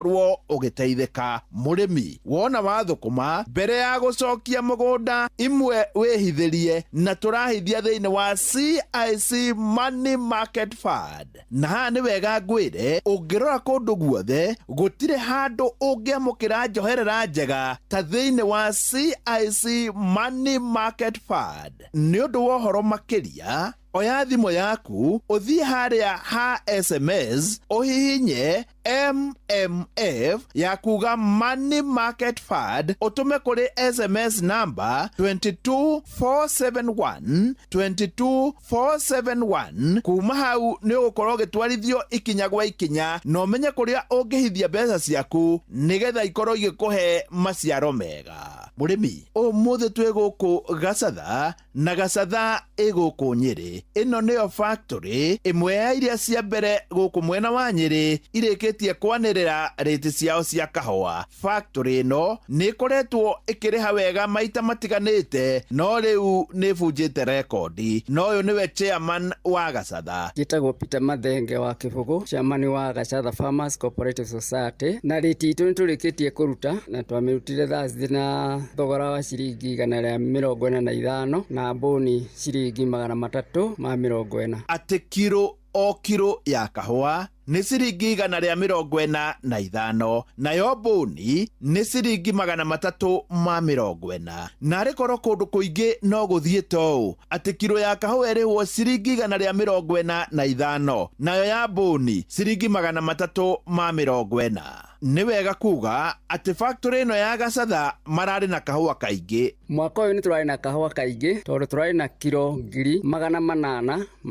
Ũgũkorwo ũgĩteithĩka. Mũrĩmi, wona wathũkũma, mbere ya gũcokia mũgũnda, imwe wĩhithĩrie, na tũrahithia thĩinĩ wa CIC Money Market Fund. Na haha nĩ wega ngwĩre, ũngĩrora kũndũ guothe, gũtirĩ handũ ũngĩamũkĩra njoherera njega ta thĩinĩ wa CIC Money Market Fund. Nĩ ũndũ wa ũhoro makĩria, oya thimũ yaku, ũthiĩ harĩa ha SMS, ũhihinye MMF ya kuga Money Market Fund, ũtũme kũrĩ SMS number 22471, 22471. Kuma hau nĩ ũgũkorwo ũgĩtwarithio ikinya gwa ikinya na ũmenye kũrĩa ũngĩhithia mbeca ciaku nĩgetha ikorwo igĩkũhe maciaro mega. Mũrĩmi, ũmũthĩ twĩ gũkũ Gacatha, na Gacatha ĩ gũkũ Nyĩrĩ. Ĩno nĩyo factory ĩmwe ya iria cia mbere gũkũ mwena wa Nyĩrĩ irĩkĩtie kwanĩrĩra rĩti ciao cia kahũa. Factory ĩno nĩ ĩkoretwo ĩkĩrĩha wega maita matiganĩte, no rĩu nĩ ĩbunjĩte rekondi. Na ũyũ nĩwe chairman wa Gacatha. Njĩtagwo Peter Mathenge wa Kĩbũgũ, chairman wa Gacatha Farmers Cooperative Society, na rĩti itũ nĩ tũrĩkĩtie kũruta na twamĩrutire Thursday na thogora wa ciringi 145 na mbũni ciringi 340. Atĩ kiro o kiro ya kahũa nĩ ciringi 145, nayo mbũni nĩ ciringi 340. Na arĩ korwo kũndũ kũingĩ no gũthiĩte ũũ, atĩ kiro ya kahũa ĩrĩhwo ciringi 145, nayo ya mbũni ciringi 340. Nĩ wega kuga atĩ factory ĩno ya Gacatha mararĩ na kahũa kaingĩ. Mwaka ũyũ nĩ tũrarĩ na kahũa kaingĩ tondũ tũrarĩ na kiro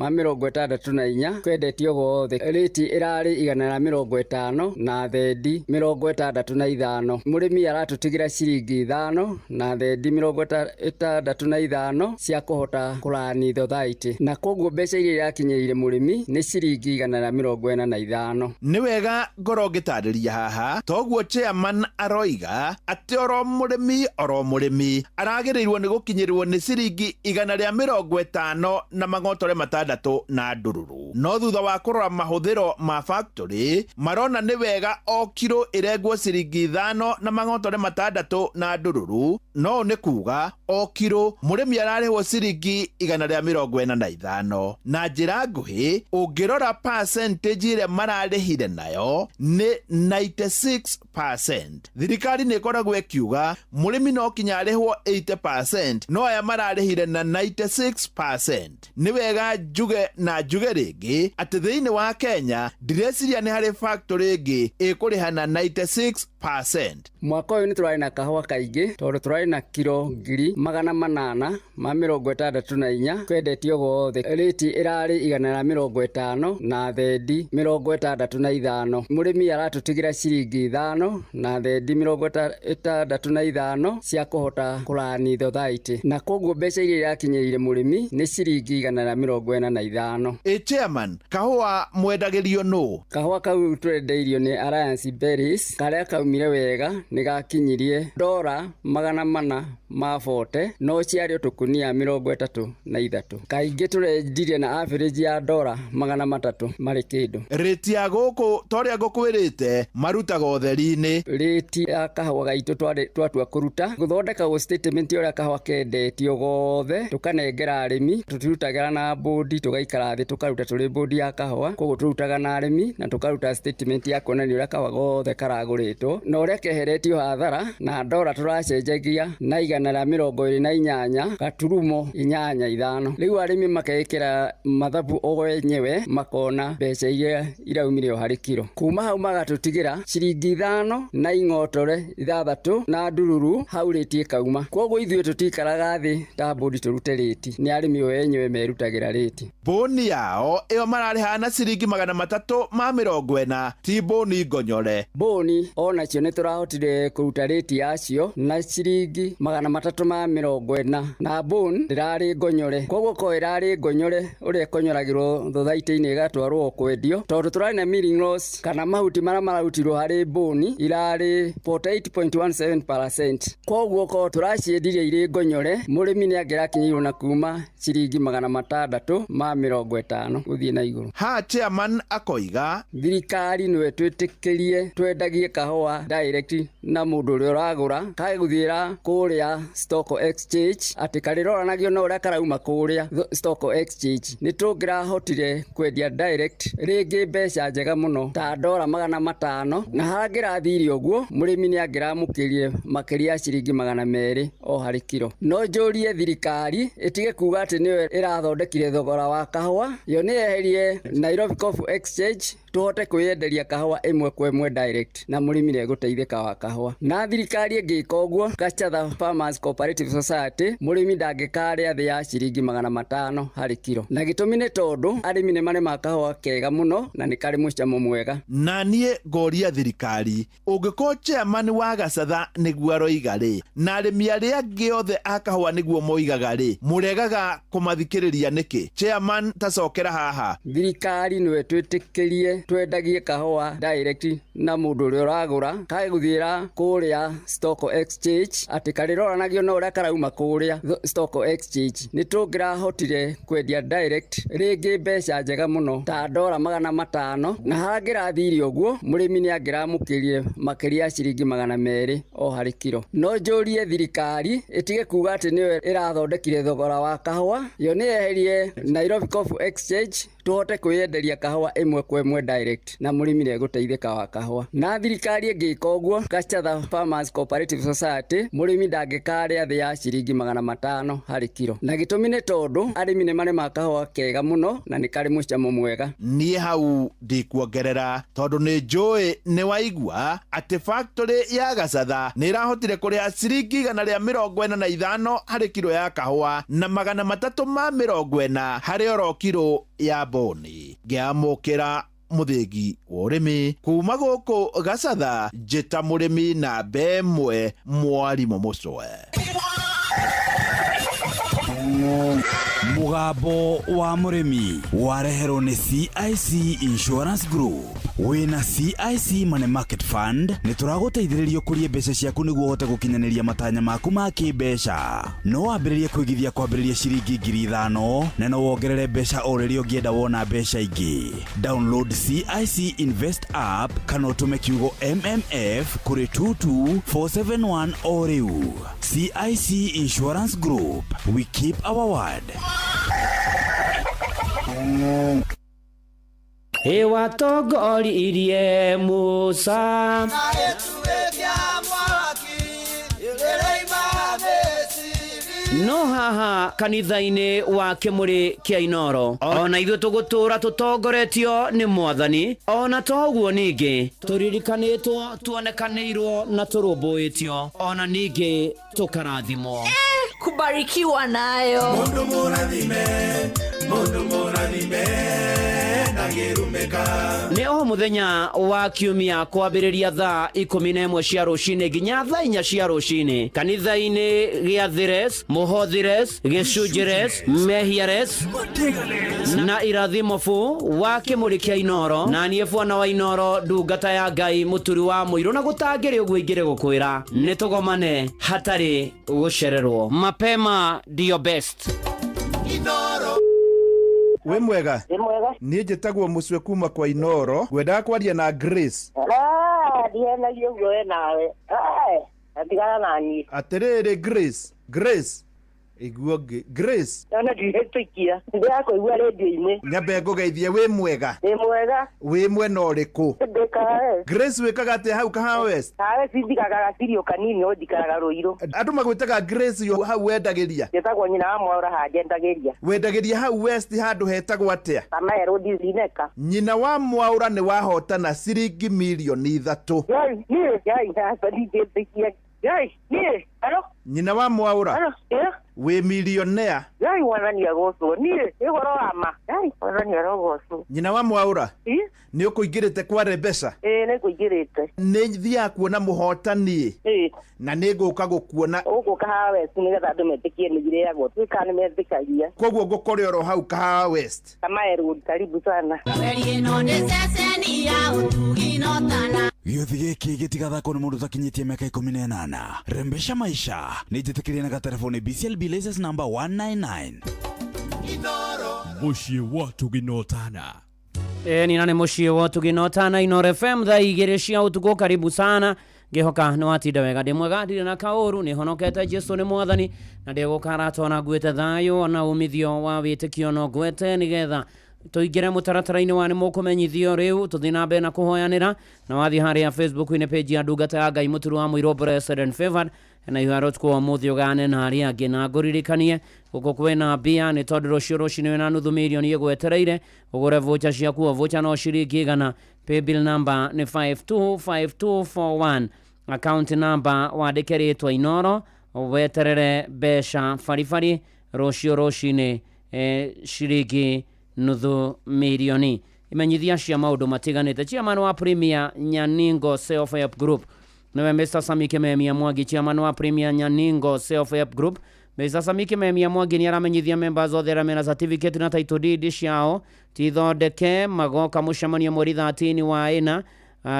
864 twendetio gothe. Rĩti ĩrarĩ 150 na thendi 65. Mũrĩmi aratũtigĩra ciringi 5 na thendi 65 cia kũhota kũrani thothaitĩ, na koguo mbeca iria irakinyĩrĩire mũrĩmi nĩ ciringi 145. Nĩ wega ngorwo ngĩtarĩria haha, toguo chairman aroiga atĩ oro mũrĩmi oro mũrĩmi aragĩrĩirwo nĩ gũkinyĩrwo nĩ ciringi 150 na mang'otore 6 na ndururu. No thutha wa kũrora mahũthĩro ma factory, marona nĩ wega o kiro ĩrengwo ciringi 5 na mang'otore 6 na ndururu. No nĩ kuga o kiro mũrĩmi ararĩhwo ciringi 145. Na njĩra nguhĩ, ũngĩrora percentage ĩrĩa mararĩhire nayo nĩ 96%. Thirikari nĩ ĩkoragwo ĩkiuga mũrĩmi no kinya arĩhwo 80%, no aya mararĩhire na 96%. Nĩ wega njuge na njuge rĩngĩ atĩ thĩinĩ wa Kenya ndireciria nĩ harĩ factory ĩngĩ ĩkũrĩha na 96%. Mwaka ũyũ nĩ tũrarĩ na kahũa kaingĩ tondũ tũrarĩ na kiro 864 twendetio gothe. Rĩti ĩrarĩ 150 na thendi 65. Mũrĩmi aratũtigĩra ciringi 5 na thendi 65 cia kũhota kũrani thothaitĩ, na koguo mbeca iria irakinyĩrĩire mũrĩmi nĩ ciringi 145. Ĩ chairman, kahũa mwendagĩrio nũ? Kahũa kau twendeirio nĩ Alliance Berries, karĩa kaumire wega nĩ gakinyirie dora 440, no ciarĩ tũkunia 33. Kaingĩ tũrendirie na average ya dora 300 marĩ kĩndũ. Rĩti ya gũkũ ta ũrĩa ngũkwĩrĩte marutaga ũtheri-inĩ. Rĩti ya kahũa gaitũ twatua kũruta gũthondeka statement ũrĩa kahũa kendetio gothe, tũkanengera arĩmi, tũtirutagĩra na bũndi, tũgaikara thĩ tũkaruta tũrĩ bũndi ya kahũa, koguo tũrutaga na arĩmi na tũkaruta statement ya kuonania ũrĩa kahũa gothe karagũrĩtwo na ũrĩa keheretio hathara, na dora tũracenjagia na 128.85. Rĩu arĩmi makeĩkĩra mathabu o enyewe, makona mbeca iria iraumire o harĩ kiro. Kuma hau magatũtigĩra ciringi 5 na ing'otore 6 na ndururu, hau rĩti ĩkauma. Koguo ithuĩ tũtikaraga thĩ ta bũndi tũrute rĩti, nĩ arĩmi o enyewe merutagĩra rĩti. Mbũni yao ĩyo mararĩha na ciringi 340, ti mbũni ngonyore. Mbũni onacio nĩ tũrahotire kũruta rĩti yacio na ciringi 340, na mbũni ndĩrarĩ ngonyore. Koguo ko ĩrarĩ ngonyore ũrĩa ĩkonyoragĩrwo thothaitĩ-inĩ ĩgatwarwo kwendio, tondũ tũrarĩ na milling loss kana mahuti marĩa mararutirwo harĩ mbũni irarĩ 48.17%. Koguo ko tũraciendirie irĩ ngonyore, mũrĩmi nĩ angĩrakinyĩirwo na kuma ciringi 650 gũthiĩ na igũrũ. Ha chairman akoiga thirikari nĩwe twĩtĩkĩrie twendagie kahũa direct na mũndũ ũrĩa ũragũra kagũthiĩra kũrĩa stock exchange atĩ karĩroranagio na ũrĩa karauma kũrĩa stock exchange. Nĩ tũngĩrahotire kwendia direct rĩngĩ mbeca njega mũno ta ndora 500, na hangĩrathire ũguo mũrĩmi nĩ angĩramũkĩrie makĩria ciringi 200 o harĩ kiro. No njũrie thirikari ĩtige kuga atĩ nĩyo ĩrathondekire thogora wa kahũa, yo nĩ yeherie Nairobi Coffee Exchange tũhote kwĩyenderia kahũa ĩmwe kwa ĩmwe direct na mũrĩmi nĩegũteithĩka wa kahũa. Na thirikari ĩngĩka ũguo, Gachatha Farmers Cooperative Society, mũrĩmi ndangĩkarĩa thĩ ya ciringi 500 harĩ kiro, na gĩtũmi nĩ tondũ arĩmi nĩ marĩmaga kahũa kega mũno na nĩ karĩ mũcamo mwega. Na niĩ ngoria thirikari, ũngĩkorwo chairman wa Gacatha nĩguo aroiga rĩ, na arĩmi arĩa angĩ othe a kahũa nĩguo moigaga rĩ, mũregaga kũmathikĩrĩria nĩkĩ? Chairman tacokera haha. Thirikari nĩwe twĩtĩkĩrie twendagie kahũa direct na mũndũ ũrĩa ũragũra kagũthiĩra kũrĩa stock exchange atĩ karĩroranagio na ũrĩa karauma kũrĩa stock exchange. Nĩ tũngĩrahotire kwendia direct rĩngĩ mbeca njega mũno ta ndora 500, na hangĩrathire ũguo mũrĩmi nĩ angĩramũkĩrie makĩria ciringi 200 o harĩ kiro. No njũrie thirikari ĩtige kuga atĩ nĩyo ĩrathondekire thogora wa kahũa, yo nĩ yeherie Nairobi Coffee Exchange tũhote kwĩyenderia kahũa ĩmwe kwa ĩmwe direct na mũrĩmi nĩegũteithĩka wa kahũa. Na thirikari ĩngĩka ũguo, Gachatha Farmers Cooperative Society, mũrĩmi ndangĩkarĩa thĩ ya ciringi 500 harĩ kiro, na gĩtũmi nĩ tondũ arĩmi nĩ marĩmaga kahũa kega mũno na nĩ karĩ mũcamo mwega. Niĩ hau ndikuongerera tondũ nĩ njũĩ nĩ waigua atĩ factory ya Gacatha nĩ ĩrahotire kũrĩha ciringi 145 harĩ kiro ya kahũa na 340 harĩ oro kiro ya mbũni. Ngĩamũkĩra mũthĩgi wa ũrĩmi kuma gũkũ Gacatha, njĩta mũrĩmi namba 1 mwarimũ Mũcwe. Mũgambo wa mũrĩmi wareherwo nĩ CIC Insurance Group. Wĩna CIC Money Market Fund nĩ tũragũteithĩrĩria ũkũrie mbeca ciaku nĩguo ũhote gũkinyanĩria matanya maku ma kĩmbeca. No wambĩrĩrie kũigithia kwambĩrĩria ciringi 5,000 na no wongerere mbeca o rĩrĩa ũngĩenda wona mbeca ingĩ. Download CIC Invest app kana ũtũme kiugo MMF kũrĩ 22471 o rĩu. CIC Insurance Group, we keep our word. Ĩwatongoririe Musa no haha kanitha-inĩ wa Kĩmũrĩ kĩa Inoro, ona ithuĩ tũgũtũra tũtongoretio nĩ Mwathani. Ona toguo ningĩ tũririkanĩtwo, tuonekanĩirwo na tũrũmbũĩtio, ona ningĩ tũkarathimwo, kubarikiwa nayo. Mundu mũrathime, mundu mũrathime ndangĩrumĩka. Nĩ o mũthenya wa kiumia kwambĩrĩria thaa 11 cia rũcinĩ nginya thaa 4 cia rũcinĩ kanitha-inĩ gĩa Thires, Mũhothires, Gĩcunjĩres, Mehiares na Irathimobu wa Kĩmũrĩ kĩa Inoro. Na niĩ bwana wa Inoro, ndungata ya Ngai, mũturi wa mũirũ, na gũtangĩrĩ ũguo ingĩrĩ gũkwĩra nĩ tũgomane hatarĩ gũcererwo. Mapema ndio best. Inoro. Wĩ mwega? Wĩ mwega. Niĩ njĩtagwo Mũcwe kuma kwa Inoro, ngwendaga kwaria na Grace. Ndihenagia ũguo we nawe. Tigana na niĩ. Atĩrĩrĩ Grace, Grace, iguo ngĩ Grace. Ona ndiretĩkia. Ndĩrakũigua rĩndiũ-inĩ. Nyambe ngũgeithie, wĩ mwega? Wĩ mwega. Wĩ mwena ũrĩkũ? Ndĩ Kahawa. Grace wĩkaga atĩa hau Kahawa West? Kahawa West njikaraga gacirio kanini, no njikaraga Rũirũ. Andũ magwĩtaga Grace yo hau wendagĩria? Njĩtagwo nyina wa Mwaũra haha njendagĩria. Wendagĩria hau West handũ hetagwo atĩa? Kamae Road Zineka. Nyina wa Mwaũra nĩ wahotana ciringi 3 mirioni. Yai, niĩ, yai, aca ndingĩtĩkia. Yai, niĩ, alo? Nyina wa Mwaũra. Alo, ĩ? Wĩ milionea. Yai, Mwathani agocwo. Niĩ, nĩ ũhoro wa ma. Yai, Mwathani arogocwo. Nyina wa Mwaũra. Ĩ? Nĩ ũkũingĩrĩte kware mbeca? Ĩ, nĩ ngũingĩrĩte. Nĩ thiaga kuona mũhotani. Ĩ. Na nĩ ngũka gũkuona. Ũgũka Kahawa West nĩgetha andũ metĩkie nĩ irĩagwo. Tuĩka nĩ metĩkagia. Koguo ngũkore oro hau Kahawa West. Kamae Road, karibu sana. Ĩno nĩ ceceni ya ũtugi no tana. Gĩũthi gĩkĩ gĩtigathakwo nĩ mũndũ ũtakinyĩtie mĩaka 18. Rembesha maisha nĩ njĩtĩkĩrie na gatereboni BCLB license number 199. Mũciĩ wa Tũginotana. Ĩni na nĩ mũciĩ wa Tũginotana Inooro FM thaa 2 cia ũtukũ. Karibu sana, ngĩhoka nĩ watinda wega. Ndĩ mwega, ndirĩ na kaũru, nĩ honokete, Jesu nĩ mwathani na ndĩgũkarata ona nguĩte thayũ ona umithio wa wĩtĩkio no ngwete nĩgetha tũingĩre mũtaratara-inĩ wa nĩ mũkũmenyithio. Rĩu tũthiĩ na mbere na kũhoyanĩra na wathiĩ harĩa Facebook-inĩ page ya ndungata ya Ngai Mũturu wa Mũirũ Blessed and Favored na ihoya ũtukũ wa ũmũthĩ ũgane na arĩa angĩ na ngũririkanie gũkũ kwĩna mbia nĩ tondũ rũciũ rũcinĩ wĩna nuthu mirioni ĩgwetereire ũgũre voucher ciaku. O voucher no ciringi 100. Paybill number nĩ 525241, account number wandĩke rĩtwa Inoro, weterere mbeca baribari rũciũ rũcinĩ, ciringi nuthu mirioni. Imenyithia cia maũndũ matiganĩte. Chairman wa Premier Nyaningo Self Help Group niwe Mr. Sami Kimemia Mwangi. Chairman wa Premier Nyaningo Self Help Group Mr. Sami Kimemia Mwangi nĩ aramenyithia members othe arĩa mena certificate na title deed ciao tithondeke magoka mũcemanio mweri 13 wa ĩna,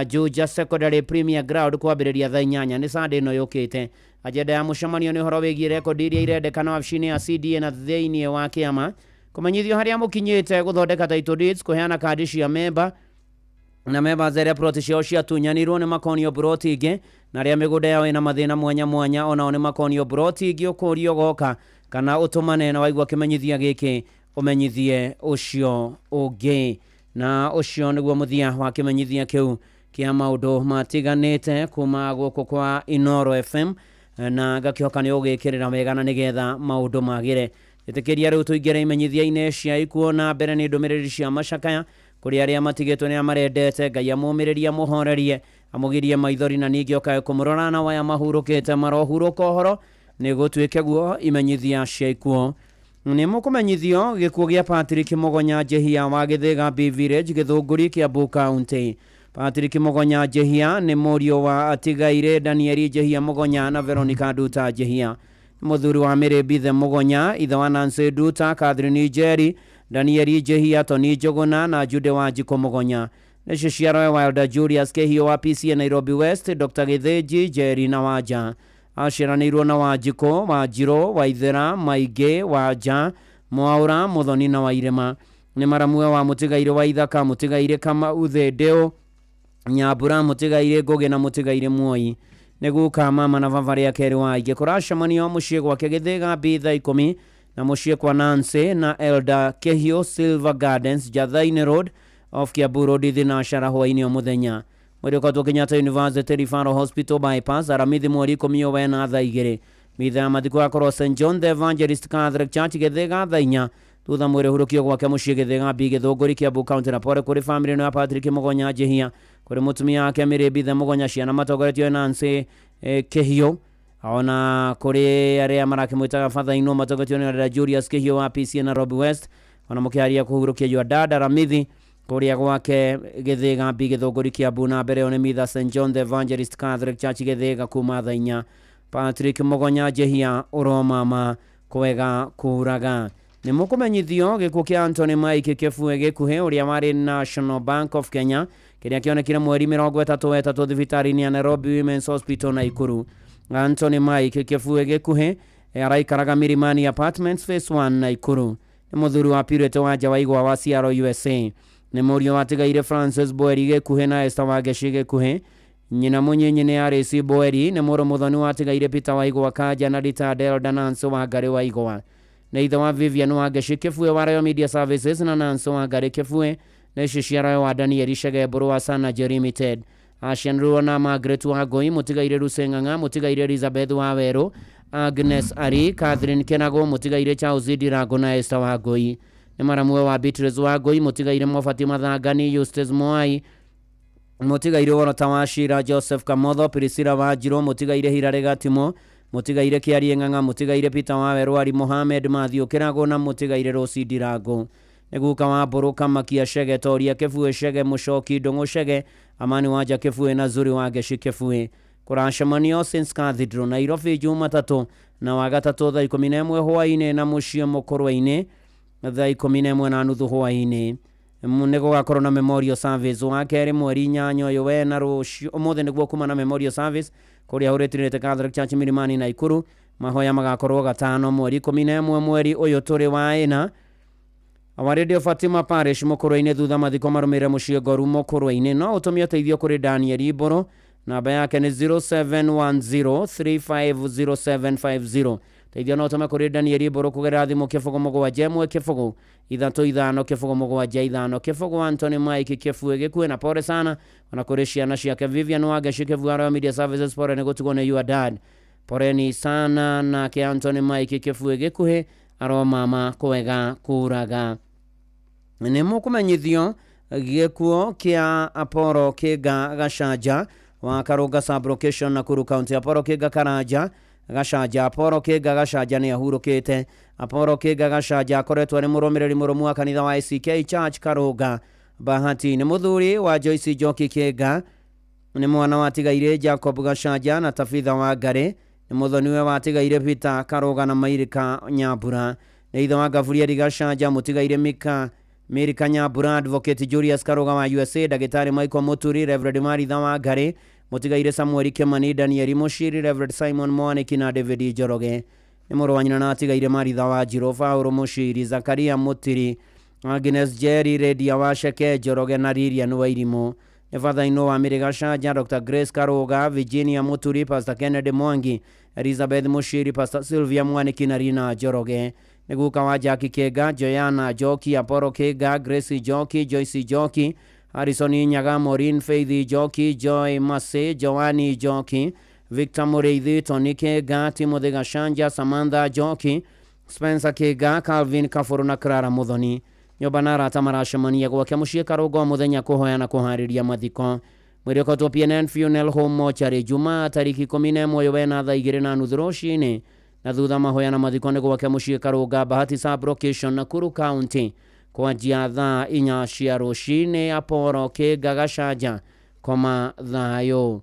Juja Secondary Premier Ground kwambĩrĩria thaa 8 nĩ Sunday ĩno yũkĩte. Agenda ya mũcemanio nĩ ũhoro wĩgiĩ rekondi iria irendekana wabici-inĩ ya CDA na thĩinĩ wa kĩama, kũmenyithio harĩa mũkinyĩte gũthondeka title deeds, kũheana kandi cia member na members arĩa ploti ciao ciatunyanirwo nĩ makonio ploti ingĩ, na arĩa mĩgũnda yao ĩna mathĩna mwanya mwanya onao nĩ makonio ploti ingĩ. Ũkũrio goka kana ũtũmane na waigua kĩmenyithia gĩkĩ ũmenyithie ũcio ũngĩ. Na ũcio nĩguo mũthia wa kĩmenyithia kĩu kĩa maũndũ matiganĩte kuma gũkũ kwa Inooro FM, na ngakĩhoka nĩ ũgĩkĩrĩra wega na nĩgetha maũndũ magĩre. Ĩtĩkĩria rĩu tũingĩre imenyithia-inĩ cia ikuũ, na mbere nĩ ndũmĩrĩri cia macakaya kũrĩ arĩa matigĩtwo nĩ arĩa marendete. Ngai amũmĩrĩrie, amũhorerie, amũgirie maithori na ningĩ okae kũmũrora na waya mahurũkĩte marohurũka ũhoro nĩ gũtuĩke guo. Imenyithia cia ikuũ nĩ mũkũmenyithio gĩkuũ gĩa Patrick Mũgonya Njehia wa Gĩthĩga B Village, Gĩthũngũri, Kiambu County. Patrick Mũgonya Njehia nĩ mũriũ wa atigaire Danieli Njehia Mũgonya na Veronica Nduta Njehia, mũthuri wa Mary Bithe Mũgonya, ithe wa Nancy Nduta, Catherine Njeri, Danieli Njehia, Tony Njũgũna na Jude Wanjikũ Mũgonya. Nĩcio ciaroe Wilder Julius Kehio wa PCA Nairobi West, Dr. Gĩthĩnji Njeri na Wanja. Aciaranĩirwo na Wanjikũ, Wanjirũ, Waithera, Maingĩ, Wanja, Mwaũra, Mũthoni na Wairĩma. Nĩ maramue wa mũtigairĩ wa Ithaka, mũtigairĩ Kamau Thĩndĩũ, Nyambura, mũtigairĩ Ngũgĩ na mũtigairĩ Mwoi. Nĩ guka mama na baba rĩa kerĩ wa aingĩ. Kũracemanio mũciĩ gwake Gĩthĩga B thaa 10 na mũciĩ kwa Nancy na Elder Kehio, Silver Gardens, Jathaini Road off Kiambu Road, Thinashara hwaĩ-inĩ o mũthenya. Mwĩrĩ ũkoretwo Kenyatta University Referral Hospital bypass aramithi mweri 10 wena thaa 2. Mitha ya mathiko yakorwo St John the Evangelist Catholic Church Gĩthĩga thaa 4 thutha mwĩrĩ hurũkio gwake mũciĩ Gĩthĩga B Gĩthũngũri, Kiambu County. Na pore kũrĩ famĩlĩ ĩno ya Patrick Mũgonya Njehia, kũrĩ mũtumia wake Mary Bithe Mũgonya, ciana matongoretio nĩ Nancy Kehio, ona kũrĩ arĩa marakĩmwĩtaga Father Ino matongoretio nĩ Elder Julius Kehio wa PCA Nairobi West, ona mũkĩaria kũhurũkia your dad Aramithi kũrĩa gwake Gĩthĩga B Gĩthũngũri, Kiambu. Na mbere ĩyo nĩ mitha St John the Evangelist Catholic Church Gĩthĩga kuma thaa 4. Patrick Mũgonya Njehia, ũromama kwega kũraga. Nĩ mũkũmenyithio gĩkuũ kĩa Anthony Mike Kĩbue Gĩkuhĩ ũrĩa warĩ National Bank of Kenya, kĩrĩa kĩonekire mweri 33 thibitarĩ-inĩ ya Nairobi Women's Hospital Naikuru. Anthony Mike Kĩbue Gĩkuhĩ araikaraga Milimani Apartments Phase 1 Naikuru. Nĩ mũthuri wa Purity Wanja Waigwa wa Seattle, USA. Nĩ mũriũ watigaire Francis Boeri Gĩkuhĩ na Esther Wangeci Gĩkuhĩ. Nyina mũnyinyi nĩ Alice Boeri. Nĩ mũrũ mũthoni watigaire Peter Waigwa Kanja na Rita Delda Nancy Wangari Waigwa. Nĩ ithe wa Vivian Wangeci Kĩbue wa Royal Media Services na Nancy Wangari Kĩbue. Nĩ ciciarawe wa Danieli Chege Mbũrũ wa Sanaje Limited. Aciaranĩirwo na Margaret Wangũi, mũtigaire Lucy Ng'ang'a, mũtigaire Elizabeth Wawerũ, Agnes Ari, Catherine Kenago, mũtigaire Charles Ndirango na Esther Wangũi. Nĩ maramwe wa Beatrice Wangũi, mũtigaire Mobati Mathangani, Eustace Mwai, mũtigaire Worota wa Shira, Joseph Kamotho, Priscilla Wanjirũ, mũtigaire Hilary Gatimo, mũtigaire Kĩarie Ng'ang'a, mũtigaire Peter Wawerũ, Ali Mohamed Mathiũ Kĩrago na mũtigaire Rosi Ndirango. Nĩ guka wa Mbũrũ Kamakia Chege, Toria Kĩbue Chege, Mũcoki Ndũng'ũ Chege, Amani Wanja Kĩbue na Zuri Wangeci Kĩbue. Kũracemanio Saints Cathedral Nairobi Jumatatũ na wagatatũ thaa 11 hwaĩ-inĩ na mũciĩ Mũkũrwe-inĩ thaa 11:30 hwaĩ-inĩ. Nĩ gũgakorwo na memorial service wa kerĩ mweri 8 ũyũ wena rũciũ ũmũthĩ nĩguo kuma na memorial service kũrĩa Holy Trinity Catholic Church Milimani Nakuru. Mahoya magakorwo gatano mweri 11 mweri ũyũ tũrĩ wa ĩna. Our Radio Fatima Parish Mũkũrwe-inĩ thutha mathiko marũmĩrĩre mũciĩ Ngoru Mũkũrwe-inĩ. No ũtũmie ũteithio kũrĩ Daniel Mbũrũ, namba yake nĩ 0710350750. Teithio no ũtũme kũrĩ Daniel Mbũrũ kũgerera thimũ 071 0 3 5 0 7 5 0. Anthony Mike Kĩbue gĩkue na pole sana ona kũrĩ ciana ciake Vivian Wangeci Kĩbue Royal Media Services, pole nĩ gũtigwo nĩ your dad, poleni sana. Nake Anthony Mike Kĩbue gĩkuhĩ aromama kwega kuraga. Nĩ mũkũmenyithio gĩkuo kĩa Apollo Kĩnga Gacanja wa Karũnga sub-location Nakuru County. Apollo Kĩnga Karanja Gacanja, Apollo Kĩnga Gacanja nĩ ahurũkĩte. Apollo Kĩnga Gacanja akoretwo arĩ mũrũmĩrĩri mũrũmu wa kanitha wa ACK Church Karũnga Bahati. Nĩ mũthuri wa Joyce Njoki Kĩnga, nĩ mwana wa tigaire Jacob Gacanja na Tabitha Wangari, nĩ mũthoniwe wa tigaire Peter Karũga na Mairika Nyambura, nĩ ithe wa Gaburieli Gacanja, mũtigaire Mika Mirika Nyambura, Advocate Julius Karũga wa USA, Ndagĩtarĩ Michael Muturi, Reverend Maritha Wangari, mũtigaire Samuel Kimani, Daniel Mushiri, Reverend Simon Mwaniki na David Njoroge. Nĩ mũrũ wa nyina na atigaire Maritha wa Njirũ, Paũlũ Mushiri, Zakaria Mutiri, Agnes Jerry, Redia wa Sheke Njoroge na Lilian Wairimũ. Nĩ father-in-law wa Mary Gacanja, Dr. Grace Karũga, Virginia Muturi, Pastor Kennedy Mwangi, Elizabeth Mushiri, Pastor Sylvia Mwaniki na Rina Njoroge. Nĩ guka wa Jackie Kĩnga, Joanna Njoki, Apollo Kĩnga, Grace Njoki, Joyce Njoki, Harrison Nyaga, Maureen Faith Njoki, Joy Mase, Joanny Njoki, Victor Mũrĩithi, Tony Kĩnga, Timothy Gacanja, Samantha Njoki, Spencer Kĩnga, Calvin Kabũrũ na Clara Muthoni. Nyũmba na arata maracemania gwake mũciĩ Karũnga o mũthenya kũhoya na kũharĩria mathiko. Mwĩrĩ ũkotwo PNN Funeral Home Mortuary Jumaa tarĩki 11 ũyũ wena thaa 2:30 rũcinĩ, na thutha mahoya na mathiko nĩ gwake mũciĩ Karũnga Bahati sub-location Nakuru County kwanjia thaa 4 cia rũcinĩ. Apollo Kĩnga Gacanja koma thayũ.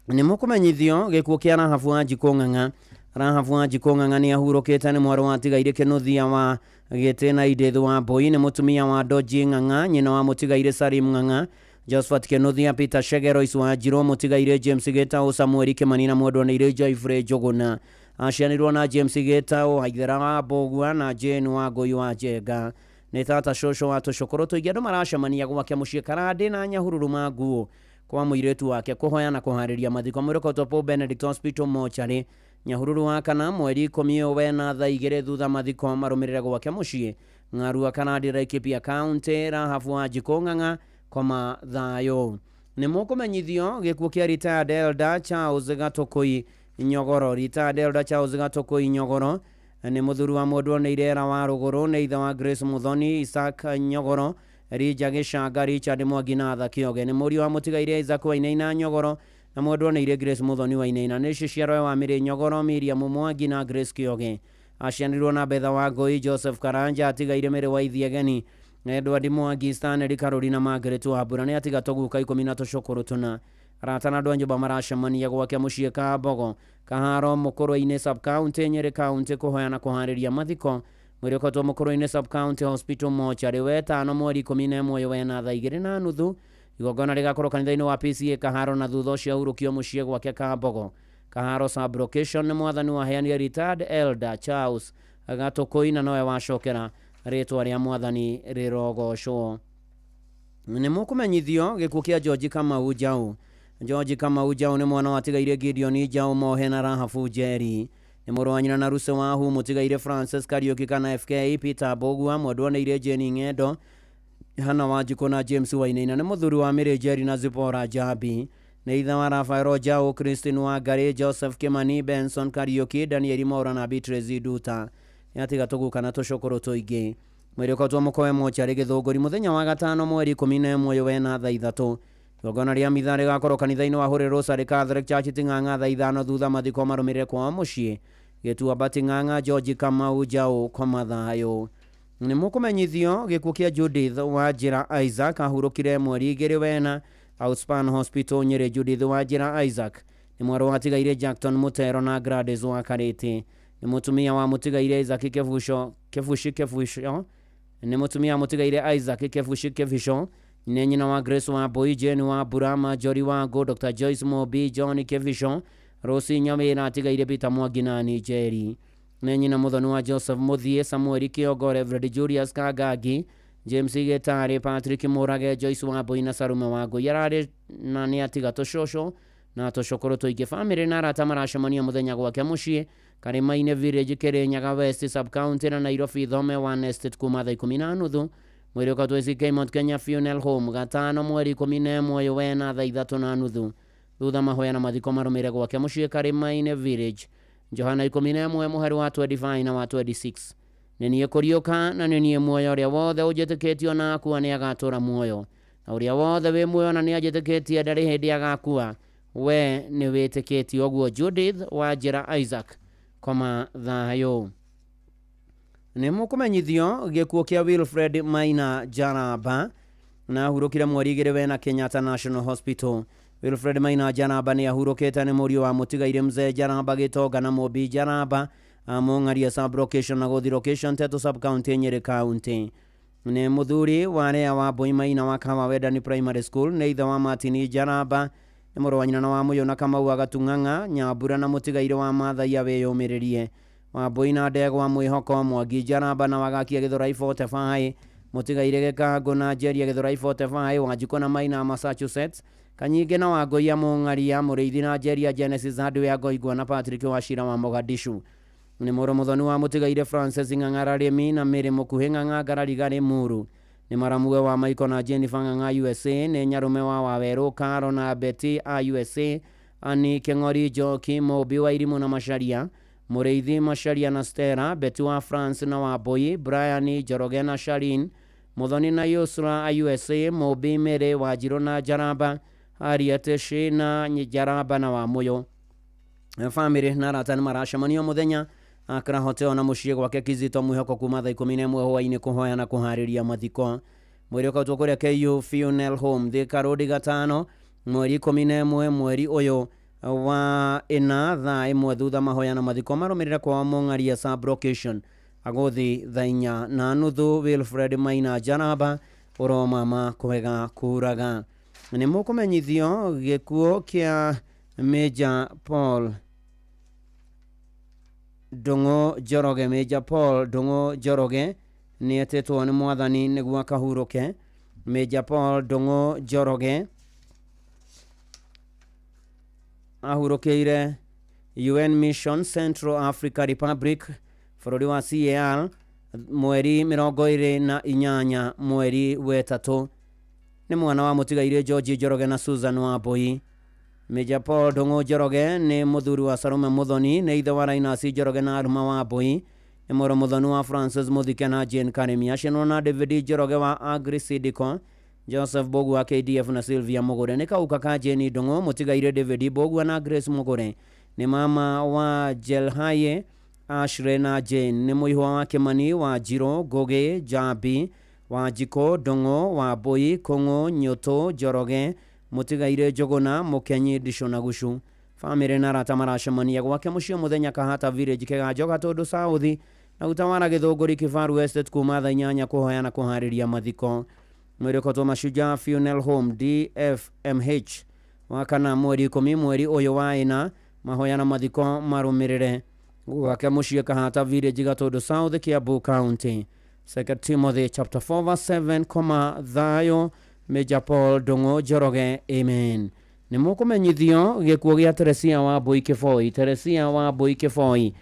Nĩ mũkũmenyithio gĩkuũ kĩa Rahabu Wanjikũ Ng'ang'a. Rahabu Wanjikũ Ng'ang'a nĩ ahurũkĩte, nĩ mwarĩ wa tigaire Kĩnuthia wa Gĩtĩ na Edith wa Mbui, nĩ mũtumia wa Doji Ng'ang'a, nyina wa mũtigaire Salim Ng'ang'a, Josephat Kĩnuthia, Peter Shege, Royce Wanjirũ, mũtigaire James Gĩtaũ, Samuel Kĩmani na mwendwa nĩ irĩ Joyfrey Njũgũna. Aciarirwo na James Gĩtaũ, Haithera wa Mbũgua na Jane wa Ngũi wa Njenga. Nĩ tata cũcũ wa tũcũkũrũ tũingĩ. Andũ maracemania gwake mũciĩ Karandĩ na Nyahururu Manguũ kwa mũirĩtu wake kũhoya na kũharĩria mathiko. Mwĩrĩ ũkotwo Paul Benedict Hospital Mortuary Nyahururu wa kana mweri 10 wena thaa 2 thutha mathiko marũmĩrĩre gwake mũciĩ Ng'arua Karandĩ Laikipia County. Rahabu Wanjikũ Ng'ang'a koma thayũ. Nĩ mũkũmenyithio gĩkuũ kĩa retired elder Charles Gatũkũi Nyogoro. Retired elder Charles Gatũkũi Nyogoro nĩ mũthuri wa mũndũ nĩ irera wa rũgũrũ, nĩ ithe wa Grace Muthoni, Isaac Nyogoro, Rija Gĩcanga, Richard Mwangi na Arthur Kĩoge. Nĩ mũriũ wa mũtigaire Isaac Wainaina Nyogoro na mwendwa nĩ irĩ Grace Muthoni Wainaina. Nĩ ciciaro wa Mĩrĩ Nyogoro, Miriam Mwangi na Grace Kĩoge. Aciarirwo na Betha wa Ngũi, Joseph Karanja, atigaire Mĩrĩ wa Ithiegeni, Edward Mwangi, Stanley Karũri na Margaret Wambura. Nĩ atiga tũguka 10 na tũcũkũrũ tũna. Arata na andũ a nyũmba maracemania gwake mũciĩ Kambogo, Kaharo, Mũkũrwe-inĩ sub-county, Nyĩrĩ County kũhoya na kũharĩria mathiko. Mwĩrĩ ũkotwo Mũkũrwe-inĩ sub-county hospital mortuary wetano mweri 11 ũyũ wena thaa 2:30. Igongona rĩgakorwo kanitha-inĩ wa PCA Kaharo na thutha ũcio ahurũkio mũciĩ gwake Kambogo, Kaharo sub-location. Nĩ mwathani waheanire retired elder Charles Gatũkũi na nowe wacokera rĩtwa rĩa mwathani rĩrogocwo. Nĩ mũkũmenyithio gĩkuũ kĩa George Kamau Njaũ. George Kamau Njaũ nĩ mwana watigaire Gideon Njaũ Mohe na Rahabu Njeri. Nĩ mũrũ wa nyina na Ruse Wahu, mũtigaire Francis Kariũki kana FK, Peter Mbũgua, mwendwa nĩ irĩ Jane Ng'endo, Hana Wanjikũ na James Wainaina. Nĩ mũthuri wa Mary Njeri na Zipporah Njambi. Nĩ ithe wa Rafael Njaũ, Christine Wangari, Joseph Kimani, Benson Kariũki, Daniel Mora na Beatrice Nduta. Nĩ atiga tũguka na tũcũkũrũ tũingĩ. Mwĩrĩ ũkotwo Mũkoe mocarĩ Gĩthũngũri mũthenya wa gatano mweri 11 ũyũ wena thaa 3. Igongona rĩa mitha rĩgakorwo kanitha-inĩ wa Holy Rosary Catholic Church Ting'ang'a thaa 5 thutha mathiko marũmĩrĩre kwao mũciĩ Gĩtuamba Ting'ang'a. George Kamau Njaũ koma thayũ. Nĩ mũkũmenyithio gĩkuũ kĩa Judith Wanjĩra Isaac ahurũkire mweri 2 wena Outspan Hospital Nyĩrĩ. Judith Wanjĩra Isaac nĩ mwarĩ wa tigaire Jackton Mũtero na Gladys wa Karĩtĩ. Nĩ mũtumia wa mũtigaire Isaac Kĩbuco Kĩbuci Kĩbuco Nĩ mũtumia mũtigaire Isaac Kebushi Kevisho. Nĩ nyina wa Grace wa Mbui, Jane wa Burama, Jori wa Ngo, Dr. Joyce Mobi, John Kevisho, Rosi Nyawĩra, atigaire Peter Mwangi na Njeri. Nĩ nyina mũthoni wa Joseph Muthie, Samuel Kĩongo, Reverend Julius Kangangi, James Gĩtarĩ, Patrick Mũrage, Joyce wa Mbui na Sarume wa Ngũi. Ararĩ na nĩ atiga tũcũcũ na tũcũkũrũ tũingĩ. Bamĩrĩ na arata maracemania mũthenya gwake mũciĩ Karĩma-inĩ Village, Kĩrĩnyaga West Sub County na Nairobi Thome One Estate kuma thaa 10:30. Mwĩrĩ ũkatwo ACK Mount Kenya Funeral Home gatano mweri 11 wena thaa 3:30. Thutha mahoya na mathiko marũmĩrĩre gwake mũciĩ Karĩma-inĩ Village. Johana 11 mũhari wa 25 na wa 26. Nĩ niĩ kũriũka na nĩ niĩ muoyo, ũrĩa wothe ũnjĩtĩkĩtie ona akua nĩ agatũũra muoyo, na ũrĩa wothe wĩ muoyo na nĩ anjĩtĩkĩtie ndarĩ hĩndĩ agakua. We nĩ wĩtĩkĩtie ũguo? Judith wa Njĩra Isaac, koma thayũ. Nĩ mũkũmenyithio gĩkuũ kĩa Wilfred Maina Njaramba na ahurũkire mweri 2 wena Kenyatta National Hospital. Wilfred Maina Njaramba nĩ ahurũkĩte, nĩ mũriũ wa mũtigaire mzee Njaramba Gĩtonga na Mũmbi Njaramba Among'aria sub location na Gũthi location Tetu sub county Nyĩrĩ county. Nĩ mũthuri wa Lea wa Mbui Maina wa Kahawa Wendani Primary School. Nĩ ithe wa Martin Njaramba. Nĩ mũrũ wa nyina na wa Mũyũ na Kamau Agatung'ang'a Nyambura na mũtigaire wa Mathaia wĩyũmĩrĩrie wa Mbui na Ndegwa Mwĩhoko Mwangi Njaramba na Wagakia Gĩthũrai 45 mũtigaire Gĩkangũ na Njeria Gĩthũrai 45 Wanjikũ na Maina Massachusetts Kanyingĩ na Wangũi Mũng'aria Mũrĩithi na Njeria Genesis Hardware Ngoingwa na Patrick Wachira wa Mogadishu. Nĩ mũrũ mũthoni wa mũtigaire Francis Ng'ang'ara Rĩmi na Mĩrĩ Mũkuhĩ Ng'ang'a Ngarariga Muru. Nĩ maramuwe wa Michael na Jennifer Ng'ang'a USA. Nĩ nyarume wa Wawerũ Karo na Betty a USA, Ani Keng'ori Njoki Mũmbi wa Irimũ na Macharia Mũrĩithi Macharia na Stella Betty wa France na wa Mbui Brian Njoroge na Sharin Mũthoni na Yusra a USA, Mũmbi Mĩrĩ Wanjirũ na Njaramba Harriet Shina Njaramba na wa Mũyũ. Bamĩrĩ na arata nĩ maracemania mũthenya Accra Hotel na mũciĩ gwake Kizito Mwĩhoko kuma thaa 11 hwaĩ-inĩ kũhoya na kũharĩria mathiko. Mwĩrĩ ũkautwo kũrĩa KU Funeral Home Thika Road gatano mweri 11 mweri ũyũ wa ĩna thaa 1 thutha mahoya na mathiko marũmĩrĩre kwa Mũng'aria sub location agũthi thaa 4:30. Wilfred Maina Njaramba ũromama kwega kuraga. Nĩ mũkũmenyithio gĩkuũ kĩa Major Paul Ndung'u Njoroge. Major Paul Ndung'u Njoroge nĩ etĩtwo nĩ mwathani nĩguo akahurũke. Major Paul Ndung'u Njoroge ahurũkĩire UN Mission Central Africa Republic bũrũri wa CAR mweri 28 mweri 3. Nĩ mwana wa mũtigaire George Njoroge na Susan Wambui. Major Paul Ndung'u Njoroge nĩ mũthuri wa Salome Muthoni, nĩ ithe wa Linus Njoroge na Aruma Wambui. Nĩ mũrũ mũthoni wa Francis Muthike na Jane Karemi. Acianwo na David Njoroge wa Agri Sidiko, Joseph Bogu wa KDF na Sylvia Mugure. Nĩ kauka ka Jane Ndung'u mũtigaire David Bogu na Grace Mugure. Nĩ mama wa Jelhaye Ashley na Jane. Nĩ mũihwa wa Kimani wa Njirũ Ngugi Njambi wa Njikũ Ndung'u wa Mbui Kũng'ũ Nyũtũ Njoroge mũtigaire Njũgũna Mũkenyi Ndicũ na Gucu. Bamĩrĩ na arata maracemania gwake mũciĩ mũthenya Kahata Village Kĩganjo Gatũndũ South na Utawala Gĩthũngũri Kibaru Estate kuma thaa 8 kũhoya na kũharĩria mathiko. Mwĩrĩ ũkotwo Mashujaa Funeral Home DFMH wa kana mweri 10 mweri ũyũ wa ĩna mahoya na mathiko marũmĩrĩre gwake mũciĩ Kahata Village Gatũndũ South Kiambu County. 2 Timothy chapter 4 verse 7, thayũ Major Paul Ndung'u Njoroge, amen. Nĩ mũkũmenyithio gĩkuũ gĩa Teresia wa Mbui Kĩboi. Teresia wa Mbui Kĩboi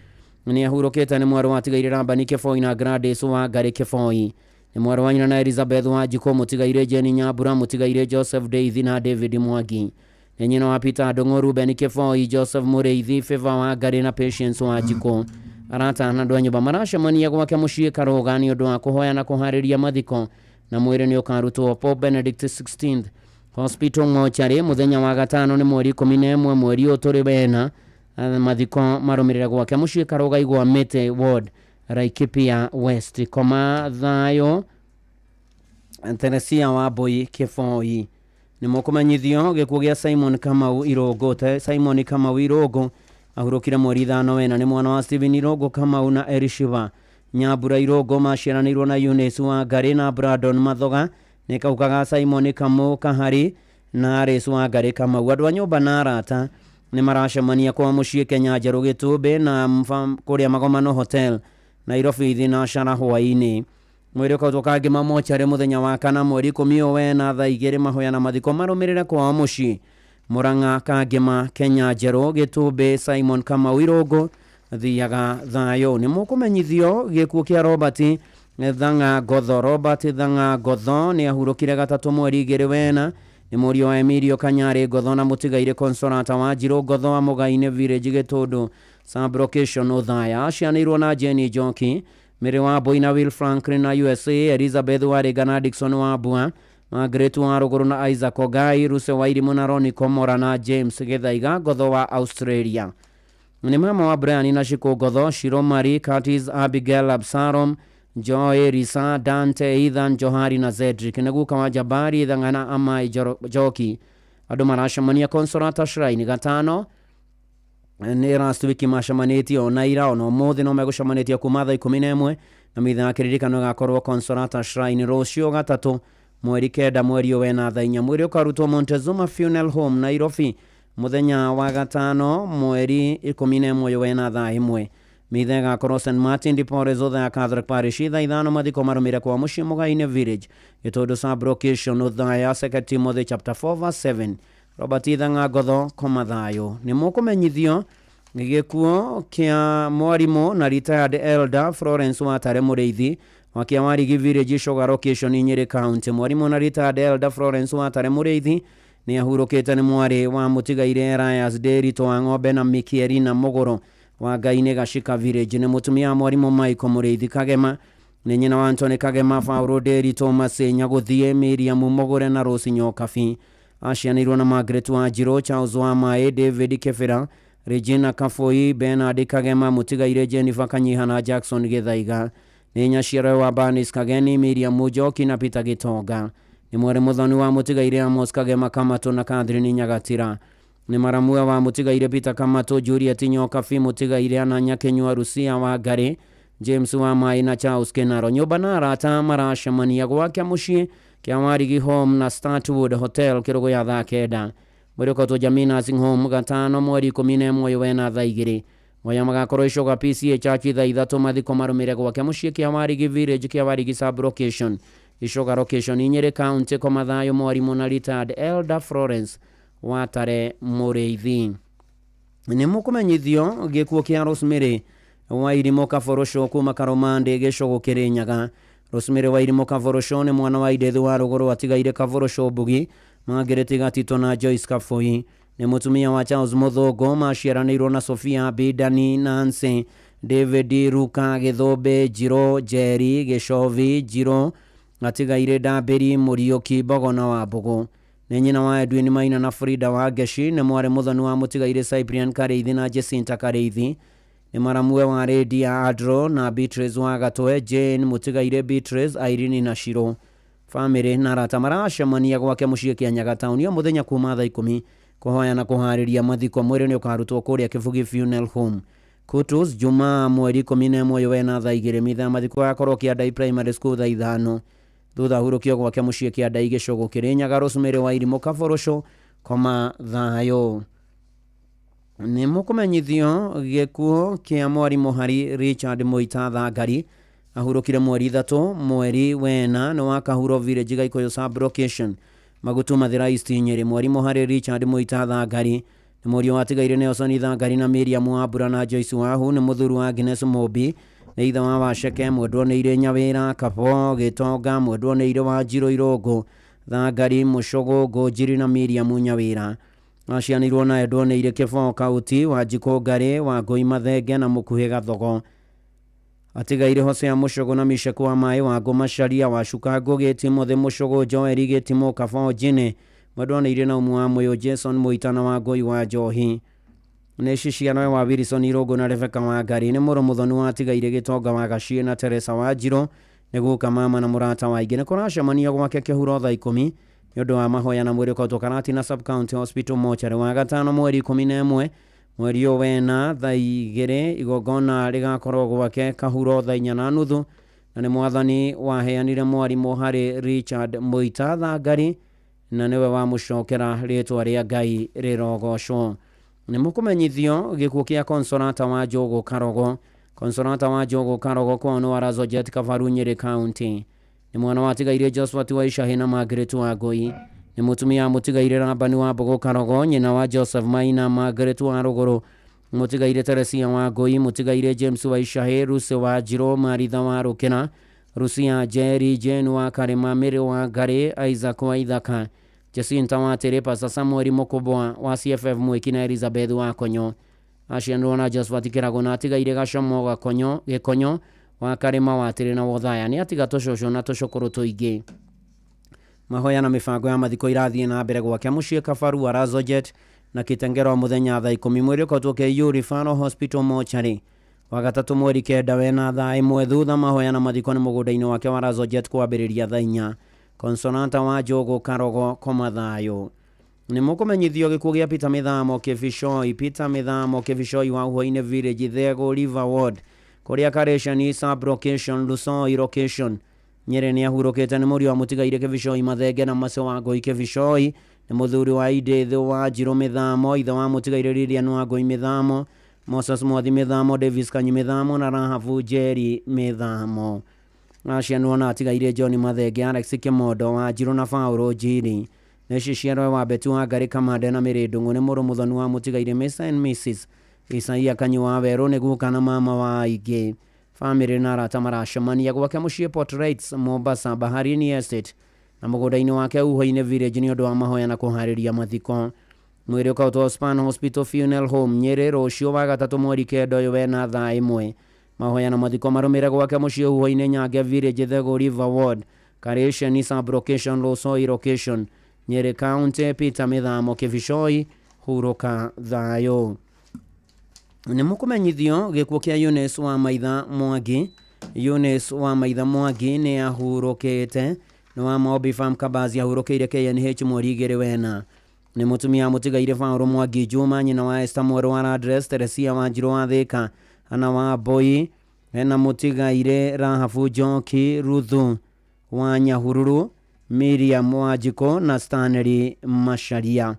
nĩ ahurũkĩte, nĩ mwarĩ wa tigaire Rambani Kĩboi na Gladys wa Ngarĩ Kĩboi. Nĩ mwarĩ wa nyina na Elizabeth wa Njikũ mũtigaire Jane Nyambura mũtigaire Joseph Deithi na David Mwangi. Nĩ nyina wa Peter Ndung'u, Ruben Kĩboi, Joseph Mũrĩithi, Favor wa Ngarĩ na Patience wa Njikũ. Arata na andũ a nyũmba maracemania gwake mũciĩ Karũga nĩ ũndũ wa kũhoya na kũharĩria mathiko, na mwĩrĩ nĩ ũkarutwo Pope Benedict XVI Hospital Mochari mũthenya wa gatano nĩ mweri 11 mweri ũyũ tũrĩ wena. Mathiko marũmĩrĩre gwake mũciĩ Karũga Igwa Mĩtĩ Ward Laikipia West. Koma thayũ Teresia wa Mbui Kĩboi. Nĩ mũkũmenyithio gĩkuũ gĩa Simon Kamau Irũngũ. Simon Kamau Irũngũ ahurũkire mweri 5 wena, nĩ mwana wa Stephen Irũngũ Kamau na Elishiba. Nyambura Irũngũ maciaranĩirwo na Eunice Wangari na Brandon Mathoga nĩ kauka ga Simon Kamau Kahari na Alice Wangari Kamau. Andũ a nyũmba na arata nĩ maracemania kwa mũciĩ Kenya Njerũ Gĩtũmbĩ na kũrĩa Magomano Hotel Nairobi thinacara hwaĩ-inĩ. Mwĩrĩ ũkautwo Kangema mocarĩ mũthenya wa kana mweri 14 thaa 2 mahoya na mathiko marũmĩrĩre kwao mũciĩ Murang'a Kangema Kenya Njerũ Gĩtũmbĩ Simon Kamau Irũngũ thiaga thayũ. Nĩ mũkũmenyithio gĩkuũ kĩa Robert Thang'a Ngotho. Robert Thang'a Ngotho nĩ ahurũkire gatatũ mweri 2 wena nĩ mũriũ wa Emilio Kanyarĩ Ngotho na mũtigairĩ Consolata Wanjirũ Ngotho wa Mũgai-inĩ Village Gĩtũndũ sub-location Othaya. Acianĩirwo na Jenny Njoki, Mary Wambui na Will Franklin na USA, Elizabeth Warĩnga na Dickson Wambua, Margaret wa Rũgũrũ na Isaac Ogai, Ruse Wairimũ na Ronnie Komora na James Gĩthaiga Ngotho wa Australia. Nĩ mama wa Brian na Shiko Ngotho, Shiro Marie, Curtis, Abigail, Absalom, Joy, Risa, Dante, Ethan, Johari na Zedric. Nĩ guka wa Jabari, Thang'a na Amai Njoki. Andũ maracemania Consolata Shrine gatano nĩ last week macemanĩtie ona ira ona ũmũthĩ no megũcemanĩtie kuma thaa 11 na mitha ya kĩririkano ĩgakorwo Consolata Shrine rũciũ gatatũ mweri 9 mweri wena thaa 4. Mwĩrĩ ũkarutwo Montezuma Funeral Home Nairobi mũthenya wa gatano mweri 11 wena thaa 1. Mitha ĩgakorwo St Martin de Porres Othaya Catholic Parish thaa 5 mathiko marũmĩrĩre kwa mũciĩ Mũgai-inĩ Village Gĩtũndũ sub-location Othaya 2 Timothy chapter 4 verse 7. Robert Thang'a Ngotho koma thayũ. Nĩ mũkũmenyithio gĩkuũ kĩa mwarimũ na retired elder Florence Watare Mũrĩithi wa Kĩawarigi Village Sugar location Nyĩrĩ County. Mwarimũ na retired elder Florence Watare Mũrĩithi nĩ ahurũkĩte nĩ mwarĩ wa mũtigairĩ Elias Ndĩritũ wa Ng'ombe na Mikielina Mũgũrũ wa Ngai-inĩ Gacika Village. Nĩ mũtumia wa mwarimũ Michael Mũrĩithi Kagema. Nĩ nyina wa Anthony Kagema, Paul Ndĩritũ, Masĩ Nyagũthiĩ, Miriam Mũgũre na Rose Nyokabi. Acianĩirwo na Margaret Wanjirũ, Charles Wamaĩ, David Kebera, Regina Kaboi, Bernard Kagema, mũtigairĩ Jennifer Kanyiha na Jackson Gĩthaiga. Nĩ nyaciaro wa Bernice Kageni, Miriam Njoki na Peter Gĩtonga. Nĩ mwarĩ mũthoni wa mũtigairĩ Amos Kagema Kamatũ na Catherine Nyagatira. Nĩ maramue wa mũtigairĩ Peter Kamatũ, Juliet Nyokabi, mũtigairĩ Ananya Kĩnyua, Rusia wa Ngarĩ, James wa Maĩ na Charles Kenaro. Nyũmba na arata maracemania gwake mũciĩ Kĩawarigi Home na Startwood Hotel kĩrũgũ ya thaa 9. Mwĩrĩ ũkautwo Jamii Nursing Home gatano mweri 11 wena thaa 2. Moya magakorwo Icoga PCA Church thaa 3 mathiko marũmĩrĩre gwake mũciĩ Kĩawarigi Village Kĩawarigi sub-location Icoga location Nyĩrĩ County koma thayũ. Mwarimũ na retired elder Florence Watare Mũrĩithi. Nĩ mũkũmenyithio gĩkuũ kĩa Rosemary Wairimũ Kaborũcũ kuma Karũmandĩ Gĩcũgũ Kĩrĩnyaga. Rosemary Wairimũ Kaborũcũ nĩ mwana wa Edith wa Rũgũrũ atigaire Kaborũcũ Mbugi, Margaret Gatito na Joyce Kaboi. Nĩ mũtumia wa Charles Mũthũngũ maciaranĩirwo na Sophia Bidani, Nancy, David Ruka, Gĩthũmbĩ, Njirũ, Njeri, Gĩcovi, Njirũ, atigaire Ndambĩri, Mũriũki, Mbogo na Wambũgũ. Nĩ nyina wa Edwin Maina na Frida wa Ngeshi. Nĩ mwarĩ mũthoni wa mũtigaire Cyprian Karĩithi na Jacinta Karĩithi. Nĩ maramue wa Lydia Adro na Beatrice wa Gatwe, Jane mũtigaire Beatrice, Irene na Shiro. Famĩlĩ na arata maracemania gwake mũciĩ Kĩanyaga taũni o mũthenya kuma thaa 10 kũhoya na kũharĩria mathiko. Mwĩrĩ nĩ ũkarutwo kũrĩa Kĩbugi Funeral Home Kutus Jumaa mweri 11 wena thaa 2. Mitha ya mathiko yakorwo Kĩandai Primary School thaa 5. Thutha ahurũkio gwake mũciĩ Kĩandai Gĩcũgũ Kĩrĩnyaga. Rosemary Wairimũ Kaborũcũ koma thayũ. Nĩ mũkũmenyithio gĩkuũ kĩa mwarimũ Hari Richard Mũita Thangari ahurũkire mweri 3 mweri wena nĩ wa Kahuro Village Gaikũyũ sub-location Magutu Mathira East Nyĩrĩ. Mwarimũ Hari Richard Mũita Thangari nĩ mũriũ watigaire Nelson Thangari na Miriam Wambura na Joyce Wahu. Nĩ mũthuri wa Agnes Mũmbi. Nĩ ithe wa Waceke, mwendwo nĩ irĩ Nyawĩra, Kabo, Gĩtonga, mwendwo nĩ irĩ Wanjirũ Irũngũ, Thangari, Mũcũgũ, Ngũnjiri na Miriam Nyawĩra. Acianĩirwo na endwo nĩ irĩ Kĩboo Kauti, Wanjikũ Ngarĩ, Wangũi Mathenge na Mũkuhĩ Gathogo. Atigaire Hosea Mũcũgũ na Misheku wa Maĩ, Wangũ Macharia, Wacuka Ngũgĩ, Timothy Mũcũgũ, Joeli Gĩtimũ, Kaboo Njini, mwendwo nĩ irĩ Naumu wa Mũyũ, Jason Mũita na Wangũi wa Njohi. Nĩ ciciano wa Wilson Irũngũ na Rebecca wa Ngarĩ. Nĩ mũrũ mũthoni wa atigaire Gĩtonga wa Gaciĩ na Teresa wa Njirũ. Nĩ guka mama na mũrata wa aingĩ. Nĩ kũracemania gwake Kĩhuro thaa 10 nĩ ũndũ wa mahoya na mwĩrĩ ũkautwo Karatina Sub-County Hospital mocarĩ wa gatano mweri 11 Mweri ũyũ wena thaa 2 igongona rĩgakorwo gwake Kahuro thaa 4:30 na nĩ mwathani waheanire mwarimũ harĩ Richard Mũita Thangari na nĩwe wamũcokera rĩtwa rĩa Ngai rĩrogocwo. Nĩ mũkũmenyithio gĩkuũ kĩa Consolata wa Njũgũ Karogo. Consolata wa Njũgũ Karogo kwao nĩ wa Razojet Kabaru Nyĩrĩ County. Nĩ mwana watigaire Josphat wa Icahĩ na Margaret wa Ngũi. Nĩ mũtumia mũtigaire Rabani wa Mbũgũ Karogo, nyina wa Joseph Maina, Margaret wa Rũgũrũ, mũtigaire Teresia wa Ngũi, mũtigaire James wa Icahĩ, Rusi wa Njirũ, Maritha wa Rũkĩra, Rusia Njeri, Jane wa Karĩma, Mĩrĩ wa Ngarĩ, Isaac wa Ithaka, Jacinta wa Tĩrĩ, Pastor Samuel Mũkũbwa wa CFF Mwĩki na Elizabeth wa Konyo. Acianirwo na Josphat Kĩragũ na atigaire Gacomo Gakonyo Gĩkonyo wa Karĩma wa Tĩrĩ na Wothaya. Nĩ atiga tũcũcũ na tũcũkũrũ tũingĩ. Mahoya na mĩbango ya mathiko irathiĩ na mbere gwake mũciĩ Kabaru wa Razojet na Kitengero mũthenya thaa 10 mwĩrĩ ũkoretwo KU Referral Hospital mortuary. Wagatatũ mweri 9 wena thaa 1 thutha mahoya na mathiko nĩ mũgũnda-inĩ wake wa Razojet kwambĩrĩria thaa 4. Consolata wa Njũgũ Karogo koma thayũ. Nĩ mũkũmenyithio gĩkuũ gĩa Peter Mĩthamo Kĩbicoi. Peter Mĩthamo Kĩbicoi wa Uhoinĩ Village, Thegũ River Ward, kũrĩa Karĩcani sub location Lusoi location Nyĩrĩ nĩ ahurũkĩte. Nĩ mũriũ wa mũtigaire Kĩbicoi Mathenge na Mace wa Ngũi Kĩbicoi. Nĩ mũthuri wa Edith wa Njirũ Mĩthamo, ithe wa mũtigaire Lilian wa Ngũi Mĩthamo, Moses Mwathi Mĩthamo, Davis Kanyi Mĩthamo na Rahabu Njeri Mĩthamo. Acianwo na atigaire John Mathenge, Alex Kĩmondo wa Njirũ na Paũlũ Njiri. Nĩ ciciarwo wa Beti wa Ngarĩ Kamande na Mĩrĩ Ndũng'ũ. Nĩ mũrũ mũthoni wa mũtigaire Mr and Mrs Isaia Kanyi wa Werũ nĩ guka na mama wa aingĩ. Famĩlĩ na arata maracemania gwake mũciĩ Port Reitz, Mombasa, Baharini Estate na mũgũnda-inĩ wake Uhoinĩ Village nĩ ũndũ wa mahoya na kũharĩria mathiko. Mwĩrĩ ũkautwo Span Hospital Funeral Home Nyĩrĩ rũciũ wa gatatũ mweri 9 ũyũ wena thaa 1. Mahoya na mathiko marũmĩre gwake mũciĩ Uhoinĩ Nyange Village, Thegũ River Ward, Karĩceni sub location Lusoi location Nyĩrĩ County. Peter Mĩthamo Kĩbicoi hurũka thayũ. Nĩ mũkũmenyithio gĩkuũ kĩa Eunice wa Maitha Mwangi. Eunice wa Maitha Mwangi nĩ ahurũkĩte. Nĩ wa Mobi Farm Kabazi, ahurũkĩire KNH mweri 2 wena. Nĩ mũtumia mũtigaire Paũlũ Mwangi Juma, nyina wa Esther Mwerũ wa Landres, Teresia wa Njirũ wa Thĩka, Hana wa Mbui, hena mũtigaire Rahabu Njoki, Ruthu wa Nyahururu, Miriam wa Njiko na Stanley Macharia.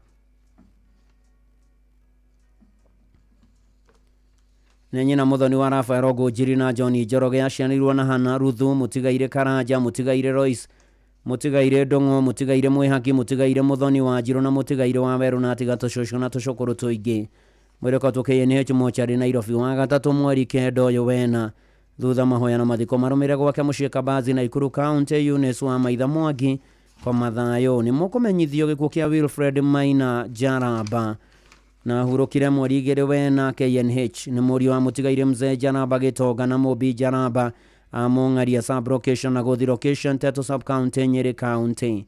Nĩ nyina mũthoni wa Rafael Ngũnjiri na John Njoroge. Acianĩirwo na Hana Ruthu, mũtigaire Karanja, mũtigaire Royce, mũtigaire Ndũng'ũ, mũtigaire Mwĩhaki, mũtigaire Mũthoni wa Njirũ na mũtigaire wa Werũ na atiga tũcũcũ na tũcũkũrũ tũingĩ. Mwĩrĩ ũkoretwo KNH mortuary Nairobi wa gatatũ mweri 9 ũyũ wena thutha mahoya na mathiko marũmĩre gwake mũciĩ Kabazi Nakuru County. Eunice wa Maitha Mwangi koma thayũ. Nĩ mũkũmenyithio gĩkuũ kĩa Wilfred Maina Njaramba na ahurũkire mweri 2 wena KNH. Nĩ mũriũ wa mũtigaire Mzee Njaramba Gĩtonga na Mũmbi Njaramba Among'aria sub location na Gũthi location Teto sub county Nyĩrĩ County.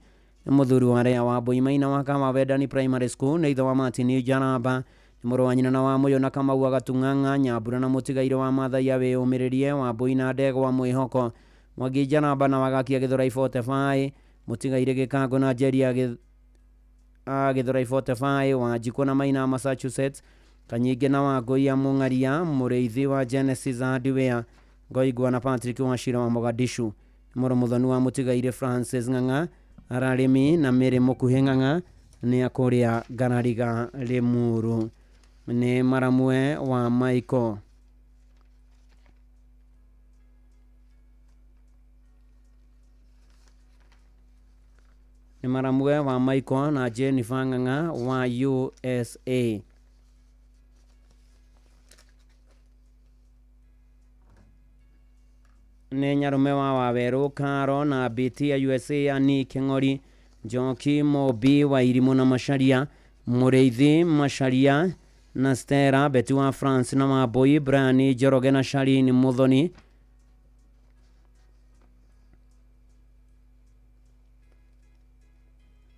Nĩ mũthuri wa Rea wa Mbui Maina wa Kawawendani Primary School. Nĩ ithe wa Martin Njaramba. Nĩ mũrũ wa nyina na wa Mũyũ na Kamau Agatung'ang'a Nyambura na mũtigaire wa Mathaia Wĩyũmĩrĩrie wa Mbui na Ndegwa Mwĩhoko Mwangi Njaramba na Wagakia Gĩthũrai 45 mũtigaire Gĩkango na Njeri Gĩthũrai 45 wa Njikũ na Maina Massachusetts Kanyingĩ na wa Ngũi ya Mũng'aria mũrĩithi wa Genesis Hardware Ngoigwa na Patrick wa Shira wa Mogadishu. Mũrũ mũthoni wa mũtigaire Francis Ng'ang'a ararĩmi na Mĩrĩ Mũkuhĩ Ng'ang'a nĩ akũrĩa Ngarariga Limuru. Nĩ maramwe wa Michael. Nĩ maramwe wa Michael na Jennifer Ng'ang'a wa USA. Nĩ nyarume wa Wawerũ Karo na BT ya USA Ani Kĩng'ori Njoki Mobi wa Irimũ na Macharia Mũrĩithi Macharia na Stella Beti wa France na Wambui Brian Njoroge na Shalini Muthoni.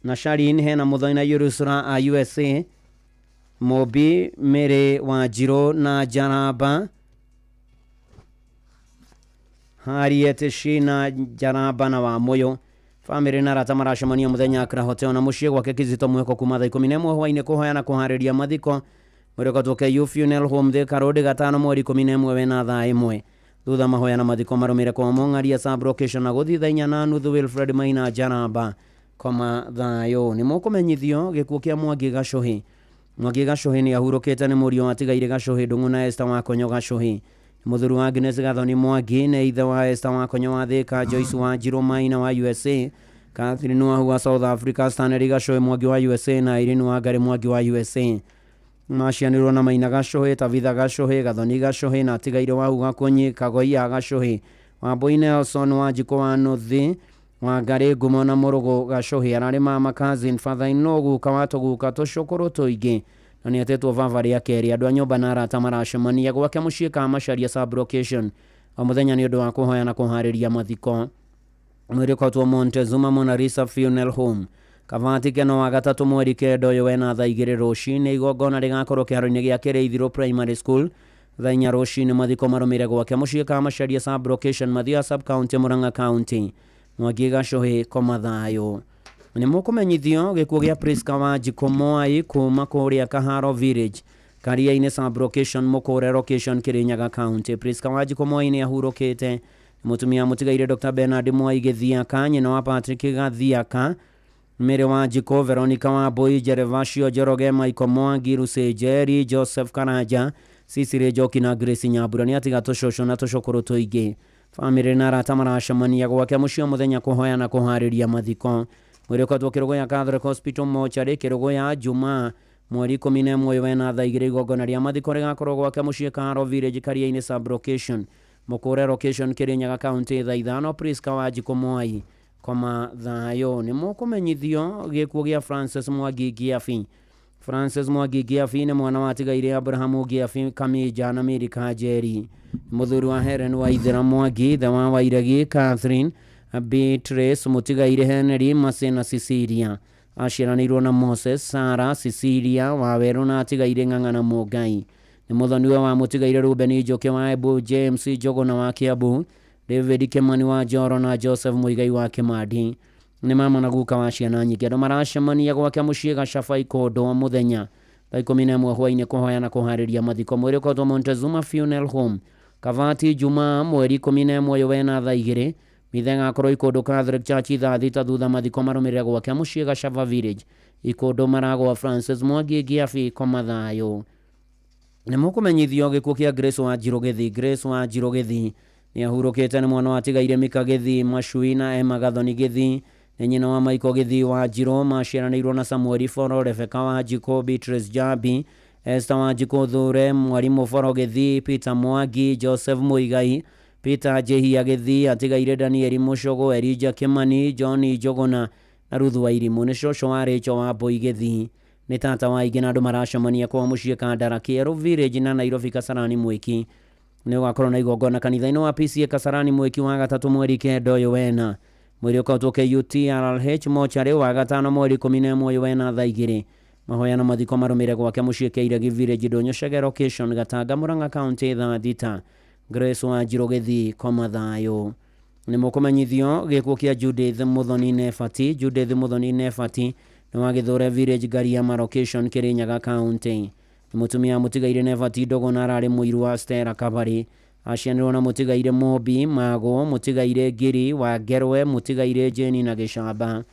Na Shalini hena Muthoni na Ursula a USA Mobi Mary wa Njirũ na Njaramba Harriet Shina Njaramba na Wamuyu. Famĩlĩ na arata maracemania mũthenya Accra Hotel na mũciĩ gwake Kizito Mwĩhoko kuma thaa 11 hwaĩ-inĩ kũhoya na kũharĩria mathiko. Mwĩrĩ ũgatwo KU Funeral Home Thika Road gatano mweri 11 wena thaa 1 thutha mahoya na mathiko marũmĩre kwa Mong'aria sub location na gũthiĩ thaa 4:30 Wilfred Maina Njaramba koma thayũ. Nĩ mũkũmenyithio gĩkuũ kĩa Mwangi Gacuhi. Mwangi Gacuhi nĩ ahurũkĩte nĩ mũriũ watigaire Gacuhi Ndung'u na Esther Wakonyo Gacuhi. Mũthuri wa Agnes Gathoni Mwangi nĩ ithe wa Esther Wakonyo wa Thika, Joyce Wanjiru Maina wa USA, Catherine Wahu wa South Africa, Stanley Gacuhi Mwangi wa USA na Irene Wangari Mwangi wa USA. Macianĩrwo na Maina Gacuhi, Tabitha Gacuhi, Gathoni Gacuhi na atigaire Wahu Gakunyi, Kagoia Gacuhi, Wambui Nelson Wanjikũ wa Nuthi, Wangari Ngumo na Mũrũgũ Gacuhi. Ararĩ mama, cousin, father in law, guka wa tũguka tũcũkũrũ tũingĩ na nĩ atetwo baba rĩa kerĩ. Andũ a nyũmba na arata maracemania gwake mũciĩ ka Macharia sub location o mũthenya nĩ ũndũ wa kũhoya na kũharĩria mathiko. Mwĩrĩ ũkotwo Montezuma Mona Lisa Funeral Home Kavati Keno wa gatatũ mweri 9 ũyũ wena thaa 2 rũcinĩ. Igongona rĩgakorwo kĩharo-inĩ gĩa Kĩrĩithirũ Primary School thaa 4 rũcinĩ. Mathiko marũmĩre gwake mũciĩ ka Macharia sub location Mathioya sub county Murang'a county. Mwangi Gacuhi koma thayũ. Nĩ mũkũmenyithio gĩkuũ gĩa Priska Wanjikũ Mwai kuma kũrĩa Kaharo Village Karia-inĩ sub location Mũkũre location Kirinyaga county. Priska Wanjikũ Mwai nĩ ahurũkĩte. Mũtumia mũtigaire Dr. Bernard Mwai Gĩthiaka, nyina wa Patrick Gathiaka, Mary Wanjikũ, Veronica Wambui, Jerevasio Njoroge, Michael Mwangi, Lucy Njeri, Joseph Karanja, Cecily Njoki na Grace Nyambura. Nĩ atiga tũcũcũ na tũcũkũrũ tũingĩ. Famĩlĩ na arata maracemania gwake mũciĩ o mũthenya kũhoya na kũharĩria mathiko. Mwĩrĩ ũkotwo Kĩrũgũya Catholic Hospital mochari Kĩrũgũya Jumaa mweri 11 wena thaa 2. Igongona rĩa mathiko rĩgakorwo gwake mũciĩ Kaharo Village Karia-inĩ sub location Mũkũre location Kirinyaga county thaa 5. Priska Wanjikũ Mwai koma thayũ. Nĩ mũkũmenyithio gĩkuũ gĩa Francis Mwangi Ngiabi. Francis Mwangi Ngiabi nĩ mwana wa atigaire Abrahamu Ngiabi Kamija na Mary Kanjeri. Mũthuri wa Helen Waithera Mwangi, ithe wa Wairegi Catherine Beatrice, mũtigaire Henry Mase na Cecilia. Aciaranĩirwo na Moses, Sarah, Cecilia Wawerũ na atigaire Ng'ang'a na Mũngai. Nĩ mũthoniwe wa mũtigaire Ruben Njoki wa Embu, James Njũgũna wa Kiambu, David Kimani wa Njoro na Joseph Muigai wa Kimandi. Nĩ mama na guka wa ciana nyingĩ. Andũ maracemania gwake mũciĩ Gacaba Ikondo mũthenya thaa 11 hwaĩ-inĩ kũhoya na kũharĩria mathiko. Mwĩrĩ ũkotwo Montezuma Funeral Home Kavati Jumaa mweri 11 wena thaa 2. Mitha ĩgakorwo Ikondo Catholic Church thaa 6 thutha mathiko marũmĩrĩre gwake mũciĩ Gacaba Village Ikondo. Maragwa Francis Mwangi Ngiabi koma thayũ. Nĩ mũkũmenyithio gĩkuũ kĩa Grace Wanjiru Gĩthii. Grace Wanjiru Gĩthii nĩ ahurũkĩte nĩ mwana wa atigaire Mika Gĩthii Macui na Emma Gathoni Gĩthii. Nĩ nyina wa Michael Gĩthii Wanjiru. Maciaranĩirwo na Samuel Foro, Rebecca Wanjikũ, Beatrice Jambi, Esther Wanjikũ Thure, Mwarimũ Foro Gĩthii, Peter Mwangi, Joseph Muigai, Peter Njihia Gĩthii, atigaire Daniel Mũcũgũ, Elijah Kimani, John Njũgũna na Ruth Wairimũ. Nĩ cũcũ wa Rachel Wambui Gĩthii. Nĩ tata wa aingĩ na andũ maracemania kwa mũciĩ Kandara Kĩerũ Village na Nairobi Kasarani Mwiki. Nĩ ũgakorwo na igongona kanitha-inĩ wa PCA Kasarani Mwiki wa gatatũ mweri 9 ũyũ wena. Mwĩrĩ ũkotwo KUTRH mochari wa gatano mweri 11 ũyũ wena thaa 2. Mahoya na mathiko marũmĩre gwake mũciĩ Kĩiregi Village Ndũnyũ Chege location Gatanga Murang'a county thaa 6. Grace Wanjiru Gĩthii koma thayũ. Nĩ mũkũmenyithio gĩkuũ kĩa Judith Muthoni Nebati. Judith Muthoni Nebati nĩ wa Gĩthũre Village Ngariama location Kirinyaga county. Nĩ mũtumia mũtigaire Nebati Ndogo na ararĩ mũiru wa Stella Kabari. Acianĩrwo na mũtigaire Mobi Mago, mũtigaire Ngiri wa Ngerwe, mũtigaire Jane na Gĩcamba.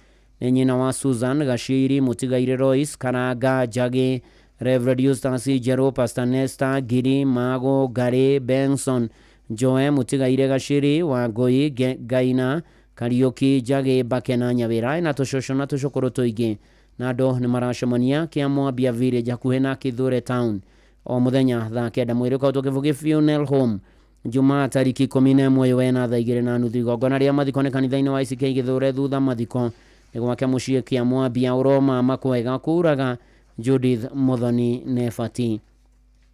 Nĩ nyina wa Susan Gaciri, mũtigaire Royce Karanga Njagi, Reverend Eustace Njerũ, Pastor Nesta Ngiri Mago Ngari Benson Njoe, mũtigaire Gaciri wa Ngui Ngaina Kariũki Njagi Mbake na Nyawĩra. Ena tũcũcũ na tũcũkũrũ tũingĩ na andũ nĩ maracemania kĩa Mwambia Village hakuhĩ na Kithure town o mũthenya thaa 9. Mwĩrĩ ũkotwo Kĩbũgĩ Funeral Home Jumaa tariki 11 wena thaa 2:30. Igongona rĩa mathiko nĩ kanitha-inĩ wa ICK Gĩthũre thutha mathiko nĩ gwake mũciĩ kĩa Mwambia Ũroma Makwega kũraga Judith Muthoni Nebati.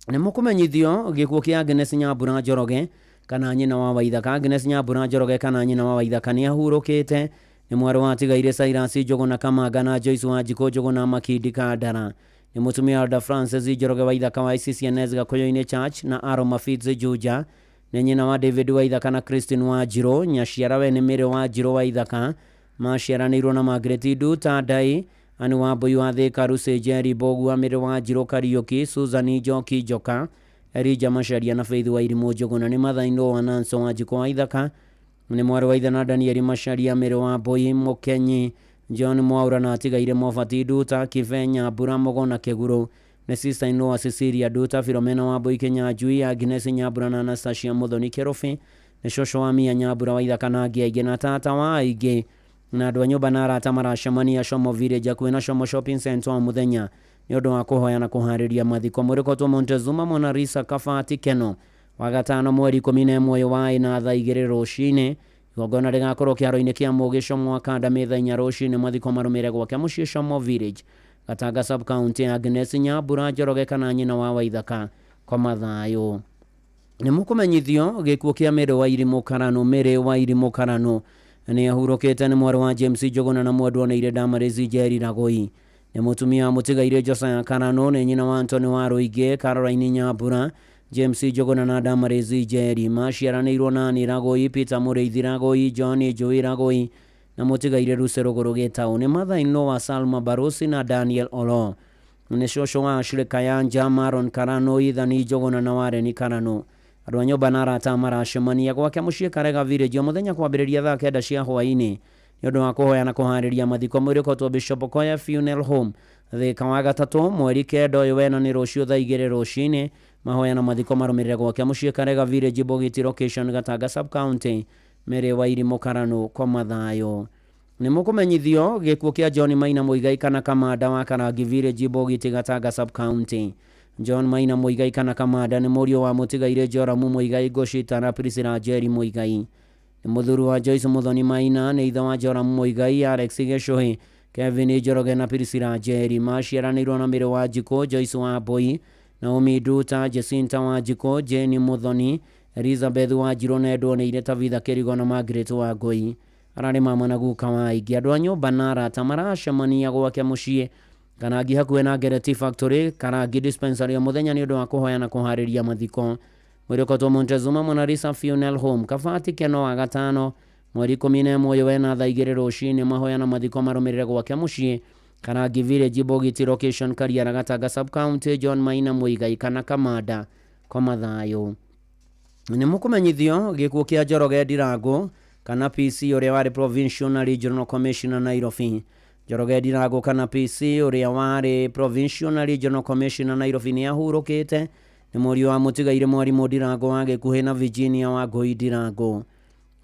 Nĩ mũkũmenyithio gĩkuũ kĩa Agnes Nyambura Njoroge kana nyina wa Waithaka. Agnes Nyambura Njoroge kana nyina wa Waithaka nĩ ahurũkĩte. Nĩ mwarĩ wa atigaire Cyrus Njũgũna Kamanga na Joyce Wanjikũ Njũgũna Makindi Kandara. Nĩ mũtumia Alda Francis Njoroge Waithaka wa ICCNS Gakũyũ-inĩ Church na Aroma Fitz Juja. Nĩ nyina wa David Waithaka na Christine Wanjiru. Nyaciarawe nĩ Mary Wanjiru Waithaka. Maciaranĩirwo na Margaret Nduta Ndai, Ani Wambui wa Thika, Lucy Njeri Mbũgua, Mĩrĩ wa Njirũ Kariũki, Susan Njoki Njoka, Elijah Macharia na Faith Wairimũ Njũgũna. Nĩ Mathainũ wa Nancy Wanjikũ wa Ithaka, nĩ mwarĩ wa ithe na Danieli Macharia, Mĩrĩ wa Mbui Mũkenyi, John Mwaura na atigaire Mobati Nduta, Kibe Nyambura Mũgona Kĩgurũ. Nĩ sister in law wa Cecilia Nduta, Philomena Wambui Kinyanjui, Agnes Nyambura na Anastasia Muthoni Kĩrũbĩ. Nĩ cũcũ wa Mia Nyambura wa Ithaka na angĩ aingĩ na tata wa aingĩ. Na andũ a nyũmba na arata maracemania Shomo Village hakuhĩ na Shomo Shopping Center o mũthenya nĩ ũndũ wa kũhoya na kũharĩria mathiko. Mũrĩkotwo Montezuma Mona Lisa Kabati Keno wagatano mweri 11 wa ĩna thaa 2 rũcinĩ. Igongona rĩgakorwo kĩharo-inĩ kĩa Mũgĩ Shomo Academy thaa 4 rũcinĩ. Mathiko marũmĩrĩre gwake mũciĩ Shomo Village, Gatanga sub county. Agnes Nyambura Njoroge kana nyina wa Waithaka koma thayũ. Nĩ mũkũmenyithio gĩkuũ kĩa Mary Wairimũ Karanu. Mary Wairimũ Karanu nĩ ahurũkĩte, nĩ mwarĩ wa James Njũgũna na mwendwa nĩ Damaris Njeri Ragoi. Nĩ mũtumia wa mũtigairĩ Josiah Karanu, nĩ nyina wa Anthony wa Rũingĩ, Caroline Nyambura, James Njũgũna na Damaris Njeri. Maciaranĩirwo na Ann Ragoi, Peter Mũrĩithi Ragoi, John Njũĩ Ragoi na mũtigairĩ Lucy Rũgũrũ Gĩtaũ. Nĩ mother-in-law wa Salma Barusi na Daniel Olo. Nĩ cũcũ wa Ashley Kayanja, Maron Karanu, Ethan Njũgũna na Warren Karanu. Andũ a nyũmba na arata maracemania gwake mũciĩ Karega Village o mũthenya kwambĩrĩria thaa 9 cia hwaĩ-inĩ nĩ ũndũ wa kũhoya na kũharĩria mathiko. Mwĩrĩkotwo Bishop Koya Funeral Home Thika wa gatatũ mweri 9 ũyũ wena nĩ rũciũ thaa 2 rũcinĩ. Mahoya na mathiko marũmĩrĩre gwake mũciĩ Karega Village, Bogiti location, Gatanga sub county. Mary Wairimũ Karanu koma thayũ. Nĩ mũkũmenyithio gĩkuũ kĩa John Maina Muigai kana Kamanda wa Karangi Village, Bogiti, Gatanga sub county. John Maina Muigai kana Kamanda nĩ mũriũ wa mũtigairĩ Joramu Muigai Ngoshita na Priscilla Njeri Muigai. Nĩ mũthuri wa Joyce Muthoni Maina, nĩ ithe wa Joramu Muigai, Alex Gĩcũhĩ, Kevin Njoroge na Priscilla Njeri. Maciaranĩirwo na Mĩrĩ wa Njikũ, Joyce Wambui, Naomi Nduta, Jacinta Wanjikũ, Jane Muthoni, Elizabeth Wanjirũ na endwo nĩ Tabitha Kĩrigo na Margaret Wangũi. Ararĩ mama na guka wa aingĩ. Andũ a nyũmba na arata maracemania gwake mũciĩ Karangi hakuhĩ na Ngereti Factory, Karangi Dispensary o mũthenya nĩ ũndũ wa kũhoya na kũharĩria mathiko. Mwĩrĩkotwo Montezuma Mona Lisa Funeral Home, Kabati Keno wa gatano mweri 11 ũyũ wena thaa 2 rũcinĩ. Mahoya na mathiko marũmĩrĩre gwake mũciĩ Karangi Village, Bogiti location, Kariara, Gatanga sub county. John Maina Muigai kana Kamanda koma thayũ. Nĩ mũkũmenyithio gĩkuũ kĩa Njoroge Ndirango kana PC ũrĩa warĩ Provincial na Regional Commissioner Nairobi. Njoroge Ndirango kana PC ũrĩa warĩ Provincial na Regional Commissioner Nairobi nĩ ahurũkĩte. Nĩ mũriũ wa mũtigairĩ mwarimũ Ndirango wa Gĩkuhĩ na Virginia wa Ngũi Ndirango.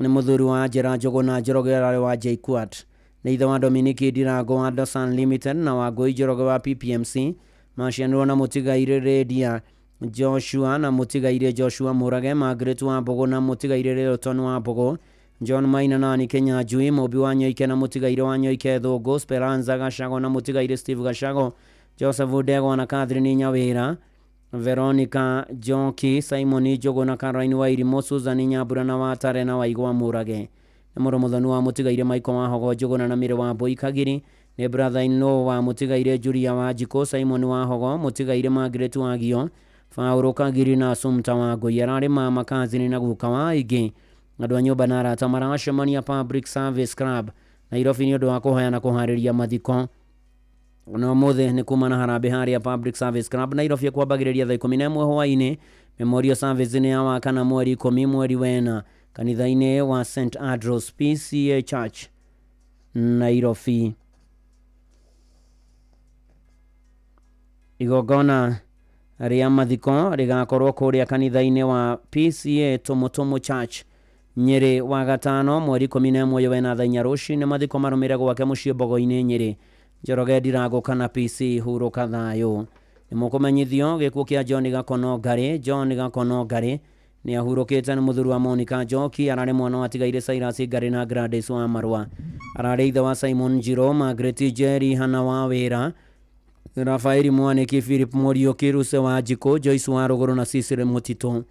Nĩ mũthuri wa Njera Njũgũna Njoroge ũrĩa wa JKUAT. Nĩ ithe wa Dominiki Ndirango wa Dosan Limited na wa Ngũi Njoroge wa PPMC. Maciaranĩirwo na mũtigairĩ Lydia Joshua na mũtigairĩ Joshua Mũrage, Margaret wa Mbũgũ na mũtigairĩ Lilton wa Mbũgũ, John Maina na Ann Kinyanjui, Mũmbi wa Nyoike na mũtigairĩ wa Nyoike Thũngũ, Speranza Gacago na mũtigairĩ Steve Gacago, Joseph Ndegwa na Catherine Nyawĩra, Veronica Njoki, Simon Njũgũ na Caroline Wairimũ, Susan Nyambura na Watare na Waigwa Mũrage. Nĩ mũrũ mũthoni wa mũtigairĩ Michael Wahogo Njũgũna na Mĩrĩ wa Mbui Kagiri. Nĩ brother in law wa mũtigairĩ Julia Wanjikũ, Simon Wahogo, mũtigairĩ Margaret Wagio, Paũlũ Kagiri na Assumpta Wangũi. Ararĩ mama, kazini na guka wa aingĩ. Andũ a nyũmba na arata maracemania Public Service Club Nairobi nĩ ũndũ wa kũhoya na kũharĩria mathiko. Na ũmũthĩ nĩ kuma na harambĩ harĩa Public Service Club Nairobi kwambagĩrĩria thaa 11 hwaĩ-inĩ. Memorial service nĩ ya wakana mweri 10 mweri wena kanitha-inĩ wa St Andrews PCA Church Nairobi. Igongona rĩa mathiko rĩgakorwo kũrĩa kanitha-inĩ wa PCA Tumutumu Church Nyĩrĩ wa gatano mweri 11 wena thaa 4 rũcinĩ. Mathiko marũmĩrĩre gwake mũciĩ Mbogo-inĩ Nyĩrĩ. Njoroge Ndirango kana PC hurũka thayũ. Nĩ mũkũmenyithio gĩkuũ kĩa John Gakono Ngarĩ. John Gakono Ngarĩ nĩ ahurũkĩte, nĩ mũthuri wa Monica Njoki. Ararĩ mwana wa tigairĩ Cyrus Ngarĩ na Gladys wa Marua. Ararĩ ithe wa Simon Njiro, Margaret Njeri, Hana wa Wĩra, Rafaeli Mwaniki, Philip Muriuki, Ruse wa Njikũ, Joyce wa Rũgũrũ na Cecily Mũtitũ.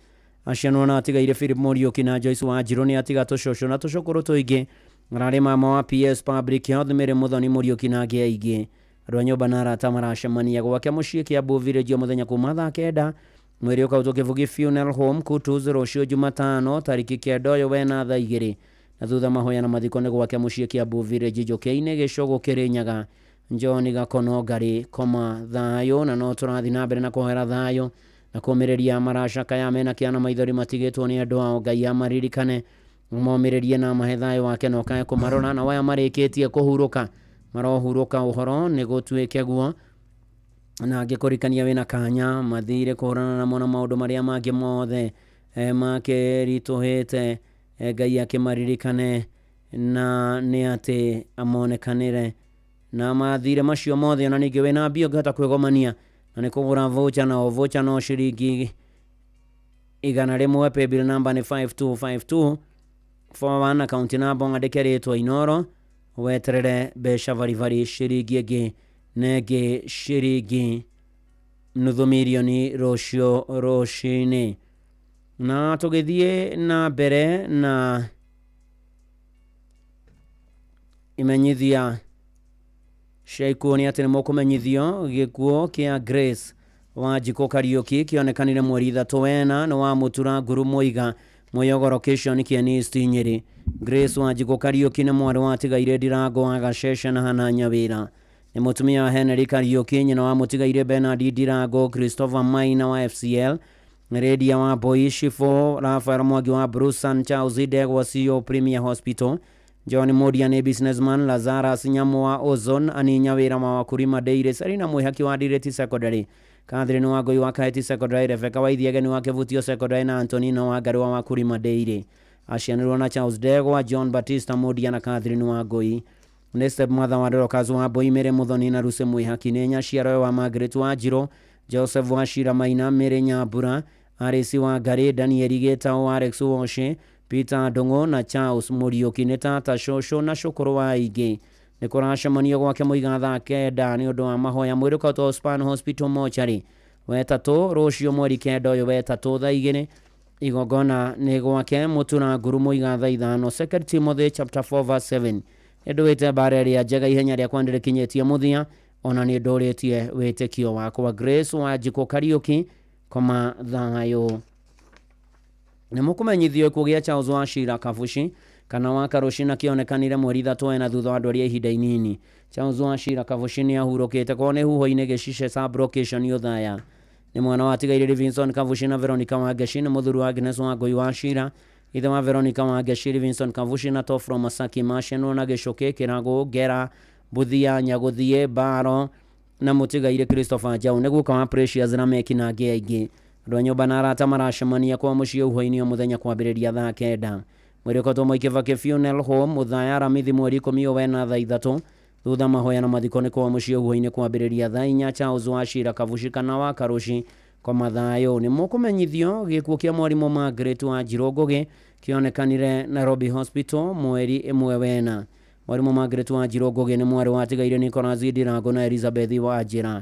Acianwo na atigairĩ Philip Muriuki na Joyce wa Njirũ. Nĩ atiga tũcũcũ na tũcũkũrũ tũingĩ. Ararĩ mama wa PS Public Health Mary Muthoni Muriuki na angĩ aingĩ. Andũ a nyũmba na arata maracemania gwake mũciĩ Kiambu Village o mũthenya kuma thaa 9. Mwĩrĩ ũkautwo Kĩbugi Funeral Home Kutus rũciũ Jumatano tarĩki 9 ũyũ wena thaa 2. Na thutha mahoya na mathiko nĩ gwake mũciĩ Kiambu Village Njũkĩ-inĩ Gĩcũgũ Kĩrĩnyaga. John Gakono Ngari koma thayũ. Na no tũrathiĩ na mbere na kũhoera thayũ na kũmĩrĩria maracakaya mena kĩana maithori matigĩtwo nĩ andũ ao. Ngai amaririkane, momĩrĩrie na mahe thayũ wake na ũkae kũmarora, na waya marĩkĩtie kũhurũka marohurũka ũhoro nĩ gũtuĩke guo. Na ngĩkũrikania wĩna kanya mathire kũhũrana namo na maũndũ marĩa mangĩ mothe makĩritũhĩte. Ngai akĩmaririkane na nĩ atĩ amonekanĩre na mathire macio mothe. Ona ningĩ wĩna mbia ũngĩhota kwĩgomania na nĩ kũgũra voucher, na o voucher no ciringi 100. Paybill number nĩ 5252 41, account number ng'andĩke rĩtwa Inoro, weterere mbeca baribari ciringi ĩngĩ na ĩngĩ ciringi nuthu mirioni rũciũ rũcinĩ. Na tũgĩthiĩ na mbere na imenyithia cia ikuũ nĩ atĩ nĩ mũkũmenyithio gĩkuũ kĩa Grace Wanjikũ Kariũki kĩonekanire mweri 3 wena nĩ wa Mũtura Nguru Mũiga Mũyogoro Kĩcioni kĩa East Nyĩrĩ. Grace Wanjikũ Kariũki nĩ mwarĩ wa tigaire Ndirango wa Gacece na Hana Nyawĩra. Nĩ mũtumia wa Henry Kariũki, nyina wa mũtigaire Bernard Ndirango, Christopher Maina wa FCL, Redia wa Boy Shifo, Rafael Mwangi wa Bruce Charles Ndegwa CEO Premier Hospital, John Modia nĩ businessman, Lazarus Nyamu wa Ozone, Ani Nyawĩra wa Wakulima Dairy, Serina Mwihaki wa Direti Secondary, Catherine Wangui wa Kaeti Secondary, Rebecca Waithiege wa Kĩvutio Secondary na Antonina wa Ngarĩ wa Wakulima Dairy. Acianĩrwo na Charles Ndegwa, John Batista Modia na Catherine Wangui. Nĩ step mother wa Dorcas wa Mbui, Mary Muthoni na Lucy Mwihaki. Nĩ nyaciaro wa Margaret Wanjirũ, Joseph Wachira Maina, Mary Nyambura, Arisi wa Ngarĩ, Daniel Gĩtaũ, Alex Woshe, Peter Ndung'u na Charles Mũriũki. Nĩ tata, cũcũ na cũkũrũ wa aingĩ. Nĩ kũracemanio gwake Mũiga thaa 9 nĩ ũndũ wa mahoya mwĩrĩ Span Hospital Mortuary. Wetatũ rũciũ mweri 9 ũyũ wetatũ thaa 2 igongona nĩ gwake Mũtura Nguru Mũiga thaa 5. 2 Timothy chapter 4 verse 7. Nĩndũĩte mbara ĩrĩa njega, ihenya rĩakwa nĩrĩkinyĩtie mũthia, ona nĩ ndũrĩtie wĩtĩkio wakwa. Grace Wanjikũ Kariũki koma thayũ. Nĩ mũkũmenyithio gĩkuũ gĩa Charles Wachira Kabuci kana wa Karũci na kĩonekanire mweri 3 wena thutha wa ndwari ya ihinda inini. Charles Wachira Kabuci nĩ ahurũkĩte kwao nĩ huho-inĩ Gĩcice sub-location Othaya. Nĩ mwana wa tigaire Livingston Kabuci na Veronica Wangeci. Nĩ mũthuri wa Agnes Wangui Wachira, ithe wa Veronica Wangeci, Livingston Kabuci na Tofro Masaki. Macianwo na Gĩcũkĩ, Kĩragũ, Ngera, Buthia, Nyagũthiĩ, Mbaro na mũtigaire Christopher Njau. Nĩ guka wa Precious na Meki na angĩ aingĩ. Andũ a nyũmba na arata maracemania kwa mũciĩ ũhũa-inĩ o mũthenya kwambĩrĩria thaa 9. Mwĩrĩ ũkoretwo Mwai Kibaki Funeral Home Mũthaya Aramithi mweri 10 wena thaa 3. Thutha mahoya na mathiko nĩ kwa mũciĩ ũhũa-inĩ kwambĩrĩria thaa 4. Charles Wachira Kabuci kana wa Karũci koma thayũ. Nĩ mũkũmenyithio gĩkuũ kĩa mwarimũ Margaret Wanjirũ Ngũgĩ kĩonekanire Nairobi Hospital mweri 1 wena. Mwarimũ Margaret Wanjirũ Ngũgĩ nĩ mwarĩ wa tigaire Nicholas Ndirango na Elizabeth Wanjĩra.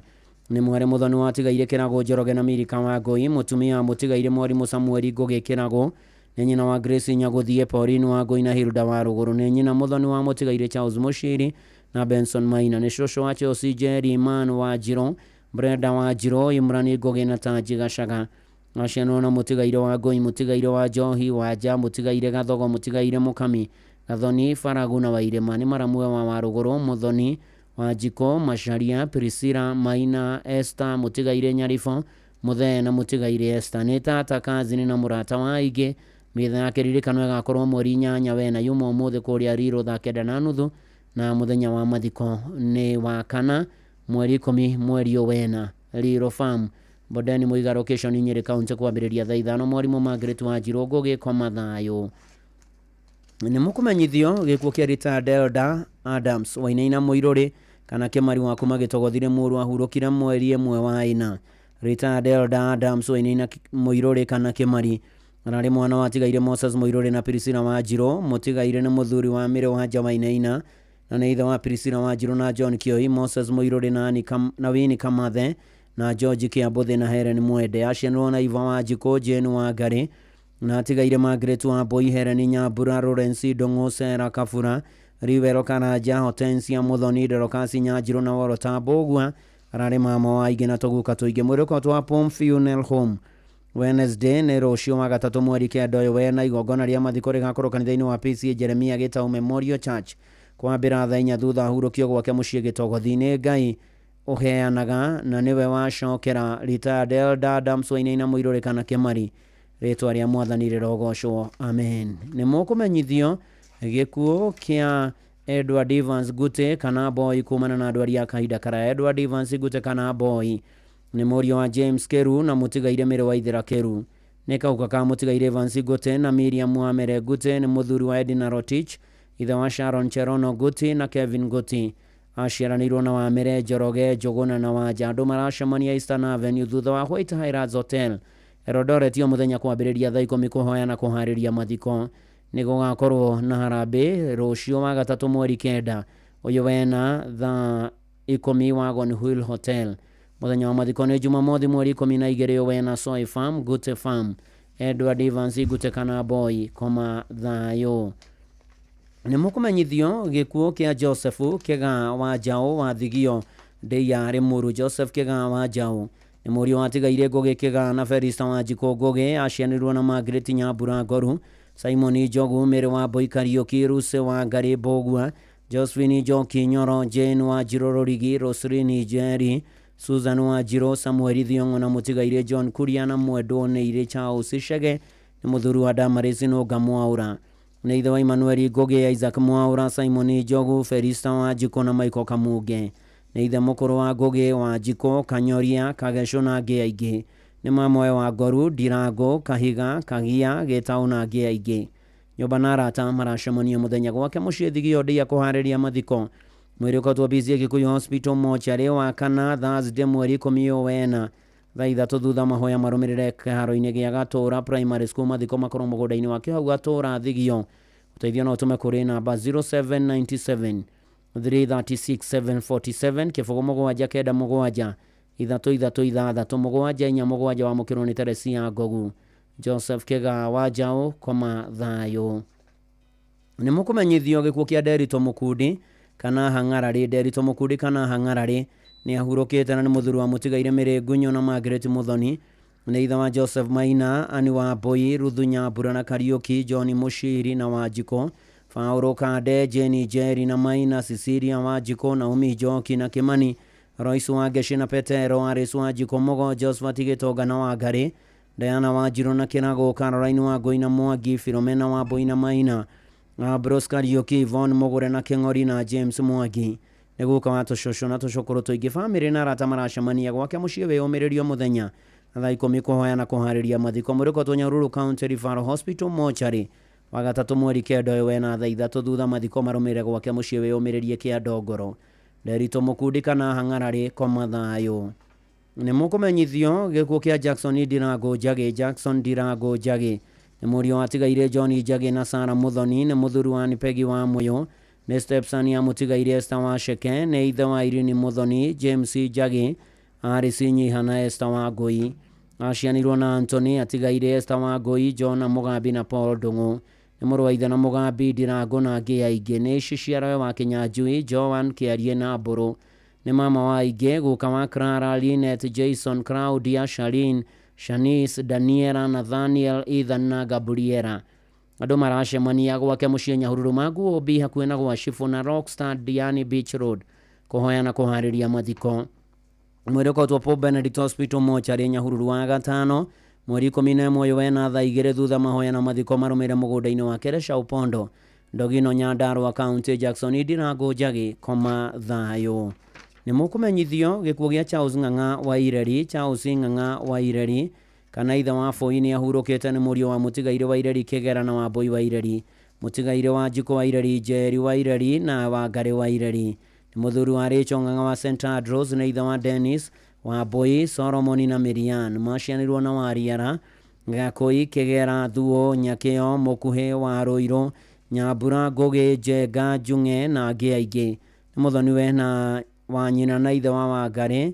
Nĩ mwarĩ mũthoni wa tigaire Kĩragũ Njoroge na Milika Wangui. Mũtumia wa mũtigaire mwarimũ Samuel Ngũgĩ Kĩragũ. Nĩ nyina wa Grace Nyagũthiĩ, Pauline Wangui na Hilda wa Rũgũrũ. Nĩ nyina mũthoni wa mũtigaire Charles Mũciri na Benson Maina. Nĩ cũcũ wa Chelsea Jerry Man Wanjirũ, Brenda Wanjirũ, Imran Ngũgĩ na Tanji Gacaga. Acianwo na mũtigaire wa Ngũi, mũtigaire wa Njohi, Wanja, mũtigaire Gathogo, mũtigaire Mũkami, Gathoni, Faragu na Wairĩma. Nĩ maramwe wa Warũgũrũ, Mũthoni, Wanjikũ, Macharia, Priscilla, Maina, Esther, mũtigaire Nyaribo, Mũthee na mũtigaire Esther. Nĩ tata, kazini na mũrata wa aingĩ. Mĩtha ya kĩririkano ĩgakorwo mweri 8 wena yuma ũmũthĩ kũrĩa Rirũ thaa 9:30 na mũthenya wa mathiko nĩ wa kana mweri 10 mweri wena Rirũ Farm Bondeni Mũiga location Nyĩrĩ County kwambĩrĩria thaa 5. Mwarimũ Margaret Wanjirũ Ngũgĩ koma thayũ. Nĩ mũkũmenyithio gĩkuũ kĩa retired Elder Adams Wainaina Mũirũrĩ kana Kĩmari wa kuma Gĩtogothire Mũrũ ahurũkire mweri 1 wa 4. Retired Elder Adams Wainaina Mũirũrĩ kana Kĩmari ararĩ mwana wa tigaire Moses Mũirũrĩ na Priscilla Wanjirũ. Mũtigaire nĩ mũthuri wa Mĩrĩ Wanja Wainaina na nĩ ithe wa Priscilla Wanjirũ na John Kĩoi, Moses Mũirũrĩ na Winnie Kamathe na George Kĩambũthĩ na Helen Mwende. Acianirwo na Iva Wanjikũ, Jane Wangarĩ na atigaire Margaret Wambui, Helen Nyambura, Lawrence Ndung'u, Sera Kabura, Riwero Karanja, Hortensia Muthoni, Dorcas Nyanjirũ na Walter Mbũgua. Ararĩ mama wa aingĩ na tũguka tũingĩ. Mwĩrĩ ũkoretwo wa Palm Funeral Home Wednesday nĩ rũciũ wa gatatũ mweri 9 ũyũ wena. Igongona rĩa mathiko rĩgakorwo kanitha-inĩ wa PCA Jeremia Gĩtaũ Memorial Church Kwambĩra thaa 4 thutha ahurũkio gwake mũciĩ Gĩtogothi-inĩ. Ngai ũheanaga na nĩwe wacokera. Retired Elder Adams Wainaina Mũirũrĩ kana Kĩmari, rĩtwa rĩa Mwathani rĩrogocwo, amen. Nĩ mũkũmenyithio gĩkuũ kĩa Edward Evans Gute kana Boy kumana na ndwari ya kahinda karaya. Edward Evans Gute kana Boy nĩ mũriũ wa James Keru na mũtigaire Mĩrĩ wa Ithĩra Keru. Nĩ kauka ka mũtigaire Evans Gute na Miriam Wamere Gute. Nĩ mũthuri wa Edina Rotich, ithe wa Sharon Cherono Guti na Kevin Guti. Aciaranĩirwo na Wamere Njoroge Njũgũna na Wanja. Andũ maracemania Eastern Avenue thutha wa White Highlands Hotel Eldoret o mũthenya kwambĩrĩria thaa 10 kũhoya na kũharĩria mathiko. Nĩ gũgakorwo na harambĩ rũciũ wa gatatũ mweri 9 ũyũ wena thaa 10 Wagon Wheel Hotel. Mũthenya wa mathiko nĩ Jumamothi mweri 12 wena Soy Farm Gute Farm. Edward Evans Gute kana Boy, koma thayũ. Nĩ mũkũmenyithio gĩkuũ kĩa Joseph Kĩgaa wa Njaũ wa Thigio Ndĩia Rĩmuru. Joseph Kĩgaa wa Njaũ nĩ mũriũ wa Tigaire Ngũgĩ Kĩgaa na Felista wa Njikũ Ngũgĩ. Aciaranĩirwo na Margaret Nyambura Ngoru, Simon Njogu, Mĩrĩ wa Mbũi Kariũki, Ruse wa Ngarĩ Mbũgua, Josephine Njoki Nyoro, Jane wa Njirũ Rũrigi, Roselyn Njeri, Susan wa Njirũ, Samuel Thiong'o na mũtigaire John Kuria na mwendwo nĩ Irĩ Charles Chege. Nĩ mũthuri wa Damaris Nũnga Mwaũra. Nĩ ithe wa Emmanuel Ngũgĩ, Isaac Mwaũra, Simon Njogu, Felista wa Njikũ na Michael Kamunge. Nĩ ithe mũkũrũ wa Ngũgĩ wa Njikũ, Kanyoria, Kagecũ na angĩ aingĩ. Nĩ mamwe wa Ngoru, Ndirango, Kahiga, Kagia, Gĩtaũ na angĩ aingĩ. Nyũmba na arata maracemania mũthenya gwake mũciĩ Thigio Ndĩa kũharĩria mathiko. Mwĩrĩ ũkotwo BC Gĩkũyũ Hospital mocarĩ wa kana Thursday mweri 10 wena thaa 3 thutha mahoya marũmĩrĩre kĩharo-inĩ gĩa Gatũra Primary School. Mathiko makorwo mũgũnda-inĩ wake hau Gatũra Thigio. Ũteithio no ũtũme kũrĩ namba 0797 336 747 0 7 9 7 3 3 6 7 4 7. Wamũkĩrwo nĩ Teresia Ngogu. Joseph Kĩgaa wa Njaũ, koma thayũ. Nĩ mũkũmenyithio gĩkuũ kĩa Nderito Mũkundi kana Hang'ararĩ. Nderito Mũkundi kana Hang'ararĩ nĩ ahurũkĩte na nĩ mũthuri wa mũtigaire Mĩrĩ Ngunyo na Margaret Muthoni. Nĩ ithe wa Joseph Maina, Ani wa Mbũi, Ruthu Nyambura na Kariũki, John Mũciri na Wanjikũ, Paũlũ Kande, Jane Njeri na Maina, Cecilia Wanjikũ, Naomi Njoki na Kĩmani, Royce wa Ngeci na Petero, Aris Wanjikũ Mũgo, Josephat Gĩtonga na Wangarĩ, Diana Wanjirũ na Kĩragũ, Caroline wa Ngũi na Mwangi, Philomena wa Mbũi na Maina, Ambrose Kariũki, Yvonne Mũgũre na Kĩng'ori na James Mwangi. Nĩ guka wa tũcũcũ na tũcũkũrũ tũingĩ. Bamĩrĩ na arata maracemania gwake mũciĩ wĩyũmĩrĩrio mũthenya thaa 10 kũhoya na kũharĩria mathiko. Mũrĩkotwo Nyahururu County Referral Hospital mocarĩ wa gatatũ mweri 9 ũyũ wena thaa 3 thutha mathiko marũmĩrĩre gwake mũciĩ wĩyũmĩrĩrie kĩa Ndongoro. Nderito Mũkundi kana Hang'ararĩ, koma thayũ. Nĩ mũkũmenyithio gĩkuũ kĩa Jackson Ndirango Njagĩ. Jackson Ndirango Njagĩ nĩ mũriũ wa Tigaire John Njagĩ na Sarah Muthoni. Nĩ mũthuri wa Peggy wa Mũyũ. Nĩ stepson ya mũtigaire Esther wa Sheke. Nĩ ithe wa Irene Muthoni, James Njagĩ, Alice Nyiha na Esther wa Ngũi. Acianirwo na Anthony, atigaire Esther wa Ngũi, John Mũgambi na Paul Ndung'u. Nĩ mũrũ wa ithe na Mũgambi Ndirango na angĩ aingĩ. Nĩ ciciarawe wa Kĩnyanjui, Joan Kĩarie na Mbũrũ. Nĩ mama wa aingĩ, guka wa Clara, Linet, Jason, Claudia, Charlene, Shanice, Daniela, Nathaniel, Ethan na Gabriela. Andũ maracemania gwake mũciĩ Nyahururu Maguo-Ũmbi hakuhĩ na gwa Cibũ na Rockstar Diani Beach Road kũhoya na kũharĩria mathiko. Mwĩrĩ ũkotwo Pope Benedict Hospital mocarĩ Nyahururu wa gatano mweri 11 ũyũ wena thaa 2 thutha mahoya na mathiko marũmĩrĩre mũgũnda-inĩ wa Keresha Upondo Ndogino Nyandarua County. Jackson Ndirango Njagĩ, koma thayũ. Nĩ mũkũmenyithio gĩkuũ gĩa Charles Ng'ang'a wa Ireri. Charles Ng'ang'a wa Ireri kana ithe wa Bũi nĩ ahurũkĩte. Nĩ mũriũ wa mũtigaire wa Ireri Kĩgera na wa Mbũi wa Ireri, mũtigaire wa Njikũ wa Ireri, Njeri wa Ireri na wa Ngarĩ wa Ireri. Nĩ mũthuri wa Rachel Ng'ang'a wa St Andrews. Nĩ ithe wa Dennis wa Mbũi, Solomon na Miriam. Macianirwo na Wariara, Gakũi, Kĩgera, Thuo, Nyakĩo, Mũkuhĩ wa Rũirũ, Nyambura, Ngũgĩ, Njenga, Njung'e na angĩ aingĩ. Nĩ mũthoniwe na wa nyina na ithe wa Wangarĩ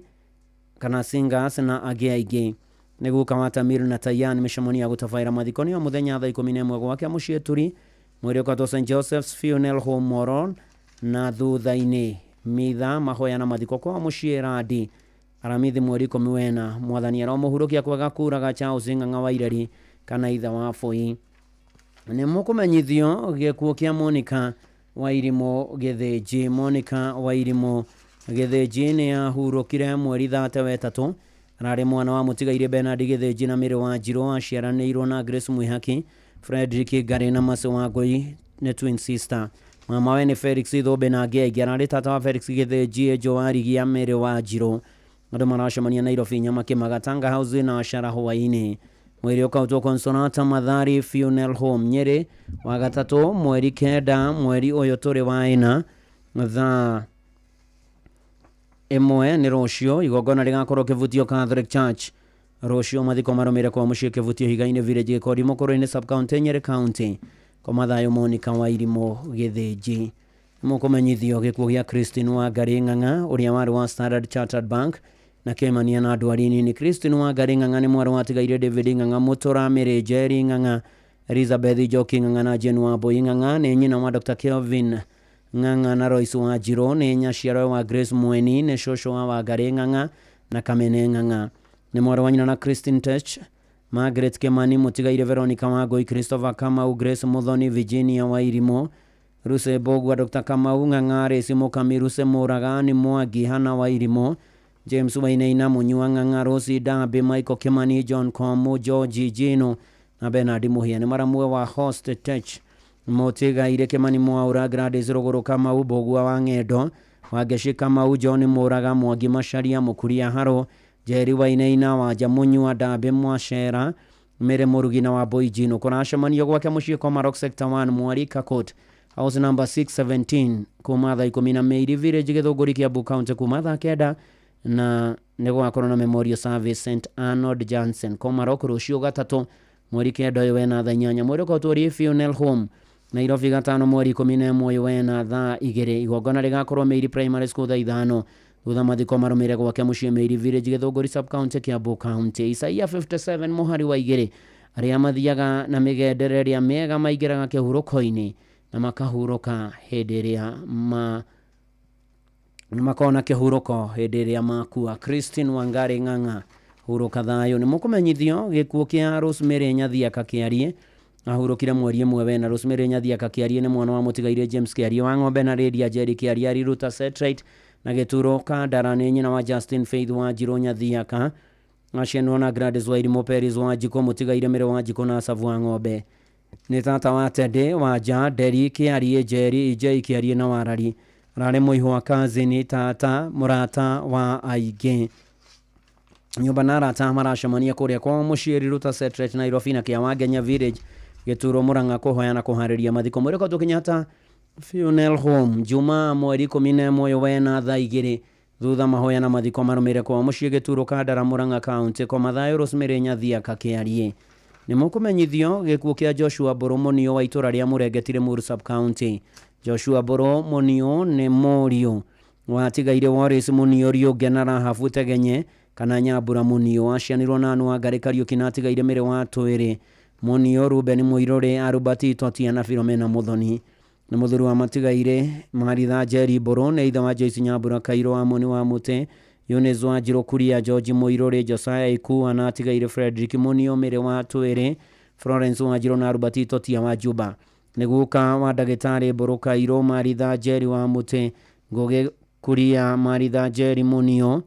kana Singas na angĩ aingĩ. Nĩ guka wa Tamir na Tayan. Mĩcemanio ya gũtabaĩra mathiko nĩ o mũthenya thaa 11 gwake mũciĩ Turi. Mwĩrĩ ũkotwo St Joseph's Funeral Home Moron na thutha-inĩ mitha mahoya na mathiko kwa mũciĩ Randi Aramithi mweri 14. Mwathani aromũhurũkia kwega kuraga Charles Ng'ang'a wa Ireri kana ithe wa Bũi. Nĩ mũkũmenyithio gĩkuũ kĩa Monica Wairimu Githinji. Monica Wairimu Githinji nĩ ahurũkire mweri 33. Ararĩ mwana wa mũtigairĩ Bernard Githinji na Mary Wanjiru. Aciaranĩirwo na Grace Mwihaki, Frederick Ngari na Mercy Wangui nĩ twin sister. Mamawe nĩ Felix Thũmbĩ na angĩ aingĩ. Ararĩ tata wa Felix Githinji, Joe Arigia, Mary Wanjiru. Andũ maracemania Nairobi, Nyamakĩmaga, Tanga House na Ashara hwaĩ-inĩ. Mwĩrĩ ũkautwo Consolata Mathari Funeral Home, Nyeri, wa gatatũ mweri 9 mweri ũyũ tũrĩ wa 4 thaa 1 nĩ rũciũ. Igongona rĩgakorwo Kĩvutio Catholic Church rũciũ. Mathiko marũmĩrĩre kwa mũciĩ Kĩvutio Higa-inĩ Village, Gĩkondi Mũkũrũ-inĩ sub county, Nyeri County. Koma thayũ Monica Wairimu Githinji. Mũkũmenyithio gĩkuũ gĩa Christine Wangari Ng'ang'a ũrĩa warĩ wa Standard Chartered Bank na kĩmania na ndwari nini. Christine Wangari Ng'ang'a nĩ mwarĩ watigaire David Ng'ang'a, Mũtũra Mary Njeri Ng'ang'a, Elizabeth Njoki Ng'ang'a na Jane Wambui Ng'ang'a. Nĩ nyina wa Dr. Kelvin Ng'ang'a na Royce Wanjiru. Nĩ nyaciaro wa Grace Mweni. Nĩ cũcũ wa Wangari Ng'ang'a na Kamene Ng'ang'a. Nĩ mwarĩ wa nyina na Christine Tech, Margaret Kimani, mũtigaire Veronica Wangui, Christopher Kamau, Grace Muthoni, Virginia Wairimu, Ruse Mbogua, Dr. Kamau Ng'ang'a, Resi Mukami, Ruse Muragani, Mwangi, Hana Wairimu, James Wainaina, Munyua Ng'ang'a, Rosi Dabi, Michael Kimani, John Komu, George Jino na Bernard Muhia. Nĩ maramwe wa Host Tech, mũtigaire Kimani Mwaura, Gladys Ruguru Kamau, Mbogua wa Ng'endo, Wangeci Kamau, John Muraga, Mwangi Macharia, Mukuria Haro, Njeri Wainaina, Wanja Munyua, Dabi Mwacera, Mary Murugi na Wambui Jino. Kũracemanio gwake mũciĩ Komarok Sector 1, Mwarika Court, house number 617, kuma thaa 12 Village, Gĩthũngũri, Kiambu County, kuma thaa 9 na nĩ gũgakorwo na memorial service St Arnold Johnson Komarok rũciũ gatatũ mweri 9 ũyũ wena thaa 8. Mwĩrĩ ũkautwo Funeral Home Nairobi gatano mweri 11 ũyũ wena thaa 2. Igongona rĩgakorwo Meiri Primary School thaa 5. Thutha mathiko marũmĩrĩre gwake mũciĩ Meiri Village, Gĩthũngũri sub county, Kiambu County. Isaia 57 mũhari wa 2. Arĩa mathiaga na mĩgendere ĩrĩa mĩega maingĩraga kĩhurũko-inĩ na makahurũka hĩndĩ ĩrĩa makona kĩhurũko hĩndĩ ĩrĩa makua. Christine Wangari Ng'ang'a, hurũka thayũ. Nĩ mũkũmenyithio gĩkuũ kĩa Rosemary Nyathiaka Kĩarie. Ahurũkire mweri 1 wena. Rosemary Nyathiaka Kĩarie nĩ mwana wa mũtigaire James Kĩarie wa Ng'ombe na Lydia Njeri Kĩarie. Ariruta Setrite na Gĩturo Kandara. Nĩ nyina wa Justin Faith Wanjiru Nyathiaka. Acianwo na Gladys Wairimu, Peris Wanjikũ, mũtigaire Mary Wanjikũ na Asafu wa Ng'ombe. Nĩ tata wa Tede Wanja, Nderi Kĩarie, Njeri Ijei Kĩarie na Warari. Ararĩ mũihwa kazini, tata mũrata wa aingĩ. Nyũmba na arata maracemania kũrĩa kwao mũciĩ Riruta Setrite Nairobi na Kĩawangenya Village, Gĩturo Mũrang'a, kũhoya na kũharĩria mathiko. Mwĩrĩ ũkautwo Kenyatta Funeral Home Jumaa mweri 11 ũyũ wena thaa 2. Thutha mahoya na mathiko marũmĩrĩre kwao mũciĩ Gĩturo Kandara, Mũrang'a County. Koma thayũ Rosemary Nyathiaka Kĩarie. Nĩ mũkũmenyithio gĩkuũ kĩa Joshua Mbũrũ Mũnio wa itũra rĩa Mũrengeti, Limuru sub county. Joshua Mbũrũ Mũnio nĩ mũriũ watigaire Wallace Mũnio Riũnge na Rahabu Tegenye kana Nyambura Mũnio. Acianirwo na Anne Wangari Kariũki na atigaire Mary wa Twĩrĩ Mũnio, Ruben Mũirũrĩ, Arubati Totia na Philomena Mũthoni. Nĩ mũthuri wa matigaire Maritha Njeri Mbũrũ. Nĩ ithe wa Joyce Nyambura Kairũ, Amoni wa Mũtĩ, Eunice Wanjiru Kuria, George Mũirũrĩ, Josiah Ikua na atigaire Frederick Mũnio, Mary wa Twĩrĩ, Florence Wanjiru na Arubati Totia wa Juba. Nĩ guka wa ndagĩtarĩ Mbũrũ Kairũ, Maritha Njeri wa Mũtĩ, Ngũgĩ Kuria, Maritha Njeri Mũnio,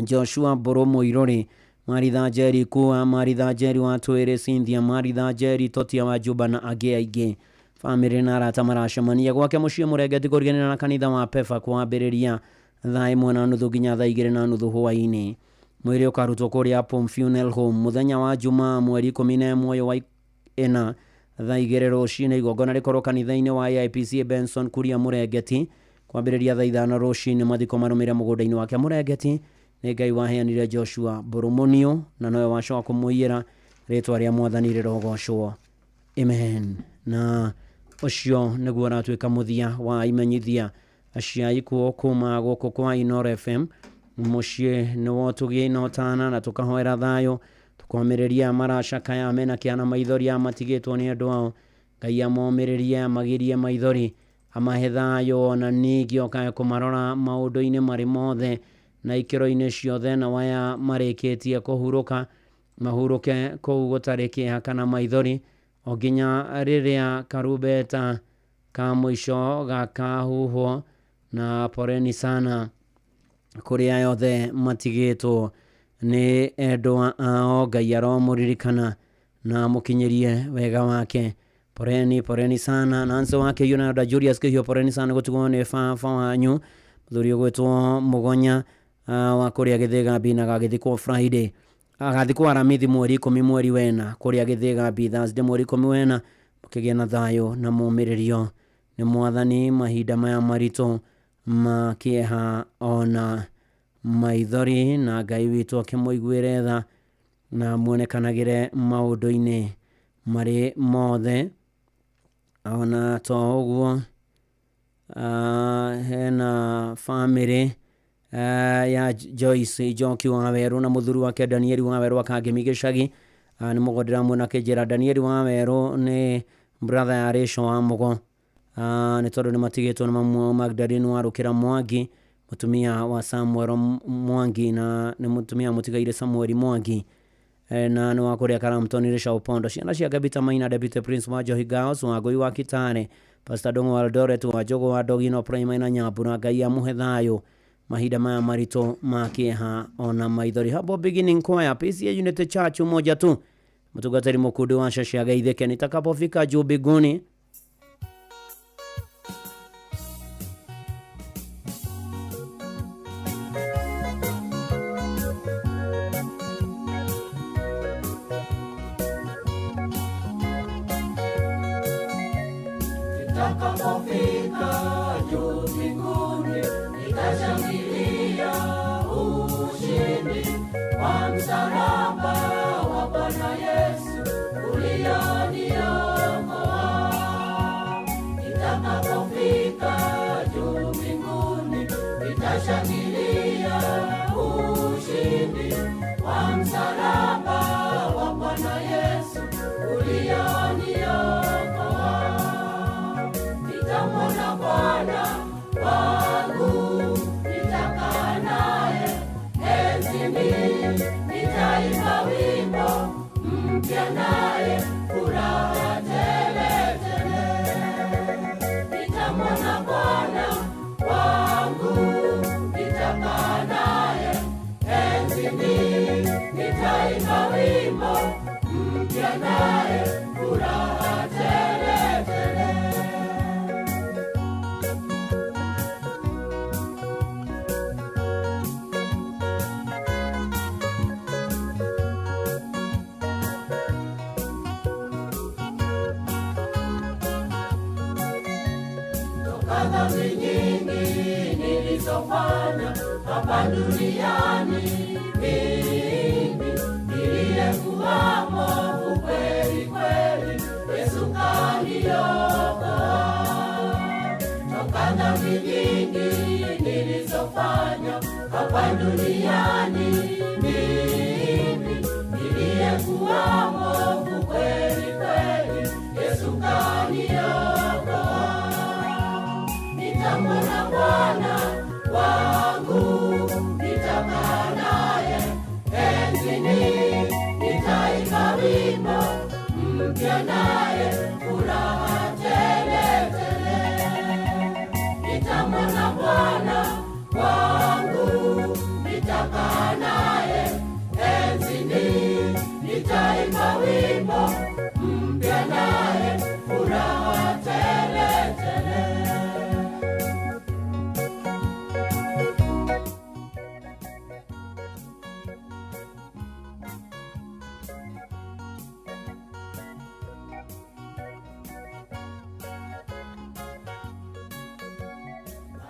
Joshua Mbũrũ Mũirũrĩ, Maritha Njeri Ikua, Maritha Njeri wa Twĩrĩ, Cynthia Maritha Njeri Totia wa Juba na angĩ aingĩ. Famĩlĩ na arata maracemania gwake mũciĩ Mũrengeti kũriganĩra na kanitha wa Pefa kwambĩrĩria thaa 1:30 nginya thaa 2:30 hwaĩ-inĩ. Mwĩrĩ ũkarutwo kũrĩa Apom Funeral Home mũthenya wa Jumaa mweri 11 ũyũ wa 4 thaa 2 rũcinĩ. Igongona rĩkorwo kanitha-inĩ wa AIPC Benson Kuria Mũrengeti kwambĩrĩria thaa 5 rũcinĩ. Mathiko marũmĩrĩre mũgũnda-inĩ wake Mũrengeti. Nĩ Ngai waheanire Joshua Mbũrũ Mũnio na nowe wacoka kũmũiyĩra. Rĩtwa rĩa Mwathani rĩrogocwo. Amen. Na ũcio nĩguo ũratuĩka mũthia wa imenyithia cia ikuũ kuma gũkũ kwa Inooro FM. Mũciĩ nĩ wotũgĩ na ũtana na tũkahoera thayũ, tũkomĩrĩria maracakaya mena kĩana maithori matigĩtwo nĩ andũ ao. Ngai amomĩrĩrie, amagirie maithori, amahe thayũ, ona ningĩ okae kũmarora maũndũ-inĩ marĩ mothe na ikĩro-inĩ ciothe, na waya marĩkĩtie kũhurũka mahurũke kũu gũtarĩ kĩeha kana maithori, o nginya rĩrĩa karumbeta ka mũico gakahuhwo. Na poreni sana kũrĩa yothe matigĩtwo nĩ endwa ao. Ngai aromũririkana na mũkinyĩrie wega wake. Poreni poreni sana. Nancy wake yuna da Julius Kihio, poreni sana gũtigwo nĩ baba wanyu mũthuri ũgwĩtwo Mũgonya wa kũrĩa Gĩthĩgambi, na gagĩthikwo Friday, agathikwo Aramithi mweri 10 mweri wena kũrĩa Gĩthĩgambi, Thursday mweri 10 wena. Mũkĩgĩa na thayũ na mũmĩrĩrio nĩ Mwathani mahinda maya maritũ ma kĩeha ona maithori, na Ngai witũ akĩmũiguĩre tha na muonekanagĩre maũndũ-inĩ marĩ mothe. Ona to ũguo, hena famĩlĩ ya Joyce Njoki wa Werũ na mũthuri wake Danieli wa Werũ akangemi gĩcagi. Nĩ mũgo ndĩramuona akĩnjĩra Danieli wa Werũ nĩ brother ya Rachel wa Mũgo, nĩ tondũ nĩ matigĩtwo nĩ mamu wao Magdalene wa Rũkĩra Mwangi, mũtumia wa Samuel Mwangi, na nĩ mũtumia mũtigaire Samuel Mwangi, na nĩ wa kũrĩa Karamtoni Rĩca Upondo. Ciana ciake Peter Maina, Deputy Prince wa Njohi Girls, Wangũi wa Kitale, Pastor Ndung'u wa Eldoret, wa Njũgũ wa Ndogino Prime na Nyambura. Ngai amũhe thayũ mahinda maya maritũ ma kĩeha ona maithori. Hapo Beginning Choir, PCA Unity Church umoja tu, mũtungatĩri mũkundi wa Shasha Geithĩke. Nitakapofika juu mbinguni. Nitakapofika juu mbinguni, nitashangilia ushindi wa msalaba wa Bwana Yesu ulioniokoa. Nitakapofika juu mbinguni, nitashangilia ushindi wa msalaba wa Bwana Yesu ulioniokoa. Nitamwona Bwana wangu, nitakaa naye enzini, nitaimba wimbo mpya naye furaha tele tele. Nitamwona Bwana wangu, nitakaa naye enzini, nitaimba wimbo mpya naye furaha tele tele. Toka dhambi nyingi nilizofanya hapa duniani, mimi niliyekuwa mwovu kweli kweli, Yesu kaniokoa. Toka dhambi nyingi nilizofanya hapa duniani, mimi niliyekuwa mwovu kweli kweli, Yesu kaniokoa. Nitamwona Bwana wangu, nitakaa naye enzini, nitaimba wimbo mpya naye furaha tele tele. Nitamwona Bwana wangu, nitakaa naye enzini, nitaimba wimbo mpya naye furaha tele tele.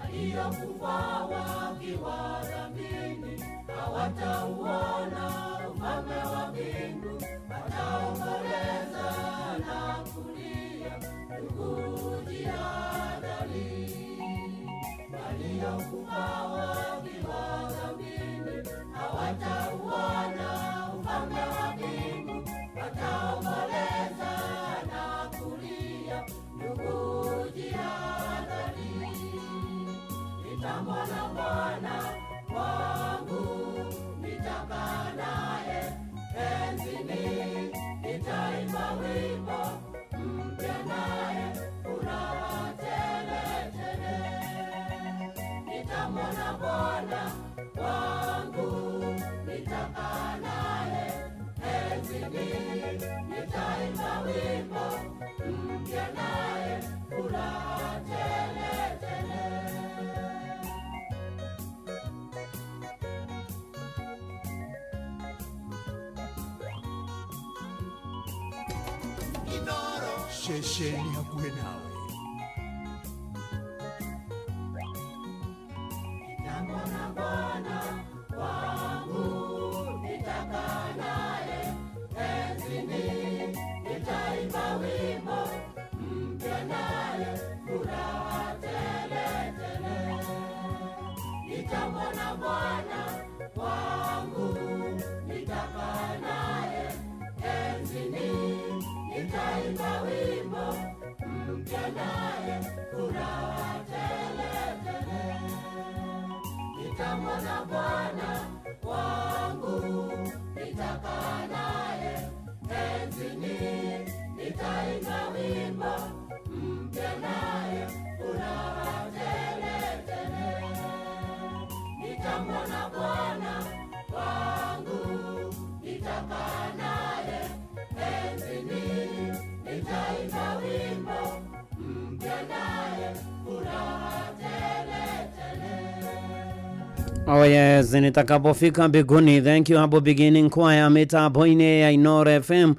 Waliokufa wakiwa dhambini hawatauona ufalme wa mbingu, wataomboleza na kulia, ndugu jihadhari. Waliokufa wakiwa dhambini hawatauona ufalme wa mbingu, wataomboleza na kulia, ndugu jihadhari. Nitamwona Bwana wangu, nitakaa naye Ceceni hakuhĩ nawe. Nitamwona Bwana wangu, nitakaa naye enzini, nitaimba wimbo mpya naye, furaha tele tele. Nitamwona Bwana wangu, nitakaa naye enzini, nitaimba wimbo mpya naye, furaha tele tele. Nitamwona Bwana wangu, nitakaa naye enzini, nitaimba wimbo mpya naye, furaha tele tele. Nitamwona Bwana wangu, nitakaa naye enzini, nitaimba wimbo mpya naye, furaha tele tele. Oh yes, nitakapofika mbinguni. Thank you Humble Beginning Choir mitambo-inĩ ya Inooro FM.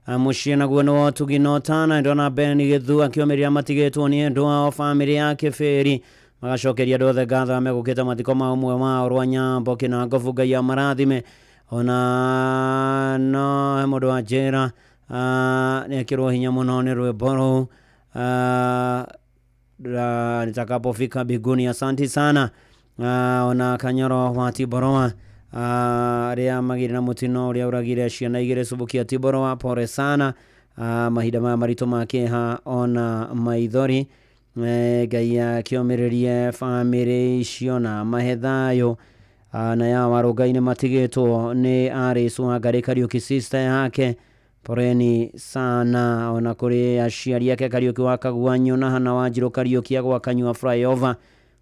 Mũciĩ naguo nĩ wa ũtugi na ũtana. Ndona Ben Gĩthu akĩũmĩrĩria matigĩtwo nĩ endwa ao bamĩrĩ ya Kĩbĩri, magacokeria andũ othe ngatho arĩa megũkĩte mathiko ma ũmwe wao Rwanyambo Kĩnangobu. Ngai amarathime. Ona no he mũndũ wa njĩra nĩ ekĩrwo hinya mũno nĩ rwĩmbo rũu nitakapofika mbinguni. Asanti sana. Ona Kanyoro wa Tiboroa arĩa magĩire na mũtino ũrĩa ũragire ciana igĩrĩ Subukia Tiboroa, pole sana. Mahinda maya maritũ ma kĩeha ona maithori, Ngai akĩũmĩrĩrie bamĩrĩ icio na mahe thayũ. Na ya Warũngai-inĩ matigĩtwo nĩ Aris Wangarĩ Kariũki, sister yake, poreni sana. Ona kũrĩ aciari ake Kariũki wa Kaguanyo na Hana Wanjirũ Kariũki agwa Kanyua flyover,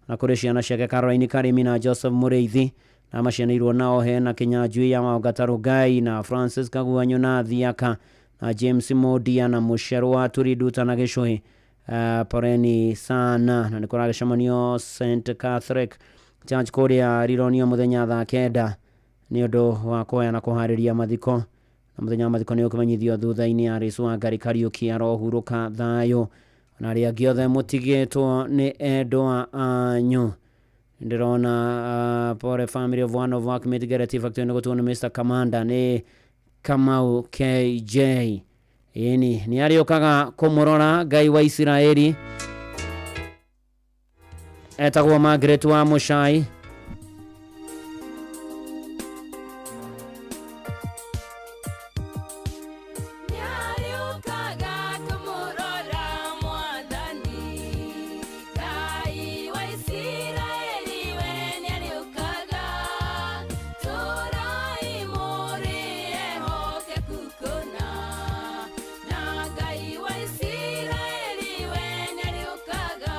na kũrĩ ciana ciake Caroline Karimi na Joseph Mũrĩithi na macianĩirwo nao hena Kinyanjui ya Maũngata Rũngai na Francis Kaguanyo na Thiaka na James Modia na Mũcerwa wa Turiduta na Gĩcũhĩ. Poreni sana. Na nĩ kũragĩcemanio St Catholic Church kũrĩa Rironio mũthenya thaa 9 nĩ ũndũ wa kuoya na kũharĩria mathiko, na mũthenya wa mathiko nĩ ũkũmenyithio thutha-inĩ. Aris Wangarĩ Kariũki arohurũka thayũ, na arĩa angĩ othe mũtigĩtwo nĩ endwa anyu. Ndĩrona pore family of one of workmate Gerety Factory nĩ gũtuo nĩ Mr Commander nĩ Kamau KJ. Ĩni nĩ arĩũkaga kũmũrora Ngai wa Isiraeli, etagwo Margaret wa Mũcai. Nĩarĩũkaga kũmũrora Mwathani, Ngai wa Isiraeli we nĩarĩũkaga. Tũrai mũrĩ ehokeku kũna, na Ngai wa Isiraeli we nĩarĩũkaga.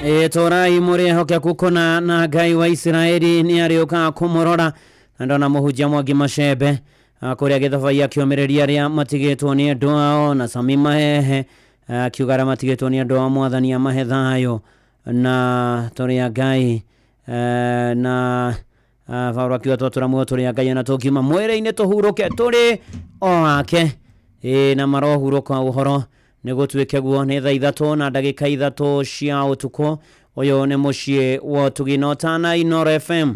Ĩ tũrai mũrĩ ehokeku kũna na Ngai wa Isiraeli nĩ arĩũkaga kũmũrora. Na ndona mũhunjia Mwangi Macembe kũrĩa Gĩthabai akĩũmĩrĩria arĩa matigĩtwo nĩ andũ ao, na Sami Mahehe akiuga arĩa matigĩtwo nĩ andũ ao Mwathani amahe thayũ na tũrĩ a Ngai, na Paulo akiuga twatũra muoyo tũrĩ a Ngai ona tũngiuma mwĩrĩ-inĩ tũhurũke tũrĩ o ake. Ĩ na marohurũka ũhoro nĩ gũtuĩke guo. Nĩ thaa 3:03 cia ũtukũ. Ũyũ nĩ mũciĩ wa ũtugi na ũtana, Inooro FM.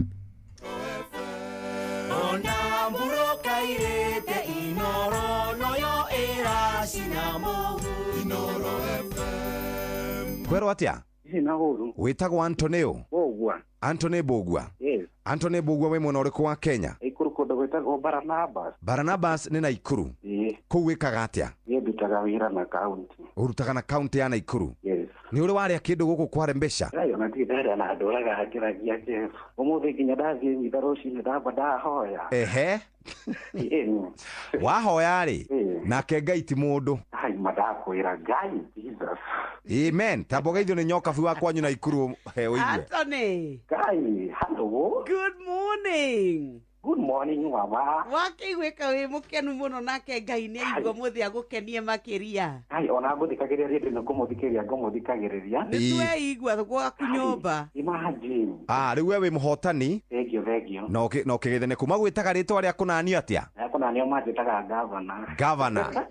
Ona mburoka irĩte Inooro noyo ĩracina mũhu. Inooro FM. Kwerwo atia? Ici na ũru. Wĩtagwo Antonio? Bogua. Anthony Bogua. Yes. Anthony Bogua, wĩ mwena ũrĩkũ wa Kenya? Ikuru kũndũ gwĩtagwo Barnabas. Barnabas nĩ Naikuru? Ĩĩ. Kũu wĩkaga atĩa? Niĩ ndutaga wĩra na kaunti. Ũrutaga na kaunti ya Naikuru? Yes. Nĩ ũrĩ warĩa kĩndũ gũkũ kware mbeca? Ayo na ndirĩ ndarĩa na ndũraga ngĩragia Jesu. Ũmũthĩ nginya ndathiĩ mitha rũcinĩ ndamba ndahoya. Ehe. Ĩni. Wahoya rĩ, nake Ngai ti mũndũ. Ai mandakwĩra Ngai Jesus. Amen. Tamba ũgeithio nĩ nyokabu wa kwanyu Naikuru he ũigue. Anthony. Ngai, hello. Good morning. Good morning mama. Wakĩiguĩka wĩ mũkenu mũno nake Ngai nĩ aigua mũthĩ agũkenie makĩria. Ai ona ngũthikagĩrĩria rĩndĩ nĩ kũmũthikĩrĩria ngũmũthikagĩrĩria. Nĩ tweigua gwaku nyũmba. Imagine. Ah, rĩu we wĩ mũhotani. Thank you, thank you. Na ũkĩgeithania kuma gwĩtaga rĩtwa rĩa kũnanio atĩa? Kũnanio manjĩtaga gavana. Gavana.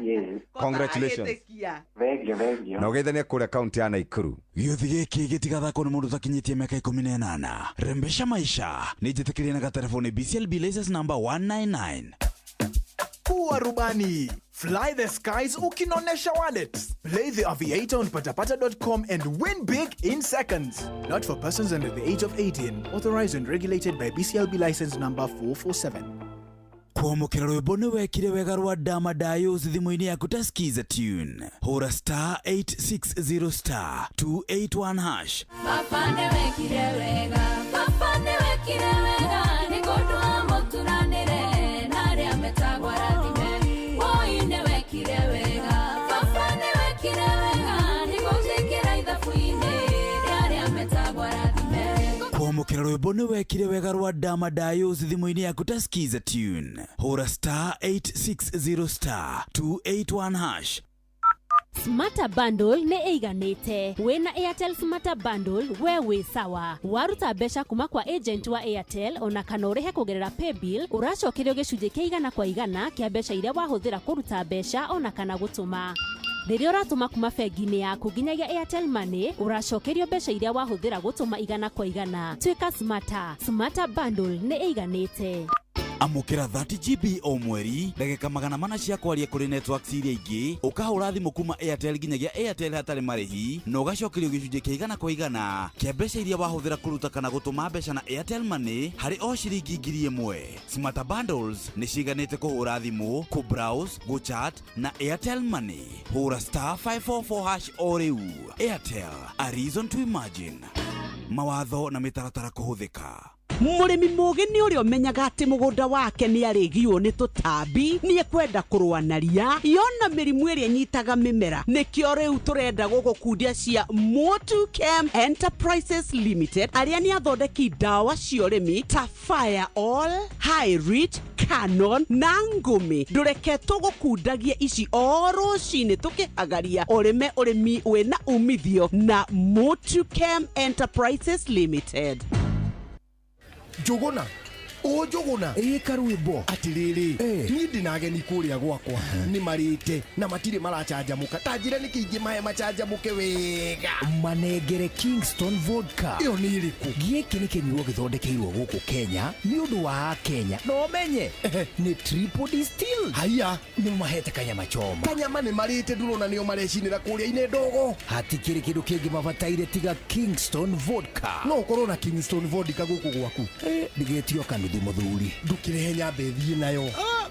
Yes. Congratulations. Thank you, thank you. Na ũgeithanie kũrĩa kaunti ya Naikuru. Gĩũthi gĩkĩ gĩtigathakwo nĩ mũndũ ũtakinyĩtie mĩaka 18. Rembesha maisha nĩ njĩtĩkĩrie na gatelefoni BCLB license number 199. Kuwa rubani. Fly the skies ukinonesha wallet. Play the Aviator on patapata.com and win big in seconds. Not for persons under the age of 18. Authorized and regulated by BCLB license number 447. Kwamũkĩra rwĩmbo nĩ wekire wega rwa Dama Dayos thimũ-inĩ yaku ta Skiza tune. Hũra star 860 star 281 hash. Baba nĩwekire wega, baba nĩwekire wega, nĩ kũndũ mũturanĩre na arĩa metagwo arathime. Woi nĩwekire wega, baba nĩwekire wega, nĩ gũtwĩkĩra ithabu-inĩ rĩa arĩa metagwo arathime. Kwamũkĩra rwĩmbo nĩ wekire wega rwa Dama Dayos thimũ-inĩ yaku ta Skiza tune. Hũra star 860 star 281 hash. Smarter Bundle nĩ ĩiganĩte. Wĩna Airtel Smarter Bundle we wĩ sawa. Waruta mbeca kuma kwa agent wa Airtel ona kana ũrĩhe kũgerera paybill, ũracokerio gĩcunjĩ kĩa 100% kĩa mbeca iria wahũthĩra kũruta mbeca ona kana gũtũma. Rĩrĩa ũratũma kuma bengi-inĩ yaku nginyagia Airtel Money, ũracokerio mbeca iria wahũthĩra gũtũma 100%. Tuĩka smarter. Smarter Bundle nĩ ĩiganĩte. Amũkĩra 30 GB o mweri, ndagĩka 400 cia kwaria kũrĩ networks iria ingĩ, ũkahũra thimũ kuma Airtel nginyagia Airtel hatarĩ marĩhi, na ũgacokerio gĩcunjĩ kĩa 100% kĩa mbeca iria wahũthĩra kũruta kana gũtũma mbeca na Airtel Money harĩ o ciringi 1000. Smarter Bundles nĩ ciganĩte kũhũra thimũ, kũ-browse, gũ-chat na Airtel Money. Hũra star 544 hash o rĩu. Airtel, a reason to imagine. Mawatho na mĩtaratara kũhũthĩka. Mũrĩmi mũgĩ nĩ ũrĩa ũmenyaga atĩ mũgũnda wake nĩ arĩgiwo nĩ tũtambi, nĩ ekwenda kũrũa na ria yona mĩrimũ ĩrĩa ĩnyitaga mĩmera. Nĩkĩo rĩu tũrenda gũgũkundia cia Motu Chem Enterprises Limited, arĩa nĩ athondeki ndawa cia ũrĩmi ta Fire All, High Rich, Canon na Ngũmi. Ndũreke tũgũkundagie ici o rũcinĩ tũkĩhagaria ũrĩme ũrĩmi wĩna umithio na Motu Chem Enterprises Limited. Njũgũna o njũgũna ĩ karwĩmbo atĩrĩrĩ, niĩ ndĩna ageni kũrĩa gwakwa nĩ marĩte na matirĩ maracanjamũka, ta njĩra nĩkĩ ingĩmahe macanjamũke wega. Manengere Kingston Vodka. Ĩyo nĩ ĩrĩkũ? Gĩkĩ nĩ kĩnyuo gĩthondekeirwo gũkũ Kenya nĩ ũndũ wa Akenya, na ũmenye nĩ triple distilled. Haiya, nĩ mahete kanyama choma. Kanyama nĩ marĩte, ndũrona nĩo marecinĩra kũrĩa-inĩ ndogo. Hatikĩrĩ kĩndũ kĩngĩ mabataire tiga Kingston Vodka. No ũkorwo na Kingston Vodka gũkũ gwaku? Ndĩgetio kanuthu mũthuri. Ndũkĩrehe nyambe thiĩ nayo.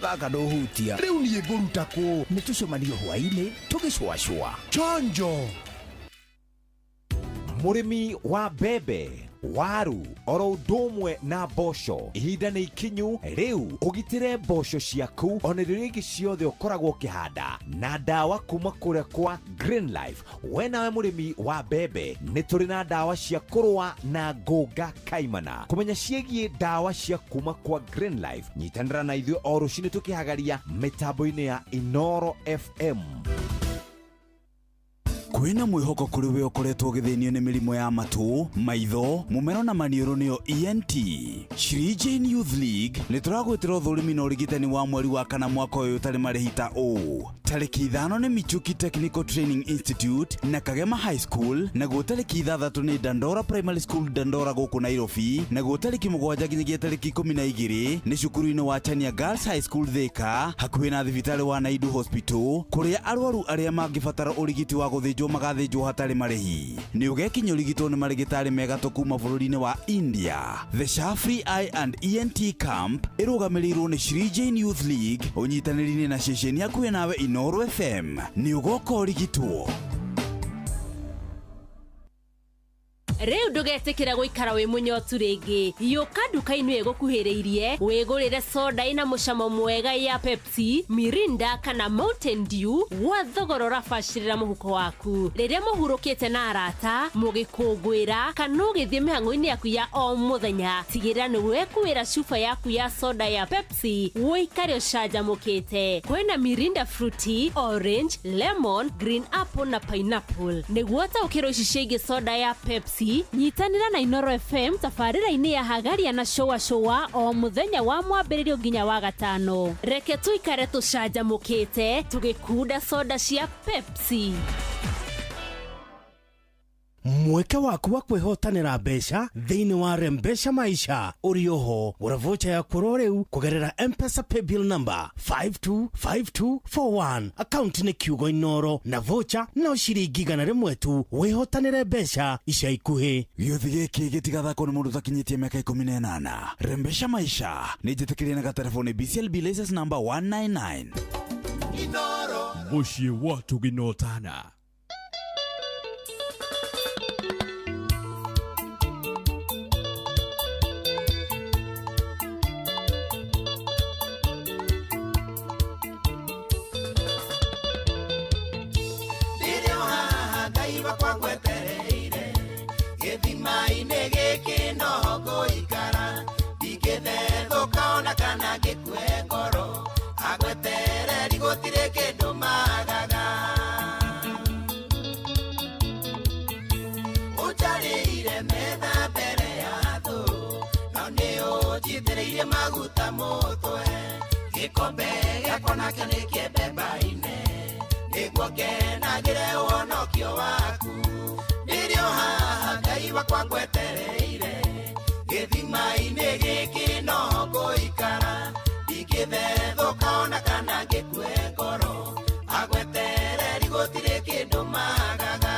Gaka ndũhutia. Rĩu niĩ ngũruta kũ? Nĩ tũcemanio hwaĩ-inĩ tũgĩcũacũa. Chonjo. Mũrĩmi wa mbembe, Waru oro ũndũ ũmwe na mboco. Ihinda nĩ ikinyu rĩu ũgitĩre mboco ciaku ona irio ingĩ ciothe ũkoragwo ũkĩhanda na ndawa kuma kũrĩa kwa Green Life. We nawe mũrĩmi wa mbembe, nĩ tũrĩ na ndawa cia kũrũa na ngũnga kaimana. Kũmenya ciĩgiĩ ndawa cia kuma kwa Green Life, nyitanĩra na ithuĩ o rũcinĩ tũkĩhagaria mĩtambo-inĩ ya Inoro FM. Kwĩna mwĩhoko kũrĩ we ũkoretwo ũgĩthĩnio nĩ mĩrimũ ya matũ, maitho, mũmero na maniũrũ nĩyo ENT. Shri Jane Youth League nĩ tũragwĩtĩra ũthũrimi na ũrigitani wa mweri wa kana mwaka ũyũ ũtarĩ marĩhi ta ũũ: tarĩki 5 nĩ Michuki Technical Training Institute na Kagema High School, naguo tarĩki 6 nĩ Dandora Primary School Dandora gũkũ Nairobi, naguo tarĩki 7 nginyagia tarĩki 12 nĩ cukuru-inĩ wa Chania Girls High School Thika, hakuhĩ na thibitarĩ wa Naidu Hospital, kũrĩa arwaru arĩa mangĩbatara ũrigiti wa gũthĩnjwo magathĩnjwo hatarĩ marĩhi. Nĩ ũgekinya ũrigitwo nĩ marĩgĩtarĩ mega kuma bũrũri-inĩ wa India. The Shafri Eye and ENT Camp ĩrũgamĩrĩirwo nĩ Shri Jane Youth League ũnyitanĩri-inĩ na ceceni hakuhĩ nawe Inoro FM. Nĩ ũgoka ũrigitwo. Rĩu ndũgetĩkĩra gũikara wĩ mũnyotu rĩngĩ. Yũka nduka-inĩ ĩgũkuhĩrĩirie wĩgũrĩre soda ĩna mũcamo mwega ya Pepsi, Mirinda kana Mountain Dew gwa thogora ũrabacĩrĩra mũhuko waku. Rĩrĩa mũhurũkĩte na arata, mũgĩkũngũĩra kana ũgĩthiĩ mĩhang'o-inĩ yaku ya o mũthenya, tigĩrĩra nĩ wekuĩra cuba yaku ya soda ya Pepsi ũikare ũcanjamũkĩte. Kwĩna Mirinda Fruity, Orange, Lemon, Green Apple na Pineapple. Nĩguo ũtaũkĩrwo ici ciĩgiĩ soda ya Pepsi, nyitanĩra na Inoro FM tabarĩra-inĩ ya Hagaria na Shoa Shoa o mũthenya wa mwambĩrĩrio nginya wa gatano. Reke tũikare tũcanjamũkĩte tũgĩkunda soda cia Pepsi. Mweke waku wa kwĩhotanĩra mbeca thĩinĩ wa Rembesha Maisha ũrĩ oho. Gũra vocha yaku oro rĩu kũgerera M-Pesa paybill number 525241, akaunti nĩ kiugo Inoro, na vocha no ciringi 100 tu. Wĩhotanĩre mbeca ica ikuhĩ. Gĩũthi gĩkĩ gĩtigathakwo nĩ mũndũ ũtakinyĩtie mĩaka 18. Rembesha Maisha nĩ njĩtĩkĩrie na gatelefoni BCLB license number 199. Inoro mũciĩ wa tũginotana. Gĩthima-inĩ gĩkĩ no ngũikara, ndingĩthethũka ona kana ngĩkue ngoro, agwetereri gũtirĩ kĩndũ magaga. Ũnjarĩire metha mbere ya thũ, no nĩ ũnjitĩrĩirie maguta mũtwe, gĩkombe gĩakwa nakĩo nĩ kĩembemba-inĩ, nĩguo ngenagĩre ũhonokio waku. Nĩrĩo haha Ngai wakwa ngwetereire, gĩthima-inĩ gĩkĩ no ngũikara, ndingĩthethũka ona kana ngĩkue ngoro, agwetereri gũtirĩ kĩndũ magaga.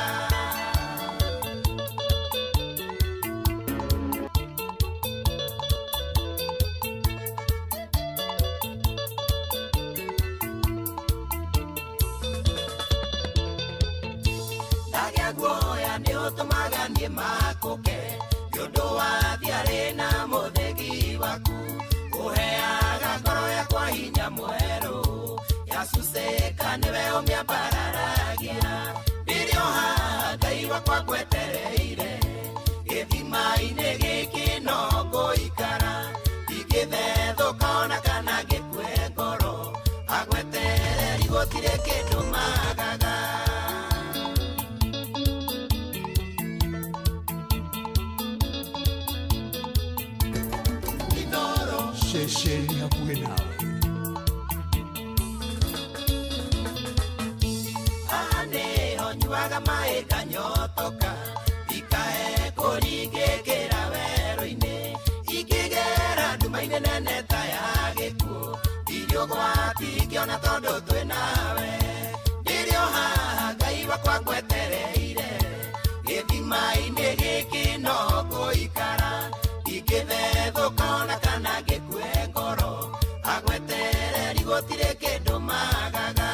Ndagĩa guoya nĩ ũtũmaga niĩ makũke, nĩ ũndũ wa thiarĩ na mũthĩgi waku, ũheaga ngoro yakwa hinya mwerũ, yacucĩka nĩwe ũmĩambararagia. Nĩrĩo haha Ngai wakwa ngwetereire, gĩthima-inĩ gĩkĩ no ngũikara, ndingĩthethũka ona kana ngĩkue ngoro, agwetereri gũtirĩ kĩndũ magaga. Ceceni hakuhĩ nawe. Haha nĩho nyuaga maĩ nganyotoka, ndikae kũringĩkĩra werũ-inĩ, ingĩgera nduma-inĩ nene ta ya gĩkuũ, ndirĩ ũgwati ingĩona tondũ twĩ nawe. Nĩrĩo haha Ngai wakwa ngwetereire, gĩthima-inĩ gĩkĩ no ngũikara, ndingĩthethũka ona kana ngĩkue ngoro, agwetereri gũtirĩ kĩndũ magaga.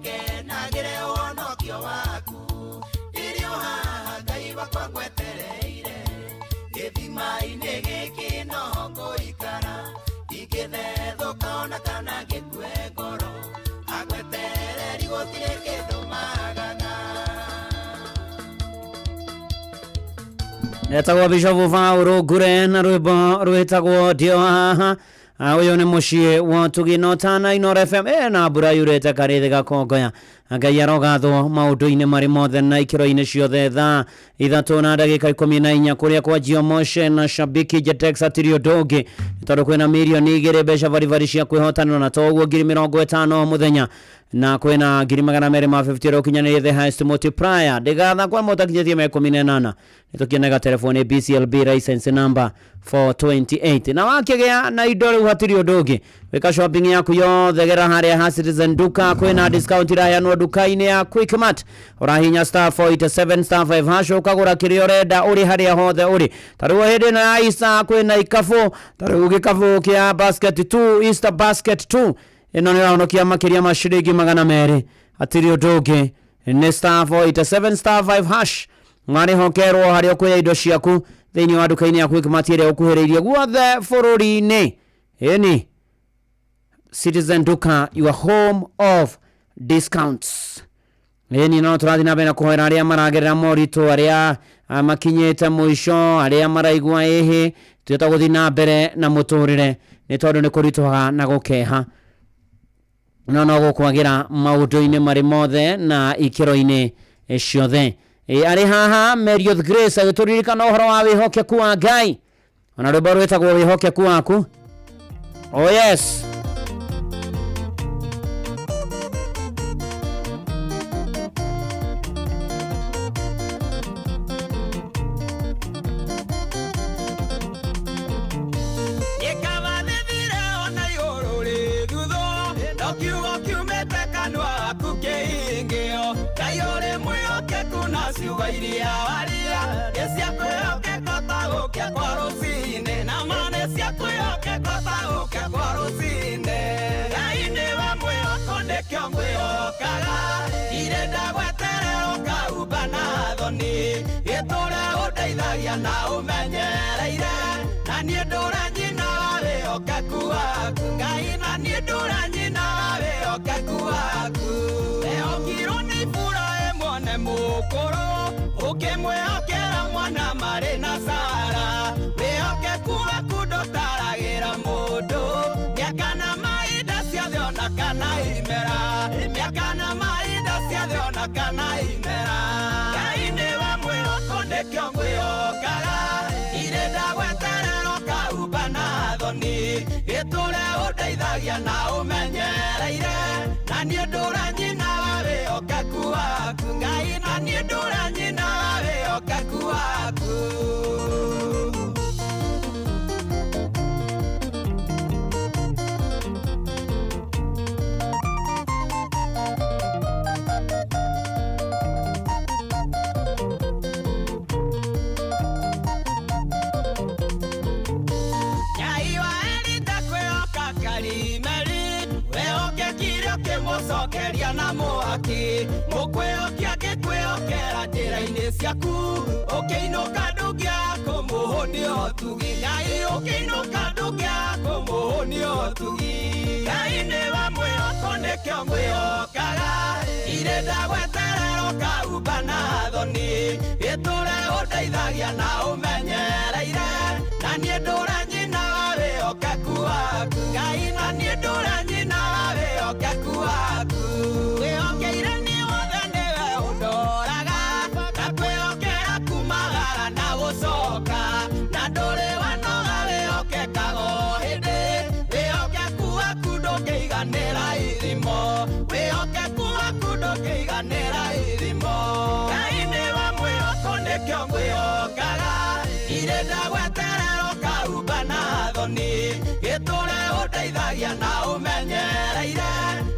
Ngenagĩre ũhonokio waku. Ndĩrĩ o haha Ngai wakwa ngwetereire, gĩthima-inĩ gĩkĩ no ngũikara, ingĩthethũka ona kana ngĩkue ngoro, agwetereri gũtirĩ kĩndũ magaga. Etagwo Bishop Paul Ngure na rwĩmbo rwĩtagwo ndio haha. Ũyũ nĩ mũciĩ wa Tugino Tana Inoro FM na mbura yurĩte karĩthĩ gakongoya. Ngai arogathwo maũndũ-inĩ marĩ mothe na ikĩro-inĩ ciothe. Thaa 3 na ndagĩka 14 kũrĩa kwa Jiomoshe na Shabiki Jetex hatirĩ ũndũ ũngĩ tondũ kwĩna mirioni 2 mbeca baribari cia kwĩhotanĩra na toguo 50,000 o mũthenya na kwĩna 250 ũrĩa ũkinyanĩirie the highest multiplier. Ndĩgatha kwa mũtakinyĩtie me 18 nĩtũkĩonega telefoni BCLB license number 428 na wakĩgĩa na indo rĩu hatirĩ ũndũ ũngĩ. Wĩka shopping yaku yothe gera harĩa ha Citizen Duka kwĩna discount iraheanwo duka-inĩ ya Quickmart. Ũrahinya star 487 star 5 hash ũkagũra kĩrĩa ũrenda ũrĩ harĩa hothe ũrĩ. Ta rĩu hĩndĩ ĩno ya Easter kwĩna ikabũ, ta rĩu gĩkabũ kĩa basket 2 Easter basket 2 ĩno nĩ ũrahonokia makĩria ma ciringi 200. Hatirĩ ũndũ ũngĩ nĩ star 487 star 5 hash marĩhokerwo harĩa ũkuoya indo ciaku thĩinĩ wa nduka-inĩ ya Quickmart ĩrĩa ũkuhĩrĩirie guothe bũrũri-inĩ. Ĩni Citizen Duka, your home of discounts. Ĩni no tũrathiĩ na mbere na kũhoera arĩa maragerera moritũ, arĩa makinyĩte mũico, arĩa maraigua ĩhĩ tũhota gũthiĩ na mbere na mũtũrĩre nĩ tondũ nĩ kũritũhaga na gũkeha no no gũkwagĩra maũndũ-inĩ marĩ mothe na ikĩro-inĩ ciothe. Arĩ haha Mary of Grace agĩtũririkana ũhoro wa wĩhokeku wa Ngai ona rwĩmbo rwĩtagwo wĩhokeku waku. Oh yes. Na ũmenyereire na niĩ ndũra nyina wa wĩhokeku waku Ngai, na niĩ ndũra nyina wa wĩhokeku waku. Wehokirwo nĩ Iburahĩmu one mũkũrũ, ũkĩmwĩhokera mwana marĩ na Sara. Wĩhokeku waku ndũtaragĩra mũndũ, mĩaka na mahinda ciothe ona kana imera, mĩaka na mahinda ciothe ona kana imera. Ngai nĩwe mwĩhoko nĩkĩo ngwĩhokaga, irĩ ndagweterera ũkaumba na thoni, gĩtũre ũndeithagia na ũmenyereire, na niĩ ndũra nyina wa wĩhokeku waku Ngai, na niĩ ndũra nyina wa wĩhokeku waku. Mũcokeria na mwaki mũkwĩhokia ngĩkwĩhokera njĩra-inĩ ciaku, ũkĩinũka ndũngĩaga kũmũhũnia ũtugi Ngai, ũkĩinũka ndũngĩaga kũmũhũnia ũtugi Ngai. Nĩwe mwĩhoko nĩkĩo ngwĩhokaga, irĩ ndagweterera ũkaumba na thoni, gĩtũre ũndeithagia na ũmenyereire, na niĩ ndũra nyina wa wĩhokeku waku Ngai, na niĩ ndũra nyina wa wĩhokeku waku. Wĩhokeire niĩ wothe nĩwe ũndoraga, na kwĩhokera kumagara na gũcoka, na ndũrĩ wanoga wĩhokekaga o hĩndĩ. Wĩhokeku waku ndũngĩiganĩra ithimo, wĩhokeku waku ndũngĩiganĩra ithimo. Ngai nĩwe mwĩhoko nĩkĩo ngwĩhokaga, irĩ ndagweterera ũkaumba na thoni, gĩtũre ũndeithagia na ũmenyereire,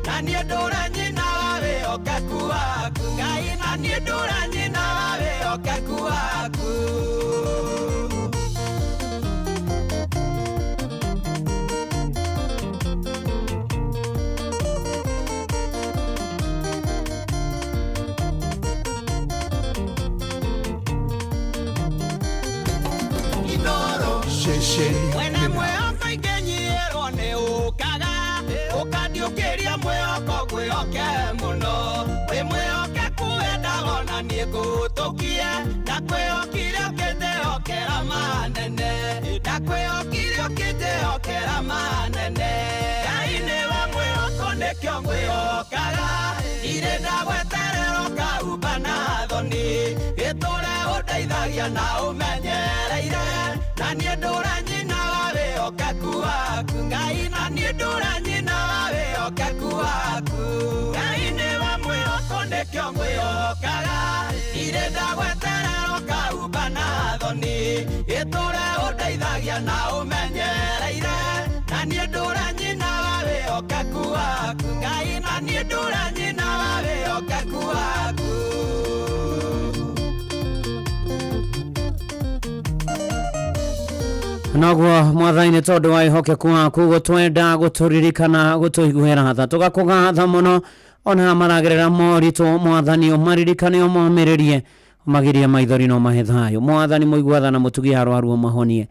na niĩ ndũra nyina wa wĩhokeku waku Ngai, na niĩ ndũra nyina wa wĩhokeku waku. Ceceni Mwene mwĩhoko ingĩnyihĩrwo nĩ ũkaga ũkandiũkĩria mwĩhoko ngwĩhoke mũno wĩ mwĩhokeku wendaga ona niĩ ngũtũkie ndakwĩhokire ũkĩnjĩhokera manene ndakwĩhokire ũkĩnjĩhokera manene Ngai nĩwe mwĩhoko nĩkĩo ngwĩhokaga irĩ ndagweterera ũkaumba na thoni gĩtũre ũndeithagia na ũmenyereire na niĩ ndũra nyina wa wĩhokeku waku Ngai na niĩ ndũra nyina wa wĩhokeku waku Ngai nĩwe mwĩhoko nĩkĩo ngwĩhokaga irĩ ndagweterera ũkaumba na thoni gĩtũre ũndeithagia na ũmenyereire na niĩ ndũra nyina wa wĩhokeku waku Ngai na niĩ ndũra nyina wa wĩhokeku waku. Noguo mwathani nĩ tondũ wa wĩhokeku waku gũtwenda gũtũririkana gũtũiguĩra tha tũgakũgatha mũno ona maragerera moritũ mwathani ũmaririkane ũmomĩrĩrie ũmagirie maithori na ũmahe thayũ mwathani mũigua tha na mũtugi arwaru ũmahonie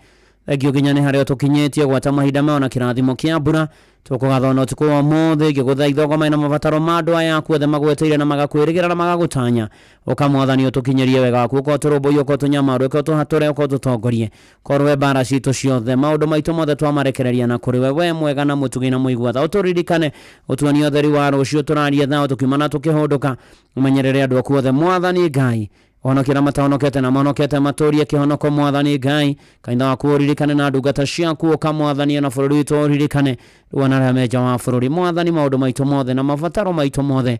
thengio nginya nĩ harĩa ũtũkinyĩtie gwata mahinda maya na kĩrathimo kĩa mbura tũkũgatha ona ũtukũ wa ũmũthĩ ngĩgũthaitha ũgomane na mabataro ma andũ aya aku othe magweteire na magakwĩrĩgĩra na magagũtanya ũka mwathani ũtũkinyĩrie wega waku ũka ũtũrũmbũiye ũka ũtũnyamarue ũka ũtũhatũre ũka ũtũtongorie korwo mbara citũ ciothe maũndũ maitũ mothe twamarekereria na kũrĩ we we mwega na mũtugi na mũigua tha ũtũririkane ũtuonie ũtheri wa rũciũ tũrarie thao tũkiuma na tũkĩhũndũka ũmenyerere andũ aku othe mwathani Ngai honokera matahonokete na mahonokete matũrie kĩhonoko mwathani Ngai kanitha waku ũririkane na ndungata ciaku ũka mwathani na bũrũri witũ ũririkane rĩu ona arĩa menja wa bũrũri mwathani maũndũ maitũ mothe na mabataro maitũ mothe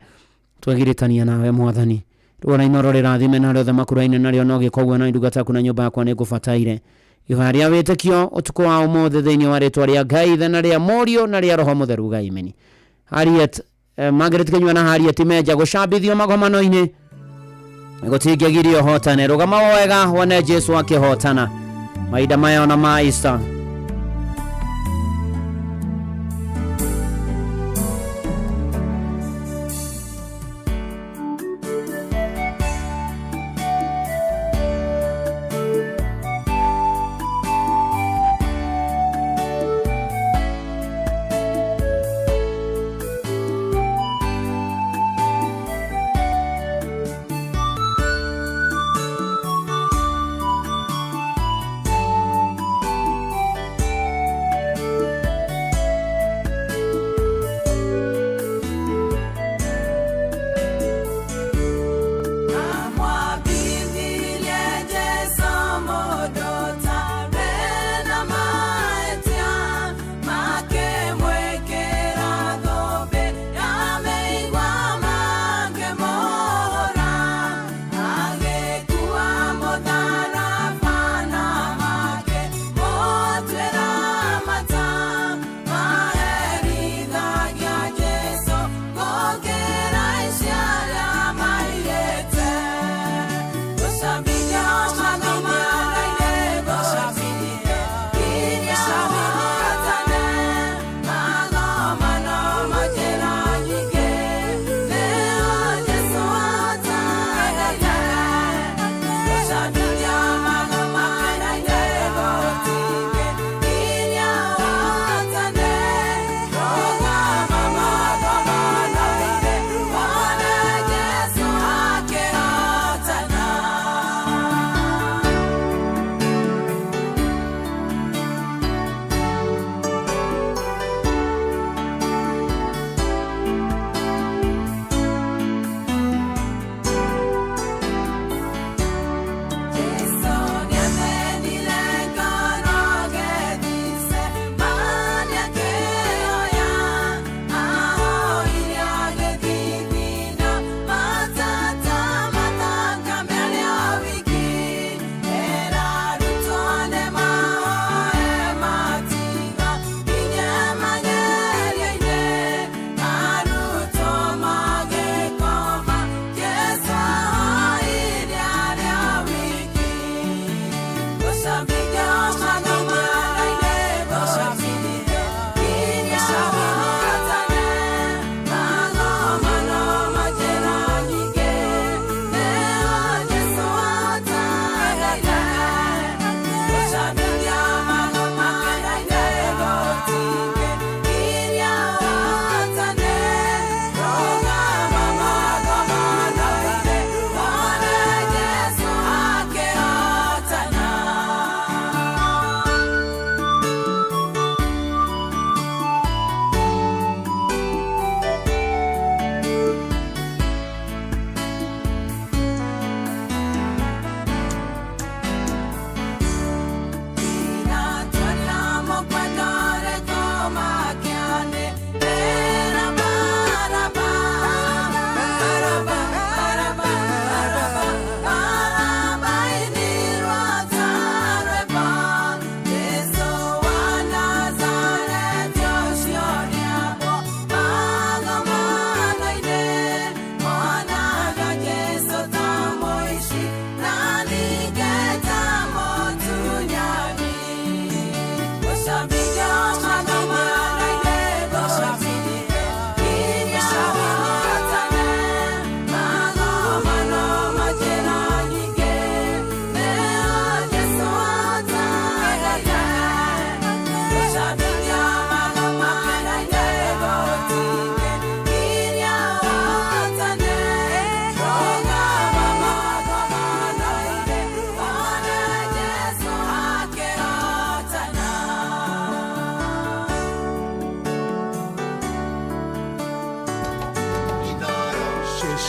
twegiritania nawe mwathani rĩu ona inoro rĩrathime na arĩa othe makũraine narĩo no gĩkoguo na ndungata yaku na nyũmba yakwa nĩ ngũbataire ihoya rĩa wĩtĩkio ũtukũ wa ũmũthĩ thĩinĩ wa rĩtwa rĩa Ngai Ithe na rĩa Mũriũ na rĩa Roho Mũtheru Ngai Harriet Margaret Kinyua na Harriet Menja gũcambithio magomano-inĩ gũtingĩgiria ũhotane rũgama wega wone Jesu akĩhotana mahinda maya ona ma Easter.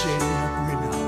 Ceceni hakuhĩ nawe.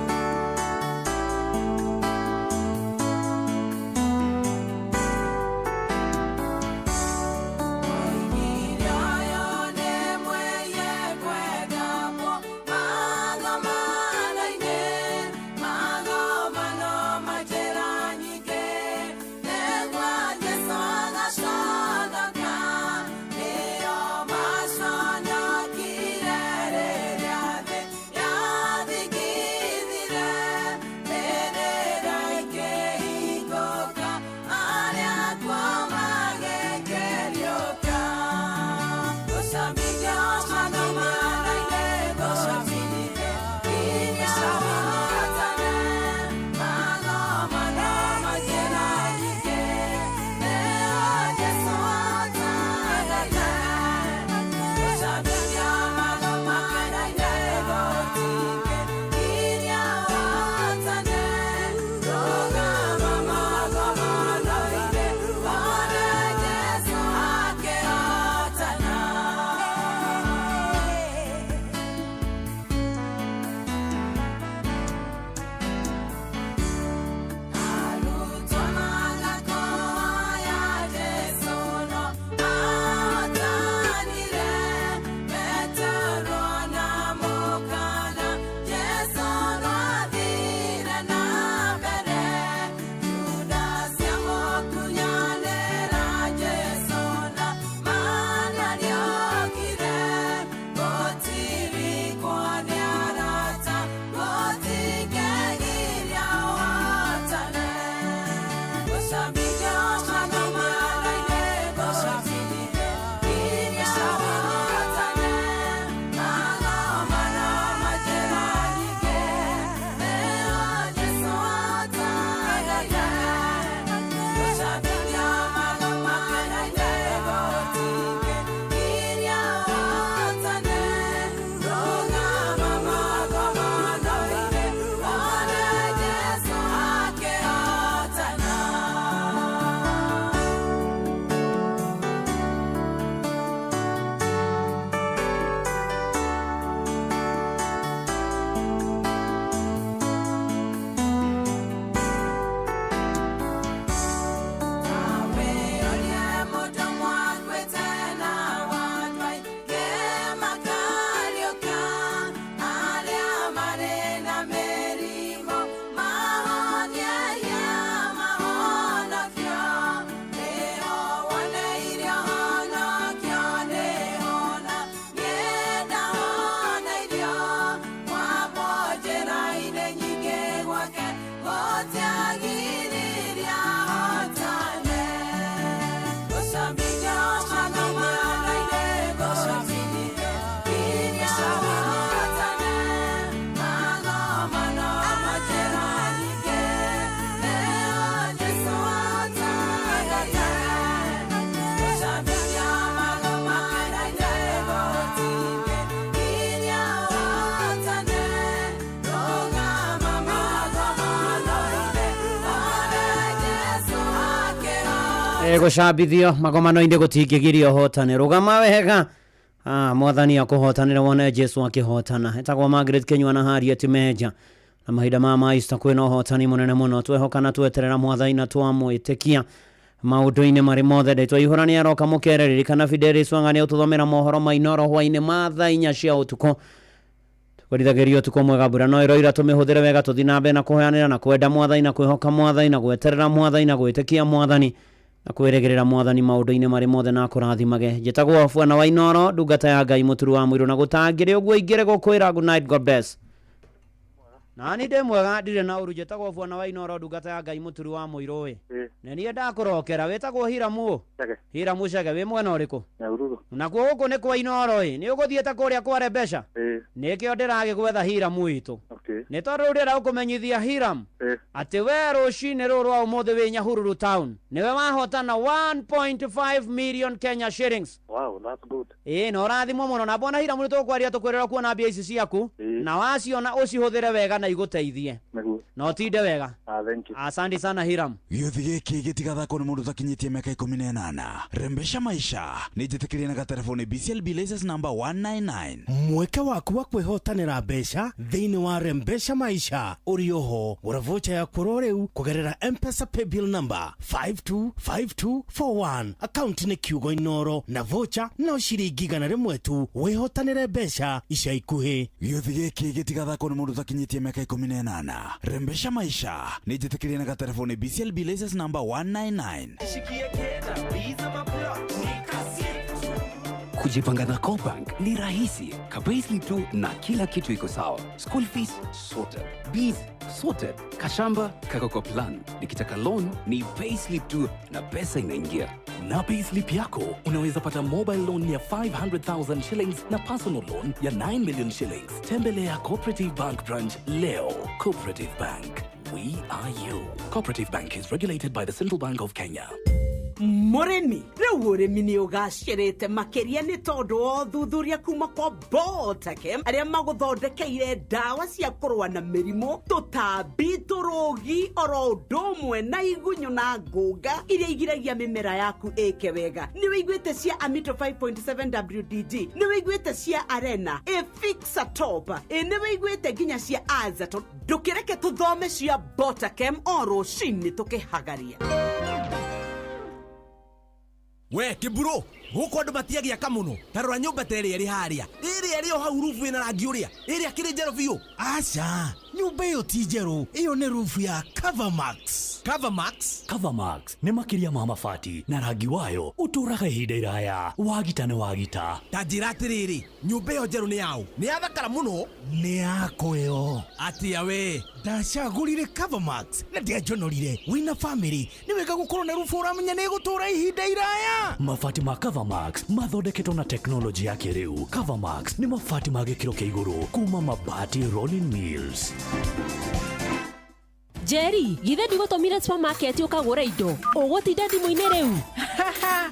Gũcambithio magomano-inĩ gũtingĩgiria ũhotane rũgama wega mwathani akũhotanĩre wone Jesu akĩhotana. Etagwo Margaret Kenyua na Harriet Meja na mahinda ma maista kwĩna ũhotani mũnene mũno twehoka na tweterera mwathani na twamwĩtĩkia maũndũ-inĩ marĩ mothe. Ndĩtwa ihũra nĩ aroka mũkere ririkana Fidelis Wanga nĩ ũtũthomera mohoro ma Inoro hwaĩ-inĩ ma thaa 4 cia ũtukũ. Tũkwendithagĩria ũtukũ mwega mbura no ĩroira tũmĩhũthĩre wega tũthiĩ na mbere na kũheanĩra na kwenda mwathani na kwĩhoka mwathani na gweterera mwathani na gwĩtĩkia mwathani na kwĩrĩgĩrĩra mwathani maũndũ-inĩ marĩ mothe na akũrathimage. Njĩtagwo Bwana wa Inoro ndungata ya Ngai mũturu wa mũirũ na gũtangĩrĩ ũguo ingĩrĩ gũkwĩra good night, God bless. Nani ndĩ mwega ndirĩ na ũru. Njĩtagwo Bwana wa Inoro ndungata ya Ngai mũturu wa mũirũ ĩ na niĩ ndakũrokera. Wĩtagwo Hiramu? Hiramu Chege. Wĩ mwena ũrĩkũ? Nakuo gũkũ nĩ kwa Inoro ĩ nĩ ũgũthiĩte kũrĩa kware mbeca nĩkĩo ndĩragĩgwetha Hiramu witũ nĩ tondũ rĩu ndĩrenda gũkũmenyithia Hiram atĩ we rũcinĩ rũrũ rwa ũmũthĩ wĩ Nyahururu town nĩwe wahotana 1.5 million Kenya shillings. Wow, that's good. Ĩ na ũrathimwo mũno na bwana Hiramu nĩ tũkwaria tũkwĩrĩra kuona mbia ici ciaku na waciona ũcihũthĩre wega. Na igũteithie. Nĩguo. Na ũtinde wega. Ah, thank you. Asante sana Hiram. Gĩũthi gĩkĩ gĩtigathakwo nĩ mũndũ ũtakinyĩtie mĩaka 18. Rembesha maisha nĩ njĩtĩkĩrie na gatelefoni BCLB license number 199. Mweke waku wa kwĩhotanĩra mbeca thĩinĩ wa Rembesha Maisha ũrĩ oho. Gũra vocha yaku oro rĩu kũgerera M-Pesa paybill number 525241. Akaunti nĩ kiugo Inoro na vocha no ciringi 100 tu. Wĩhotanĩre mbeca ica ikuhĩ. Gĩũthi gĩkĩ gĩtigathakwo nĩ mũndũ ũtakinyĩtie mĩaka 18. Rembesha maisha nĩ njĩtĩkĩrie na gatelefoni BCLB license number 199. Kujipanga na CoBank ni rahisi. Ka-payslip tu na kila kitu iko sawa. School fees sorted, bills sorted, kashamba kako kwa plan. Nikitaka loan ni payslip tu na pesa inaingia. Na payslip yako unaweza pata mobile loan ya 500,000 shillings na personal loan ya 9 million shillings. Tembelea Cooperative Bank branch leo. Cooperative Bank, we are you. Cooperative Bank is regulated by the Central Bank of Kenya. Mũrĩmi, rĩu ũrĩmi nĩ ũgacĩrĩte makĩria nĩ tondũ wa ũthuthuria kuma kwa Botakem arĩa magũthondekeire ndawa cia kũrũa na mĩrimũ, tũtambi, tũrũgi, oro ũndũ ũmwe na igunyũ na ngũnga iria igiragia mĩmera yaku ĩke wega. Nĩ wĩiguĩte cia Amito 5.7 WDG, nĩ wĩiguĩte cia Arena, Efixa Top, nĩ wĩiguĩte nginya cia Azaton. Ndũkĩreke tũthome cia Botakem o rũcinĩ tũkĩhagaria. We kĩmburu, gũkũ andũ matiagĩaka mũno. Ta rora nyũmba ta ĩrĩa ĩrĩ harĩa, ĩrĩa ĩrĩ o hau rubu ĩna rangi ũrĩa, ĩrĩa kĩrĩ njerũ biũ. Aca, nyũmba ĩyo ti njerũ, ĩyo nĩ rubu ya Covermax. Covermax? Covermax nĩ makĩria ma mabati na rangi wayo ũtũũraga ihinda iraya. Wagita nĩ wagita. Ta njĩra atĩrĩrĩ, nyũmba ĩyo njerũ nĩ yaũ? Nĩ yathakara mũno. Nĩ yakwa ĩyo. Atĩa we? Ndacagũrire Covermax na ndianjonorire. Wĩna famĩlĩ nĩ wega gũkorwo na rubu ũramenya nĩ ĩgũtũũra ihinda iraya. Mabati ma Covermax mathondeketwo na teknolojĩ ya kĩrĩu. Covermax nĩ mabati ma gĩkĩro kĩa igũrũ kuma Mabati Rolling Mills. Jerry, githĩ ndigũtũmire supermarket ũkagũre indo? Ũgũtinda thimũ-inĩ rĩu?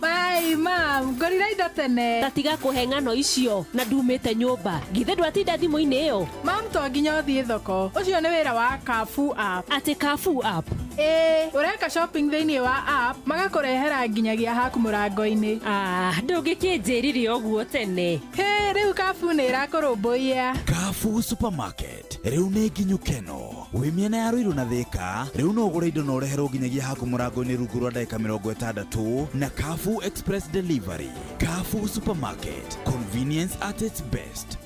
Bai, mam, ngũrire indo tene. Ta tiga kũhe ng'ano icio na ndumĩte nyũmba. Githĩ ndwatinda thimũ-inĩ ĩyo? Mam, to nginya ũthiĩ thoko. Ũcio nĩ wĩra wa Carrefour app. Atĩ Carrefour app? Ĩĩ, ũreka shopping thĩinĩ wa app, magakũrehera nginyagia haku mũrango-inĩ. Ah, ndũngĩkĩnjĩrire ũguo tene. Hĩ, rĩu Carrefour nĩ ĩrakũrũmbũiya. Carrefour Supermarket rĩu nĩ nginyu keno. Wĩ mĩena ya Ruiru na Thika, rĩu no ũgũre indo na ũreherwo nginyagia haku mũrango-inĩ rungu rwa ndagĩka 60 na Carrefour Express Delivery. Carrefour Supermarket, convenience at its best.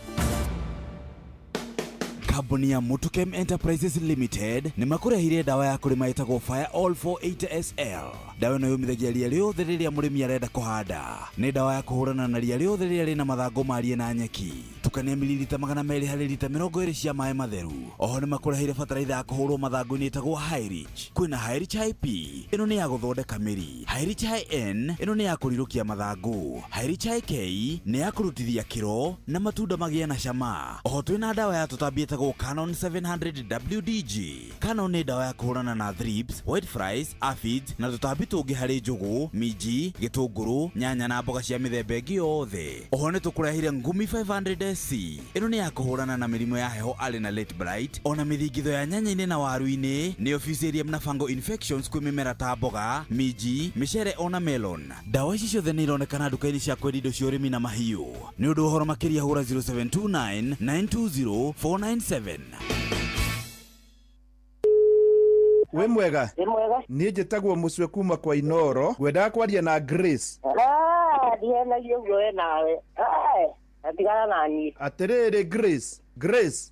Kambuni ya Mutukem Enterprises Limited nĩ makũrehire ndawa ya kũrĩma ĩtagwo Fire All 480 SL. Ndawa ĩno yũmithagia ria rĩothe rĩrĩa mũrĩmi arenda kũhanda. Nĩ ndawa ya kũhũrana na ria rĩothe rĩrĩa rĩna mathangũ marie na nyeki. Tukania mililita 200 harĩ lita 20 cia maĩ matheru. Oho nĩ makũreheire bataraitha ya kũhũrwo mathangũ-inĩ ĩtagwo Highrich. Kwĩna Highrich High P, ĩno nĩ ya gũthondeka mĩri. Highrich High N, ĩno nĩ ya kũrirũkia mathangũ. Highrich High K nĩ ya kũrutithia kĩro na matunda magĩe na cama. Oho twĩna ndawa ya tũtambi ĩtagwo Canon 700 WDG. Canon nĩ ndawa ya kũhũrana na thrips, white flies, aphids na tũtambi tũngĩ harĩ njũgũ, minji, gĩtũngũrũ, nyanya na mboga cia mĩthemba ĩngĩ yothe. Oho nĩ tũkũrehire Ngumi 500 SC. Ĩno nĩ ya kũhũrana na mĩrimũ ya heho arĩ na late blight, ona mĩthingitho ya nyanya-inĩ na waru-inĩ, nĩyo Fusarium na fungal infections kwĩ mĩmera ta mboga, minji, mĩcere ona melon. Ndawa ici ciothe nĩ ironekana nduka-inĩ cia kwendia indo cia ũrĩmi na mahiũ. Nĩ ũndũ wa ũhoro makĩria hũra 0729 920 497. Wĩ mwega? Wĩ mwega. Niĩ njĩtagwo Mũcwe kuma kwa Inoro. Ngwendaga kwaria na Grace. Ah, ndihenagia ũguo we nawe. Atigana na niĩ. Atĩrĩrĩ Grace, Grace,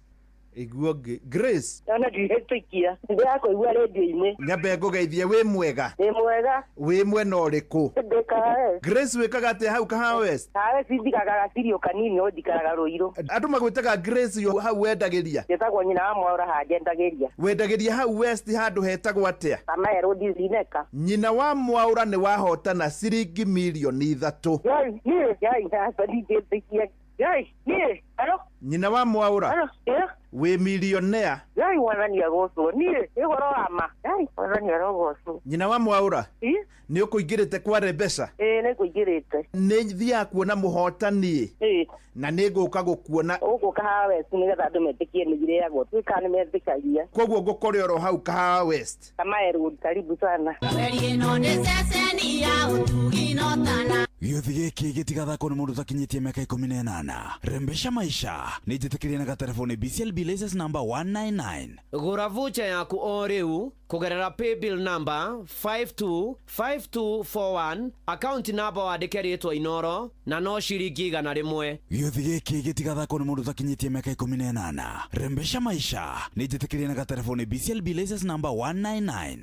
iguo ngĩ Grace. Ona ndihĩtũkia. Ndĩrakũigua rĩndiũ-inĩ. Nyambe ngũgeithie, wĩ mwega? Wĩ mwega. Wĩ mwena ũrĩkũ? Ndĩ Kahawa. Grace, wĩkaga atĩa hau Kahawa West? Kahawa njikaraga gacirio kanini no njikaraga Rũirũ. Andũ magwĩtaga Grace yo hau wendagĩria? Njĩtagwo nyina wa Mwaũra haha njendagĩria. Wendagĩria hau West handũ hetagwo atĩa? Kamae Road Zineka. Nyina wa Mwaũra nĩ wahotana ciringi mirioni 3. Yai, niĩ, yai, aca ndingĩtĩkia. Yai, niĩ, alo? Nyina wa Mwaũra. Alo, ĩ? Wĩ milionea. Yai, mwathani agocwo. Niĩ, nĩ ũhoro wa ma. Yai, mwathani arogocwo. Nyina wa Mwaũra. Ĩ? Nĩ ũkũingĩrĩte kwa Rebesa? Ĩĩ, nĩ ngũingĩrĩte. Nĩ thiaga kuona mũhotani. Ĩĩ. Na nĩ ngũka gũkuona. Ũgũka haha West nĩgetha andũ metĩkie nĩ irĩagwo. Tuĩka nĩ metĩkagia. Koguo ngũkore oro hau Kahawa West. Kamae Road, karibu sana. Ĩno nĩ ceceni ya ũtugi na ũtana. Gĩũthi gĩkĩ gĩtigathakwo nĩ mũndũ ũtakinyĩtie mĩaka 18. Rembesha maisha nĩ njĩtĩkĩrie na gatelefoni BCLB license number 199. Gũra vocha yaku o rĩu kũgerera paybill number 525241, account number wandĩke rĩtwa Inoro, na no ciringi 100. Gĩũthi gĩkĩ gĩtigathakwo nĩ mũndũ ũtakinyĩtie mĩaka 18. Rembesha maisha nĩ njĩtĩkĩrie na gatelefoni BCLB license number 199.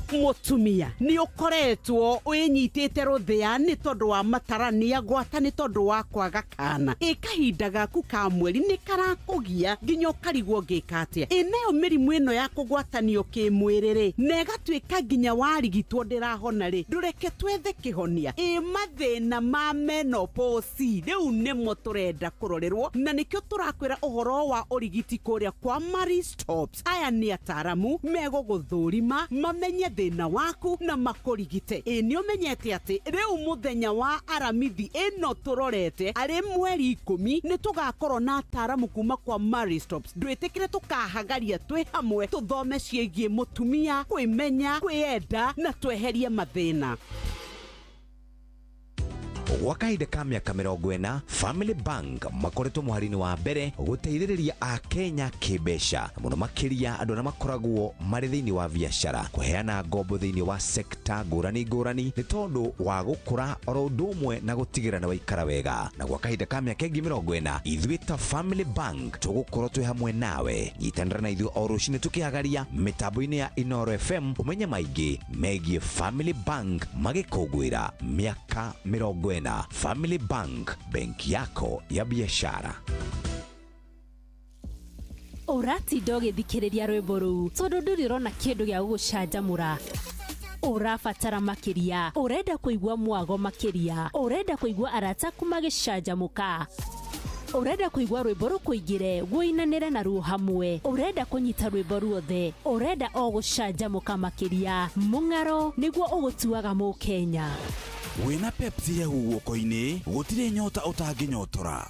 Mũtumia nĩ ũkoretwo wĩnyitĩte rũthĩa nĩ tondũ wa matarania gwata nĩ tondũ wa kwaga kana ĩ kahinda gaku ka mweri nĩ karakũgia nginya ũkarigwo ngĩka atĩa. Ĩ nayo mĩrimũ ĩno ya kũgwatanio kĩmwĩrĩ rĩ, na ĩgatuĩka nginya warigitwo ndĩrahona rĩ, ndũreke twethe kĩhonia. Ĩ mathĩna ma menopause rĩu nĩmo tũrenda kũrorerwo, na nĩkĩo tũrakwĩra ũhoro wa ũrigiti kũrĩa kwa Marie Stopes. Aya nĩ ataramu megũgũthũrima mamenye thĩna waku na makũrigite. Ĩ nĩ ũmenyete atĩ rĩu mũthenya wa Aramithi ĩno tũrorete arĩ mweri 10 nĩ tũgakorwo na ataramu kuma kwa Marie Stopes. Ndwĩtĩkĩre tũkahagaria twĩ hamwe tũthome ciĩgiĩ mũtumia kwĩmenya, kwĩyenda na tweherie mathĩna. Gwa kahinda ka mĩaka 40, Family Bank makoretwo mũhari-inĩ wa mbere gũteithĩrĩria Akenya kĩmbeca, na mũno makĩria andũ arĩa makoragwo marĩ thĩinĩ wa biacara, kũheana ngombo thĩinĩ wa sekta ngũrani ngũrani nĩ tondũ wa gũkũra oro ũndũ ũmwe na gũtigĩrĩra nĩ waikara wega. Na gwa kahinda ka mĩaka ĩngĩ 40, ithuĩ ta Family Bank tũgũkorwo twĩ hamwe nawe. Nyitanĩra na ithuĩ o rũcinĩ tũkĩhagaria mĩtambo-inĩ ya Inoro FM ũmenye maingĩ megiĩ Family Bank magĩkũngũĩra mĩaka 40. Family Bank, benki yako ya biashara. Ũratinda ũgĩthikĩrĩria rwĩmbo rũu tondũ ndũrĩ ũrona kĩndũ gĩa gũgũcanjamũra. Ũrabatara makĩria, ũrenda kũigua mwago makĩria, ũrenda kũigua arata aku magĩcanjamũka, ũrenda kũigua rwĩmbo rũkũingĩre wũinanĩre naruo hamwe, ũrenda kũnyita rwĩmbo ruothe, ũrenda o gũcanjamũka makĩria. Mũng'aro nĩguo ũgũtuaga mũkenya. Wĩna Pepsi hehu guoko-inĩ gũtirĩ nyota ũtangĩnyotora.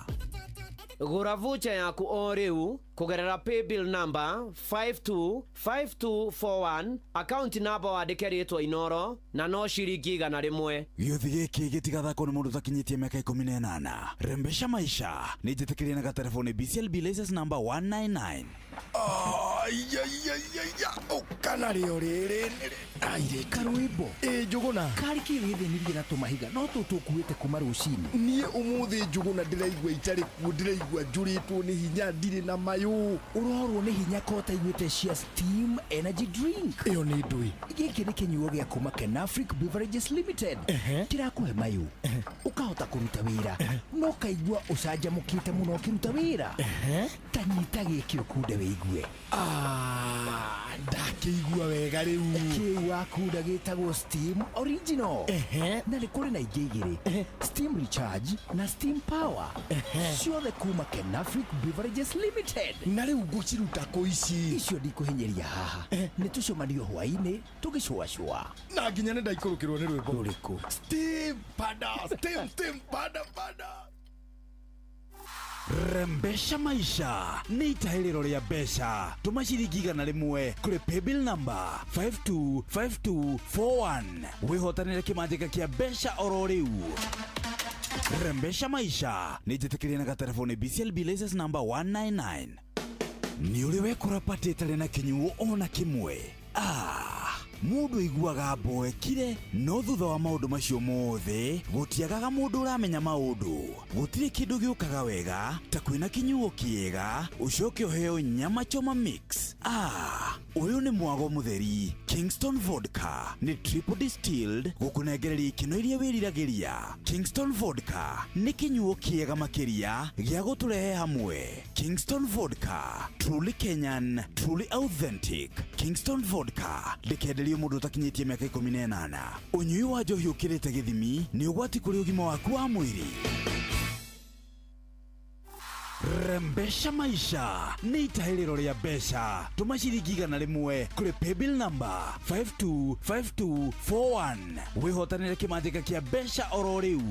Gũra vocha yaku o rĩu kũgerera paybill number 525241, account number wandĩke rĩtwa Inoro, na no ciringi 100. Gĩũthi gĩkĩ gĩtigathakwo nĩ mũndũ ũtakinyĩtie mĩaka 18. Rembesha maisha nĩ njĩtĩkĩrie na gatelefoni BCLB license number 199. Aiaiaiaia ũkana rĩo rĩrĩ airĩ Karwĩmbo. Ĩ Njũgũna, karĩ kĩ wĩthĩnirie na tũmahiga no tũtũkuĩte kuma rũcinĩ? Niĩ ũmũthĩ Njũgũna ndĩraigua itarĩ kuo, ndĩraigua njũrĩtwo nĩ hinya, ndirĩ na mayũ. Ũrorwo nĩ hinya ko ũtaiguĩte cia Steam Energy Drink? Ĩyo nĩ ndũĩ. Gĩkĩ nĩ kĩnyuo gĩa kuma Kenafric Beverages Limited. Kĩrakũhe mayũ, ũkahota kũruta wĩra no ũkaigua ũcanjamũkĩte mũno ũkĩruta wĩra. Ta nyita gĩkĩ ũkunde wĩigue. Ndakĩigua wega rĩu. Kĩu wakunda gĩtagwo Steam Original. Na nĩ kũrĩ na ingĩ igĩrĩ, Steam Recharge na Steam Power, ciothe kuma Kenafric Beverages Limited. Na rĩu ngũciruta kũ ici? Icio ndikũhinyĩria haha, nĩ tũcemanio hwaĩ-inĩ tũgĩcũacũa. Na nginya nĩ ndaikũrũkĩrwo nĩ rwĩmbo. Rũrĩkũ? Steam pada steam steam pada pada. Rembesha maisha nĩ itahĩrĩro rĩa mbeca. Tũma ciringi 100 kũrĩ paybill number 525241 wĩhotanĩre kĩmanjĩka kĩa mbeca oro rĩu. Rembesha maisha nĩ njĩtĩkĩrie na gatelefoni BCLB license number 199. Nĩ ũrĩ wekora patĩ ĩtarĩ na kĩnyuo ona kĩmwe? Mũndũ aiguaga mboekire, no thutha wa maũndũ macio mothe gũtiagaga mũndũ ũramenya maũndũ. Gũtirĩ kĩndũ gĩũkaga wega ta kwĩna kĩnyuo kĩega ũcoke ũheo nyama choma mix. Ũyũ nĩ mwago mũtheri. Kingston Vodka nĩ triple distilled gũkũnengereria ikeno iria wĩriragĩria. Kingston Vodka nĩ kĩnyuo kĩega makĩria gĩa gũtũrehe hamwe. Kingston Vodka, truly Kenyan, truly authentic. Kingston Vodka ndĩkenderio mũndũ ũtakinyĩtie mĩaka 18. Ũnyui wa njohi ũkĩrĩte gĩthimi nĩ ũgwati kũrĩ ũgima waku wa mwĩrĩ. Rembesha maisha nĩ itahĩrĩro rĩa mbeca. Tũma ciringi 100 kũrĩ paybill number 525241 wĩhotanĩre kĩmanjĩka kĩa mbeca oro rĩu.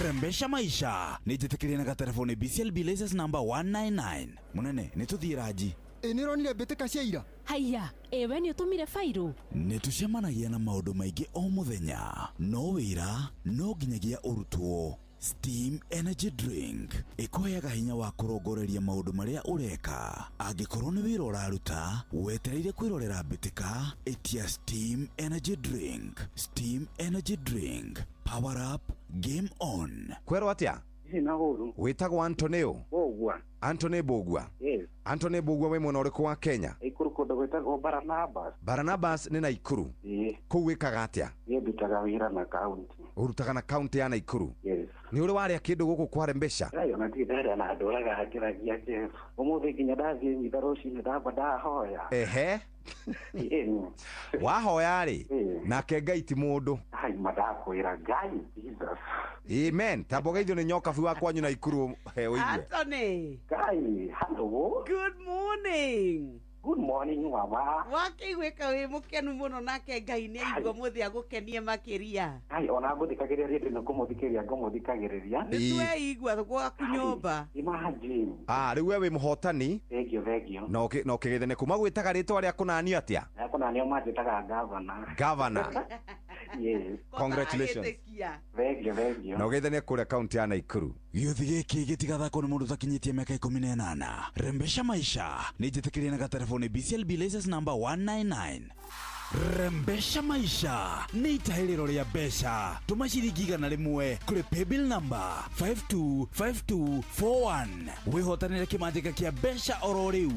Rembesha maisha nĩ njĩtĩkĩrie na gatelefoni BCLB license number 199. Mũnene nĩ tũthiĩ ranji. Ĩ nĩ ũronire mbĩtĩka cia ira? Haiya, ĩwe nĩ ũtũmire bairũ? Nĩ tũcemanagia na maũndũ maingĩ o mũthenya, no wĩra no nginyagia ũrutwo. Steam Energy Drink ĩkũheaga hinya wa kũrongoreria maũndũ marĩa ũreka. Angĩkorwo nĩ wĩra ũraruta wetereire kwĩrorera mbĩtĩka, ĩtia Steam Energy Drink. Steam Energy Drink, power up, game on. Kwerwo atĩa? Ina ũru. Wĩtagwo Anthony ũ? Mbũgua. Anthony Mbũgua. Yes. Anthony Mbũgua wĩ mwena ũrĩkũ wa Kenya? Naikuru kũndũ gwĩtagwo Barnabas. Barnabas nĩ Naikuru. Ĩĩ. Kũu wĩkaga atĩa? Niĩ ndutaga wĩra na kaunti. Ũrutaga na kaunti ya Naikuru? Yes. Nĩ ũrĩ warĩa kĩndũ gũkũ kwa Rembesha? Ngai ona ndirĩ ndarĩa na ndũraga ngĩragia Jesu. Ũmũthĩ nginya ndathiĩ mitha rũcinĩ ndamba ndahoya. Ehe. Ĩni. Wahoya rĩ, nake Ngai ti mũndũ. Ai mandakwĩra Ngai Jesus. Amen. Tamba ũgeithio nĩ nyokabu wa kwanyu Naikuru he ũigue. Anthony. Ngai, hello. Good morning. Good morning mama. Wakĩiguĩka wĩ mũkenu mũno nake Ngai nĩ aigua mũthĩ agũkenie makĩria. Ai ona ngũthikagĩrĩria rĩndĩ nĩ kũmũthikĩrĩria ngũmũthikagĩrĩria. Nĩ tweigua gwaku nyũmba. Imagine. Ah, rĩu we wĩ mũhotani. Thank you, thank you. Na ũkĩgeithania kuma gwĩtaga rĩtwa rĩa kũnanio atĩa? Rĩa kũnanio manjĩtaga gavana. Gavana. Yes. Congratulations. Thank you, thank you. Na ũgeithanie kũrĩa kaunti ya Naikuru. Gĩũthi gĩkĩ gĩtigathakwo nĩ mũndũ ũtakinyĩtie mĩaka 18. Rembesha maisha nĩ njĩtĩkĩrie na gatelefoni BCLB license number 199. Rembesha maisha nĩ itahĩrĩro rĩa mbeca. Tũma ciringi 100 kũrĩ paybill number 525241 wĩhotanĩre kĩmanjĩka kĩa mbeca oro rĩu.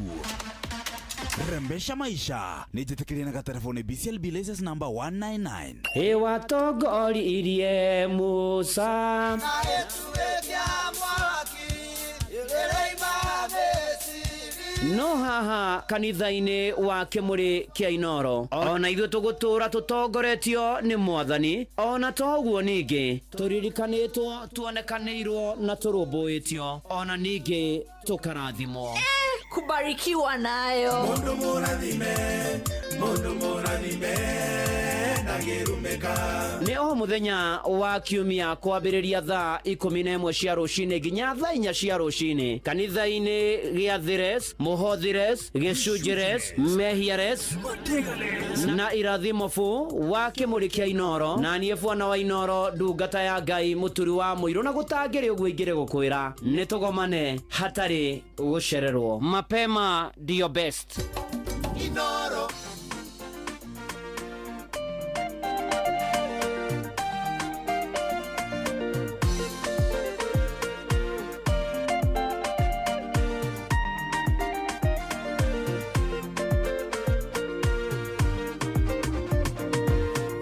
Rembesha maisha nĩ njĩtĩkĩrie na gatelefoni BCLB license number 199. Ĩwatongoririe Musa. No haha kanitha-inĩ wa Kĩmũrĩ kĩa Inoro ona ithuĩ tũgũtũra tũtongoretio nĩ Mwathani, ona toguo ningĩ tũririkanĩtwo, tuonekanĩirwo na tũrũmbũĩtio, ona ningĩ tũkarathimwo. Kubarikiwa nayo. Mundu mũrathime, mundu mũrathime ndangĩrumĩka. Nĩ o mũthenya wa kiumia kwambĩrĩria thaa 11 cia rũcinĩ nginya thaa 4 cia rũcinĩ kanitha-inĩ gĩa Thires, Mũhothires, Gĩcunjires, Mehiares na Irathimobu wa Kĩmũrĩ kĩa Inoro. Na niĩ bwana wa Inoro, ndungata ya Ngai, mũturi wa mũirũ, na gũtangĩrĩ ũguo ingĩrĩ gũkwĩra nĩ tũgomane hatarĩ gũcererwo. Mapema ndio best. Inoro.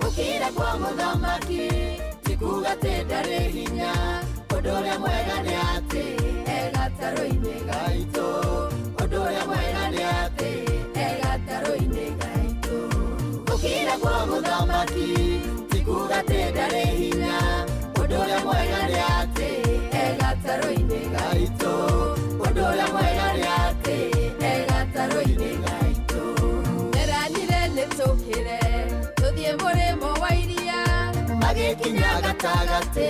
Ũkĩra kwa mũthamaki ti kuga atĩ ndarĩ hinya, ũndũ ũrĩa mwega nĩ atĩ e gatarũ-inĩ gaitũ. Ũndũ ũrĩa mwega nĩ atĩ e gatarũ-inĩ gaitũ. Ũkĩra kwa mũthamaki ti kuga atĩ ndarĩ hinya, ũndũ ũrĩa mwega nĩ atĩ e gatarũ-inĩ gaitũ. Ũndũ ũrĩa mwega nĩ atĩ e gatarũ-inĩ gaitũ. Nderanire nĩ tũkĩre tũthiĩ mũrĩmo wa iria, magĩkinya gatagatĩ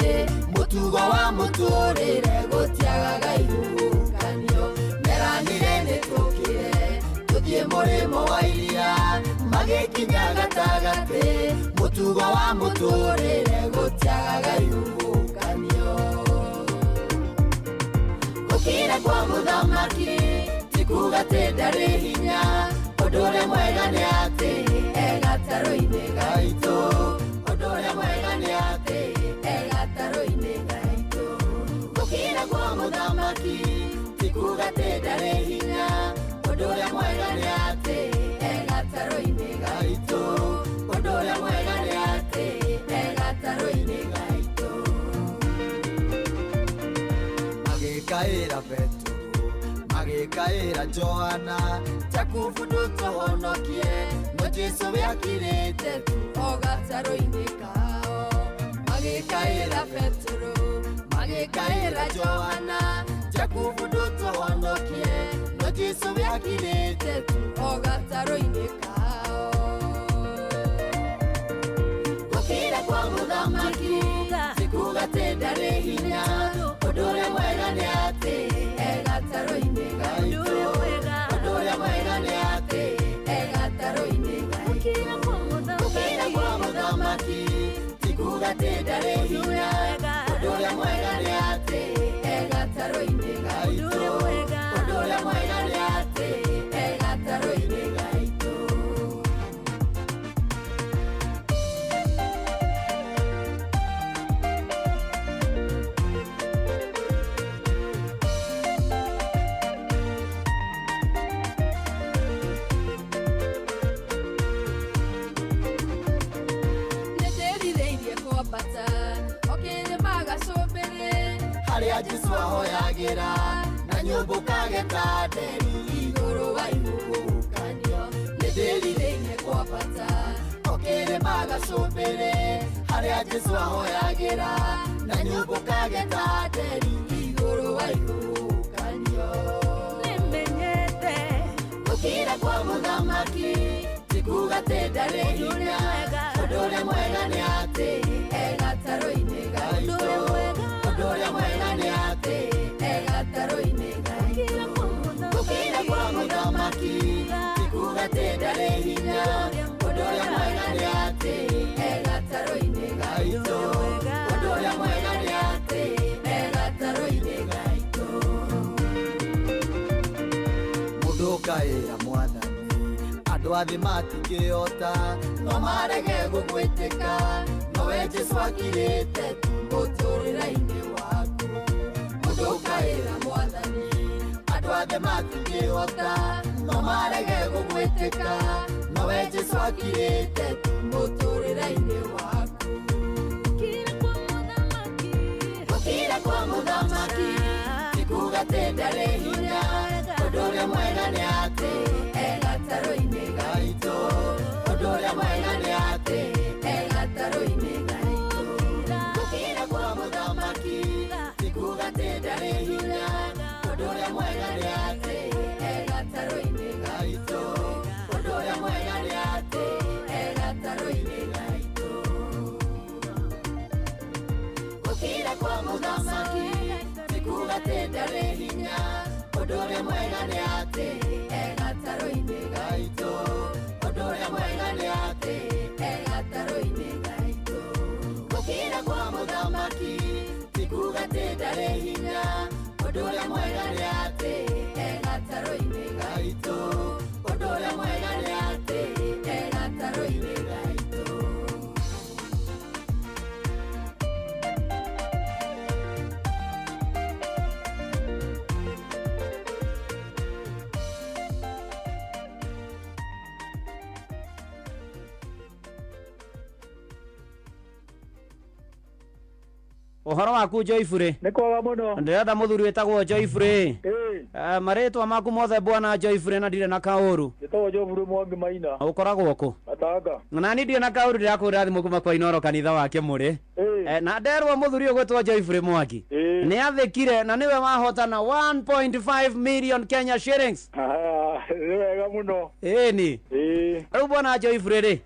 mũtugo wa mũtũrĩre gũtiagaga ihuhũkanio. Meranire nĩ tũkĩre tũthiĩ mũrĩmo wa iria, magĩkinya gatagatĩ mũtugo wa mũtũrĩre gũtiagaga ihuhũkanio. Gũkĩra kwa mũthamaki ti kuga atĩ ndarĩ hinya, ũndũ ũrĩa mwega nĩ atĩ e gatarũ-inĩ gaitũ. Ũndũ ũrĩa mwega nĩ atĩ e gatarũ-inĩ gaitũ. Gũkĩra kwa mũthamaki ti kuga atĩ ndarĩ hinya, ũndũ ũrĩa mwega nĩ atĩ e gatarũ-inĩ gaitũ. Ũndũ ũrĩa mwega nĩ atĩ e gatarũ-inĩ gaitũ. Magĩkaĩra Petero, magĩkaĩra Johana, Jakubu ndũtũhonokie, no Jesũ we akirĩte tu o gatarũ-inĩ kao. Magĩkaĩra Petero, magĩkaĩra Johana, Jakubu Jakubu ndũtũhonokie no Jesũ we akirĩte tu o gatarũ-inĩ kao. Gũkira kwa mũthamaki ti kuuga atĩ ndarĩ hinya, ũndũ ũrĩa mwega nĩ atĩ e gatarũ-inĩ gaitũ. Ũndũ ũrĩa mwega nĩ atĩ e gatarũ-inĩ gaitũ. Gũkira kwa mũthamaki ti kuuga atĩ ndarĩ hinya, ũndũ ũrĩa mwega nĩ atĩ e gatarũ-inĩ gaitũ. Ũndũ ũrĩa mwega nĩ atĩ e gatarũ-inĩ gaitũ. Nĩndĩrirĩirie kwambata o kĩrĩma gacũmbĩrĩ harĩa Jesũ ahoyagĩra na nyũmbũ kageta nderi igũrũ wa ihuhũkanio. Nĩndĩrirĩirie kwambata o kĩrĩma gacũmbĩrĩ harĩa Jesũ ahoyagĩra na nyũmbũ kageta nderi igũrũ wa ihuhũkanio. Nĩmenyete gũkira kwa mũthamaki ti kuuga atĩ ndarĩ hinya, ũndũ ũrĩa mwega nĩ atĩ e gatarũ-inĩ gaitũ. Ũndũ ũrĩa mwega nĩ atĩ e gatarũ-inĩ gaitũ. Gũkira kwa mũthamaki ti kuuga atĩ ndarĩ hinya, ũndũ ũrĩa mwega nĩ atĩ e gatarũ-inĩ gaitũ. Ũndũ ũrĩa mwega nĩ atĩ e gatarũ-inĩ gaitũ. Mũndũ ũkaĩra mwathani andũ a thĩ matingĩhota no marege gũgwĩtĩka nowe Jesũ akirĩte tu mũtũrĩre-inĩ waku. Mũndũ ũkaĩra mwathani andũ a thĩ matingĩhota no marege gũgwĩtĩka nowe Jesũ akirĩte tu mũtũrĩre-inĩ waku. Gũkira kwa mũthamaki ti kuuga atĩ ndarĩ hinya, ũndũ ũrĩa mwega nĩ atĩ e gatarũ-inĩ gaitũ. Ũndũ ũrĩa mwega nĩ atĩ e gatarũ-inĩ gaitũ. Gũkira kwa mũthamaki ti kuuga atĩ ndarĩ hinya, ũndũ ũrĩa mwega nĩ atĩ e gatarũ-inĩ gaitũ. Ũndũ ũrĩa mwega nĩ atĩ e gatarũ-inĩ gaitũ. Gũkira kwa mũthamaki ti kuuga atĩ ndarĩ hinya, ũndũ ũrĩa mwega nĩ atĩ e gatarũ-inĩ gaitũ. Ũndũ ũrĩa mwega nĩ atĩ e gatarũ-inĩ gaitũ. Gũkira kwa mũthamaki ti kuuga atĩ ndarĩ hinya, ũndũ ũrĩa mwega nĩ atĩ e gatarũ-inĩ gaitũ. Ũndũ ũrĩa mwega nĩ atĩ e gatarũ-inĩ gaitũ. Ũhoro waku Joyfrey? Nĩ kwega mũno. Ndĩrenda mũthuri wĩtagwo Joyfrey. Marĩtwa maku mothe bwana Joyfrey na ndirĩ na kaũru. Njĩtagwo Joyfrey Mwangi Maina. Ũkoragwo kũ? Gatanga. Na niĩ ndirĩ na kaũru ndĩrakũhũrĩra thimũ kuma kwa Inoro kanitha wa Kĩmũrĩ. Na nderwo mũthuri ũyũ ũgwĩtwo Joyfrey Mwangi nĩ athĩkire na nĩwe wahotana 1.5 million Kenya shillings. Nĩ wega mũno. Ĩni. Rĩu bwana Joyfrey rĩ,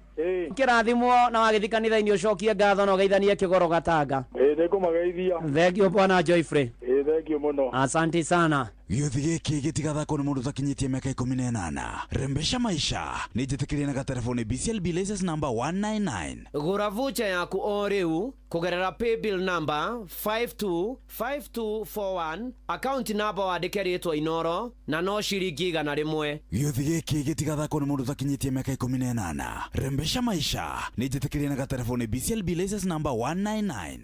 kĩrathimwo na wagĩthiĩ kanitha-inĩ ũcokie ngatho na ũgeithanie kĩgoro Gatanga. Nĩ ngũmageithia. Thank you bwana Joyfrey. Thank you mũno. Asante sana. Gĩũthi gĩkĩ gĩtigathakwo nĩ mũndũ ũtakinyĩtie mĩaka 18. Rembesha maisha nĩ njĩtĩkĩrie na gatelefoni BCLB license number 199. Gũra vucha yaku o rĩu kũgerera paybill number 525241 account number wandĩke rĩtwa Inoro na no ciringi 100. Gĩũthi gĩkĩ gĩtigathakwo nĩ mũndũ ũtakinyĩtie mĩaka 18. Rembesha maisha nĩ njĩtĩkĩrie na gatelefoni BCLB license number 199.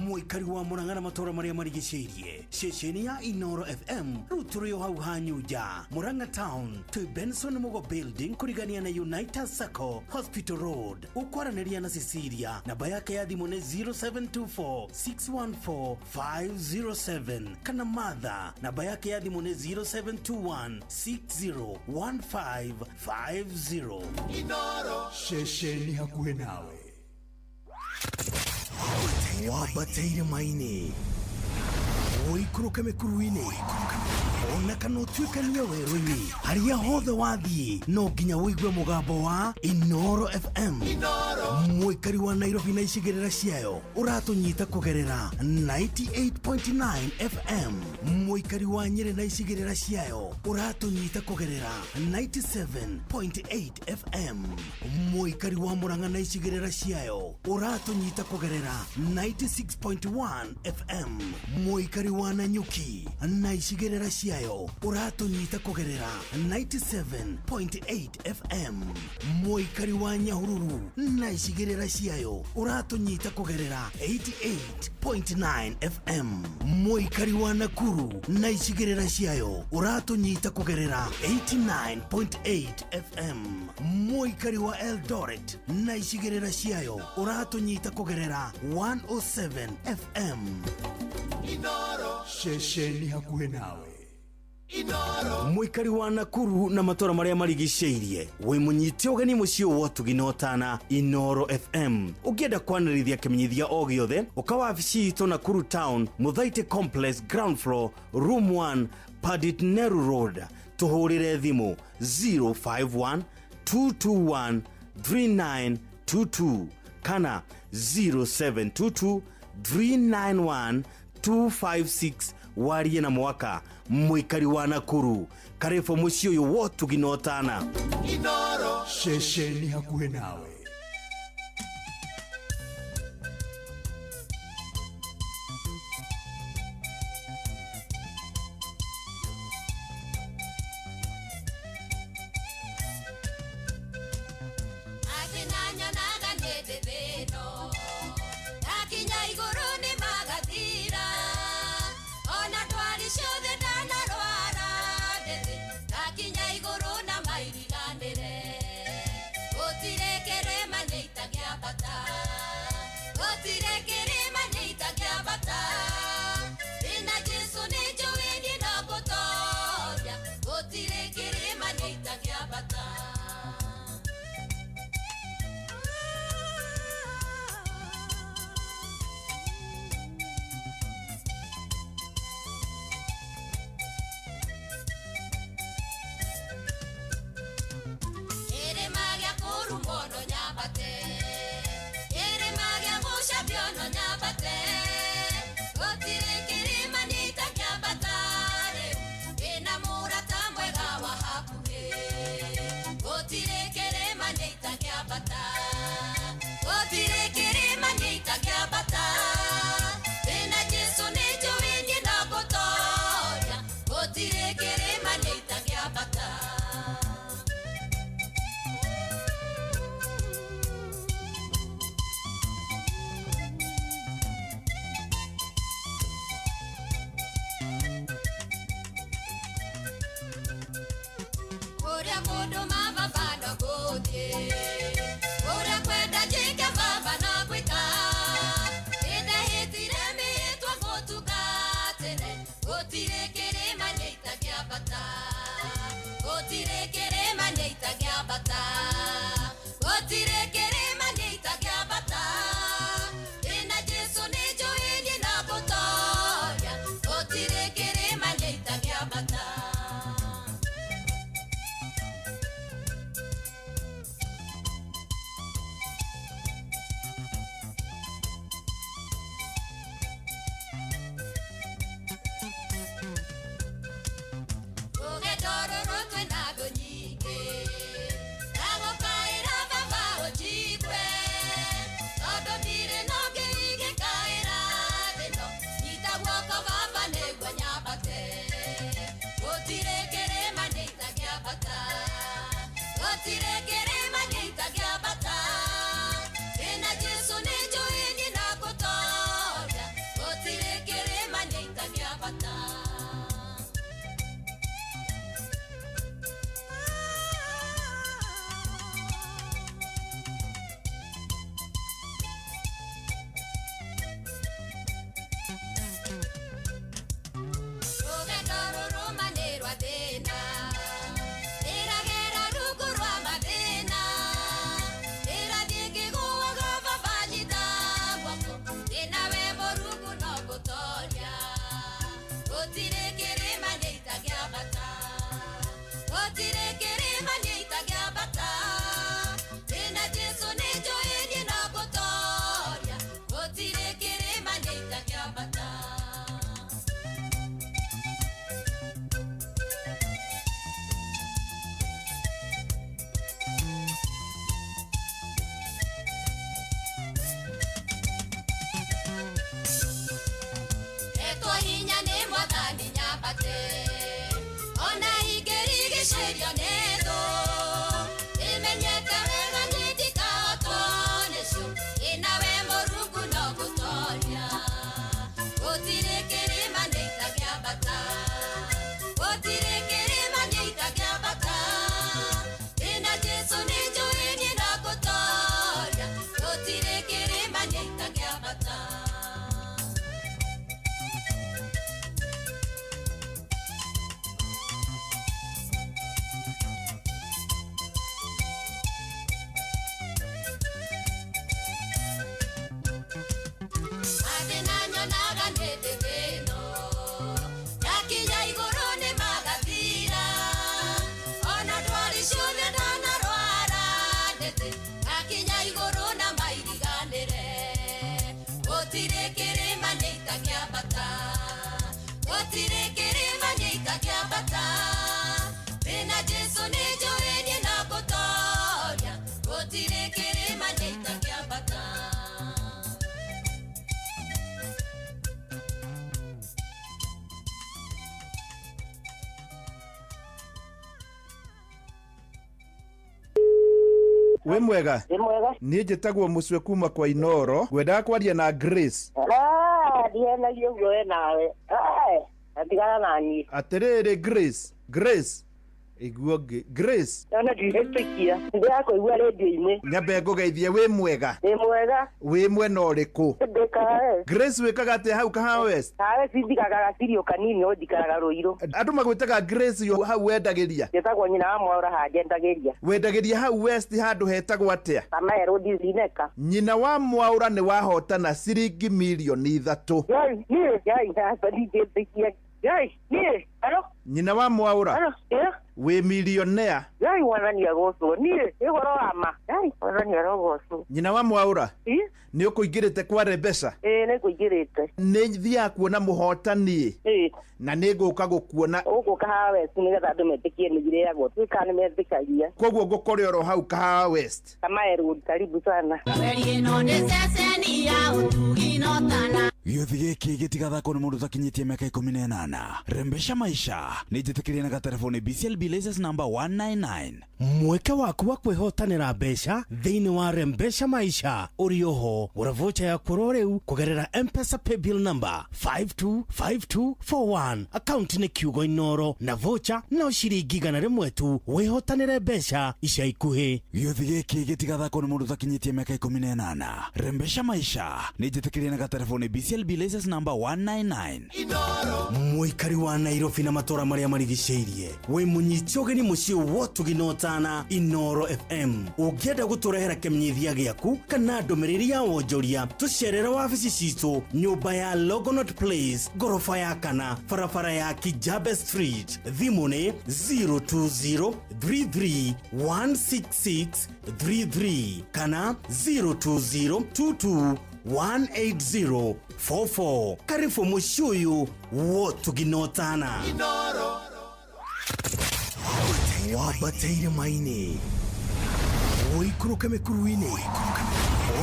Mũikari wa Murang'a na matũũra marĩa marigicĩirie ceceni ya Inoro FM rĩu tũrĩ o hau Hanyunja Murang'a Town twĩ Benson Mugo Building kũrigania na United Sacco Hospital Road. Ũkwaranĩria na Cecilia namba yake ya thimũ nĩ 0724 614 507 kana Martha namba yake ya thimũ nĩ 0721 601550. Inoro ceceni hakuhĩ nawe wambatĩire maini Ũikũrũke mĩkuru-inĩ ona kana ũtuĩkanie werũ-inĩ, harĩa hothe wathiĩ no nginya ũigue mũgambo wa Inoro FM. Mũikari wa Nairobi na icigĩrĩra ciayo ũratũnyita kũgerera 98.9 FM. Mũikari wa Nyĩrĩ na icigĩrĩra ciayo ũratũnyita kũgerera 97.8 FM. Mũikari wa Murang'a na icigĩrĩra ciayo ũratũnyita kũgerera 96.1 FM. Mũikari wa Nanyuki na icigĩrĩra ciayo ũratũnyita kũgerera 97.8 FM. Mũikari wa Nyahururu na icigĩrĩra ciayo ũratũnyita kũgerera 88.9 FM. Mũikari wa Nakuru na icigĩrĩra ciayo ũratũnyita kũgerera 89.8 FM. Mũikari wa Eldoret na icigĩrĩra ciayo ũratũnyita kũgerera 107 FM. Inoro. Ceceni hakuhĩ nawe. Inoro. Mũikari wa Nakuru na matũra marĩa marigicĩirie wĩ mũnyite ũgeni mũciĩ wa ũtugi na ũtana Inoro FM. Ũngĩenda kwanĩrithia kĩmenyithia o gĩothe, ũka wabici itũ Nakuru Town, Mũthaitĩ Complex, ground floor, room 1, Pandit Nehru Road. Tũhũrĩre thimũ 051 221 3922 kana 0722 391 256. Warie na mwaka mũikari wa Nakuru karibu mũciĩ ũyũ wotugi na ũtana. Inoro. Ceceni hakuhĩ nawe. Atĩ nanyonaga nĩ thĩ ĩno, ndakinya igũrũ nĩ magathira. Ona ndwari ciothe ndanarwara ndĩthĩ, ndakinya igũrũ na mairiganĩre. Gũtirĩ kĩrĩma nĩ itangĩambata, gũtirĩ kĩrĩma nĩ itangĩambata. Ndĩna Jesũ nĩ njũĩ niĩ no ngũtoria, gũtirĩ kĩrĩma nĩ itangĩambata. Kĩrĩma gĩa kũrumwo no nyambate, kĩrĩma gĩa gũcambio no nyambate. Gũtirĩ kĩrĩma niĩ itangĩambata rĩu, ndĩna mũrata mwega wa hakuhĩ. Gũtirĩ kĩrĩma niĩ itangĩambata, gũtirĩ kĩrĩma niĩ itangĩambata. Ndĩna Jesũ nĩ njũĩ niĩ no ngũtoria, gũtirĩ kĩrĩma niĩ itangĩambata. Kũrĩa mũndũ mababa no gũthiĩ, kũrĩa kwenda njĩke baba no gwĩka. Nĩndahĩtire mĩhĩtwa gũtungatĩre, gũtirĩ kĩrĩma niĩ itangĩambata, gũtirĩ kĩrĩma niĩ itangĩambata, gũtirĩ kĩrĩma niĩ itangĩambata. Ndĩna Jesũ nĩ njũĩ niĩ no ngũtoria, gũtirĩ kĩrĩma niĩ itangĩambata. Rũgendo rũrũ twĩna ngũ nyingĩ, ndagũkaĩra baba ũnjigue, tondũ ndirĩ na ũngĩ ingĩkaĩra thĩ ĩno, nyita guoko baba nĩguo nyambate. Gũtirĩ kĩrĩma niĩ itangĩambata, gũtirĩ kĩrĩma niĩ itangĩambata. Ndĩna Jesũ nĩ njũĩ niĩ no ngũtoria, gũtirĩ kĩrĩma niĩ itangĩambata. Rũgendo rũrũma nĩ rwa thĩna, ndĩragera rungu rwa mathĩna. Ndingĩhĩtĩrio nĩ thũ. Ĩmenyete wega niĩ ndikahotwo nĩcio. Ĩnawe Mũrungu no gũtoria. Gũtirĩ kĩrĩma nĩ itangĩambata. Gũtirĩ kĩrĩma niĩ itangĩambata. Ndĩna Jesũ nĩ njũĩ niĩ no gũtoria. Gũtirĩ kĩrĩma niĩ itangĩambata. Mathĩna nyonaga nĩ thĩ ĩno, yakinya igũrũ nĩ magathira. Ona ndwari ciothe ndanarwara ndĩthĩ, ngakinya igũrũ na mairiganĩre. Gũtirĩ kĩrĩma niĩ itangĩambata, gũtirĩ kĩrĩma niĩ itangĩambata. Ndĩna Jesũ nĩ njũĩ niĩ no gũtoria, gũtirĩ kĩrĩma niĩ itangĩambata. Wĩ mwega? Wĩ mwega. Niĩ njĩtagwo Mũcwe kuma kwa Inoro, ngwendaga kwaria na Grace. Ah, ndihenagia ũguo we nawe. Ah, tigana na niĩ. Atĩrĩrĩ Grace, Grace, iguo ngĩ Grace. Ona ndihĩtũkia. Ndĩrakũigua rĩndiũ-inĩ. Nyambe ngũgeithie wĩ mwega? Wĩ mwega. Wĩ mwena ũrĩkũ? Ndĩ Kahawa. Grace wĩkaga atĩa hau Kahawa West? Kahawa cindikaga gacirio kanini no njikaraga Rũirũ. Andũ magwĩtaga Grace yo hau wendagĩria. Njĩtagwo nyina wa Mwaũra haha njendagĩria. Wendagĩria hau West handũ hetagwo atĩa? Kamae Road Zineka. Nyina wa Mwaũra nĩ wahotana ciringi mirioni 3. Yai, niĩ, yai, aca ndingĩtĩkia. Yai, niĩ, halo, Nyina wa Mwaũra halo, ĩ, wĩ milionea. yai mwathani agocwo. Niĩ, nĩ ũhoro wa ma. Yai, mwathani arogocwo. Nyina wa Mwaũra Ĩ, nĩ ũkũingĩrĩte kwa mbeca. Ĩ, nĩ ngũingĩrĩte. Nĩ thiaga kuona mũhotani Ĩ, na nĩ ngũka gũkuona. Ũgũka Kahawa West nĩgetha andũ metĩkie nĩ irĩagwo. Tuĩka nĩ metĩkagia. Koguo ngũkore oro hau Kahawa West. Kamae Road, karibu sana. Kweli ĩno nĩ ceceni ya ũtugi no tana. Gĩũthi gĩkĩ gĩtigathakwo nĩ mũndũ ũtakinyĩtie mĩaka 18. Rembesha maisha nĩ njĩtĩkĩrie na gatelefoni BCLB license number 199. Mweke waku wa kwĩhotanĩra mbeca thĩinĩ wa Rembesha Maisha ũrĩ oho. Gũra vocha yaku oro rĩu kũgerera M-Pesa paybill number 525241. Akaunti nĩ kiugo Inoro na vocha no ciringi 100 tu. Wĩhotanĩre mbeca ica ikuhĩ. Gĩũthi gĩkĩ gĩtigathakwo nĩ mũndũ ũtakinyĩtie mĩaka 18. Rembesha maisha nĩ njĩtĩkĩrie na gatelefoni BCLB license number 199. Mũikari wa Nairobi na matũra marĩa marigicĩirie, wĩ mũnyiti ũgeni mũciĩ wotugi na ũtana Inoro FM. Ũngĩenda gũtũrehera kĩmenyithia gĩaku kana ndũmĩrĩri ya wonjoria, tũcerere wabici citũ nyũmba ya Longonot Place, ngoroba ya kana, barabara ya Kijabe Street. Thimũ nĩ 02033 16633 kana 02022 18044. Karibu mũciĩ ũyũ wotuginotana. Wambate irĩma-inĩ, ũikũrũke mĩkuru-inĩ,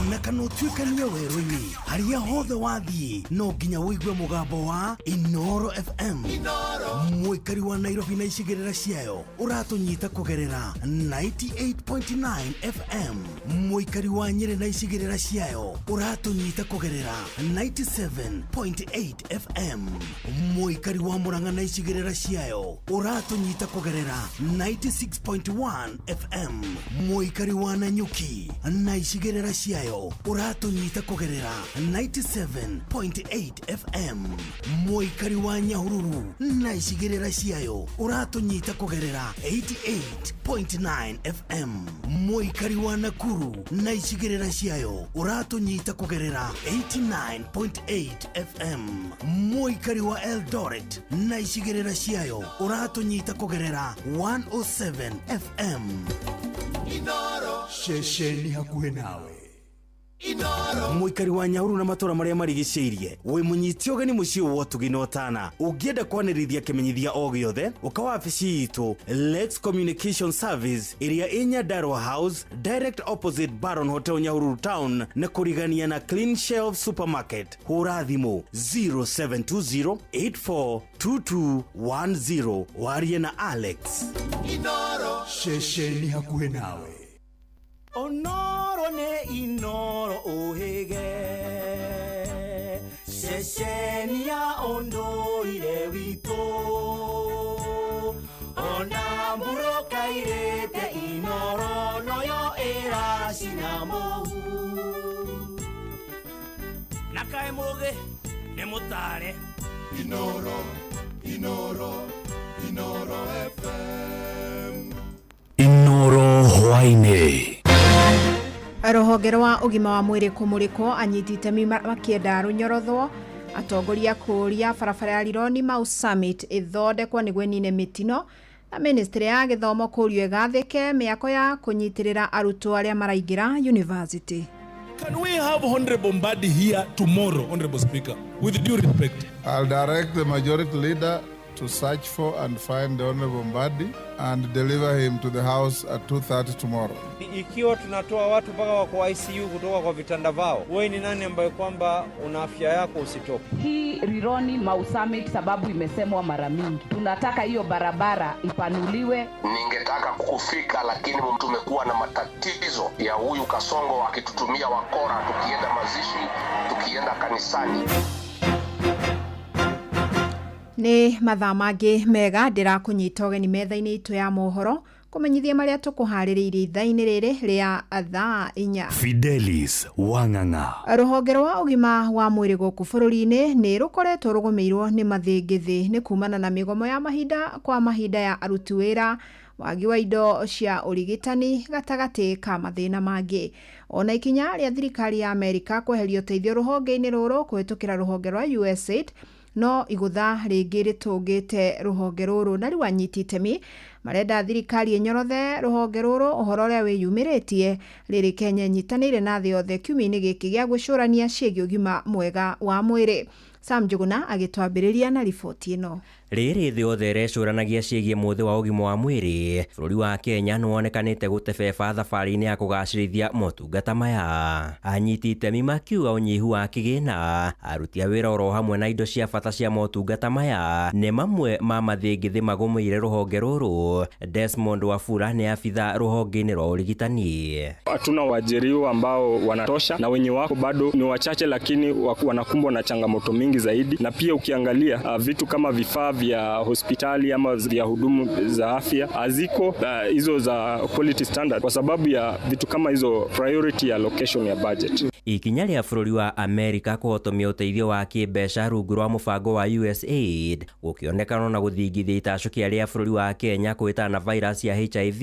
ona kana ũtuĩkanie werũ-inĩ, harĩa hothe wathiĩ no nginya ũigue mũgambo wa Inoro FM. Mũikari wa Nairobi na icigĩrĩra ciayo ũratũnyita kũgerera 98.9 FM. Mũikari wa Nyĩrĩ na icigĩrĩra ciayo ũratũnyita kũgerera 97.8 FM. Mũikari wa Murang'a na icigĩrĩra ciayo ũratũnyita kũgerera 96.1 FM. Mũikari wa Nanyuki na icigĩrĩra ciayo ũratũnyita kũgerera 97.8 FM. Mũikari wa Nyahururu na icigĩrĩra ciayo ũratũnyita kũgerera 88.9 FM. Mũikari wa Nakuru na icigĩrĩra ciayo ũratũnyita kũgerera 89.8 FM. Mũikari wa Eldoret na icigĩrĩra ciayo ũratũnyita kũgerera 107 FM. Ceceni hakuhĩ nawe. Mũikari wa Nyahururu na matũra marĩa marigicĩirie, wĩ mũnyiti ũgeni mũciĩ wa ũtugi na ũtana. Ũngĩenda kwanĩrithia kĩmenyithia o gĩothe, ũka wabici itũ Lex Communication Service ĩrĩa ĩ Nyandarua House, direct opposite Baron Hotel, Nyahururu Town, na kũrigania na Clean Shelf Supermarket. Hũra thimũ 0720842210 warie na Alex. Inoro. Ceceni hakuhĩ nawe. Onoro nĩ Inoro ũhĩge, ceceni ya ũndũire witũ, ona mbũrũka irĩte Inoro noyo ĩracina mũhu. Na kaĩ mũgĩ nĩ mũtare. Inoro, Inoro, Inoro FM. Inoro hwainĩ. Rũhonge rwa ũgima wa mwĩrĩ kũmũrĩkwo, anyiti itemi makĩenda rũnyorothwo, atongoria kũũria barabara ya Rironi Mau Summit ĩthondekwo nĩguo ĩnine mĩtino, na ministry ya gĩthomo kũũrio ĩgathĩke mĩako ya kũnyitĩrĩra arutwo arĩa maraingĩra university. Can we have Honorable Mbadi here tomorrow, Honorable Speaker, with due respect? I'll direct the majority leader to search for and find the Honorable Mbadi and deliver him to the House at 2:30 tomorrow. Ikiwa tunatoa watu mpaka wako ICU kutoka kwa vitanda vao, wewe ni nani ambaye kwamba una afya yako usitoke? Hii Rironi Mau Summit, sababu imesemwa mara mingi, tunataka hiyo barabara ipanuliwe. Ningetaka kufika lakini tumekuwa na matatizo ya huyu Kasongo akitutumia wakora, tukienda mazishi, tukienda kanisani. Nĩ mathaa mangĩ mega ndĩrakũnyita ũgeni metha-inĩ itũ ya mohoro kũmenyithia marĩa tũkũharĩrĩirie ithaa-inĩ rĩrĩ rĩa thaa 4. Fidelis Wang'ang'a. Rũhonge rwa ũgima wa mwĩrĩ gũkũ bũrũri-inĩ nĩ rũkoretwo rũgũmĩirwo nĩ mathĩngĩthĩ nĩ kumana na mĩgomo ya mahinda kwa mahinda ya aruti wĩra, wagi wa indo cia ũrigitani gatagatĩ ka mathĩna mangĩ. Ona ikinya rĩa thirikari ya Amerika kweheria ũteithio rũhonge-inĩ rũrũ kũhĩtũkĩra rũhonge rwa USAID no igũtha rĩngĩ rĩtũngĩte rũhonge rũrũ, na rĩu anyiti itemi marenda thirikari ĩnyorothe rũhonge rũrũ ũhoro ũrĩa wĩyumĩrĩtie rĩrĩ Kenya ĩnyitanĩire na thĩ yothe kiumia-inĩ gĩkĩ gĩa gwĩcũrania ciĩgiĩ ũgima mwega wa mwĩrĩ. Sam Njuguna agĩtwambĩrĩria na riboti ĩno. Rĩrĩ thĩ yothe ĩrecũranagia ciĩgiĩ mũthĩ wa ũgima wa mwĩrĩ, bũrũri wa Kenya nĩwonekanĩte gũtebeba thabarĩ-inĩ ya kũgacĩrithia motungata maya. Anyiti itemi makiuga ũnyihu wa kĩgĩna, aruti a wĩra oro hamwe na indo cia bata cia motungata maya nĩ mamwe ma mathĩngĩthĩ magũmĩire rũhonge rũrũ. Desmond Wafula nĩ abitha rũhonge-inĩ rwa ũrigitani. Hatuna waajiriwa ambao wanatosha na wenye wako bado ni wachache, lakini wanakumbwa na changamoto mingi zaidi. Na pia ukiangalia vitu kama vifaa vya hospitali ama vya hudumu za afya haziko hizo za quality standard kwa sababu ya vitu kama hizo priority allocation ya budget. Ikinya rĩa bũrũri wa Amerika kũhotomia ũteithio wa kĩmbeca rungu rwa mũbango wa USAID gũkĩonekana na gũthingithia itacũkia rĩa bũrũri wa Kenya kũhĩtana na virus ya HIV,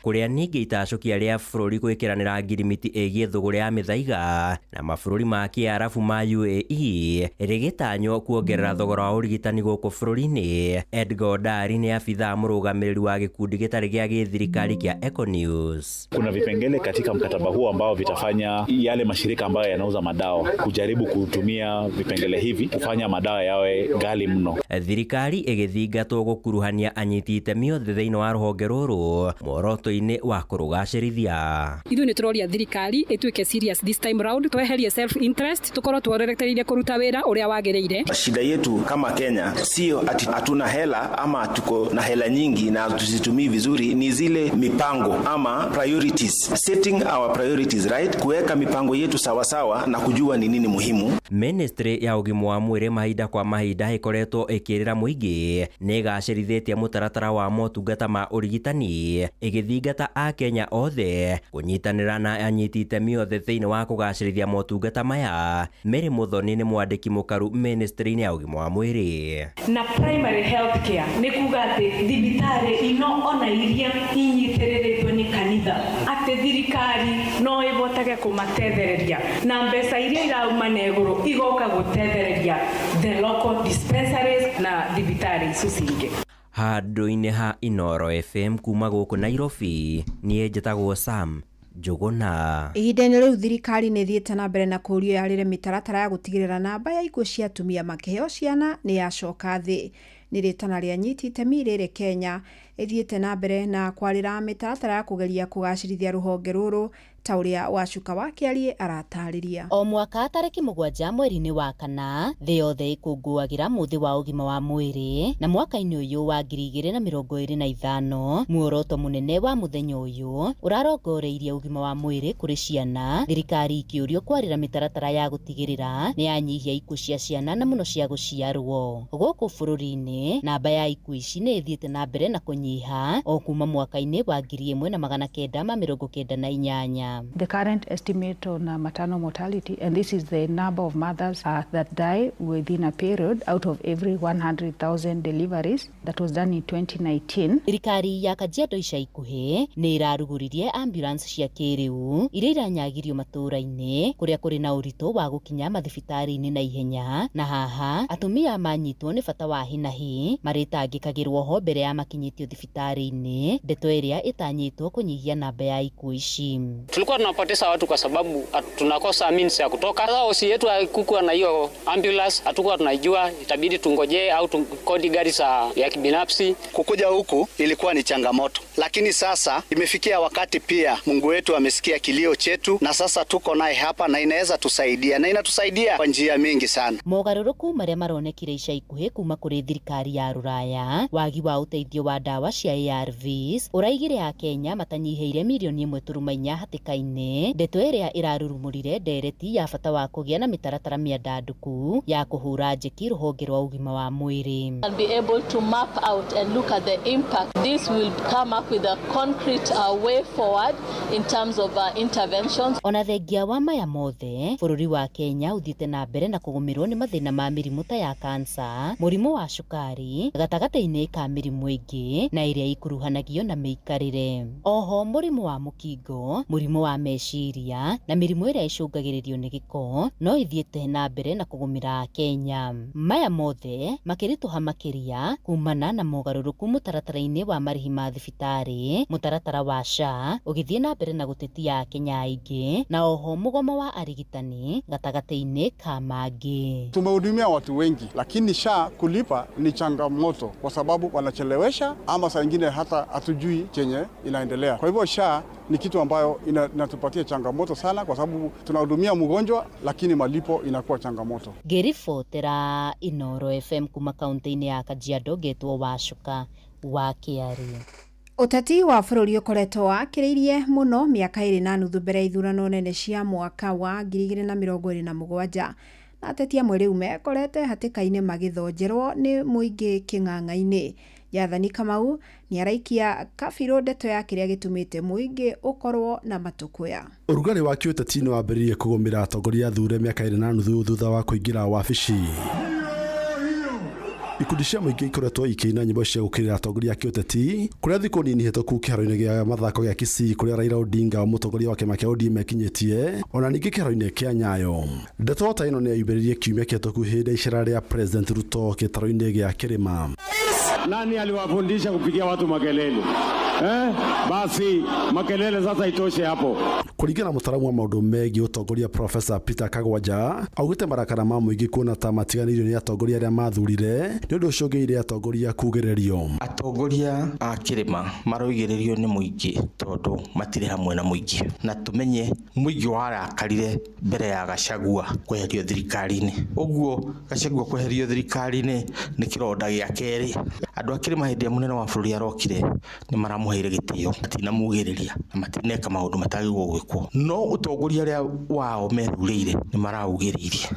kũrĩa ningĩ itacũkia rĩa bũrũri gwĩkĩranĩra ngirimiti ĩgiĩ thũgũrĩ ya mĩthaiga na mabũrũri ma kĩarabu ma UAE rĩgĩtanywo kuongerera thogora wa ũrigitani gũkũ bũrũri-inĩ. Edgar Ondari nĩ abithaa mũrũgamĩrĩri wa gĩkundi gĩtarĩ gĩa gĩthirikari kĩa Econews. Kuna vipengele katika mkataba huu ambao vitafanya yale mashirika ambayo yanauza madawa kujaribu kutumia vipengele hivi kufanya madawa yawe ghali mno. Thirikari ĩgĩthingatwo gũkuruhania anyiti itemi othe thĩinĩ wa rũhonge rũrũ muoroto-inĩ wa kũrũgacĩrithia. Ithuĩ nĩ tũroria thirikari ĩtuĩke serious this time round, tweherie self interest, tukorwo tuorereire kũruta wĩra ũrĩa wagĩrĩire. Shida yetu kama Kenya sio ati hatuna hela ama tuko na hela nyingi na tuzitumii vizuri, ni zile mipango ama priorities, setting our priorities right, kuweka mipango yetu sawasawa na kujua ni nini muhimu. Ministry ya ũgima wa mwĩrĩ mahinda kwa mahinda ĩkoretwo ĩkĩrĩra mũingĩ nĩ ĩgacĩrithĩtie mũtaratara wa motungata ma ũrigitani ĩgĩthingata akenya othe kũnyitanĩra na anyiti itemi othe thĩinĩ wa kũgacĩrithia motungata maya. Mary Muthoni nĩ mwandĩki mũkaru ministry-inĩ ya ũgima wa mwĩrĩ. Na primary health care nĩ kuga atĩ thibitarĩ ino ona iria inyitĩrĩrĩtwo nĩ kanitha atĩ thirikari no ĩhotage kũmatethereria na mbeca iria irauma na igũrũ igoka gũtethereria the local dispensaries na thibitarĩ icio cingĩ. Handũ-inĩ ha Inoro FM kuma gũkũ Nairobi, niĩ njĩtagwo Sam Njũgũna. Ihinda-inĩ rĩu thirikari nĩ ĩthiĩte na mbere na kũũrio yarĩre mĩtaratara ya gũtigĩrĩra namba ya ikuũ cia atumia makĩheo ciana nĩ yacoka thĩ. Nĩ rĩtana rĩa nyiti itemi rĩrĩ Kenya ĩthiĩte na mbere na kwarĩra mĩtaratara ya kũgeria kũgacĩrithia rũhonge rũrũ ta ũrĩa Wacuka wa Kĩariĩ aratarĩria. O mwaka tarĩki 7 mweri-inĩ wa 4 thĩ yothe ĩkũngũagĩra mũthĩ wa ũgima wa mwĩrĩ, na mwaka-inĩ ũyũ wa 2025 muoroto mũnene wa mũthenya ũyũ ũrarongoreirie ũgima wa mwĩrĩ kũrĩ ciana, thirikari ikĩũrio kwarĩra mĩtaratara ya gũtigĩrĩra nĩ yanyihia ikuũ cia ciana na mũno cia gũciarwo. Gũkũ bũrũri-inĩ namba ya ikuũ ici nĩ ĩthiĩte na mbere na kũnyiha o kuma mwaka-inĩ wa 1998. The current estimate on maternal mortality, and this is the number of mothers that die within a period out of every 100,000 deliveries, that was done in 2019. Thirikari ya Kajiado ica ikuhĩ nĩ ĩrarugũririe ambulance cia kĩrĩu iria iranyagirio matũũra-inĩ kũrĩa kũrĩ na ũritũ wa gũkinya mathibitarĩ-inĩ na ihenya, na haha atumia manyitwo nĩ bata wa hi na hi marĩtangĩkagĩrwo ho mbere ya makinyĩtio thibitarĩ-inĩ, ndeto ĩrĩa ĩtanyĩtwo kũnyihia namba ya ikuũ ici. Tulikuwa tunapoteza watu kwa sababu tunakosa means ya kutoka. Sasa osi yetu haikuwa na hiyo ambulance, hatukuwa tunaijua, itabidi tungojee au tukodi gari za ya kibinafsi. Kukuja huku ilikuwa ni changamoto, lakini sasa imefikia wakati pia Mungu wetu amesikia kilio chetu na sasa tuko naye hapa na inaweza tusaidia na inatusaidia kwa njia mingi sana. Mogarũrũku marĩa maronekire ica ikuhĩ kuma kũrĩ thirikari ya Rũraya, wagi wa ũteithio wa ndawa cia ARVs ũraigire Akenya matanyihĩire mirioni 1.4 hatĩka-inĩ, ndeto ĩrĩa ĩrarurumũrire ndereti ya bata wa kũgĩa na mĩtaratara mĩandandũku ya kũhũra njeki rũhonge rwa ũgima wa mwĩrĩ. And be able to map out and look at the impact. This will come up with a concrete way forward in terms of interventions. Ona thengia wa maya mothe, bũrũri wa Kenya ũthiĩte na mbere na kũgũmĩrwo nĩ mathĩna ma mĩrimũ ta ya kansa, mũrimũ wa cukari, gatagatĩ-inĩ ka mĩrimũ ĩngĩ na ĩrĩa ĩkuruhanagio na mĩikarĩre. Oho mũrimũ wa mũkingo, mũrimũ wa meciria na mĩrimũ ĩrĩa ĩcũngagĩrĩrio nĩ gĩko no ithiĩte na mbere na kũgũmĩra Kenya. Maya mothe makĩritũha makĩria kumana na mogarũrũku mũtaratara-inĩ wa marĩhi ma thibitarĩ, mũtaratara wa SHA ũgĩthiĩ na mbere na gũtetia Akenya aingĩ, na oho mũgomo wa arigitani gatagatĩ-inĩ ka mangĩ. Tumehudumia watu wengi, lakini SHA kulipa ni changamoto kwa sababu wanachelewesha ama saa ingine hata hatujui chenye inaendelea. Kwa hivyo SHA ni kitu ambayo inatupatia changamoto sana kwa sababu tunahudumia mgonjwa lakini malipo inakuwa changamoto. Ngĩribotera Inoro FM kuma kaunti-inĩ ya Kajiado, ngetwo Wacuka wa Kĩari. Ũteti wa bũrũri ũkoretwo wakĩrĩirie mũno mĩaka 2.5 mbere ya ithurano nene cia mwaka wa 2027, na ateti amwe rĩu mekorete hatĩka-inĩ magĩthonjerwo nĩ mũingĩ kĩng'ang'a-inĩ. Jathani Kamau nĩaraikia kabirũ ndeto ya kĩrĩa gĩtũmĩte mũingĩ ũkorwo na matũkũya. Ũrugarĩ wa kĩũteti nĩ wambĩrĩirie kũgũmĩra atongoria athure mĩaka 2.5 thutha wa kũingĩra wabici. Ikundi cia mũingĩ ikoretwo ikĩina nyĩmbo cia gũkĩrĩra atongoria a kĩũteti kũrĩa thikũ nini hĩtũku kĩharo-inĩ gĩa mathako gĩa Kisii kũrĩa Raila Odinga mũtongoria wa kĩama kĩa ODM ekinyĩtie, ona ningĩ kĩharo-inĩ kĩa Nyayo. Ndeto ta ĩno nĩyaumbĩrĩrie kiumia kĩhĩtũku hĩndĩ ya icera rĩa President Ruto gĩtarũ-inĩ gĩa Kĩrĩma. Nani aliwafundisha kupigia watu makelele? Basi makelele sasa itoshe hapo. Kũringana na mũtaaramu wa maũndũ megiĩ ũtongoria Professor Peter Kagwanja, augĩte marakara ma mũingĩ kuona ta matiganĩirio nĩ atongoria arĩa mathurire nĩ ũndũ ũcũngĩrĩirie atongoria kugĩrĩrio. Atongoria a kĩrĩma maroigĩrĩrio nĩ mũingĩ tondũ matirĩ hamwe na mũingĩ, na tumenye mũingĩ warakarire mbere ya Gachagua kweherio thirikari-inĩ. Ũguo Gachagua kweherio thirikari-inĩ nĩ kĩronda gĩa kerĩ. Andũ a kĩrĩma hĩndĩ ĩrĩa mũnene wa bũrũri arokire nĩ maramũheire gĩtĩo, matinamugĩrĩria na matineka maũndũ matagĩrĩirwo gwĩkwo, no ũtongoria ũrĩa wao methurĩire nĩ maraugĩrĩirie,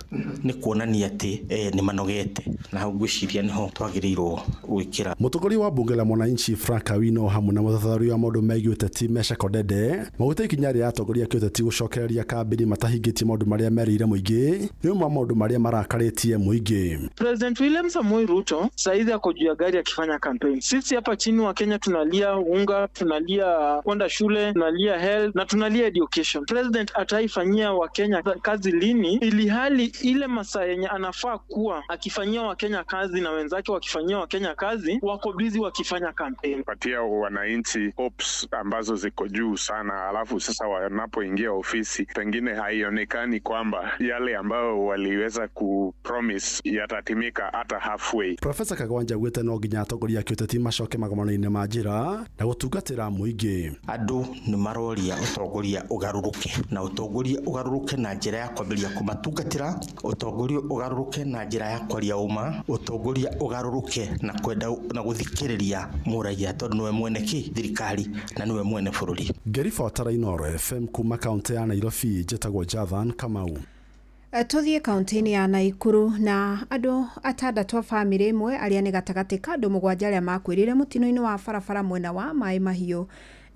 nĩ kuonania atĩ nĩ manogete, na hau ngwĩciria nĩho twagĩrĩirwo gwĩkĩra. Mũtongoria wa bunge la Mwananchi Frank Awino hamwe na mũthathaũri wa maũndũ megiĩ ũteti Meshack Odede maugĩte ikinya rĩa atongoria a kĩũteti gũcokereria kambĩini matahingĩtie maũndũ marĩa merĩire mũingĩ nĩ ũmwe wa maũndũ marĩa marakarĩtie mũingĩ. President William Samoei Ruto saizi ako juu ya gari akifanya campaign. Sisi hapa chini wa Kenya tunalia unga, tunalia kwenda shule, tunalia health na tunalia education. President ataifanyia Wakenya kazi lini, ili hali ile masaa yenye anafaa kuwa akifanyia Wakenya kazi na wenzake wakifanyia Wakenya kazi wako busy wakifanya campaign. Patia wananchi hopes ambazo ziko juu sana, alafu sasa wanapoingia ofisi pengine haionekani kwamba yale ambayo waliweza kupromise yatatimika hata halfway. Profesa Kagwanja augĩte no nginya atongoria a kĩũteti macoke magomano-inĩ ma njĩra na gũtungatĩra mũingĩ. Andũ nĩ maroria ũtongoria ũgarũrũke, na ũtongoria ũgarũrũke na njĩra ya kwambĩrĩria kũmatungatĩra, ũtongoria ũgarũrũke na njĩra ya kwaria ũma, ũtongoria ũgarũrũke na kwenda na gũthikĩrĩria mũraiya tondũ nĩwe mwene kĩ thirikari na nĩwe mwene bũrũri. Ngĩribotera Inooro FM kuma kaunti ya Nairobi, njĩtagwo Jathan Kamau. Tuthiĩ kaunti-inĩ ya Naikuru na andũ atandatũ a bamĩrĩ ĩmwe arĩa nĩ gatagatĩ ka andũ 7 arĩa makuĩrĩire mũtino-inĩ wa barabara mwena wa Maĩ Mahiũ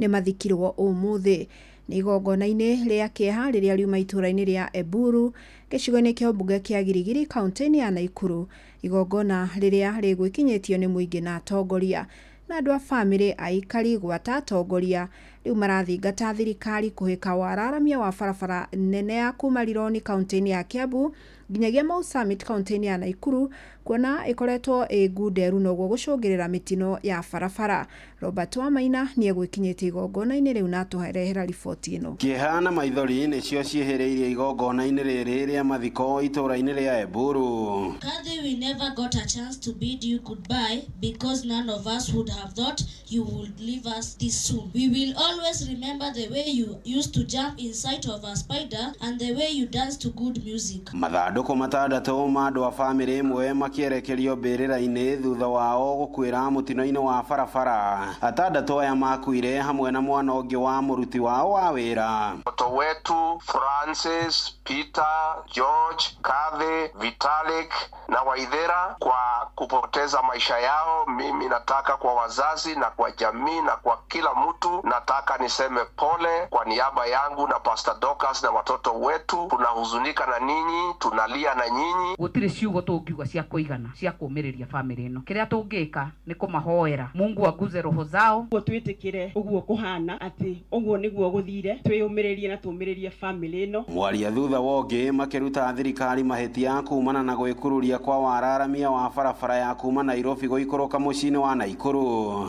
nĩ mathikirwo ũmũthĩ. Nĩ igongona-inĩ rĩa kĩeha rĩrĩa riuma itũũra-inĩ rĩa Eburu gĩcigo-inĩ kĩa ũmbunge kĩa Girigiri kaunti-inĩ ya Naikuru, igongona rĩrĩa rĩgwĩkinyĩtio nĩ mũingĩ na atongoria na andũ a bamĩrĩ aikari gwata atongoria rĩu marathingata thirikari kũhĩka wararamia wa barabara nene ya kuma Rironi kaunti-inĩ ya Kiambu nginyagia Mau Summit kaunti-inĩ ya Naikuru kuona ĩkoretwo ĩ ngunderu noguo gũcũngĩrĩra mĩtino ya barabara. Robert Wamaina nĩ egwĩkinyĩtie igongona-inĩ rĩu na atũrehera riboti ĩno. Kĩeha na maithori nĩcio ciĩhĩrĩirie igongona-inĩ rĩrĩ rĩa mathiko itũũra-inĩ rĩa Eburu. Kathy, we never got a chance to bid you goodbye because none of us would have thought you would leave us this soon. We will always remember the way you used to jump inside of a spider and the way you danced to good music. Mathandũkũ matandatũ ma andũ a bamĩrĩ ĩmwe makĩerekerio mbĩrĩra-inĩ thutha wao gũkuĩra mũtino-inĩ wa barabara. Atandatũ aya makuire hamwe na mwana ũngĩ wa mũruti wao wa wĩra. Mtoto wetu Francis, Peter, George, Kathy, Vitalik na Waithera kwa kupoteza maisha yao. Mimi nataka kwa wazazi na kwa jamii na kwa kila mtu, nataka niseme pole kwa niaba yangu na Pastor Dorcas na watoto wetu. Tunahuzunika na ninyi, tunalia na nyinyi. Gũtirĩ ciugo tũngiuga cia kũigana cia kũũmĩrĩria bamĩrĩ ĩno. Kĩrĩa tũngĩka nĩ kũmahoera Mungu aguze roho zao. Ũguo twĩtĩkĩre ũguo kũhana atĩ ũguo nĩguo gũthire, twĩyũmĩrĩrie na tũũmĩrĩrie bamĩrĩ ĩno. Mwaria thutha wa ũngĩ makĩruta thirikari mahĩtia kumana na gwĩkururia kwa wararamia wa barabara ya kuma Nairobi gũikũrũka mũciĩ-inĩ wa Naikuru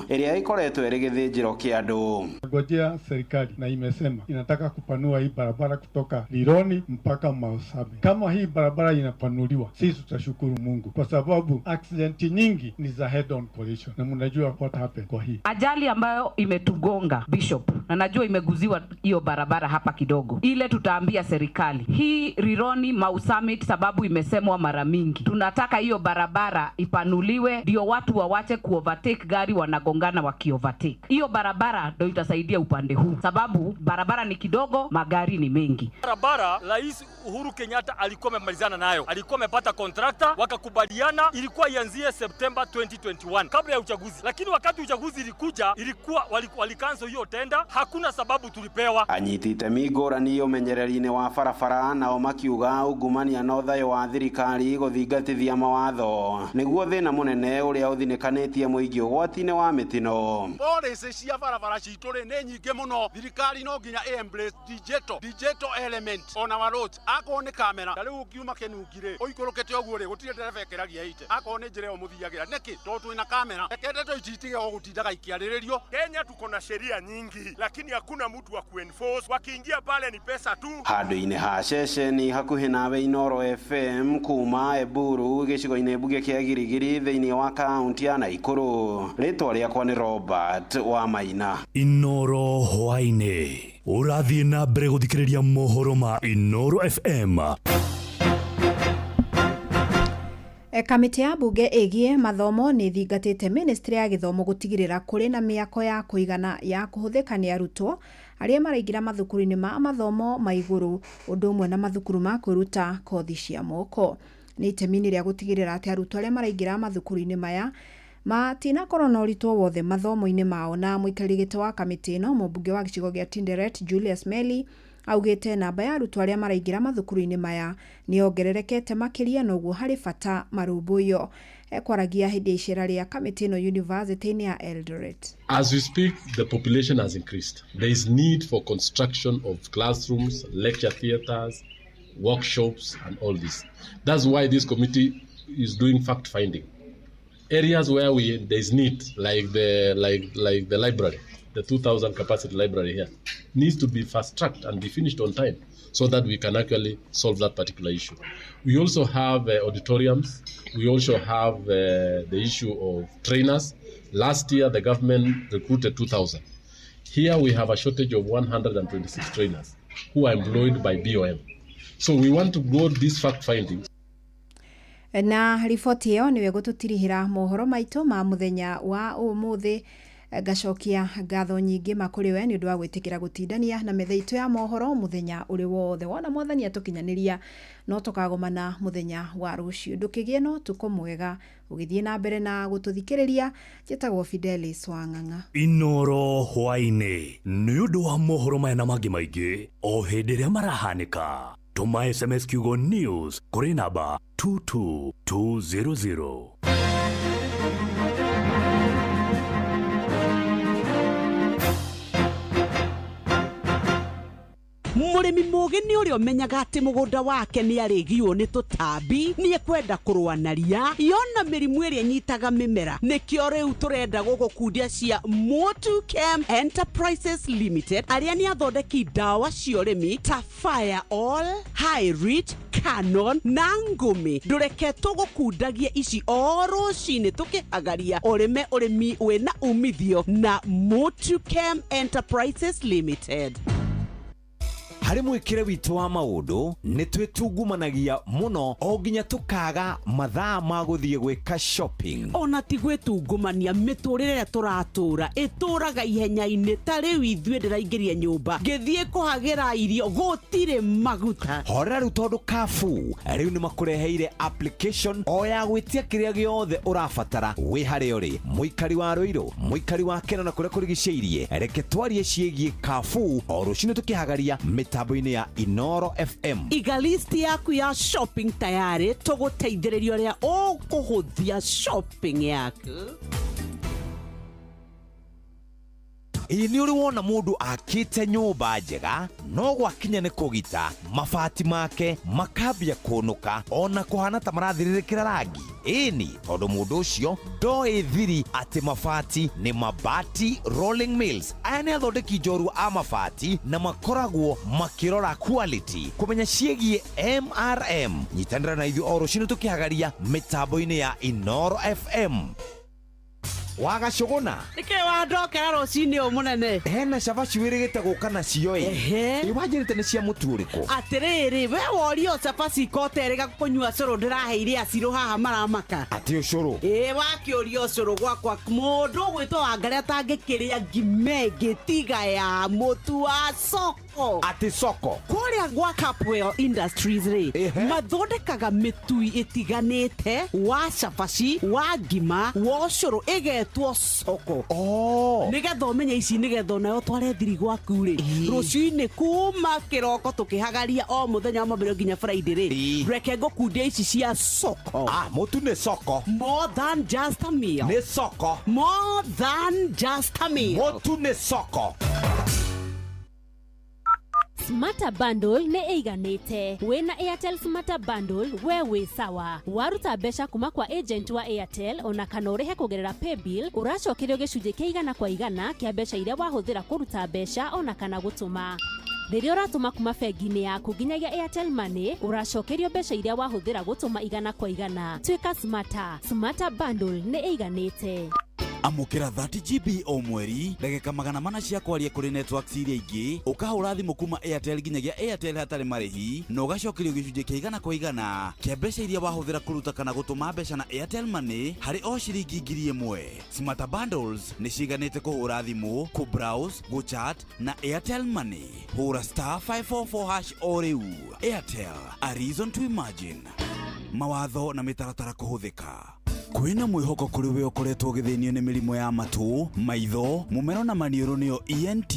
ĩrĩa ĩkoretwo ĩrĩ gĩthĩnjĩro kĩa andũ. Ngojea serikali na imesema inataka kupanua hii barabara kutoka Rironi mpaka Mau Summit. Kama hii barabara inapanuliwa, sisi tutashukuru Mungu kwa sababu accident nyingi ni za head on collision, na mnajua what happened kwa hii ajali ambayo imetugonga Bishop, na najua imeguziwa hiyo barabara hapa kidogo. Ile tutaambia serikali hii Rironi Mau Summit, sababu imesemwa mara mingi, tunataka hiyo barabara ipanuliwe ndio watu wawache kuovertake gari, wanagongana wakiovertake. Hiyo barabara ndio itasaidia upande huu, sababu barabara ni kidogo, magari ni mengi. Barabara Rais Uhuru Kenyatta alikuwa amemalizana nayo, alikuwa amepata contractor, wakakubaliana ilikuwa ianzie September 2021 kabla ya uchaguzi, lakini wakati uchaguzi ilikuja ilikuwa walicancel hiyo tenda. Hakuna sababu tulipewa. Anyiti itemi ngũrani ũmenyereri-inĩ wa barabara nao makiuga ungumania na ũthayũ wa thirikari gũthingatithia mawatho nĩguo thĩna mũnene ũrĩa ũthinĩkanĩtie mũingĩ ũgwati-inĩ wa mĩtino. Policy cia barabara citũ rĩ nĩ nyingĩ mũno, thirikari no nginya ĩ embrace digital element on our roads. Akorwo nĩ kamera ta rĩu ũngiuma Kĩnungi rĩ ũikũrũkĩte ũguo rĩ gũtirĩ ndereba ĩkĩragia ite, akorwo nĩ njĩra ĩyo mũthiagĩra nĩkĩ? Tondũ twĩna kamera. Reke ndeto ici itige o gũtindaga ikĩarĩrĩrio. Kenya tuko na sheria nyingi, lakini hakuna mtu wa kuenforce. Wakiingia pale ni pesa tu. Handũ-inĩ ha ceceni hakuhĩ nawe Inooro FM kuma Eburu gĩcigo-inĩ mbunge kĩa Girigiri thĩinĩ wa kaunti ya Naikuru. Rĩtwa rĩakwa nĩ Robert Wamaina. Inooro hwaĩ-inĩ ũrathiĩ na mbere gũthikĩrĩria mohoro ma Inooro FM. Kamĩtĩ ya mbunge ĩgiĩ mathomo nĩ ĩthingatĩte ministry ya gĩthomo gũtigĩrĩra kũrĩ na mĩako ya kũigana ya kũhũthĩka nĩ arutwo arĩa maraingĩra mathukuru-inĩ ma mathomo ma igũrũ ũndũ ũmwe na mathukuru ma kwĩruta kothi cia moko. Nĩ itemi-inĩ rĩa gũtigĩrĩra atĩ arutwo arĩa maraingĩra mathukuru-inĩ maya matinakorwo na ũritũ o wothe mathomo-inĩ mao. Na mũikarĩri gĩtĩ wa kamĩtĩ ĩno mũmbunge wa gĩcigo gĩa Tinderet Julius Meli Augĩte namba ya arutwo arĩa maraingĩra mathukuru-inĩ maya nĩ yongererekete makĩria na ũguo harĩ bata marũmbũiyo. Ekwaragia hĩndĩ ya icera rĩa kamĩtĩ ĩno yunivasĩtĩ-inĩ ya Eldoret. As we speak, the population has increased. There is need for construction of classrooms, lecture theaters, workshops, and all this. That's why this committee is doing fact finding. Areas where there is need, like the library, the 2,000 capacity library here, needs to be fast tracked and be finished on time so that we can actually solve that particular issue. We also have auditoriums. We also have the issue of trainers. Last year, the government recruited 2,000. Here we have a shortage of 126 trainers who are employed by BOM. So we want to go these fact findings. Na riboti ĩyo nĩwe gũtũtirihĩra mohoro maitũ ma mũthenya wa ũmũthĩ. Ngacokia ngatho nyingĩ makũrĩ we nĩ ũndũ wa gwĩtĩkĩra gũtindania na metha itũ ya mohoro mũthenya ũrĩ wothe. Wona mwathani atũkinyanĩria no tũkagomana mũthenya wa rũciũ. Ndũkĩgĩe na ũtukũ mwega ũgĩthiĩ na mbere na gũtũthikĩrĩria. Njĩtagwo Fidelis Wang'ang'a. Inoro hwaĩ-inĩ nĩ ũndũ wa mohoro maya na mangĩ maingĩ o hĩndĩ ĩrĩa marahanĩka. Tũma SMS kiugo news kũrĩ namba 22200. Mũrĩmi mũgĩ nĩ ũrĩa ũmenyaga atĩ mũgũnda wake nĩ arĩgiwo nĩ tũtambi, nĩ ekwenda kũrũa na ria yona mĩrimũ ĩrĩa ĩnyitaga mĩmera. Nĩkĩo rĩu tũrenda gũgũkundia cia Motu Chem Enterprises Limited, arĩa nĩ athondeki ndawa cia ũrĩmi ta Fire All, High Rich, Canon na Ngũmi. Ndũreke tũgũkundagie ici o rũcinĩ tũkĩhagaria ũrĩme ũrĩmi wĩna umithio na Motu Chem Enterprises Limited. Harĩ mwĩkĩre witũ wa maũndũ nĩ twĩtungumanagia mũno o nginya tũkaga mathaa ma gũthiĩ gwĩka shopping. Ona ti gwĩtungumania, mĩtũrĩre ĩrĩa tũratũra ĩtũraga ihenya-inĩ. Ta rĩu ithuĩ ndĩraingĩria nyũmba ngĩthiĩ kũhagĩra irio gũtirĩ maguta. Horera rĩu tondũ Carrefour rĩu nĩ makũreheire application o ya gwĩtia kĩrĩa gĩothe ũrabatara wĩ harĩa ũrĩ, mũikari wa Rũirũ, mũikari wa Kena na kũrĩa kũrigicĩirie. Reke twarie ciĩgiĩ Carrefour o rũcinĩ tũkĩhagaria mĩtambo-inĩ ya Inoro FM. Iga list yaku ya shopping tayari tũgũteithĩrĩria ũrĩa ũkũhũthia shopping yaku. Ĩĩ nĩ ũrĩ wona mũndũ akĩte nyũmba njega no gwakinya nĩ kũgita mabati make makambia kũnũka ona kũhana ta marathirĩrĩkĩra rangi. Ĩni tondũ mũndũ ũcio ndoĩ thiri atĩ mabati nĩ Mabati Rolling Mills. Aya nĩ athondeki njorua a mabati na makoragwo makĩrora quality kũmenya ciĩgiĩ MRM. Nyitanĩra na ithuĩ o rũcinĩ tũkĩhagaria mĩtambo-inĩ ya Inoro FM. Wagacũgũna nĩkĩ wandokera rũcinĩ ũyũ mũnene? Hena cabaci wĩrĩgĩte gũka nacio ĩ. Ĩ wanjĩrĩte nĩ cia mũtu ũrĩkũ? Atĩrĩrĩ, we worio cabaci ikoterĩga kũnyua cũrũ ndĩraheire acirũ haha maramaka. Atĩ ũcũrũ? Ĩ wakĩũria ũcũrũ gwakwa mũndũ ũgwĩtwo Wangarĩ atangĩkĩrĩa ngima ĩngĩ tiga ya mũtu wa soko. Atĩ soko? Kũrĩa gwa Capwell Industries rĩ, mathondekaga mĩtui ĩtiganĩte wa cabaci, wa ngima, wa ũcũrũ ĩgetwo soko. Nĩgetha ũmenye ici, nĩgetha onayo tware thiri gwaku rĩ, rũcinĩ kuma kĩroko tũkĩhagaria o mũthenya wa Mwambĩrĩrio nginya Friday rĩ, reke ngũkundia ici cia soko. Mũtu nĩ soko. More than just a meal. Nĩ soko. More than just a meal. Mũtu nĩ soko. Smarter Bundle nĩ ĩiganĩte. Wĩna Airtel Smarter Bundle we wĩ sawa. Waruta mbeca kuma kwa agent wa Airtel ona kana ũrĩhe kũgerera paybill, ũracokerio gĩcunjĩ kĩa 100 kwa 100 kĩa mbeca iria wahũthĩra kũruta mbeca ona kana gũtũma. Rĩrĩa ũratũma kuma bengi-inĩ yaku nginyagia Airtel Money, ũracokerio mbeca iria wahũthĩra gũtũma 100 kwa 100. Tuĩka smarter. Smarter Bundle nĩ ĩiganĩte. Amũkĩra 30 GB o mweri, ndagĩka 400 cia kwaria kũrĩ networks iria ingĩ, ũkahũra thimũ kuma Airtel nginyagia Airtel hatarĩ marĩhi, na ũgacokerio gĩcunjĩ kĩa 100 kwa 100 kĩa mbeca iria wahũthĩra kũruta kana gũtũma mbeca na Airtel Money harĩ o ciringi 1000. Smarter Bundles nĩ ciganĩte kũhũra thimũ, kũ-browse, gũ-chat na Airtel Money. Hũra *544# o rĩu. Airtel, a reason to imagine. Mawatho na mĩtaratara kũhũthĩka. Kwĩna mwĩhoko kũrĩ we ũkoretwo ũgĩthĩnio nĩ mĩrimũ ya matũ, maitho, mũmero na maniũrũ nĩyo ENT.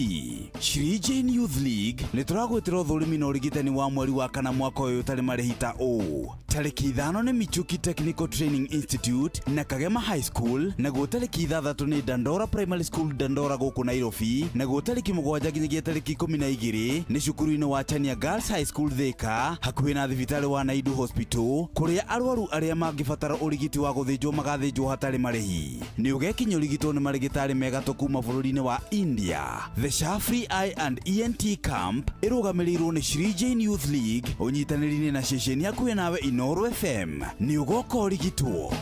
Shri Jane Youth League nĩ tũragwĩtĩra ũthũrimi na ũrigitani wa mweri wa kana mwaka ũyũ ũtarĩ marĩhi ta ũũ. Tarĩki 5 nĩ Michuki Technical Training Institute na Kagema High School, naguo tarĩki 6 nĩ Dandora Primary School Dandora gũkũ Nairobi, naguo tarĩki 7 nginyagia tarĩki 12 nĩ cukuru-inĩ wa Chania Girls High School Thika, hakuhĩ na thibitarĩ wa Naidu Hospital, kũrĩa arwaru arĩa mangĩbatara ũrigiti wa gũthĩnjwo magathĩnjwo hatarĩ marĩhi. Nĩ ũgekinya ũrigitwo nĩ marĩgĩtarĩ mega kuma bũrũri-inĩ wa India. The SHA Free Eye and ENT Camp ĩrũgamĩrĩirwo nĩ Shri Jane Youth League ũnyitanĩri-inĩ na ceceni hakuhĩ nawe Inooro FM. Nĩ ũgoka ũrigitwo.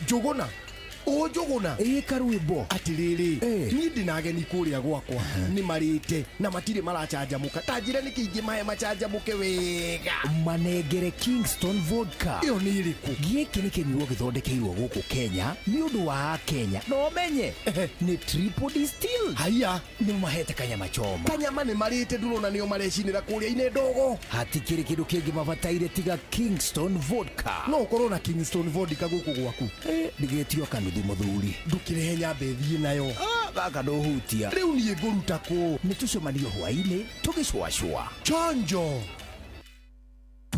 Njũgũna o njũgũna ĩ karwĩmbo atirĩrĩ niĩ ndĩna ageni kũrĩa gwakwa nĩ marĩte na matirĩ maracanjamũka ta njĩra nĩkĩ ingĩmahe macanjamũke wega. Manengere Kingston Vodka. Ĩyo nĩ ĩrĩkũ? Gĩkĩ nĩ kĩnyuo gĩthondekeirwo gũkũ Kenya nĩ ũndũ wa Akenya. No ũmenye nĩ triple distill. Haiya, nĩ mahete kanyama choma. Kanyama nĩ marĩte ndũrona nĩo marecinĩra kũrĩa-inĩ ndogo. Hatikĩrĩ kĩndũ kĩngĩ mabataire tiga Kingston Vodka. No ũkorwo na Kingston Vodka gũkũ gwaku. Ndĩgetio kanuthu mũthuri. Ndũkĩrehe nyambe thiĩ nayo. Gaka ndũhutia. Rĩu niĩ ngũruta kũ? Nĩ tũcemanio hwaĩ-inĩ tũgĩcũacũa. Chanjo.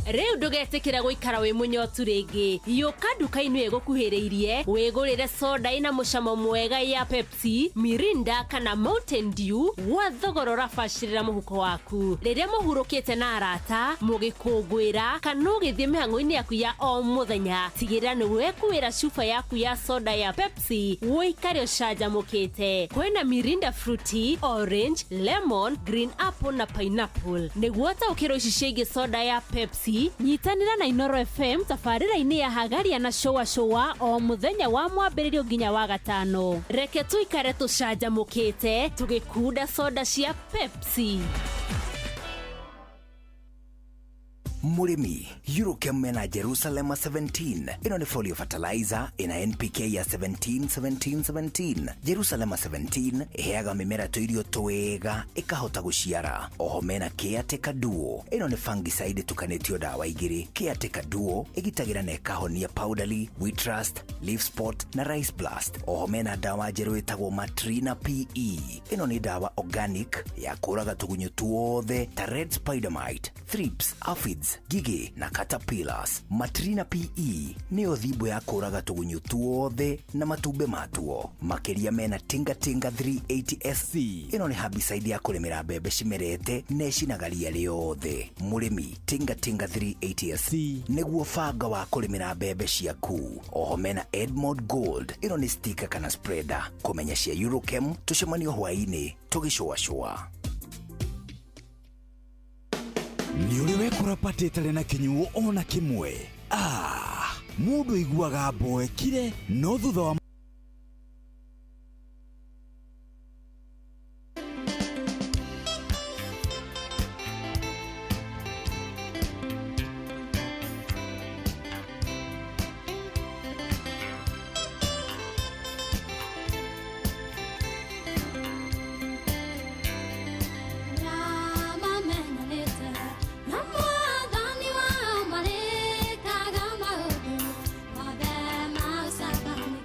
Rĩu ndũgetĩkĩra gũikara wĩ mũnyotu rĩngĩ. Yũka nduka-inĩ ĩgũkuhĩrĩirie wĩgũrĩre soda ĩna mũcamo mwega ya Pepsi, Mirinda kana Mountain Dew gwa thogora ũrabacĩrĩra mũhuko waku. Rĩrĩa mũhurũkĩte na arata, mũgĩkũngũĩra kana ũgĩthiĩ mĩhang'o-inĩ yaku ya o mũthenya, tigĩrĩra nĩ wekuĩra cuba yaku ya soda ya Pepsi ũikare ũcanjamũkĩte. Kwĩna Mirinda Fruity, Orange, Lemon, Green Apple na Pineapple. Nĩguo ũtaũkĩrwo ici ciĩgiĩ soda ya Pepsi, nyitanĩra na Inooro FM tabarĩra-inĩ ya Hagaria na Shoa Shoa o mũthenya wa mwambĩrĩrio nginya wa gatano. Reke tũikare tũcanjamũkĩte tũgĩkunda soda cia Pepsi. Mũrĩmi, Eurochem mena Jerusalem 17. Ĩno nĩ folio fertilizer ĩna NPK ya 17 17 17. Jerusalem 17 ĩheaga mĩmera tũirio twega ĩkahota gũciara. Oho mena Caretaker Duo. Ĩno nĩ fungicide ĩtukanĩtio ndawa igĩrĩ. Caretaker Duo ĩgitagĩra na ĩkahonia powdery, wheat rust, leaf spot na rice blast. Oho mena ndawa njerũ ĩtagwo Matrina PE. Ĩno nĩ ndawa organic ya kũraga tũgunyũ tuothe ta red spider mite, thrips, aphids, ngigĩ na caterpillars. Matrina PE nĩyo thimbo ya kũraga tũgunyũ tuothe na matumbĩ matuo. Makĩria mena Tinga Tinga 380 SC. Ĩno nĩ herbicide ya kũrĩmĩra mbembe cimerete na ĩcinaga ria rĩothe. Mũrĩmi, Tinga Tinga 380 SC nĩguo banga wa kũrĩmĩra mbembe ciaku. Oho mena Edmond Gold. Ĩno nĩ sticker kana spreader. Kũmenya cia Eurochem tũcemanio hwaĩ-inĩ tũgĩcũacũa. Nĩ ũrĩ wekora patĩ ĩtarĩ na kĩnyuo ona kĩmwe? Mũndũ aiguaga mboekire no thutha wa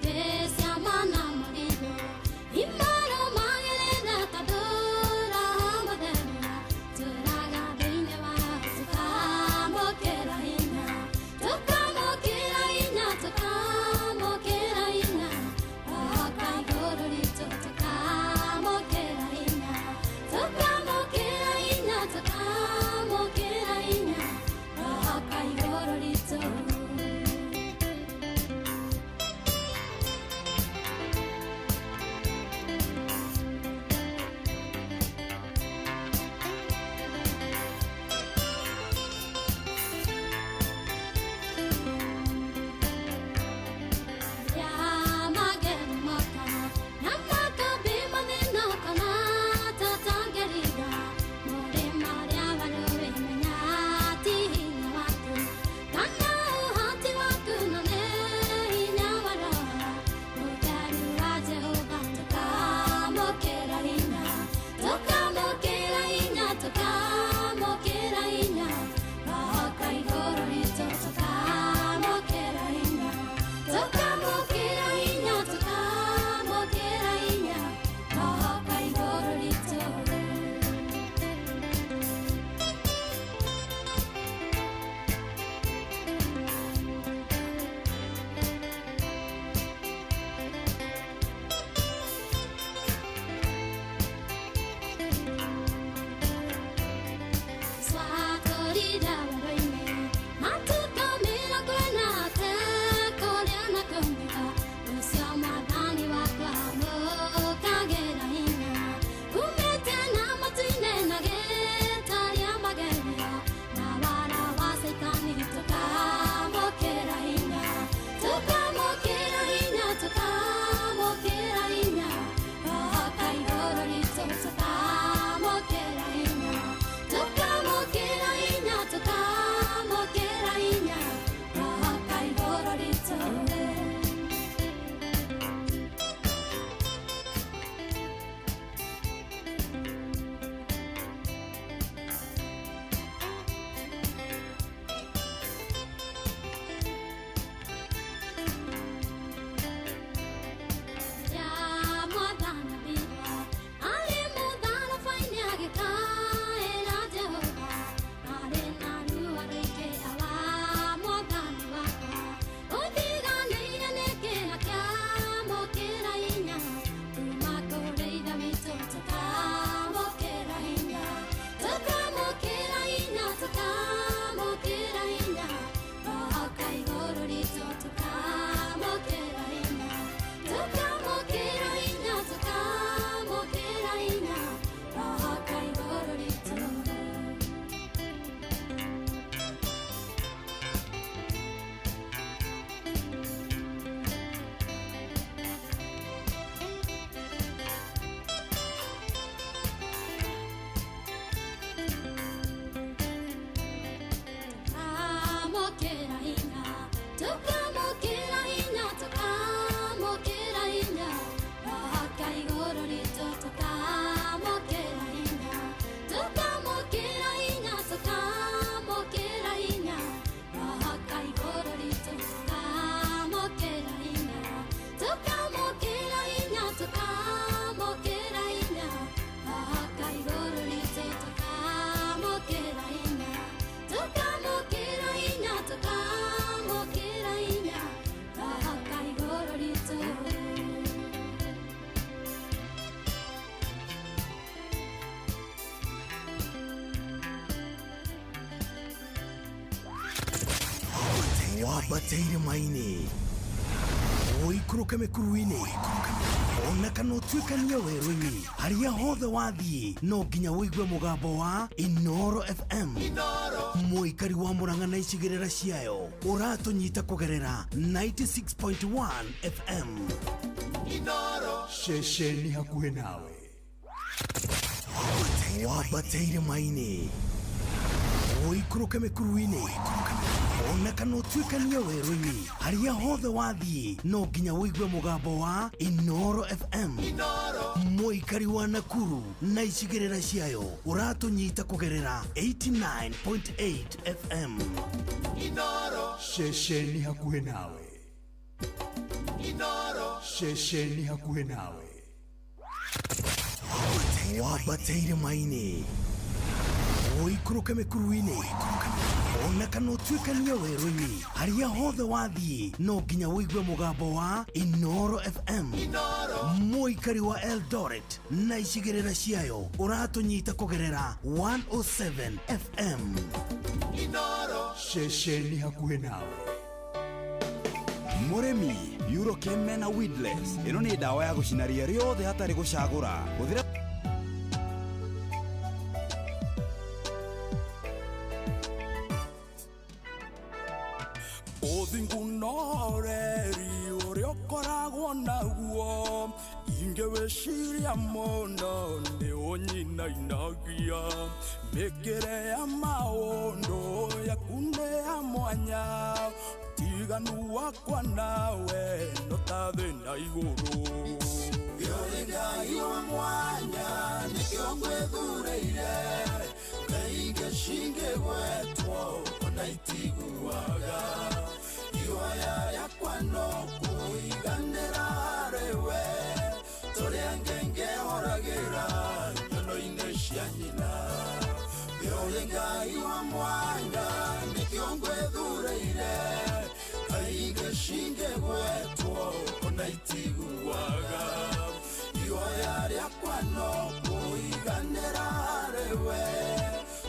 Yeah. Wambate irĩma-inĩ, ũikũrũke mĩkuru-inĩ, ona kana ũtuĩkanie werũ-inĩ, harĩa hothe wathiĩ no nginya ũigue mũgambo wa Inoro FM. Mũikari wa Murang'a na icigĩrĩra ciayo ũratũnyita kũgerera 96.1 FM. Ceceni hakuhĩ nawe. Wambate irĩma-inĩ, ũikũrũke mĩkuru-inĩ, ona kana ũtuĩkanie werũ-inĩ, harĩa hothe wathiĩ no nginya ũigue mũgambo wa Inoro FM. Mũikari wa Nakuru na icigĩrĩra ciayo ũratũnyita kũgerera 89.8 FM. Ceceni hakuhĩ nawe. Ceceni hakuhĩ nawe. Wambate irĩma-inĩ, ũikũrũke mĩkuru-inĩ, ona kana ũtuĩkanie werũ-inĩ, harĩa hothe wathiĩ no nginya ũigue mũgambo wa Inoro FM. Mũikari wa Eldoret na icigĩrĩra ciayo ũratũnyita kũgerera 107 FM. Ceceni hakuhĩ nawe. Mũrĩmi, Eurochem na Weedless ĩno nĩ ndawa ya gũcina ria rĩothe hatarĩ gũcagũra. Hũthĩra Ũthingu na ũreri ũrĩa ũkoragwo naguo ingĩwĩciria mũno nĩ ũnyinainagia mĩkĩre ya maũndũ yaku nĩ ya mwanya tiganu wakwa nawe no ta thĩ na igũrũ. Ũrĩ Ngai wa mwanya nĩkĩo ngwĩthurĩire Ngai cingĩgwetwo ona itiguaga ihoya rĩakwa no kũiganĩra harĩwe tũrĩa ngengehoragĩra nyono-inĩ cia nyina. Ũrĩ Ngai wa mwanya nĩkĩo ngwĩthurĩire Ngai cingĩgwetwo ona itiguaga ihoya rĩakwa no kũiganĩra harĩwe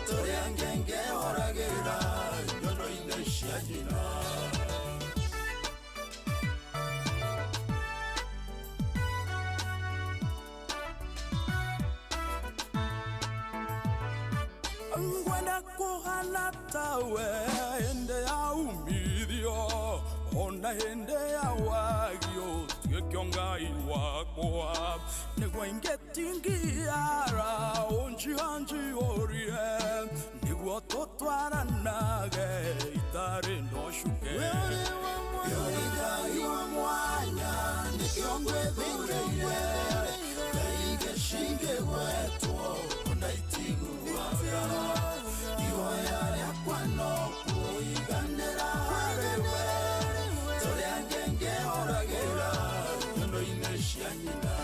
tũrĩa ngengehoragĩra nyono-inĩ cia nyina. Ngwenda kũhana tawe hĩndĩ ya umithio ona hĩndĩ ya wagio tuĩke Ngai wakwa nĩguo ingĩtingiara ũnjianjiyũrie nĩguo tũtwaranage itarĩ na ũcuke. Ũrĩ Ngai wa mwanya nĩkĩo ngwĩthurĩire Ngai cingĩgwetwo ona itiguaga ihoya rĩakwa no kũiganĩra harĩwe tũrĩa ngengehoragĩra nyono-inĩ cia nyina.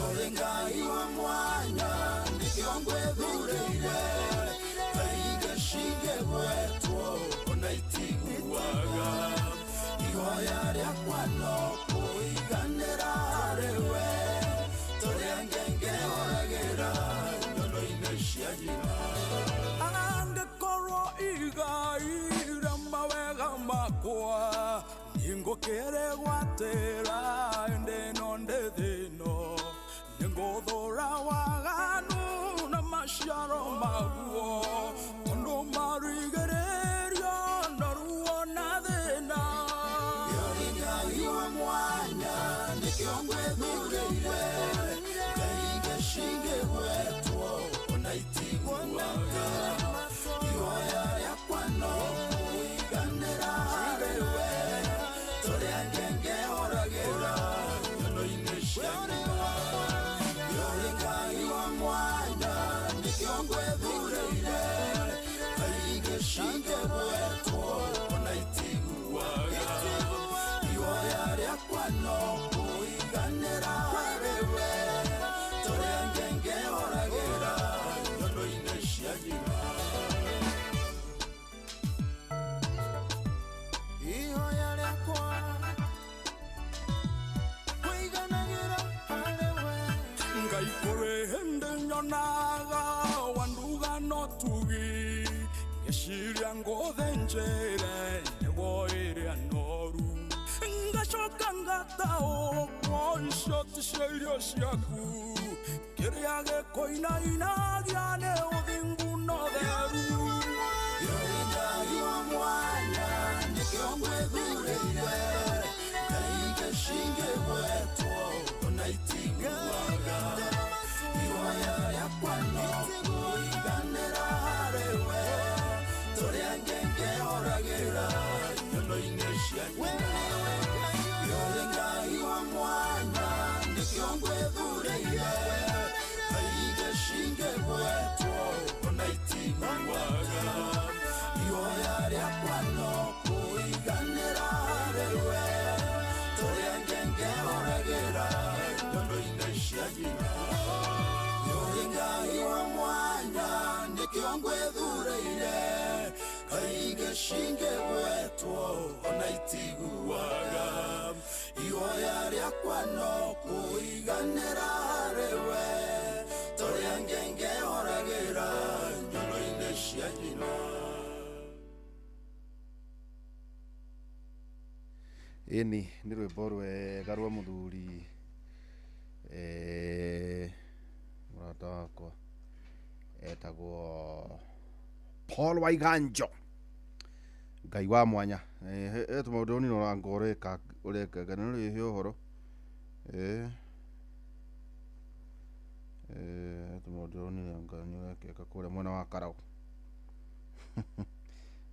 Ũrĩ Ngai wa mwanya nĩkĩo ngwĩthurĩire Ngai cingĩgwetwo ona itiguaga ihoya rĩakwa no kũiganĩra harĩwe tũrĩa ngengehoragĩra nyono-inĩ cia nyina. Angĩkorwo igai rĩa mawega makwa nĩngũkĩrĩgwatĩra ĩndĩ ĩno ndĩ thĩ ĩno nĩngũthũra waganu na maciaro maguo tondũ marigĩrĩrio na ruo na thĩna. Ũrĩ Ngai wa mwanya nĩkĩo ngwĩthurĩire Ngai cingĩgwetwo ona itiguaga ihoya rĩakwa no kũiganĩra harĩwe tũrĩa ngengehoragĩra nyono-inĩ cia nyina. Ũrĩ Ngai wa mwanya nĩkĩo ngwĩthurĩire Ngai cingĩgwetwo ona itiguaga ihoya rĩakwa no kũiganĩra harĩwe tũrĩa ngengehoragĩra nyono-inĩ cia nyina. Ihoya rĩakwa kũiganagĩra harĩwe Ngai kũrĩ hĩndĩ nyonaga wanduga no tugi ngĩciria ngũthĩnjĩre nĩguo Ngacoka ngataũkwo icio ti cio irio ciaku kĩrĩa gĩkũinainagia nĩ ũthingu na ũtheru. Nĩ Ngai wa mwanya nĩkĩo ngwĩthurĩire Ngai cingĩgwetwo ona itiguaga ihoya rĩakwa no kũiganĩra harĩwe tũrĩa ngengehoragĩra nyono-inĩ cia nyina. Nĩ Ngai wa mwanya nĩkĩo ngwĩthurĩire Ngai cingĩgwetwo ona itiguaga ihoya rĩakwa no kũiganĩra harĩwe tũrĩa ngengehoragĩra nyono-inĩ cia nyina. Nĩ Ngai wa mwanya nĩkĩo ngwĩthurĩire Kaingĩ cingĩgwetwo ona itiguaga ihoya rĩakwa no kũiganĩra harĩwe tũrĩa ngengehoragĩra nyono-inĩ cia nyina. Ĩni nĩ rwĩmbo rwega rwa mũthuri mũrata wakwa etagwo Paul Waiganjo Ngai wa mwanya. He tũmaũndũ ũronire ũranga ũreka ũreka kana nĩ ũhoro tũmaũndũ ũronire anga nĩ ũrekeka kũrĩa mwena wa Karau.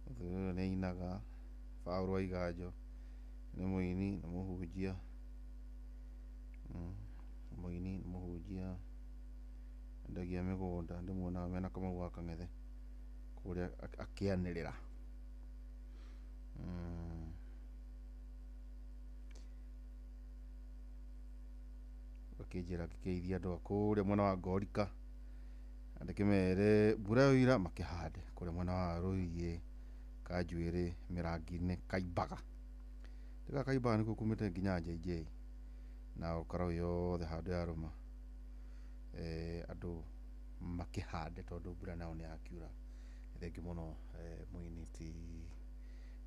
Mũthuri ũyũ nĩ ainaga. Paul Waiganjo nĩ mũini na mũhunjia, mũini na mũhunjia endagia mĩgũnda ndĩmuonaga mena Kamau wa Kang'ethe kũrĩa akĩanĩrĩra. Akĩnjĩra ngĩkĩgeithia andũ a kũrĩa mwena wa Ngorika na ndĩkĩmere mbura yoira makĩhande kũrĩa mwena wa Rũriĩ, Kanjuĩrĩ, Mĩrangi-inĩ, Kaimbaga. Tiga Kaimbaga nĩkuo kumĩte nginya JJ na Karau yothe handũ yarũma andũ makĩhande tondũ mbura nayo nĩ yakiura. Thengiũ mũno mũini ti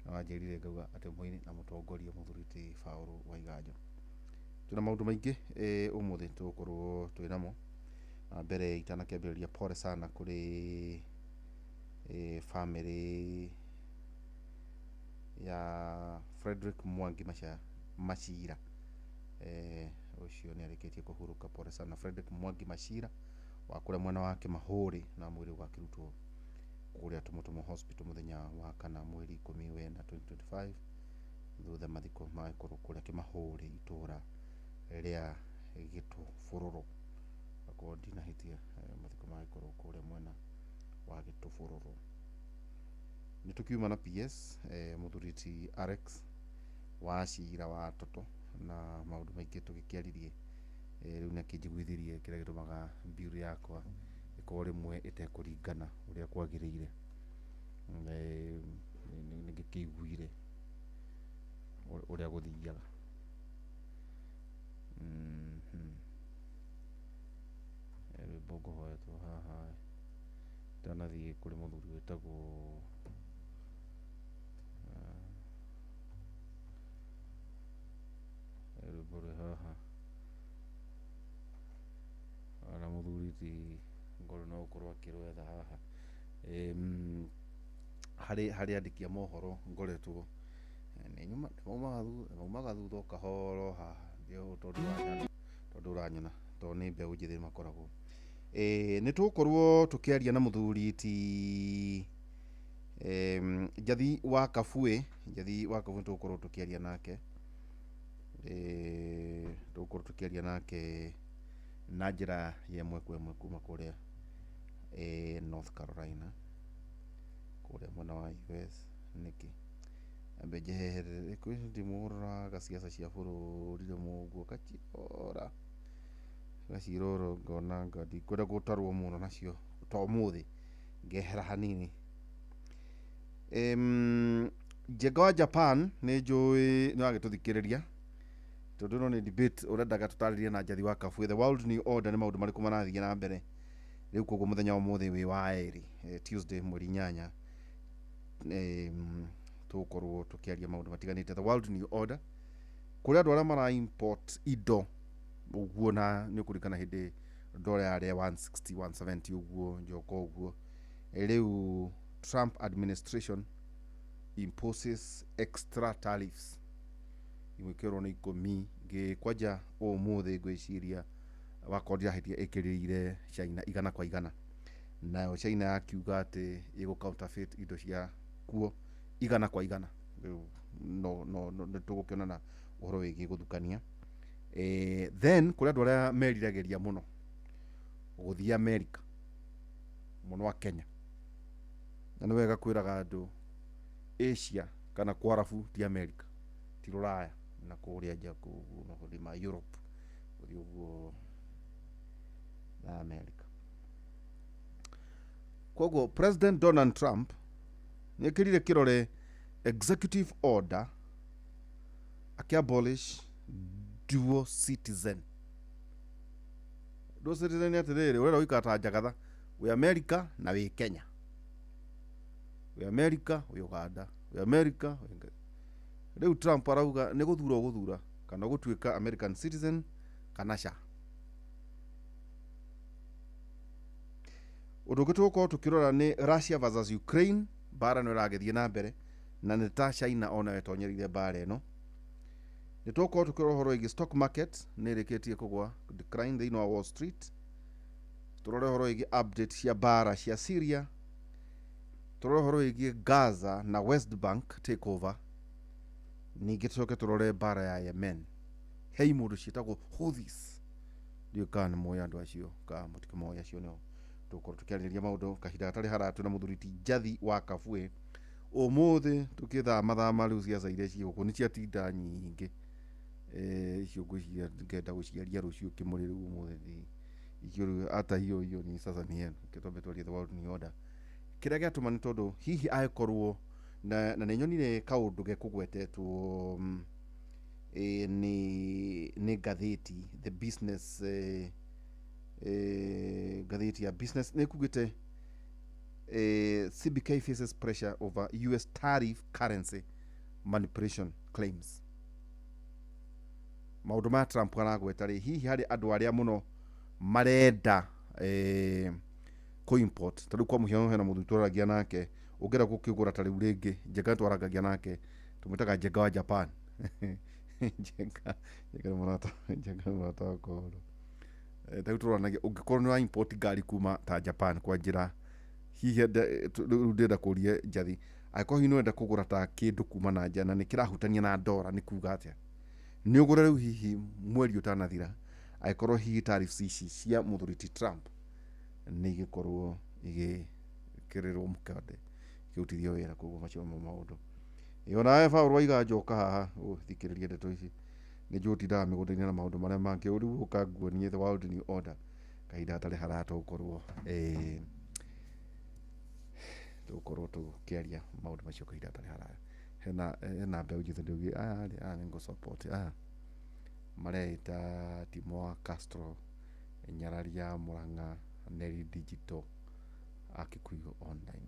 nĩwanjĩrire ngauga atĩ mũini na mũtongoria mũthuri ti Paul Waiganjo. Twĩna maũndũ maingĩ ũmũthĩ tũgũkorwo twĩ namo. Na mbere itanakĩambĩrĩria pole sana kũrĩ famĩlĩ ya Frederick Mwangi Macira. Ũcio nĩ arĩkĩtie kũhurũka. Pole sana Frederick Mwangi Macira wa kũrĩa mwena wa Kĩmahũri na mwĩrĩ ũgakĩrutwo kũrĩa Tumutumu Hospital mũthenya wa kana mweri 14 2025 thutha mathiko magĩkorwo kũrĩa Kĩmahũri itũra rĩa Gĩtũbũrũrũ. Akorwo ndinahĩtia mathiko magĩkorwo kũrĩa mwena wa Gĩtũbũrũrũ. Nĩ tũkiuma na PS mũthuri ti Alex wa cira wa Toto na maũndũ maingĩ tũgĩkĩaririe. Rĩu nĩ akĩnjiguithirie kĩrĩa gĩtũmaga mbiru yakwa ĩkorwo rĩmwe ĩtekũringana ũrĩa kwagĩrĩire. Nĩ ngĩkĩiguire ũrĩa gũthiaga. Rwĩmbo ngũhoetwo haha itanathiĩ kũrĩ mũthuri wĩtagwo rwĩmbo rwĩ haha na mũthuri ti ngorwo no gũkorwo akĩrwetha haha. Harĩ andĩki a mohoro ngoretwo nĩ maumaga thutha o kahoro haha tondũ ũranyona tondũ nĩ mbeũ njĩthĩ makoragwo. Nĩ tũgũkorwo tũkĩaria na mũthuri ti Njathi wa Kabue. Njathi wa Kabue tũgũkorwo tũkĩaria nake tũgũkorwo tũkĩaria nake na njĩra ya ĩmwe kwa ĩmwe kuma kũrĩa North Carolina kũrĩa mwena wa US. Nĩkĩ ambe njeherere kwĩ ndimũroraga ciaca cia bũrũri rĩmwe ũguo ngacirora ngacirora ngona anga ndikwenda gũtarwo mũno nacio ta ũmũthĩ ngehera hanini. Njenga wa Japan nĩ njũĩ nĩ wagĩtũthikĩrĩria tondũ ĩno nĩ debate ũrendaga tũtarĩrie na Njathi wa Kabue. The World New Order nĩ maũndũ marĩkũ marathiĩ na mbere rĩu koguo mũthenya wa ũmũthĩ wĩ wa erĩ Tuesday mweri 8 tũgũkorwo tũkĩaria maũndũ matiganĩte. The World New Order Kũrĩ andũ arĩa mara import indo ũguo, na nĩ ũkũririkana hĩndĩ dola yarĩ 160 170 ũguo njoka ũguo. Rĩu Trump administration imposes extra tariffs imwe nĩ 10 ngĩ kwanja ũmũthĩ ngwĩciria wakorwo ndirahĩtia ĩkĩrĩire China 100 kwa 100, nayo China yakiuga atĩ ĩgũ counterfeit indo cia kuo 100 kwa 100. Rĩu no no no nĩ tũgũkĩona na ũhoro wĩgiĩ gũthukania. Then kũrĩ andũ arĩa meriragĩria mũno gũthiĩ America mũno a Kenya, na nĩ wega kwĩraga andũ Asia kana kwarabu ti America, ti Rũraya na kũrĩa nja kũu mabũrũri ma Europe gũthiĩ ũguo na America. Koguo President Donald Trump nĩ ekĩrire kĩrore executive order akĩabolish dual citizen. Dual citizen nĩ atĩrĩrĩ, ũrenda gũikara ta njagatha wĩ America na wĩ Kenya, wĩ America wĩ Uganda, wĩ America wĩ. Rĩu Trump arauga nĩ gũthura ũgũthura kana ũgũtuĩka American citizen kana ca. Ũndũ ũngĩ tũgũkorwo tũkĩrora nĩ Russia versus Ukraine, mbara ĩno ĩragĩthiĩ na mbere na nĩ ta China onayo ĩtonyereire mbara ĩno. Nĩ tũgũkorwo tũkĩrora ũhoro wĩgiĩ stock market nĩ ĩrĩkĩtie kũgwa decline thĩinĩ wa Wall Street. Tũrore ũhoro wĩgiĩ update cia mbara cia Syria, tũrore ũhoro wĩgiĩ Gaza na West Bank takeover, ningĩ tũcoke tũrore mbara ya Yemen. He imũndũ ciĩtagwo Houthis, ndiũĩ kana nĩ mũĩ andũ acio kana mũtikĩmoĩ, acio nĩo tũgũkorwo tũkĩarĩrĩria maũndũ kahinda gatarĩ haraya. Twĩna mũthuri ti Njathi wa Kabue ũmũthĩ tũkĩthamathama rĩu ciaca iria ciĩ gũkũ nĩ ciatinda nyingĩ, icio ngwĩciria ngenda gũciaria rũciũ kĩmũrĩ. Rĩu ũmũthĩ thi icio rĩu hata hiyo hiyo ni sasa ni yenu kĩtombe twarie the world new order. Kĩrĩa gĩatũma nĩ tondũ hihi angĩkorwo na nĩ nyonire kaũndũ gekũgwetetwo nĩ ngathĩti The Business, ngathĩti ya Business nĩ kugĩte CBK faces pressure over US tariff currency manipulation claims. Maũndũ ma Trump aragweta rĩ, hihi harĩ andũ arĩa mũno marenda kũ-import, ta rĩu kwa mũhiano hena mũthuri twaragia nake ũngĩenda gũkĩgũra ta rĩu rĩngĩ Njenga twarangagia nake tũmwĩtaga Njenga wa Japan. Njenga nĩ mũrata, Njenga nĩ mũrata wakwa mũno. Ta rĩu tũroranagia ũngĩkorwo nĩ wa import ngari kuma ta Japan kwa njĩra hihi rĩu ndĩrenda kũria Njathi, angĩkorwo hihi nĩ ũrenda kũgũra ta kĩndũ kuma na nja na nĩ kĩrahutania na ndora nĩ kuga atĩa nĩ ũgũre rĩu hihi mweri ũtanathira, angĩkorwo hihi tariffs ici cia mũthuri ti Trump nĩ igĩkorwo igĩkĩrĩrwo mũkande ikĩrutithio wĩra. Koguo macio nĩmo maũndũ. Ĩ onawe Paul waiga njoka haha ũthikĩrĩrie ndeto ici, nĩ njũĩ ũtindaga mĩgũnda-inĩ na maũndũ marĩa mangĩ, rĩu ũka nguonie the world new order kahinda gatarĩ haraya tũgũkorwo tũgũkorwo tũkĩaria maũndũ macio kahinda gatarĩ haraya. Hena mbeũ njĩthĩ ndĩũgĩ aya rĩ, aya nĩ ngũ support aya mareita Timo Castro, Nyarari ya Murang'a, Neri Digital, Akikuyu Online.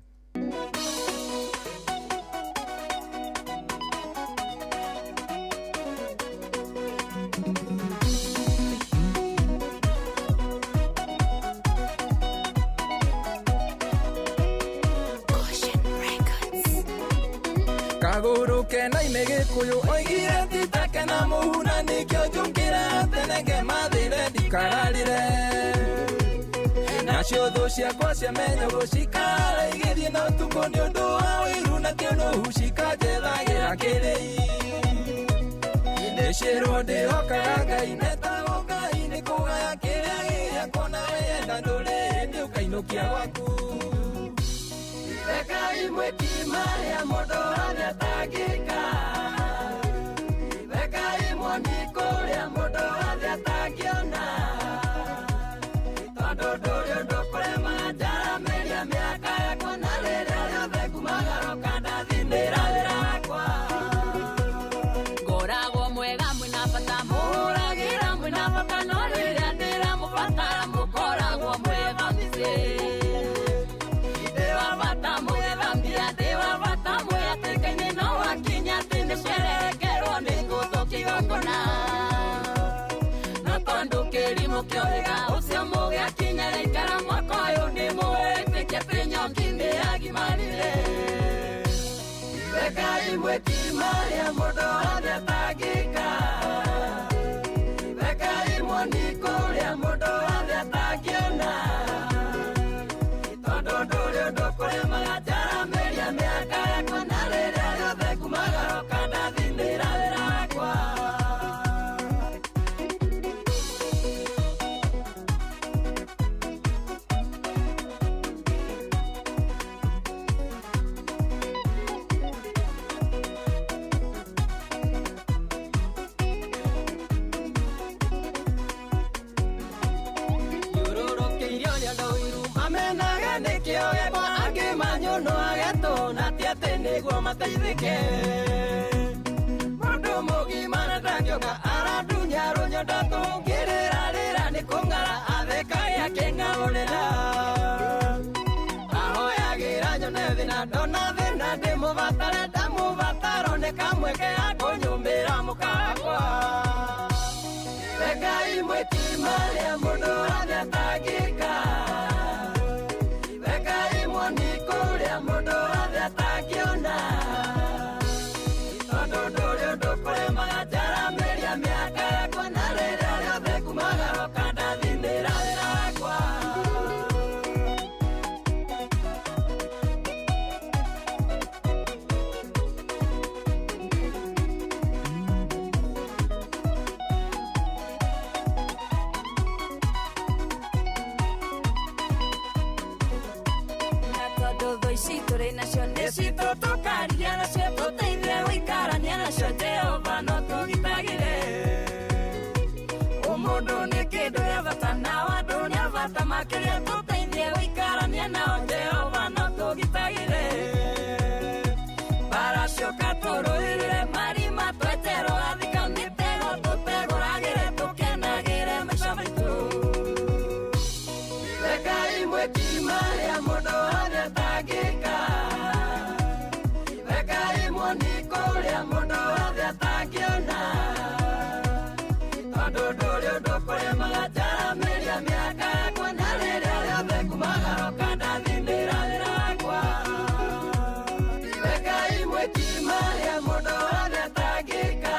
Kaguru kena ime gĩkũyũ oigire titake na mũhu na nĩkĩo njũkĩra tene ngemathĩre ndikararire nacio thũ ciakwa ciamenya gũcikara igĩthiĩ na ũtukũ nĩ ũndũ wa ũiru na kĩũnũhu cikanjethagĩra kĩrĩi ndĩcĩrwo ndĩhokaga Ngai netagwo Ngai nĩ kũgaya kĩrĩa gĩakwa na wenda ndũrĩ hĩndĩ ũkainũkia gwaku. Rekai mwĩki marĩa mũndũ othe atangĩka, rekai muoni kũrĩa mũndũ othe atangĩona, tondũ ndũrĩ ũndũ kũrema njaramĩria mĩaka yakwa na rĩrĩa rĩothe ngumagara ndathinĩra wĩra wakwa. Ngoragwo mwega mwĩna bata, mũhũragĩra mwĩna bata, no rĩrĩa ndĩramũbatara mũkoragwo mwega mbici. Ndĩ wa bata mwĩthambia, ndĩ wa bata mwĩatĩ. Nĩũhĩga ũcio mũgĩakinya rĩikara mwaka ũyũ nĩ mũwĩtĩkie atĩ nyoki nĩyagimarire. Rekai mwĩki marĩa mũndũ wothe atangĩka. Rekai muoni kũrĩa mũndũ wothe atangĩona. Tondũ ndũrĩ ũndũ kũremaga njaramĩria mĩaka yakwa na rĩrĩa rĩothe ngumagarũka ndathimĩra wĩra wakwa. Thiũrũrũkĩirie ũrĩa ndũiru mamenaga nĩkĩo gĩakwa angĩ manyũnũage tũ na ti atĩ nĩguo mateithĩke. Mũndũ mũgima na ndangĩũka arandunya rũnyondo tũngĩrĩra rĩra nĩ kũng'ara athekage akĩng'aũrĩra. Ahoyagĩra nyone thĩna ndona thĩna ndĩmũbatare ndamũbataro nĩ kamweke ga kũnyũmbĩra mũkakwa. Rekai mwĩki marĩa mũndũ wothe atangĩka. Rekai muoni kũrĩa mũndũ wothe atangĩona. Tondũ ndũrĩ ũndũ kũremaga njaramĩria mĩaka yakwa na rĩrĩa rĩothe ngumagarũka ndathimĩra wĩra wakwa. Na tondũ thũ ici tũrĩ nacio nĩ citũ tũkaria nacio tũteithie gũikarania nacio Jehova no tũgitagĩre. Ũmũndũ nĩ kĩndũ gĩa bata nao andũ nĩ a bata makĩria tũteithie gũikarania nao Jehova no tũgitagĩre. Mbara cioka tũrũĩrĩre marima tweterwo athika mĩtego tũtegũragĩre tũkenagĩre maica maitũ. Rekai mwĩki marĩa mũndũ wothe atangĩka. Rekai muoni kũrĩa mũndũ wothe atangĩona. Tondũ ndũrĩ ũndũ kũremaga njaramĩria mĩaka yakwa na rĩrĩa rĩothe ngumagarũka ndathimĩra wĩra wakwa. Rekai mwĩki marĩa mũndũ wothe atangĩka.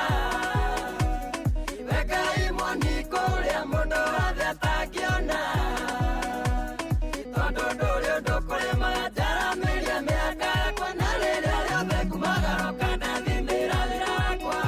Rekai muoni kũrĩa mũndũ wothe atangĩona. Tondũ ndũrĩ ũndũ kũremaga njaramĩria mĩaka yakwa na rĩrĩa rĩothe ngumagarũka ndathimĩra wĩra wakwa.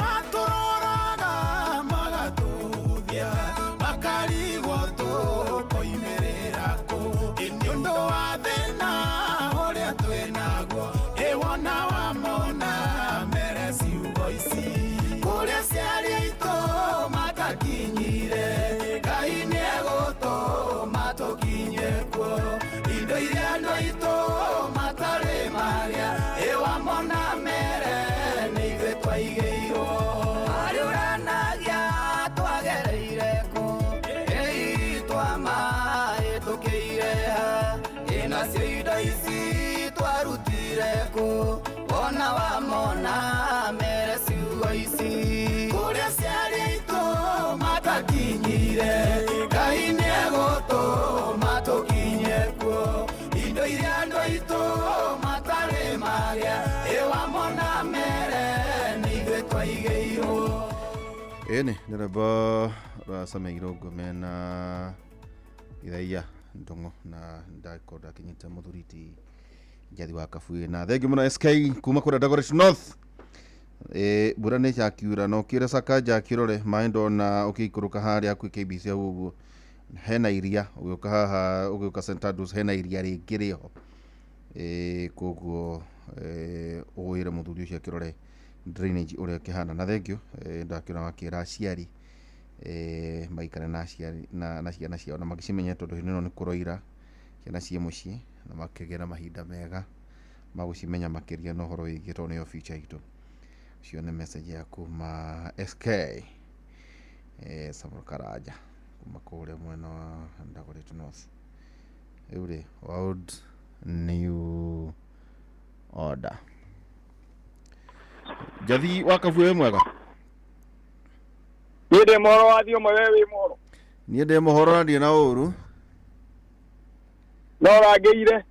Nĩmatũroraga magatũthia makarigwo tũkoimĩrĩra kũ Ĩ nĩ ũndũ wa thĩna ũrĩa twĩnaguo ĩ wona wamona mere ciugo ici kũrĩa ciari aitũ matakinyire Ngai nĩegũtũma tũkinye kuo indo iria andũ aitũ matarĩ marĩa ĩ wamona mere nĩ ithuĩ twaigĩirwo Harĩ ũranagia twagereire kũ ĩi twamahĩtũkĩire ha ĩ nacio indo ici twarutire kũ wona wamona mere ciugo ici kũrĩa ciari aitũ matakinyire Ngai nĩegũtũma tũkinye kuo indo iria andũ aitũ matarĩ marĩa ĩ wamona mere nĩ ithuĩ twaigĩirwo. Ĩni nĩ rwĩmbo rwa Sameiro Ngome na Ithaia Ndung'u na ndakorwo ndakinyĩte mũthuri ti Njathi wa Kabuĩ. Na thengiũ mũno SK kuma kũrĩa Dagoret North. Mbura nĩ yakiura na ũkĩre Sakaja akĩrore maĩ ndona ũkĩikũrũka harĩa hakuhĩ KBC hau ũguo hena iria, ũgĩũka haha ũgĩũka St Andrews hena iria rĩngĩ rĩho. Koguo ũwĩre mũthuri ũcio akĩrore drainage ũrĩa ĩkĩhana. Na thengiũ, ndakĩona wakĩra aciari maikare na aciari na ciana ciao na magĩcimenye, tondũ hĩndĩ ĩno nĩ kũroira, ciana ciĩ mũciĩ na makĩgĩe na mahinda mega ma gũcimenya makĩria na ũhoro wĩgiĩ, tondũ nĩyo future itũ. Ũcio nĩ message ya kuma SK Samuel Karanja kuma kũrĩa mwena wa Dagoret North. Rĩu rĩ, World New Order. Njathi wa Kabuĩ, wĩ mwega? Niĩ ndĩ mohoro wa thiũmwe, we wĩ mohoro? Niĩ ndĩ mũhoro na ndirĩ na ũru. No rangĩire.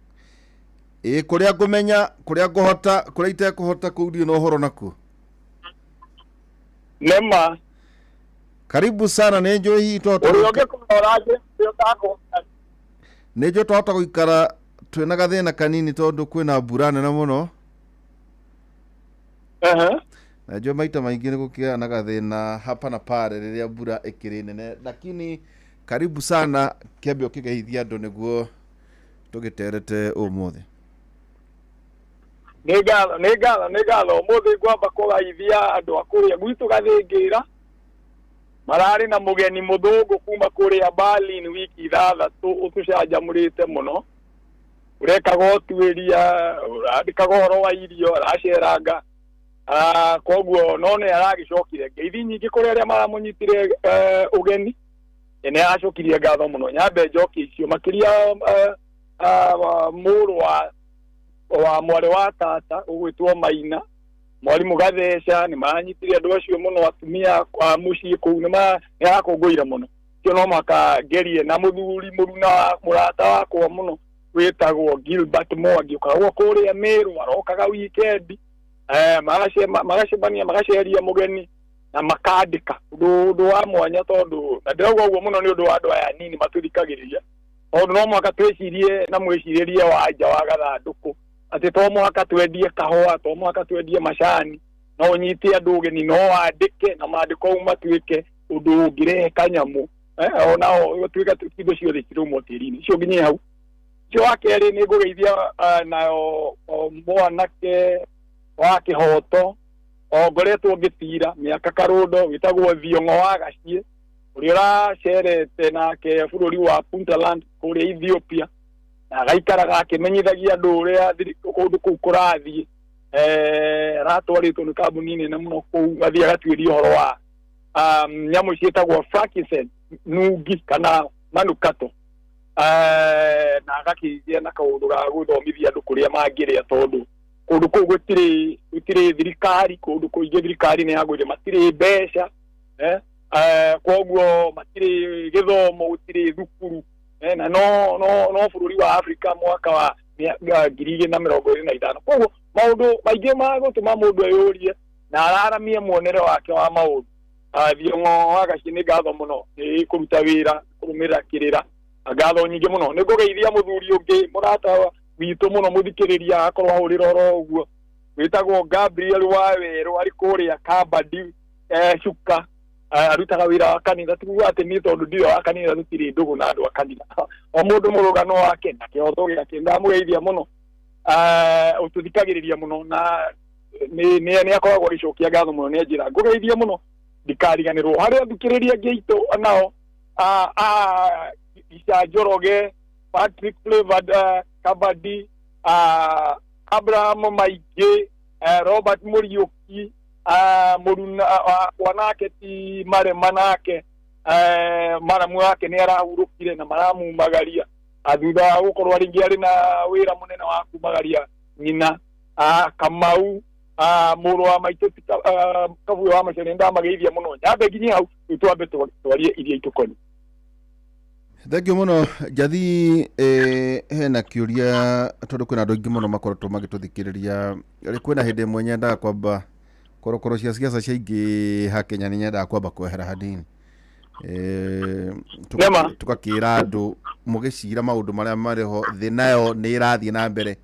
Ĩ, kũrĩa ngũmenya, kũrĩa ngũhota, kũrĩa itekũhota, kũu ndirĩ na ũhoro nakuo. Nĩma. Karibu sana. Nĩ njũĩ hihi twahota ũrĩa ũngĩkorwo ũrangĩire ũrĩa ũtakũhota. Nĩ njũĩ twahota gũikara twĩna gathĩna kanini tondũ kwĩna mbura nene mũno. Na njũĩ maita maingĩ nĩ gũkĩgĩa na gathĩna hapa na pale rĩrĩa mbura ĩkĩrĩ nene, lakini karibu sana, kĩambe ũkĩgeithia andũ nĩguo tũgĩterete ũmũthĩ. Nĩ ngatho, nĩ ngatho, nĩ ngatho. Ũmũthĩ ngwamba kũgeithia andũ a kũrĩa gwitũ Gathĩngĩra, mararĩ na mũgeni mũthũngũ kuma kũrĩa Berlin wiki 6 ũtũcanjamũrĩte mũno, ũrekaga ũtuĩria, ũrandĩkaga ũhoro wa irio, araceranga. Koguo no nĩ aragĩcokire ngeithi nyingĩ kũrĩ arĩa maramũnyitire ũgeni, nĩ aracokirie ngatho mũno. Nyambe njokie icio makĩria, mũrũ wa mwarĩ wa tata ũgwĩtwo Maina, mwarimũ Gatheca, nĩ maranyitire andũ acio mũno, atumia a mũciĩ kũu nĩ arakũngũire mũno. Cio no mũhaka ngerie na mũthuri mũruna mũrata wakwa mũno wĩtagwo Gilbert Mwangi, ũkoragwo kũrĩa Meru, arokaga weekend, magacemania, magaceria mũgeni na makandĩka ũndũ wa mwanya, tondũ na ndĩrauga ũguo mũno nĩ ũndũ wa andũ aya nini matũthikagĩrĩria, tondũ no mũhaka twĩcirie na mwĩcirĩrie wa nja wa gathandũkũ atĩ to mũhaka twendie kahũa, to mũhaka twendie macani, no ũnyite andũ ũgeni, no wandĩke na mandĩko mau matuĩke ũndũ ũngĩrehe kanyamũ, onao ũtuĩke indo ciothe cirũmwo tĩri-inĩ icio nginye hau. Ũcio wa kerĩ nĩ ngũgeithia nayo mwanake wa kĩhoto o ngoretwo ngĩtira mĩaka karũndo wĩtagwo Thiong'o wa Gaciĩ, ũrĩa ũracerete nake bũrũri wa Puntland kũrĩa Ethiopia, na agaikaraga akĩmenyithagia andũ ũrĩa kũndũ kũu kũrathiĩ. Aratwarĩtwo nĩ kambuni nene mũno kũu, athiĩ agatuĩria ũhoro wa nyamũ ciĩtagwo frankincense, nungi kana manukato, na agakĩgĩa na kaũndũ ga gũthomithia andũ kũrĩa mangĩrĩa, tondũ kũndũ kũu gũtirĩ thirikari, kũndũ kũingĩ thirikari nĩ yagũire, matirĩ mbeca, koguo matirĩ gĩthomo, gũtirĩ thukuru, na no bũrũri wa Afrika mwaka wa 2025. Koguo maũndũ maingĩ ma gũtũma mũndũ eyũrie na araramie muonere wake wa maũndũ. Thiong'o wa Gaciĩ, nĩ ngatho mũno nĩ kũruta wĩra, kũrũmĩrĩra kĩrĩra, ngatho nyingĩ mũno. Nĩ ngũgeithia mũthuri ũngĩ mũrata witũ mũno mũthikĩrĩria, akorwo ahũrĩra oro ũguo, wĩtagwo Gabriel wa Werũ, arĩ kũrĩa Kabadi, Cuka, arutaga wĩra wa kanitha. Ti kuga atĩ niĩ tondũ ndirĩ wa kanitha tũtirĩ ndũgũ na andũ a kanitha, o mũndũ mũrũgano wake na kĩhoto gĩake. Ndamũgeithia mũno, ũtũthikagĩrĩria mũno na nĩ akoragwo agĩcokia ngatho mũno, nĩ anjĩra ngũgeithie mũno ndikariganĩrwo. Harĩa athikĩrĩria angĩ aitũ nao, Ica Njoroge, Patrick Flavored, Kabadi, Abraham Maingĩ, Robert Mũriũki, mũruna wakwa nake ti marema nake, maramu wake nĩ arahurũkire na maramumagaria thutha wa gũkorwo rĩngĩ arĩ na wĩra mũnene wa kumagaria nyina. Kamau, mũrũ wa maitũ Kabuĩ wa Macio, nĩ ndamageithia mũno. Nyambe nginye hau, rĩu twambe twarie iria itũkoniĩ. Thank you mũno Njathi. Hena kĩũria tondũ kwĩna andũ aingĩ mũno makoretwo magĩtũthikĩrĩria. Rĩ kwĩna hĩndĩ ĩmwe nyendaga kwamba korokoro cia siasa ciaingĩha Kenya, nĩ nyendaga kwamba kwehera hanini, tũgakĩra andũ mũgĩcira maũndũ marĩa marĩ ho, thĩ nayo nĩ ĩrathiĩ na mbere.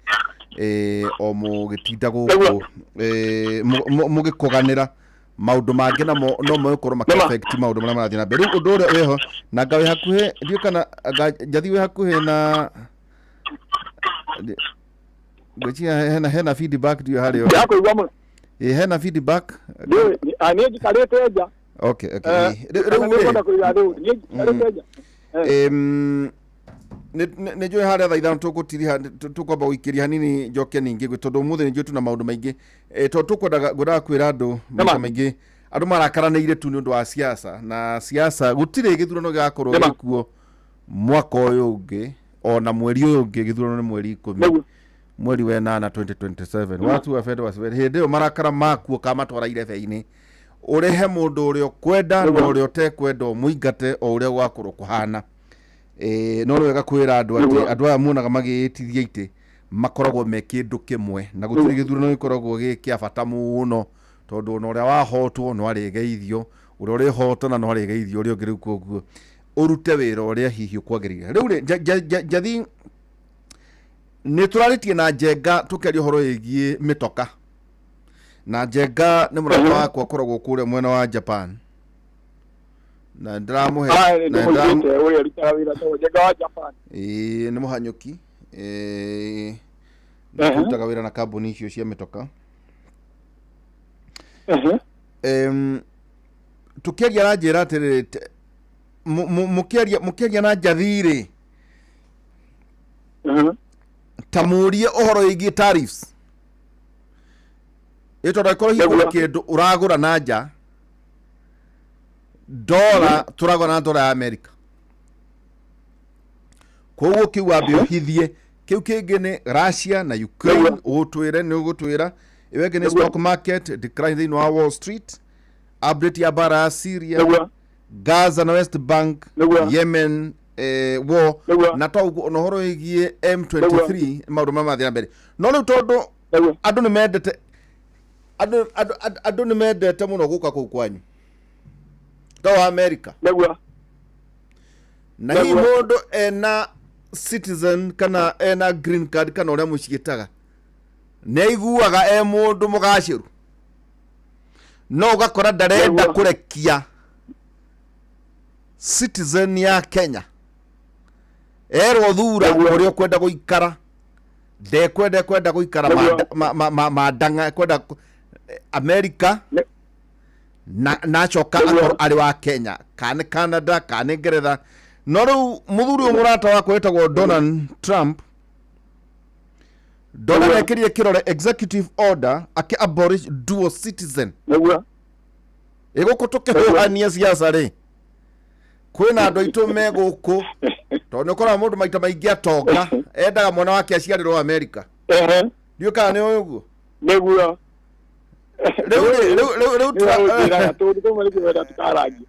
O mũgĩtinda gũkũ mũgĩkũganĩra maũndũ mangĩ namo no megũkorwo makĩ-affect maũndũ marĩa marathiĩ na mbere. Rĩu ũndũ ũrĩa wĩho na anga wĩ hakuhĩ, ndiũĩ kana anga Njathi wĩ hakuhĩ na ngwĩciria hena feedback, ndiũĩ harĩa ũrĩ. Ndakũigua mũno. Ĩ, hena feedback. Ndiũĩ, niĩ njikarĩte nja. Okay. Rĩu Kana rĩ nĩngwenda kũiga rĩu, niĩ njikarĩte nja. Nĩ njũĩ harĩa thaa 5 tũgũtiriha, tũkwamba gũikĩria hanini njoke ningĩ tondũ ũmũthĩ nĩ njũĩ tũna maũndũ maingĩ. Tondũ tũkwendaga ngwendaga kwĩra andũ maita maingĩ andũ marakaranĩire tu nĩ ũndũ wa siasa, na siasa gũtirĩ gĩthurano gĩgakorwo gĩkuo mwaka ũyũ ũngĩ ona mweri ũyũ ũngĩ. Gĩthurano nĩ mweri 10 mweri wa 8 2027. Watu wabende wacibende, hĩndĩ ĩyo marakara makuo kamatwara irebe-inĩ, ũrehe mũndũ ũrĩa ũkwenda na ũrĩa ũtekwenda ũmũingate o ũrĩa gwakorwo kũhana. No nĩ wega kwĩra andũ atĩ andũ aya muonaga magĩĩtithia itĩ makoragwo me kĩndũ kĩmwe, na gũtirĩ gĩthurano gĩkoragwo gĩ kĩa bata mũno, tondũ ona ũrĩa wahotwo no arĩgeithio, ũrĩa ũrĩhotana no arĩgeithio ũrĩa ũngĩ. Rĩu koguo ũrute wĩra ũrĩa hihi ũkwagĩrĩire. Rĩu rĩ, Njathi, nĩ tũrarĩtie na Njenga tũkĩaria ũhoro wĩgiĩ mĩtoka, na Njenga nĩ mũrata wakwa akoragwo kũrĩa mwena wa Japan, na ndĩramũhe na Ndĩmũiguĩte ũrĩa ũrutaga wĩra no Njenga wa Japan. Ĩĩ, nĩ mũhanyũki, na kũrutaga wĩra na kambuni icio cia mĩtoka. Tũkĩaria aranjĩra atĩrĩrĩ, mũkĩaria na Njathi rĩ, ta mũrie ũhoro wĩgiĩ tariffs, ĩ tondũ angĩkorwo hihi kwĩna kĩndũ ũragũra na nja dola, tũragũra na dola ya America, koguo kĩu wambe ũhithie. Kĩu kĩngĩ nĩ Russia na Ukraine, ũgũtwĩre nĩ ũgũtwĩra. Ĩyo ĩngĩ nĩ stock market decline thĩinĩ wa Wall Street, update ya mbara ya Syria, Gaza na West Bank, Yemen war, na to ũguo ona ũhoro wĩgiĩ M23, maũndũ marĩa marathiĩ na mbere. No rĩu tondũ andũ nĩ mendete andũ nĩ mendete mũno gũka kũu kwanyu ta wa America, na hihi mũndũ ena citizen kana ena green card kana ũrĩa mũciĩtaga, nĩ aiguaga e mũndũ mũgacĩru, no ũgakora ndarenda kũrekia citizen ya Kenya. Erwo thura ũrĩa ũkwenda gũikara, ndekwenda, ekwenda gũikara mandanga, ekwenda America na acoka akorwo arĩ wa Kenya kana nĩ Canada kana nĩ Ngeretha. No rĩu mũthuri ũyũ mũrata wakwa wĩtagwo Donald Trump, Donald ekĩrire kĩrore executive order akĩ abolish dual citizen. Ĩ gũkũ tũkĩhũhania siasa rĩ, kwĩna andũ aitũ me gũkũ, tondũ nĩ ũkoraga mũndũ maita maingĩ atonga endaga mwana wake aciarĩrwo America. Ndiũĩ kana nĩ ũĩ ũguo. Nĩguo. Rĩu rĩ, rĩu Nĩũnjĩraga tũndũ tũmwe nĩkĩwenda tũkarangia.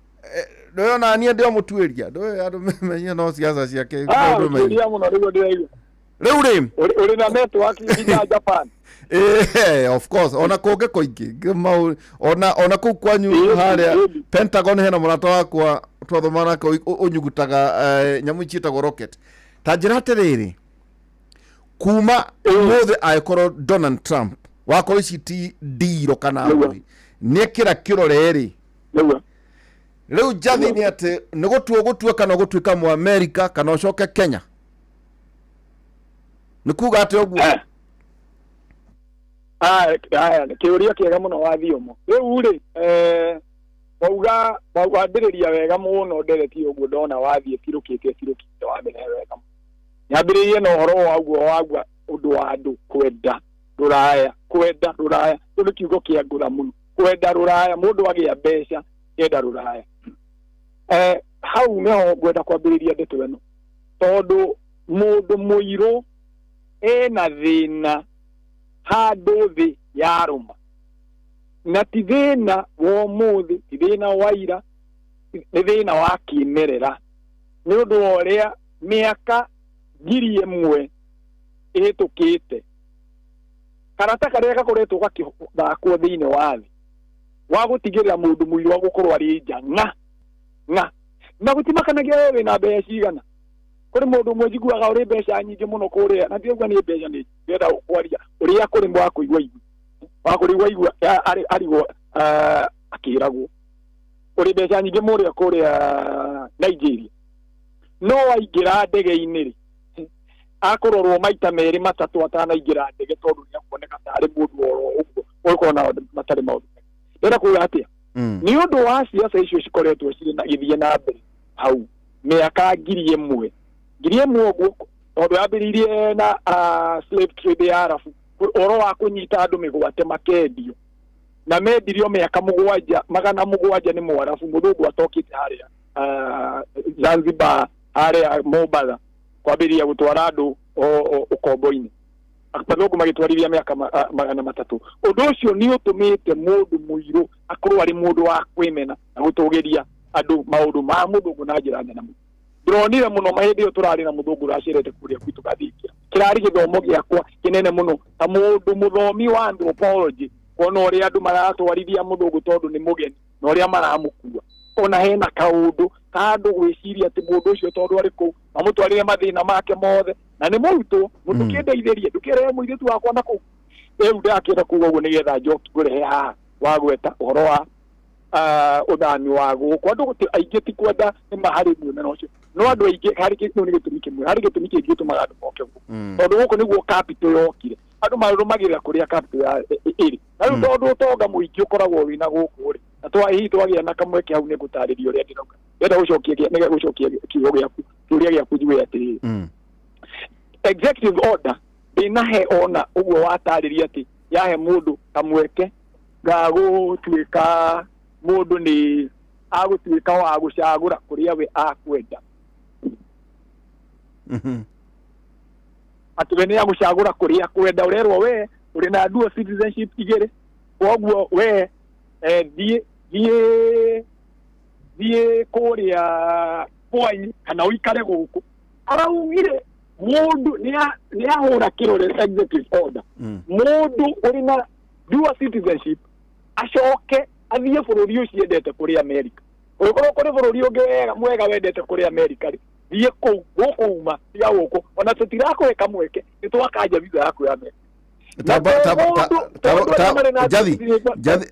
Ndũĩ ona niĩ ndĩ o mũtuĩria, ndũĩ andũ menye no siasa ciake maũndũ maingĩ. Ũtuĩria mũno nĩguo ndĩraigua. Rĩu rĩ, Ũrĩ na network nginya Japan. Of course, ona kũngĩ kũingĩ ona kũu kwanyu harĩa Pentagon hena mũrata wakwa twathoma nake ũnyugutaga nyamũ ici ciĩtagwo rocket. Ta njĩra atĩrĩrĩ, kuma ũmũthĩ angĩkorwo Donald Trump wakorwo ici ti ndiro kana ngũi nĩekĩra kĩrore rĩ, rĩu Njathi nĩ atĩ nĩ gũtua ũgũtua kana ũgũtuĩka Mũamerika kana ũcoke Kenya, nĩ kuga atĩ ũguo? Aya, kĩũria kĩega mũno wa Thiomo. Rĩu rĩ, wauga wambĩrĩria wega mũno ndereti ũguo ndona wathiĩ tirũkĩte tirũkĩte wamĩrehe wega mũno. Nyambĩrĩrie na ũhoro wa ũguo wagua ũndũ wa andũ kwenda rũraya, kwenda rũraya, kĩu nĩ kiugo kĩa ngũra mũno, kwenda rũraya, mũndũ agĩa mbeca kenda rũraya. Hau nĩho ngwenda kwambĩrĩria ndeto ĩno, tondũ mũndũ mũirũ ena thĩna handũ thĩ yarũma, na ti thĩna wa ũmũthĩ, ti thĩna wa ira, nĩ thĩna wa kĩmerera, nĩ ũndũ wa ũrĩa mĩaka 1000 ĩhĩtũkĩte karata karĩa gakoretwo gakĩthakwo thĩinĩ wa thĩ wa gũtigĩrĩra mũndũ mũirũ agũkorwo arĩ nja ng'a ng'a, na gũtimakanagia we wĩna mbeca cigana. Kũrĩ mũndũ ũmwe njiguaga ũrĩ mbeca nyingĩ mũno kũrĩa, na ndirauga nĩ mbeca, nĩ ndĩrenda kwaria ũrĩa kũrĩ wa kũigua igua, wa kũrigua igua arigwo akĩragwo ũrĩ mbeca nyingĩ mũrĩa kũrĩa Nigeria, no aingĩra ndege-inĩ rĩ, akũrorwo maita merĩ matatũ atanaingĩra ndege, tondũ nĩ akuoneka tarĩ mũndũ oro ũguo ũgĩkorwo na matarĩ maũndũ. Ndĩrenda kuga atĩa? Nĩ ũndũ wa ciaca icio cikoretwo cirĩ na gĩthiĩ na mbere hau mĩaka 1000, 1000 ũguo, tondũ yambĩrĩirie na slave trade ya Arabu, ũhoro wa kũnyita andũ mĩgwate makendio, na mendirio mĩaka mũgwanja, 700 nĩ Mwarabu mũthũngũ atokĩte harĩa Zanzibar, harĩa Mombatha, kwambĩrĩria gũtwara andũ ũkombo-inĩ. Athũngũ magĩtwarithia mĩaka 300. Ũndũ ũcio nĩ ũtũmĩte mũndũ mũirũ akorwo arĩ mũndũ wa kwĩmena na gũtũgĩria andũ maũndũ ma mũthũngũ na njĩra nene mũno. Ndĩronire mũno mahĩndĩ ĩyo tũrarĩ na mũthũngũ ũracerete kũrĩa gwitũ Gathikia. Kĩrarĩ gĩthomo gĩakwa kĩnene mũno ta mũndũ mũthomi wa anthropology, kuona ũrĩa andũ maratwarithia mũthũngũ tondũ nĩ mũgeni na ũrĩa maramũkua. Ona hena kaũndũ ka andũ gwĩciria atĩ mũndũ ũcio tondũ arĩ kũu mamũtwarĩre mathĩna make mothe, na nĩ mũrutwo mũndũkĩndeithĩrie, ndũkĩrehe mũirĩtu wakwa na kũu. Rĩu ndakĩenda kuga ũguo nĩgetha njoki ngũrehe haha wagweta ũhoro wa ũthami wa gũkũ. Andũ aingĩ ti kwenda nĩ harĩ mwĩmena ũcio, no andũ aingĩ harĩ kĩu nĩ gĩtũmi kĩmwe, harĩ gĩtũmi kĩngĩ gĩtũmaga andũ moke gũkũ, tondũ gũkũ nĩguo capital yokire. Andũ marũmagĩrĩra kũrĩa capital ya ĩrĩ. Na rĩu tondũ ũtonga mũingĩ ũkoragwo wĩna gũkũ rĩ, na hihi twagĩa na kamweke hau nĩngũtarĩria ũrĩa ndĩrauga. Ndĩrenda gũcokia gũcokia kiugo gĩaku, kĩũria gĩaku njigue atĩrĩrĩ. Executive order ndĩnahe ona ũguo watarĩria atĩ yahe mũndũ kamweke ga gũtuĩka mũndũ nĩ agũtuĩka wa gũcagũra kũrĩa we akwenda. Atĩ we nĩ agũcagũra kũrĩa akwenda, ũrerwo we ũrĩ na dual citizenship igĩrĩ, koguo we thiĩ kũrĩa kwanyu kana ũikare gũkũ. Araugire mũndũ nĩ ahũra kĩrore executive order, mũndũ ũrĩ na dual citizenship acoke athiĩ bũrũri ũcio endete kũrĩ America. Ũngĩkorwo kũrĩ bũrũri ũngĩ wega mwega wendete kũrĩ America rĩ, thiĩ kũu, gũkũ uma tiga gũkũ, ona tũtirakũhe kamweke, nĩ twakanja visa yaku ya America.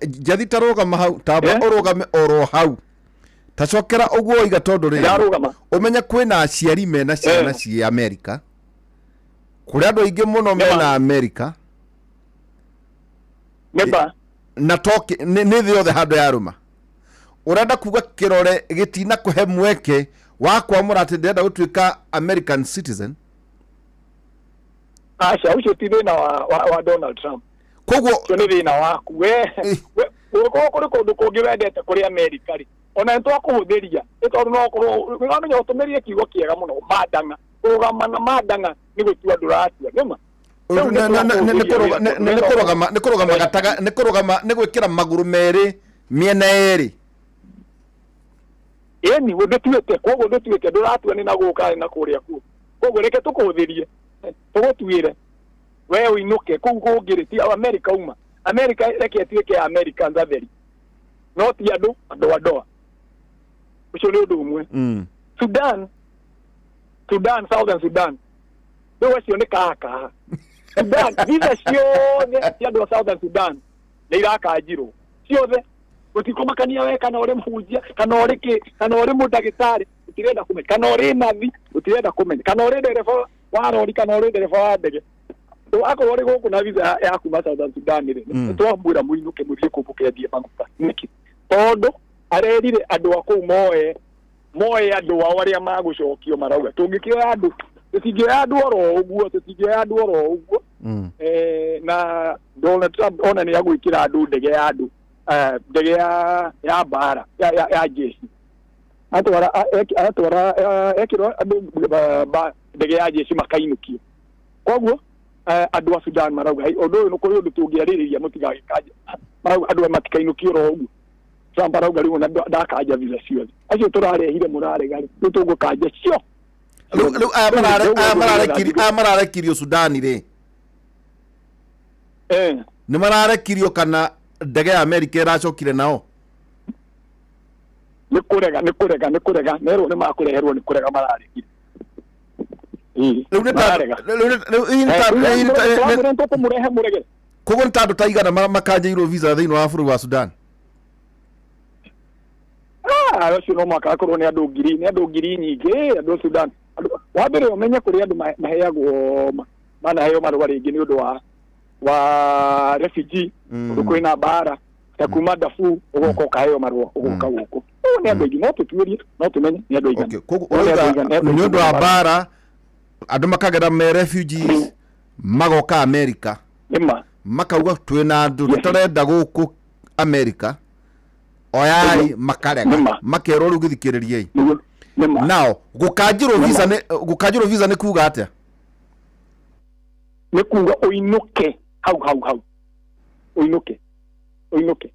Njathi tarũgama hau, tamba ũrũgame oro hau, tacokera ũguo waiga, tondũ rĩrĩ ũmenye kwĩna aciari mena ciana cia America, kũrĩ andũ aingĩ mũno mena America na toki nĩ thĩ yothe handũ yarũma. Ũrenda kuga kĩrore gĩtina kũhe mweke wa kwamũra atĩ ndĩrenda gũtuĩka American citizen? Aca, ũcio ti thĩna wa Donald Trump. Koguo ũcio nĩ thĩna waku we. Ũngĩkorwo kũrĩ kũndũ kũngĩ wendete kũrĩ America rĩ, ona nĩ twakũhũthĩria, nĩ tondũ no ũkorwo nĩwamenya ũtũmĩrie kiugo kĩega mũno, mandang'a. Kũrũgama na mandang'a nĩ gũtua ndũratua, nĩma? Nĩ kũrũgama gataga, nĩ kũrũgama, nĩ gwĩkĩra magũrũ merĩ mĩena yerĩ. Ĩni, ndũtuĩte, koguo ndũtuĩte, ndũratua nĩ na gũka na kũrĩa kuo. Koguo reke tũkũhũthĩrie, tũgũtuĩre we ũinũke kũu kũngĩ rĩ, ti America uma. America reke ĩtuĩke ya Americans atheri, no ti andũ a ndoa. Ũcio nĩ ũndũ ũmwe. Sudan, Southern Sudan, rĩu acio nĩ kaha. Sudan, visa ciothe cia andũ a Southern Sudan nĩ irakanjirwo ciothe. Gũtikũmakania we kana ũrĩ mũhunjia, kana ũrĩ kĩ, kana ũrĩ mũndagĩtarĩ, gũtirenda kũmenya, kana ũrĩ nathi, gũtirenda kũmenya, kana ũrĩ ndereba wa rori, kana ũrĩ ndereba wa ndege. Akorwo ũrĩ gũkũ na visa ya kuma Southern Sudan rĩ, nĩ twamwĩra mũinũke mũthiĩ kũu mũkendie maguta. Nĩkĩ? Tondũ arerire andũ a kũu moe andũ ao arĩa magũcokio, marauga tũngĩkĩoya andũ, tũtingĩoya andũ oro ũguo, tũtingĩoya andũ oro ũguo. Na Donald Trump ona nĩ agwĩkĩra andũ ndege ya andũ, ndege ya mbara ya jeshi, atwara ekĩrwo andũ ndege ya jeshi makainũkio. Koguo andũ a Sudan marauga ũndũ ũyũ nĩ kũrĩ ũndũ tũngĩarĩrĩria, mũtigagĩkanja, marauga andũ matikainũkio oro ũguo. Trump arauga rĩu ona ndakanja visa ciothe, acio tũrarehire mũrarega rĩ, rĩu tũgũkanja cio. Rĩu aya mararekirio Sudani rĩ, nĩ mararekirio kana ndege ya America ĩracokire nao? Nĩ kũrega, nĩ kũrega, nĩ kũrega, merwo nĩ makũreherwo, nĩ kũrega mararegire. Rĩu nĩ ta rĩu hihi nĩ ta hihi nĩ ta tũkũmũrehe mũrege. Koguo nĩ ta andũ ta igana makanjĩirwo visa thĩinĩ wa bũrũri wa Sudan. Acio no mũhaka akorwo nĩ andũ ngiri, nĩ andũ ngiri nyingĩ andũ Sudan. Wa mbere ũmenye kũrĩ andũ maheagwo manaheo marũa rĩngĩ nĩ ũndũ wa refugee, ũndũ kwĩna mbara ta kuma Darfur ũgoka ũkaheo marũa ũgoka gũkũ. Nĩ andũ aingĩ, no tũtuĩrie, no tũmenye nĩ andũ aigana. Koguo ũrauga nĩ ũndũ wa mbara andũ makagera me refugees magoka America. Makauga twĩna andũ tũtarenda gũkũ America, oyai makarega, makerwo rĩu gĩthikĩrĩriei. Nao gũkanjĩrwo visa nĩ gũkanjĩrwo visa nĩ kuga atĩa? Nĩ kuga ũinũke hau hau hau, ũinũke ũinũke.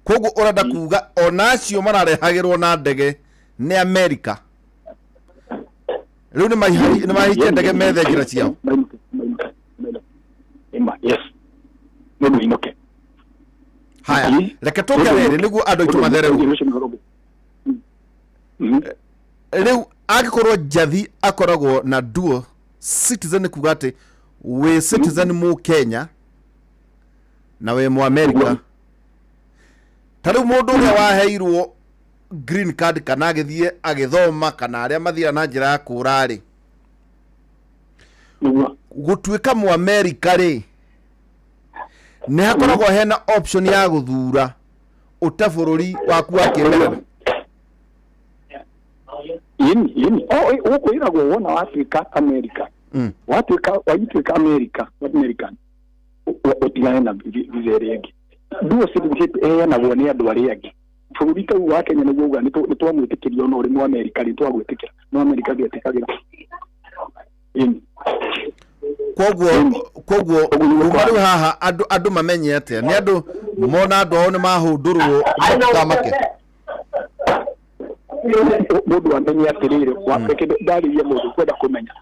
Koguo ũrenda kuga ona acio mararehagĩrwo na ndege nĩ America rĩu nĩ mahaicie ndege methe njĩra ciao. Yes, nĩ ũinũke. Haya, reke tũke rĩrĩ nĩguo andũ aitũ mathererwo. Rĩu angĩkorwo Njathi akoragwo na dual citizen, nĩ kuga atĩ wĩ citizen mũ Kenya na wĩ mũ America. Ta rĩu mũndũ ũrĩa waheirwo green card kana agĩthiĩ agĩthoma kana arĩa mathiaga na njĩra ya kũra rĩ, gũtuĩka mũ America rĩ, nĩ hakoragwo hena option ya gũthura ũte bũrũri waku wa kĩmerera. Yini gũkũ ĩragwo wona watuĩka America, watuĩka waituĩka America, American ũtigane na visa ĩrĩa ĩngĩ. Dual citizenship ĩheanagwo nĩ andũ arĩa angĩ. Bũrũri ta wa Kenya nĩguo uga nĩ twamwĩtĩkĩria ona ũrĩ mũ America rĩ, twagwĩtĩkĩra no America ndĩetĩkagĩra. Koguo kuma rĩu haha andũ mamenye atĩa? Nĩ andũ mona andũ ao nĩ mahũndũrwo makamake. Mũndũ amenye atĩrĩrĩ, reke ndarĩrie mũndũ kwenda kũmenya.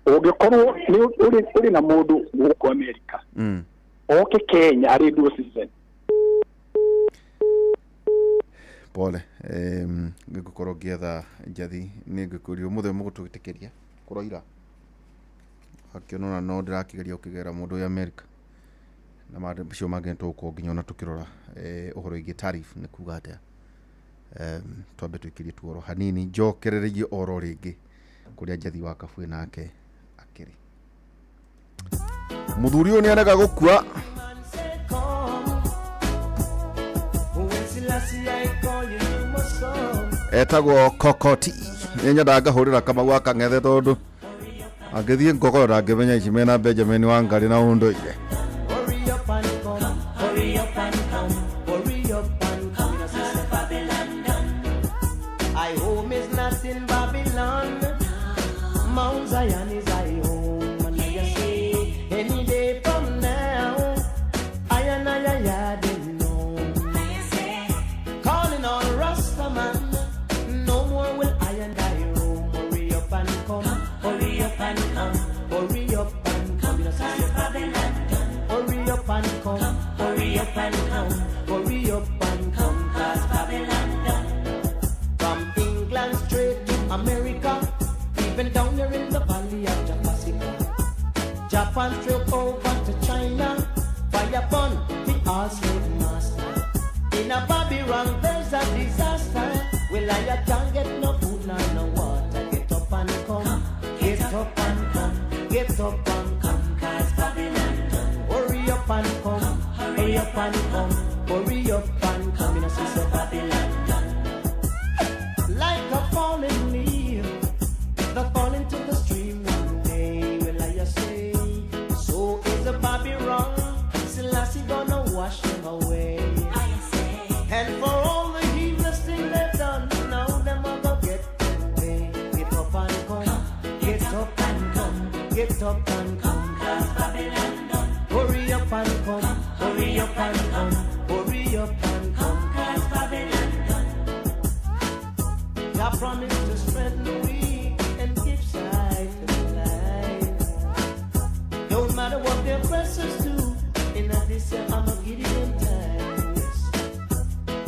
Ũngĩkorwo ũrĩ na mũndũ gũkũ America oke Kenya arĩ dual citizen. Pole, ngũkorwo ngĩetha Njathi nĩ ngũkũria ũmũthĩ mũgũtwĩtĩkĩria kũroira akĩona no ndĩrakĩgeria gũkĩgera mũndũ wĩ America na macio mangĩ nĩtũgũkorwo nginya ona tũkĩrora ũhoro wĩgiĩ tariff nĩ kuga atĩa. Twambe twĩkĩrie tuoro hanini njokererie oro rĩngĩ kũrĩa Njathi wa Kabue nake akĩrĩ. Mũthuri ũyũ nĩarega gũkua. Etagwo Kokoti. Nĩ nyendaga ngahũrĩra Kamau akang'ethe tondũ angĩthiĩ ngogoyo ndangĩmenya ici mena Benjamin Wangari na ũndũire.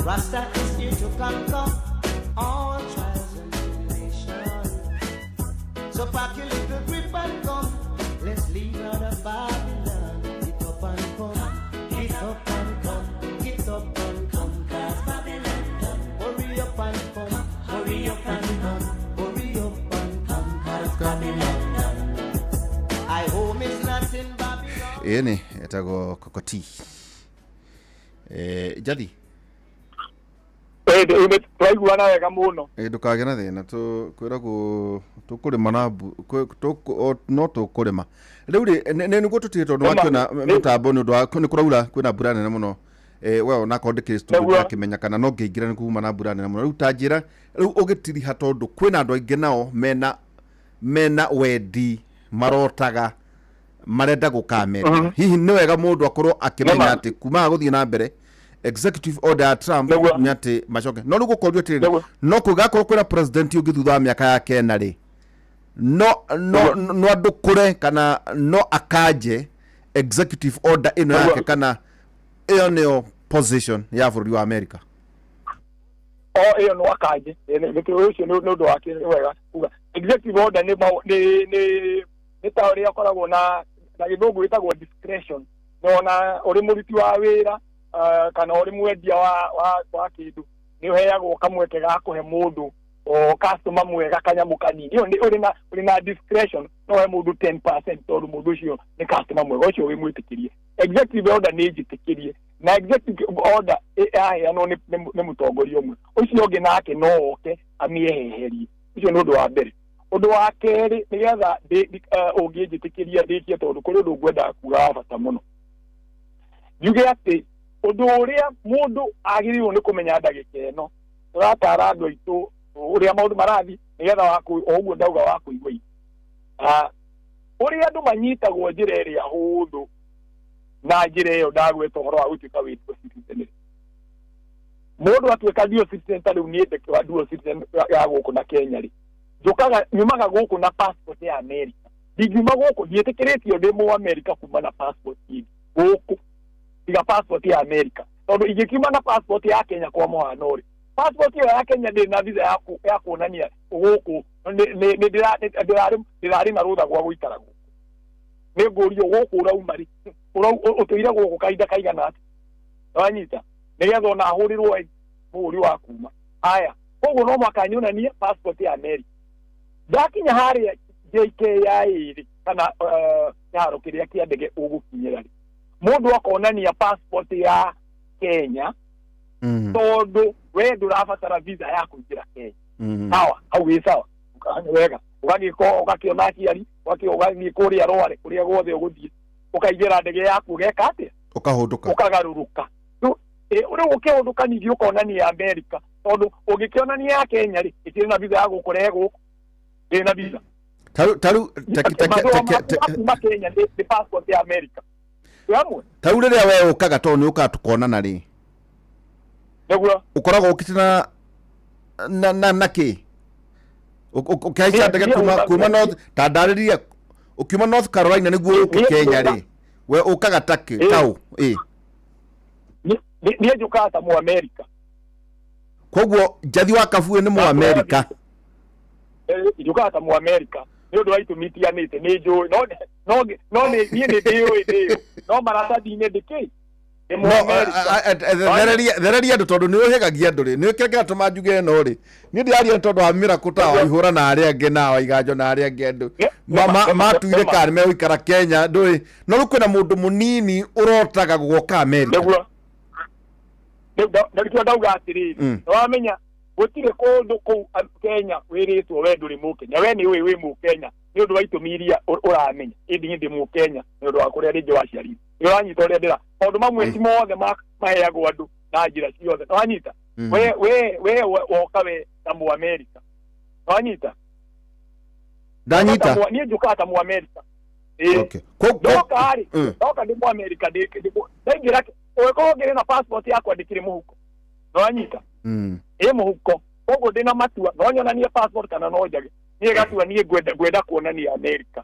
Rasta is here to conquer all trials and tribulations. So Pack your little grip and come. Let's leave out of Babylon. Get up and come. Get up and come. Get up and come. 'Cause Babylon done. Hurry up and come. Hurry up and come. Hurry up and come. 'Cause Babylon done. I home is not in Babylon. Ĩni etagwo Kokoti. Njathi. Twaiguana wega mũno. Ndũkagĩe na thĩna, kwĩragwo tũkũrĩma na no tũkũrĩma rĩu rĩ, nĩguo tũtige tondũ wakĩona mĩtambo nĩ ũndũ wa nĩ kũraura, kwĩna mbura nene mũno. We onakorwo ndĩkĩrĩ studio, ndĩrakĩmenya kana no ngĩingĩra nĩ kuma na mbura nene mũno. Rĩu ta njĩra rĩu ũgĩtiriha, tondũ kwĩna andũ aingĩ nao mena wendi, marotaga, marenda gũka Amerika. Hihi nĩ wega mũndũ akorwo akĩmenya atĩ kuma gũthiĩ na mbere executive order ya Trump nĩ atĩ macoke, no rĩu gũkorio atĩrĩrĩ, no kũgakorwo kwĩna president ũngĩ thutha wa mĩaka ya kena rĩ, no andũ kũre kana no akanje executive order ĩno yake, kana ĩyo nĩyo position ya bũrũri wa America? O ĩyo no akanje ũcio nĩ ũndũ wake. Nĩ wega kuga executive order nĩ ta ũrĩa ũkoragwo na gĩthũngũ ĩtagwo discretion. No ona ũrĩ mũruti wa wĩra, kana ũrĩ mwendia wa kĩndũ, nĩ ũheagwo kamweke ga kũhe mũndũ o customer mwega kanyamũ kanini. Ĩyo nĩ ũrĩ na discretion, no he mũndũ 10% tondũ mũndũ ũcio nĩ customer mwega ũcio wĩmwĩtĩkĩrie. Executive order nĩ njĩtĩkĩrie, na executive order yaheanwo nĩ mũtongoria ũmwe, ũcio ũngĩ nake no oke amĩeherie. Ũcio nĩ ũndũ wa mbere. Ũndũ wa kerĩ, nĩgetha ũngĩnjĩtĩkĩria ndĩkie, tondũ kũrĩ ũndũ ngwendaga kuga wa bata mũno, njuge atĩ ũndũ ũrĩa mũndũ agĩrĩirwo nĩ kũmenya ndagĩka ĩno tũratara andũ aitũ ũrĩa maũndũ marathiĩ, nĩgetha o ũguo ndauga wa kũigua ũrĩa andũ manyitagwo njĩra ĩrĩa hũthũ na njĩra ĩyo ndagweta ũhoro wa gũtuĩka wĩ dual citizen. Mũndũ atuĩka dual citizen, ta rĩu niĩ ndĩ dual citizen ya gũkũ na Kenya rĩ, njũkaga nyumaga gũkũ na passport ya America. Ndingiuma gũkũ, ndiĩtĩkĩrĩtio ndĩ mũ America kuma na passport ĩngĩ gũkũ tiga passport ya America, tondũ ingĩkiuma na passport ya Kenya, kwa mũhano rĩ, passport ĩyo ya Kenya ndĩrĩ na visa ya kuonania gũkũ nĩ ndĩrarĩ na rũtha gwa gũikara gũkũ. Nĩ ngũrio gũkũ ũrauma rĩ, ũtũire gũkũ kahinda kaigana atĩa, wanyita, nĩgetha ona ahũrĩrwo mũhũri wa kuma haya. Koguo no mũhaka nyonanie passport ya America. Ndakinya harĩa JKIA rĩ, kana kĩharo kĩrĩa kĩa ndege ũgũkinyĩra rĩ, mũndũ akonania passport ya Kenya, tondũ we ndũrabatara visa ya kũingĩra Kenya. Sawa, hau wĩ sawa. Wega, ũgagĩko ũgakĩona aciari, ũgathiĩ kũrĩa Rware, kũrĩa guothe ũgũthiĩ, ũkaingĩra ndege yaku, ũgeka atĩa? Ũkahũndũka. Ũkagarũrũka. Rĩu ũkĩhũndũka ningĩ ũkonania America, tondũ ũngĩkĩonania ya Kenya rĩ, ĩtirĩ na visa ya gũkũrehe gũkũ, ndĩrĩ na visa. Taru Marũa maku ma kuma Kenya nĩ passport ya America. Twĩ hamwe? Tarĩu rĩrĩa we ũkaga, tondũ nĩ ũkaga tũkonana rĩ, ũkoragwo ũkĩte na kĩ ũkĩhaica ndege kuma North, ta ndarĩria, ũkiuma North Carolina nĩguo ũke Kenya rĩ, we ũkaga takĩ taũ ĩ? Niĩ njũkaga ta mũ America. Koguo Njathi wa Kabue nĩ mũ America? Njũkaga ta mũ America nĩ ũndũ wa itũmi itiganĩte. Nĩ njũĩ no niĩ nĩ ndĩũĩ ndĩũ, no maratathi-inĩ ndĩkĩ nĩ mũ No America. Thereria andũ, tondũ nĩ ũhĩgagia andũ rĩ, nĩ kĩrĩa kĩratũma njuge ĩno rĩ, niĩ ndĩraria nĩ tondũ wa mĩrakũ ta Waihũra na arĩa angĩ na Waiganjo na arĩa angĩ, andũ matuire kana nĩ megũikara Kenya ndũĩ, no rĩu kwĩna mũndũ mũnini ũrotaga gũgoka America. Nĩguo nĩkĩo ndauga atĩrĩrĩ, nĩwamenya gũtirĩ kũndũ kũu Kenya wĩrĩtwo we ndũrĩ mũkenya. We nĩ ũĩ wĩ mũkenya nĩ ũndũ wa itũmi iria ũramenya, ĩndĩ niĩ ndĩ mũkenya nĩ ũndũ wa kũrĩa rĩngĩ waciarirwo. Nĩ ũranyita ũrĩa ndĩra maũndũ mamwe ti mothe maheagwo andũ na njĩra ciothe, nĩwanyita? We woka we ta mũ America, nĩwanyita? Ndanyita. Niĩ njũkaga ta mũ America. Ĩĩ. Okay. Ndoka rĩ, ndoka ndĩ mũ America, ndaingĩra, ũngĩkorwo ngĩrĩ na passport yakwa ndĩkĩrĩ mũhuko, nĩwanyita? Ĩ mũhuko, koguo ndĩna matua, no nyonanie passport kana no njage. Niĩ gatua niĩ ngwenda kuonania America.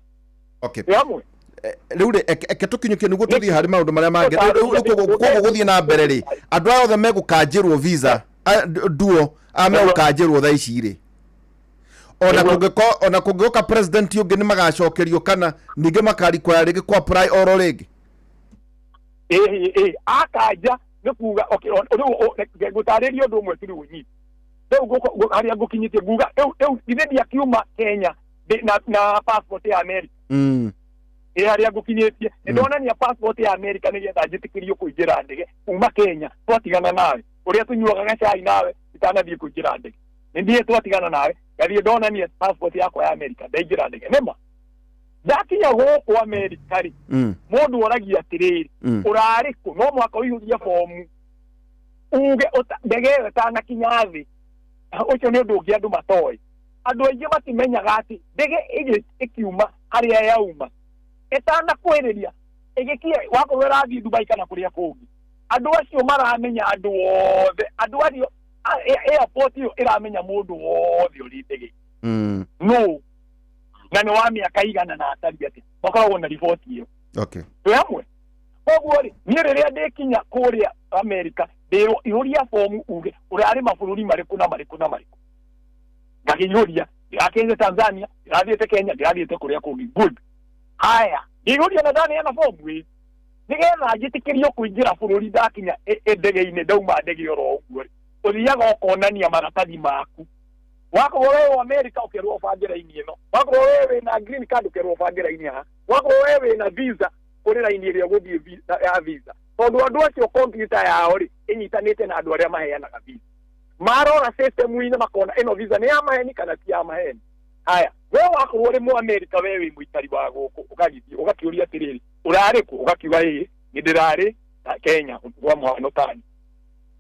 Twĩ hamwe? Rĩu rĩ, eke tũkinyũkie nĩguo tũthiĩ harĩ maũndũ marĩa mangĩ. Rĩu koguo gũthiĩ na mbere rĩ, andũ aya othe megũkanjĩrwo visa duo, aya megũkanjĩrwo thaa ici rĩ, Ona kũngĩko ona kũngĩũka president ũngĩ nĩ magacokerio kana ningĩ makarikoya rĩngĩ kwa apply oro rĩngĩ. Ĩĩ ĩĩ, akanja nĩ kuga, okay, rĩu ngũtarĩria ũndũ ũmwe tu rĩu ũnyite rĩu harĩa ngũkinyĩtie nguga rĩu githĩ ndiakiuma Kenya na passport ya America. Ĩ harĩa ngũkinyĩtie nĩ ndonania passport ya America nĩgetha njĩtĩkĩrio kũingĩra ndege kuma Kenya. Twatigana nawe ũrĩa tũnyuaga gacai nawe itanathiĩ kũingĩra ndege, nĩ ndiĩ twatigana nawe ngathiĩ ndonania passport yakwa ya America, ndaingĩra ndege. Nĩma ndakinya gũkũ America rĩ, mũndũ oragia atĩrĩrĩ, ũrarĩ kũ? No mũhaka ũihũrie bomu uge ndege ĩyo ĩtanakinya thĩ. Ũcio nĩ ũndũ ũngĩ andũ matoĩ. Andũ aingĩ matimenyaga atĩ ndege ĩkiuma harĩa yauma ĩtanakuhĩrĩria ĩgĩkinya, wakorwo ĩrathiĩ Dubai kana kũrĩa kũngĩ, andũ acio maramenya andũ othe, andũ acio airport ĩyo ĩramenya mũndũ wothe ũrĩ ndege no na nĩ wa mĩaka igana na atari atĩa, makoragwo na riboti ĩyo. Twĩ hamwe. Koguo rĩ, niĩ rĩrĩa ndĩkinya kũrĩa Amerika ndĩrwo ihũria bomu uge ũrarĩ mabũrũri marĩkũ na marĩkũ na marĩkũ. Ngakĩihũria, ndĩrakĩte Tanzania, ndĩrathiĩte Kenya, ndĩrathiĩte kũrĩa kũngĩ. Good. Haya, ndĩihũria na ndaneana bomu ĩ nĩgetha njĩtĩkĩrio kũingĩra bũrũri. Ndakinya ndege-inĩ, ndauma ndege oro ũguo rĩ, ũthiaga ũkonania maratathi maku. Wakorwo wewe wa America ũkerwo ũbange raini ĩno, wakorwo wewe wĩna green card ũkerwo ũbange raini haha, wakorwo wewe wĩna visa kũrĩ raini ĩrĩa ũgũthiĩ ya visa, tondũ andũ acio computer yao rĩ ĩnyitanĩte na andũ arĩa maheanaga visa, marora system-inĩ makona ĩno visa nĩ ya maheni kana ti ya maheni. Haya, we wakorwo ũrĩ mũ America, we wĩ mũikari wa gũkũ, ũgagĩthiĩ ũgakĩũria atĩrĩrĩ, ũrarĩ kũ? Ũgakiuga ĩĩ, nĩ ndĩrarĩ Kenya kwa mũhano. Tani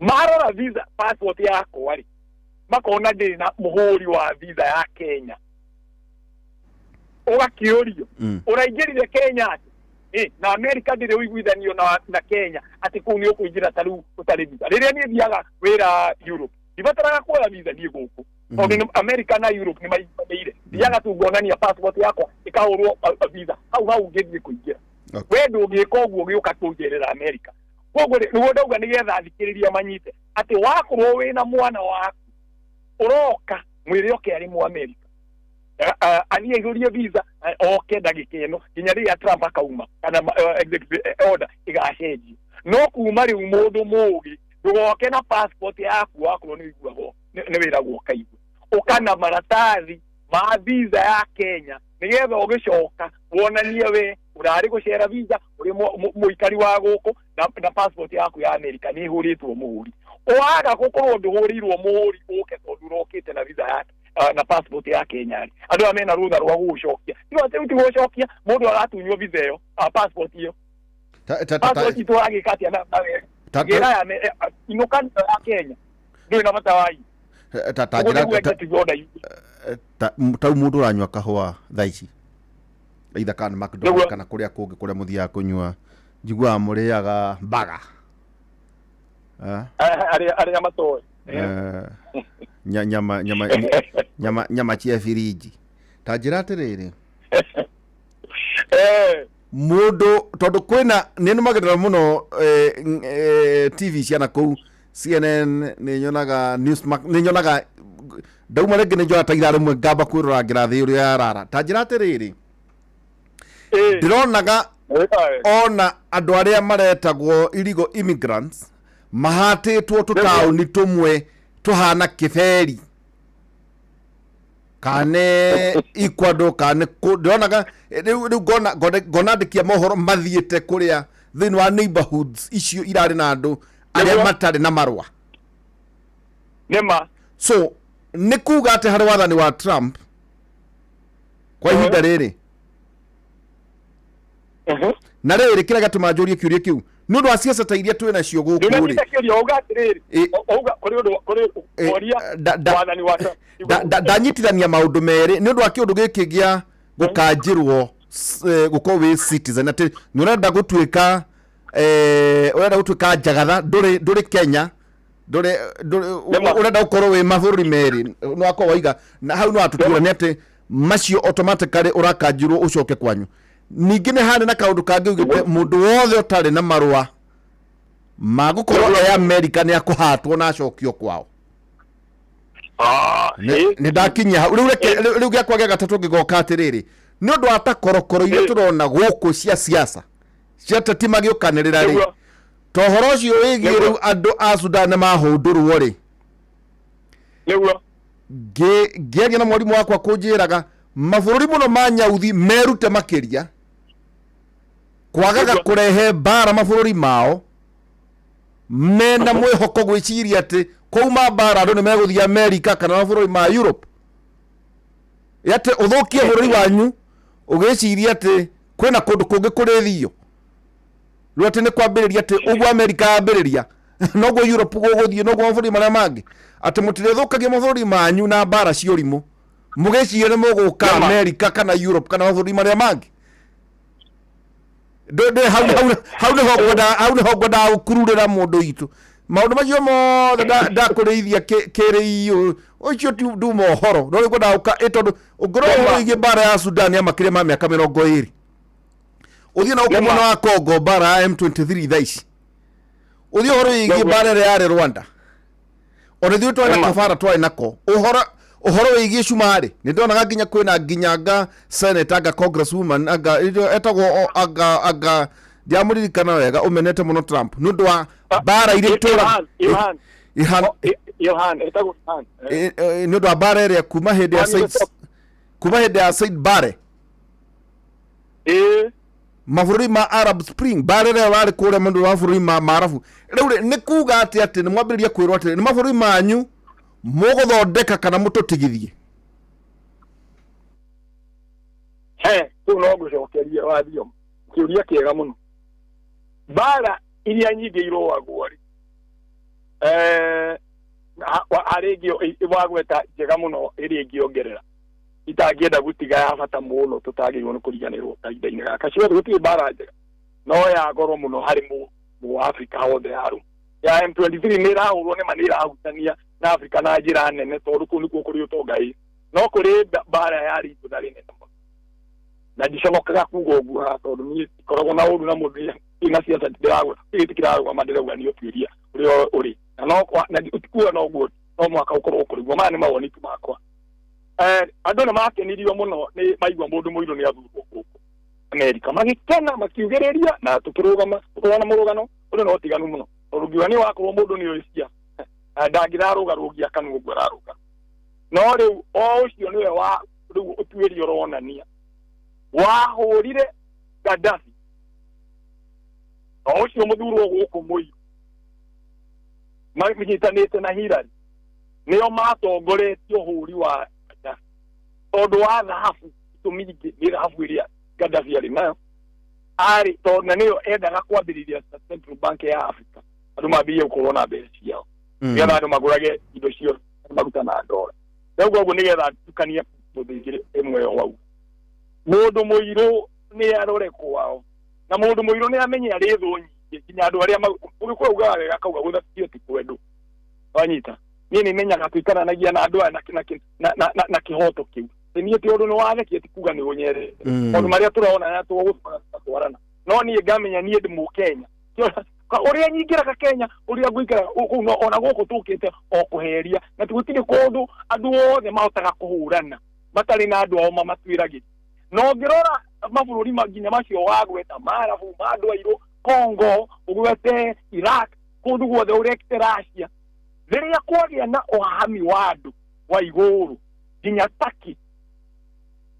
marora visa passport yakwa rĩ, makona ndĩrĩ na mũhũri wa visa ya Kenya. Ũgakĩũrio, ũraingĩrire Kenya atĩ na America ndĩrĩ ũiguithanio na Kenya atĩ kũu nĩ ũkũingĩra ta rĩu ũtarĩ visa. Rĩrĩa niĩ thiaga wĩra Europe ndibataraga kuoya visa niĩ gũkũ, tondũ nĩ America na Europe nĩ maiguanĩire. Thiaga tu ngonania passport yakwa ĩkahũrwo visa hau hau ngĩthiĩ kũingĩra. We ndũngĩka ũguo ũgĩũka kũnjerera America. Koguo rĩ, nĩguo ndauga nĩgetha thikĩrĩria manyite atĩ wakorwo wĩna mwana waku ũroka, mwĩre oke arĩ mu America, athiĩ aihũrie visa, oke ndagĩka ĩno nginya rĩrĩa Trump akauma kana executive order ĩgacenjio. No kuma rĩu mũndũ mũgĩ ndũgoke na passport yaku wakorwo nĩ ũiguagwo nĩ wĩragwo ũkaigua ũka na maratathi ma visa ya Kenya nĩgetha ũgĩcoka wonanie we ũrarĩ gũcera visa ũrĩ mũikari wa gũkũ na passport yaku ya America nĩ ĩhũrĩtwo mũhũri. Waga gũkorwo ndũhũrĩirwo mũhũri ũke tondũ ũrokĩte na visa yake na passport ya Kenya rĩ, andũ aya mena rũtha rwa gũgũcokia. Tiga atĩ rĩu ti gũgũcokia, mũndũ aratunywo visa ĩyo, passport ĩyo. Passport itũ ũragĩka atĩa na we? Gĩra ya inũka ya Kenya, ndũrĩ na bata wa ta ũguo njĩra nĩguo executive order tau mũndũ ũranyua kahũa thaa ici either kana McDonald's kana kũrĩa kũngĩ kũrĩa mũthiaga kũnyua, njiguaga mũrĩaga mbaga. Eh? Arĩa matoĩ. Nyama cia firiji. Ta njĩra atĩrĩrĩ, mũndũ tondũ kwĩna nĩ nũmagĩrĩra mũno TV ciana kũu CNN, nĩ nyonaga Newsmax, nĩ nyonaga ndauma rĩngĩ nĩ njoya ta ithaa rĩmwe ngamba kwĩrorangĩra thĩ ũrĩa yarara. Ta njĩra atĩrĩrĩ, ndĩronaga ona andũ arĩa maretagwo illegal immigrants mahatĩtwo tũtaũni tũmwe tũhana kĩberi kane Ecuador kane ndĩronaga rĩu ngona andĩki a mohoro mathiĩte kũrĩa thĩinĩ wa neighborhoods icio irarĩ na andũ arĩa matarĩ na marũa. Nĩma. So nĩ kuga atĩ harĩ wathani wa Trump kwa ihinda rĩrĩ na rĩrĩ, kĩrĩa gĩatũma njũrie kĩũria kĩu nĩ ũndũ wa ciaca ta iria twĩ nacio gũkũ rĩ. Ndũnanyita kĩũria, auga atĩrĩrĩ, auga kũrĩ ũndũ kũrĩ ũria wathani wa Trump. Ndanyitithania maũndũ merĩ nĩ ũndũ wa kĩũndũ gĩkĩ gĩa gũkanjĩrwo gũkorwo wĩ citizen atĩ nĩ ũrenda gũtuĩka njagatha, ndũrĩ Kenya, ndũrĩ ũrenda gũkorwo wĩ mabũrũri merĩ nĩ wakorwo waiga na hau no atũtuĩra nĩ atĩ macio automatically ũrakanjirwo ũcoke kwanyu. Ningĩ nĩ harĩ na kaũndũ kangĩ ugĩte mũndũ wothe ũtarĩ na marũa ma gũkorwo e America nĩ akũhatwo na acokio kwao. Nĩ ndakinyia hau rĩu. Reke rĩu gĩakwa gĩa gatatũ ngĩgoka atĩrĩrĩ, nĩ ũndũ wa ta korokoro iria tũrona gũkũ cia siasa cia teti magĩũkanĩrĩra rĩ, ta ũhoro ũcio wĩgiĩ rĩu andũ a Sudan nĩ mahũndũrwo rĩ, nĩguo ngĩaria na mwarimũ wakwa kũnjĩraga mabũrũri mũno ma nyauthi merute makĩria kwagaga kũrehe mbara mabũrũri mao mena mwĩhoko gwĩciria atĩ kwauma mbara andũ nĩ megũthiĩ Amerika kana mabũrũri ma Europe, atĩ ũthũkie bũrũri wanyu ũgĩciria atĩ kwĩna kũndũ kũngĩ kũrĩthio rĩu, atĩ nĩ kwambĩrĩria atĩ ũguo Amerika yambĩrĩria noguo Europe gũgũthiĩ, noguo mabũrũri marĩa mangĩ, atĩ mũtirĩthũkagia mabũrũri manyu na mbara cia ũrimũ mũgĩciria nĩ mũgũka Amerika kana Europe kana mabũrũri marĩa mangĩ. Hau hau nĩho ngwendaga, hau nĩho ngwendaga gũkururĩra mũndũ witũ maũndũ macio mothe ndakũrĩithia kĩrĩiyũ ũcio ti nduma ũhoro, no rĩu ngwendaga gũka ĩ tondũ ũngĩrora ũhoro wĩgiĩ mbara ya Sudan ya makĩria ma mĩaka 20, ũthiĩ na gũkũ mwena wa Congo mbara ya M23 thaa ici, ũthiĩ ũhoro wĩgiĩ mbara ĩrĩa yarĩ Rwanda, ona ithuĩ twarĩ na kabara twarĩ nako ũhoro ũhoro wĩgiĩ cumarĩ, nĩ ndonaga nginya kwĩna nginya anga senator, anga congresswoman, anga etagwo anga anga ndiamũririkana wega, ũmenete mũno Trump nĩ ũndũ wa mbara iria itũra Ilhan. Ilhan. Ilhan, etagwo Ilhan. Nĩ ũndũ wa mbara ĩrĩa kuma hĩndĩ ya Ilhan. Said, kuma hĩndĩ ya Said Barre, mabũrũri ma Arab Spring, mbara ĩrĩa warĩ kũrĩa mũndũ wa bũrũri ma Maarabu. Rĩu rĩ, nĩ kuga atĩ atĩ nĩ mwambĩrĩria kwĩrwo atĩ nĩ mabũrũri manyu mũgũthondeka kana mũtũtigithie. He kũu no ngũcokerie wathio kĩũria kĩega mũno. Mbara iria nyingĩ irũagwo rĩ, harĩ ĩngĩ wagweta njega mũno ĩrĩa ĩngĩongerera itangĩenda gũtiga ya bata mũno tũtagĩrĩirwo nĩ kũriganĩrwo kahinda-inĩ gaka. Ciothe gũtirĩ mbara njega, no ya goro mũno harĩ mũ Afrika wothe yaru ya M23 nĩ ĩrahũrwo nĩ ma nĩ ĩrahutania na Afrika na njĩra nene tondũ kũu nĩkuo kũrĩ ũtonga ĩ, no kũrĩ mbara yarĩ igũtha rĩnene mũno na ndiconokaga kuga ũguo haha tondũ niĩ ndikoragwo na ũru na mũndũ ina ciaca, ndĩragwa gĩtĩ kĩrarũgama, ndĩrauga nĩ ũtuĩria ũrĩa ũrĩ na no na tikuga noguo no mũhaka ũkorwo kũrĩ guo. Maya nĩ mawoni tu makwa. Andũ nĩ makenirio mũno nĩ maigua mũndũ mũirũ nĩ athurwo gũkũ Amerika, magĩkena makiugĩrĩria na tũkĩrũgama tũkorwo na mũrũgano ũrĩ na ũtiganu mũno tondũ ngiuga nĩ wakorwo mũndũ nĩ ũĩ ciaca ndangĩrarũgarũgia kanua ũguo ararũga, no rĩu o ũcio nĩwe wa rĩu ũtuĩria ũronania wahũrire Gaddafi, o ũcio mũthurwo gũkũ mũirũ manyitanĩte na Hillary nĩo matongoretie ũhũri wa Gaddafi tondũ wa thahabu. Itũmi ingĩ nĩ thahabu ĩrĩa Gaddafi arĩ nayo arĩ tondũ na nĩyo endaga kwambĩrĩria Central Bank ya Africa, andũ mambĩrĩrie gũkorwo na mbeca ciao nĩgetha andũ magũrage indo ciothe maruta na ndora. Rĩu koguo nĩgetha ndukanie mũthingĩ ĩmwe ĩyo wauga mũndũ mũirũ nĩ arore kwao na mũndũ mũirũ nĩ amenye arĩ thũ nyingĩ nginya andũ arĩa ũgĩkũyũ ugaga wega akauga gũthakio ti kwendwo. Wanyita, niĩ nĩ menyaga tũikaranagia na andũ aya na kĩhoto kĩu. Ĩ niĩ ti ũndũ nĩ wathekia ti kuga nĩ ũnyerete maũndũ marĩa tũrona na tũgũtwarana, no niĩ ngamenya niĩ ndĩ mũkenya. Ũrĩa nyingĩraga Kenya, ũrĩa ngũikara kũu, no ona gũkũ tũkĩte o kũheria na gũtirĩ kũndũ andũ othe mahotaga kũhũrana matarĩ na andũ ao mamatuĩragĩria. Na ũngĩrora mabũrũri nginya macio wagweta Maarabu, ma andũ airũ, Congo, ũgwete Iraq, kũndũ guothe ũrekte Russia, rĩrĩa kwagĩa na ũhahami wa andũ wa igũrũ nginya Turkey,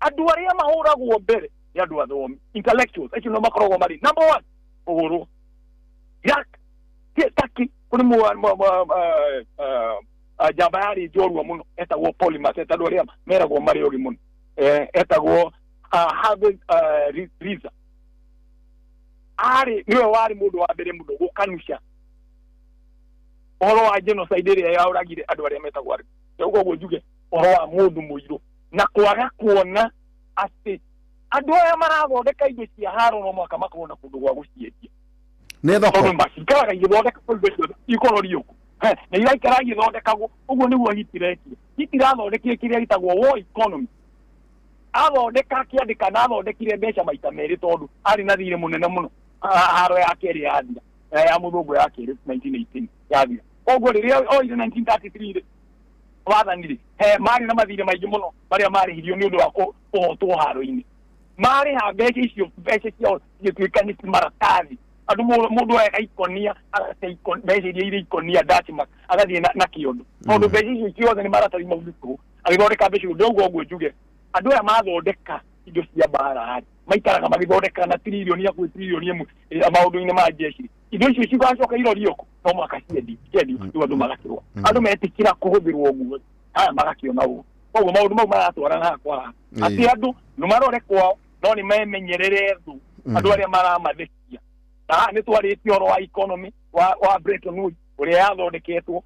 andũ arĩa mahũragwo mbere nĩ andũ athomi, intellectuals, acio no makoragwo marĩ number one kũhũrwo. Iraq, Turkey, kũrĩ njamba yarĩ njorua mũno etagwo polymath, etagwo arĩa meragwo marĩ ogi mũno, etagwo Harvey Riza, arĩ niwe warĩ mũndũ wa mbere mũno gũkanusha ũhoro wa genocide ĩrĩa yaũragire andũ arĩa metagwo arĩ. Rĩu koguo njuge ũhoro wa mũndũ mũirũ na kwaga kuona atĩ andũ aya marathondeka indo cia haro no mũhaka makorwo na kũndũ gwa gũciendia. Nĩ thoko. Tondũ macikaraga igĩthondeka indo ciothe ikorwo riũku na iraikara igĩthondekagwo. Ũguo nĩguo Hitler ekire. Hitler athondekire kĩrĩa gĩtagwo war economy, athondeka akĩandĩka na athondekire mbeca maita merĩ tondũ arĩ na thirĩ mũnene mũno. Haro ya kerĩ yathira, ya mũthũngũ ya kerĩ 1918 yathira, koguo rĩrĩa oire 1933 rĩ wathani rĩ, he marĩ na mathirĩ maingĩ mũno marĩa marĩhirio nĩ ũndũ wa kũhotwo haro-inĩ. Marĩha mbeca icio, mbeca ciao cigĩtuĩka nĩ maratathi. Andũ mũndũ oyaga ikonia, agate mbeca iria irĩ ikonia Dutch mark, agathiĩ na kĩondo. Tondũ mbeca icio ciothe nĩ maratathi mau nĩ tũhũ. Agĩthondeka mbeca icio, ndauga ũguo njuge, andũ aya mathondeka indo cia mbara rĩ, maikaraga magĩthondeka na tiririoni hakuhĩ tiririoni ĩmwe, maũndũ-inĩ ma jeshi. Indo icio cigacoka irorio kũ? No mũhaka ciendio, rĩu andũ magakĩrwo. Andũ metĩkĩra kũhũthĩrwo ũguo, aya magakĩona ũguo. Koguo maũndũ mau maratwarana haha kwa haha. Atĩ andũ nĩ marore kwao, no nĩ memenyerere thũ, andũ arĩa maramathekia. Na haha nĩ twarĩtie ũhoro wa economy wa Bretton Woods ũrĩa yathondeketwo,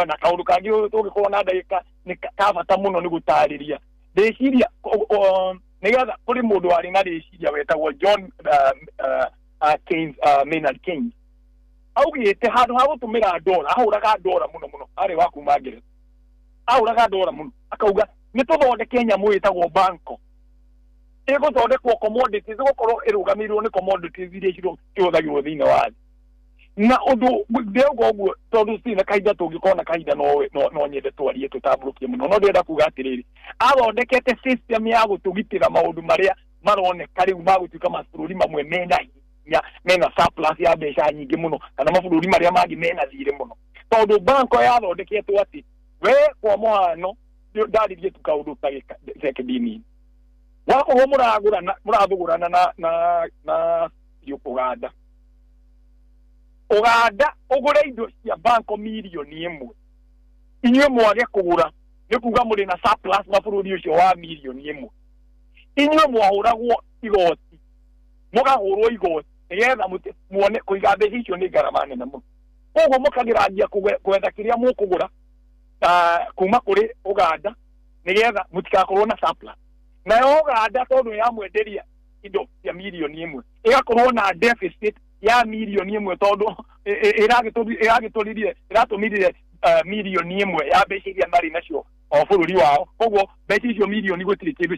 na kaũndũ kangĩ tũngĩkorwo na ndagĩka nĩ ka bata mũno nĩ gũtarĩria. Ndĩciria, nĩgetha kũrĩ mũndũ warĩ na rĩciria wetagwo John Keynes, Maynard Keynes. Augĩte handũ ha gũtũmĩra ndora, ahũraga ndora mũno mũno, arĩ wa kuma Ngeretha. Ahũraga ndora mũno, akauga nĩ tũthondeke nyamũ ĩtagwo banko. Ĩgũthondekwo commodities, ĩgũkorwo ĩrũgamĩrĩirwo nĩ commodities iria ihũthagĩrwo thĩinĩ wa thĩ. Na ũndũ ndĩrauga ũguo tondũ citirĩ na kahinda, tũngĩkorwo na kahinda no nyende twarie tũtambũrũkie mũno. No ndĩrenda kuga atĩrĩrĩ, athondekete system ya gũtũgitĩra maũndũ marĩa maroneka rĩu magũtuĩka mabũrũri mamwe mena hinya, mena surplus ya mbeca nyingĩ mũno, kana mabũrũri marĩa mangĩ mena thirĩ mũno. Tondũ banko yathondeketwo atĩ we kwa mũhano, ndarĩrie tu kaũndũ ta gĩka, sekendi nini. Wakorwo mũragũrana, mũrathũgũrana na Uganda. Uganda ũgũre indo cia banko mirioni ĩmwe. Inyuĩ mwage kũgũra, nĩ kuga mũrĩ na surplus na bũrũri ũcio wa mirioni ĩmwe. Inyuĩ mwahũragwo igoti, mũkahũrwo igoti nĩgetha muone kũiga mbeca icio nĩ ngarama nene mũno. Koguo mũkageragia gwetha kĩrĩa mũkũgũra, kuma kũrĩ Uganda nĩgetha mũtigakorwo na surplus. Nayo Uganda tondũ yamwenderia indo cia mirioni ĩmwe, ĩgakorwo na deficit ya mirioni ĩmwe tondũ ĩratũmĩrire, mirioni ĩmwe ya mbeca iria marĩ nacio o bũrũri wao. Koguo mbeca icio mirioni gũtirĩ kĩndũ,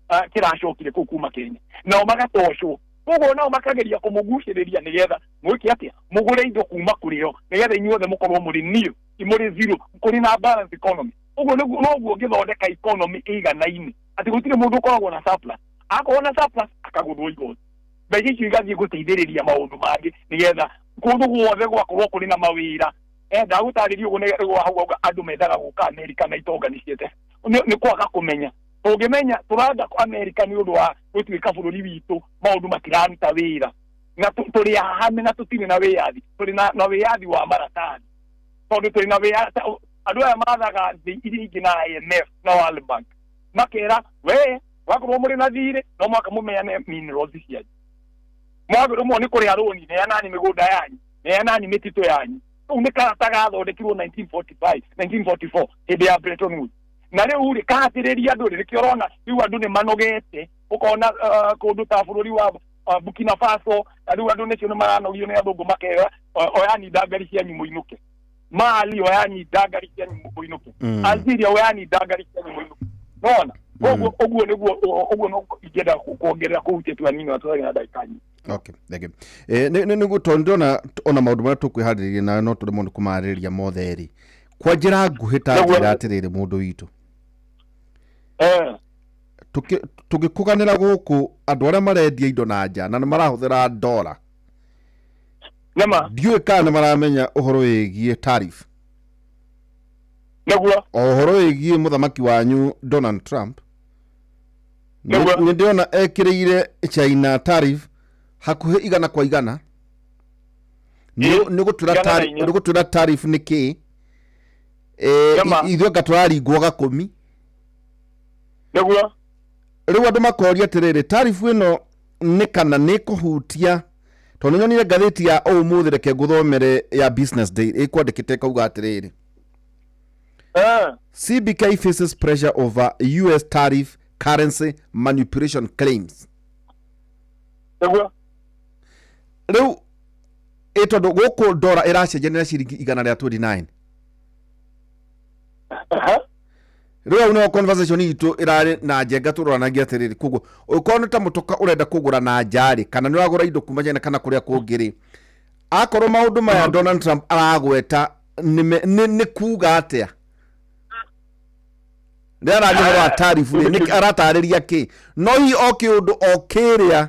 kĩracokire kũu kuma Kenya. Nao magatocwo. Koguo nao makageria kũmũgucĩrĩria nĩgetha mwĩke atĩa? Mũgũre indo kuma kũrĩ o, nĩgetha inyuothe mũkorwo mũrĩ nil, mũrĩ zero, kũrĩ na balance economy. Ũguo noguo ũngĩthondeka economy ĩiganaine, atĩ gũtirĩ mũndũ ũkoragwo na surplus. Akorwo na surplus, akagũthwo igoti. Mbeca icio igathiĩ gũteithĩrĩria maũndũ mangĩ nĩgetha kũndũ guothe gwakorwo kũrĩ na mawĩra. Ndagũtarĩria ũguo nĩ hau hau andũ mendaga gũka Amerika na itonga nĩ ciete. Nĩ kwaga kũmenya. Tũngĩmenya tũrenda Amerika nĩ ũndũ wa gũtuĩka bũrũri witũ, maũndũ matiraruta wĩra. Na tũrĩ ahame na tũtirĩ na wĩyathi. Tũrĩ na wĩyathi wa maratathi. Tondũ tũrĩ na wĩyathi, andũ aya mathaga thĩ iria ingĩ na IMF na World Bank. Makera, we, wakorwo mũrĩ na thirĩ, no mũhaka mũmeane minerals cianyu. Mwagĩrĩirwo nĩ kũrĩha rũni, neanani mĩgũnda yanyu, neanani mĩtitũ yanyu. Kau nĩ karata gathondekirwo 1945, 1944, hĩndĩ ya Bretton Woods. Na rĩu rĩ, kahatĩrĩria andũ rĩ, nĩkĩo ũrona rĩu andũ nĩ manogete, ũkona, kũndũ ta bũrũri wa, Burkina Faso, na rĩu andũ nĩcio nĩ maranogio nĩ athũngũ makera, oyani ndangari cianyu mũinũke. Mali, oyani ndangari cianyu mũinũke. Algeria, oyani ndangari cianyu mũinũke. Nona? Koguo, ũguo nĩguo, ũguo no ingĩenda kuongerera kũhutia tu hanini na tũtarĩ na ndagĩka nyingĩ. Okay, thank you. Nĩ tondũ ndĩrona ona maũndũ marĩa tũkwĩharĩrĩria nayo no tũremwo nĩ kũmarĩrĩria mothe rĩ. Kwa njĩra nguhĩ ta njĩra atĩrĩrĩ mũndũ witũ. Tũgĩkũganĩra gũkũ andũ arĩa marendia indo na nja na nĩ marahũthĩra ndora. Nĩma. Ndiũĩ kana nĩ maramenya ũhoro wĩgiĩ tariff. Nĩguo. O ũhoro wĩgiĩ mũthamaki wanyu Donald Trump. Nĩguo. Nĩ ndĩrona ekĩrĩire China tariff hakuhĩ igana kwa igana. Nĩ gũtwĩra Igana na inya. nĩ gũtwĩra tariff nĩ kĩ? Nĩma. Ithuĩ anga tũraringwo gakũmi. Nĩguo. Rĩu andũ makoria atĩrĩrĩ, tariff ĩno nĩ kana nĩ kũhutia, tondũ nĩ nyonire ngathĩti ya ũmũthĩ, reke ngũthomere ya Business Day ĩkwandĩkĩte ĩkauga atĩrĩrĩ, CBK faces pressure over US tariff currency manipulation claims. Nĩguo. Rĩu ĩ tondũ gũkũ ndora ĩracenjania na ciringi igana rĩa 29. Rĩu hau nĩho conversation itũ ĩrarĩ na njenga tũroranagia atĩrĩrĩ, koguo ũngĩkorwo nĩ ta mũtoka ũrenda kũgũra na nja rĩ, kana nĩ ũragũra indo kuma China kana kũrĩa kũngĩ rĩ, akorwo maũndũ maya Donald Trump aragweta nĩ kuga atĩa? Rĩrĩa araria ũhoro wa tariff rĩ, nĩ aratarĩria kĩ? No hihi o kĩũndũ o kĩrĩa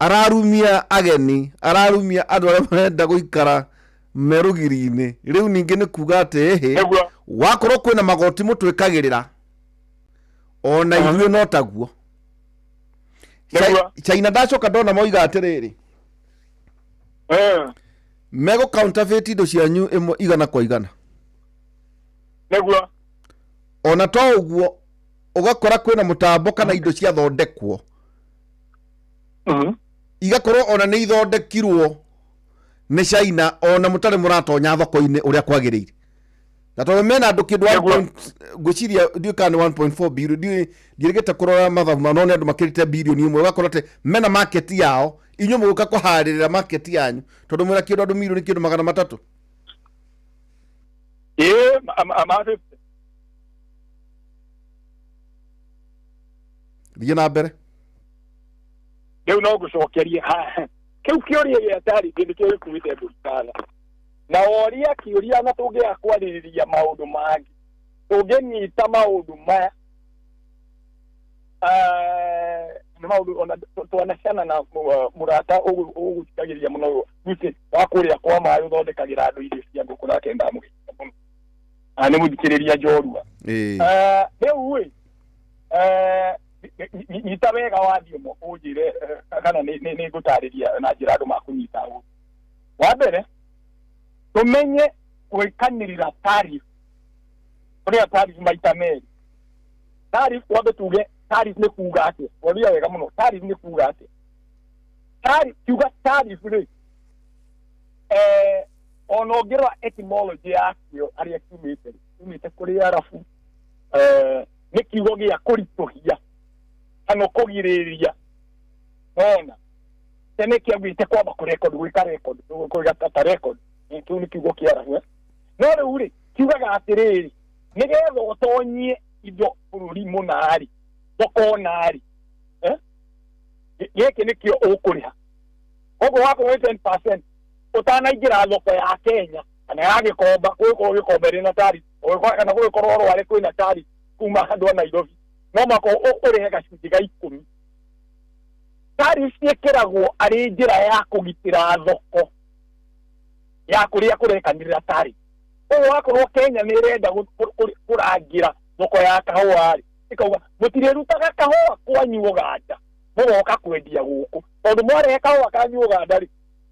ararumia ageni, ararumia andũ arĩa marenda gũikara me rũgiri-inĩ. Rĩu ningĩ nĩ kuga atĩ ĩhĩ, wakorwo kwĩna magoti mũtwĩkagĩrĩra, ona ithuĩ no taguo. China ndacoka ndona moiga atĩrĩrĩ, megũ counterfeit indo cianyu ĩmwe igana kwa igana. Nĩguo. Ona to ũguo, ũgakora kwĩna mũtambo kana indo ciathondekwo igakorwo ona nĩ ithondekirwo nĩ China, ona mũtarĩ mũratonya thoko-inĩ ũrĩa kwagĩrĩire, na tondũ mena andũ kĩndũ 1 point- ngwĩciria ndiũĩ kana nĩ 1.4 billion, ndiĩrĩgĩte kũrora mathabu mao, no nĩ andũ makĩrĩte bilioni ĩmwe. Ũgakora atĩ mena market yao, inyuĩ mũgũka kũharĩrĩra market yanyu tondũ mwĩna kĩndũ andũ milioni kĩndũ 300. Ĩĩ, ma 50. Thiĩ na mbere. Rĩu no ngũcokerie haha kĩu kĩũria gĩa tariff nĩkĩo gĩkuĩte mbũri kana na woria kĩũria, na tũngĩaga kwarĩrĩria maũndũ mangĩ tũngĩnyita maũndũ maya. Nĩ maũndũ ona twanacana na mũrata ũgũthikagĩrĩria mũno, Lucy wa kũrĩa kwa maĩ, ũthondekagĩra andũ irio cia ngũkũ, nake ndamũgĩra mũno. Nĩ mũthikĩrĩria njorua. Rĩu ĩ, nyita wega wathiĩ ũmwe ũnjĩre kana nĩ ngũtarĩria na njĩra andũ makũnyita ũũ. Wa mbere, tũmenye gwĩkanĩrĩra tariff, kũrĩa tariff maita merĩ. Tariff, wambe tuge tariff nĩ kuga atĩa? Woria wega mũno. Tariff nĩ kuga atĩa? Tariff, kiuga tariff rĩ, ona ũngĩrora etymology yakĩo harĩa kiumĩte rĩ, kiumĩte kũrĩ Arabu. Nĩ kiugo gĩa kũritũhia kana kũgirĩrĩria. Nona tene kĩaugĩte kwamba kũrecord, gwĩka record, kũiga ta record. Kĩu nĩ kiugo kĩa Arabu, eh. No rĩu rĩ, kiugaga atĩrĩrĩ, nĩgetha ũtonyie indo bũrũri mũna-rĩ, thoko ona-rĩ, gĩkĩ nĩkĩo ũkũrĩha. Koguo wakorwo nĩ 10% ũtanaingĩra thoko ya Kenya kana ya Gĩkomba, gũgĩkorwo Gĩkomba ĩrĩ na tariff, kana gũgĩkorwo Rware kwĩna tariff kuma andũ a Nairobi, no mũhaka ũrĩhe gacunjĩ ga 10. Tariff ciĩkĩragwo arĩ njĩra ya kũgitĩra thoko ya kũrĩa kũrekanĩrĩra tariff. Koguo wakorwo Kenya nĩ ĩrenda kũrangĩra thoko ya kahũa rĩ, ĩkauga mũtirĩrutaga kahũa kwanyu Uganda mũgoka kwendia gũkũ, tondũ mwarehe kahũa kanyu Uganda rĩ,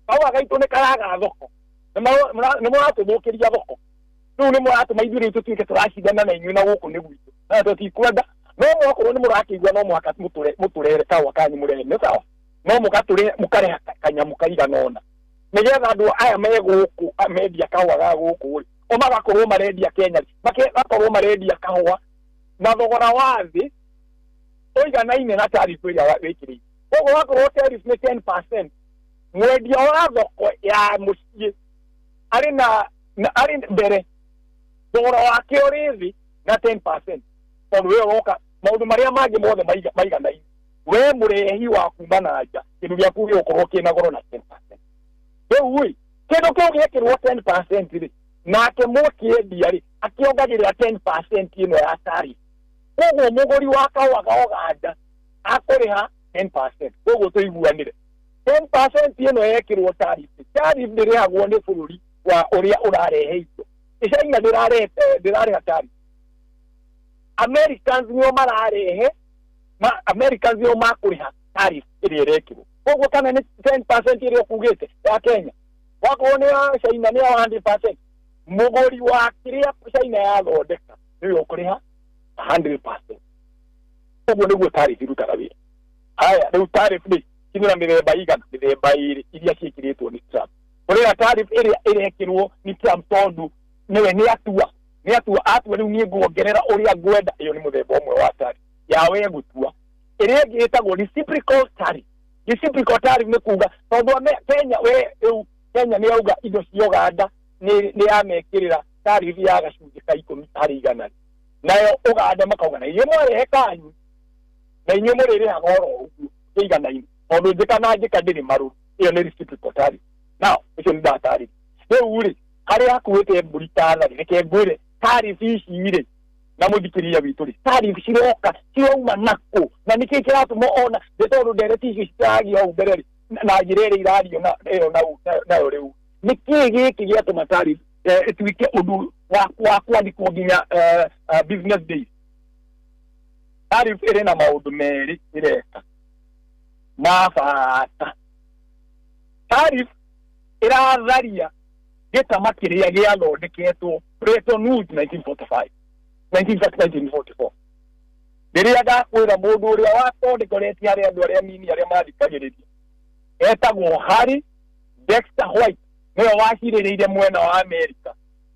kahũa gaitũ nĩ karaga thoko, nĩ mũratũthũkĩria thoko. Rĩu nĩ mũratũma ithuĩ rĩu tũtuĩke tũracindana na inyuĩ na gũkũ nĩ gwitũ, na tũtikwenda. No mwakorwo nĩ mũrakĩigua no mũhaka mũtũrehere kahũa kanyu, mũrehe nĩ sawa, no mũgatũrehe mũkareha kanyamũ kaigana ũna nĩgetha andũ aya me gũkũ mendia kahũa ga gũkũ rĩ, o magakorwo marendia Kenya rĩ, magakorwo marendia kahũa na thogora wa thĩ ũiganaine na tariff ĩrĩa wĩkĩrĩire. Koguo wakorwo tariff nĩ 10%, mwendia wa thoko ya mũciĩ arĩ na arĩ mbere, thogora wake ũrĩ thĩ na 10%, tondũ we ũroka maũndũ marĩa mangĩ mothe maiganaine. We mũrehi wa kuma na nja, kĩndũ gĩaku gĩgũkorwo kĩna goro na 10%. Rĩu ĩ, kĩndũ kĩu gĩekĩrwo 10% rĩ, nake mũkĩendia rĩ, akĩongagĩrĩra 10% ĩno ya tariff. Koguo mũgũri wa kahũa ga Ũganda akũrĩha 10%. Koguo tũiguanĩre, 10% ĩno yekĩrwo tariff, tariff ndĩrĩhagwo nĩ bũrũri wa ũrĩa ũrarehe indo. China ndĩrarehe, ndĩrarĩha tariff. Americans nĩo mararehe, Americans nĩo makũrĩha tariff ĩrĩa ĩrekĩrwo. Koguo kana nĩ 10% ĩrĩa ũkugĩte ya Kenya, wakorwo nĩ ya China nĩ ya 100%, mũgũri wa kĩrĩa China yathondeka nĩwe ũkũrĩha 100%. Ũguo nĩguo tariff irutaga wĩra. Haya, rĩu tariff rĩ, cinĩ na mĩthemba igana? Mĩthemba ĩrĩ iria ciĩkĩrĩtwo nĩ Trump. Kũrĩ na tariff ĩrĩa ĩrekĩrwo nĩ Trump tondũ nĩwe nĩ atua atua rĩu niĩ nguongerera ũrĩa ngwenda. Ĩyo nĩ mũthemba ũmwe wa tariff ya we gũtua. Ĩrĩa ĩngĩ ĩtagwo reciprocal tariff. Reciprocal tariff nĩ kuga tondũ Kenya, we rĩu Kenya nĩ yauga indo cia Uganda nĩ yamekĩrĩra tariff ya gacunjĩ ka 10%, nayo Uganda makauga na inyuĩ mwarehe kanyu na inyuĩ mũrĩrĩhaga oro ũguo kĩiganaine, tondũ njĩka na njĩka ndĩrĩ marũrũ. Ĩyo nĩ reciprocal tariff. Now ũcio nĩ ndatarĩria. Rĩu rĩ, harĩa hakuĩte mbũri ta thari, reke ngwĩre tariff ici rĩ, Na mũthikĩrĩria witũ rĩ, tariff ciroka cirauma nakũ, na nĩkĩ kĩratũma ona nĩ tondũ ndereti icio citaragio hau mbere rĩ, na njĩra ĩrĩa irario na ĩyo nayo rĩu nĩkĩ gĩkĩ gĩatũma tariff ĩtuĩke ũndũ wa kwandĩkwo nginya business days. Tariff ĩrĩ na maũndũ merĩ ĩreka ma bata. Tariff ĩratharia gĩtama kĩrĩa gĩathondeketwo Bretton Woods 1945 1944. Rĩrĩa ndakwĩra mũndũ ũrĩa watongoretie harĩ andũ arĩa nini arĩa mathikagĩrĩria etagwo Harry Dexter White, nĩwe wacirĩrĩire mwena wa Amerika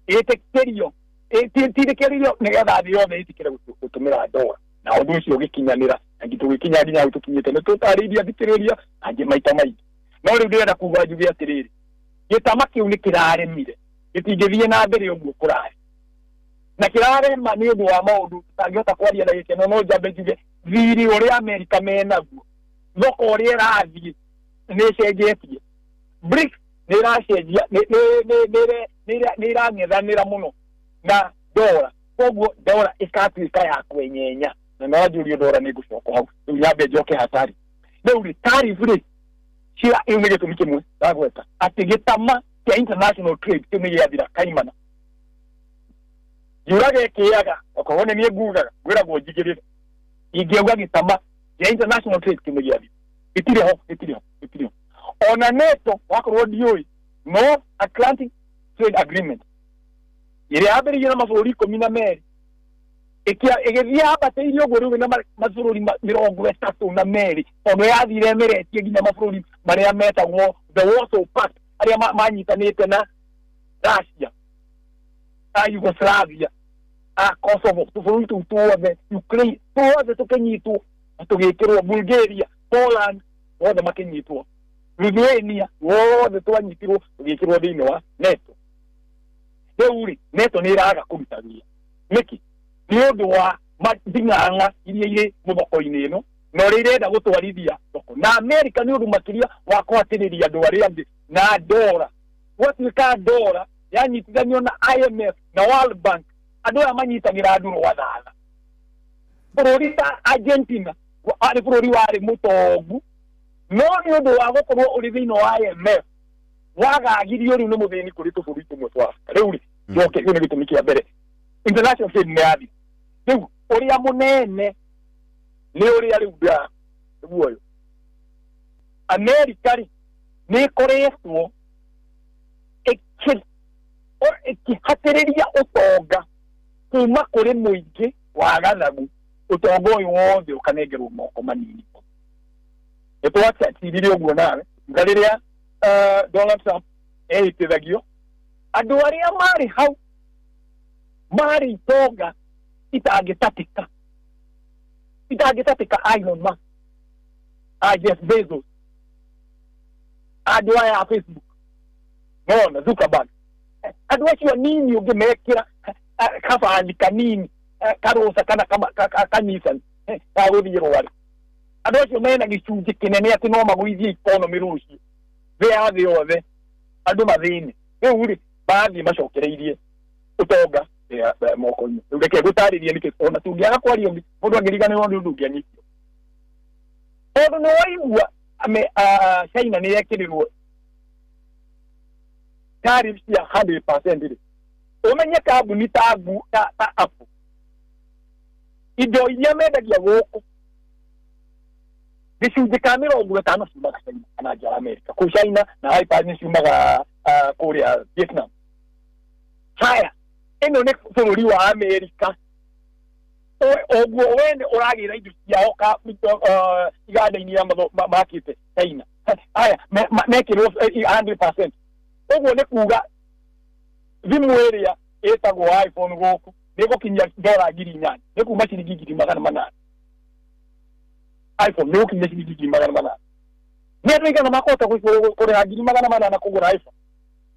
ĩtĩkĩrio ĩtindĩkĩrĩrio nĩgetha thĩ yothe ĩtĩkĩre gũtũmĩra ndora, na ũndũ ũcio ũgĩkinyanĩra na tũgĩkinya nginya hau tũkinyĩte. Nĩ tũtarĩirie athikĩrĩria angĩ maita maingĩ, no rĩu ndĩrenda kuga njuge atĩrĩrĩ, gĩtama kĩu nĩ kĩraremire, gĩtingĩthiĩ na mbere ũguo kũrarĩ, na kĩrarema nĩ ũndũ wa maũndũ tũtangĩhota kwaria na gĩkeno. No njambe njuge thiri ũrĩa Amerika menaguo, thoko ũrĩa ĩrathiĩ nĩ ĩcenjetie. BRICS nĩ ĩracenjia, nĩ ĩrang'ethanĩra mũno na ndora, koguo ndora ĩkatuĩka ya kwenyenya, na no njũrie ndora nĩ ngũcoka hau. Rĩu nyambe njoke hatari. Rĩu rĩ, tariff rĩ cia ĩyo nĩ gĩtũmi kĩmwe ndagweta atĩ gĩtama kĩa international trade kĩu nĩ gĩathira kaimana. Njũraga ĩkĩaga okorwo nĩ niĩ ngugaga ngwĩragwo njigĩrĩre, ingĩauga gĩtama kĩa international trade kĩu nĩ gĩathira, gĩtirĩ ho, gĩtirĩ ho, gĩtirĩ ho. Ona NATO wakorwo ndiũĩ, North Atlantic Trade Agreement ĩrĩa yambĩrĩirie na mabũrũri 12 ĩgĩthiĩ yambatĩirie ũguo rĩu na mabũrũri 32, tondũ yathire ĩmeretie nginya mabũrũri marĩa metagwo the Warsaw Pact arĩa manyitanĩte na Russia, a Yugoslavia, a Kosovo, tũbũrũri tũu tuothe, Ukraine tuothe tũkĩnyitwo na tũgĩkĩrwo, Bulgaria, Poland wothe makĩnyitwo, Lithuania wothe twanyitirwo tũgĩkĩrwo thĩinĩ wa NATO. Rĩu rĩ, NATO nĩ ĩraga kũruta wĩra nĩkĩ? Nĩ ũndũ wa nding'ang'a iria irĩ mũthoko-inĩ ĩno na ũrĩa irenda gũtwarithia thoko, na Amerika nĩ ũndũ makĩria wa kũhatĩrĩria andũ arĩa angĩ na ndora. Gwatuĩka ndora yanyitithanio na IMF na World Bank, andũ aya manyitagĩra andũ rwathatha. Bũrũri ta Argentina arĩ bũrũri warĩ mũtongu, no nĩ ũndũ wa gũkorwo ũrĩ thĩinĩ wa IMF wagagirio rĩu nĩ mũthĩni kũrĩ tũbũrũri tũmwe twa Afrika. Rĩu rĩ, njoke kĩu nĩ gĩtũmi kĩa mbere, international trade nĩ yathira. Rĩu ũrĩa mũnene nĩ ũrĩa rĩu nĩguo ũyũ Amerika rĩ nĩ ĩkoretwo ĩkĩhatĩrĩria ũtonga kuma kũrĩ mũingĩ wa gathagu, ũtonga ũyũ wothe ũkanengerwo moko manini. Nĩ twacirire ũguo nawe nga rĩrĩa Donald Trump ehĩtithagio, andũ arĩa marĩ hau marĩ itonga itangĩtatĩka, itangĩtatĩka Elon Musk, a Jeff Bezos, andũ aya a Facebook, nona Zuckerberg, andũ acio nini ũngĩmekĩra kabani kanini karũca kana kanisani ga gũthiĩ rwarĩ, andũ acio mena gĩcunjĩ kĩnene atĩ no magũithie economy rũciũ thĩ ya thĩ yothe, andũ mathĩne. Rĩu rĩ, marathiĩ macokereirie ũtonga moko-inĩ. Rĩu reke ngũtarĩrie nĩkĩ ona tũngĩaga kwaria ũngĩ mũndũ angĩriganĩrwo nĩ ũndũ ũngĩanyitio, tondũ nĩ waigua China nĩ yekĩrĩrwo tariff cia 100% rĩ, ũmenye kambuni ta Apple indo iria mendagia gũkũ gĩcunjĩ ka 50 ciumaga China kana nja ya Amerika. Kũu China na iPad nĩ ciumaga kũrĩa Vietnam. Haya, ĩno nĩ bũrũri wa Amerika, ũguo we nĩ ũragĩra indo ciao iganda-inĩ iria makĩte China. Haya, mekĩrwo 100%. Ũguo nĩ kuga thimũ ĩrĩa ĩtagwo iPhone gũkũ nĩ ĩgũkinyia ndora 8,000, nĩ kuma ciringi 800,000. iPhone nĩ ĩgũkinyia ciringi 800,000. Nĩ andũ aigana makũhota kũrĩha 800,000 kũgũra iPhone?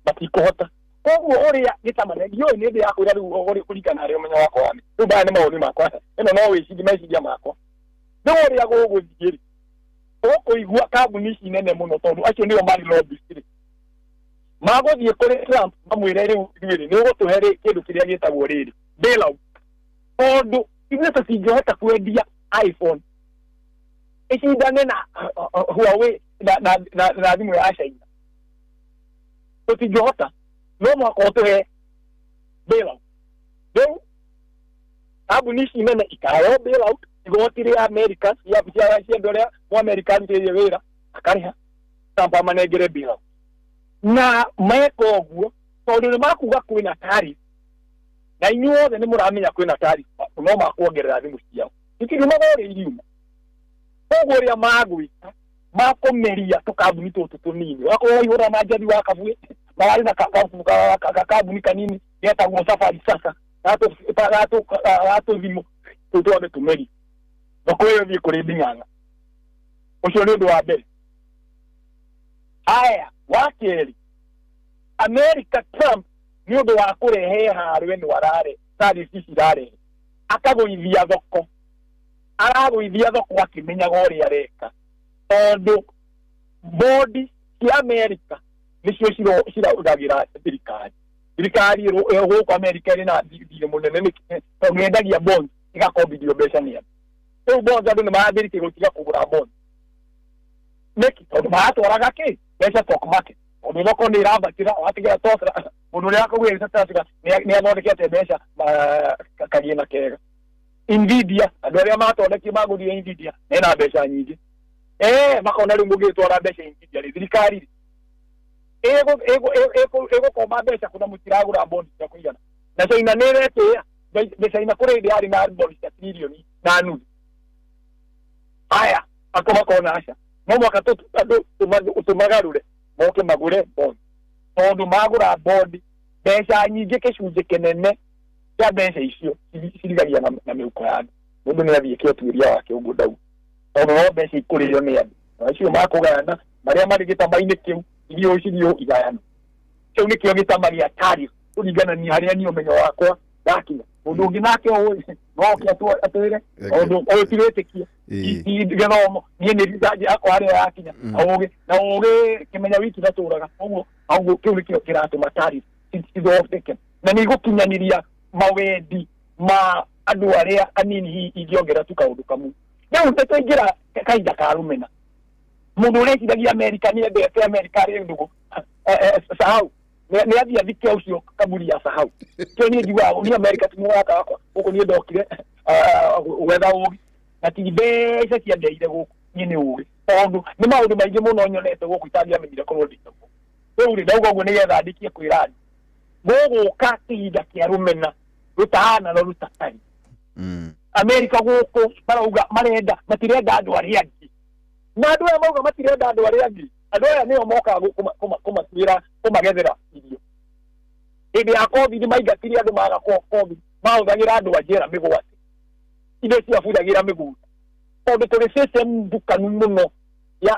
Matikũhota. Koguo ũrĩa gĩtama ndiũĩ nĩ ndĩ yakwĩra rĩu kũringana harĩ ũmenyo wakwa wa rĩu maya nĩ mawoni makwa, ĩno no wĩcirie meciria makwa. Rĩu ũrĩa gũgũthiĩ rĩ, ũkũigua kambuni ici nene mũno tondũ acio nĩo marĩ lobbyist rĩ, magũthiĩ kũrĩ Trump mamwĩre rĩu ithuĩ rĩ nĩ ũgũtũhe kĩndũ kĩrĩa gĩtagwo rĩrĩ bailout. Tondũ ithuĩ tũtingĩhota kwendia iPhone ĩcindane na Huawei na thimũ ya China. Tũtingĩhota, no mũhaka ũtũhe bailout. Rĩu kambuni ici nene ikaheo bailout, igoti rĩa America cia andũ arĩa Mũamerika arutĩire wĩra akarĩha, Trump amanengere bailout. Na meka ũguo tondũ nĩ makuga kwĩna tariff, na inyuothe nĩ mũramenya kwĩna tariff, no makuongerera thimũ ciao itiriumaga ũrĩa iriuma. Koguo ũrĩa magwĩka, makũmeria tũkambuni tũtũ tũnini, wakorwo waihũra na njathi wa kabuĩ mararĩ na kakambuni kanini getagwo Safari Sasa gatũthimũ tũu twambe tũmeri thoko ĩyo thiĩ kũrĩ Mbing'ang'a. Ũcio nĩ ũndũ wa mbere. Aya, wa kerĩ, America Trump nĩ ũndũ wa kũrehe haro ĩno arare tariff ici irarehe, akagũithia thoko, aragũithia thoko akĩmenyaga ũrĩa areka, tondũ bondi cia America nĩcio cirarugagĩra thirikari. Thirikari gũkũ America ĩrĩ na thirĩ mũnene nĩkĩ? Tondũ yendagia bonds ĩgakombithio mbeca nĩ andũ. Rĩu bonds andũ nĩ marambĩrĩria gũtiga kũgũra bonds. Nĩkĩ? Tondũ maratwaraga kĩ mbeca stock market, tondũ thoko nĩ ĩrambatĩra, watigĩra Tesla, mũndũ ũrĩa wakũgũrĩte Tesla nĩ athondekete mbeca kagĩna kega. Nvidia, andũ arĩa mathondekire magũrire Nvidia mena mbeca nyingĩ. Makona rĩu mũngĩtwara mbeca Nvidia rĩ, thirikari rĩ ĩgũkomba mbeca kũna mũtiragũra bondi cia kũigana. Na China nĩ ĩretĩĩa China kũrĩ hĩndĩ yarĩ na bondi cia trilioni na nuthu. Aya ako makona aca, no mũhaka andũ tũmagarũre moke magũre bondi, tondũ magũra bondi mbeca nyingĩ, gĩcunjĩ kĩnene kĩa mbeca icio cirigagia na mĩhuko ya andũ. Mũndũ nĩ athiĩ kĩotuĩria wake ũguo ndauga, tondũ no mbeca ikũrĩo nĩ andũ na acio makũgayana marĩa marĩ gĩtama-inĩ kĩu, irio cirio igayano. Kĩu nĩkĩo gĩtama gĩa tariff kũringana ni harĩa niĩ ũmenyo wakwa ndakinya. Mũndũ ũngĩ nake ũĩ no oke atwĩre, tondũ ũyũ ti wĩtĩkio, ti gĩthomo, niĩ nĩ research yakwa harĩa yakinya na ũgĩ na ũgĩ kĩmenya wiki ndatũraga ũguo. Ũguo kĩu nĩkĩo kĩratũma tariff cithondeke na nĩ igũkinyanĩria mawendi ma andũ arĩa anini. Hihi ingĩongerera tu kaũndũ kamwe, rĩu nĩ twaingĩra kahinda ka rũmena. Mũndũ ũreciragia Amerika nĩ endete Amerika rĩ ndũgũ, sahau, nĩ athiĩ athike ũcio kaburi ya sahau. Kĩo niĩ njugaga niĩ Amerika ti mũrata wakwa. Gũkũ niĩ ndokire gwetha ũgĩ, na ti mbeca ciandeire gũkũ, niĩ nĩ ũgĩ, tondũ nĩ maũndũ maingĩ mũno nyonete gũkũ itangĩamenyire korwo ndĩ gũkũ. Rĩu rĩ, ndauga ũguo nĩgetha ndikie kwĩra andũ gũgũka kĩhinda kĩa rũmena rũtahana na rũtatari. Amerika gũkũ marauga marenda matirenda andũ arĩa angĩ, na andũ aya mauga matirenda andũ arĩa angĩ, andũ aya nĩo mokaga kũmatuĩra kũmagethera irio. Hĩndĩ ya COVID maingatire andũ maga COVID, mahũthagĩra andũ a njera mĩgwate, indo ciabuthagĩra mĩgũnda, tondũ tũrĩ system ndukanu mũno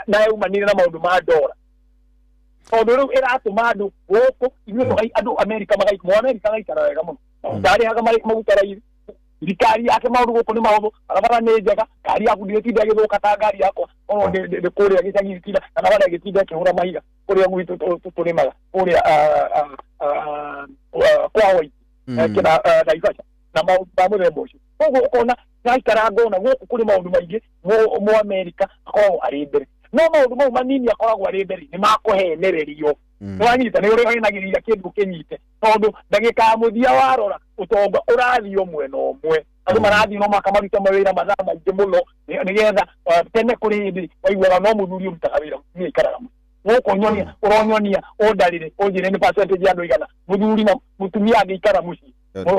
na yaumanire na maũndũ ma ndora, tondũ rĩu ĩratũma andũ gũkũ ithuĩ andũ Amerika mo Amerika magaikara wega mũno, ndarĩhaga maguta raithi, thirikari yake maũndũ gũkũ nĩ mahũthũ, barabara nĩ njega, ngari yaku ndĩgĩtinda ĩgĩthũka ta ngari yakwa korwo ndĩ kũrĩa gĩcagi gĩtinda kana barabara ĩgĩtinda ĩkĩhũra mahiga kũrĩa gwitũ tũrĩmaga kũrĩa kwa Waiti kĩna Naivasha na maũndũ ma mũthemba ũcio. Koguo ũkona ngaikara ngona gũkũ kũrĩ maũndũ maingĩ mu Amerika akoragwo arĩ mbere, no maũndũ mau manini akoragwo arĩ mbere nĩ makũhenererio. Nĩwanyita nĩ ũrĩa ũhenagĩrĩria kĩndũ kĩnyite, tondũ ndagĩka ya mũthia warora ũtonga ũrathiĩ o mwena ũmwe, andũ marathiĩ no maka maruta mawĩra mathaa maingĩ mũno nĩgetha tene kũrĩ hĩndĩ waiguaga no mũthuri ũrutaga wĩra, mũtumia aikaraga mũciĩ. Gũkũ nyonia ũronyonia ũndarĩre ũnjĩre nĩ percentage ya andũ igana mũthuri na mũtumia angĩikara mũciĩ,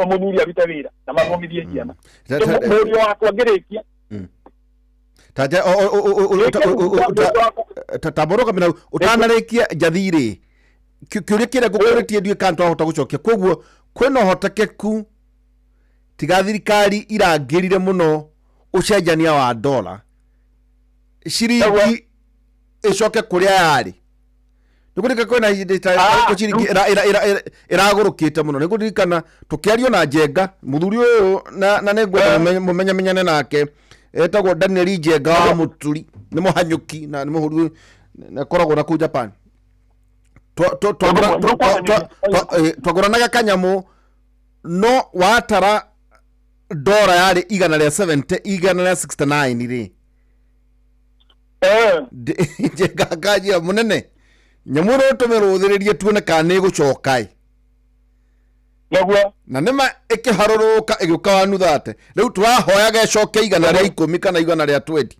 mũthuri arute wĩra na mathomithie ciana. Mũriũ wakwa ngĩrĩkia Tanja tambũrũka mina ũtanarĩkia njathi-rĩ, kĩũria kĩrĩa ngũkũrĩtie ndiũĩ kana twahota gũcokia. Koguo kwĩna ũhotekeku tiga thirikari irangĩrire mũno ũcenjania wa dola, ciringi ĩcoke kũrĩa yarĩ? Nĩkũririkana kwĩna hĩndĩ ta ciringi ĩragũrũkĩte mũno. Nĩngũririkana tũkĩario na Njenga, mũthuri ũyũ, na nĩngwenda mũmenyamenyane nake, etagwo Daniel Njenga wa Mũturi, nĩ mũhanyũki na nĩ mũhũri na akoragwo na kũu Japan. Twagũranaga kanyamũ no watara ndora yarĩ 170, 169 rĩ, Njenga akanjĩra, "Mũnene, nyamũ ĩno tũmĩrũthĩrĩrie tuone kana nĩ ĩgũcoka ĩ." Nĩguo. Na nĩma ĩkĩharũrũka ĩgĩũka 130. Rĩu tũrahoyaga ĩcoke 110 kana 120.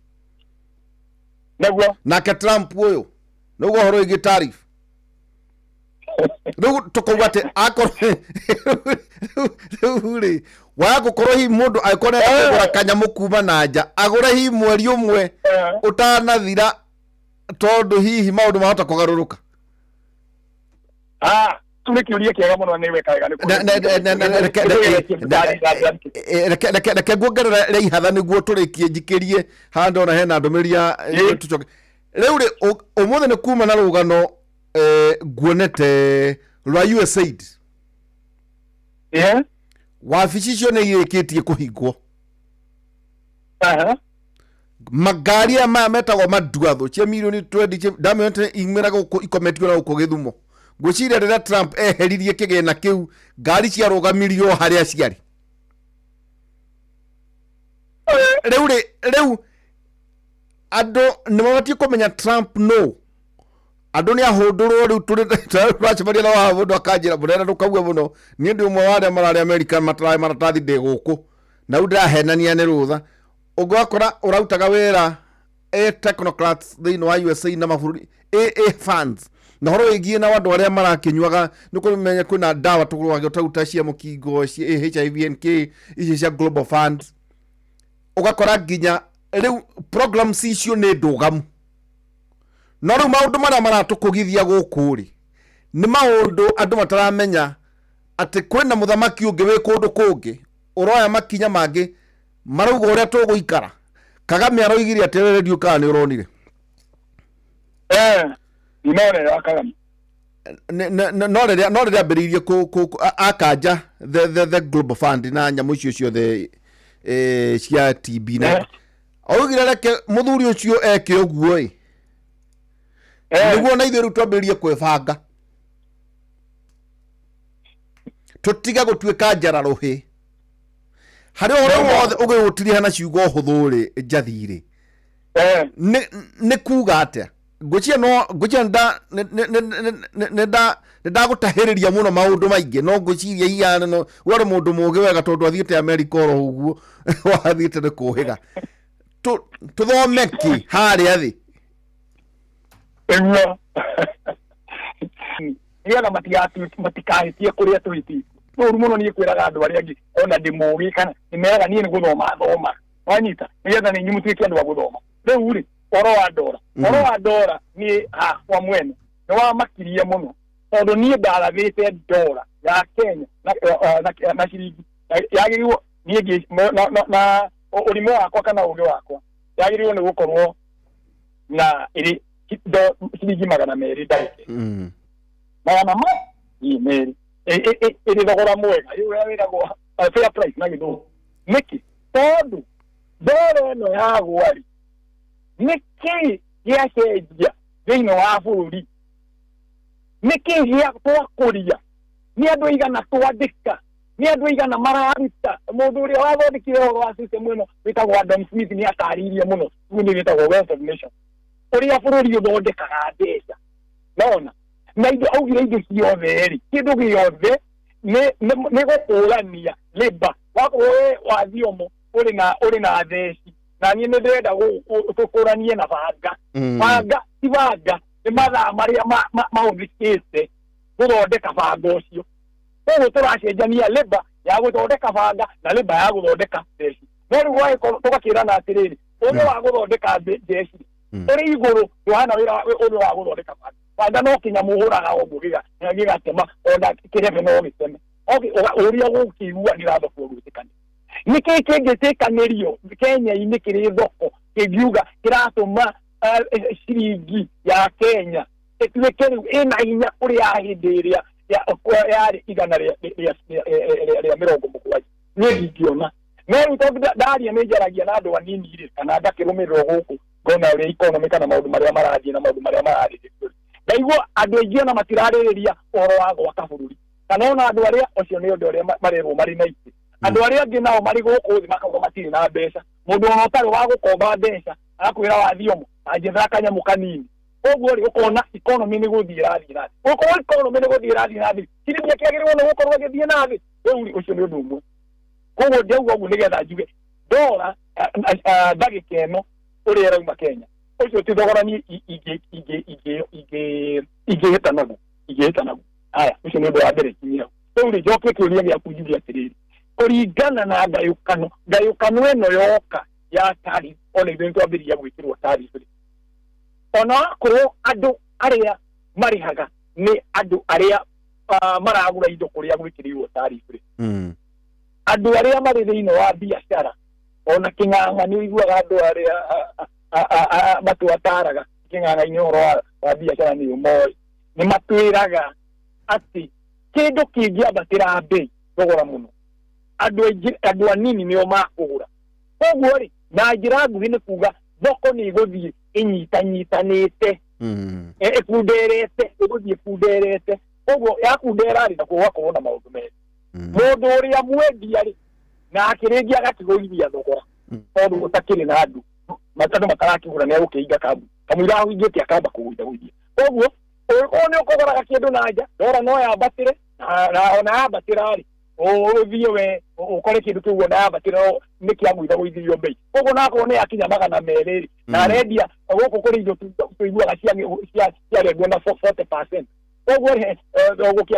Nĩguo. Nake Trump ũyũ nĩguo ũhoro wĩgiĩ tariff, rĩu tũkauga atĩ akorwo rĩu rĩ waga gũkorwo hihi mũndũ angĩkorwo nĩarenda kũgũra kanyamũ kuma na nja, agũre hihi mweri ũmwe ũtanathira, tondũ hihi maũndũ mahota kũgarũrũka. Ah, tu nĩ kĩũria kĩega mũno, nĩ weka wega nĩ Reke nguongerera rĩa ihatha nĩguo tũrĩkie, njikĩrie haha ndona hena ndũmĩrĩri ya tũcoke. Rĩu rĩ, ũmũthĩ nĩ kuma na rũgano nguonete rwa USAID. Wabici icio nĩ irĩkĩtie kũhingwo. Mangari aya maya metagwo manduathũ cia mirioni 20 ndamĩonete imĩra gũkũ ikometio na gũkũ Gĩthumo. Ngwĩciria rĩrĩa Trump eheririe kĩgĩna kĩu, ngari ciarũgamirio harĩa ciarĩ. Rĩu rĩ, rĩu andũ nĩ mabatiĩ kũmenya Trump no andũ nĩ ahũndũrwo. Rĩu tũracemania na waha mũndũ akanjĩra, "Mũnene, ndũkauge mũno, niĩ ndĩ ũmwe wa arĩa mararĩ Amerika matararĩ maratathi, ndĩ gũkũ na rĩu ndĩrahenania nĩ rũtha." Ũngĩ wakora ũrautaga wĩra a technocrats thĩinĩ wa USA na mabũrũri AA funds na ũhoro wĩgiĩ na andũ arĩa marakĩnyuaga, nĩ kũmenya kwĩna ndawa tũgũragio ta cia mũkingo, cia HIV NK, icio cia Global Fund. Ũgakora nginya rĩu programs icio nĩ ndũgamu. No rĩu maũndũ marĩa maratũkũgithia gũkũ rĩ, nĩ maũndũ andũ mataramenya atĩ kwĩna mũthamaki ũngĩ wĩ kũndũ kũngĩ ũroya makinya mangĩ marauga ũrĩa tũgũikara. Kagame aroigire atĩ redio kana nĩ ũronire? Ndinone ya Kagame. No rĩrĩa ambĩrĩirie akanja the Global Fund na nyamũ icio ciothe cia TB, na augire reke mũthuri ũcio eke ũguo ĩ, nĩguo na ithuĩ rĩu twambĩrĩrie kwĩbanga, tũtige gũtuĩka njara rũhĩ harĩ ũhoro wothe ũgĩgũtiriha na ciugo hũthũ rĩ. Njathi-rĩ, nĩ kuga atĩa? Ngwĩciria no ngwĩciria nĩ ndagũtahĩrĩria mũno maũndũ maingĩ, no ngwĩciria hihi no we ũrĩ mũndũ mũũgĩ wega, tondũ athiĩte Amerika oro ũguo wathiĩte nĩ kũhĩga. Tũthome kĩ harĩa thĩ? Nĩguo, nĩgetha matikahĩtie kũrĩa tũhĩtĩtie nĩ ũru mũno. Niĩ kwĩraga andũ arĩa angĩ ona ndĩ mũũgĩ kana nĩ meraga niĩ nĩ gũthoma thoma wanyita, nĩgetha nĩ inyuĩ mũtuĩke andũ a gũthoma. Rĩu rĩ, ũhoro wa ndora, ũhoro wa ndora, niĩ hakwa mwene nĩ wamakirie mũno, tondũ niĩ ndarathĩte ndora ya Kenya na ciringi yagĩrĩirwo niĩ na ũrimũ wakwa kana ũgĩ wakwa yagĩrĩirwo nĩ gũkorwo na ĩrĩ ciringi 200 ndagĩka 200, ĩrĩ thogora mwega ĩyo wĩragwo fair price na Gĩthũngũ. Nĩkĩ? Tondũ ndora ĩno yagwa rĩ, nĩkĩ gĩacenjia thĩinĩ wa bũrũri? Nĩkĩ gĩa twakũria? Nĩ andũ aigana twandĩka? Nĩ andũ aigana mararuta? Mũndũ ũrĩa wathondekire ũhoro wa system ĩno wĩtagwo Adam Smith nĩ atarĩirie mũno rĩu wĩtagwo Wealth of Nation, ũrĩa bũrũri ũthondekaga mbeca nona na indo. Augire indo ciothe rĩ, kĩndũ gĩothe nĩ gũkũrania labor. Wakorwo we wa thiomo ũrĩ na theci, na niĩ nĩ ndĩrenda tũkũranie na banga. Banga ti banga, nĩ mathaa marĩa mahũthĩkĩte gũthondeka banga ũcio. Koguo tũracenjania labor ya gũthondeka banga na labor ya gũthondeka theci. No rĩu gwagĩkorwo tũgakĩrana atĩrĩrĩ, ũgĩ wa gũthondeka theci ũrĩ igũrũ, ndũhana wĩra ũgĩ wa gũthondeka banga. Banga no kĩnyamũ ũhũraga o ũguo gĩgatema, ona kĩrebe no gĩteme. Ũrĩa gũkĩiguanĩra thoko gwĩtĩkanĩria, nĩkĩ kĩngĩtĩkanĩrio Kenya-inĩ kĩrĩ thoko kĩngiuga kĩratũma ciringi ya Kenya ĩtuĩke rĩu ĩna hinya kũrĩ ya hĩndĩ ĩrĩa yarĩ 170? Niĩ ndingĩona. No rĩu tondũ ndaria nĩ njaragia na andũ anini rĩ, kana ngakĩrũmĩrĩrwo gũkũ ngona ũrĩa economy kana maũndũ marĩa marathiĩ na maũndũ marĩa mararĩrĩrio, ndaigua andũ aingĩ ona matirarĩrĩria ũhoro wa gwaka bũrũri, kana ona andũ arĩa ũcio nĩ ũndũ ũrĩa marerwo marĩ na itĩ. Andũ arĩa angĩ nao marĩ gũkũ thĩ makauga matirĩ na mbeca. Mũndũ ona ũtarĩ wa gũkomba mbeca arakwĩra wathiomo anjethera kanyamũ kanini. Koguo rĩ ũkona economy nĩ gũthiĩ ĩrathiĩ na thĩ. Gũkorwo economy nĩ gũthiĩ ĩrathiĩ na thĩ, ciringi ĩkĩagĩrĩirwo nĩ gũkorwo ĩgĩthiĩ na thĩ. Rĩu rĩ ũcio nĩ ũndũ ũmwe. Koguo ndauga ũguo nĩgetha njuge ndora ndagĩka ĩno ũrĩa ĩrauma Kenya, ũcio ti thogora niĩ ingĩhĩta naguo, ingĩhĩta naguo. Aya, ũcio nĩ ũndũ wa mbere kinyia. Rĩu rĩ njoke kĩũria gĩaku njuge atĩrĩrĩ, kũringana na ngayũkano, ngayũkano ĩno yoka ya tariff, ona ithuĩ nĩtwambĩrĩria gwĩkĩrwo tariff rĩ, ona akorwo andũ arĩa marĩhaga nĩ andũ arĩa maragũra indo kũrĩa gwĩkĩrĩirwo tariff rĩ, andũ arĩa marĩ thĩinĩ wa biacara ona kĩng'ang'a nĩ ũiguaga andũ arĩa matwataraga kĩng'ang'a-inĩ ũhoro wa biacara nĩ ũmoĩ, nĩ matwĩraga atĩ kĩndũ kĩngĩambatĩra mbei thogora mũno, andũ aingĩ, andũ anini nĩo makũgũra. Koguo rĩ, na njĩra nguhĩ nĩ kuga thoko nĩ ĩgũthiĩ ĩnyitanyitanĩte, ĩkunderete, ĩgũthiĩ ĩkunderete. Koguo yakundera rĩ, nakuo gũgakorwo na maũndũ merĩ. Mũndũ ũrĩa mwendia rĩ, nake rĩngĩ agakĩgũithia thogora tondũ gũtakĩrĩ na andũ, andũ matarakĩgũra nĩ egũkĩhinga kambuni, kamũira ahingĩte akamba kũgũithia. Koguo ũngĩkorwo nĩ ũkũgũraga kĩndũ na nja, ndora no yambatĩre, na ona yambatĩra rĩ, ũthiĩ we ũkore kĩndũ kĩu ona yambatĩra nĩ kĩagũithagũithirio mbei. Koguo nakorwo nĩ yakinya 200 rĩ, na arendia gũkũ kũrĩ indo tũiguaga ciarengwo na 40%. Koguo rĩ,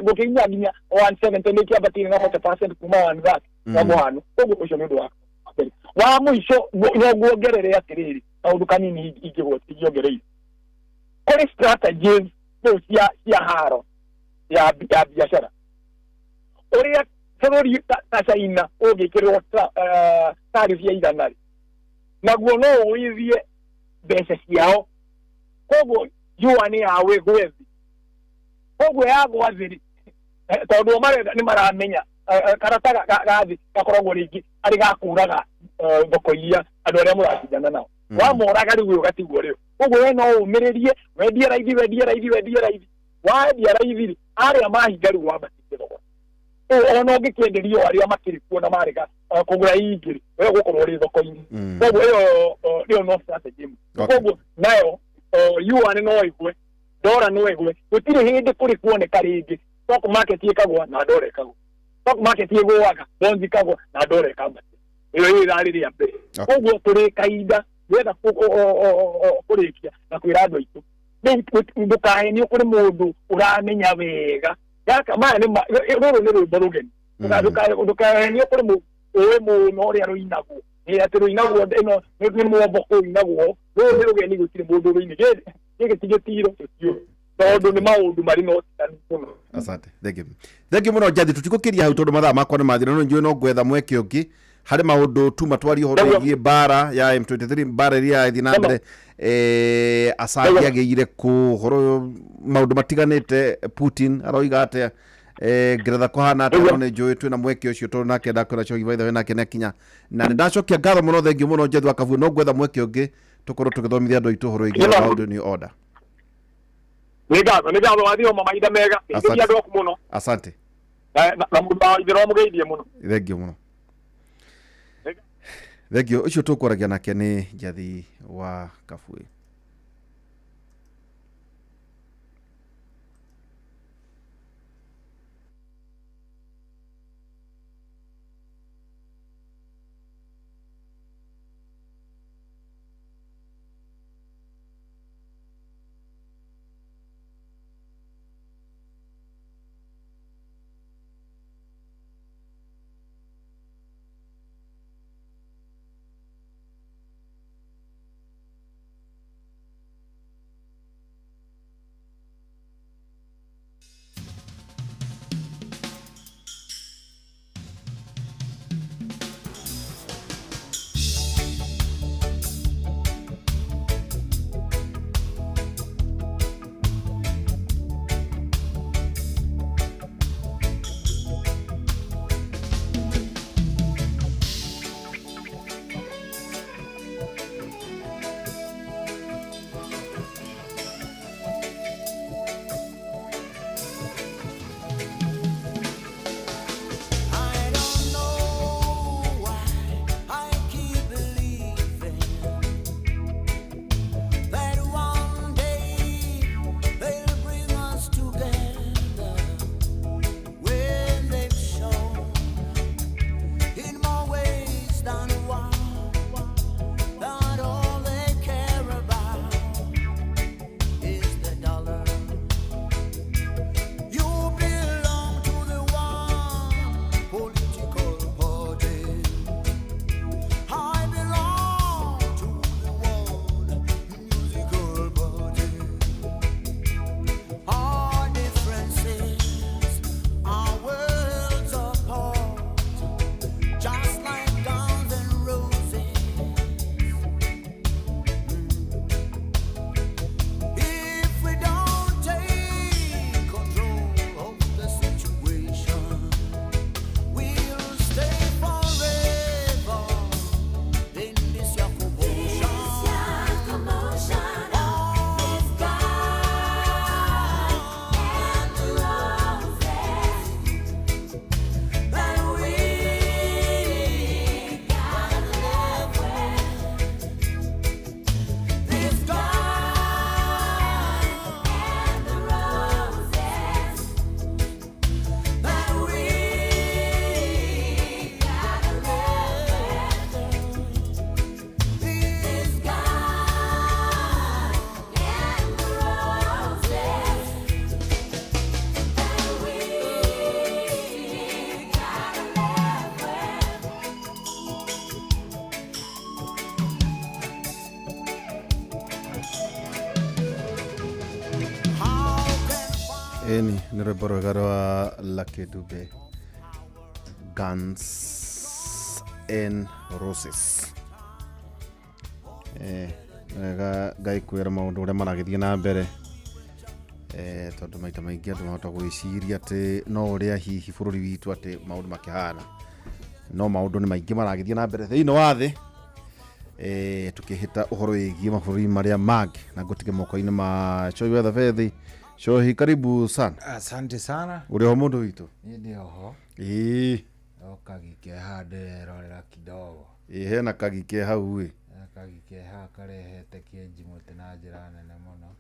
gũkĩnya nginya 170 nĩ kĩambatĩire na 40% kuma 130 kwa mũhano. Koguo ũcio nĩ ũndũ wa mbere. Wa mũico no nguongerere atĩrĩrĩ, kaũndũ kanini ingĩongereire. Kũrĩ strategies rĩu cia haro ya biacara. Ũrĩa bũrũri ta China ũngĩkĩrwo tariff ya 100 rĩ, naguo no ũgũithie mbeca ciao. Koguo yuan yao ĩgwe thĩ. Koguo yagwa thĩ rĩ, tondũ o marenda nĩ maramenya karata ga thĩ gakoragwo rĩngĩ arĩ ga kũraga thoko iria andũ arĩa mũracindana nao. Wamoraga rĩu ũgatigwo rĩo. Koguo we no ũmĩrĩrie, wendie raithi, wendie raithi, wendie raithi. Wendia raithi rĩ, arĩa mahinga rĩu wambatĩtie thogora. Ona ũngĩkĩenderio arĩa makĩrĩ kuo na marega kũgũra ingĩ rĩ, we ũgũkorwo ũrĩ thoko-inĩ. Koguo ĩyo ĩyo no strategy ĩmwe. Koguo nayo yuan no ĩgwe, ndora no ĩgwe, gũtirĩ hĩndĩ kũrĩ kuoneka rĩngĩ stock market ĩkagwa na ndora ĩkagwa, stock market ĩgũaga, bonds ikagwa na ndora ĩkambatĩra. Ĩyo ĩrarĩ rĩa mbere. Koguo tũrĩ kahinda ndĩrenda kũrĩkia na kwĩra andũ aitũ, rĩu ndũkahenio kũrĩ mũndũ ũramenya wega. Gaka maya nĩ rũrũ nĩ rwĩmbo rũgeni. Ndũkahenio kũrĩ mũndũ ũĩ mũno ũrĩa rũinagwo. Nĩ atĩ rũinagwo ĩno nĩ mwomboko ũinagwo, rũrũ nĩ rũgeni gũtirĩ mũndũ rũini. Gĩkĩ ti gĩtiro tũtiũĩ, tondũ nĩ maũndũ marĩ na ũtiganu mũno. Asante, thank you. Thank you mũno Njathi, tũtigũkĩria hau tondũ mathaa makwa nĩ mathira, no njũĩ no ngwetha mweke ũngĩ harĩ maũndũ tuma twarie ũhoro wĩgiĩ mbara ya M23, mbara ĩrĩa ĩrathiĩ na mbere, Assange agĩire kũ, ũhoro maũndũ matiganĩte, Putin aroiga atĩa, Ngeretha kũhana atĩa, no nĩ njũĩ twĩna mweke ũcio tondũ nake ndakwĩra Cogi by the way nake nĩakinya. Na nĩ ndacokia ngatho mũno, thengiũ mũno Njathi wa Kabue, no ngwetha mweke ũngĩ tũkorwo tũgĩthomithia andũ aitũ ũhoro wĩgiĩ maũndũ new order. Nĩ ngatho, nĩ ngatho wathiĩ oma mahinda mega. Ngeithia andũ aku mũno. Asante. Na mũndũ wa itherũ amũgeithie mũno. Thengiũ mũno. Thengiũ. Ũcio tũkwaragia nake nĩ Njathi wa Kabue. Nĩ rwĩmbo rwega rwa Lucky Dube, Guns and Roses. Wega Ngai kwĩra maũndũ ũrĩa maragĩthiĩ na mbere, tondũ maita maingĩ andũ mahota gwĩciria atĩ no ũrĩa hihi bũrũri witũ atĩ maũndũ makĩhana, no maũndũ nĩ maingĩ maragĩthiĩ na mbere thĩinĩ wa thĩ. Tukĩhĩta ũhoro wĩgiĩ mabũrũri marĩa mangĩ, na ngũtige moko-inĩ ma Choi wa Thabethi. Choi, karibu sana. Asante sana. Ũrĩ ho mũndũ witũ? Niĩ ndĩ oho. Ĩĩ. Oka gĩkeha ndĩrerorera kidogo. Ĩĩ, hena kagi ke hau ĩ. Hena kagi ke haha karehete kĩenji mũtĩ na njĩra nene mũno.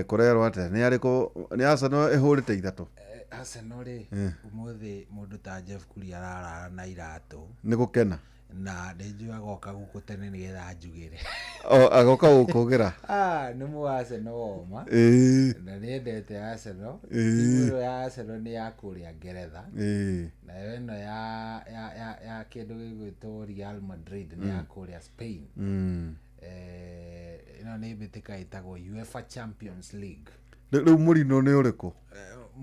Kũrerwo atĩa? Nĩ arĩkũ? Nĩ Arsenal ĩhũrĩte ithatũ? Arsenal rĩ, ũmũthĩ mũndũ ta Jeff Kuria ararara na iratũ. Nĩ gũkena. Na nĩ njũĩ agoka gũkũ tene nĩgetha anjugĩre. O, agoka gũkũgĩra? Ah, nĩ mũ Arsenal woma. Na nĩ endete Arsenal. Timu ĩyo ya Arsenal nĩ ya kũrĩa Ngeretha. Nayo ĩno ya kĩndũ gĩgwĩtwo Real Madrid nĩ ya kũrĩa Spain. Ĩno nĩ mbĩtĩka ĩtagwo UEFA Champions League. Rĩu mũrino nĩ ũrĩkũ?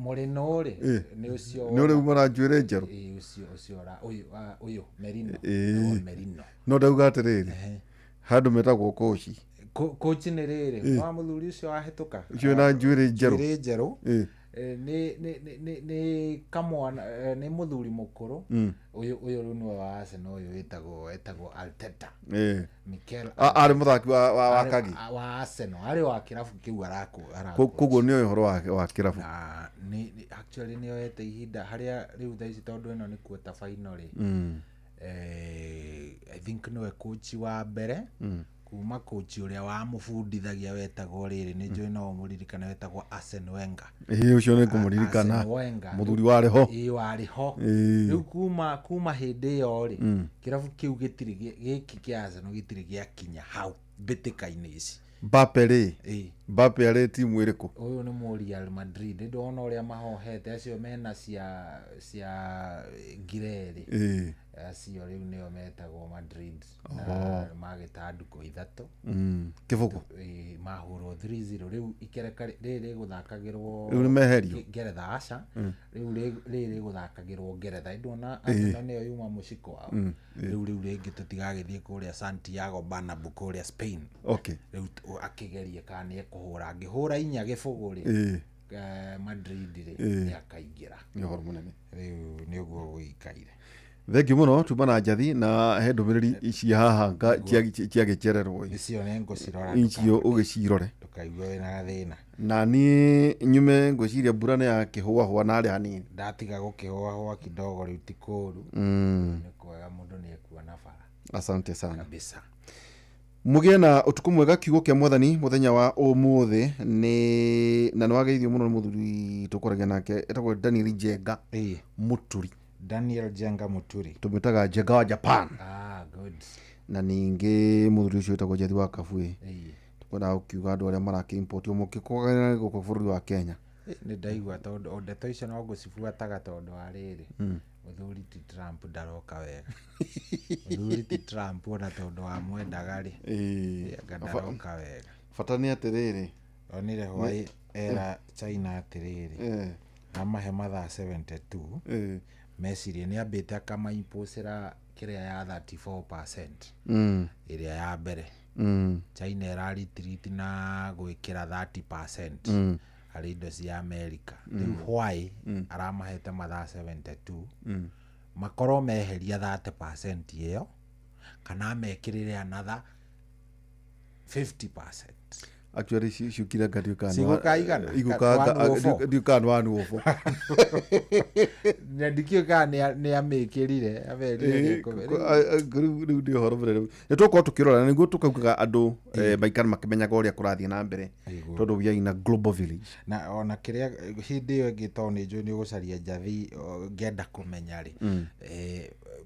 Mũrino rĩ, nĩ ũcio Nĩ ũrĩa umara njuĩrĩ njerũ? Ĩĩ, ũcio ũyũ, ũyũ, Merino. Ĩtagwo Merino. No ndauga atĩrĩrĩ, handũ metagwo koci. Coach nĩ rĩrĩ, wa mũthuri ũcio wahĩtũka. Ũcio wĩna njuĩrĩ njerũ. Njuĩrĩ njerũ. Nĩ kamwana, nĩ mũthuri mũkũrũ. Ũyũ rĩu nĩwe wa Arsenal, ũyũ wĩtagwo Arteta. Mikel Arĩ mũthaki wa Kagi? Wa Arsenal, arĩ wa kĩrabu kĩu Koguo nĩoĩ ũhoro wa kĩrabu. Na, actually nĩoete ihinda harĩa rĩu thaa ici tondũ ĩno nĩ quarter final rĩ. I think nĩwe coach wa mbere. Kuma coach ũrĩa wamũbundithagia wetagwo rĩrĩ, nĩ njũĩ no ũmũririkane, wetagwo Arsene Wenger. Ĩĩ, ũcio nĩ ngũmũririkana. Arsene Wenger. Mũthuri warĩ ho. Ĩĩ, warĩ ho. Rĩu kuma hĩndĩ ĩyo rĩ, kĩrabu kĩu gĩtirĩ gĩkĩ kĩa Arsenal gĩtirĩ gĩakinya hau mbĩtĩka-inĩ ici. Mbappe rĩ? Ĩĩ. Mbappe arĩ timu ĩrĩkũ? Ũyũ nĩ mũ Real Madrid. Nĩ ndona ũrĩa mahohete acio mena cia ngireri. Acio rĩu nĩo metagwo Madrid. Na magĩta ndukũ ithatũ. Kĩbũgũ. Ĩĩ, mahũrwo 3-0. Rĩu ikereka rĩrĩ rĩgũthakagĩrwo Rĩu nĩ meherio? Ngeretha, aca. Rĩu rĩrĩ rĩgũthakagĩrwo Ngeretha. Ndona Arsenal nĩyo yuma mũciĩ kwao. Rĩu rĩngĩ tũtigagĩthiĩ kũrĩa Santiago Bernabeu kũrĩa Spain. Rĩu akĩgerie kana nĩ ekũhũra. Angĩhũra inya gĩbũgũ rĩ, Madrid rĩ, nĩ akaingĩra. Nĩ ũhoro mũnene. Rĩu nĩ ũguo gũikaire. Thengiũ mũno, tuma na njathi na he ndũmĩrĩri ici haha ciagĩcererwo. Icio nĩ ngũcirora. Icio ũgĩcirore. Ndũkaigue wĩna gathĩna. Na niĩ nyume ngwĩciria mbura nĩ yakĩhũahũa narĩ hanini. Ndatiga gũkĩhũahũa kidogo rĩu ti kũũru. Nĩ kwega mũndũ nĩ ekuona bara. Asante sana. Kabisa. Mũgĩe na ũtukũ mwega. Kiugo kĩa mwathani mũthenya wa ũmũthĩ nĩ na nĩ wageithio mũno nĩ mũthuri tũkoragia nake etagwo Daniel Njenga Mũturi. Daniel Njenga Mũturi. Tũmwĩtaga Njenga wa Japan. Ah, good. Na ningĩ mũthuri ũcio wĩtagwo Njathi wa Kabui. Tũkwendaga gũkiuga andũ arĩa marakĩ-import mũkĩkũgana gũkũ bũrũri wa Kenya. Nĩ ndaigua tondũ o ndeto icio no ngũcibuataga tondũ wa rĩrĩ. Mũthuri ti Trump ndaroka wega. Mũthuri ti Trump ona tondũ wamwendaga rĩ. Anga ndaroka wega. Bata nĩ atĩrĩrĩ. Onire hwaĩ era China atĩrĩrĩ. Amahe mathaa 72. Mecirie nĩ ambĩte akamaimposera kĩrĩa ya 34%. Ĩrĩa ya mbere. China ĩra retreat na gwĩkĩra 30% harĩ indo cia America. Rĩu hwaĩ aramahete mathaa 72. Makorwo meheria 30% ĩyo kana mekĩrĩre another 50%. Actually, ciukire nga ndiũĩ kana Cigũkaigana? Igũkanga, One oh four. ndiũĩ kana nĩ 104. Na ndikĩũĩ kana nĩ amĩkĩrire, amerire nĩ Rĩu nĩ ũhoro mũnene. Nĩ tũgũkorwo tũkĩrora na nĩguo tũkaugaga andũ, maikare makĩmenyaga ũrĩa kũrathiĩ na mbere. Tondũ we are in a global village. Na ona kĩrĩa hĩndĩ ĩyo ĩngĩ tondũ nĩ njũĩ nĩ ũgũcaria njathi, ngĩenda kũmenya rĩ.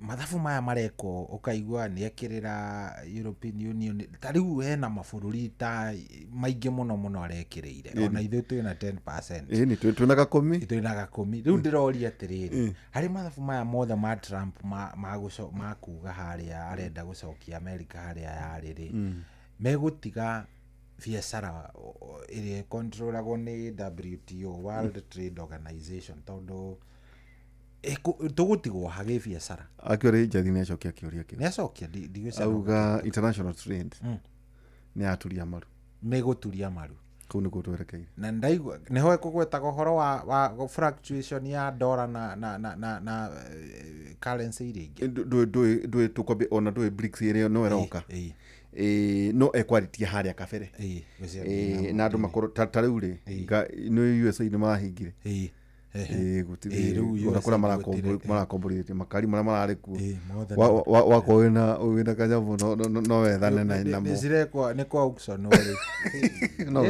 Mathabu maya marekwo ũkaigua nĩ ekĩrĩra European Union. Ta rĩu hena mabũrũri ta maingĩ mũno mũno arekĩrĩire. Ona ithuĩ twĩna 10%. Ĩni, twĩna gakũmi. Twĩna gakũmi. Rĩu ndĩroria atĩrĩrĩ, harĩ mathabu maya mothe ma Trump ma kuga harĩa arenda gũcokia America harĩa yarĩ rĩ, megũtiga Biacara ĩrĩa ĩkontrolagwo nĩ WTO, World Trade Organization, tondũ tũgũtigwo ha gĩbiacara. Akĩũria Njathi nĩ acokia kĩũria kĩu. Nĩ acokia, ndigwĩciria. Auga international trade nĩ yaturia maru. Nĩ gũturia maru. Kũu nĩkuo twerekeire. Na ndaigua nĩho ĩkũgwetaga ũhoro wa fluctuation ya dollar na currency iria ingĩ. Ndũĩ tũkwambia ona ndũĩ BRICS ĩrĩa no ĩroka. Ĩ, no ekwarĩtie harĩa kabere. Ngwĩciria. Ĩ, na andũ makorwo ta rĩu rĩ nĩ USA nĩ marahingire. Ĩ, gũtirĩ. Rĩu ona USA kũrĩa gũtirĩ, marakomborithĩtie makari marĩa mararĩ kuo. Mothe. Wakorwo wĩna kanyamũ no wethane namo. Nĩ cirekwo nĩ kwa auction rĩ. No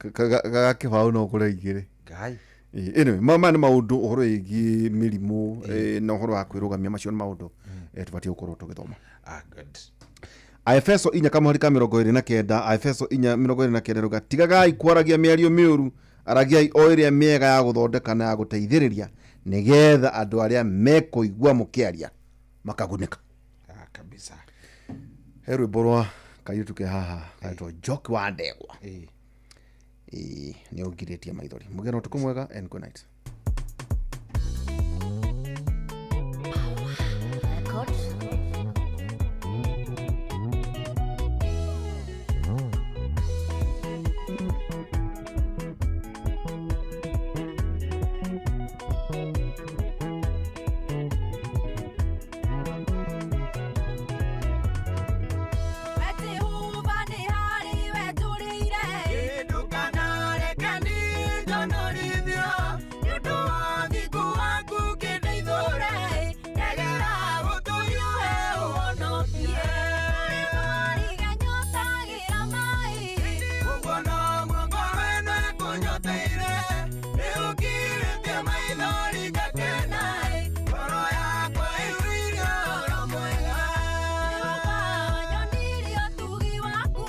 gagakĩbaũ no kũrĩa igĩrĩ. Ngai. Ĩ, anyway, maya nĩ maũndũ ũhoro wĩgiĩ mĩrimũ na ũhoro wa kwĩrũgamia, macio nĩ maũndũ tũbatiĩ gũkorwo tũgĩthoma. Ah, good. Aefeso 4 kamũhari ka 29, Aefeso 4:29 rauga, tigagai kwaragia mĩario mĩũru, aragiai o ĩrĩa mĩega ya gũthondeka na ya gũteithĩrĩria, nĩgetha andũ arĩa mekũigua mũkĩaria makagunĩka. Ah, kabisa. He rwĩmbo rwa kairĩtu ke haha karetwo Njoki wa Ndegwa. Ĩĩ, nĩ ũngirĩtie maithori. Mũgĩe na ũtukũ mwega and good night. Jehova nĩ harĩ we tũrĩire. Ndũkanareke njonorithio nĩ ũndũ wa thingu waku kĩndeithũre, ndegera gũtũyũhe ũhonokie. Mariga nyotagĩra maĩ. Ũguo noguo ngoro ĩno ĩkũnyoteire, nĩ ũkirĩtie maithori ngakena, ngoro yakwa ĩiyũire ũhoro mwega. Jehova nyonirie ũtugi waku.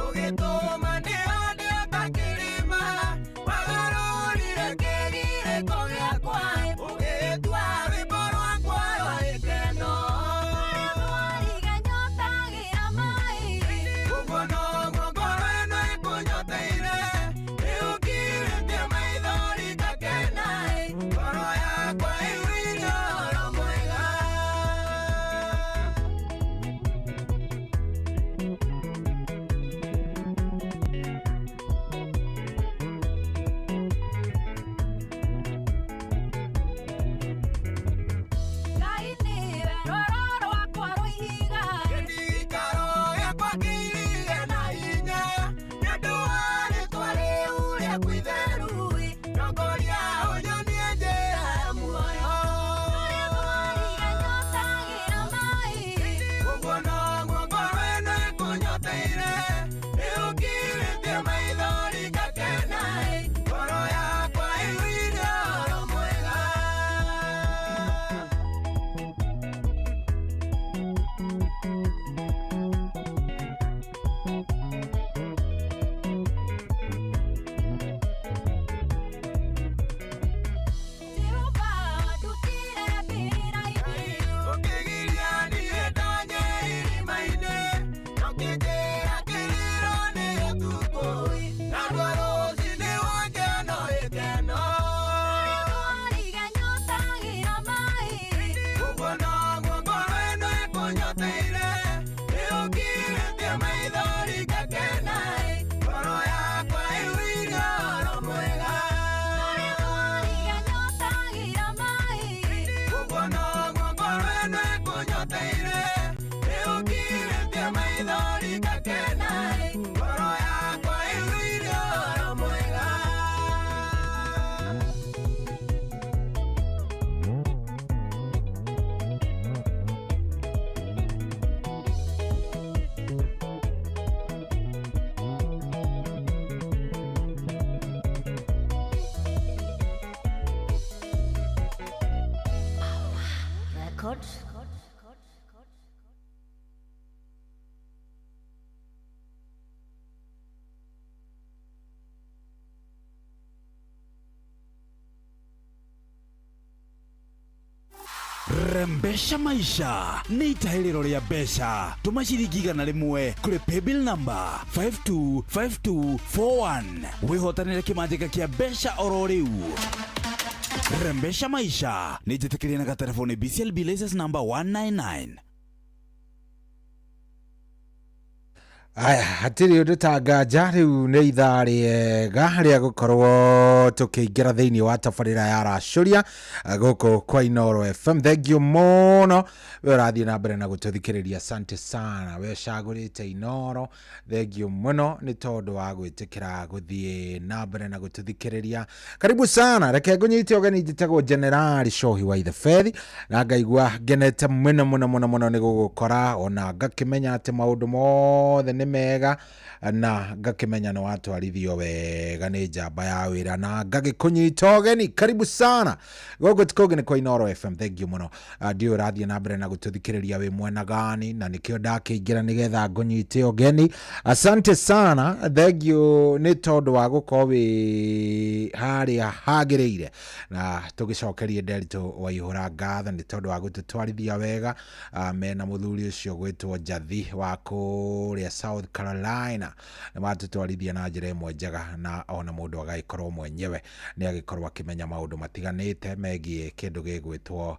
Ũgĩtũma ndĩhande ta kĩrĩma, wagarũrire kĩgirĩko gĩakwa, ũgĩtua rwĩmbo rwakwa rwa gĩkeno. Mariga nyotagĩra maĩ. Ũguo noguo ngoro ĩno ĩkũnyoteire, nĩ ũkirĩtie maithori ngakena, ngoro yakwa ĩiyũire ũhoro mwega. Ngai nĩwe rwaro rwakwa rwa ihiga. Gĩikaro gĩakwa kĩirige na hinya, nĩ ũndũ wa rĩĩtwa rĩu rĩaku itheru, tongoria ũnyonie njĩra ya muoyo. Mariga nyotagĩra maĩ. Ũguo noguo ngoro ĩno ĩkũnyoteire, nĩ ũkirĩtie maithori ngakena, ngoro yakwa ĩiyũire ũhoro mwega. Jehova wandutire mbĩrĩra-inĩ. Ũkĩgiria niĩ ndonye irima-inĩ, ũkĩnjĩra kĩrĩro nĩ ũtukũ, naruo rũciinĩ wangeno gĩkeno. Mariga nyotagĩra maĩ. Ũguo noguo ngoro ĩno ĩkũnyoteire, nĩ ũkirĩtie maithori ngakena, ngoro yakwa ĩiyũire ũhoro mwega. Mariga nyotagĩra maĩ. Ũguo noguo ngoro ĩno ĩkũnyoteire, nĩ ũkirĩtie maithori ngakena, ngoro yakwa ĩiyũire ũhoro mwega. Record. Rembesha maisha nĩ itahĩrĩro rĩa mbeca. Tũma ciringi 100 kũrĩ paybill number 525241 wĩhotanĩre kĩmanjĩka kĩa mbeca oro rĩu. Rembesha maisha nĩ njĩtĩkĩrie na gatelefoni BCLB license number 199. Aya, hatirĩ ũndũ ta nganja rĩu nĩ ithaa rĩega rĩa gũkorwo tũkĩingĩra thĩinĩ wa tabarĩra ya racũria gũkũ kwa Inoro FM. Thank you mũno we ũrathiĩ na mbere na gũtũthikĩrĩria, asante sana we ũcagũrĩte Inoro. Thank you mũno nĩ tondũ wa gwĩtĩkĩra gũthiĩ na mbere na gũtũthikĩrĩria. Karibu sana, reke ngũnyite ũgeni. Njĩtagwo Generali Shohi wa Itheberi na ngaigua ngenete mũno mũno mũno mũno nĩ gũgũkora, ona ngakĩmenya atĩ maũndũ mothe nĩ mega na ngakĩmenya nĩ watwarithio wega nĩ njamba ya wĩra na ngagĩkũnyita ũgeni. Karibu sana gũkũ ti kũngĩ nĩ kwa Inoro FM. Thank you mũno. Ndiũĩ ũrathiĩ na mbere na gũtũthikĩrĩria wĩ mwena gani na nĩkĩo ndakĩingĩra nĩgetha ngũnyite ũgeni. Asante sana, thank you nĩ tondũ wa gũkorwo wĩ harĩa hagĩrĩire, na tũgĩcokerie Nderitũ Waihũra ngatho nĩ tondũ wa gũtũtwarithia wega, mena mũthuri ũcio gwĩtwo Njathi wa kũrĩa South Carolina. Nĩ matũtwarithia na njĩra ĩmwe njega, na ona mũndũ agagĩkorwo mwenyewe nĩ agĩkorwo akĩmenya maũndũ matiganĩte megiĩ kĩndũ gĩgwĩtwo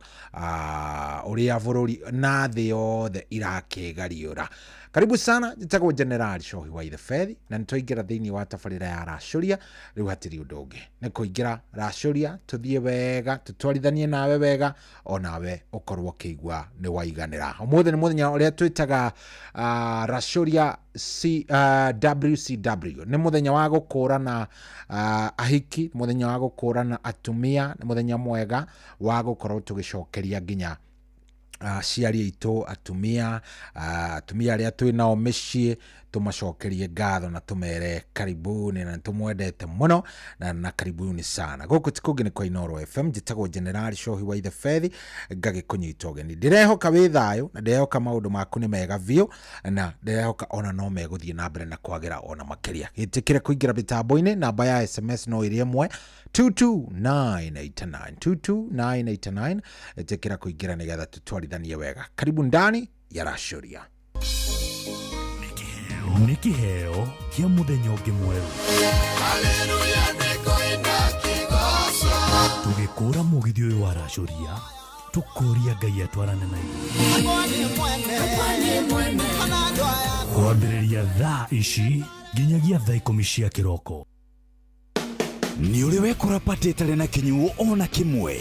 ũrĩa bũrũri na thĩ yothe irakĩgariũra. Karibu sana, njĩtagwo General Shohi wa Itheberi na nĩ twaingĩra thĩinĩ wa tabarĩra ya racũria. Rĩu hatirĩ ũndũ ũngĩ nĩ kũingĩra racũria, tũthiĩ wega, tũtwarithanie nawe wega, onawe ũkorwo ũkĩigua nĩ waiganĩra. Ũmũthĩ nĩ mũthenya ũrĩa twĩtaga racũria WCW. Nĩ mũthenya wa gũkũrana ahiki, mũthenya wa gũkũrana atumia, nĩ mũthenya mwega wa gũkorwo tũgĩcokeria nginya aciari aitũ atumia, atumia arĩa twĩ nao mĩciĩ, tũmacokerie ngatho na tũmere karibuni na tũmwendete mũno na karibuni sana. Gũkũ ti kũngĩ nĩ kwa Inoro FM. Njĩtagwo Generali Shohi wa Itheberi, ngagĩkũnyita ũgeni. Ndĩrehoka wĩ thayũ na ndĩrehoka maũndũ maku nĩ mega biũ na ndĩrehoka ona no megũthiĩ na mbere na kwagĩra ona makĩria. Gĩtĩkĩre kũingĩra mĩtambo-inĩ, namba ya SMS no ĩrĩ ĩmwe 22989 22989. Ĩtĩkĩra kũingĩra nĩgetha tũtwarithanie wega. Karibu ndani ya racũria. Nĩ kĩheo kĩa mũthenya ũngĩ mwerũ. Tũgĩkũra mũgithi ũyũ wa racũria, tũkũria Ngai atwarane na ithuĩ. Kwambĩrĩria thaa ici nginyagia thaa 10 cia kĩroko. Nĩ ũrĩ wekora patĩ ĩtarĩ na kĩnyuo ona kĩmwe?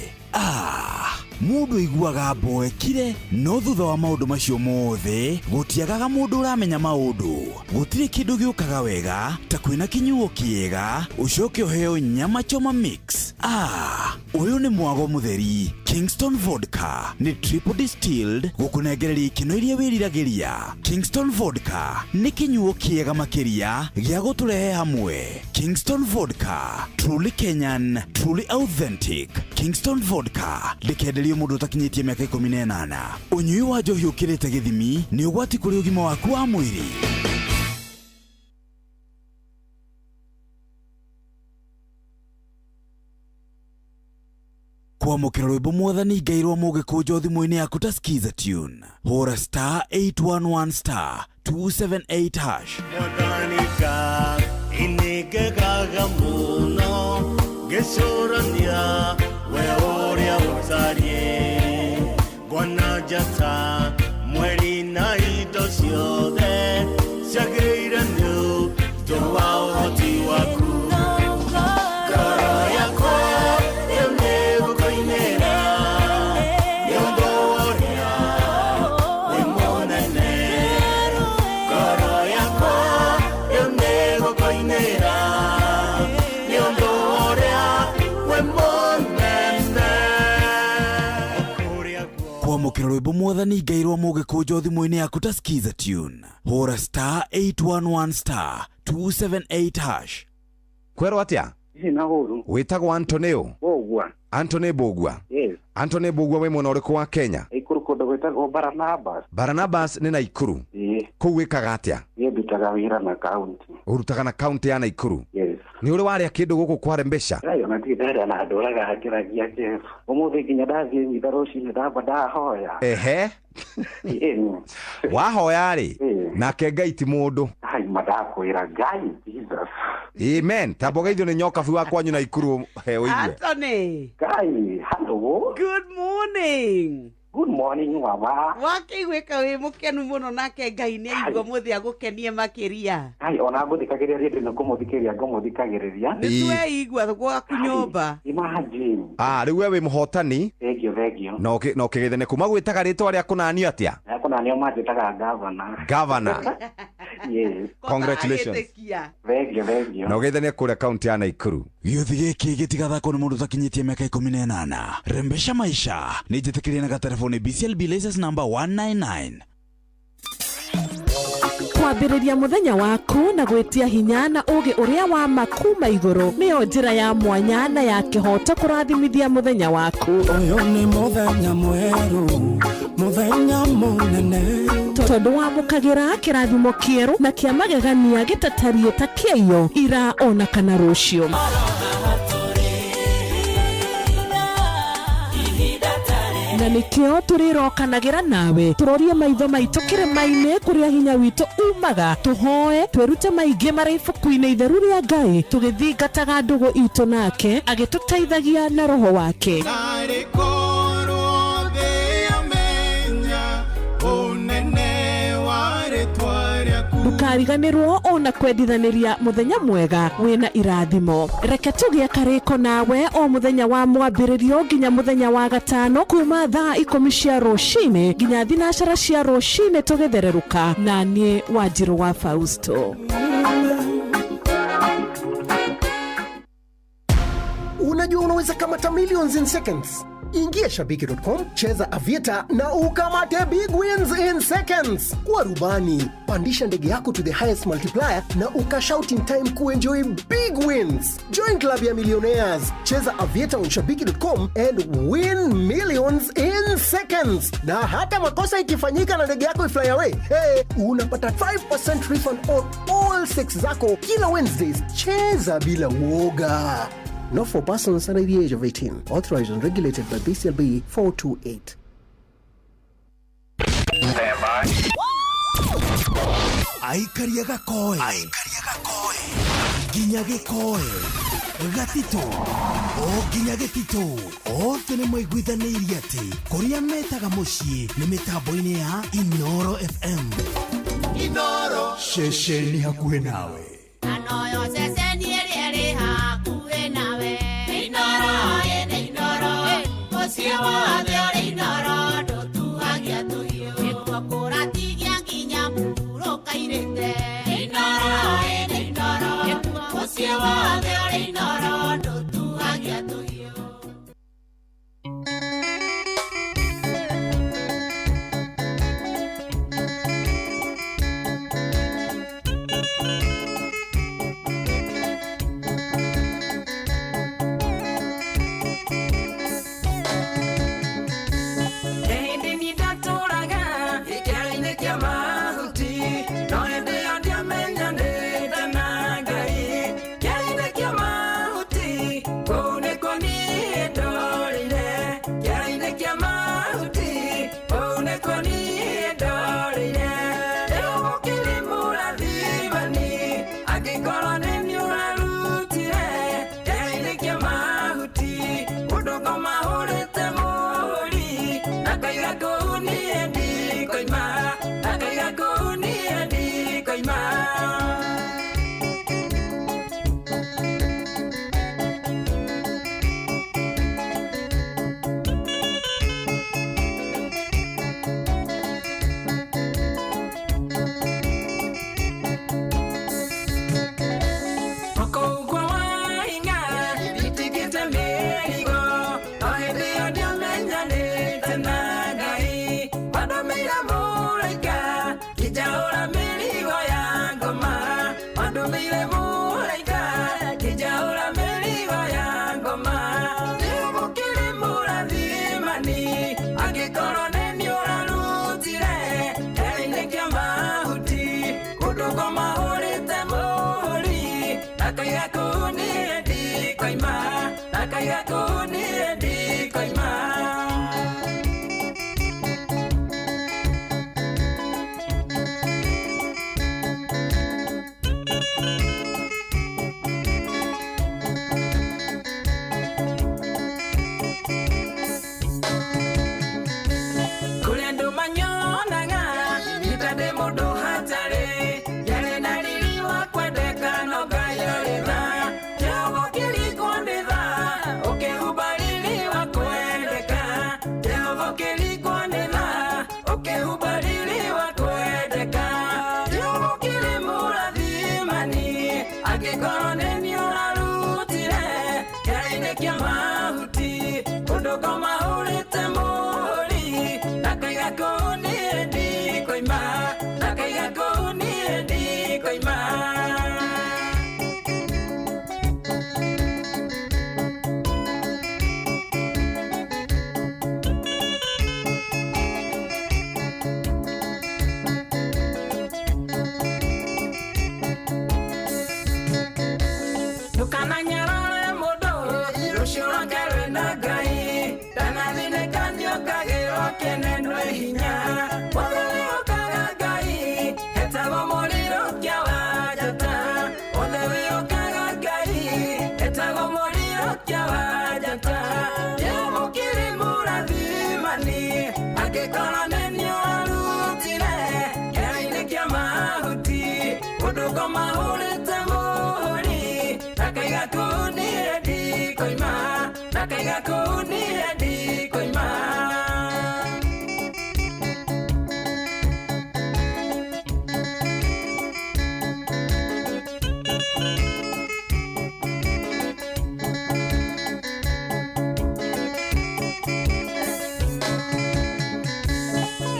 Mũndũ aiguaga mboekire, no thutha wa maũndũ macio mothe gũtiagaga mũndũ ũramenya maũndũ. Gũtirĩ kĩndũ gĩũkaga wega ta kwĩna kĩnyuo kĩega ũcoke ũheo nyama choma mix. Ũyũ nĩ mwago mũtheri. Kingston Vodka nĩ triple distilled gũkũnengereria ikeno iria wĩriragĩria. Kingston Vodka nĩ kĩnyuo kĩega makĩria gĩa gũtũrehe hamwe. Kingston Vodka, truly Kenyan, truly authentic. Kingston Vodka ndĩkenderio mũndũ ũtakinyĩtie mĩaka 18. Ũnyui wa njohi ũkĩrĩte gĩthimi nĩ ũgwati kũrĩ ũgima waku wa mwĩrĩ. Kwamũkĩra rwĩmbo mwathani Ngai rwa mũgĩkũnjo thimũ-inĩ yaku ta Skiza tune. Hũra star 811 star 278 hash. Mwathani inĩngegaga mũno ngĩcũrania we ũrĩa ũtariĩ, ngona njata mweri na indo ciothe ciagĩrĩire nĩ ũndũ wa ũhoti waku. Ngoro yakwa rĩu nĩgũkũinĩra nĩ ũndũ ũrĩa wĩ mũnene. Ngoro yakwa rĩu nĩgũkũinĩra nĩ ũndũ ũrĩa wĩ mũnene. Kwamũkĩra rwĩmbo mwathani Ngai rwa mũgĩkũnjo thimũ-inĩ yaku ta Skiza tune. Hũra star 811 star 278 hash. Kwerwo atĩa? Na ũru. Wĩtagwo Antonio. Bogua. Anthony Bogua. Yes. Anthony Bogua wĩ mwena ũrĩkũ wa Kenya? Ikuru kũndũ gwĩtagwo Barnabas. Barnabas nĩ Naikuru. Ĩĩ. Kũu wĩkaga atĩa? Niĩ ndutaga wĩra na kaunti. Ũrutaga na kaunti ya Naikuru? Yes. Nĩ ũrĩ warĩa kĩndũ gũkũ kware mbeca? Ngai ona ndirĩ ndarĩa na ndũraga ngĩragia Jeff. Ũmũthĩ nginya ndathiĩ mitha rũcinĩ ndamba ndahoya. Ehe. Ĩni. Wahoya rĩ, nake Ngai ti mũndũ. Ai mandakwĩra Ngai Jesus. Amen. Tamba ũgeithio nĩ nyokabu wa kwanyu na ikuru he ũigue. Anthony. Ngai, hello. Good morning. Good morning mama. Wakĩiguĩka wĩ mũkenu mũno nake Ngai nĩ aigua mũthĩ agũkenie makĩria. Ngai ona ngũthikagĩrĩria rĩndĩ nĩ kũmũthikĩrĩria ngũmũthikagĩrĩria. Nĩ tweigua gwaku nyũmba. Imagine. Ah, rĩu we wĩ mũhotani. Thank you, thank you. Na ũkĩgeithania kuma gwĩtaga rĩtwa rĩa kũnanio atĩa? Kũnanio manjĩtaga gavana. Gavana. Yes. Congratulations. Thank you, thank you. Na ũgeithanie kũrĩa kaunti ya Naikuru. Gĩũthi gĩkĩ gĩtigathakwo nĩ mũndũ ũtakinyĩtie mĩaka 18. Rembesha maisha nĩ njĩtĩkĩrie na gatereboni BCLB license number 199. Kwambĩrĩria mũthenya waku na gwĩtia hinya na ũũgĩ ũrĩa wa ma kuma igũrũ nĩyo njĩra ya mwanya na ya kĩhooto kũrathimithia mũthenya waku. Ũyũ nĩ mũthenya mwerũ, mũthenya mũnene. Tondũ wamũkagĩra kĩrathimo kĩerũ na kĩa magegania gĩtatariĩ ta kĩaiyo ira ona kana rũciũ. Na nĩkĩo tũrĩrokanagĩra nawe tũrorie maitho maitũ kĩrĩma-inĩ kũrĩa hinya witũ umaga, tũhoe twĩrute maingĩ marĩ ibuku-inĩ itheru rĩa Ngai tũgĩthingataga ndũgũ itũ nake agĩtũteithagia na roho wake. Narĩ korwo thĩ yamenya ũnene wa rĩtwa rĩaku. Ndũkariganĩrwo ona kwendithanĩria mũthenya mwega wĩna irathimo. Reke tũgĩe karĩko nawe o mũthenya wa mwambĩrĩrio nginya mũthenya wa gatano kuma thaa 10 cia rũcinĩ nginya 9 cia rũcinĩ tũgĩthererũka na niĩ Wanjirũ wa Fausto. Unajua unaweza kamata millions in seconds. Ingia shabiki.com, cheza Aviator na ukamate big wins in seconds. Kuwa rubani, pandisha ndege yako to the highest multiplier na ukashout in time kuenjoy big wins. Join club ya millionaires, cheza Aviator on shabiki.com and win millions in seconds. Na hata makosa ikifanyika na ndege yako ifly away, hey, unapata 5% refund on all 6 zako kila Wednesdays. Cheza bila uoga. Not for persons under the age of 18. Authorized and regulated by BCLB 428. Aikaria gakoe. Nginya gĩkoe. Gatito. O nginya gĩtito. Othe nĩ maiguithanĩirie atĩ kũrĩa metaga mũciĩ nĩ mĩtambo-inĩ ya Inoro FM. Inoro. Ceceni hakuhĩ nawe. Anoyo ceceni ĩrĩa ĩrĩ hakuhĩ nawe. Inoro, ĩnĩ Inoro. Mũciĩ wothe ũrĩ Inoro, ndũtuhagia tũhiũ. Nĩkuo kũratigia nginya mũhurũka-irĩte. Inoro, ĩnĩ Inoro. Mũciĩ wothe ũrĩ Inoro, ndũtuhagia tũhiũ. Kũndũ ngoma ũrĩte mũhũri, akaiga kũu. Mwathani angĩkorwo nĩ niĩ ũrarutire kĩara-inĩ kĩa mahuti ũndũ ngoma hũrĩte mũhũri ndakaiga kũu niĩ ndikoima ndakaiga kũu niĩ ndikoima.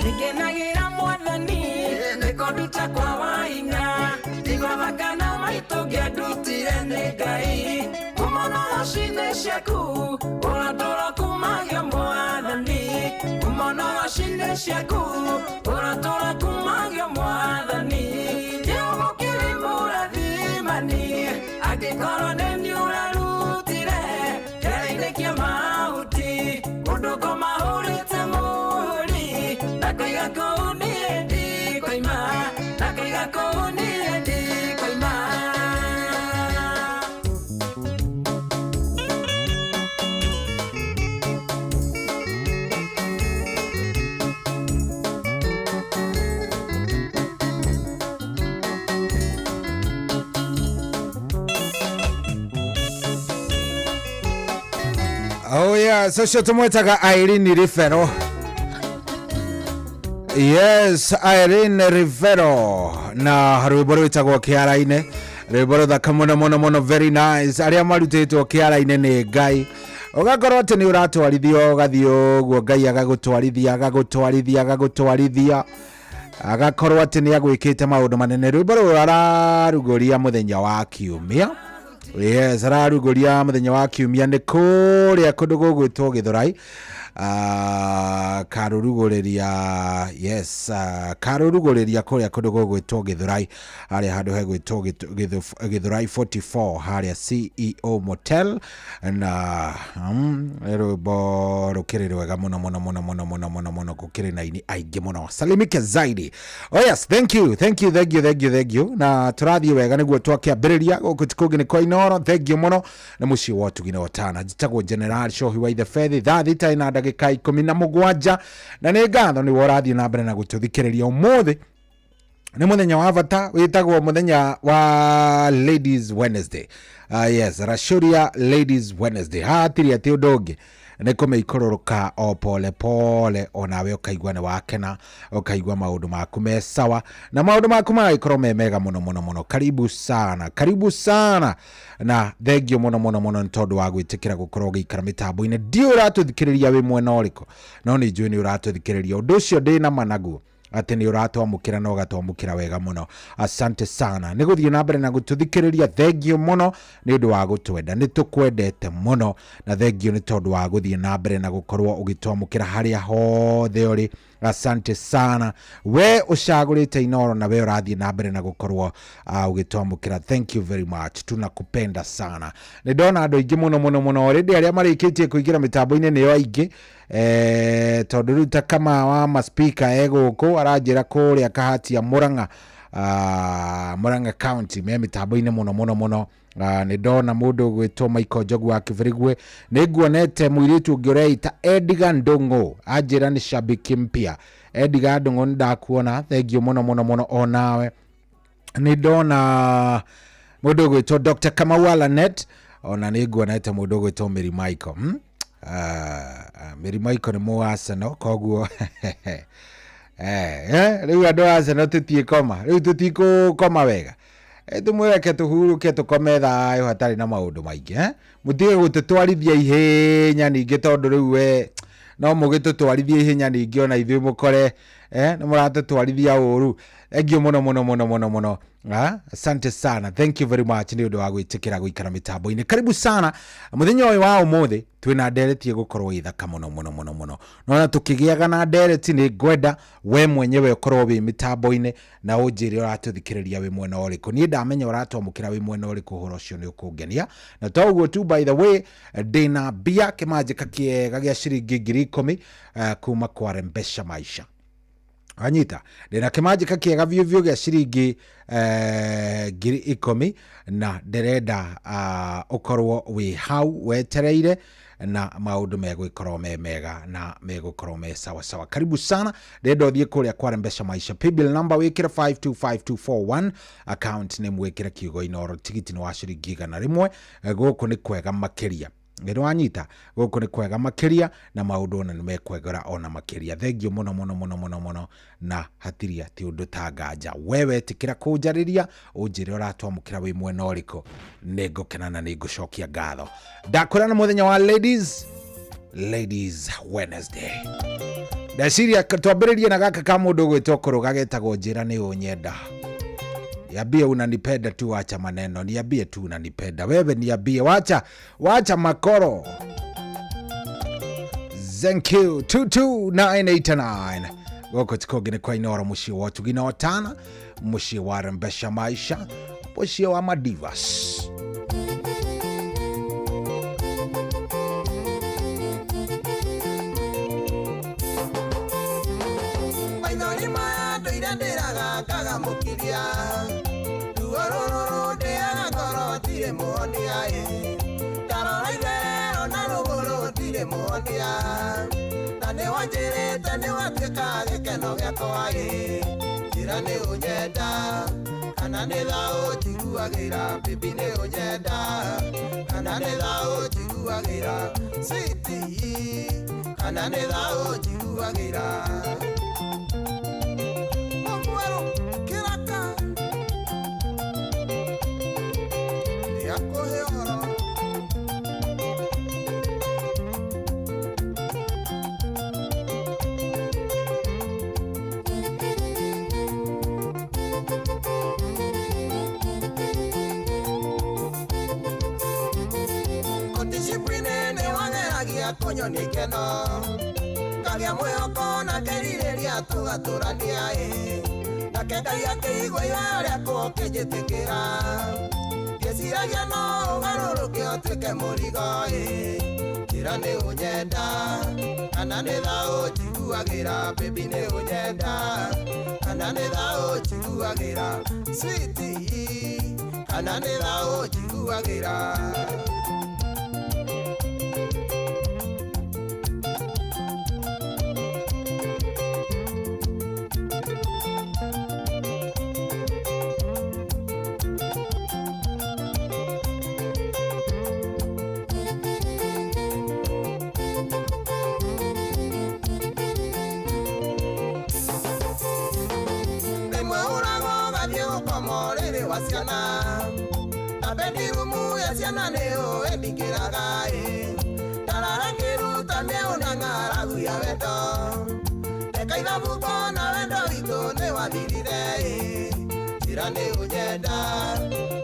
Nĩngenagĩra Mwathani nĩkũnduta kwa wahinya ndigwaga kana maitũ ngĩandutire nĩ Ngai kumona rũcinĩ ciaku ũratũra kumagio Mwathani kumona rũcinĩ ciaku ũratũra kumagio Mwathani kĩogo kĩrĩ mũrathimani angĩkorwo nĩ niĩ ũrarutire kĩara-inĩ kĩa mahuti ũndũ ngoma hũrĩte mũhũri ndakaiga kũu niĩ ndikoima ndakaiga kũu niĩ ndikoima. Oh yeah, so cio tumwetaga Irene Rivero. Yes, Irene Rivero na rwĩmbo rwĩtagwo kĩara-inĩ, rwĩmbo rũthaka mũno mũno mũno, very nice. Arĩa marutĩtwo kĩara-inĩ nĩ Ngai, ũgakorwo atĩ nĩ ũratwarithio ũgathiĩ ũguo, Ngai agagũtwarithia agagũtwarithia agagũtwarithia, agakorwo atĩ nĩ agwĩkĩte maũndũ manene. Rwĩmbo rũrũ ararugũria mũthenya wa kiumia. Yes, ararugũria mũthenya wa kiumia nĩ kũrĩa kũndũ gũgwĩtwo Gĩthũrai. Karũrugũrĩria, yes, karũrugũrĩria kũrĩa kũndũ gũgwĩtwo Gĩthũrai, harĩa handũ hegwĩtwo Gĩthũrai 44 harĩa CEO Motel, na rwĩmbo rũkĩrĩ rwega mũno mũno mũno mũno mũno mũno mũno, gũkĩrĩ na aini aingĩ mũno. Salimike zaidi. Oh yes, thank you, thank you, thank you, thank you, thank you. Na tũrathiĩ wega nĩguo twakĩambĩrĩria gũkũ ti kũngĩ nĩ kwa Inooro. Thank you mũno na mũciĩ wa ũtugi na ũtana. Njĩtagwo General Shohi wa Ithe Fethi, thaa thita na ndagĩka 17, na nĩ ngatho nĩwe ũrathiĩ na mbere na gũtũthikĩrĩria. Ũmũthĩ nĩ mũthenya wa bata wĩtagwo mũthenya wa Ladies Wednesday. Yes, Rashuria Ladies Wednesday. Hatirĩ atĩ ũndũ ũngĩ nĩ kũmĩikũrũrũka o pole pole, onawe ũkaigua nĩ wakena, ũkaigua maũndũ maku me sawa na maũndũ maku magagĩkorwo me mega mũno mũno mũno. Karibu sana, karibu sana, na thengio mũno mũno mũno nĩ tondũ wa gwĩtĩkĩra gũkorwo ũgĩikara mĩtambo-inĩ. Ndiũĩ ũratũthikĩrĩria wĩ mwena ũrĩkũ, no nĩ njũĩ nĩ ũratũthikĩrĩria. Ũndũ ũcio ndĩ na ma naguo atĩ nĩ ũratwamũkĩra na ũgatwamũkĩra wega mũno. Asante sana nĩ gũthiĩ na mbere na gũtũthikĩrĩria. Thengio mũno nĩ ũndũ wa gũtwenda, nĩ tũkwendete mũno, na thengio nĩ tondũ wa gũthiĩ na mbere na gũkorwo ũgĩtwamũkĩra harĩa hothe ũrĩ. Asante sana we ũcagũrĩte Inooro na we ũrathiĩ na mbere na gũkorwo ũgĩtwamũkĩra. Thank you very much, tunakupenda sana. Nĩ ndona andũ aingĩ mũno mũno mũno already arĩa marĩkĩtie kũingĩra mĩtambo-inĩ nĩo aingĩ, tondũ rĩu ta kama wa maspika egũkũ aranjĩra kũrĩa Kahatia Murang'a, Murang'a County me mĩtambo-inĩ mũno mũno mũno. Nĩ ndona mũndũ ũgwĩtwo Michael Njogu wa Kĩbĩrĩgwe, nĩ nguonete mũirĩtu ũngĩ ũreita Edgar Ndũng'ũ, anjĩra nĩ shabiki mpya. Edgar Ndũng'ũ nĩ ndakuona, thank you mũno mũno mũno onawe. Nĩ ndona mũndũ ũgwĩtwo Dr. Kamau Alanet, ona nĩ nguonete mũndũ ũgwĩtwo Mary Michael. Mary Michael nĩ mũ Arsenal, koguo rĩu andũ a Arsenal tũtiĩkoma, rĩu tũtikũkoma wega, tũmwĩreke tũhurũke tũkome thayũ hatarĩ na maũndũ maingĩ, mũtige gũtũtwarithia ihenya ningĩ, tondũ rĩu we no mũgĩtũtwarithia ihenya ningĩ ona ithuĩ mũkore nĩ mũratũtwarithia ũru. Thank you mũno mũno mũno mũno mũno. Asante sana, thank you very much nĩ ũndũ wa gwĩtĩkĩra gũikara mĩtambo-inĩ. Karibu sana mũthenya ũyũ wa ũmũthĩ, twĩna ndereti ĩgũkorwo ĩthaka mũno mũno mũno mũno, nona tũkĩgĩaga na ndereti nĩ ngwenda we mwenyewe ũkorwo wĩ mĩtambo-inĩ na ũnjĩre ũratũthikĩrĩria wĩ mwena ũrĩkũ. Niĩ ndamenya ũratwamũkĩra wĩ mwena ũrĩkũ, ũhoro ũcio nĩ ũkũngenia. Na to ũguo tu, by the way, ndĩna mbia kĩmanjĩka kĩega gĩa ciringi 10,000 kuma kwa Rembesha Maisha. Anyita ndĩna kĩmanjĩka kĩega biũ biũ gĩa ciringi 10,000, na ndĩrenda ũkorwo wĩ hau wetereire Na maũndũ megũgĩkorwo me mega na megũkorwo me sawa sawa. Karibu sana. Ndĩrenda ũthiĩ kũrĩa kwa Rembesha Maisha, paybill number wĩkĩre 525241, account name wĩkĩre kiugo Inoro. Tigiti nĩ wa ciringi 100. Gũkũ nĩ kwega makĩria, nĩ wanyita, gũkũ nĩ kwega makĩria na maũndũ ona nĩ mekwegera ona makĩria. Thengio mũno mũno mũno mũno mũno, na hatiria ti ũndũ ta nganja. Wewe ĩtĩkĩra kũnjarĩria, ũnjĩre ũratwamũkĩra wĩ mwena ũrĩkũ, nĩ ngũkena na nĩ ngũcokia ngatho. Ndakwĩra nĩ mũthenya wa ladies Wednesday. Ndeciria twambĩrĩrie na gaka ka mũndũ ũgwĩtwo kũrũga, getagwo njĩra nĩ ũnyenda. Niambie unanipenda tu, wacha maneno. Niambie tu unanipenda wewe, niambie, wacha wacha makoro. Thank you. 22989 gũkũ ti kũngĩ nĩ kwa Inoro, mũciĩ wa ũtugi na ũtana, mũciĩ wa Rembesha Maisha, mũciĩ wa Madivas. Maithori maya ndũire ndĩraga ngagamũkiria, ruo rũrũ rũndĩaga ngoro ndirĩ muonia ĩ, ndarora itherero na rũgũrũ ndirĩ muonia, na nĩwanjĩrĩte nĩwatuĩka gĩkeno gĩakwa ĩ, njĩra nĩ ũnyenda kana nĩ thaũ njiguagĩra, bibi nĩ ũnyenda kana nĩ thaũ njiguagĩra, sweetie kana nĩ thaũ njiguagĩra. Mũmwerũ kĩraka nĩakũhe ũhoro. Kũticipwinĩ nĩwageragia kũnyonia ikeno, ngagĩa mwĩhoko na ngerirĩria tũgatũrania ĩ, nake Ngai akĩigua ihoya rĩakwa ũkĩnjĩtĩkĩra, ngĩciragia no ũgarũrũke ũtuĩke mũrigo ĩ, njĩra nĩ ũnyenda kana nĩ thaũ njiguagĩra, baby nĩ ũnyenda kana nĩ thaũ njiguagĩra, sweetie kana nĩ thaũ njiguagĩra. Rĩmwe ũragwo ũgathiĩ gũkoma ũrĩrĩ wa ciana, na bendirumu ya ciana nĩyo ĩndingĩraga ĩ, ndarara ngĩruta mĩeũ na ng'aragu ya wendo, ndeka ithabu ngona wendo witũ nĩwathirire ĩ, njĩra nĩ ũnyenda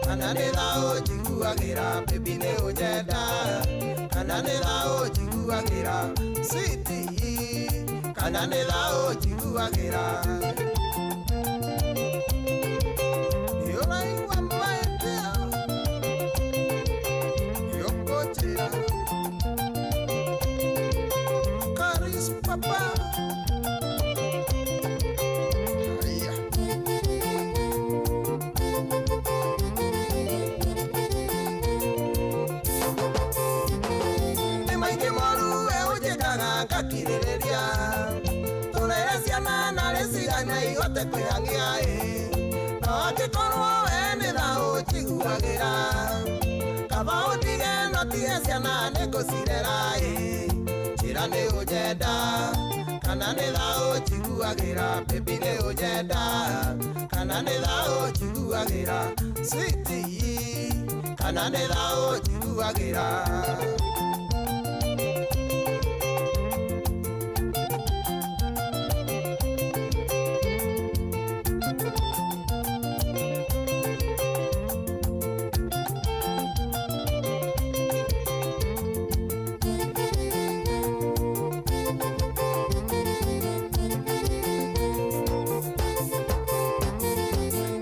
kana nĩ thaũ njiguagĩra, baby nĩ ũnyenda kana nĩ thaũ njiguagĩra, sweetie kana nĩ thaũ njiguagĩra. Nĩũraigua mahĩtia nĩũkũnjĩra Karis papa. Haya. Nĩ maingĩ moru we ũnjĩkaga ngakirĩrĩria, tũrere ciana narĩ cigana ihote kwĩhang'ia ĩ, no angĩkorwo we nĩ thaũ njiguagĩra, kaba ũndige no tige ciana nĩngũcirera ĩ, njĩra nĩ ũnyenda kana nĩ thaũ njiguagĩra, baby nĩ ũnyenda kana nĩ thaũ njiguagĩra, sweetie kana nĩ thaũ njiguagĩra.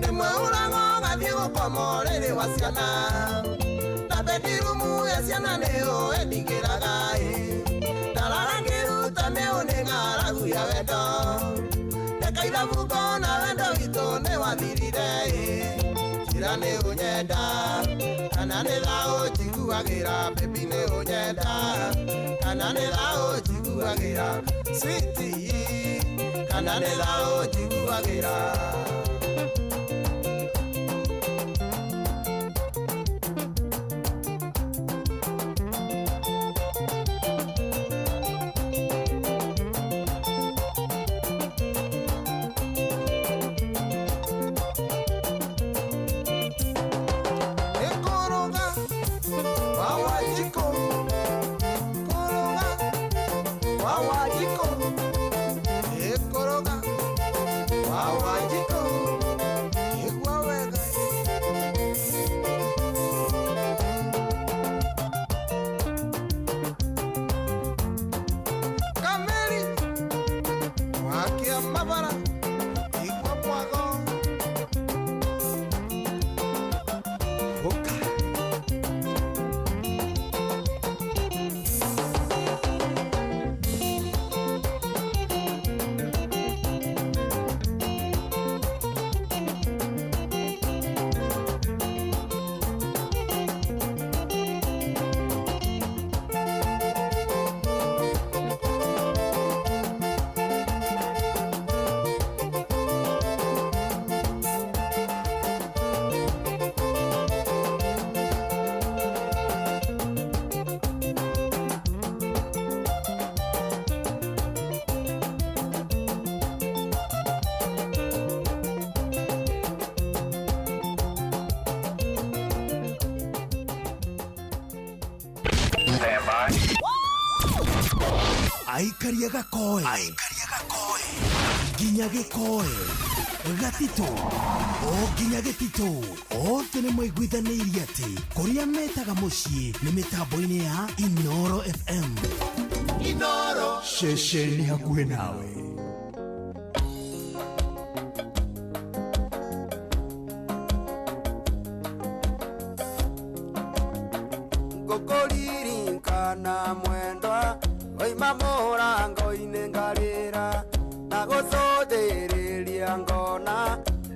Rĩmwe ũragwo ũgathiĩ gũkoma ũrĩrĩ wa ciana, na bendirumu ya ciana nĩyo ĩndingĩraga ĩ, ndarara ngĩruta mĩeũ nĩ ng'aragu ya wendo, ndeka ithabu ngona wendo witũ nĩwathirire ĩ, njĩra Njĩra nĩ ũnyenda kana nĩ thaũ njiguagĩra baby nĩ ũnyenda kana nĩ thaũ njiguagĩra sweetie kana nĩ thaũ njiguagĩra. Aikaria gakoe nginya gĩkoe gatitũ o nginya gĩtitũ othe nĩ maiguithanĩirie atĩ kũrĩa metaga mũciĩ nĩ mĩtambo-inĩ ya Inoro FM. Inoro ceceni hakuhĩ nawe. Ngũkũririkana mwendwa oima mũrango-inĩ ngarĩra na gũcũthĩrĩria ngona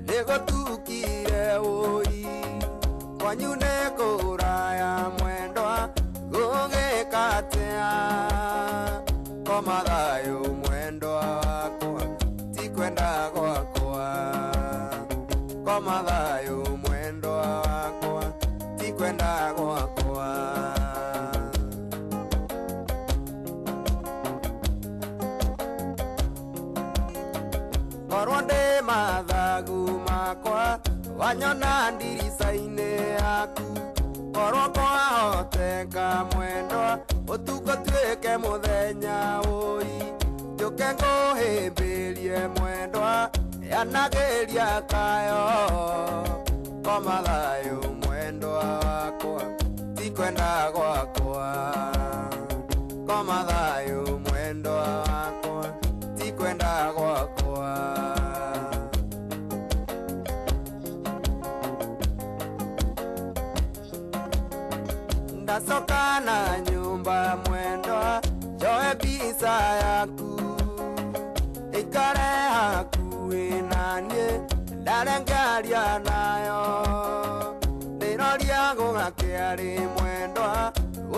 nĩgũtukire ũi kwanyu nĩ kũraya mwendwa gũgĩka atĩa koma thayũ mwendwa wakwa ti kwenda gwakwa koma thayũ mwendwa wakwa ti kwenda gwakwa. Korwo ndĩ mathagu makwa wanyona ndirica-inĩ yaku korwo kwahoteka mwendwa ũtukũ tuĩke mũthenya ũi njũke ngũhĩmbĩrie mwendwa yanagĩria kayo koma thayũ mwendwa wakwa ti kwenda gwakwa koma thayũ mwendwa wakwa ti kwenda gwakwa. Ndacoka na nyumba mwendwa njoe mbica yaku ikare hakuhĩ naniĩ ndare ngaria nayo ndĩroria gũgakĩarĩ mwendwa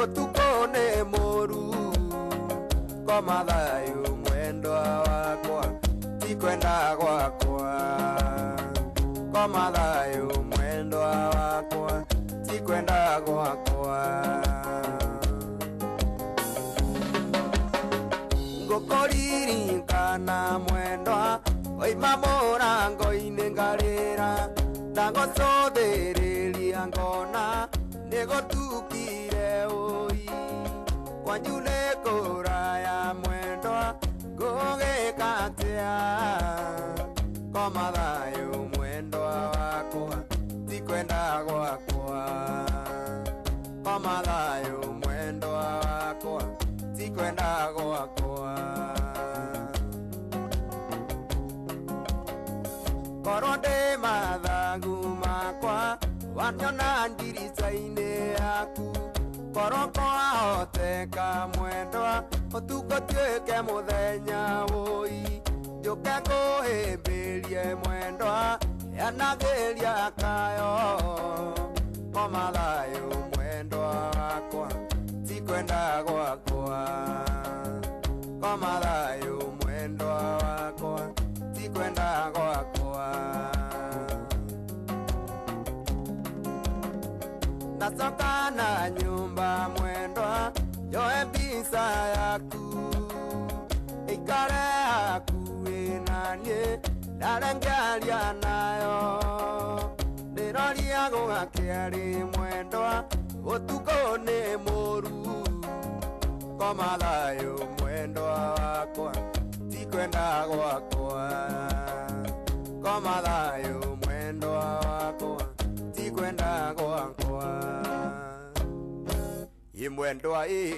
ũtukũ nĩ mũru koma thayũ mwendwa wakwa ti kwenda gwakwa koma thayũ mwendwa wakwa ti kwenda gwakwa. Ngũkũririkana mwendwa oima mũrango-inĩ ngarĩra ndagũcũthĩrĩria ngona nĩgũtukire ũi kwanyu nĩ kũraya mwendwa ngũgĩka atĩa koma thayũ mwendwa wakwa ti kwenda gwakwa koma thayũ mwendwa wakwa ti kwenda gwakwa. Korwo ndĩ mathagu makwa wanyona ndirica-inĩ yaku korwo kwahoteka mwendwa ũtukũ tuĩke mũthenya ũi njũke ngũhĩmbĩrie mwendwa Yanageria kayo koma thayũ mwendwa wakwa ti kwenda gwakwa koma thayũ mwendwa wakwa ti kwenda gwakwa nacoka na nyumba mwendwa njoe mbica yaku ikare hakuhĩ naniĩ ndarengearia nayo ndĩroria gũgakĩarĩ mwendwa ũtukũ nĩ mũru koma thayũ mwendwa wakwa ti kwenda gwakwa koma thayũ mwendwa wakwa ti kwenda gwakwa ĩ mwendwa ĩ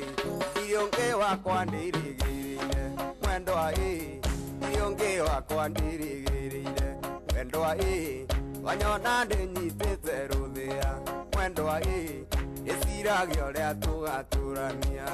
ndirĩ ũngĩ wakwa ndirigĩrĩire mwendwa ĩ ndirĩ ũngĩ wakwa ndirigĩrĩire mwendwa ĩ wanyona ndĩnyitĩte rũthĩa mwendwa ĩ ĩciragia ũrĩa tũgatũrania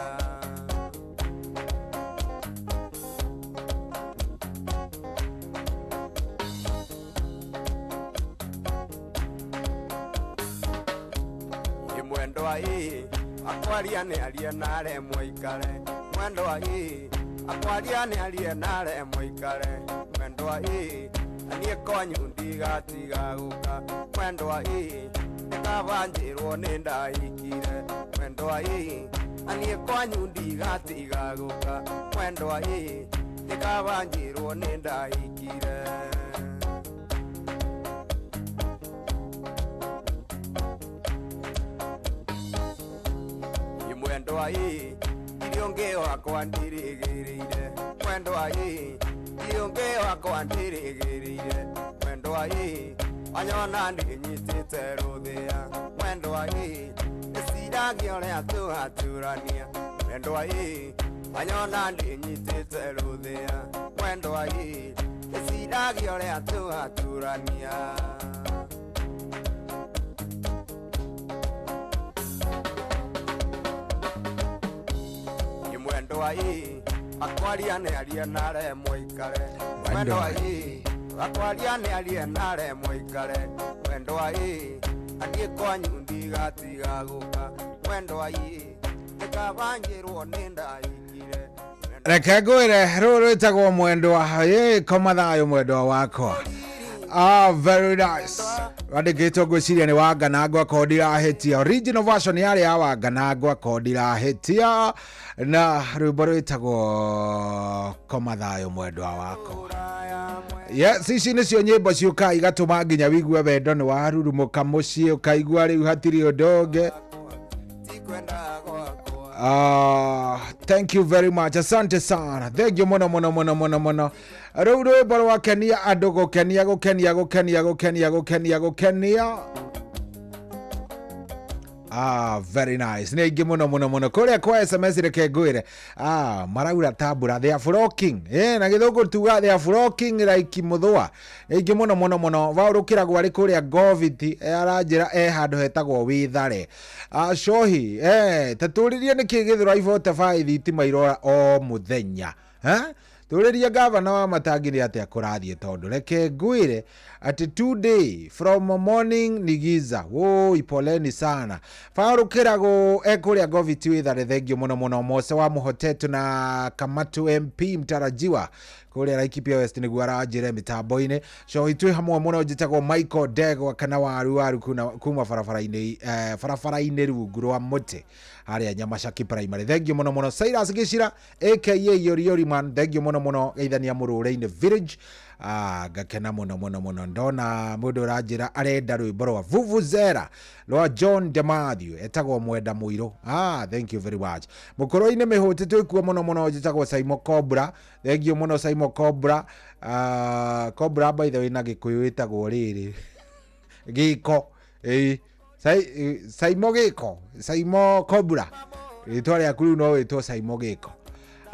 ĩ mwendwa ĩ akwaria nĩ arie na aremwo ikare mwendwa ĩ akwaria nĩ arie na aremwo ikare mwendwa ĩ na niĩ kwanyu ndigatiga gũka mwendwa ĩ nĩkabanjĩrwo nĩ ndahikire mwendwa ĩ na niĩ kwanyu ndigatiga gũka mwendwa ĩ nĩkabanjĩrwo nĩ ndahikire ĩ mwendwa ĩ ndirĩ ũngĩ wakwa ndirigĩrĩire mwendwa ĩ ndirĩ ũngĩ wakwa ndirigĩrĩire mwendwa ĩ wanyona ndĩnyitĩte rũthĩa mwendwa ĩ ĩciragia ũrĩa tũgatũrania mwendwa ĩ wanyona ndĩnyitĩte rũthĩa mwendwa ĩ ĩciragia ũrĩa tũgatũrania ĩ mwendwa ĩ akwaria nĩ arie na aremwo ikare mwendwa ĩ akwaria nĩ arie na aremwo ikare mwendwa ĩ na niĩ kwanyu ndigatiga gũka mwendwa ĩ nĩkabanjĩrwo nĩ ndahikire Reke ngwĩre rũrũ rwĩtagwo mwendwa ĩ koma thayũ mwendwa wakwa. Ah, very nice. Wandĩkĩtwo ngwĩciria nĩ Wanganangwa akorwo ndirahĩtia. Original version yarĩ ya Wanganangwa akorwo ndirahĩtia, na rwĩmbo rwĩtagwo koma thayũ mwendwa wakwa. Yes, ici nĩcio nyĩmbo ciũkaga igatũma nginya wigue wendo nĩ warurumũka mũciĩ, ũkaigua rĩu hatirĩ ũndũ ũngĩ. Thank you very much, asante sana, thank you muno muno muno muno muno. Rĩu rwĩmbo rwakenia andũ gũkenia gũkenia gũkenia gũkenia gũkenia gũkenia. Ah, very nice. Nĩ aingĩ mũno mũno mũno kũrĩa kwa SMS. Reke ngwĩre, ah, maraura tambura, they are flocking, eh, na gĩthũngũ tuga they are flocking like mũthũa. Nĩ aingĩ mũno mũno mũno. Vaũrũkĩragwo arĩ kũrĩa Goviti, aranjĩra handũ hetagwo Wĩthare. Ah, Shohi, tatũrĩrie nĩkĩ Gĩthũrai 45 thitima irora o mũthenya, eh? Tũrĩrie gavana wa Matangi nĩ atĩa kũrathiĩ, tondũ reke ngwĩre atĩ today from morning ni giza. Woi, poleni sana. Farũkĩragwo ekũrĩa Goviti Wĩthare, thengio mũno mũno. Mose wa Mũhotetu na Kamatu MP mtarajiwa kũrĩa Laikipia West nĩguo aranjĩre mĩtambo-inĩ. Cohi twĩ hamwe mũno. Njĩtagwo Michael Ndegwa kana waru waru kuma barabara-inĩ, barabara-inĩ rungu rwa mũtĩ harĩa Nyamacaki Primary, thengio mũno mũno. Cyrus Gĩcira aka Yori Yori Man, thengio mũno mũno. Geithania Mũrũre-inĩ Village. Ah, ngakena mũno mũno mũno ndona mũndũ ũranjĩra arenda rwĩmbo rwa Vuvuzela rwa John de Matthew etagwo Mwenda Mũirũ. Ah, thank you very much. Mũkũrũ-inĩ mĩhũti twĩkuo mũno mũno. Njĩtagwo Saimo Cobra, thengio mũno Saimo Cobra. Ah, Cobra by the way na Gĩkũyũ ĩtagwo rĩrĩ gĩko, ĩĩ. Saimo gĩko, Saimo Cobra, rĩtwa rĩaku rĩu no wĩtwo Saimo gĩko.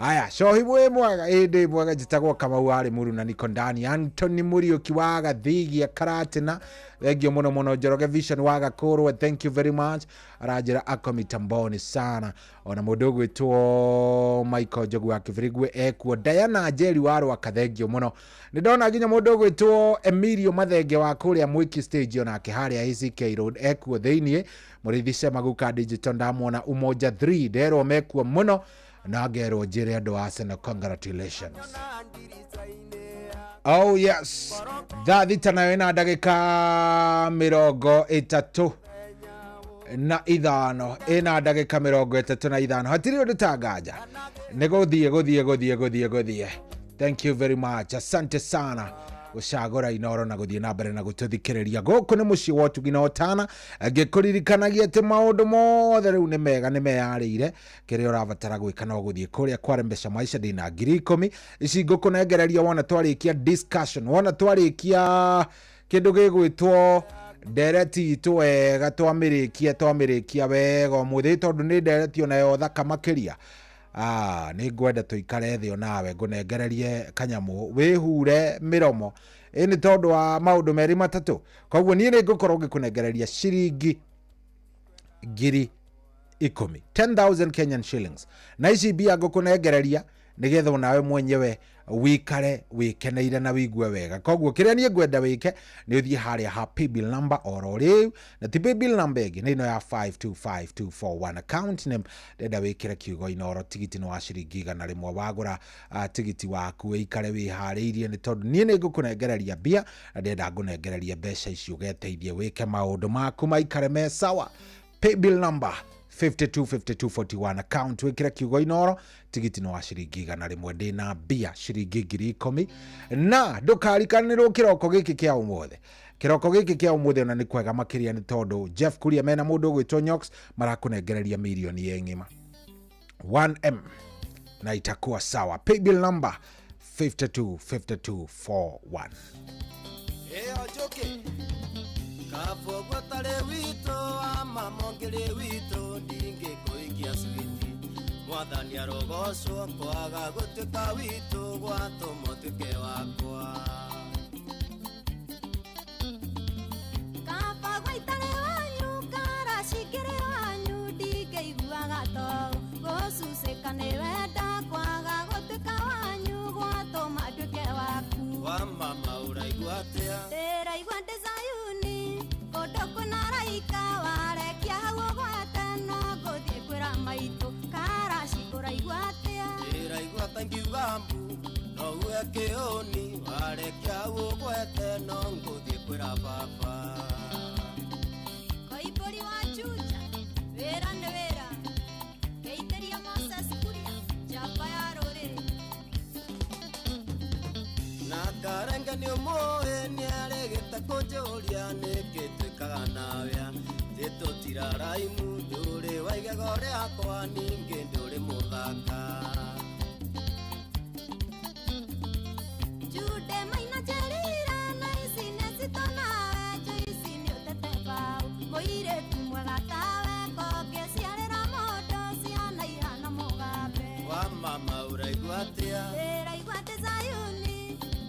Aya, cohi mwĩ mwega, ĩndĩ mwega njĩtagwo Kamau warĩ mũru na niko ndani. Anthony Muriuki wa Gathigia Karatina, thengio mũno mũno. Njoroge Vision wa Gakũrwe, thank you very much. Aranjĩra ako mitamboni sana. Ona mũndũ ũgwĩtwo Michael Njogu wa Kĩbirigwe ekuo. Diana Njeri wa Rwaka, thengio mũno. Nĩ ndona nginya mũndũ ũgwĩtwo Emilio Mathenge wa kũrĩa Mwiki stage, onake harĩa ACK Road ekuo thĩiniĩ. Mũrĩithi Shema Guka Digital ndamwona. Umoja 3 nderwo mekuo mũno na ngerwo njĩre andũ a Arsenal congratulations. Oh yes, thaa 6 nayo ĩna ndagĩka 35, ĩna ndagĩka 35, hatirĩ ũndũ tanganja nĩ gũthiĩ gũthiĩ gũthiĩ gũthiĩ gũthiĩ. Thank you very much, asante sana gũcagũra Inoro na gũthiĩ na mbere na gũtũthikĩrĩria. Gũkũ nĩ mũciĩ wa ũtugi na ũtana, ngĩkũririkanagia atĩ maũndũ mothe rĩu nĩ mega, nĩ meyarĩire. Kĩrĩa ũrabatara gwĩka no gũthiĩ kũrĩa kwa Mbeca Maisha. Ndĩna 10,000 ici ngũkũnengereria wona twarĩkia discussion, wona twarĩkia kĩndũ gĩgwĩtwo ndereti itũ wega, twamĩrĩkia wega ũmũthĩ, tondũ nĩ ndereti onayo thaka makĩria. Nĩ ngwenda tũikare thĩ onawe ngũnengererie kanyamũ wĩhure mĩromo ĩ nĩ tondũ wa maũndũ merĩ matatũ. Koguo niĩ nĩ ngũkorwo ngĩkũnengereria ciringi 10,000, 10,000 Kenyan shillings, na ici mbia ngũkũnengereria nĩgetha onawe mwenyewe wikare wikeneire na wigue wega. Koguo kĩrĩa niĩ ngwenda wĩke nĩ ũthiĩ harĩa ha paybill number oro rĩu, na ti paybill number ĩngĩ, nĩ ĩno ya 525241 account name. Ndenda wĩkĩre kiugo Inoro. Tigiti nĩ wa ciringi 100. Wagũra tigiti waku wĩikare wĩharĩirie, nĩ tondũ niĩ nĩ ngũkũnengereria mbia na ndenda ngũnengereria mbeca ici ũgeteithie wĩke maũndũ maku maikare me sawa. Paybill number 525241 account, wĩkĩre kiugo Inoro. Tigiti nĩ wa ciringi 100. Ndĩna mbia ciringi 10,000 na ndũkariganĩrwo kĩroko gĩkĩ kĩa ũmũthĩ. Kĩroko gĩkĩ kĩa ũmũthĩ ona nĩ kwega makĩria, nĩ tondũ Jeff Kuria mena mũndũ ũgwĩtwo Nyox marakũnengereria mirioni ĩng'ima 1M na itakuwa sawa. Paybill number 525241. Ĩyo njũkĩ kabũgwo tarĩ witũ ama mongĩrĩ witũ ndingĩkũikia switi mwathani arogocwo kwaga gũtuĩka witũ gwatũma ũtuĩke wakwa. Kaba gwaitare wanyu karacingĩrĩ wanyu ndingĩiguaga to gũcucĩka nĩ wenda kwaga gũtuĩka wanyu gwatũma nduĩke waku. Wa mama ũraigua atĩa? Ndĩraigua ndĩ Zayuni kũndũ kwĩna araika warekia hau ũgwate no ngũthiĩ kwĩra maitũ karaci ũraigua atĩa? Ndĩraigua ta ngiuga mbu no uge kĩũni warekia hau ũgwete no ngũthiĩ kwĩra baba. Koimbũri wa Juja wĩra nĩ wĩra, ngeithĩria Moses Kuria njamba ya rũrĩrĩ. Na karenge nĩ ũmũĩ nĩaregete kũnjũria nĩkĩ twĩkaga nawe tĩtũtiraraimu ndũrĩ wa igego rĩakwa ningĩ ndũrĩ mũthaka. Jude maina njerire na ici nĩ citũ nawe Joyce nĩ ũtete mbaũ mũirĩtu mwega tawe kongĩciarĩra mũndũ ciana ihana mũgambe. Wa mama ũraigua atĩa? Ndĩraigua ndĩ Zayuni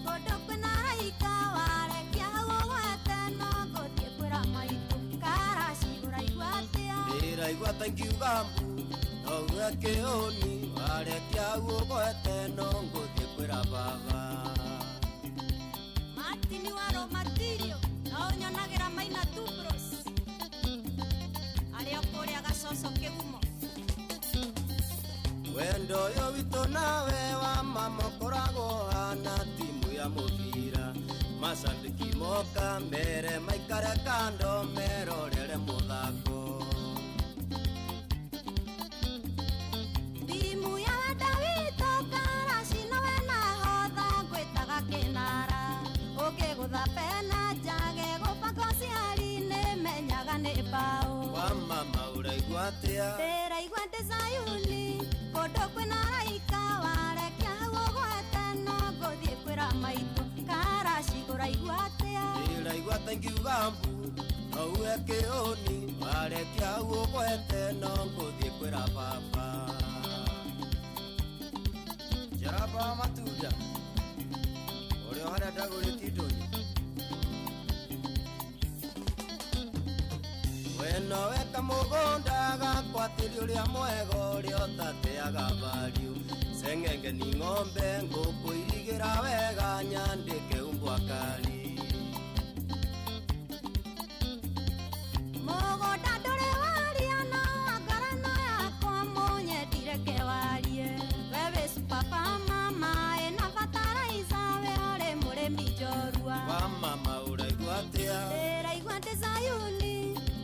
kũndũ kwĩna araika warekia hau ũgwete no ngũthiĩ kwĩra maitũ karaci ũraigua atĩa? Ndĩraigua ta ngiuga mbu no uge kĩũni warekia hau ũgwete no ngũthiĩ kwĩra baba. Martin wa Romatirio no ũnyonagĩra Maina Tubros arĩa kũrĩa Gacoco kĩgumo. Wendo ũyũ witũ nawe wa mama ũkoragwo hana timu ya mũbira, macambĩki moka mere maikare kando merorere mũthako. Timu ya wenda witũ karaci nowe nahodha ngwĩtaga kĩnara ũngĩgũtha pena njage gũbanga ũciari nĩ menyaga nĩ mbaũ. Wa mama ũraigua atĩa? Ndĩraigua ndĩ Zayuni kũndũ kwĩna araika warekia hau ũgwete no ngũthiĩ kwĩra maitũ karaci ũraigua atĩa? Ndĩraigua ta ngiuga mbu no uge kĩũni warekia hau ũgwete no ngũthiĩ kwĩra baba. Wa matunda ũrĩa harĩa ndagũrĩte indo. We nowe kamũgũnda gakwa tĩri ũrĩa mwega ũrĩa ũtateaga value. Seng'enge ni ng'ombe ngũkũ irigĩra wega nyandĩke umbwa kali. Mũgũnda ndũrĩ waria no ngoro no yakwa mũnyendire kewarie. We wĩ supapa mama ĩna bataraica we ũrĩ mũrĩmi njorua. Wa mama ũraigua atĩa? Ndĩraigua ndĩ Zayuni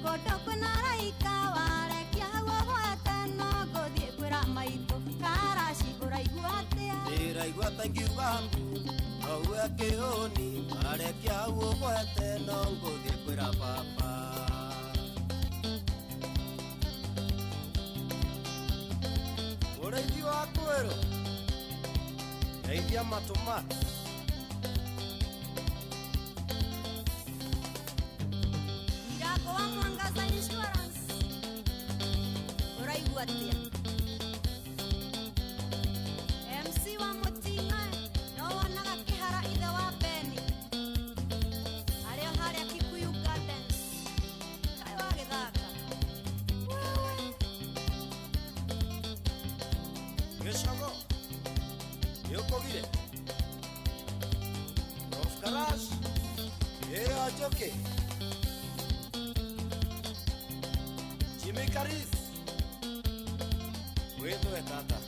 kũndũ kwĩna raika warekia hau ũgwete no ngũthiĩ kwĩra maitũ karaci ũraigua atĩa? Ndĩraigua ta ingiuga mbu noue kĩhũni warekia hau ũgwete no ngũthiĩ kwĩra baba. Ũrĩithi wa kwĩrũ geithia matũ. Irago wa Mwangaza Insurance ũraigua atĩa? MC wa Mũting'ae no wonaga kĩhara ithe wa Beni arĩ o harĩa Kikuyu Gardens kaĩ wagĩthaka. Gĩcogo nĩũkũgire Prof Karash ĩyo njũkĩ Jimmy Karis wĩthwe tata.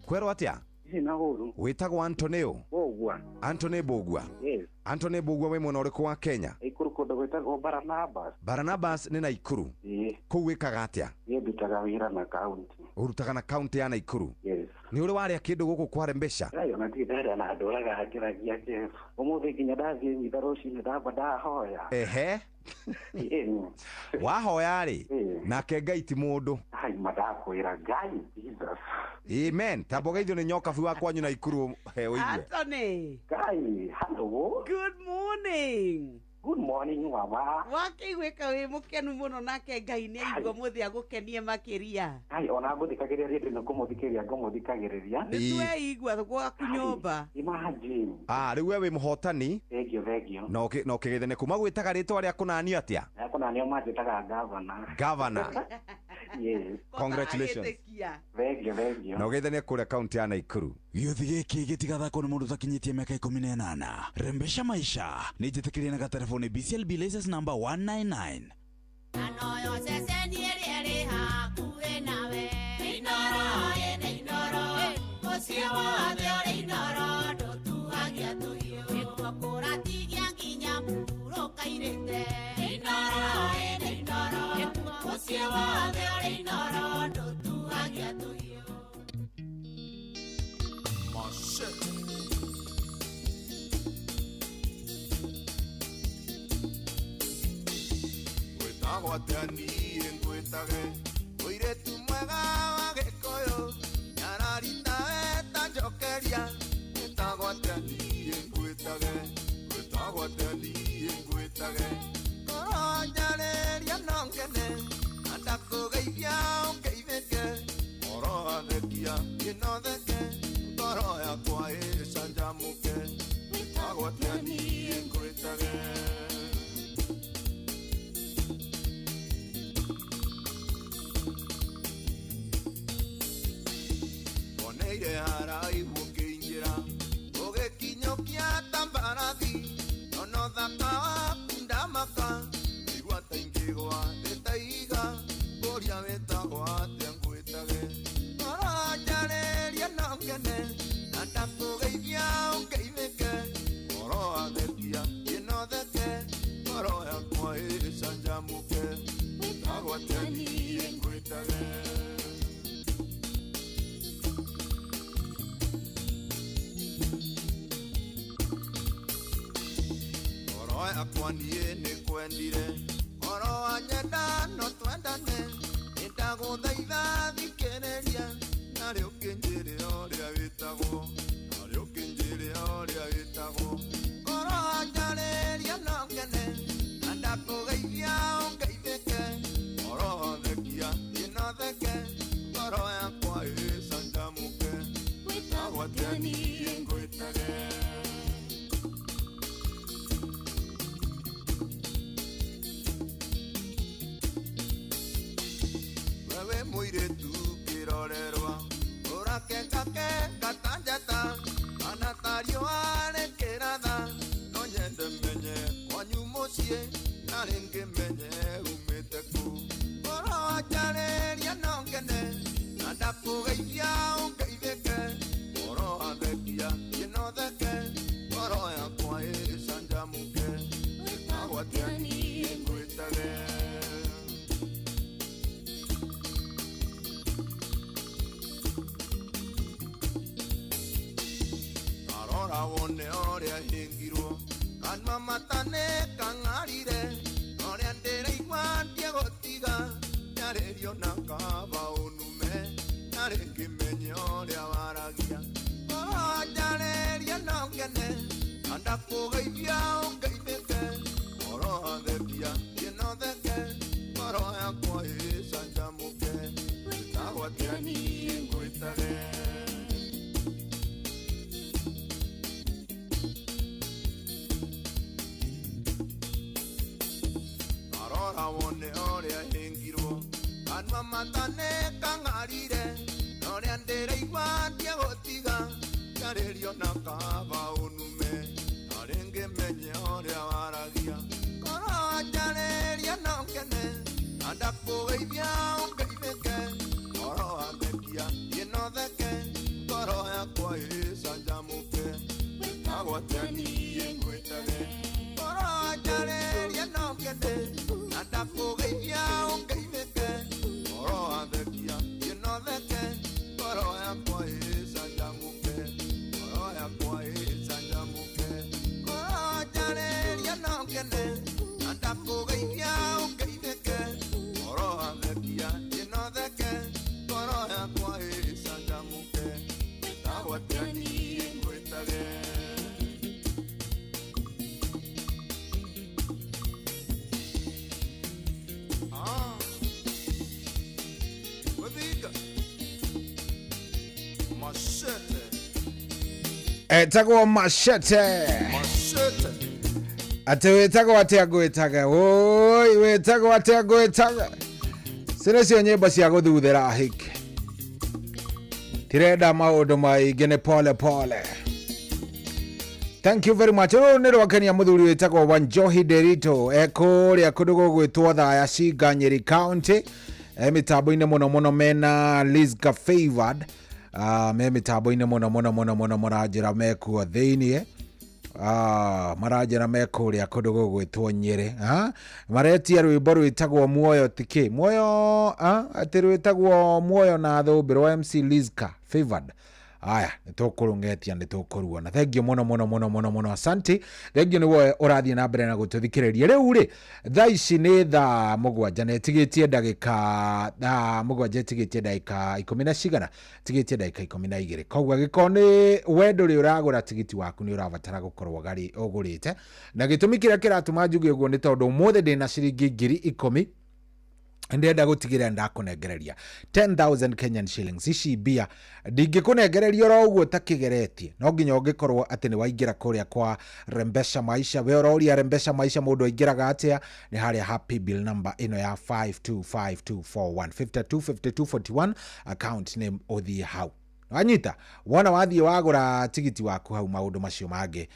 Kwerwo atia? Ina ũru. Wĩtagwo Antonio. Bogua. Anthony Bogua. Yes. Anthony Bogua wĩ mwena ũrĩkũ wa Kenya? Ikuru kũndũ gwĩtagwo Barnabas. Barnabas nĩ Naikuru. Ĩĩ. Kũu wĩkaga atĩa? Niĩ ndutaga wĩra na kaunti. Ũrutaga na kaunti ya Naikuru. Yes. Nĩ ũrĩ warĩa kĩndũ gũkũ kware mbeca? Ayo na ndirĩ ndarĩa na ndũraga ngĩragia Jeff. Ũmũthĩ nginya ndathiĩ mitha rũcinĩ ndamba ndahoya. Ehe. Ĩĩ. Wahoya rĩ, nake Ngai ti mũndũ. Ai madakwĩra Ngai Jesus. Amen. Tamba ũgeithio nĩ nyokabu wa kwanyu Naikuru he ũigue. Anthony. Ngai, hello. Good morning. Good morning mama. Wakĩiguĩka wĩ mũkenu mũno nake Ngai nĩ aigua mũthĩ agũkenie makĩria. Ai ona ngũthikagĩrĩria rĩndĩ nĩ kũmũthikĩrĩria ngũmũthikagĩrĩria. Nĩ tweigua gwaku nyũmba. Imagine. Ah, rĩu we wĩ mũhotani. Thank you, thank you. Na ũkĩgeithania kuma gwĩtaga rĩtwa rĩa kũnanio atĩa? Rĩa kũnanio manjĩtaga governor. Governor. Yes. Congratulations. Thank you, thank you. Na ũgeithanie kũrĩa kaunti ya Naikuru. Gĩũthi gĩkĩ gĩtigathakwo nĩ mũndũ ũtakinyĩtie mĩaka 18. Rembesha maisha nĩ njĩtĩkĩrie na gatelefoni BCLB license number 199. Anoyo ceceni ĩrĩa ĩrĩ hakuhĩ nawe. Inooro ĩnĩ Inooro, mũciĩ wothe ũrĩ Inooro, ndũtuhagia tũhiũ. Nĩkuo kũratigia nginya mũhurũka irĩte. Inooro ĩnĩ Inooro, mũciĩ wothe ũrĩ Inooro, ndũtuhagia tũhiũ. Machete. Gwĩtagwo atĩa niĩ ngwĩtage mũirĩtu mwega wa Gĩkũyũ nyararita weta njokeria. Gwĩtagwo atĩa niĩ ngwĩtage, gwĩtagwo atĩa niĩ ngwĩtage. Ngoro njarĩria no ngene na ndakũgeithia ũngeithĩke. Ngoro athekia ĩno theke ngoro yakwa ĩcanjamũke. Gwĩtagwo atĩa niĩ ngwĩtage. Oneire haraihu ũkĩingĩra ũgĩkinyũkia ta mbarathi nono thaka waku ndamaka igua ta ingĩgwa thĩ ta ihiga ngũria wĩtagwo atĩa ngwĩtage. Ngoro njarĩria no ngene na ndakũgeithia ũngeithĩke. Ngoro athekia ĩno theke ngoro yakwa ĩcanjamũke. Gwĩtagwo atĩa niĩ ngwĩtage. Ngoro yakwa niĩ nĩ kwendire ngoro wanyenda no twendane nĩndagũthaitha thikĩrĩria narĩ ũkĩnjĩre ũrĩa wĩtagwo narĩ ũkĩnjĩre ũrĩa wĩtagwo. Ngoro njarĩria no ngene na ndakũgeithia ũngeithĩke. Ngoro thekia ĩno theke Wĩtagwo atĩa niĩ ngwĩtage. Wewe mũirĩtu kĩrorerwa ũrakengakenga ta njata kana ta riũa rĩkĩratha, no nyende menye kwanyu mũciĩ na rĩngĩ menye umĩte kũ. Ũhoro wanjarĩria no ngene na ndakũgeithia ũngeithĩke, ũhoro wathekia niĩ no theke, ngoro yakwa ĩcanjamũke. Wĩtagwo atĩa niĩ ngwĩtage. Tarora wone ũrĩa hĩngirwo kanua mata nĩ kang'arire, ũrĩa ndĩraigua ndiegũtiga njarĩrio na kaba ũnume na rĩngĩ menye ũrĩa waragia. Ũhoro wanjarĩria no ngene na ndakũgeithia ũngeithĩke, ũhoro wathekia niĩ no theke, ngoro yakwa ĩcanjamũke. Wĩtagwo atĩa niĩ ngwĩtage. Tarora wone ũrĩa hĩngirwo kanua mata nĩ kang'arire, ũrĩa ndĩraigua ndiegũtiga njarĩrio na kaba ũnume na rĩngĩ menye ũrĩa waragia. Ngoro wanjarĩria no ngene na ndakũgeithia ũngeithĩke, ngoro wathekia niĩ no theke, ngoro yakwa ĩcanjamũke. Wĩtagwo atĩa niĩ ngwĩtage. Ngoro wanjarĩria no ngene na ndakũgeithia ũngeithĩke, ngoro wathekia niĩ no theke, ngoro yakwa ĩcanjamũke, ngoro yakwa ĩcanjamũke. Ngoro wanjarĩria no ngene na ndakũgeithia ũngeithĩke, ngoro wathekia niĩ no theke, ngoro yakwa ĩcanjamũke. Wĩtagwo atĩa niĩ ngwĩtage. Ah. Wethiga. Machete. Etagwo Machete. Machete. Atĩ wĩtagwo atĩa ngwĩtage, oi wĩtagwo atĩa ngwĩtage. Ci nĩcio nyĩmbo cia gũthuthĩra hiki, tirenda maũndũ maingĩ, nĩ pole pole. Thank you very much. Rũrũ nĩ rwakenia mũthuri wĩtagwo Wanjohi Derito ekũrĩa kũndũ gũgwĩtwo Thaya Cinga, Nyeri County, e mĩtambo-inĩ mũno mũno mena Lizka Favored. Me mĩtambo-inĩ mũno mũno mũno mũno, maranjĩra mekuo thĩiniĩ. Maranjĩra me kũrĩa kũndũ gũgwĩtwo Nyĩrĩ. Maretia rwĩmbo rwĩtagwo Muoyo tikĩ muoyo, atĩ rwĩtagwo Muoyo na Thũmbĩ rwa MC Lizka Favored. Aya nĩ tũkũrũng'etia, nĩ tũkũruona. Thank you mũno mũno mũno mũno mũno, asante, thank you. Nĩwe ũrathiĩ na mbere na gũtũthikĩrĩria. Rĩu rĩ, thaa ici nĩ thaa 7 na ĩtigĩtie ndagĩka, thaa 7 ĩtigĩtie ndagĩka 10 na cigana, tigĩtie ndagĩka 12. Koguo angĩkorwo nĩ we ndũrĩ ũragũra tigiti waku, nĩ ũrabatara gũkorwo ũgũrĩte, na gĩtũmi kĩrĩa kĩratũma njuge ũguo nĩ tondũ ũmũthĩ ndĩna ciringi 10,000, ndĩrenda gũtigĩrĩra ndakũnengereria 10,000 Kenyan shillings. Ici mbia ndingĩkũnengereria oro ũguo ta kĩgeretie, no nginya ũngĩkorwo atĩ nĩ waingĩra kũrĩa kwa Rembesha Maisha. We ũroria Rembesha Maisha mũndũ aingĩraga atĩa? Nĩ harĩa happy bill number ĩno ya 525241, 525241, account name, ũthiĩ hau wanyita wona wathiĩ wagũra tigiti waku hau, maũndũ macio mangĩ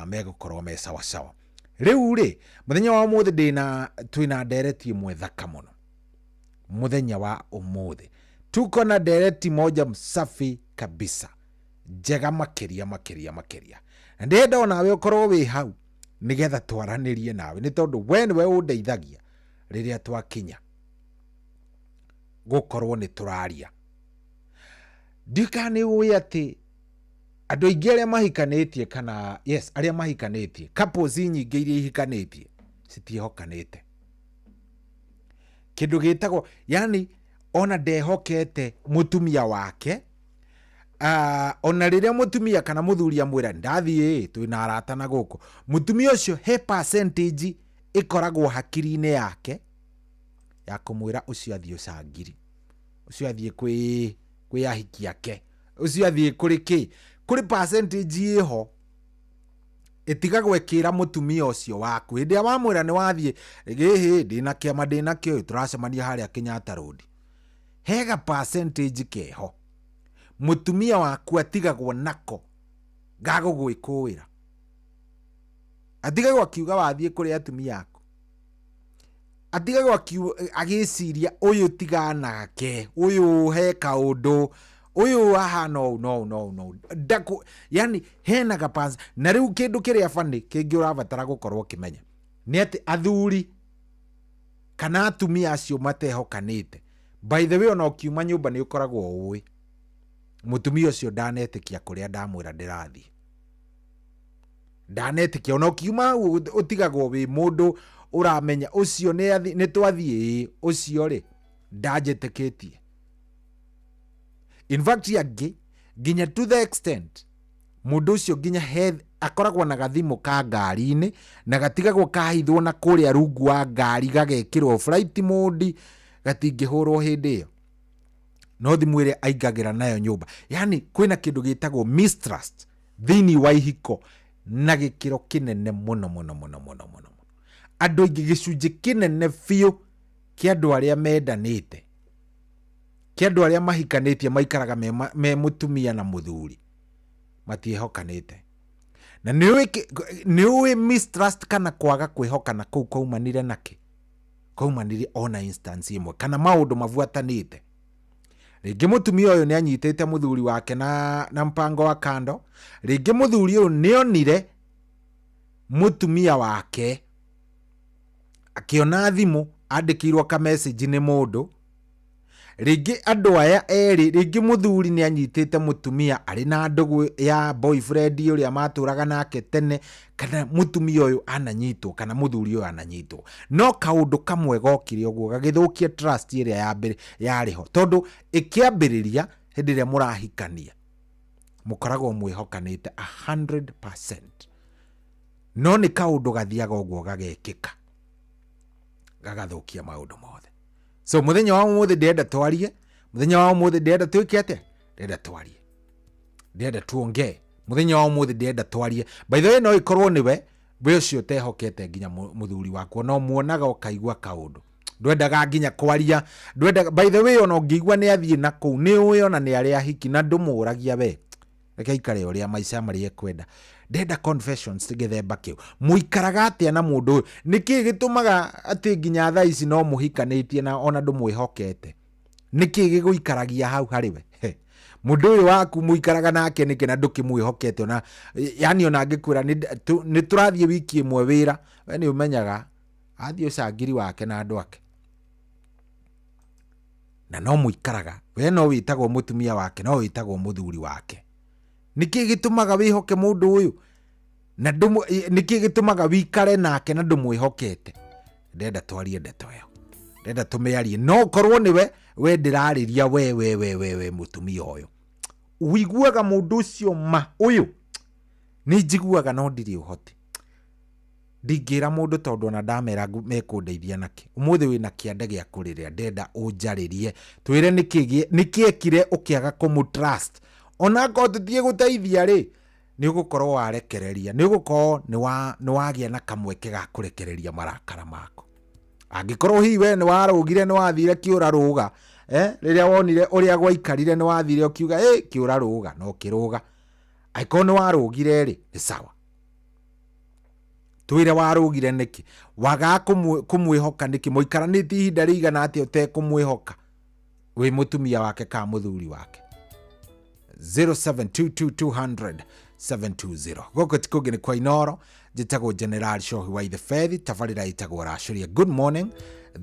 megũkorwo me sawasawa. Rĩu rĩ, mũthenya wa ũmũthĩ ndĩna twĩna ndereti ĩmwe thaka mũno. Mũthenya wa ũmũthĩ tuko na ndereti moja msafi kabisa, njega makĩria makĩria makĩria, na ndĩrenda onawe ũkorwo wĩ hau nĩgetha twaranĩrie nawe, nĩ tondũ we nĩwe ũndeithagia rĩrĩa twakinya gũkorwo nĩ tũraria. Ndiũĩ kana nĩ ũĩ atĩ andũ aingĩ arĩa mahikanĩtie, kana yes, arĩa mahikanĩtie, couples nyingĩ iria ihikanĩtie citiĩhokanĩte. Kĩndũ gĩtagwo, yani ona ndehokete mũtumia wake, ona rĩrĩa mũtumia kana mũthuri amwĩra ndathiĩ twĩna arata na gũkũ, mũtumia ũcio he percentage ĩkoragwo hakiri-inĩ yake ya kũmwĩra ũcio athiĩ ũcangiri, ũcio athiĩ kwĩ ahiki ake, Ũcio athiĩ kũrĩ kĩ? Kũrĩ percentage ĩho ĩtigagwo ĩkĩra mũtumia ũcio waku hĩndĩ ĩrĩa wamwĩra nĩ wathiĩ gĩhĩ ndĩna kĩama ndĩna kĩo tũracemania harĩa Kenyatta Road, hega percentage keho mũtumia waku atigagwo nako gagũgwĩkũĩra, atigagwo akiuga wathiĩ kũrĩ atumia aku, atigagwo agĩciria ũyũ tiganake, ũyũ he kaũndũ, ũyũ ahana ũũ na ũũ na ũũ na ũũ. Ndakũ, yani hena gapansa. Na rĩu kĩndũ kĩrĩa bani kĩngĩ ũrabatara gũkorwo ũkĩmenya nĩ atĩ athuri kana atumia acio matehokanĩte, by the way, ona ũkiuma nyũmba nĩ ũkoragwo ũĩ mũtumia ũcio ndanetĩkia kũrĩa ndamwĩra ndĩrathiĩ, ndanetĩkia. Ona ũkiuma hau ũtigagwo wĩ mũndũ ũramenya ũcio nĩ twathiĩ, ũcio rĩ ndanjĩtĩkĩtie. In fact angĩ nginya to the extent mũndũ ũcio nginya he akoragwo na gathimũ ka ngari-inĩ na gatigagwo kahithwo na kũrĩa rungu wa ngari, gagekĩrwo flight mode, gatingĩhũrwo hĩndĩ ĩyo, no thimũ ĩrĩa aingagĩra nayo nyũmba. Yani kwĩna kĩndũ gĩtagwo mistrust thĩinĩ wa ihiko na gĩkĩro kĩnene mũno mũno mũno mũno mũno. Andũ aingĩ, gĩcunjĩ kĩnene biũ kĩa andũ arĩa mendanĩte, kĩa andũ arĩa mahikanĩtie, maikaraga me mũtumia na mũthuri matiĩhokanĩte. Na nĩ ũĩ mistrust kana kwaga kwĩhokana kũu kwaumanire nakĩ? Kwaumanire ona instance ĩmwe kana maũndũ mabuatanĩte. Rĩngĩ mũtumia ũyũ nĩ anyitĩte mũthuri wake na mpango wa kando, rĩngĩ mũthuri ũyũ nĩ onire mũtumia wake akĩona thimũ andĩkĩirwo ka message nĩ mũndũ. Rĩngĩ andũ aya erĩ, rĩngĩ mũthuri nĩ anyitĩte mũtumia arĩ na ndũgũ ya boyfriend ũrĩa matũraga nake tene, kana mũtumia ũyũ ananyitwo kana mũthuri ũyũ ananyitwo. No kaũndũ kamwe gokire ũguo gagĩthũkia trust ĩrĩa ya mbere yarĩ ho, tondũ ĩkĩambĩrĩria hĩndĩ ĩrĩa mũrahikania mũkoragwo mwĩhokanĩte 100%, no nĩ kaũndũ gathiaga ũguo gagekĩka gagathũkia maũndũ mothe. So mũthenya wa ũmũthĩ ndĩrenda twarie, mũthenya wa ũmũthĩ ndĩrenda twĩke atĩa? Ndĩrenda twarie, ndĩrenda tuongee. Mũthenya wa ũmũthĩ ndĩrenda twarie. By the way, no ĩkorwo nĩwe we ũcio ũtehokete nginya mũthuri waku, no muonaga ũkaigua kaũndũ, ndwendaga nginya kwaria, ndwendaga. By the way, ona ũngĩigua nĩ athiĩ na kũu nĩ ũĩ ona nĩ arĩa ahiki na ndũmũragia we, reke aikare ũrĩa maica marĩa ekwenda. Ndenda confessions gĩthemba kĩu. Mũikaraga atĩa na mũndũ ũyũ? Nĩkĩ gĩtũmaga atĩ nginya thaa ici no mũhikanĩtie na ona ndũmwĩhokete? Nĩkĩ gĩgũikaragia hau harĩ we? Mũndũ ũyũ waku mũikaraga nake nĩkĩ na ndũkĩmwĩhokete? Ona yani ona angĩkwĩra nĩ tũrathiĩ wiki ĩmwe wĩra, we nĩ ũmenyaga athiĩ ũcangiri wake na andũ ake, na no mũikaraga. We no wĩtagwo mũtumia wake, no wĩtagwo mũthuri wake. Nĩkĩ gĩtũmaga wĩhoke mũndũ ũyũ na nĩkĩ gĩtũmaga wĩikare nake na ndũmwĩhokete? Ndenda twarie ndeto ĩyo, ndenda tũmĩarie. No korwo nĩwe we ndĩrarĩria, we we we we we mũtumia ũyũ ũiguaga mũndũ ũcio ma ũyũ nĩ njiguaga no ndirĩ ũhoti, ndingĩra mũndũ tondũ ona ndamera mekũndeithia nakĩ. Ũmũthĩ wĩna kĩande gĩa kũrĩrĩa, ndenda ũnjarĩrie, twĩre nĩkĩ ekire ũkĩaga kũmũ trust. Ona akorwo tũtiĩ gũteithia rĩ, nĩ ũgũkorwo warekereria, nĩ ũgũkorwo nĩ wagĩa na kamweke ga kũrekereria marakara maku. Angĩkorwo hihi we nĩ warũgire, nĩ wathire kĩũra rũga, rĩrĩa wonire ũrĩa gwaikarire nĩ wathire ũkiuga, kĩũra rũga, no kĩrũga. Angĩkorwo nĩ warũgire rĩ, nĩ sawa. Twĩre warũgire nĩkĩ, wagaga kũmwĩhoka nĩkĩ, mũikaranĩtie ihinda rĩigana atĩa ũtekũmwĩhoka wĩ mũtumia wake kana mũthuri wake. 0722200720. Gũkũ ti kũngĩ nĩ kwa Inooro. Njĩtagwo General Shohi wa Ithefethi, tabarĩra ĩtagwo Racũria. Good morning.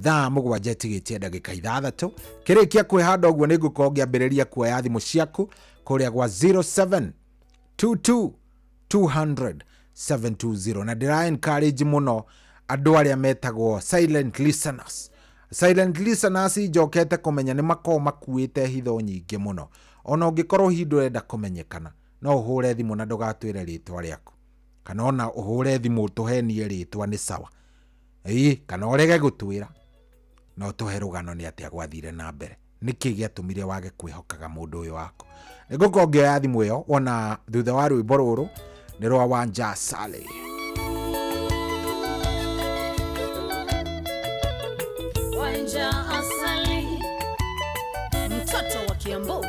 Thaa 7 ĩtigĩtie ndagĩka 6. Kĩrĩkia kwĩhanda ũguo nĩ ngũkorwo ngĩambĩrĩria kuoya thimũ ciaku kũrĩa gwa 0722200720. Na ndĩra encourage mũno andũ arĩa metagwo silent listeners. Silent listeners njokete kũmenya nĩ makoragwo makuĩte hitho nyingĩ mũno. Ona ũngĩkorwo hihi ndũrenda kũmenyekana, no ũhũre thimũ na ndũgatwĩre rĩtwa rĩaku, kana ona ũhũre thimũ ũtũhenie rĩtwa nĩ sawa, ĩĩ, kana ũrege gũtwĩra no tũhe rũgano nĩ atĩa gwathire na mbere. Nĩkĩ gĩatũmire wage kwĩhokaga mũndũ ũyũ waku? Nĩngũkorwo ngĩoya thimũ ĩyo wona thutha wa rwĩmbo rũrũ nĩ rwa Wanja Sale. Wanja Asali, mtoto wa Kiambu,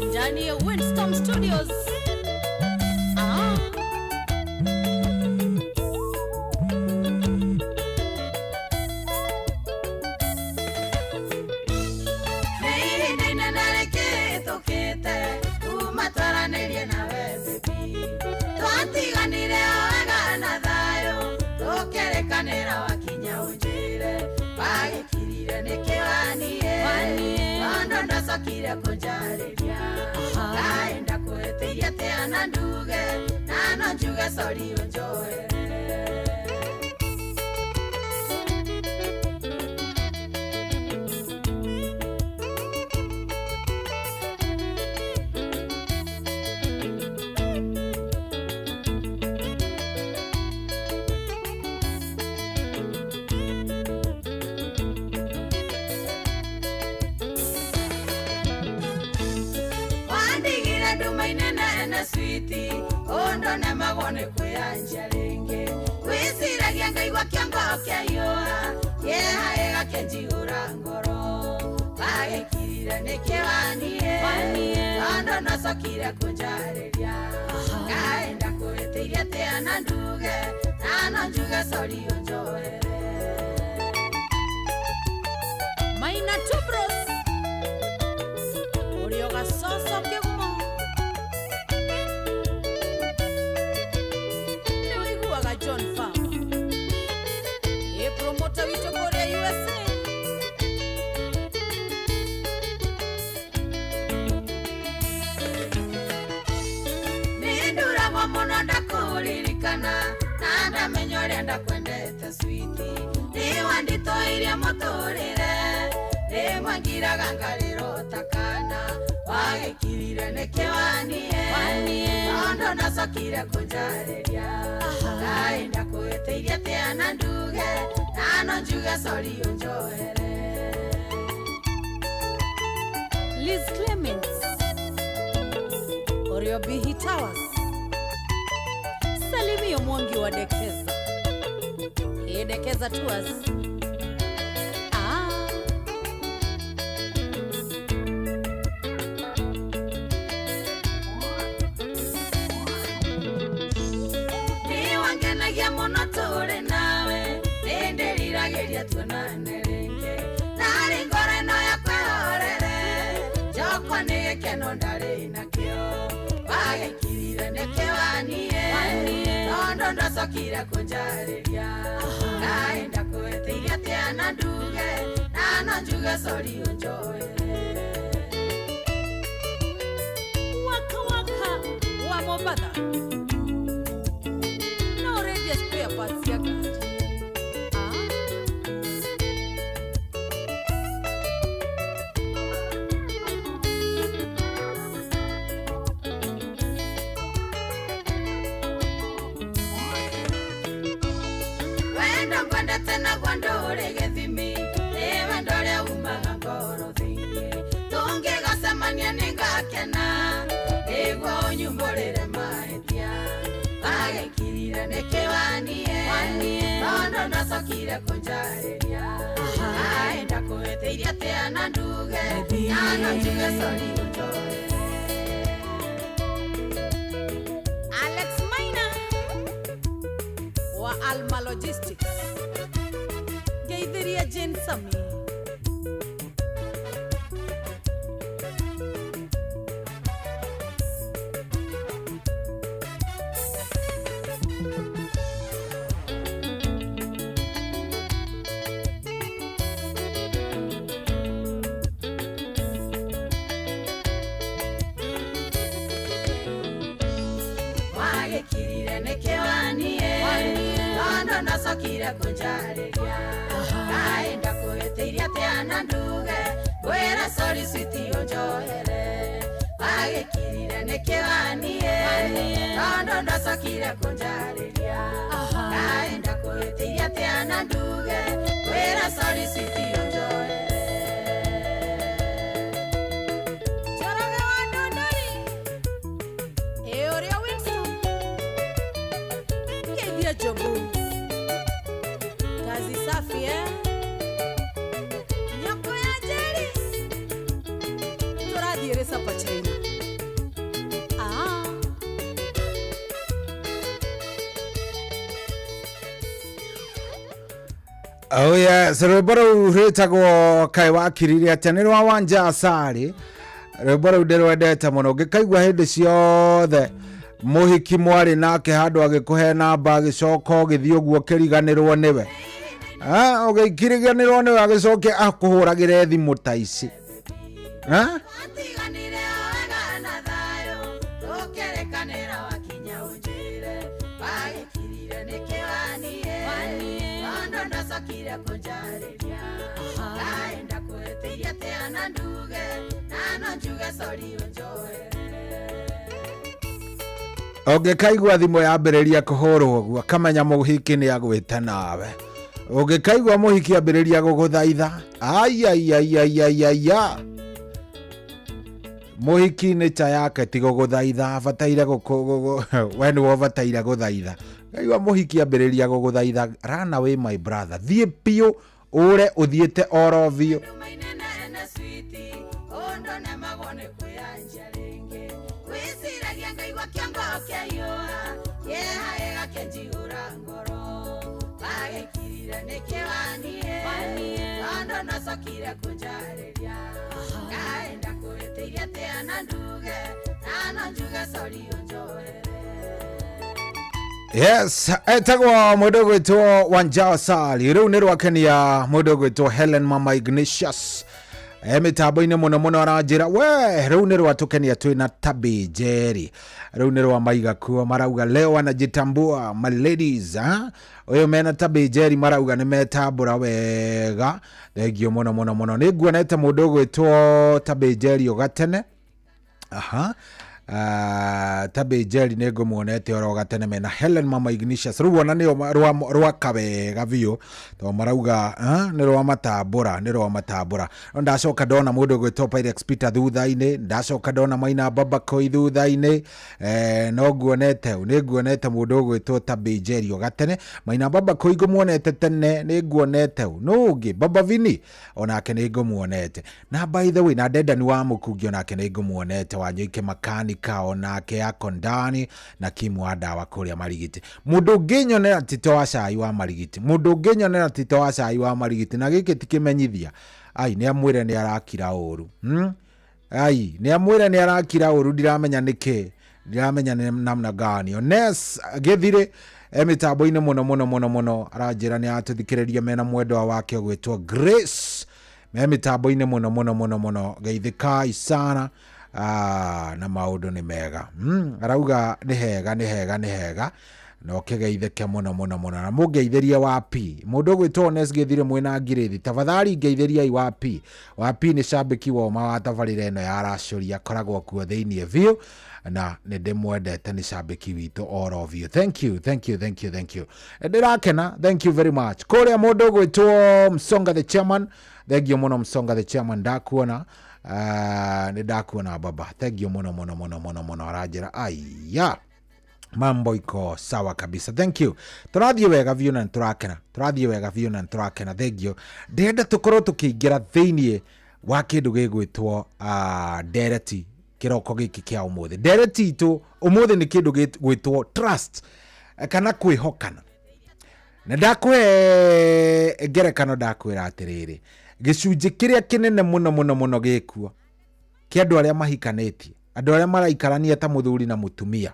ndani ya Winston Studios. Ah. Nĩ ihinda inene rĩkĩhĩtũkĩte kuma twaranĩrie nawe baby. Twatiganire o wega na thayũ, tũkĩrĩkanĩra wakinya ũnjĩre wagĩkirire nĩkĩ waniĩ, tondũ ndacokire kũnjarĩria. Kaĩ ndakũhĩtĩirie atĩa na nduge, na no njuge sorry ũnjohere. Wandigire nduma-inĩ nene switi, ũndũ nemagwo nĩ kwĩyanjia rĩngĩ. Gwĩciragia ngaigua kĩongo kĩaiyũra, kĩeha gĩgakĩnjihũra ngoro. Wagĩkirire nĩkĩ waniĩ, tondũ ndacokire kũnjarĩria. Kaĩ ndakũhĩtĩirie atĩa na nduge, na no njuge sorry ũnjohere. Maina Tubros, ũrĩ o gacoco kĩgumo. Nĩ ũiguaga John Farmer, ĩ promoter witũ kũrĩa USA. Nĩnduragwo mũno ndakũririkana, na ndamenya ũrĩa ndakwendete switi. Nĩwanditũirie mũtũrĩre, rĩmwe ngiraga ngarĩrwo ta kana. Wagĩkirire nĩkĩ waniĩ, tondũ ndacokire kũnjarĩria. Kaĩ ndakũhĩtĩirie atĩa na nduge, na no njuge sorry ũnjohere. Liz Clements, Oriobihi Towers, Salimio Mwangi wa Dekeza, hii Dekeza Tours. Ah. Nĩwangenagia mũno tũrĩ nawe, nĩndĩriragĩria tuonane rĩngĩ. Narĩ ngoro ĩno yakwa ĩhorere, njokwo nĩ gĩkeno ndarĩ nakĩo. Wagĩkirire nĩkĩ waniĩ, tondũ ndacokire kũnjarĩria. Kaĩ ndakũhĩtĩirie atĩa na nduge, na no njuge sorry ũnjohere. Waka waka wa Mombatha, no radio spare parts ya gari. Ah. Wendo ngwendete naguo ndũrĩ gĩthimi, nĩ wendo ũrĩa umaga ngoro thĩinĩ. Tũngĩgacemania nĩngakena, nĩguo ũnyumbũrĩre mahĩtia. Wagĩkirire nĩkĩ waniĩ, tondũ ndacokire kũnjarĩria. Kaĩ ndakũhĩtĩirie atĩa na nduge, na no njuge sorry ũnjohere. Alex Maina wa Alma Logistics, ngeithiria Jane Sami. Wagĩkirire nĩkĩ waniĩ, tondũ ndacokire kũnjarĩria. Kaĩ ndakũhĩtĩirie atĩa na nduge, ngwĩre sorry switi ũnjohere. Wagĩkirire nĩkĩ waniĩ, tondũ ndacokire kũnjarĩria. Kaĩ ndakũhĩtĩirie atĩa na nduge, ngwĩre sorry switi ũnjohere. Jobu. Kazi safi eh? Nyoko ya Jerry. Turathiĩ sapa China. Ah. Oh yes, rwĩmbo rũu rwĩtagwo kaĩ wakirire atĩa nĩ rwa Wanja Asali. Rwĩmbo rũu ndĩrwendete mũno ngĩkaigua hĩndĩ ciothe mũhiki mwarĩ nake handũ agĩkũhe namba agĩcoka ũgĩthiĩ ũguo ũkĩriganĩrwo nĩwe. Ah, ũgĩkiriganĩrwo nĩwe agĩcoke akũhũragĩre thimũ ta ici. Ah? Twatiganire wega na thayũ, tũkĩrĩkanĩra wakinya ũnjĩre, wagĩkirire nĩkĩ waniĩ, tondũ ndwacokire kũnjarĩria. Kaĩ ndakũhĩtĩirie atĩa na nduge, na no njuge sorry ũnjohere. Ũngĩkaigua thimũ yambĩrĩria kũhũrwo ũguo akamenya mũhiki nĩ agwĩte nawe. Ũngĩkaigua mũhiki ambĩrĩria gũgũthaitha, aiaiaiaiaiya, mũhiki nĩ cha yake ti gũgũthaitha, abataire we nĩwe ũbataire gũthaitha. Kaigua mũhiki ambĩrĩria gũgũthaitha, run away my brother, thiĩ biũ ũre ũthiĩte oro biũ. Nene switi, ũndũ nemagwo nĩ kwĩyanjia rĩngĩ. Wĩciragia ngaigua kĩongo kĩaiyũa, kĩeha gĩgakĩnjihũra ngoro. Wagĩkirire nĩkĩ waniĩ, tondũ ndwacokire kũnjarĩria. Kaĩ ndakũhĩtĩirie atĩa na nduge, na no njuge sorry ũnjohere. Yes, etagwo mũndũ ũgwĩtwo Wanjao Sali. Rĩu nĩ rwakenia mũndũ ũgwĩtwo Helen Mama Ignatius. E mĩtambo-inĩ mũno mũno aranjĩra we rĩu nĩ rwatũkenia twĩna Tabi Njeri. Rĩu nĩ rwa maiga kuo marauga leo wanajitambua my ladies ha? Ũyũ mena Tabi Njeri marauga nĩ metambũra wega. Thengio mũno mũno mũno. Nĩ nguonete mũndũ ũgwĩtwo Tabi Njeri ũgatene. Aha. Tabi Njeri nĩ ngũmuonete oro gatene mena Helen Mama Ignatius. Rĩu ona nĩo rwaka wega biũ tondũ marauga nĩ rwa matambũra, nĩ rwa matambũra. No ndacoka ndona mũndũ ũgwĩtwo Pyrex Peter thutha-inĩ, ndacoka ndona Maina Baba Koi thutha-inĩ, no nguonete, nĩ nguonete mũndũ ũgwĩtwo Tabi Njeri o gatene. Maina Baba Koi ngũmuonete tene, nĩ nguonete. Nũ ũngĩ? Baba Vini onake nĩ ngũmuonete. Na by the way, na Dedan wa Mũkungi onake nĩ ngũmuonete, Wanyoike Makanika onake ako ndani na Kim wa ndawa kũrĩa Marigiti. Mũndũ ũngĩnyonera Tito wa cai wa Marigiti, mũndũ ũngĩnyonera Tito wa cai wa Marigiti na gĩkĩ ti kĩmenyithia, ai nĩ amwĩre nĩ arakira ũru. Ai nĩ amwĩre nĩ arakira ũru, ndiramenya nĩkĩ, ndiramenya nĩ namna gani. Ones Gĩthirĩ e mĩtambo-inĩ mũno mũno mũno mũno, aranjĩra nĩ aratũthikĩrĩria mena mwendwa wake ũgwĩtwo Grace, me mĩtambo-inĩ mũno mũno mũno mũno, geithĩkai sana. Na maũndũ nĩ mega. Arauga nĩ hega, nĩ hega, nĩ hega. Na ũkĩgeithĩke mũno mũno mũno. Na mũngeithĩrie wa P. Mũndũ ũgwĩtwo Ones Gĩthirĩ mwĩna ngirĩthi, tafadhali ngeithĩriai wa P. Wa P nĩ cambĩki woma wa tabarĩra ĩno ya Racũria, akoragwo kuo thĩiniĩ biũ na nĩ ndĩmwendete, nĩ cambĩki witũ oro biũ. Thank you, thank you, thank you, thank you. Ndĩrakena, thank you very much. Kũrĩa mũndũ ũgwĩtwo Msonga the chairman, thank you mũno Msonga the chairman, ndakuona. Nĩ ndakuona baba, thank you mũno mũno mũno mũno mũno. Aranjĩra aiya, mambo iko sawa kabisa, thank you. Tũrathiĩ wega biũ na nĩtũrakena, tũrathiĩ wega biũ na nĩtũrakena, thank you. Ndĩrenda tũkorwo tũkĩingĩra thĩiniĩ wa kĩndũ gĩgwĩtwo ndereti kĩroko gĩkĩ kĩa ũmũthĩ. Ndereti itũ ũmũthĩ nĩ kĩndũ gĩgwĩtwo trust kana kwĩhokana. Na ndakũhe ngerekano, ndakwĩra atĩrĩrĩ, gĩcunjĩ kĩrĩa kĩnene mũno mũno mũno gĩkuo kĩa andũ arĩa mahikanĩtie, andũ arĩa maraikarania ta mũthuri na mũtumia,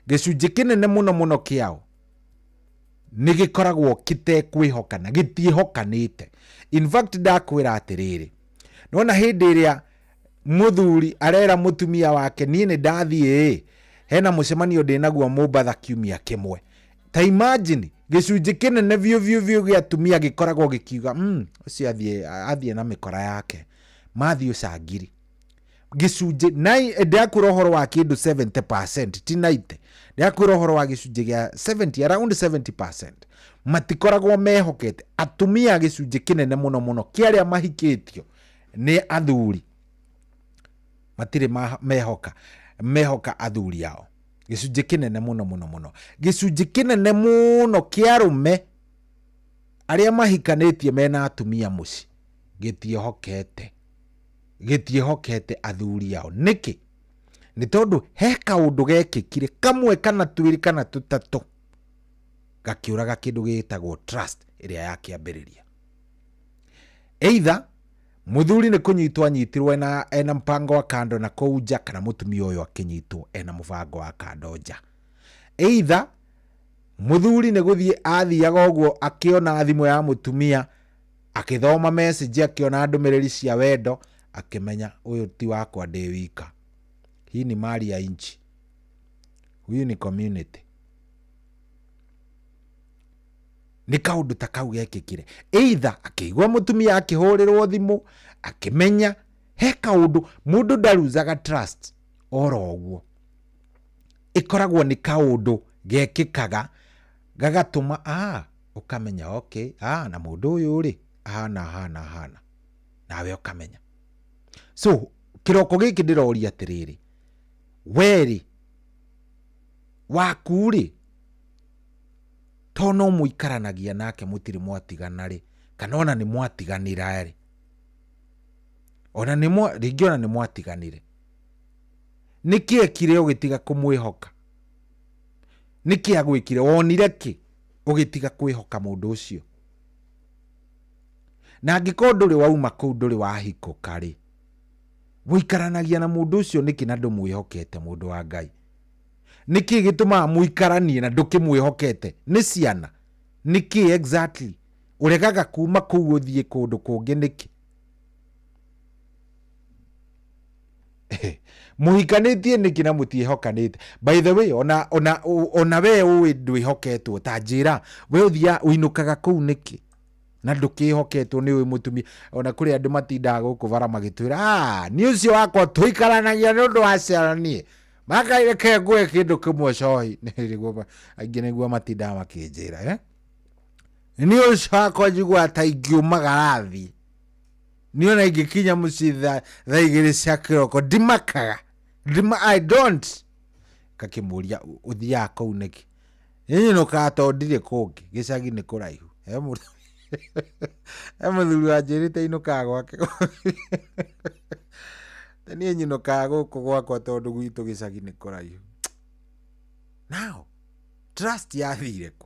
gĩcunjĩ kĩnene mũno mũno kĩao nĩ gĩkoragwo gĩtekwĩhokana, gĩtiĩhokanĩte. In fact ndakwĩra atĩrĩrĩ, nĩwona hĩndĩ ĩrĩa mũthuri arera mũtumia wake niĩ nĩ ndathiĩ ĩ, hena mũcemanio ndĩnaguo Mombatha kiumia kĩmwe, ta imagine gĩcunjĩ kĩnene biũ biũ biũ gĩa atumia gĩkoragwo gĩkiuga, ũcio athiĩ na mĩkora yake, mathiĩ ũcangiri. Gĩcunjĩ ndĩrakwĩra ũhoro wa kĩndũ 70%, ti 90, ndĩrakwĩra ũhoro wa gĩcunjĩ gĩa 70, around 70% matikoragwo mehokete. Atumia gĩcunjĩ kĩnene mũno mũno kĩa arĩa mahikĩtio nĩ athuri matirĩ mehoka athuri ao. Gĩcunjĩ kĩnene mũno mũno mũno, gĩcunjĩ kĩnene mũno kĩa arũme arĩa mahikanĩtie mena atumia mũciĩ gĩtiĩhokete athuri ao. Nĩkĩ? Nĩ tondũ he kaũndũ gekĩkire kamwe kana twĩrĩ kana tũtatũ gakĩũraga kĩndũ gĩtagwo trust ĩrĩa ya kĩambĩrĩria. Either mũthuri nĩ kũnyitwo anyitirwo ena mpango wa kando na kũu nja, kana mũtumia ũyũ akĩnyitwo ena mũbango wa kando nja. Either mũthuri nĩ gũthiĩ athiaga ũguo akĩona thimũ ya mũtumia, akĩthoma message, akĩona ndũmĩrĩri cia wendo, akĩmenya ũyũ ti wakwa ndĩ wika, hii ni mali ya nchi, huyu ni community. Nĩ kaũndũ ta kau gekĩkire. Either akĩigua mũtumia akĩhũrĩrwo thimũ, akĩmenya he kaũndũ. Mũndũ ndaruzaga trust oro ũguo, ĩkoragwo nĩ kaũndũ gekĩkaga gagatũma ũkamenya okay, na mũndũ ũyũ rĩ ahana ahana ahana, nawe ũkamenya. So kĩroko gĩkĩ ndĩroria atĩrĩrĩ, werĩ waku rĩ, to no mũikaranagia nake mũtirĩ mwatigana rĩ, kana ona nĩ mwatiganĩra rĩ, ona nĩ rĩngĩ ona nĩ mwatiganire, nĩkĩ ekire ũgĩtiga kũmwĩhoka? Nĩkĩ agwĩkire? Wonire kĩ ũgĩtiga kwĩhoka mũndũ ũcio? Na angĩkorwo ndũrĩ wauma kũu, ndũrĩ wahikũka rĩ, wũikaranagia na mũndũ ũcio nĩkĩ na ndũmwĩhokete? Mũndũ wa Ngai, nĩkĩ gĩtũmaga mũikaranie na ndũkĩmwĩhokete? Nĩ ciana? Nĩkĩ exactly ũregaga kuma kũu ũthiĩ kũndũ kũngĩ nĩkĩ? Mũhikanĩtie nĩkĩ na mũtiĩhokanĩte? By the way, ona we ũĩ ndwĩhoketwo, ta njĩra we ũthiaga ũinũkaga kũu nĩkĩ na ndũkĩhoketwo nĩ ũĩ mũtumia? Ona kũrĩ andũ matindaga gũkũ bara magĩtwĩra, niĩ ũcio wakwa tũikaranagia nĩ ũndũ wa ciana, niĩ makaireke ngũe kĩndũ kĩmwe cohi. Aingĩ nĩguo matindaga makĩnjĩra, niĩ ũcio wakwa njiguaga ta ingiũmagara thiĩ, niĩ ona ingĩkinya mũciĩ thaa 2 cia kĩroko ndimakaga, I don't. Ngakĩmũria ũthiaga kũu nĩkĩ? Niĩ tondũ ndirĩ kũngĩ, gĩcagi nĩ kũraihu. He mũthuri wanjĩrĩte inũkaga gwake, niĩ nyinũkaga gũkũ gwakwa tondũ gwitũ gĩcagi nĩ kũraihu. Now trust yathire kũ?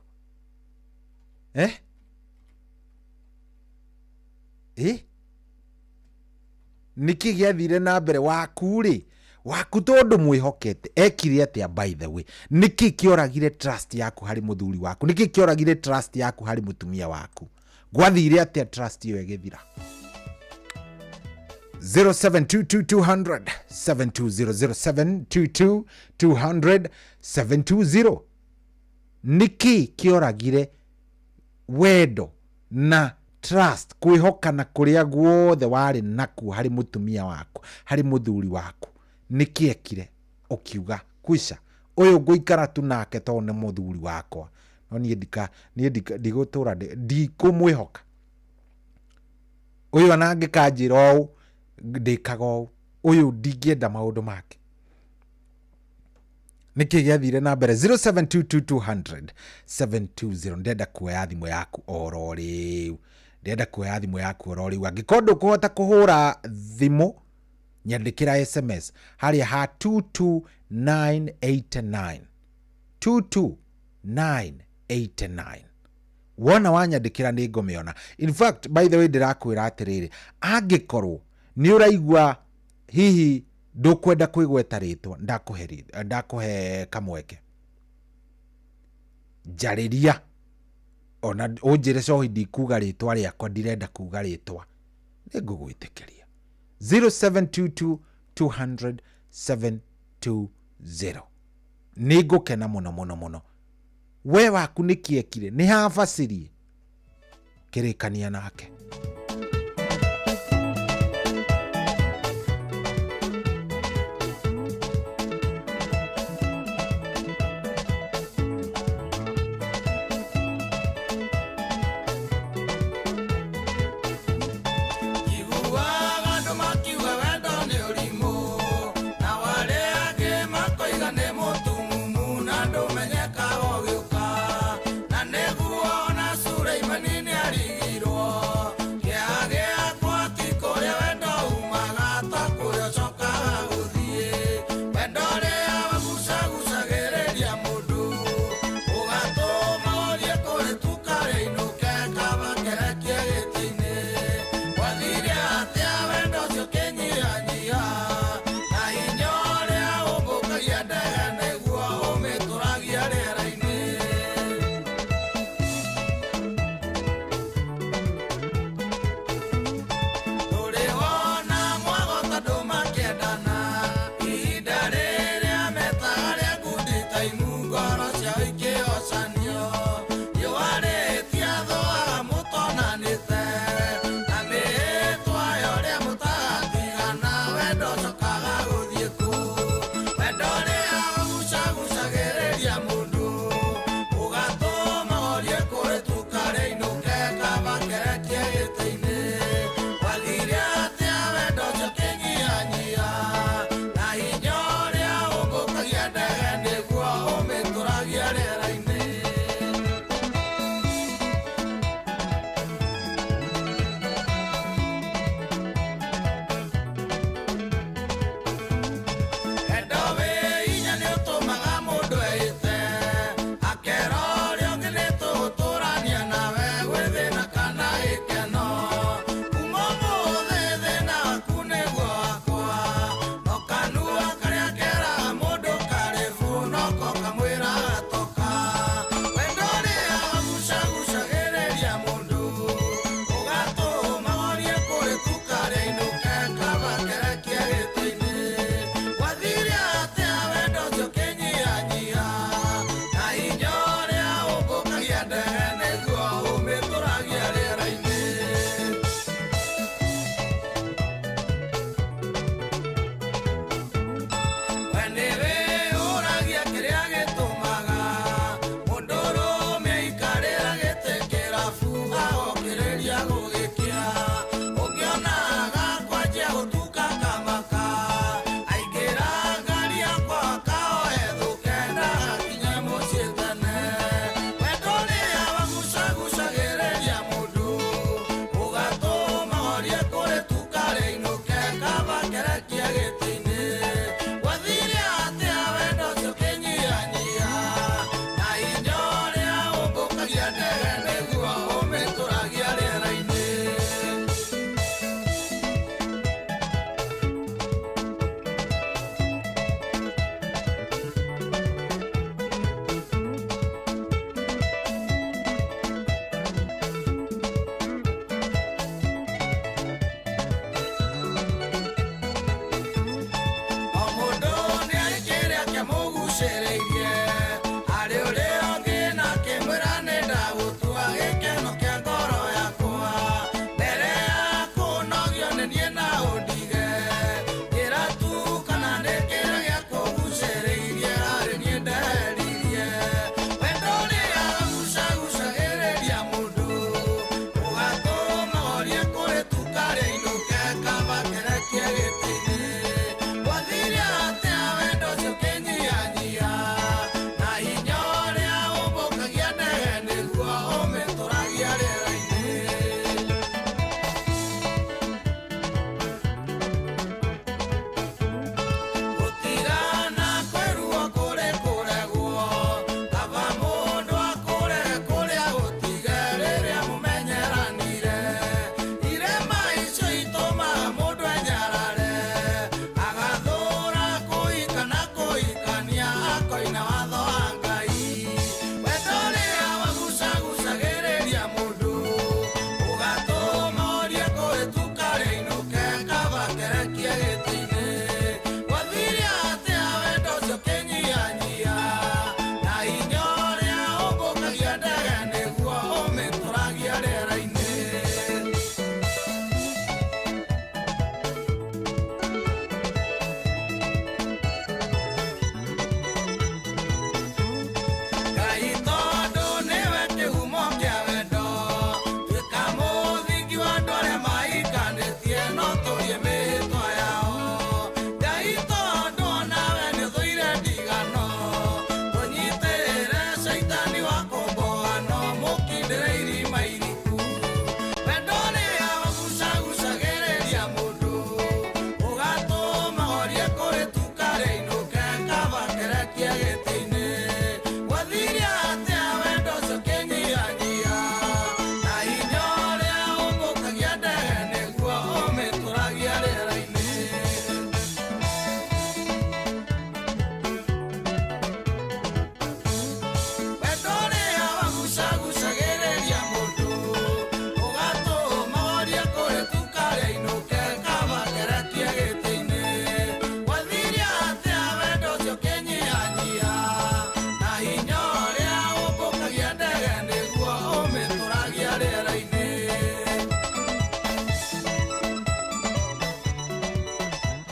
Nĩkĩ gĩathire na mbere waku rĩ? Waku tondũ mwĩhokete ekire atĩa? By the way, nĩkĩ kĩoragire trust yaku harĩ mũthuri waku? Nĩkĩ kĩoragire trust yaku harĩ mũtumia waku? Gwathire atĩa trust ĩyo ĩgĩthira? 0722 200 720 722 nĩkĩ kĩoragire wendo na trust, kwĩhokana kũrĩa guothe warĩ nakuo harĩ mũtumia waku, harĩ mũthuri waku? Nĩkĩ ekire ũkiuga kwisha ũyũ ngũikara tu nake tondũ nĩ mũthuri wakwa, no niĩ ndigũtũra ndikũmwĩhoka ũyũ, ona angĩkanjĩra ũũ ndĩkaga ũũ, ũyũ ndingĩenda maũndũ make. Nĩkĩ gĩathire na mbere? 0722 200 720. Ndĩrenda kuoya thimũ yaku oro rĩu, ndĩrenda kuoya thimũ yaku oro rĩu. Angĩkorwo ndũkũhota kũhũra thimũ, nyandĩkĩra SMS harĩa ha 22989, 22989. Wona wanyandĩkĩra nĩ ngũmĩona. In fact, by the way, ndĩrakwĩra atĩrĩrĩ, angĩkorwo nĩ ũraigua hihi ndũkwenda kwĩgweta rĩtwa, ndakũhe kamweke, njarĩria ona ũnjĩre cohi ndikuga rĩtwa rĩakwa, ndirenda kuga rĩtwa, nĩ ngũgwĩtĩkĩria. 0722 200 720. Nĩ ngũkena mũno mũno mũno. We waku nĩ kĩekire? Nĩ habacirie kĩrĩkania nake. Njiguaga andũ makiuga wendo nĩ ũrimũ, na arĩa angĩ makoiga nĩ mũtumumu.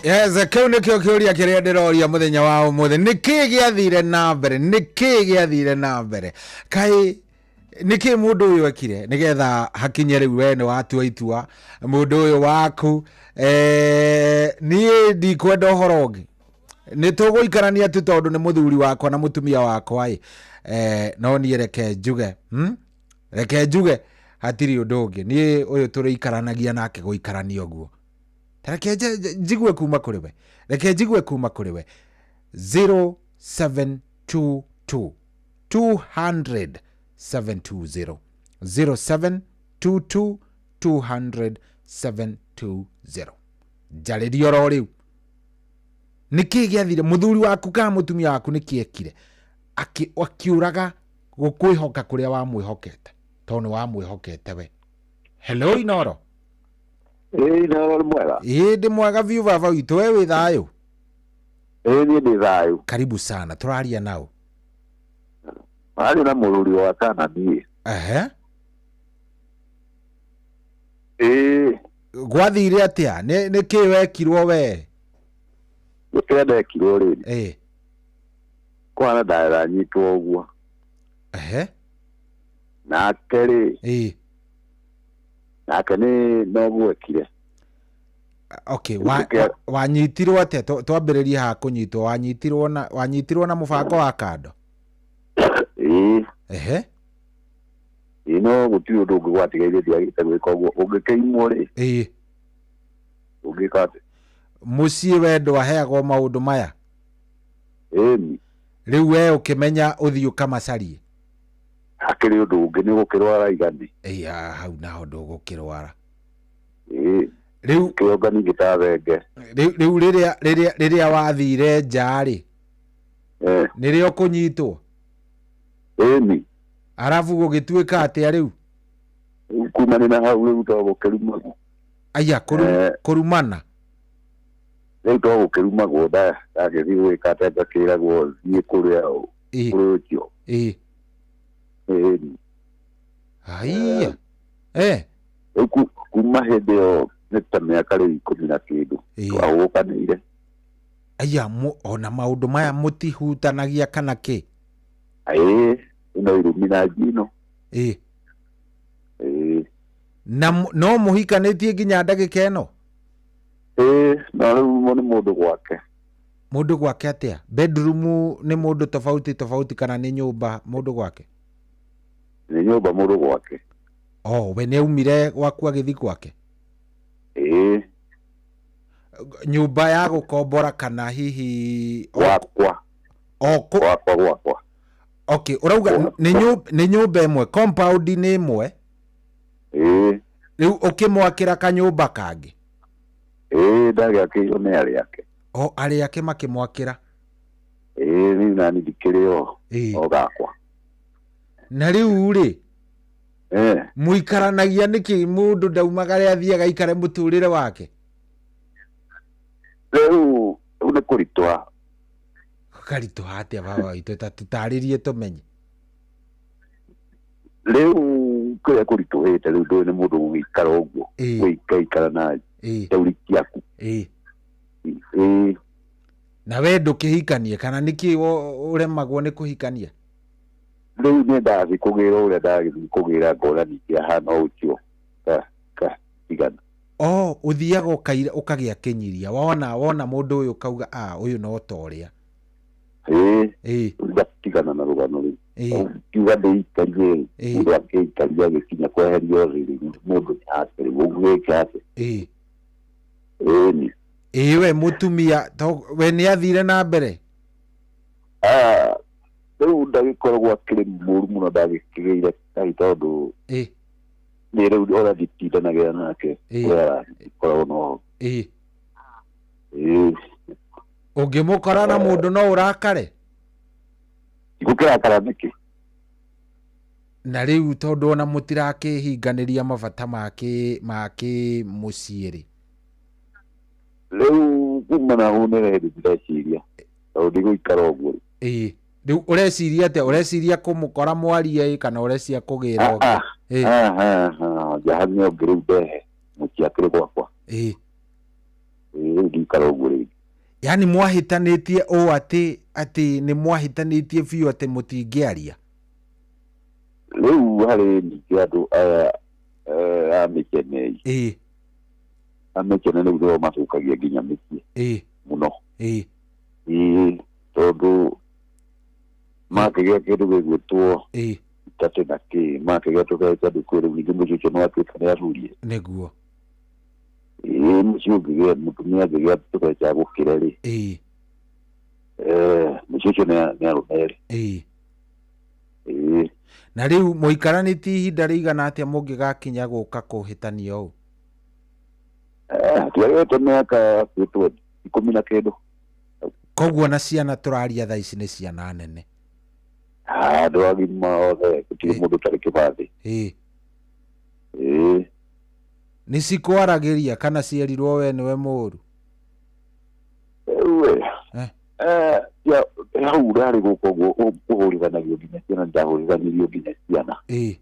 Yes, kĩu nĩkĩo kĩũria kĩrĩa ndĩroria mũthenya wa ũmũthĩ. Nĩ kĩĩ gĩathire na mbere? Nĩ kĩĩ gĩathire na mbere? Kaĩ nĩ kĩĩ mũndũ ũyũ ekire nĩgetha hakinye rĩu we nĩ watua itua mũndũ ũyũ waku? Niĩ ndikwenda ũhoro ũngĩ, nĩ tũgũikarania tu tondũ nĩ mũthuri wakwa na mũtumia wakwa ĩ. No niĩ reke njuge, Reke njuge hatirĩ ũndũ ũngĩ, niĩ ũyũ tũrĩikaranagia nake gũikarania ũguo. Ta reke njigue kuma kũrĩ we, reke njigue kuma kũrĩ we. 0722 200 720, 0722 200 720. Njarĩria oro rĩu, nĩkĩ gĩathire mũthuri waku kana mũtumia waku? Nĩkĩ ekire akiũraga gũkwĩhoka kũrĩa wamwĩhokete, tondũ nĩ wamwĩhokete we? Hello, Inoro. Ĩĩ, Inoro nĩ mwega. Ĩĩ, ndĩ mwega biũ baba witũ, we wĩ thayũ? Ĩĩ, niĩ ndĩ thayũ. Karibu sana, tũraria nao. Mararia na mũrũri wa kana niĩ. Ehe. Ĩĩ. Gwathire atĩa? Nĩ kĩ wekirwo we? Gũkĩrĩa ndekirwo rĩ. Ĩĩ. Kwana ndanyitwo ũguo. Ehe. Nake rĩ. Ĩĩ. Nake nĩ no gwekire. Okay, wanyitirwo atĩa? Twambĩrĩrie haha kũnyitwo. Wanyitirwo na mũbango wa kando? Ĩĩ. Ehe. Ĩĩ, no gũtirĩ ũndũ ũngĩ gwatigaire, ndiagĩte gwĩka ũguo. Ũngĩkĩimwo rĩ. Ĩĩ. Ũngĩka atĩa? Mũciĩ we ndwaheagwo maũndũ maya? Ĩni. Rĩu we ũkĩmenya ũthiĩ ũkamacarie? Hakĩrĩ ũndũ ũngĩ, nĩ gũkĩrwara igani. Ĩĩ, hau naho ndũgũkĩrwara. Ĩĩ. Rĩu kĩonga ningĩ ta thenge. Rĩu rĩrĩa wathire nja rĩ, nĩrĩo kũnyitwo? Ĩni. Arabu gũgĩtuĩka atĩa rĩu? Kumania na hau rĩu to gũkĩrumagwo. Aya, kũrumana? Rĩu to gũkĩrumagwo, ndagĩthiĩ gwĩka atĩa, ngakĩragwo thiĩ kũrĩa kũrĩ ũcio. Ĩĩ. Ĩni. Haiya. Rĩu kuma hĩndĩ ĩyo nĩ ta mĩaka rĩu 10 na kĩndũ twahũkanĩire. Aya, ona maũndũ maya mũtihutanagia kana kĩ? Ĩĩ, ĩno irumi na njino. Ĩĩ. Ĩĩ. Na no mũhikanĩtie nginya ndagĩka ĩno? Ĩĩ, no rĩu nĩ mũndũ gwake. Mũndũ gwake atĩa? Bedroom nĩ mũndũ tofauti tofauti kana nĩ nyũmba mũndũ gwake? Nĩ nyũmba mũndũ gwake. Oh, we nĩ aumire gwaku agĩthiĩ gwake? Ĩĩ. Nyũmba ya gũkombora kana hihi Gwakwa. Gwakwa, gwakwa. Okay, ũrauga nĩ nyũmba ĩmwe, compound nĩ ĩmwe? Ĩĩ. Rĩu ũkĩmwakĩra kanyũmba kangĩ? Ĩĩ, ndagĩakĩirwo nĩ arĩa ake. O arĩa ake makĩmwakĩra? Ĩĩ, niĩ nani ndikĩrĩ o. O gakwa. Na rĩu rĩ, mũikaranagia nĩkĩ? Mũndũ ndaumagare athiaga aikare mũtũrĩre wake? Rĩu nĩ kũritũha. Gũkaritũha atĩa baba witũ? Ta tũtarĩrie tũmenye. Rĩu kũrĩa kũritũhĩte rĩu ndũĩ nĩ mũndũ gũgĩikara ũguo. Gũikaikara na tauri ciaku. Ĩĩ. Na we ndũkĩhikanie kana nĩkĩ ũremagwo nĩ kũhikania? Rĩu nĩ ndathiĩ kũgĩra ũrĩa ndagĩthiĩ kũgĩra ngona ningĩ ahana ũcio tigana. Oh, ũthiaga ũkagĩa kĩnyiria. Wona mũndũ ũyũ ũkauga, ũyũ no ta ũrĩa. Ĩĩ. Ngatigana na rũgano rĩu. Kiuga ndĩikarie, mũndũ akĩikaria agĩkinya kweherio rĩrĩ, mũndũ nĩ ake rĩu, ũngĩgĩka atĩa? Ĩĩ. Ĩĩ. Ĩĩ, we mũtumia, we nĩ athire na mbere? Rĩu ndagĩkoragwo akĩrĩ mũru mũno, ndagĩkĩgĩire kaĩ tondũ nĩ rĩu ona nditindanagĩra nake, ũrĩa aragĩkoragwo na ũhoro. Ĩĩ. Ũngĩmũkora na mũndũ no ũrakare? Ngũkĩrakara nĩkĩ? Na rĩu tondũ ona mũtirakĩhinganĩria mabata ma kĩmũciĩ rĩ. Rĩu kuma na hau nĩ hĩndĩ ndĩreciria, tondũ ndigũikara ũguo. Ĩĩ. Rĩu ũreciria atĩa? Ũreciria kũmũkora mwarie kana ũreciria kũgĩra ũngĩ? Njahania ũngĩ rĩu ndehe mũciĩ akĩrĩ gwakwa. Ĩĩ. Ĩĩ, rĩu ndikara ũguo rĩngĩ. Yaani mwahĩtanĩtie ũũ atĩ atĩ nĩ mwahĩtanĩtie biũ atĩ mũtingĩaria? Rĩu harĩ ningĩ andũ aya eh, a mĩkene. Ĩĩ. A mĩkene rĩu nĩo mathũkagia nginya mĩciĩ. Ĩĩ. Mũno. Ĩĩ. Ĩĩ, tondũ makĩgĩa kĩndũ gĩgwĩtwo Ĩĩ. itatĩ na kĩ makĩgĩa tũbeca ndũkwĩ rĩu ningĩ mũciĩ ũcio nĩwatuĩka nĩ arurie. Nĩguo. Ĩĩ, mũciĩ ũngĩgĩa mũtumia angĩgĩa tũbeca gũkĩre rĩ. Ĩĩ. Eh, mũciĩ ũcio nĩ arũme erĩ. Ĩĩ. Ĩĩ. Na rĩu mũikaranĩtie ihinda rĩigana atĩa mũngĩgakinya gũka kũhĩtania ũũ? Eh, tiagĩte mĩaka hakuhĩ 20, ikũmi na kĩndũ. Koguo na ciana tũraria thaa ici nĩ ciana nene? Ah, andũ agima othe, gũtirĩ mũndũ ũtarĩ kĩbandĩ. Ĩĩ. Ĩĩ. Nĩ cikwaragĩria kana cierirwo we nĩwe mũũru? Rĩu ĩ, eh, hau ndarĩ gũkũ ũguo kũhũrithanagio nginya ciana, ndahũrithanirio nginya ciana. Ĩĩ.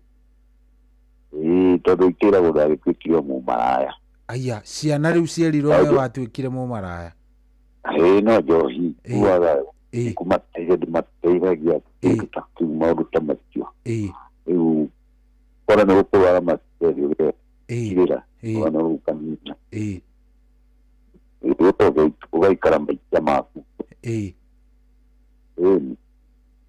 Ĩĩ, tondũ ikĩragwo ndagĩtuĩkire o mũmaraya. Aya, ciana rĩu cierirwo we watuĩkire mũmaraya? Ĩĩ, no njohi kuaga kũmateithia ndĩmateithagia kĩndũ ta kĩu, maũndũ ta macio. Ĩĩ. Rĩu kora nĩ gũkũrwara macerio ũgekirĩra, rũgano rũu kanina. Ĩĩ. Ĩĩ, ũgaikara maica maku. Ĩĩ. Ĩĩ.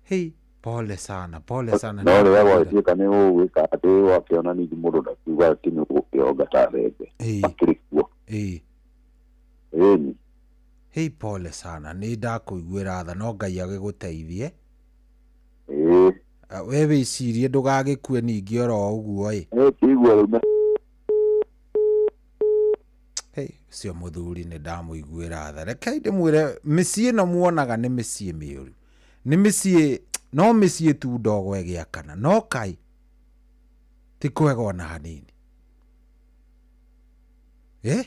Hei, pole sana, pole sana. No rĩrĩa gwagĩtuĩka nĩ ũgwĩka atĩ wakĩona ningĩ mũndũ ndakiuga atĩ nĩ ũgũkĩonga ta mbembe. Ĩĩ. Makĩrĩ kuo. Ĩĩ. Ĩĩ. Hei, pole sana, nĩ ndakũiguĩra tha, no Ngai agĩgũteithie. Ĩĩ. We wĩcirie ndũgagĩkue ningĩ oro ũguo ĩ. Ĩ, kĩigua rĩu. Hey, ũcio mũthuri nĩ ndamũiguĩra tha. Rekei ndĩmwĩre mĩciĩ ĩno muonaga nĩ mĩciĩ mĩũru. Nĩ mĩciĩ, no mĩciĩ tu ndogo ĩgĩakana. No kai, ti kwega ona hanini. Eh?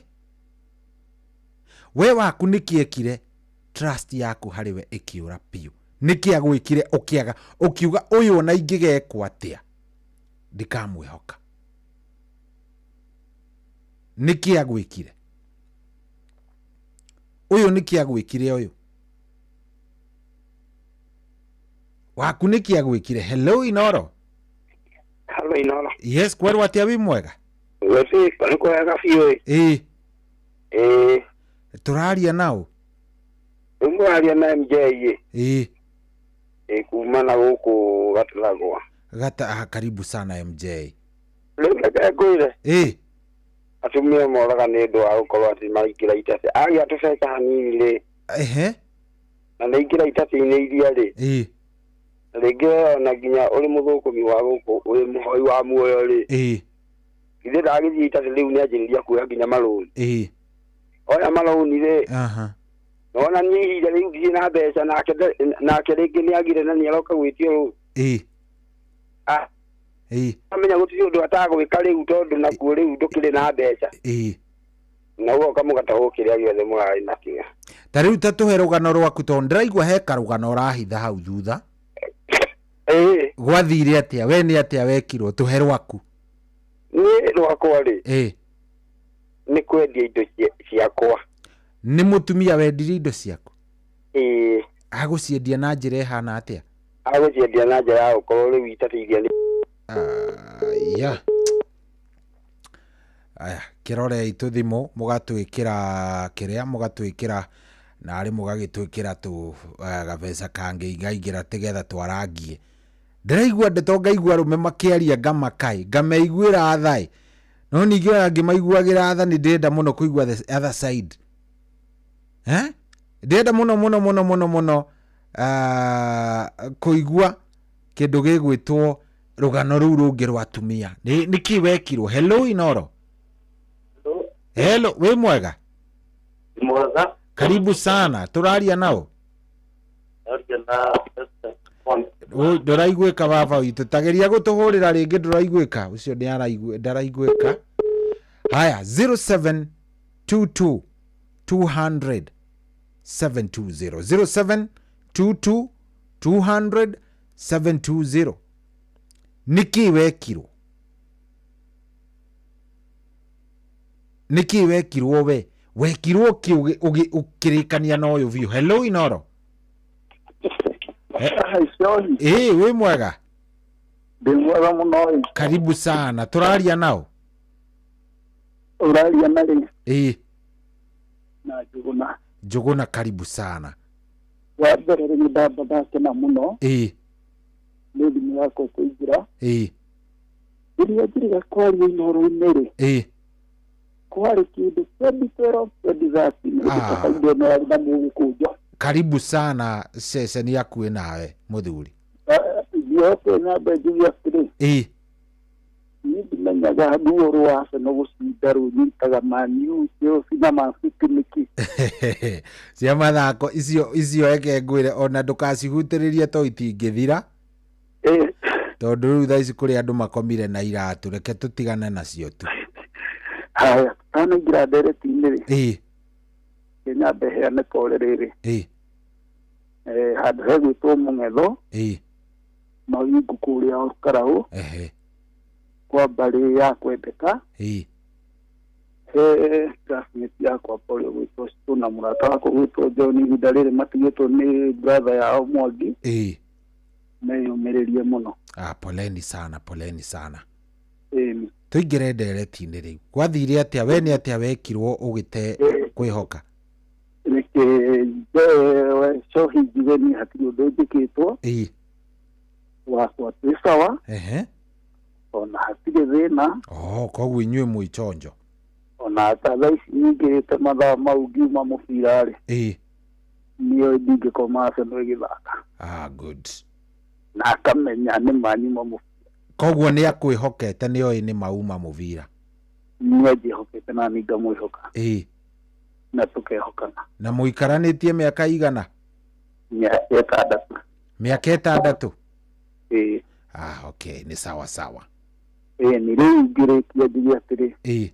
We waku nĩkĩ ekire trust yaku harĩ we ĩkĩũra biũ? Nĩkĩ agwĩkire ũkĩaga ũkiuga ũyũ ona ingĩgekwo atĩa ndikamwĩhoka? Nĩkĩ agwĩkire ũyũ? Nĩkĩ agwĩkire ũyũ waku? Nĩkĩ agwĩkire? Hello, Inoro. Hello, Inoro. Yes, kwerwo atĩa, wĩ mwega? Gweci nĩ kwega biũ ĩ. Ĩĩ. Ĩĩ. Tũraria nao? Rĩu mũraria na MJ ĩ. Ĩĩ. Ĩ, kuma na gũkũ Gataragwa. Gata, ah, karibu sana MJ. Rĩu reke ngwĩre. Ĩĩ. Atumia moraga nĩ ũndũ wa gũkorwo atĩ maraingĩra itatĩ. Agĩa tũbeca hanini rĩ. Ehe. Na nĩ aingĩra itatĩ-inĩ iria rĩ. Ĩĩ. Na rĩngĩ we ona nginya ũrĩ mũthũkũmi wa gũkũ wĩ mũhoi wa muoyo rĩ. Ĩĩ. Githĩ ndagĩthiĩ itatĩ rĩu nĩ anjĩrĩria kuoya nginya marũni. Ĩĩ. Oya marũni rĩ. Aha. Nona niĩ ihinda rĩu ndirĩ na mbeca nake nake rĩngĩ nĩ agire na nĩ aroka gwĩtio rũni. Ĩĩ. Ah. Ĩĩ. Amenya gũtirĩ ũndũ atagwĩka rĩu tondũ nakuo rĩu ndũkĩrĩ na mbeca. Ĩĩ. Na ũgoka mũgatahwo kĩrĩa gĩothe mũrarĩ nakĩo. Ta rĩu ta tũhe rũgano rwaku tondũ ndĩraigua he karũgano ũrahitha hau thutha. Ĩĩ. Gwathire atĩa? We nĩ atĩa wekirwo? Tũhe rwaku. Niĩ rwakwa rĩ. Ĩĩ. Nĩ kwendia indo ciakwa. Nĩ mũtumia wendirie indo ciaku? Ĩĩ. Agũciendia na njĩra ĩhana atĩa? Agũciendia na njĩra ya gũkorwo rĩu itatĩ iria nĩ Aya. Aya, kĩrorei tũthimũ mũgatwĩkĩra kĩrĩa mũgatwĩkĩra narĩ mũgagĩtwĩkĩra tũ gabeca kangĩingaingĩra tĩgetha twarangie. Ndĩraigua ndeto ngaigua arũme makĩaria ngamakaĩ, ngameiguĩra tha ĩ. No ningĩ ona ngĩmaiguagĩra tha nĩ ndĩrenda mũno kũigua the other side. Eh? Ndĩrenda mũno mũno mũno mũno mũno kũigua kĩndũ gĩgwĩtwo rũgano rũu rũngĩ rwa atumia. Nĩ kĩ wekirwo? Hello, Inoro. Hello, wĩ mwega? Mwega. Karibu sana. Tũraria nao? Ndũraiguĩka baba witũ. Tageria gũtũhũrĩra rĩngĩ, ndũraiguĩka. Ũcio nĩ ndaraiguĩka. Haya, 0722 200 720, 0722 200 720. Nĩkĩ wekirwo? Nĩkĩ wekirwo we? Wekirwo kĩ ũkĩrĩkania na ũyũ biũ. Hello Inoro. Ĩĩ wĩ mwega? Ndĩ mwega mũno. Karibu sana. Tũraria nao? Ũraria na rĩ? Ĩĩ. Na Njũgũna. Njũgũna karibu sana. Wa mbere rĩ ndamba ndakena mũno. Ĩĩ. Nĩ thimũ yakwa kũingĩra. Ĩĩ. Rĩrĩa njĩrĩga kwaria Inoro-inĩ rĩ. Ĩĩ. Kwarĩ kĩndũ 2012 2013 na mũgĩkũnjo. Karibu sana ceceni yaku nawe mũthuri. Yote nyambe njuge atĩrĩ. Ĩĩ. Niĩ ndimenyaga ruo rwa Arsenal gũcinda rũnyitaga Man U, Chelsea na Man City nĩkĩ. Cia mathako icio eke ngwĩre ona ndũkacihutĩrĩrie to itingĩthira. Tondũ rĩu thaa ici kũrĩ andũ makomire na iratũ, reke tũtigane nacio tu. Haya, tanaingĩra ndereti-inĩ rĩ. Ĩĩ. Nyambe heane pole rĩrĩ. Ĩĩ. Handũ hegwĩtwo Mũng'etho. Ĩĩ. Mawingu kũrĩa Olkaraũ. Ehe. Kwa mbarĩ ya kwendeka. Ĩĩ. He classmate yakwa pole gwĩtwo Citũ na mũrata wakwa gwĩtwo John, ihinda rĩrĩ matigĩtwo nĩ brother yao Mwangi. Ĩĩ. Meyũmĩrĩrie mũno. Ah, poleni sana, poleni sana. Ĩĩ. Tũingĩre ndereti-inĩ rĩu. Gwathire atĩa? We nĩ atĩa wekirwo ũgĩte kwĩhoka? Reke njoe cohi njuge niĩ hatirĩ ũndũ njĩkĩtwo. Ĩĩ. Wakwa twĩ sawa. Ehe. Ona hatirĩ thĩna. Oh, koguo inyuĩ mwĩ chonjo. Ona ta thaa ici nyingĩrĩte mathaa mau ngiuma mũbira rĩ. Ĩĩ. Niĩ ndingĩkoma Arsenal ĩgĩthaka. Ah, good. Na akamenya nĩ manyuma mũbira. Koguo nĩ akwĩhokete nĩ oĩ nĩ mauma mũbira. Nĩ anjĩhokete na niĩ ngamwĩhoka. Ĩĩ. Na tũkehokana. Na mũikaranĩtie mĩaka igana? Mĩaka 6. Mĩaka 6? Ĩĩ. Ah, okay, nĩ sawa sawa. Ĩĩ, nĩ rĩu ngĩrĩkia njuge atĩrĩ. Ĩĩ.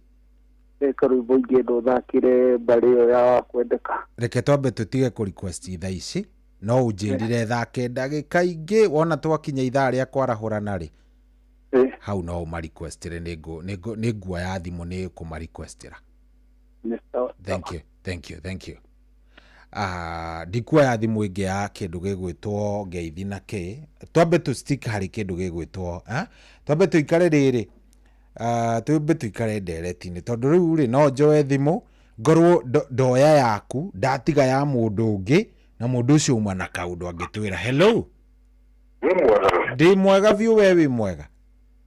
Reka rwĩmbo ingĩenda ũthakĩre mbarĩ ĩyo ya kwendeka. Reke twambe tũtige kũ request thaa ici, no ũnjĩrire thake ndagĩka ingĩ wona twakinya ithaa rĩa kwarahũrana rĩ. Hau no ũma requestĩre, nĩ nguoya thimũ nĩ kũma requestĩra. Thank you, thank you, thank you. Ndikuoya thimũ ĩngĩ ya kĩndũ gĩgwĩtwo ngeithi na kĩ. Twambe tũ stick harĩ kĩndũ gĩgwĩtwo, twambe tũikare rĩrĩ. Twambe tũikare ndereti-inĩ tondũ rĩu rĩ no njoe thimũ ngorwo ndoya yaku ndatiga ya mũndũ ũngĩ na mũndũ ũcio uma na kaũndũ angĩtwĩra. Hello. Wĩ mwega? Ndĩ mwega biũ, we wĩ mwega?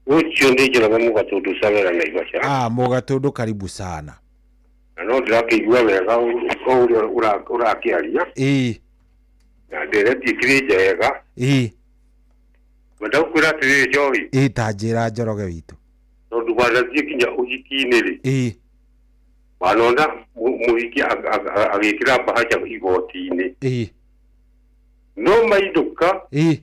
Ũcio ndĩ Njoroge Mũgatũndũ Cawera Naivasha. Ah, Mũgatũndũ karibu sana. Na no ndĩrakĩigua wega o ũrĩa ũrakĩaria. Ĩĩ. Na ndereti ĩkĩrĩ njega. Ĩĩ. Ngwenda gũkwĩra atĩrĩrĩ Njohi. Ĩĩ, ta njĩra Njoroge witũ. Tondũ wanathiĩ nginya ũhiki-inĩ rĩ. Ĩĩ. Wanona mũhiki agĩkĩra mbahaca igoti-inĩ. Ĩĩ. No mainũka. Ĩĩ.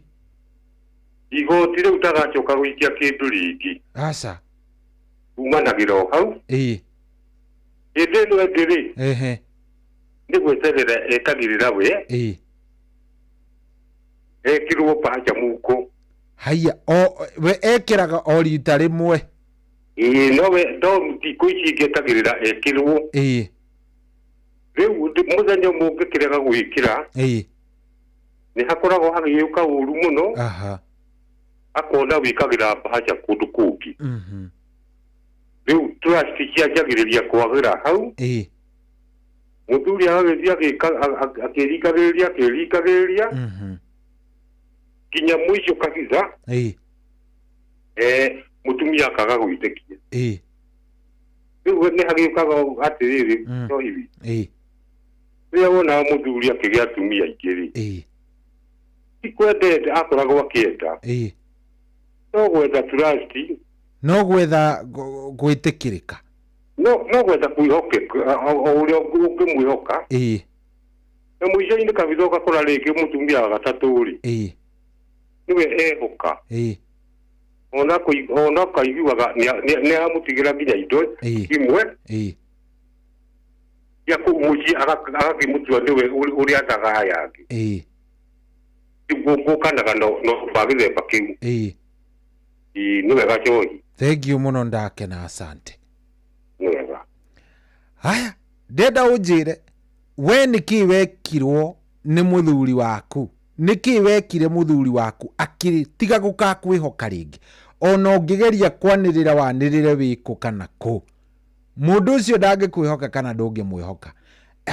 Igoti rĩu ndagacoka gũikia kĩndũ rĩngĩ. Aca. Umanagĩra o hau. Ĩĩ. Hĩndĩ ĩno ĩngĩ rĩ. Ehe. Nĩ gweterera etagĩrĩra we. Ĩĩ. Ekĩrwo mbahaca mũhuko. Haiya, o we ekĩraga o rita rĩmwe. Ĩĩ, no we no thikũ ici ingĩ etagĩrĩra ekĩrwo. Ĩĩ. Rĩu mũthenya ũmwe ũngĩkĩrega gwĩkĩra. Ĩĩ. Nĩ hakoragwo hagĩũka ũru mũno. Aha. Akona wĩkagĩra mbahaca kũndũ kũngĩ. Rĩu trust cianjagĩrĩria kwagĩra hau. Ĩĩ. Mũthuri agagĩthiĩ akĩringagĩrĩria akĩringagĩrĩria. Nginya mũico kabisa. Ĩĩ. Mũtumia akaga gwĩtĩkia. Ĩĩ. Rĩu nĩ hagĩũkaga atĩrĩrĩ, no hihi. Ĩĩ. Rĩrĩa wonaga mũthuri akĩgĩa atumia aingĩ rĩ. Ĩĩ. Ti kwendete akoragwo akĩenda. Ĩĩ. No gwetha trust. No gwetha gwĩtĩkĩrĩka. No gwetha kwĩhokeka o ũrĩa ũngĩmwĩhoka. Ĩĩ. Na mũico-inĩ kabisa ũgakora rĩngĩ mũtumia wa gatatũ rĩ. Ĩĩ. Nĩwe ehoka. Ĩĩ. Ona kaiguaga nĩ aramũtigĩra nginya indo imwe. Ĩĩ. Cia kũu mũciĩ agakĩmũtua nĩwe ũrĩa athaga aya angĩ. Ĩĩ. Ngũkanaga no wa gĩthemba kĩu. Ĩĩ. Ĩĩ, nĩ wega Njohi. Thank you mũno, ndakena, asante. Nĩ wega. Haya, Ndenda ũnjĩre we nĩkĩ wekirwo nĩ mũthuri waku, nĩkĩ wekire mũthuri waku akĩtiga gũkakwĩhoka rĩngĩ, ona ũngĩgeria kwanĩrĩra wanĩrĩre wĩkũ kana kũ, mũndũ ũcio ndangĩkwĩhoka kana ndũngĩmwĩhoka.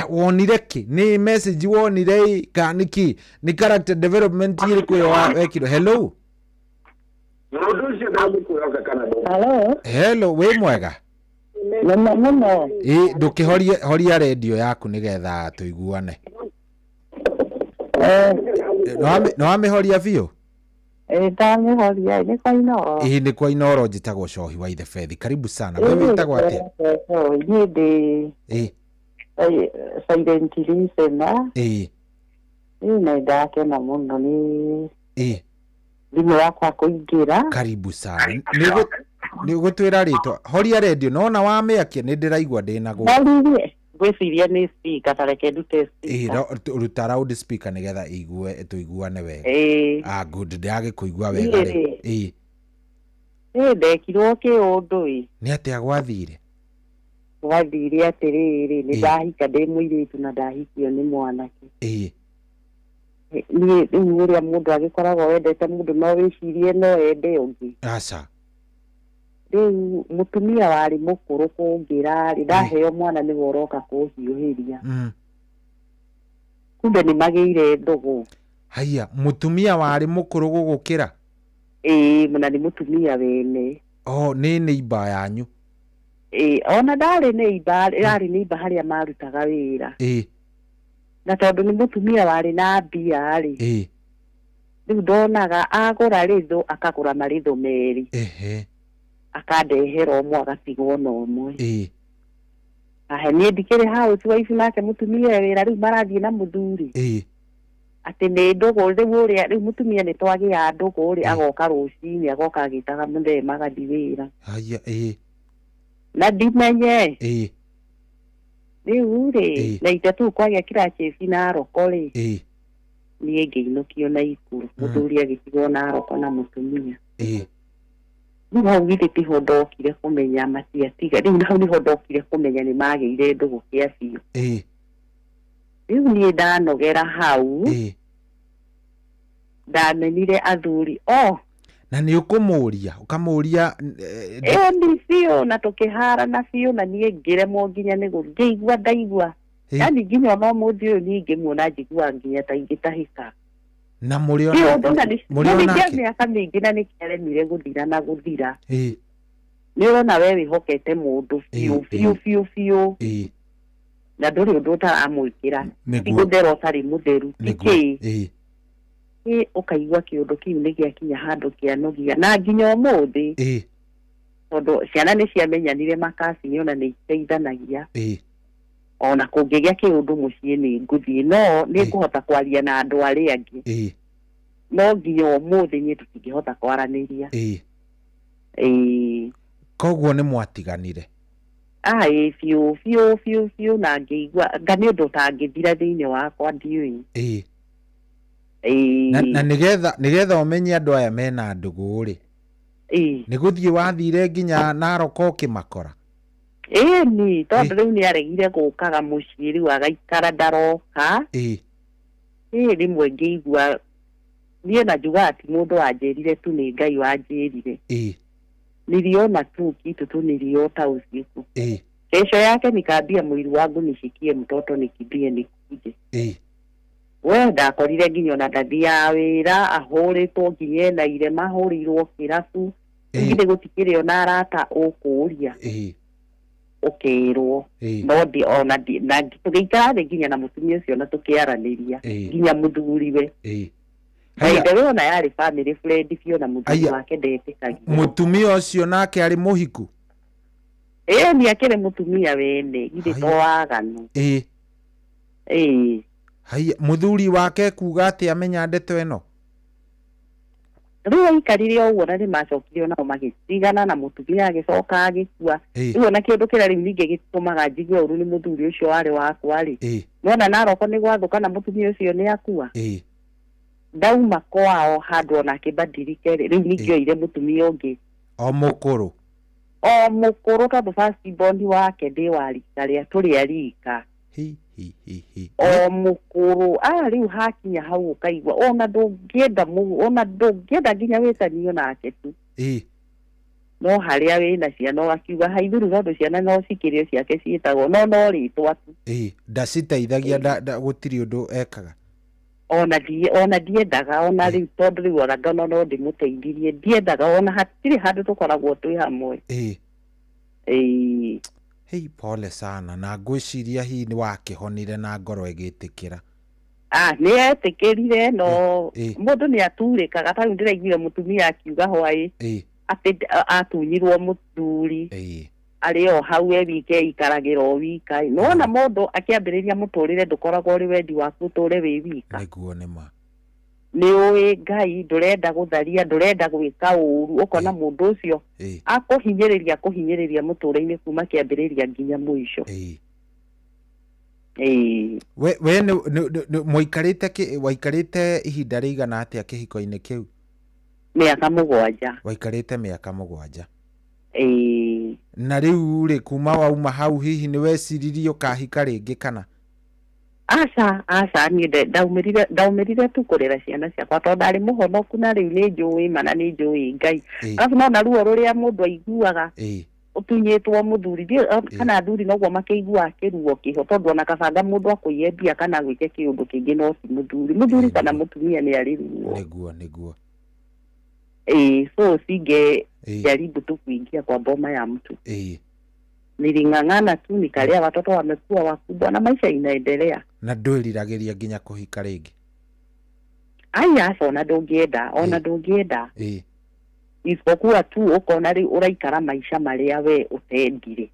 Wonire kĩ? Nĩ message wonire ĩ kana nĩkĩ? Nĩ character development ĩrĩkũ ĩyo wekirwo? Hello. Mũndũ ũcio ndangĩkwĩhoka kana ndũngĩ. Hello. Hello, wĩ mwega? Mũno mũno. Ĩ ndũkĩhorie horia redio yaku nĩgetha tũiguane. Nĩwamĩhoria biũ? Ĩ ndamĩhoria nĩ kwa Inooro. Ĩ nĩ kwa Inooro. Njĩtagwo Cohi wa Ithebethi. Karibu sana. We wĩtagwo atĩa? Niĩ ndĩ silent listener. Ĩ na ndakena mũno nĩ thimũ yakwa kũingĩra. Karibu sana. Nĩ ũgũtwĩra rĩtwa. Horia redio nona wamĩakia nĩ ndĩraigua ndĩna gũkũ. Horirie. Ngwĩciria nĩ speaker, ta reke ndute speaker. Ruta loud speaker nĩgetha igue tũiguane wega. Ah, good, ndĩragĩkũigua wega rĩu. Niĩ rĩ. Ĩ ndekirwo kĩũndũ ĩ. Nĩ atĩa gwathire? Gwathire atĩrĩrĩ, nĩ ndahika ndĩ mũirĩtu na ndahikio nĩ mwanake. Niĩ rĩu ũrĩa mũndũ agĩkoragwo wendete mũndũ no wĩcirie no ende ũngĩ. Aca. Rĩu mũtumia warĩ mũkũrũ kũngĩra rĩ, ndaheo mwana nĩwe ũroka kũhiũhĩria. Kumbe nĩ magĩire ndũgũ. Haiya, mũtumia warĩ mũkũrũ gũgũkĩra? Ĩĩ, na nĩ mũtumia wene. Oh, nĩ neighbor yanyu? Ĩĩ, ona ndarĩ neighbor, yarĩ neighbor harĩa marutaga wĩra. Na tondũ nĩ mũtumia warĩ na mbia rĩ, rĩu ndonaga agũra rĩthũ akagũra marĩthũ merĩ. Akandehera ũmwe agatigwo na ũmwe. Ahe niĩ ndikĩrĩ housewife nake mũtumia e wĩra rĩu marathiĩ na mũthuri. Atĩ nĩ ndũgũ rĩu ũrĩa rĩu mũtumia nĩ twagĩa ndũgũ rĩ, agoka rũcinĩ agoka agĩtaga mũthee magathiĩ wĩra. Haiya, Na ndimenye. Rĩu rĩ, na ita tu kwagĩa kĩrachĩci Naroko rĩ, niĩ ngĩinũkio Naikuru, mũthuri agĩtigwo Naroko na mũtumia. Rĩu hau githĩ tiho ndokire kũmenya matiatiga, rĩu hau nĩho ndokire kũmenya nĩ magĩire ndũgũ kĩa biũ. Rĩu niĩ ndanogera hau, ndamenire athuri o. Na nĩ ũkũmũria, ũkamũria Ĩni biũ, na tũkĩharana biũ, na niĩ ngĩremwo nginya nĩ ngĩigua ndaigua. Yaani nginya ona ũmũthĩ ũyũ niĩ ingĩmuona njiguaga nginya ta ingĩtahĩka. Na mũrĩ Kĩũndũ ona na nĩ mũrĩ nĩ onake? kĩa mĩaka mĩingĩ na nĩkĩaremire gũthira na gũthira. Nĩ ũrona we wĩhokete mũndũ biũ biũ biũ biũ. Na ndũrĩ ũndũ ũtaramwĩkĩra. Ti gũthera ũtarĩ mũtheru. Ti kĩĩ. Ĩ ũkaigua kĩũndũ kĩu nĩ gĩakinya handũ kĩanogia. Na nginya ũmũthĩ. Tondũ ciana nĩ ciamenyanire makacini ona nĩ iteithanagia. Ona kũngĩgĩa kĩũndũ mũciĩ nĩ ngũthiĩ no nĩ ngũhota kwaria na andũ arĩa angĩ. No nginya ũmũthĩ niĩ tũtingĩhota kwaranĩria. Koguo nĩ mwatiganire? Ĩ biũ biũ biũ biũ, na ngĩigua nga nĩ ũndũ ũtangĩthira thĩinĩ wakwa ndiũĩ. Na nĩgetha ũmenye andũ aya mena ndũgũ rĩ, nĩ gũthiĩ wathire nginya Naroko ũkĩmakora? Ĩni, tondũ rĩu nĩ aregire gũkaga mũciĩ rĩu agaikara ndaroka. Ĩ rĩmwe ngĩigua niĩ na njugaga ti mũndũ wanjĩrire tu nĩ Ngai wanjĩrire. Niliona tu kitu tu niliota usiku. Kesho yake nikaambia mwili wangu nishikie mtoto nikimbie nikuje. We ndakorire nginya ona ndathiaga wĩra ahũrĩtwo nginya ena irema ahũrĩirwo kĩrabu. Githĩ gũtikĩrĩ ona arata ũkũũria. Ũkĩrwo. No ndi ona na tũgĩikara thĩ nginya na mũtumia ũcio na tũkĩaranĩria nginya mũthuriwe. By the way ona yarĩ family friend biũ na mũthuri wake ndetĩkagia. Mũtumia ũcio nake arĩ mũhiku? Ĩĩ nĩ akĩrĩ mũtumia wene, githĩ to waganu. Haiya, mũthuri wake kuga atĩ amenya ndeto ĩno? Rĩu aikarire ũguo na nĩ macokire onao magĩtigana na mũtumia agĩcoka agĩkua. Rĩu ona kĩũndũ kĩrĩa rĩu ningĩ gĩtũmaga njigue ũru nĩ mũthuri ũcio warĩ wakwa rĩ. Nĩwona Naroko nĩ gwathũka na mũtumia ũcio nĩ akua. Ndauma kwao handũ ona akĩbadilike rĩ, rĩu ningĩ oire mũtumia ũngĩ. O mũkũrũ. O mũkũrũ tondũ first born wake ndĩ wa rika rĩa tũrĩ a rika. Hi hi hi hi. O mũkũrũ rĩu hakinya hau ũkaigua ona ndũngĩenda ona ndũngĩenda nginya wĩtanio nake tu. No harĩa wĩna ciana ũgakiuga haithuru tondũ ciana no cikĩrĩo ciake ciĩtagwo no rĩtwa tu. Ndaciteithagia gũtirĩ ũndũ ekaga. Ona ndiendaga ona rĩu tondũ rĩu ona ngona no ndĩmũteithirie ndiendaga ona hatirĩ handũ tũkoragwo twĩ hamwe. Hei pole sana na ngwĩciria hihi nĩ wakĩhonire na ngoro ĩgĩtĩkĩra. Nĩ etĩkĩrire no mũndũ nĩ aturĩkaga ta rĩu ndĩraiguire mũtumia akiuga hwaĩ atĩ atunyirwo mũthuri arĩ o hau e wike eikaragĩra o wika. Nĩwona mũndũ akĩambĩrĩria mũtũrĩre ndũkoragwo ũrĩ wendi waku ũtũre wĩ wika. Nĩguo nĩ ma. Nĩ ũĩ Ngai ndũrenda gũtharia ndũrenda gwĩka ũru ũkona mũndũ ũcio akũhinyĩrĩria mũtũrĩre-inĩ kuma kĩambĩrĩria nginya mũico. We waikarĩte ihinda rĩigana atĩa kĩhiko-inĩ kĩu? Mĩaka 7. Waikarĩte mĩaka 7. Na rĩu rĩ kuma wauma hau hihi nĩ weciririe ũkahika rĩngĩ kana? Aca niĩ ndaumĩrire tu kũrera ciana ciakwa tondũ ndarĩ mũhonoku na rĩu nĩ njũĩ ma na nĩ njũĩ Ngai. Arabu nona ruo rũrĩa mũndũ aiguaga ũtunyĩtwo mũthuri kana athuri noguo makĩiguaga kĩruo kĩho tondũ ona kabanga mũndũ akũiye mbia kana agwĩke kĩũndũ kĩngĩ no ti mũthuri. Mũthuri kana mũtumia nĩ arĩ ruo. Nĩguo. So singe jaribu tu kuingia kwa boma ya mtu. Niling'ang'ana tu nikalea watoto wamekuwa wakubwa na maisha inaendelea. Na ndwĩriragĩria nginya kũhika rĩngĩ? Aya aca ona ndũngĩenda. Isipokuwa tu ũkona rĩu ũraikara maisha marĩa we ũtendire.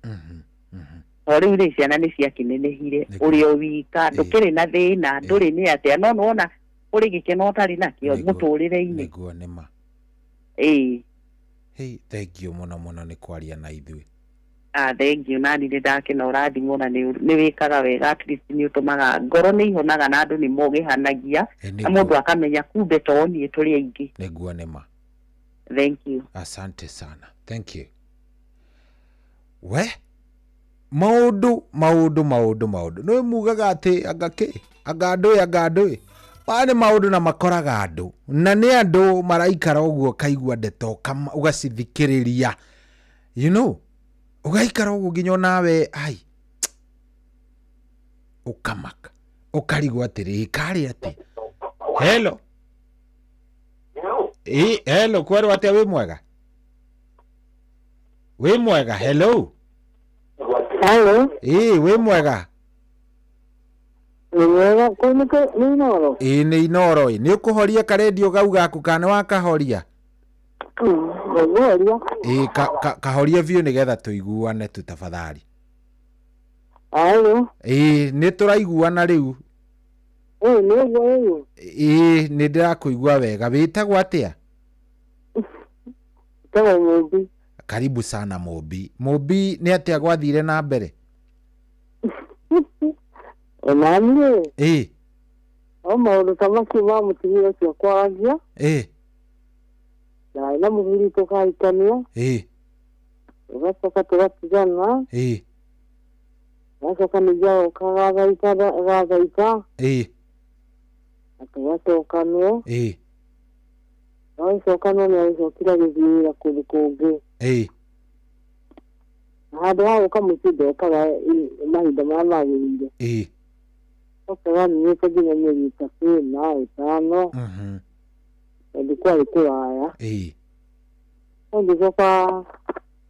O rĩu rĩ ciana nĩ ciakĩnenehire ũrĩ o wika ndũkĩrĩ na thĩna ndũrĩ nĩ atĩa no nĩwona ũrĩ gĩkeno ũtarĩ nakĩo mũtũrĩre-inĩ. Nĩguo nĩ ma. Hei thank you mũno mũno nĩ kwaria na ithuĩ. Thank you nani nĩ ndakena ũrathimwo na nĩ wĩkaga wega at least nĩ ũtũmaga ngoro nĩ ihonaga na andũ nĩ mogĩhanagia na mũndũ akamenya kumbe to niĩ tũrĩ aingĩ. Nĩguo nĩ ma. Thank you. Asante sana. Thank you. We maũndũ nĩ mugaga atĩ anga kĩ anga andũ maya nĩ maũndũ na makoraga andũ na nĩ andũ maraikara ũguo kaigua ndeto ũgacithikĩrĩria you know ũgaikara ũguo nginya onawe ai ũkamaka ũkarigwo atĩrĩ karĩ atĩ hello. Hello kwerwo atĩa wĩ mwega? Wĩ mwega hello. Hello. Wĩ mwega? Nĩ mwega kũu nĩ Inooro? Nĩ Inooro. Nĩ ũkũhoria karendio gau gaku kana nĩ wakahoria? Ngũhoria. Kahorie biũ nĩgetha tũiguane tu tafadhali. Hello. Nĩ tũraiguana rĩu. Nĩguo. Nĩ ndĩrakũigua wega. Wĩtagwo atĩa? Wĩtagwo Mũmbi. Karibu sana Mũmbi. Mũmbi nĩ atĩa gwathire na mbere? Onaniĩ. O maũndũ ta macio ma mũtumia ũcio kwaragia. Ndarĩ na mũthuri tũkahikania. Tũgacoka tũgatigana. Gacoka ningĩ agoka agathaita. Na tũgacokanwo. Agĩcokanwo nĩ agĩcokire agĩthiĩ wĩra kũndũ kũngĩ. Na handũ ha gũka mũciĩ ndokaga mahinda marĩa magĩrĩire. Okaga ninĩte nginya mĩeri 3 4 5. Tondũ kwarĩ kũraya. No ngĩcoka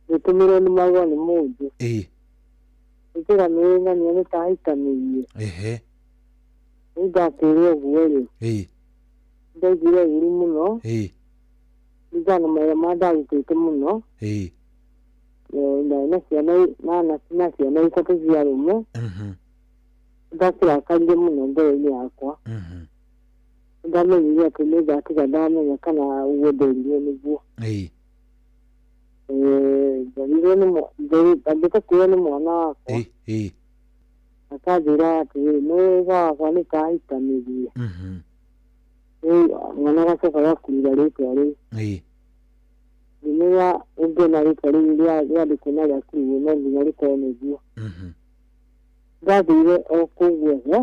ngĩtũmĩrwo nĩ marũa nĩ mũndũ. Ngĩkĩra nĩ ng'ania nĩ ta ahikanĩirie. Rĩu ndakĩrwo ũguo rĩ. Ndaiguire ũru mũno. Ringana na mawĩra marĩa ndarutĩte mũno. Ndarĩ na ciana na ciana 3 cia arũme. Ndakĩrakarire mũno ngoro-inĩ yakwa. Ndamenyire atĩ nĩ ndatiga ndamenya kana ũguo nderirwo nĩguo. Nderirwo nĩ ndambĩte kwĩrwo nĩ mwana wakwa. Akanjĩra atĩrĩrĩ nĩ baba nĩ ta ahikanĩrie. Rĩu mwana agacoka agakurura rĩtwa rĩu. Ngĩmenya ũngĩona rĩtwa rĩu rĩandĩkwo na rĩa kiugo no nginya rĩkorwo nĩguo. Ndathire o kũu guothe.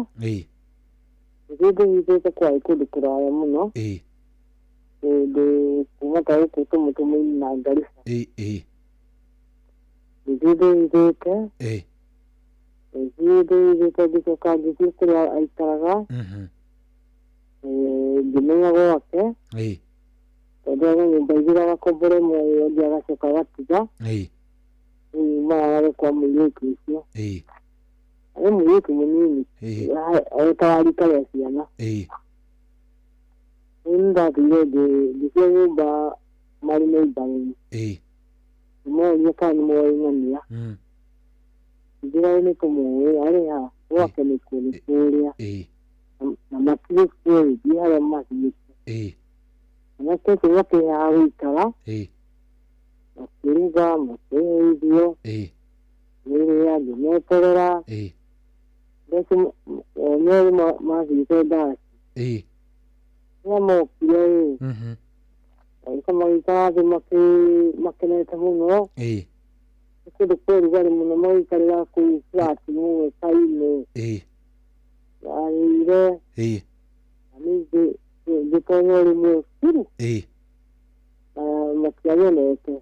Ngĩthiĩ ndĩhithĩte kwarĩ kũndũ kũraya mũno. Kũndũ kuma ta gũkũ tũmũtũmũ-inĩ na Garissa. Ngĩthiĩ ndĩhithĩte. Ngĩthiĩ ndĩhithĩte ngĩcoka ngĩthiĩ kũrĩa aikaraga. Ngĩmenya gwake. Tondũ arĩ nyũmba igĩrĩ agakombora ĩmwe ĩyo ĩngĩ agacoka agatiga. Rĩu mararare kwa mũirĩtu ũcio. Arĩ mũirĩtu mũnini. Ta wa rika rĩa ciana. Rĩu nĩndathire ngĩthiĩ nyũmba marĩ neighbouring. Ngĩmoria kana nĩmoĩ ng'ania. Ngĩra nĩ tũmũĩ arĩ ha gwake nĩkuo nĩ kũrĩa. Na matirĩ kuo ĩ thiĩ harĩa mathiĩte. Anake acio makĩhe ha gũikara. Makĩruga makĩhe irio. Ngĩrĩa ngĩmeterera. Mbeca o merĩ mathiĩte ndaci. Rĩrĩa mokire ĩ magĩũka magĩikara thĩ makenete mũno. Nĩ kũndũ kwĩ ũrugarĩ mũno magĩikarĩra kũu flat mũgeka-inĩ. Marĩire. Na niĩ ngĩtonya rĩmwe biũ. Na matianyonete.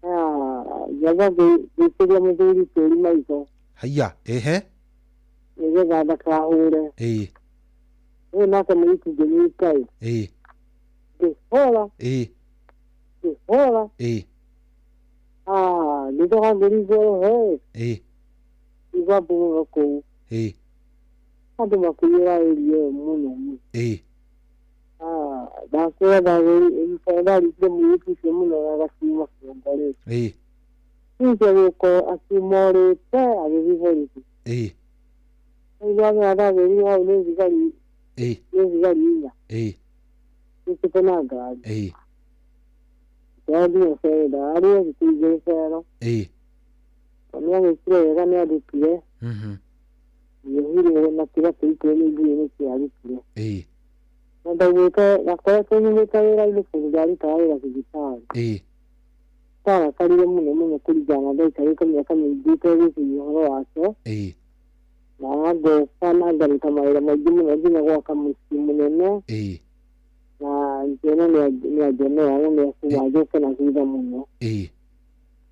Ngĩamba ngĩikĩria mũthuri tĩri maitho. Haiya ehe. Nĩgetha ndakahũre. Rĩu nake mũirĩtu ngĩmwĩta ĩ. Ngĩhũra. Ngĩhũra. Ngĩcoka ngĩringwo he. Igua mbũgũro kũu. Andũ makĩiyũra area ĩyo mũno mũno. Ndakwĩra ndarigire mũirĩtu ũcio mũno agakiuma kĩongo rĩ. Rĩu gũko akiuma orĩte agĩthiĩ borithi. Rĩu ndamenya ndagĩrire hau nĩ thigari nĩ thigari inya. Ciũkĩte na ngari. Ndathiĩ cero ndararire thikũ igĩrĩ cero. Nĩ agĩkire wega nĩ andutire. Ngĩohirwo na kĩrĩa kĩrutwo nĩ ndiũĩ nĩkĩ arutire. Na ndaugĩte ndakoretwo nyumĩte wĩra-inĩ kũndũ ndarutaga wĩra thibitarĩ. Ndarakarire mũno mũno kũringana na ndaikarĩte mĩaka mĩingĩ itegwĩciria ũhoro wake. Na ngoka na ngaruta mawĩra maingĩ mũno nginya gwaka mũciĩ mũnene. Na ngĩona nĩanjonera na nĩakuma njũke na thutha mũno.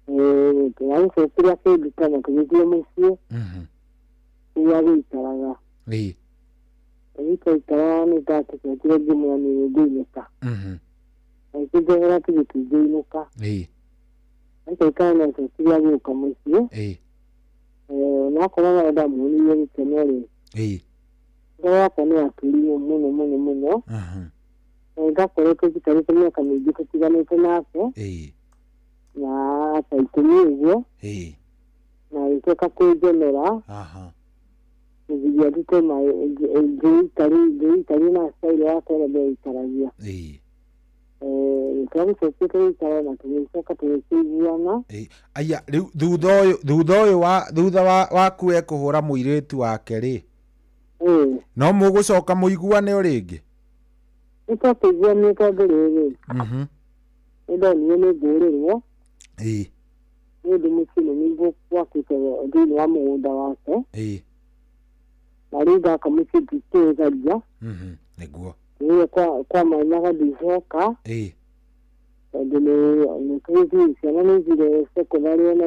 Agĩcokire akĩnduta na tũgĩthiĩ mũciĩ. Kũrĩa agĩikaraga. Agĩikaikara nĩ ndakĩcokire ngĩmwĩra nĩ ngũinũka. Agĩkĩnjohera tigiti ngĩinũka. Aikaikara nĩ acokire agĩũka mũciĩ. Onakorwo no ndamuonirie gĩkeno rĩ. Ngoro yakwa nĩ yaturirwo mũno mũno mũno. Ndakoretwo njikarĩte mĩaka mĩingĩ tũtiganĩte nake. Na ta 10 ũguo. Na agĩcoka kũnjonera. Ngĩthiĩ ndute ngĩikarie na style yake ĩrĩa ndĩraikaragia. Twagĩcokire tũgĩikara na tũgĩcoka tũgĩkĩiguana. Aya rĩu thutha waku ekũhũra mũirĩtu wake rĩ. No mũgũcoka mũiguane o rĩngĩ? Nĩ twakĩiguanire tondũ rĩrĩ. Nĩ ndonire nĩ ngũrĩrwo. Nĩ ũndũ mũciĩ nĩ nĩguo gwakĩte thĩinĩ wa mũgũnda wake. Na rĩu ndaka mũciĩ ndikĩũtharia. Nĩguo. Rĩrĩa kwa manyaga ndicoka. Tondũ nĩ tũgĩthiĩ ciana nĩ ithire secondary ona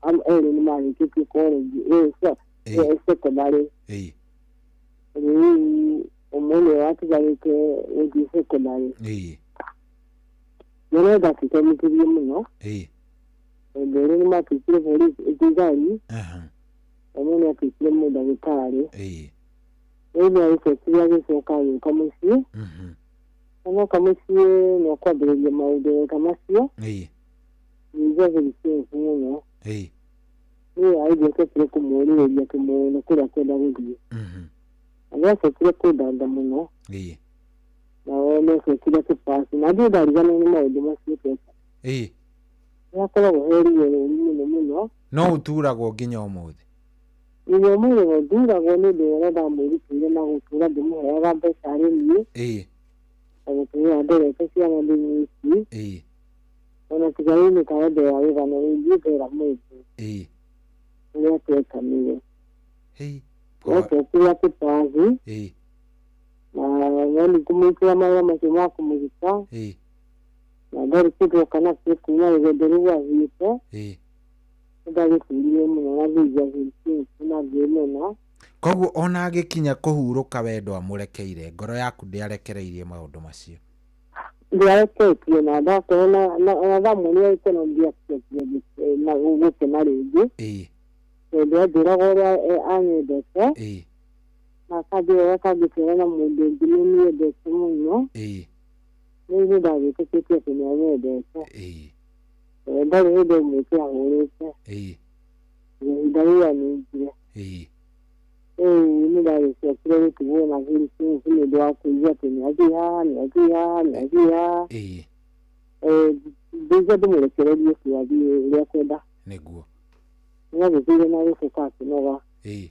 erĩ nĩ marĩkĩtie college secondary. Rĩu ũmwe nĩwe watigarĩte gũthiĩ secondary. Nĩ ndakĩtemithĩrie mũno. Tondũ erĩ nĩ matuĩkire borithi thigari. Ũmwe nĩ atuĩkire mũndagĩtarĩ. Rĩu nĩ agĩcokire agĩcoka agĩũka mũciĩ. Na oka mũciĩ nĩ akwambĩrĩria maũndũ ta macio. Ningĩ agĩgĩcenjia mũno. Niĩ agĩcokire kũmũũrĩrĩria kĩmũno kũrĩa kwenda gũthiĩ. Na nĩ acokire kũndanga mũno. Na nĩ acokire akĩpass. Na ndiĩ ndariganĩrwo nĩ maũndũ macio tweka. Nĩ hakoragwo he ruo rũru mũno mũno. No ũturagwo nginya ũmũthĩ? Nginya ũmũthĩ no nduragwo nĩ ũndũ ũrĩa ndamwĩrutĩire na gũtũra ngĩmũheaga mbeca arĩ niĩ. Na gũtũra ndorete ciana ndĩ nyiki. Ona tiga rĩu nĩ kaenderea rũgano rũu ngĩra mũndũ. Ĩĩ. Ũrĩa twekanire. Hei. Twekire kĩpathi. Ĩĩ. Na nani kũmwĩkĩra marũa macio ma kũmũruta. Ĩĩ. Na ndarĩ kĩndũ kana kĩ kuma rũgendo rũu athiĩte. Ĩĩ. Nĩndagĩturire mũno na ngĩigua gĩkĩ na ngĩmena. Koguo ona agĩkinya kũhurũka wendo amũrekeire, ngoro yaku ndĩarekereirie maũndũ macio. Ndiareketie na ndakorwo na ndamuonia gĩkeno ndiacokia na gũkena rĩngĩ. Ĩĩ. Tondũ anjĩraga ũrĩa anyendete. Ĩĩ. Na akanjĩra ũrĩa atangĩtũũra na mũndũ ũngĩ nĩ niendete mũno. Ĩĩ. Rĩu nĩ ndagĩtĩkĩtie atĩ nĩ anyendete. Ĩĩ. Tondũ ndarĩ hĩndĩ ĩmwe ahũrĩte. Ĩĩ. Ihinda rĩu aningire. Ĩĩ. Rĩu nĩ ndagĩcokire gũtigwo na Philippines nĩ ũndũ wa kũigua atĩ nĩ athiĩ haha, nĩ athiĩ haha, nĩ athiĩ haha. Ĩĩ. Ndĩigua ndĩmũrekererie biũ athiĩ ũrĩa akwenda. Nĩguo. Nĩ agĩthire na agĩcoka akĩnoga. Ĩĩ.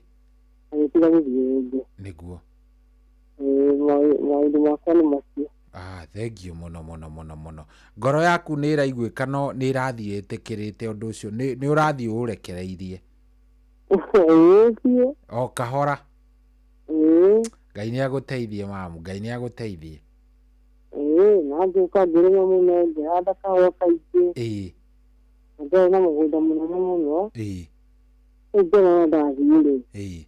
Agĩtiga gũthiĩ rĩngĩ. Nĩguo. Maũndũ makwa nĩ macio. Ah, thengiũ mũno mũno mũno mũno. Ngoro yaku nĩ ĩraiguĩka no nĩ ĩrathiĩ ĩtĩkĩrĩte ũndũ ũcio, nĩ ũrathiĩ ũũrekereirie. Ĩĩ biũ. O kahora. Ĩĩ. Ngai nĩ agũteithie mamu, Ngai nĩ agũteithie. Ĩĩ, na ngĩũka ngĩrĩma mũno, ngĩhanda kahũa kaingĩ. Ĩĩ. Na ndarĩ na mũgũnda mũnene mũno. Ĩĩ. Rĩu ngĩona ndathiĩ rĩ. Ĩĩ.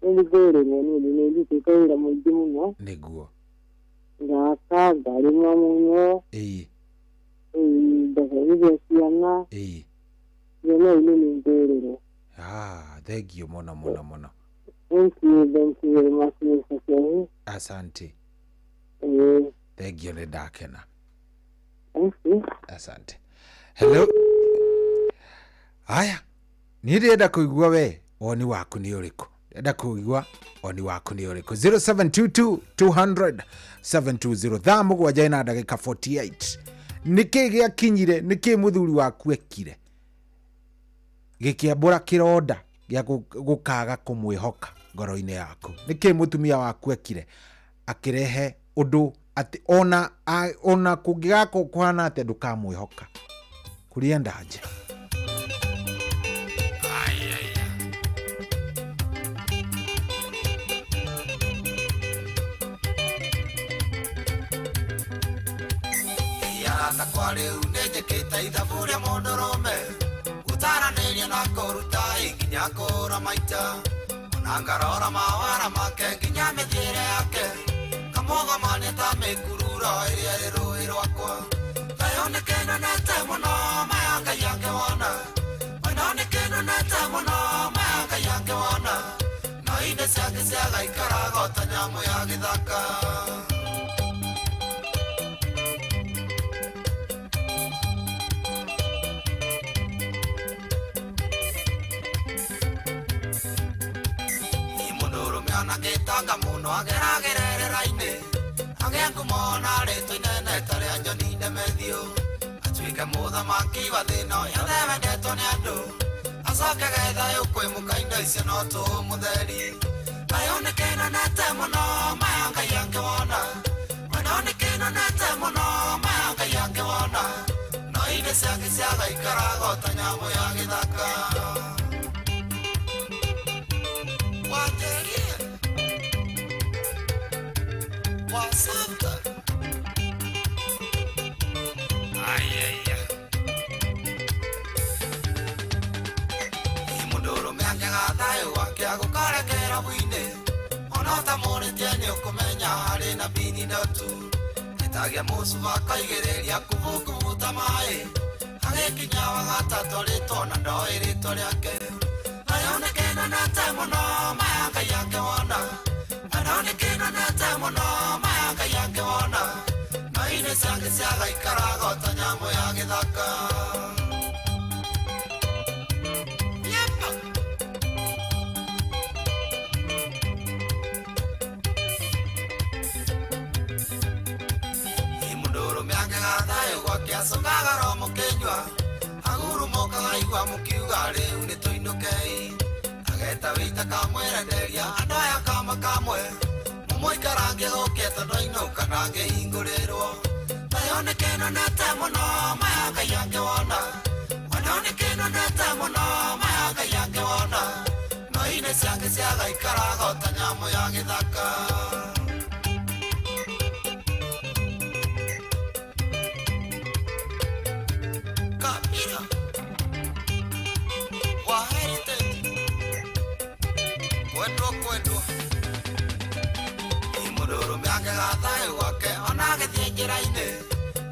Rĩu nĩngũrĩrwo nĩ ũndũ nĩ ndutĩte wĩra mũingĩ mũno. Nĩguo. Ngaka, ngarĩma mũno. Ĩĩ. Rĩu ngathomithia ciana. Ĩĩ. Ngĩona rĩu nĩ ngũrĩrwo. Ah, thengiũ mũno mũno mũno. Thank you, thank you very much, Mr. Shehu. Asante. Ĩĩ. Thengiũ nĩ ndakena. Thank you. Asante. Hello. Aya, niĩ ndĩrenda kũigua we woni waku nĩ ũrĩkũ. Ndĩrenda kũigua woni waku nĩ ũrĩkũ. 0722 200 720 thaa mũgwanja na ndagĩka 48. Nĩkĩ gĩakinyire, nĩkĩ mũthuri waku ekire gĩkĩambũra kĩronda gĩa gũkaga kũmwĩhoka ngoro-inĩ yaku? Nĩkĩ mũtumia waku ekire akĩrehe ũndũ atĩ ona kũngĩgakorwo kũhana atĩa ndũkamwĩhoka? Kũrĩa ndanja. Arata kwa rĩu nĩ njĩkĩte ithabu rĩa mũndũrũme gũtaranĩria na kũruta nginya kũra maita ona ngarora mawara make nginya mĩthiĩre yake kamũgomania ta mĩkururo ĩrĩa ĩ rũĩ rwakwa thayũ nĩ kĩnonete mũno maya Ngai angĩwona wendo nĩ kĩnonete mũno maya Ngai angĩwona no indo ciake ciagaikaraga ta nyamũ ya gĩthaka. Agĩtanga mũno ageragerera-inĩ agĩa ngumo na rĩtwa inene ta rĩa John Demethiũ atuĩke mũthamaki wa thĩna yothe wendetwo nĩ andũ acoke thayũ kwĩ mũka indo icio no tũmũtheri thayũ nĩ kĩnonete mũno maya Ngai angĩwona wendo nĩ kĩnonete mũno maya Ngai angĩwona no indo ciake ciagaikaraga ta nyamũ ya gĩthaka. Wasanta. Ai ai ai. Mũndũrũme angĩaga thayũ wake agũkarekera bwinĩ ona ũtamũrĩtie nĩ ũkũmenya arĩ na bini ndotu ĩtagia mũcuba akaigĩrĩria kubukubuta maĩ agĩkinya wa gatatũ rĩtwo na ndoĩ rĩtwa rĩake thayũ nĩ kĩnonete mũno maya Ngai angĩwona wendo nĩ kĩnonete mũno maya Ngai angĩwona no indo ciake ciagaikaraga ta nyamũ ya gĩthaka. Mũndũrũme angĩaga thayũ gwake acokaga ro mũkĩnyua agurumũkaga igua mũkiuga rĩu nĩ tũinũkei ageta wĩita kamwerenderia andũ aya kama kamwe mũmũikarange gũke tondũ ainũka ndangĩhingũrĩrwo thayũ Mwendo nĩ kĩnonete mũno maya Ngai angĩwona. Mwendo nĩ kĩnonete mũno maya Ngai angĩwona. No inĩ ciake ciagaikaraga o ta nyamũ ya gĩthaka. Kabira wa Heritage. Kwendwo kwendwo. Ĩ mũndũrũme angĩgathayo gwake ona agĩthiĩ njĩra-inĩ.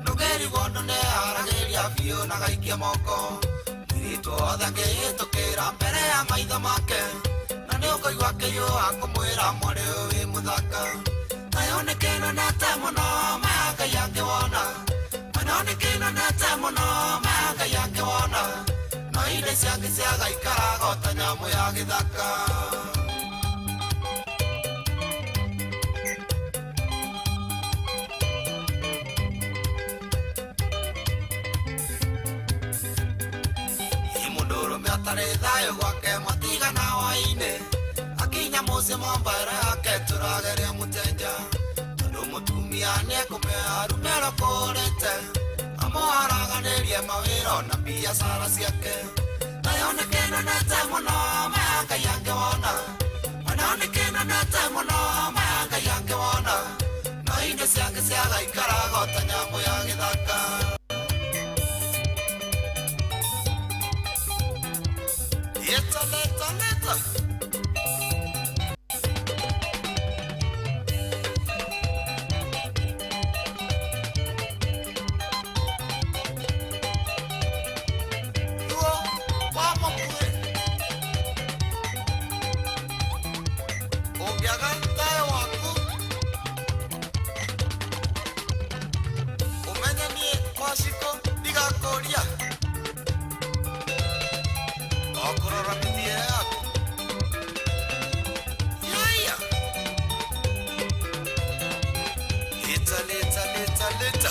Ndũkerigwo ũndũ nĩeharagĩria biũ na gaikia moko. Mũirĩtu wothe angĩhĩtũkĩra mbere ya maitho make. Na nĩũkũigua akĩhiũha kũmwĩra mwarĩ ũyũ wĩ mũthaka. Thayũ nĩ kĩnonete mũno maya Ngai angĩwona. Mwendo nĩ kĩnonete mũno maya Ngai angĩwona. No indo ciake ciagaikaraga o ta nyamũ ya gĩthaka. Ĩ mũndũrũme atarĩ thayũ gwake matigana hwaĩ-inĩ. Akinya mũciĩ mombere yake tũrageria mũtenja. Tondũ mũtumia nĩekũmenya rume rũkũrĩte. Amũharaganĩrie mawĩra na biacara ciake. Thayũ nĩ kĩnonete mũno maya Ngai angĩwona. Mwendo nĩ kĩnonete mũno maya Ngai angĩwona. No indo ciake ciagaikaraga o ta nyamũ ya gĩthaka. Leta, leta, leta. Luo, wa Mokure. Ũngĩaga thayũ waku, ũmenye niĩ Wacikũ ndigakũria. O kũrora mĩthiĩre yaku. Yaya. Leta, leta, leta, leta.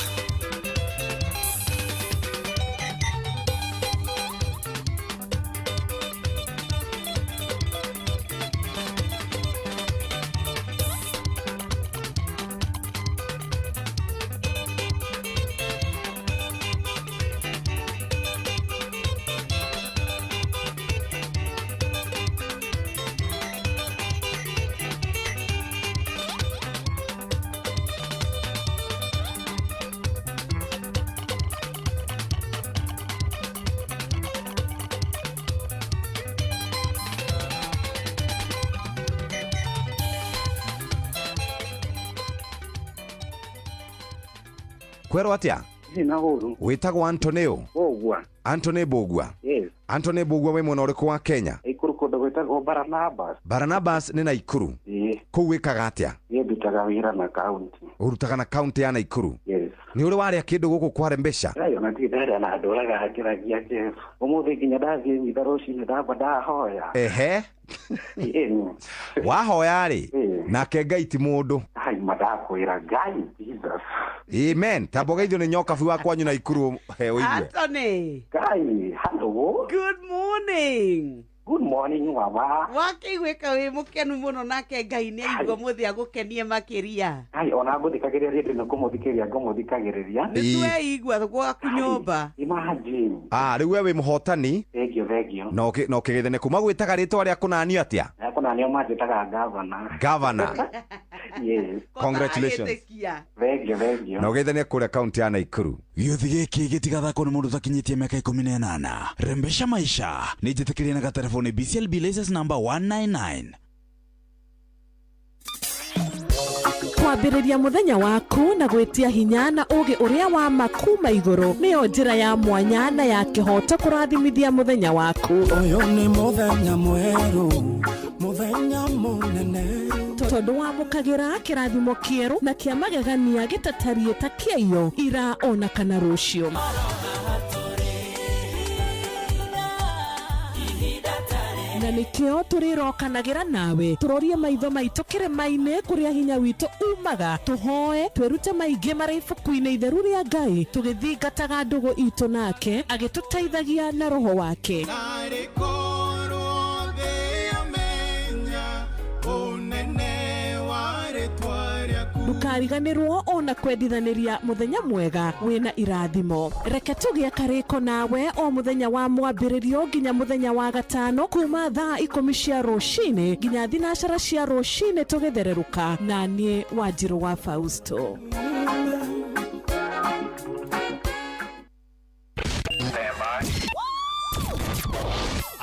Kwerwo atia? Ndirĩ na ũru. Wĩtagwo Anthony ũ? Mbũgua. Anthony Mbũgua. Yes. Anthony Mbũgua wĩ mwena ũrĩkũ wa Kenya? Naikuru kũndũ gwĩtagwo Barnabas. Barnabas nĩ Naikuru. Ĩĩ. Kũu wĩkaga atĩa? Niĩ ndutaga wĩra na kaunti. Ũrutaga na kaunti ya Naikuru. Yes. Nĩ ũrĩ warĩa kĩndũ gũkũ kware mbeca? Ayo na ndirĩ ndarĩa na ndũraga ngĩragia Jesu. Ũmũthĩ nginya ndathiĩ mitha rũcinĩ ndamba ndahoya. Ehe. Ĩĩ. Wahoya rĩ, Ĩĩ. nake Ngai ti mũndũ. Ai mandakwĩra Ngai Jesus. Amen. Tamba ũgeithio nĩ nyokabi wa kwanyu Naikuru he ũigue. Anthony. Ngai, hello. Good morning. Good morning mama. Wakĩiguĩka wĩ mũkenu mũno nake Ngai nĩ aigua mũthĩ agũkenie makĩria. Ai ona ngũthikagĩrĩria rĩndĩ nĩ kũmũthikĩrĩria ngũmũthikagĩrĩria. Nĩ tweigua gwaku nyũmba. Imagine. Ah, rĩu we wĩ mũhotani. Thank you, thank you. Na ũkĩgeithania kuma gwĩtaga rĩtwa rĩa kũnanio atĩa? Rĩa kũnanio manjĩtaga governor. Governor. Yes. Congratulations. Thank you, thank you. Na ũgeithanie kũrĩa kaunti ya Naikuru. Gĩũthi gĩkĩ gĩtigathakwo nĩ mũndũ ũtakinyĩtie mĩaka 18. Rembesha maisha nĩ njĩtĩkĩrie na gatelefoni BCLB license number 199. Kwambĩrĩria mũthenya waku na gwĩtia hinya na ũũgĩ ũrĩa wa ma kuma igũrũ nĩyo njĩra ya mwanya na ya kĩhooto kũrathimithia mũthenya waku. Ũyũ nĩ mũthenya mwerũ, mũthenya mũnene. Tondũ wamũkagĩra kĩrathimo kĩerũ na kĩa magegania gĩtatariĩ ta kĩaiyo ira ona kana rũciũ. Na nĩkĩo tũrĩrokanagĩra nawe tũrorie maitho maitũ kĩrĩma-inĩ kũrĩa hinya witũ umaga, tũhoe twĩrute maingĩ marĩ ibuku-inĩ itheru rĩa Ngai tũgĩthingataga ndũgũ itũ nake agĩtũteithagia na roho wake. Narĩ korwo thĩ yamenya ũnene wa rĩtwa rĩaku. Ndũkariganĩrwo ona kwendithanĩria mũthenya mwega wĩna irathimo. Reke tũgĩe karĩko nawe o mũthenya wa mwambĩrĩrio nginya mũthenya wa gatano kuma thaa 10 cia rũcinĩ nginya 12 cia rũcinĩ tũgĩthererũka na niĩ Wanjirũ wa Fausto.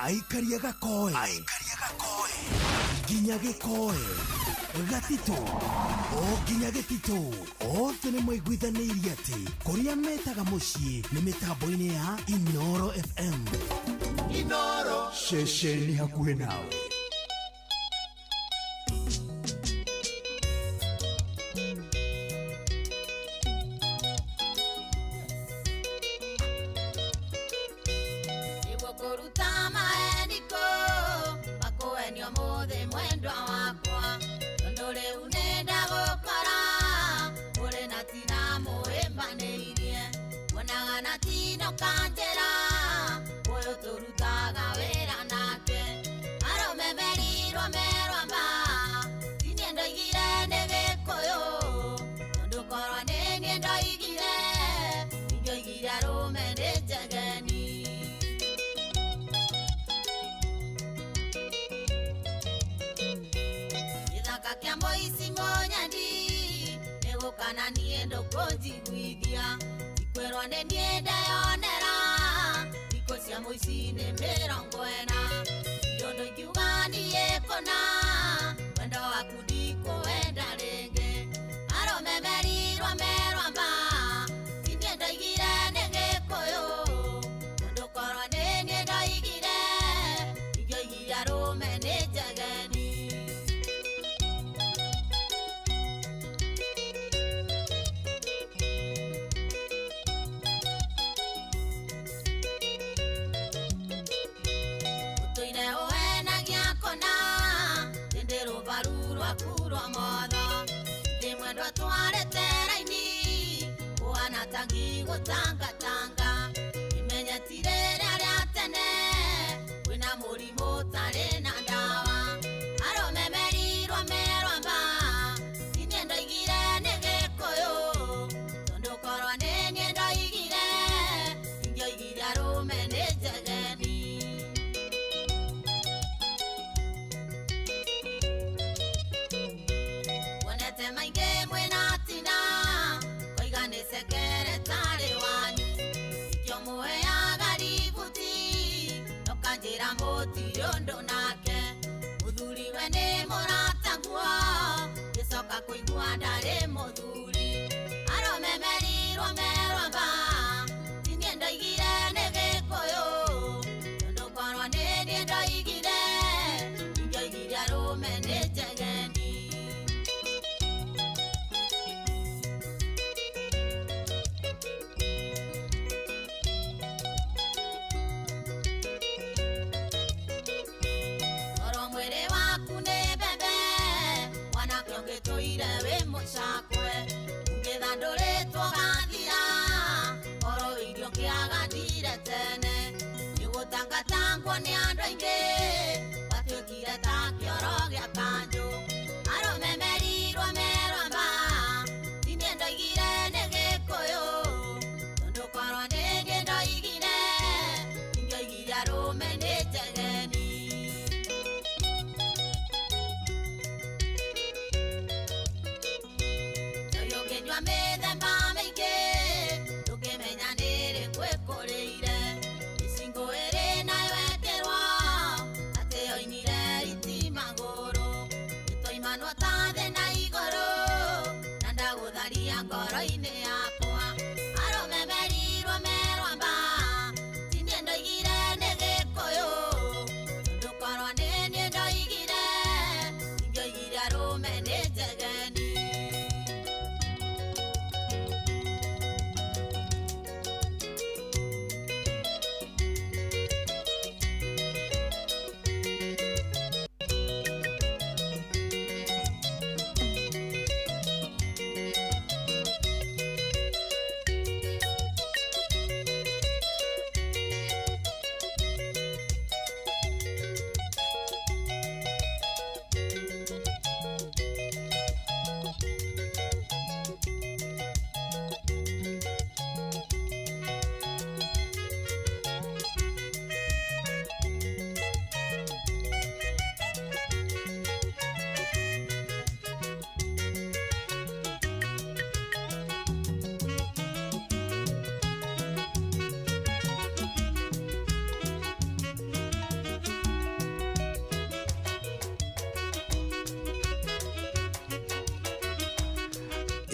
Aikaria gakoe nginya gĩkoe gatitũ o nginya gĩtitũ othe nĩ maiguithanĩirie atĩ kũrĩa metaga mũciĩ nĩ mĩtambo-inĩ ya Inoro FM. Inoro ceceni hakuhĩ nawe.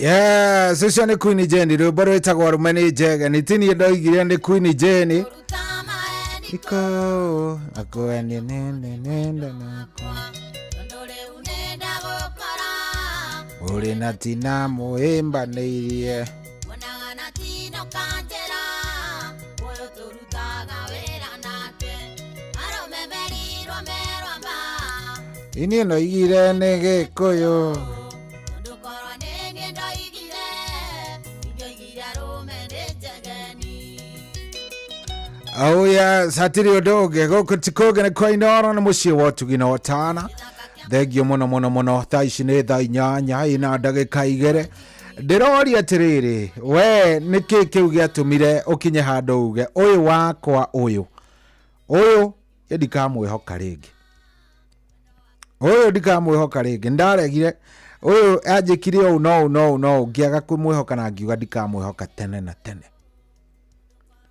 Yes, ũcio nĩ Queen Jane, rwĩmbo rwĩtagwo arũme nĩ njege. Nĩ tiniĩ ndoigire nĩ Queen Jane. Iko akuenie nene nenda nakwa ũrĩ na tina mũhĩmbanĩirie. Iniĩ noigire nĩ Gĩkũyũ. Oh yes, hatirĩ ũndũ ũngĩ gũkũ ti kũngĩ nĩ kwa Inooro nĩ mũciĩ wa ũtugi na ũtana. Thengio mũno mũno mũno. Thaa ici nĩ thaa 8:02. Ndĩroria atĩrĩrĩ, we nĩkĩ kĩu gĩatũmire ũkinye handũ uge ũyũ wakwa ũyũ ũyũ ndikamwĩhoka rĩngĩ, ũyũ ndikamwĩhoka rĩngĩ, ndaregire ũyũ anjĩkire ũũ no ũũ no ũũ no ũũ, ngĩaga kũmwĩhoka na ngiuga ndikamwĩhoka tene na tene.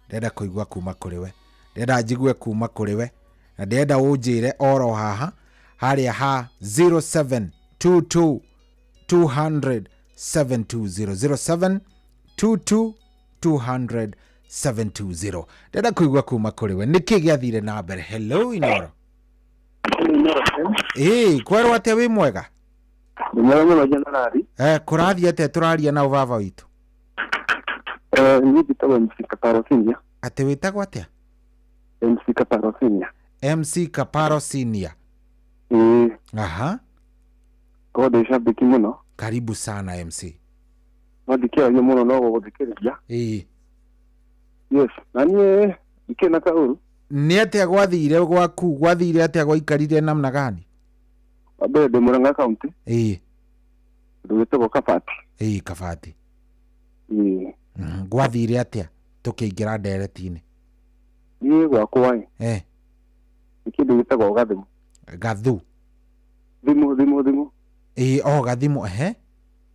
Ndĩrenda kũigua kuma kũrĩ we, ndĩrenda njigue kuma kũrĩ we, na ndĩrenda ũnjĩre oro haha harĩa ha 0722 200 720, 0722 200 720. Ndĩrenda kũigua kuma kũrĩ we nĩkĩ gĩathire na mbere. Hello Inooro. Ĩĩ, kwerwo atĩa wĩ mwega? Nĩ mwega mũno Generali. Kũrathiĩ atĩa tũraria na ũbaba witũ? Niĩ njĩtagwo MC Kaparo Senior. Atĩ wĩtagwo atĩa? MC Kaparo Senior. MC Kaparo Senior. Ĩĩ. Aha. Korwo ndĩ shabiki mũno. Karibu sana MC. No ndikĩaragia mũno no gũgũthikĩrĩria. Ĩĩ. Yes, na niĩ ndikĩrĩ na kaũru. Nĩ atĩa gwathire gwaku, gwathire atĩa gwaikarire namna gani? Wa mbere ndĩ Murang'a County. Ĩĩ. Ũndũ wĩtagwo Kabati. Ĩĩ, Kabati. Ĩĩ. Gwathire atĩa tũkĩingĩra ndereti-inĩ? Niĩ gwakwa ĩ. Nĩ kĩndũ gĩtagwo gathimũ. Gathu. Thimũ, thimũ, thimũ. Ĩĩ, o gathimũ, ehe.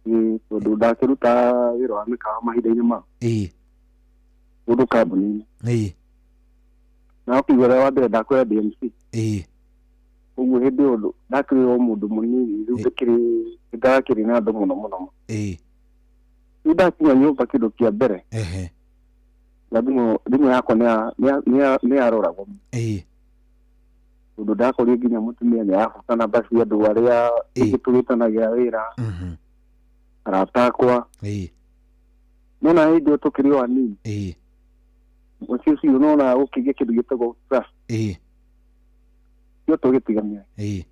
Ĩĩ, tondũ ndakĩruta wĩra wa mĩkawa mahinda-inĩ mau. Ĩĩ. Mũndũ kambuni-inĩ. Ĩĩ. Na ũkĩigua rĩa wa mbere ndakwĩra ndĩ MC. Ĩĩ. Ũguo hĩndĩ ĩyo ndakĩrĩ o mũndũ mũnini, rĩu ndĩkĩrĩ, ndakĩrĩ na andũ mũno mũno. Ĩĩ. Rĩu ndakinya nyũmba kĩndũ kĩa mbere. Ehe. Na thimũ yakwa nĩ yaroragwo. Ĩĩ. Tondũ ndakorire nginya mũtumia nĩ arabuta namba cia andũ arĩa tũgĩtanagia wĩra. Arata akwa. Ĩĩ. Nona hĩndĩ ĩyo tũkĩrĩ o anini. Ĩĩ. Mũciĩ ũcio nona gũkĩgĩa kĩndũ gĩtagwo trust. Ĩĩ. Cio tũgĩtigania. Ĩĩ.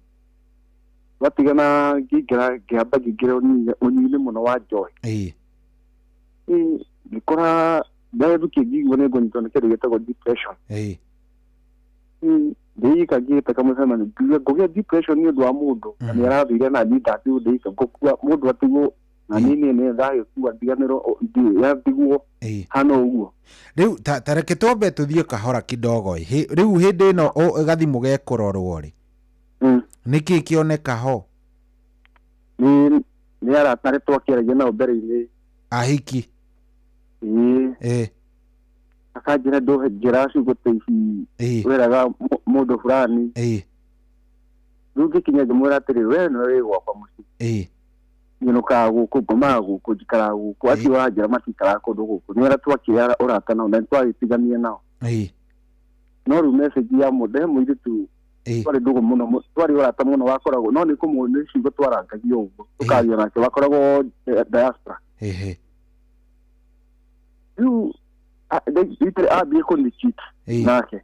Twatigana ngĩingĩra, ngĩamba ngĩingĩra ũnyui-inĩ mũno wa njohi. Ĩĩ. Ĩĩ, ngĩkora ndahetũkia ngĩigua nĩ ngũnyitwo nĩ kĩndũ gĩtagwo depression. Ĩĩ. Ĩĩ, ndĩika ngĩte kamũcemanio, ngiuga ngũgĩa depression nĩ ũndũ wa mũndũ, na nĩ arathire na niĩ ndatigwo ndĩika ngũkua, mũndũ atigwo na niĩ niĩ nĩ ndagĩkua ndiganĩrwo, yatigwo hana ũguo. Rĩu ta reke twambe tũthiĩ kahora kidogo ĩ. Rĩu hĩndĩ ĩno gathimũ gekũrorwo rĩ, nĩkĩ kĩoneka ho? Nĩ arata arĩa twakĩaragia nao mbere-inĩ. Ahiki. Ĩĩ. Ĩĩ. Akanjĩra ndũhe njĩra ciugo ta ici wĩraga mũndũ fulani. Ĩĩ. Rĩu ngĩkinya ngĩmwĩra atĩrĩrĩ, we nĩwe wĩ gwakwa mũciĩ. Ĩĩ. Nyinũkaga gũkũ, ngomaga gũkũ, njikaraga gũkũ, acio wanjĩra matikaraga kũndũ gũkũ. Nĩ arĩa twakĩara ũrata nao na nĩtwagĩtiganie nao. Ĩĩ. No rĩu message ya mũndũ, he mũirĩtu twarĩ ndũgũ mũno, twarĩ ũrata mũno wakoragwo, no nĩ kũmũ nĩ ciugo twarangagia ũguo, tũkaria nake, wakoragwo diaspora. Ehe. Rĩu ambie kũnĩ-cheat nake.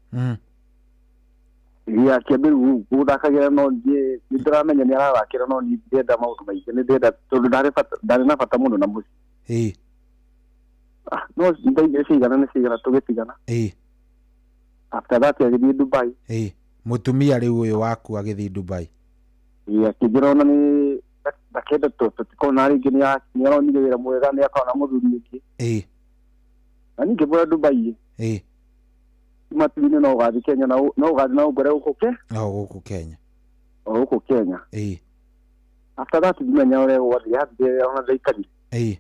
Ĩĩ, akĩambia rĩu gũthakagĩra no niĩ nĩ ndĩramenya nĩ arathakĩra no niĩ ndirenda maũndũ maingĩ, nĩ ndĩrenda tondũ ndarĩ na bata mũno na mũciĩ. Ĩĩ. No ndaigire cigana nĩ cigana tũgĩtigana. Ĩĩ. After that agĩthiĩ Dubai. Ĩĩ. Mũtumia rĩu ũyũ waku agĩthiĩ Dubai. Ĩĩ, akĩnjĩra ona nĩ ndakenda tũtikona rĩngĩ, nĩ aronire wĩra mwega, nĩ akona mũthuri ũngĩ. Ĩĩ. Na niĩ ngĩmwĩra Dubai. Ĩĩ. Matuinĩ no ũgathiĩ Kenya, no ũgathiĩ na ũngore gũkũ ke? O gũkũ Kenya. O gũkũ Kenya. Ĩĩ. After that ndimenya ũrĩa gwathiĩ, yathire ona ndaikarire. Ĩĩ.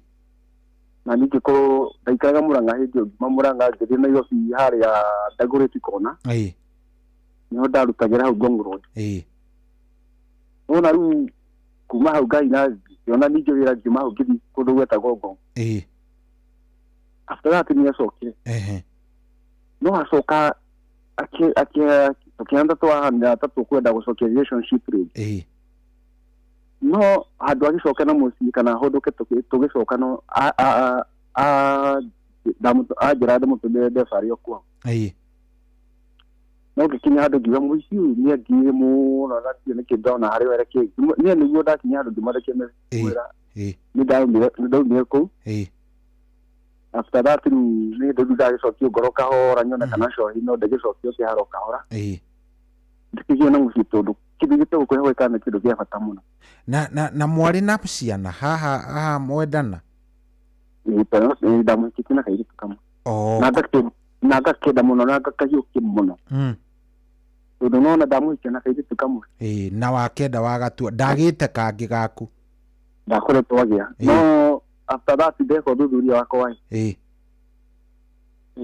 Na niĩ ngĩkorwo ndaikaraga Murang'a hĩndĩ ĩyo, ngiuma Murang'a ngĩthiĩ Nairobi harĩa Dagoretti Corner. Ĩĩ. Nĩho ndarutagĩra hau Ngong Road. Ĩĩ. Nona rĩu kuma hau Ngai na Ngĩona ningĩ wĩra ngiuma hau ngĩthiĩ kũndũ gwetagwo Ngong. After that nĩ acokire. No acoka tũkĩhanda twahanda ta tũkwenda gũcokia relationship rĩngĩ. No handũ agĩcoka na mũciĩ kana hũndũke tũgĩcoka no anjĩra ndĩmũtũmĩre mbeca arĩ o kwao. No ngĩkinya handũ ngiuga mũici ũyũ nĩ angiire mũno na ndirĩ nĩkĩ ndona harĩ we kĩ. Niĩ nĩguo ndakinya handũ ngĩmarekia mwĩra nĩ ndaumire kũu. After that rĩu nĩ rĩu ndagĩcokio ngoro kahora nyone kana cohi no ndagĩcokio kĩharo kahora. Ndikĩgĩe na mũciĩ tondũ kĩndũ gĩtagwo kwĩhoka nĩ kĩndũ kĩa bata mũno. Na mwarĩ na ciana haha mwendana? Ndamũhikĩtie na kairĩtu kamwe. Na ngakenda mũno na ngakahiũkia mũno. Tondũ nona ndamũhikia na kairĩtu kamwe. Na wakenda wagatua ndagĩte kangĩ gaku? Ndakoretwo agĩa. No after that ndeka ũthuthuria wakwa ĩ. O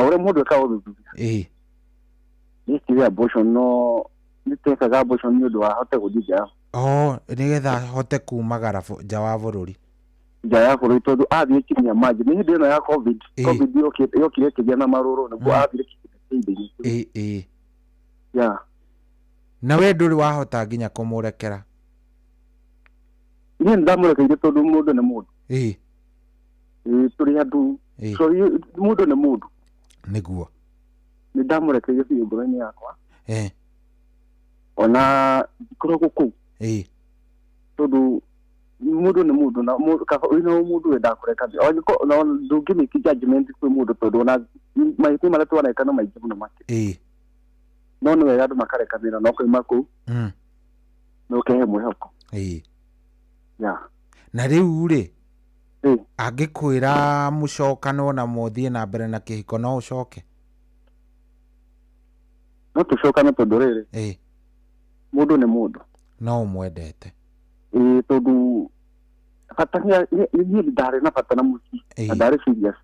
ũrĩa mũndũ ekaga ũthuthuria. Nĩekire abortion no nĩtekaga abortion nĩ ũndũ wa ahote gũthiĩ nja. Nĩgetha ahote kumagara nja wa bũrũri. Nja ya bũrũri tondũ athiĩ kinya maji nĩ hĩndĩ ĩno ya COVID. COVID yokire ĩkĩgĩa na marũrũ nĩguo athire kinya. Yeah. Na we ndũrĩ wahota nginya kũmũrekera? Niĩ nĩndamũrekeire tondũ mũndũ nĩ mũndũ. Tũrĩ andũ. So mũndũ nĩ mũndũ. Nĩguo. Nĩndamũrekeire biũ ngoro-inĩ yakwa. Ona ndikoragwo kũu. Tondũ mũndũ nĩ mũndũ na kaba wĩna mũndũ wendaga kũreka na ndũngĩmĩki judgment kwĩ mũndũ tondũ ona mahĩtia marĩa twaneka nĩ maingĩ mũno makĩria. No nĩ wega andũ makarekanĩra na ũkauma kũu na ũkehe mwĩhoko. Yeah. Na rĩu rĩ angĩkwĩra mũcokanwo na mũthiĩ na mbere na kĩhiko no ũcoke? No tũcokane tondũ rĩrĩ mũndũ nĩ mũndũ. No ũmwendete. Tondũ bata niĩ ndarĩ na bata na mũciĩ na ndarĩ serious.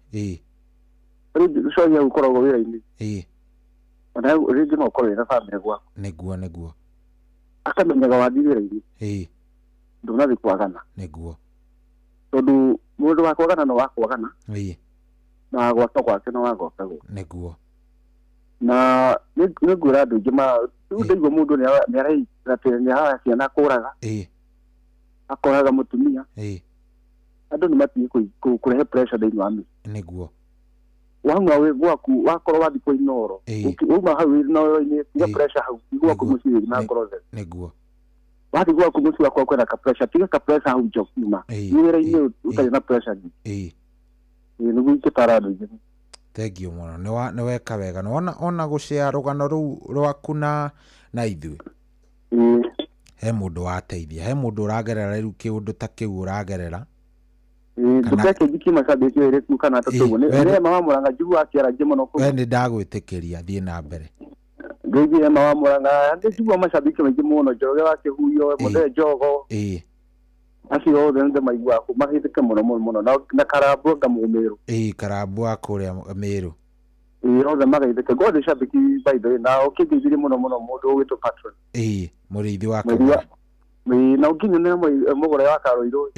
Rĩngĩ cohia ũkoragwo wĩra-inĩ. Ona rĩngĩ no ũkorwo wĩna bamĩrĩ gwaku. Nĩguo. Akamenyaga wathiĩ wĩra-inĩ. Ndũnathiĩ kwagana. Nĩguo. Tondũ mũndũ wa kwagana no wa kwagana. Na gwaka gwake no wa gwaka gwake. Nĩguo. Na nĩngwĩra andũ aingĩ rĩu ndaigua mũndũ nĩareitĩra atĩ nĩaraga ciana akũraga. Akoraga mũtumia. Andũ nĩ matige kũrehe pressure thĩinĩ wa mĩciĩ. Nĩguo. Wauma wĩ gwaku wakorwo wathiĩ kwa Inooro wauma hau Inooro-inĩ tiga pressure hau thiĩ gwaku mũciĩ wĩ na ngoro theru. Nĩguo. Wathiĩ gwaku mũciĩ wakwa kwĩna ka pressure tiga ka pressure hau nja ũkiuma. Thiĩ wĩra-inĩ ũtarĩ na pressure nyingĩ. Nĩguo ingĩtara andũ aingĩ. Thank you mũno nĩ weka wega nĩwona ona gũshare rũgano rũu rwaku na ithuĩ. He mũndũ wateithia he mũndũ ũragerera rĩu kĩũndũ ta kĩu ũragerera. Ndũkeke njikie macambĩki erĩ kana atatũ ũguo. Nĩ Emma wa Mũrang'a njiguaga akĩarangia mũno kũu. We nĩ ndagwĩtĩkĩria thiĩ na mbere. Ngĩthiĩ Emma wa Mũrang'a njiguaga macambĩki maingĩ mũno Njoroge wa Kĩhuyo Mũthee Njogo. Acio othe nĩ ndĩmaiguaga kũu mahĩtĩke mũno mũno mũno na Karambũ anga Mũmĩrũ. Karambũ wa kũrĩa Mĩrũ. Othe magaithĩke ngorwo ndĩ cambĩki by the way na ũkĩngeithirie mũno mũno mũndũ ũgwĩtwo Patron. Mũrĩithi wa Kagũra. Na ũngĩnyonera mũgũre wa Karũirũ.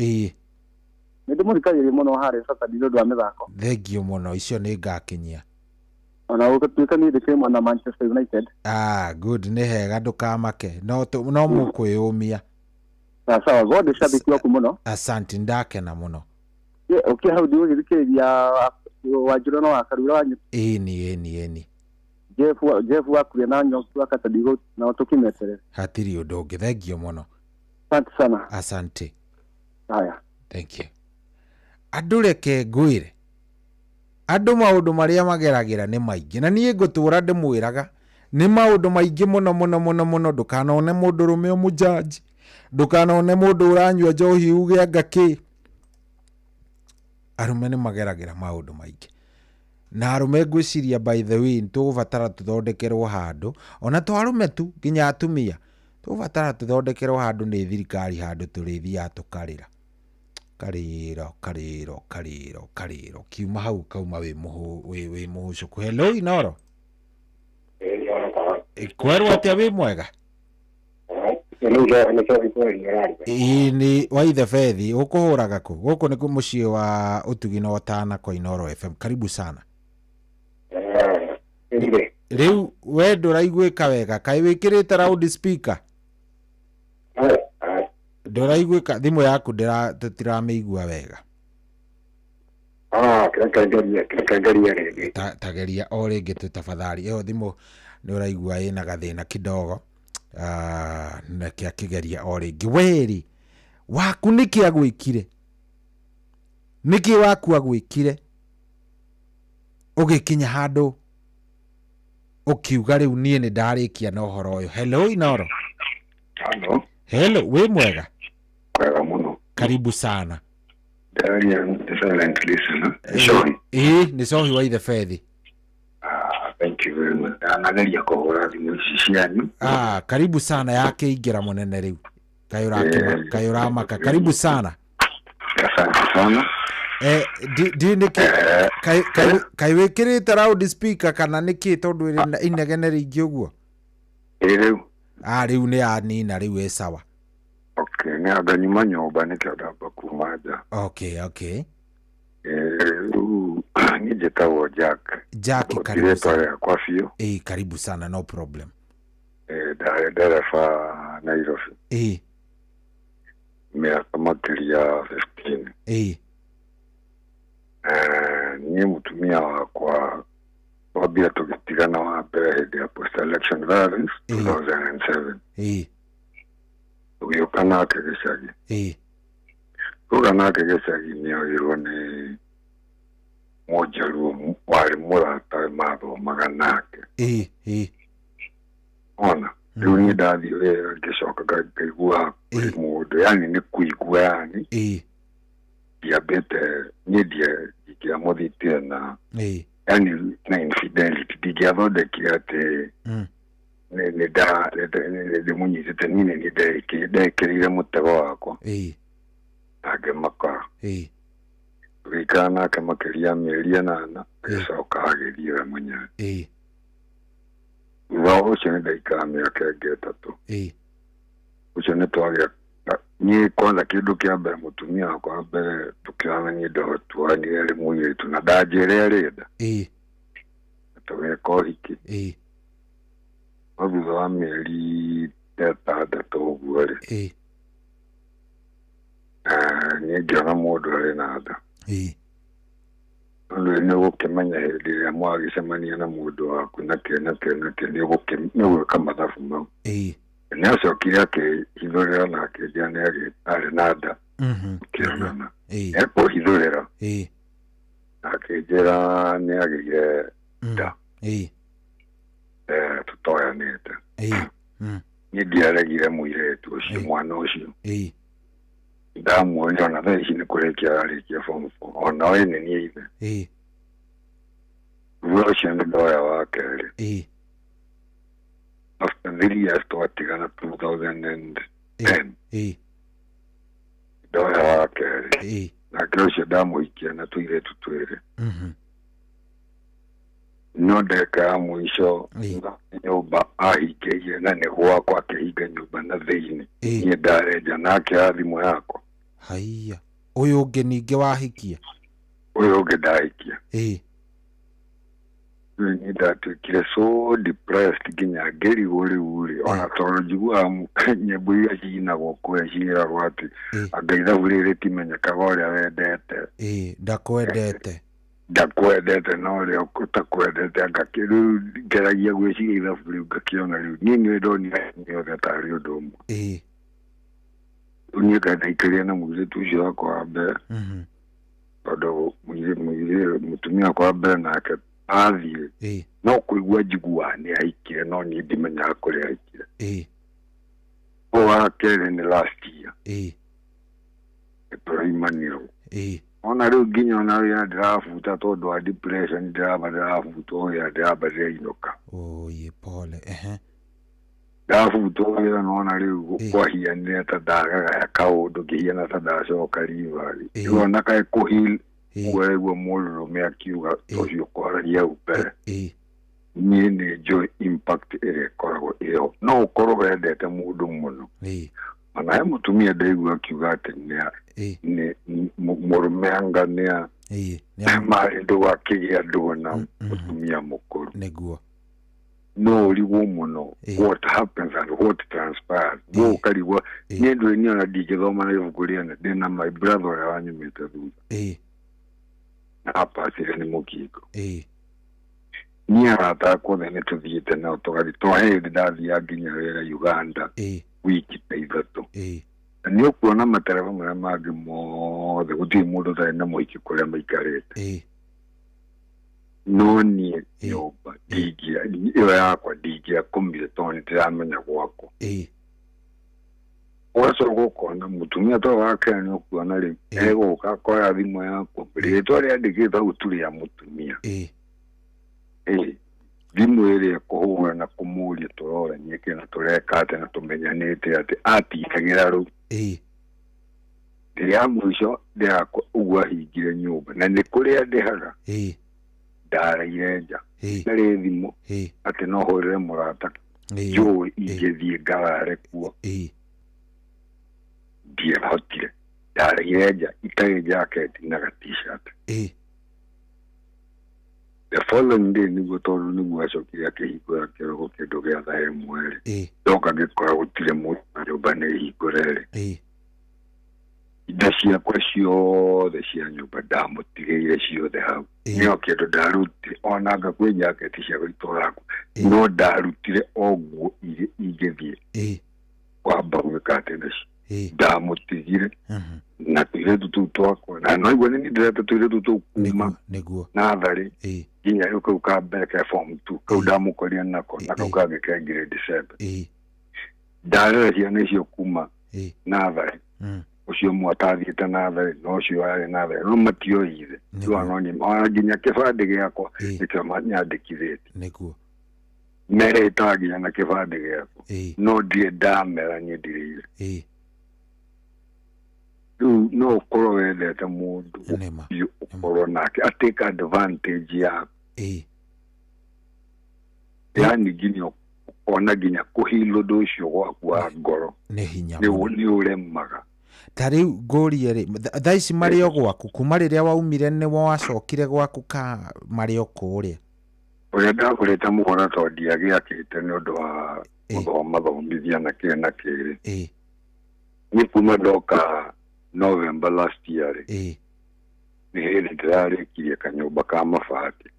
Nĩ ndĩmũthikagĩrĩria mũno harĩa Saturday nĩ ũndũ wa mĩthako. Thengiũ mũno icio nĩ ngakinyia. Ona gũtuĩka niĩ ndĩkĩrĩ mwana Manchester United. Good nĩ hega ndũkamake no mũkwĩyũmia. Sawa God ndĩ cambĩki waku mũno. Asante ndakena mũno. Ũkĩ hau ndigũgĩthikĩrĩria Wanjirũ na wa Karura wa Nyũki. Ĩni. Jeff wa kũrĩa na Nyoki wa Katandigo nao tũkĩmeterere. Hatirĩ ũndũ ũngĩ thengiũ mũno. Asante sana. Asante. Haya. Thank you. Andũ reke ngwĩre andũ maũndũ marĩa mageragĩra nĩ maingĩ na niĩ ngũtũra ndĩmwĩraga nĩ maũndũ maingĩ mũno mũno mũno mũno ndũkanone mũndũ rũme ũmũjanji ndũkanone mũndũ ũranyua njohi uge anga kĩ. Arũme nĩ mageragĩra maũndũ maingĩ na arũme ngwĩciria by the way nĩtũgũbatara tũthondekerwo handũ ona to arũme tu nginya atumia tũgũbatara tũthondekerwo handũ nĩ thirikari handũ tũrĩthiaga tũkarĩra karĩra karĩra karĩra karĩra kiuma hau kauma wĩ mũhũcũku. Hello Inooro. Kwerwo atĩa wĩ mwega? Ĩĩ nĩ waithe bethi ũkũhũraga kũ? Gũkũ nĩ mũciĩ wa ũtugi na ũtana kwa Inooro FM. Karibu sana. Rĩu we ndũraiguĩka wega, kaĩ wĩkĩrĩte loud speaker? Ndũraiguĩka, thimũ yaku tũtiramĩigua wega. Tageria o rĩngĩ tu tafadhali. Ĩyo thimũ nĩ ũraigua ĩna gathĩna kidogo. Na kĩa kĩgeria o rĩngĩ. Weri waku nĩkĩ agwĩkire? Nĩkĩ waku agwĩkire ũgĩkinya handũ ũkiuga rĩu niĩ nĩ ndarĩkia na ũhoro ũyũ? Hello Inooro. Hello. Hello, wĩ mwega? Mwega mũno. Karibu sana. Ndaria the silent listener. Sorry. Ĩĩ nĩ Cohi wa ithe bethi. Thank you very much. Ndanageria kũhũra thimũ ici cianyu. Karibu sana yakĩingĩra mũnene rĩu. Kaĩ ũramaka. Karibu sana. Asante sana. Kaĩ wĩkĩrĩte loud speaker kana nĩkĩ tondũ ĩrĩ na inegene rĩingĩ ũguo? Ĩĩ rĩu. Rĩu nĩ yanina rĩu ĩ sawa. Okay, nĩ anga nyuma nyũmba nĩkĩo ndamba kuma nja. Okay, okay. Rĩu niĩ njĩtagwo Jack. Jack, karibu sana. Rĩtwa biũ. Ĩĩ karibu sana, no problem. Ndarĩ ndereba Nairobi. Ĩĩ. Mĩaka makĩria 15. Ĩĩ. Niĩ mũtumia wakwa twambire tũgĩtigana wa mbere hĩndĩ ya post election violence 2007. Ĩĩ. Tũgĩũka nake gĩcagi. Ĩĩ. Tũgĩũka nake gĩcagi nĩoirwo nĩ mũnjaruo warĩ mũrata mathomaga nake. Ĩĩ, ĩĩ. Ona rĩu niĩ ndathiĩ wĩra ngĩcoka ngaigua kũrĩ mũndũ, yani nĩ kũigua yani. Ĩĩ. Ndiambĩte niĩ ndingĩamũthitire na ĩĩ yani na infidelity ndingĩathondekire atĩ ndĩmũnyitĩte niĩ nĩ ndekĩrĩire mũtego wakwa. Ĩĩ. Na ngĩmakora. Ĩĩ. Tũgĩikara nake makĩria mĩeri ĩnana agĩcoka agĩthiĩ we mwenyewe. Ĩĩ. Thutha ũcio nĩ ndaikara mĩaka ĩngĩ ĩtatũ. Ĩĩ. Ũcio nĩ twagĩa niĩ kwanza kĩndũ kĩa mbere mũtumia wakwa wa mbere tũkĩona niĩ ndotuanire arĩ mũirĩtu na ndanjĩre arĩ nda. Ĩĩ. Tũgĩka ũhiki. Ĩĩ. No thutha wa mĩeri ĩtandatũ ũguo rĩ. Ĩĩ. Niĩ ngĩona mũndũ arĩ na nda. Ĩĩ. Tondũ nĩ ũgũkĩmenya hĩndĩ ĩrĩa mwagĩcemania na mũndũ waku na kĩ na kĩ na kĩ nĩ ũgwĩka mathabu mau. Ĩĩ. Nĩ acokire akĩhithũrĩra na akĩnjĩra nĩ arĩ na nda. Tũkĩonana. Ekũhithũrĩra. Ĩĩ. Akĩnjĩra nĩ agĩire nda. Ĩĩ. Tũtoyanĩte. Ĩĩ. Niĩ ndiaregire mũirĩtu ũcio mwana ũcio. Ĩĩ. Ndamuonia ona thaa ici nĩ kũrĩkia ararĩkia form 4 ona we nĩ niĩ ithe. Ĩĩ. Thutha ũcio nĩ ndoya wa kerĩ. Ĩĩ. After 3 years twatigana 2010. Ĩĩ. Ndoya wa kerĩ. Ĩĩ. Nake ũcio ndamũhikia na tũirĩtu twĩrĩ. No ndagĩka ya mũico nyũmba ahingĩirie na nĩ gwakwa akĩhinga nyũmba na thĩinĩ. Niĩ ndarĩ nja na akĩoya thimũ yakwa. Haiya. Ũyũ ũngĩ ningĩ wahikia? Ũyũ ũngĩ ndahikia. Ĩĩ. Rĩu niĩ ndatuĩkire so depressed nginya ngĩrigwo rĩu rĩ ona tondũ njiguaga nyĩmbo iria ciinagwo kũrĩa ciĩragwo atĩ anga ithabu rĩrĩ rĩtimenyekaga ũrĩa wendete. Ĩĩ, ndakwendete. Ndakwendete na ũrĩa ũtakwendete anga rĩu ngeragia gwĩciria ithabu rĩu ngakĩona rĩu niĩ nĩ ndonire othe tarĩ ũndũ ũmwe. Ĩĩ. Rĩu niĩ ndaikarire na mũirĩtu ũcio wakwa wa mbere tondũ mũtumia wakwa wa mbere nake athiĩ no kũigua njiguaga nĩ ahikire no niĩ ndimenyaga kũrĩa ahikire. Ĩĩ. Ũyũ wa kerĩ nĩ last year. Ĩĩ. Tũraimanirwo. Ĩĩ. Ona rĩu nginya ona wĩra ndĩrabuta tondũ wa depression ndĩramba ndĩrabutwo wĩra ndĩramba ndĩrainũka. Oye pole. Ehe. Ndabutwo wĩra nona rĩu kwahianire ta ndagagaya kaũndũ ngĩhiana ta ndacoka rivari. Rĩu ona kaĩ kũheal ũguo ũraigua mũndũrũme akiuga ũcio kwaragia hau mbere. Ĩĩ. Niĩ nĩ njũĩ impact ĩrĩa ĩkoragwo ĩho. No ũkorwo wendete mũndũ mũno. Ona he mũtumia ndaigua akiuga atĩ nĩ mũrũme anga nĩ marĩ ndũgũ akĩgĩa ndũgũ na mũtumia mũkũrũ. Nĩguo. No ũrigwo mũno what happens and what transpires. No ũkarigwo niĩ ndũĩ niĩ ona ndingĩthoma na ibuku rĩene ndĩna my brother ũrĩa wanyumĩte thutha. Na apacire nĩ mũkingo. Niĩ arata akwa othe nĩ tũthiĩte nao tũgathiĩ to he hĩndĩ ndathiaga nginya wĩra Uganda wiki ta 3. Na nĩ ũkuona matereba marĩa mangĩ mothe gũtirĩ mũndũ ũtarĩ na mũhiki kũrĩa maikarĩte. No niĩ nyũmba ĩyo yakwa ndingĩakomire tondũ nĩ ndĩramenya gwakwa. Ũgacoka ũkona mũtumia to wake nĩ ũkuona rĩu egũka akoya thimũ yakwa rĩtwa rĩandĩkĩtwo hau tu rĩa mũtumia. Thimũ ĩrĩa kũhũra na kũmũria tũroranie kĩ na tũreka atĩa na tũmenyanĩte atĩ atindagĩra rũu. Rĩrĩa mũico ndĩrakwa ũguo ahingire nyũmba na nĩ kũrĩa ndĩhaga ndareire nja ndarĩ thimũ atĩ no hũrĩre mũrata njũĩ ingĩthiĩ ngarare kuo. Ndiahotire, ndareire nja itarĩ jaketi na ga t-shirt. The following day nĩguo tondũ nĩguo acokire akĩhingũra kĩrogo kĩndũ gĩa thaa 1 rĩ ndoka ngĩkora gũtirĩ mũndũ na nyũmba nĩ hingũre rĩ. Indo ciakwa ciothe cia nyũmba ndamũtigĩire ciothe hau. Nĩo kĩndũ ndarutire ona anga kwĩ jaketi ciakwa itwaragwo no ndarutire o nguo iria ingĩthiĩ kwamba gwĩka atĩ nacio. Ndamũtigire na tũirĩtu tũu twakwa na no igua nĩ ndĩreta tũirĩtu tũu kuma natharĩ nginya rĩu kau ka mbere ke form 2 kau ndamũkorire nako na kau kangĩ ke grade 7. Ndarera ciana icio kuma natharĩ ũcio ũmwe atathiĩte natharĩ na ũcio arĩ natharĩ no matioĩ ithe. Ona nginya kĩbandĩ gĩakwa nĩkĩo nyandĩkithĩtie. Nĩguo. Merĩtaga nginya na kĩbandĩ gĩakwa no ndirĩ ndamera niĩ ndirĩ ithe. Rĩu no ũkorwo wendete mũndũ biũ ũkorwo nake atake advantage yaku. Yani nginya ona nginya kũheal ũndũ ũcio gwaku wa ngoro nĩ hinya nĩ ũremaga. Ta rĩu ngũrie rĩ thaa ici marĩ o gwaku kuma rĩrĩa waumire nĩ wacokire gwaku ka marĩ o kũrĩa? Ũrĩa ndagũrĩte mũgũnda tondũ ndiagĩakĩte nĩ ũndũ wa gũthoma thomithia na kĩ na kĩ rĩ. Nĩ kuma ndoka November last year rĩ nĩ hĩndĩ ndĩrarĩkirie kanyũmba ka mabati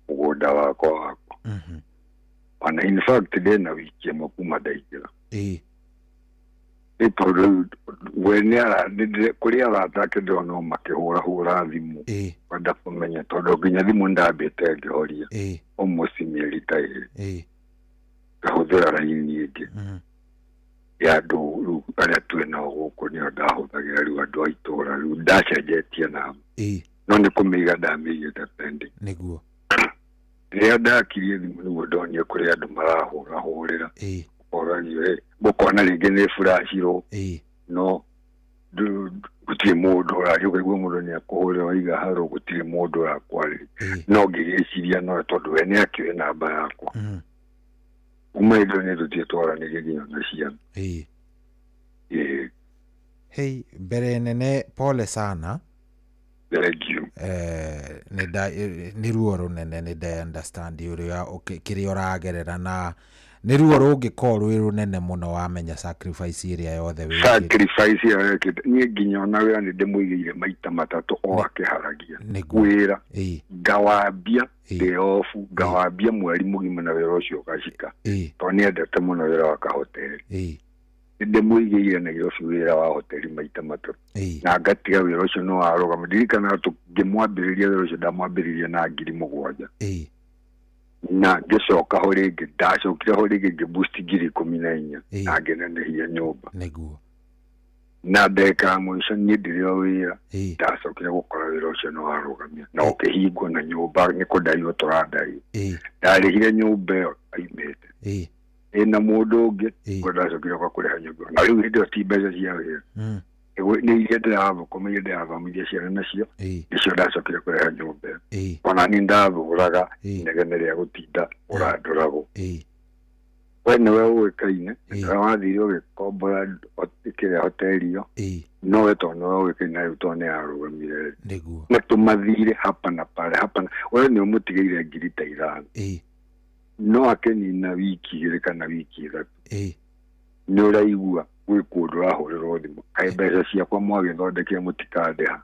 mũgũnda wakwa. Ona in fact ndĩna wiki ĩmwe kuma ndaingĩra. Nĩ tondũ we nĩ kũrĩ arata ake ndĩrona o makĩhũrahũra thimũ kwenda kũmenya tondũ nginya thimũ ndambĩte ngĩhoria almost mĩeri ta 2 ngahũthĩra raini ĩngĩ ya andũ rĩu arĩa twĩ nao gũkũ nĩo ndahũthagĩra rĩu andũ a itũũra rĩu ndacenjetie namba no nĩ kũmĩiga ndamĩigĩte pending. Nĩguo. Rĩrĩa ndakirie thimũ nĩguo ndonire kũrĩ andũ marahũrahũrĩra ũkoragio gũkona rĩngĩ nĩ buracirwo no gũtirĩ mũndũ ũraria ũkaigua mũndũ nĩ akũhũrĩra waiga harũ gũtirĩ mũndũ ũrakwarĩria no ngĩgĩciria no tondũ we nĩ akĩoĩ namba yakwa. Kuma hĩndĩ ĩyo nĩ tũthiĩ twaranĩrie nginya na ciana. Hei, mbere nene pole sana. Thank you. Nĩ ruo rũnene nĩ nda understand ũrĩa kĩrĩa ũragerera na nĩ ruo rũngĩkorwo rwĩ rũnene mũno wamenya sacrifice ĩrĩa yothe wĩkĩte. Sacrifice ĩrĩa wĩkĩte niĩ nginya ona wĩra nĩ ndĩmũigĩire maita 3 o akĩharagia wĩra ngawambia day off ngawambia mweri mũgima na wĩra ũcio ũgacika tondũ nĩendete mũno wĩra wa kahoteri. Nĩ ndĩmũigĩire Nairobi wĩra wa hoteri maita 3 na ngatiga wĩra ũcio no warũgama. Ndirikanaga ngĩmwambĩrĩria wĩra ũcio ndamwambĩrĩirie na 7,000 na ngĩcoka ho rĩngĩ ndacokire ho rĩngĩ ngĩboost 14,000 na ngĩnenehia nyũmba. Nĩguo. Na ndagĩka ya mũico niĩ ndĩrĩ o wĩra ndacokire gũkora wĩra ũcio nĩ warũgamia na ũkĩhingwo na nyũmba nĩ kũndaiwo tũrandaiwo. Ndarĩhire nyũmba ĩyo aimĩte ĩna mũndũ ũngĩ ũguo ndacokire gwa kũrĩha nyũmba na rĩu hĩndĩ ĩyo ti mbeca cia wĩra. Nĩ iria ndĩrathũkũma iria ndĩrathomithia ciana nacio nĩcio ndacokire kũrehe nyũmba ona niĩ ndathũraga inegene rĩa gũtinda ũrandũragwo we nĩwe ũĩkaine na wathire ũgĩkombora kĩrĩa hoteli ĩyo no we tondũ nĩwe ũĩkaine rĩu tondũ nĩ yarũgamire na tũmathire hapa na pale hapa na we nĩ ũmũtigĩire 5,000 no akĩnina wiki 2 kana wiki 3 nĩ ũraigua gwĩ kũndũ ũrahũrĩrwo thimũ kaĩ mbeca ciakwa mwagĩthondekire mũtikandĩha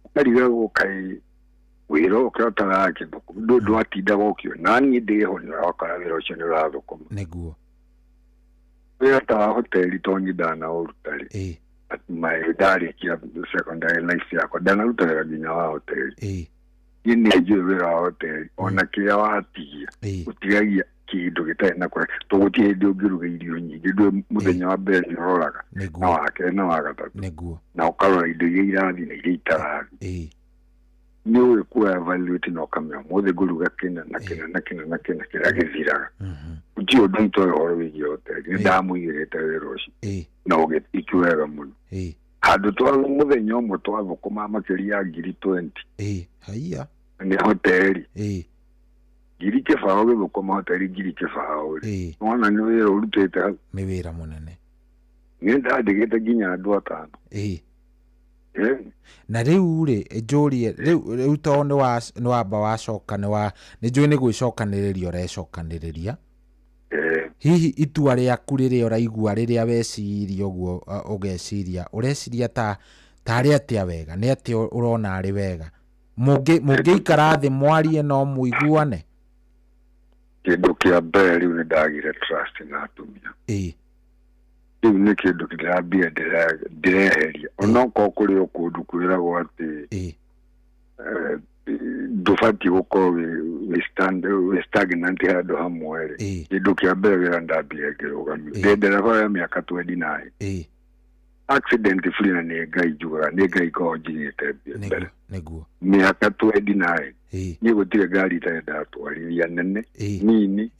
ũkarigagwo kaĩ wĩra ũkĩra ũtarakĩthũkũma ndwatindaga ũkĩona na niĩ ndĩho nĩ ũrakora wĩra ũcio nĩ ũrathũkũma nĩguo wĩra ta wa hoteli to niĩ ndanaũruta rĩ ndarĩkia secondary life yakwa ndanaruta wĩra nginya wa hoteli niĩ nĩ njũĩ wĩra wa hoteli ona kĩrĩa watigia ũtigagia kĩndũ gĩtarĩ na kũrĩa tũgũtirĩ hĩndĩ ũngĩruga irio nyingĩ ndũĩ mũthenya wa mbere nĩ ũroraga na wa kerĩ na wa gatatũ na ũkarora indo iria irathiĩ na iria itarathiĩ nĩ ũĩ kuoya evaluate na ũkamenya ũmũthĩ ngũruga kĩna na kĩna na kĩna na kĩna kĩrĩa gĩthiraga gũtirĩ ũndũ itoĩ ũhoro wĩgiĩ hoteli nĩ ndamũigĩrĩte wĩra ũcio na ũgĩtiki wega mũno handũ twa mũthenya ũmwe twathũkũma makĩria ya 20,000 haiya nĩ hoteli 20,000 gĩthũkũma hoteli 20,000 rĩ wona nĩ wĩra ũrutĩte hau nĩ wĩra mũnene nĩ ndandĩkĩte nginya andũ 5 na rĩu rĩ njũrie rĩu tondũ nĩ wamba wacoka nĩ njũĩ nĩ gwĩcokanĩrĩria ũrecokanĩrĩria hihi itua rĩaku rĩrĩa ũraigua rĩrĩa weciria ũguo ũgeciria ũreciria ta tarĩ atĩa wega nĩ atĩa ũrona arĩ wega mũngĩikara thĩ mwarie no mũiguane kĩndũ kĩa mbere rĩu nĩ ndagire trust na atumia rĩu nĩ kĩndũ kĩrambia ndĩreheria onokorwo kũrĩ o kũndũ kwĩragwo atĩ ndũbatiĩ gũkorwo wĩ stagnant handũ hamwe rĩ kĩndũ kĩa mbere wĩra ndambire ngĩrũgamio ndĩ ndereba ya mĩaka 29 accident free na nĩ Ngai njugaga nĩ Ngai korwo njigĩte mbere mĩaka 29 niĩ gũtirĩ ngari itarĩ ndatwarithia nene nini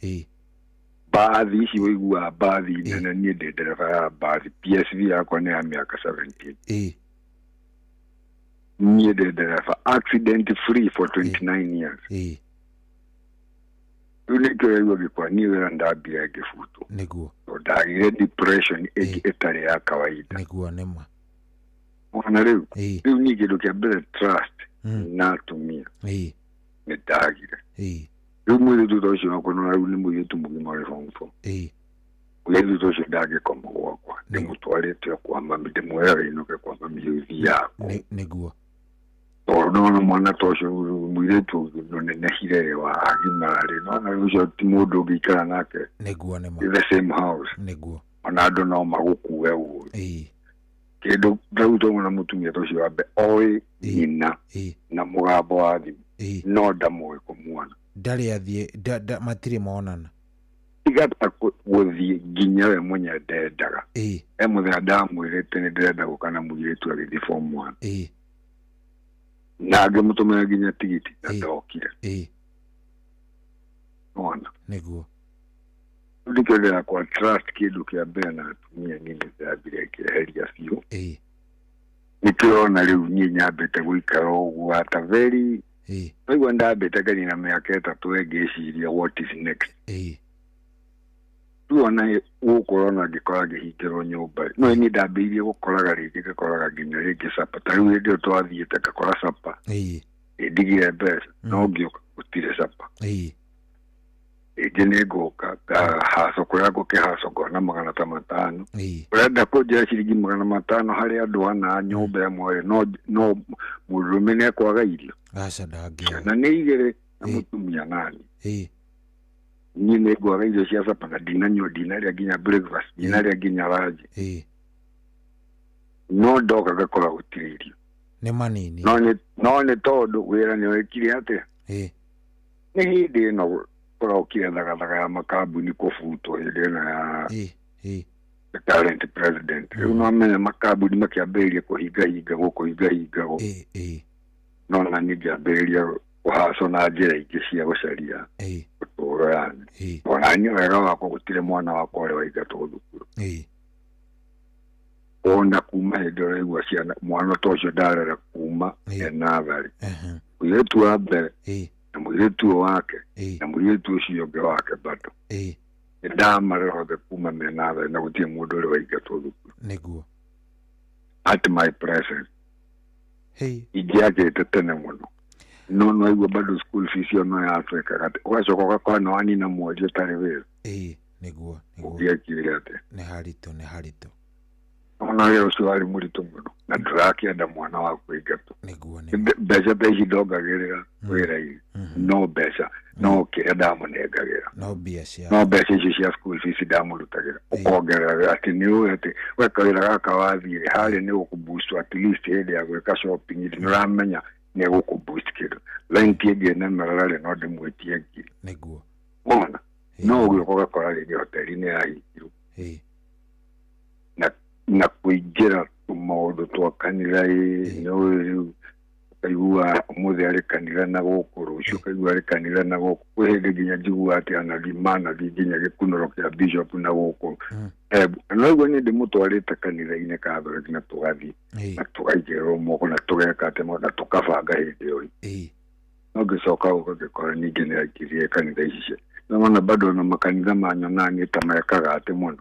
bathi ici ũiguaga bathi nene niĩ ndĩ ndereba ya bathi PSV yakwa nĩ ya mĩaka 17 niĩ ndĩ ndereba accident free for 29 years rĩu nĩkĩo ũraigua gĩkwa niĩ wĩra ndambire ngĩbutwo nĩguo tondũ ndagire depression ĩngĩ ĩtarĩ ya kawaida nĩguo nĩma wona rĩu rĩu niĩ kĩndũ kĩa mbere trust na atumia nĩ ndagire rĩu mũirĩtu ta ũcio wakwa no rĩu nĩ mũirĩtu mũgima wĩ form 4 mũirĩtu ta ũcio ndangĩkoma gwakwa ndĩmũtwarĩte o kwa mami ndĩmwĩraga inũke kwa mami ũthiaga kũu nĩguo tondũ nona mwana ta ũcio mũirĩtu ũnenehire wa agimara rĩ nona ũcio ti mũndũ ũngĩikara nake nĩguo nĩma in the same house nĩguo ona andũ no magũkue ũru kĩndũ rĩu tũmwe mũtumia ta ũcio wambe oĩ nyina na mũgambo wa thimũ no ndamũĩ kũmuona ndarĩ athiĩ matirĩ monana tiga ta gũthiĩ nginya we mwenye ndendaga he mũthenya ndamwĩrĩte nĩ ndĩrenda gũka na mũirĩtu agĩthiĩ form 1 na ngĩmũtũmĩra nginya tigiti na ndokire nona nĩguo rĩu nĩkĩo ndĩrakwa trust kĩndũ kĩa mbere na atumia niĩ nĩ ndĩrambire ngĩeheria biũ nĩkĩo ona rĩu niĩ nyambĩte gũikara ũguo ata very waigua ndambĩte nganina mĩaka 3 ngĩciria what is next rĩu ona gũkũ ũrona ngĩkora ngĩhingĩrwo nyũmba no niĩ ndambĩrĩirie gũkoraga rĩngĩ ngakoraga nginya rĩngĩ capa ta rĩu hĩndĩ ĩyo twathiĩte ngakora capa ĩndigire mbeca no ngĩũka gũtirĩ capa rĩngĩ nĩ ngũka ngahaco kũrĩa ngũkĩhaco ngona 500 ũrenda kũnjĩra ciringi 500 harĩ andũ ana nyũmba ĩmwe rĩ no mũndũrũme nĩ ekwaga irio aca ndangĩaga na nĩ 2 na mũtumia nani niĩ nĩ ngwaga irio cia capa na ndinanyua ndinarĩa nginya breakfast ndinarĩa nginya lunch no ndoka ngakora gũtirĩ irio nĩ manini no nĩ tondũ wĩra nĩ wekire atĩa nĩ hĩndĩ ĩno kũrokire thagathaga ya makambuni kũbutwo hĩndĩ ĩno ya the current president rĩu no amenya makambuni makĩambĩrĩria kũhingahingagwo kũhingahingagwo no na niĩ ngĩambĩrĩria kũhacwo na njĩra ingĩ cia gũcaria ũtũũro yani ona niĩ wega wakwa gũtirĩ mwana wakwa ũrĩa waingatwo thukuru Ona kuma hĩndĩ ũraigua ciana mwana ta ũcio ndarera kuma e natharĩ. Mũirĩtu wa mbere na mũirĩtu ũyũ wake na mũirĩtu ũcio ũngĩ wake bado. Nĩ ndamarera othe kuma me natharĩ na gũtirĩ mũndũ ũrĩ waingatwo thukuru. Nĩguo. At my presence. Ingĩagĩte tene mũno. No no bado school fees ĩyo no yatwĩkaga atĩ ũgacoka ũgakora nĩ wanina mweri ũtarĩ wĩra. Nĩguo. Ũngĩekire atĩa? Nĩ haritũ, nĩ haritũ. Ona wĩra ũcio warĩ mũritũ mũno na ndũrakĩenda mwana waku aingatwo. Nĩguo. Mbeca ta ici ndongagĩrĩra wĩra-inĩ. No mbeca no kĩrĩa ndamũnengagĩra. No mbia cia. No mbeca icio cia school fees ndamũrutagĩra. Ũkongerera atĩ nĩ ũĩ atĩ weka wĩra gaka wathiĩ harĩa nĩ gũkũboost at least hĩndĩ ya gwĩka shopping nĩ ũramenya nĩ gũkũboost kĩndũ. Rent ĩngĩ ĩnemerera rĩ no ndĩmwĩtie ngiri. Nĩguo. Wona? No ũgĩũka ũgakora rĩngĩ hoteli nĩ yahingirwo. Na kũingĩra tũmaũndũ twa kanitha ĩ nĩ ũĩ rĩu ũkaigua ũmũthĩ arĩ kanitha na gũkũ rũciũ ũkaigua arĩ kanitha na gũkũ. Kwĩ hĩndĩ nginya njiguaga atĩ anathi manathiĩ nginya gĩkunũro kĩa bishop na gũkũ. No igua niĩ ndĩmũtwarĩte kanitha-inĩ Catholic na tũgathiĩ na tũgaigĩrĩrwo moko na tũgeka atĩ na tũkabanga hĩndĩ ĩyo. No ngĩcoka gũka ngĩkora ningĩ nĩ aikirie kanitha ici cia. No wona bado na makanitha manyonaga niĩ ta mekaga atĩ mũno.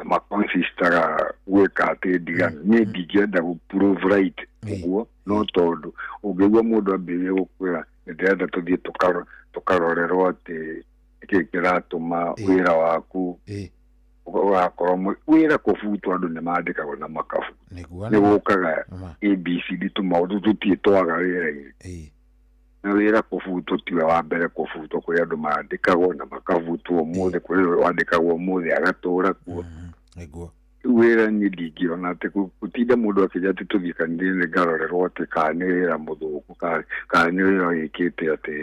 Makonsistaga gwĩka atĩ ndigano. Niĩ ndingĩenda gũ prove right ũguo no tondũ ũngĩigua mũndũ ambĩrĩrie gũkwĩra nĩ ndĩrenda tũthiĩ tũkarorerwo atĩ nĩkĩĩ kĩratũma wĩra waku ũgakorwo wĩra kũbutwo andũ nĩ mandĩkagwo na makabutwo. Nĩ gũkaga ABCD tũmaũndũ tũtirĩ twaga wĩra-inĩ. Na wĩra kũbutwo tiwe wa mbere kũbutwo kũrĩ andũ mandĩkagwo na makabutwo ũmũthĩ kũrĩ wandĩkagwo ũmũthĩ agatũra kuo. Nĩguo. Wĩra niĩ ndingĩona atĩ gũtinda mũndũ akĩnja atĩ tũthiĩ kanitha-inĩ ngarorerwo atĩ kana nĩ wĩra mũthũku kana nĩ wĩra wĩkĩte atĩ.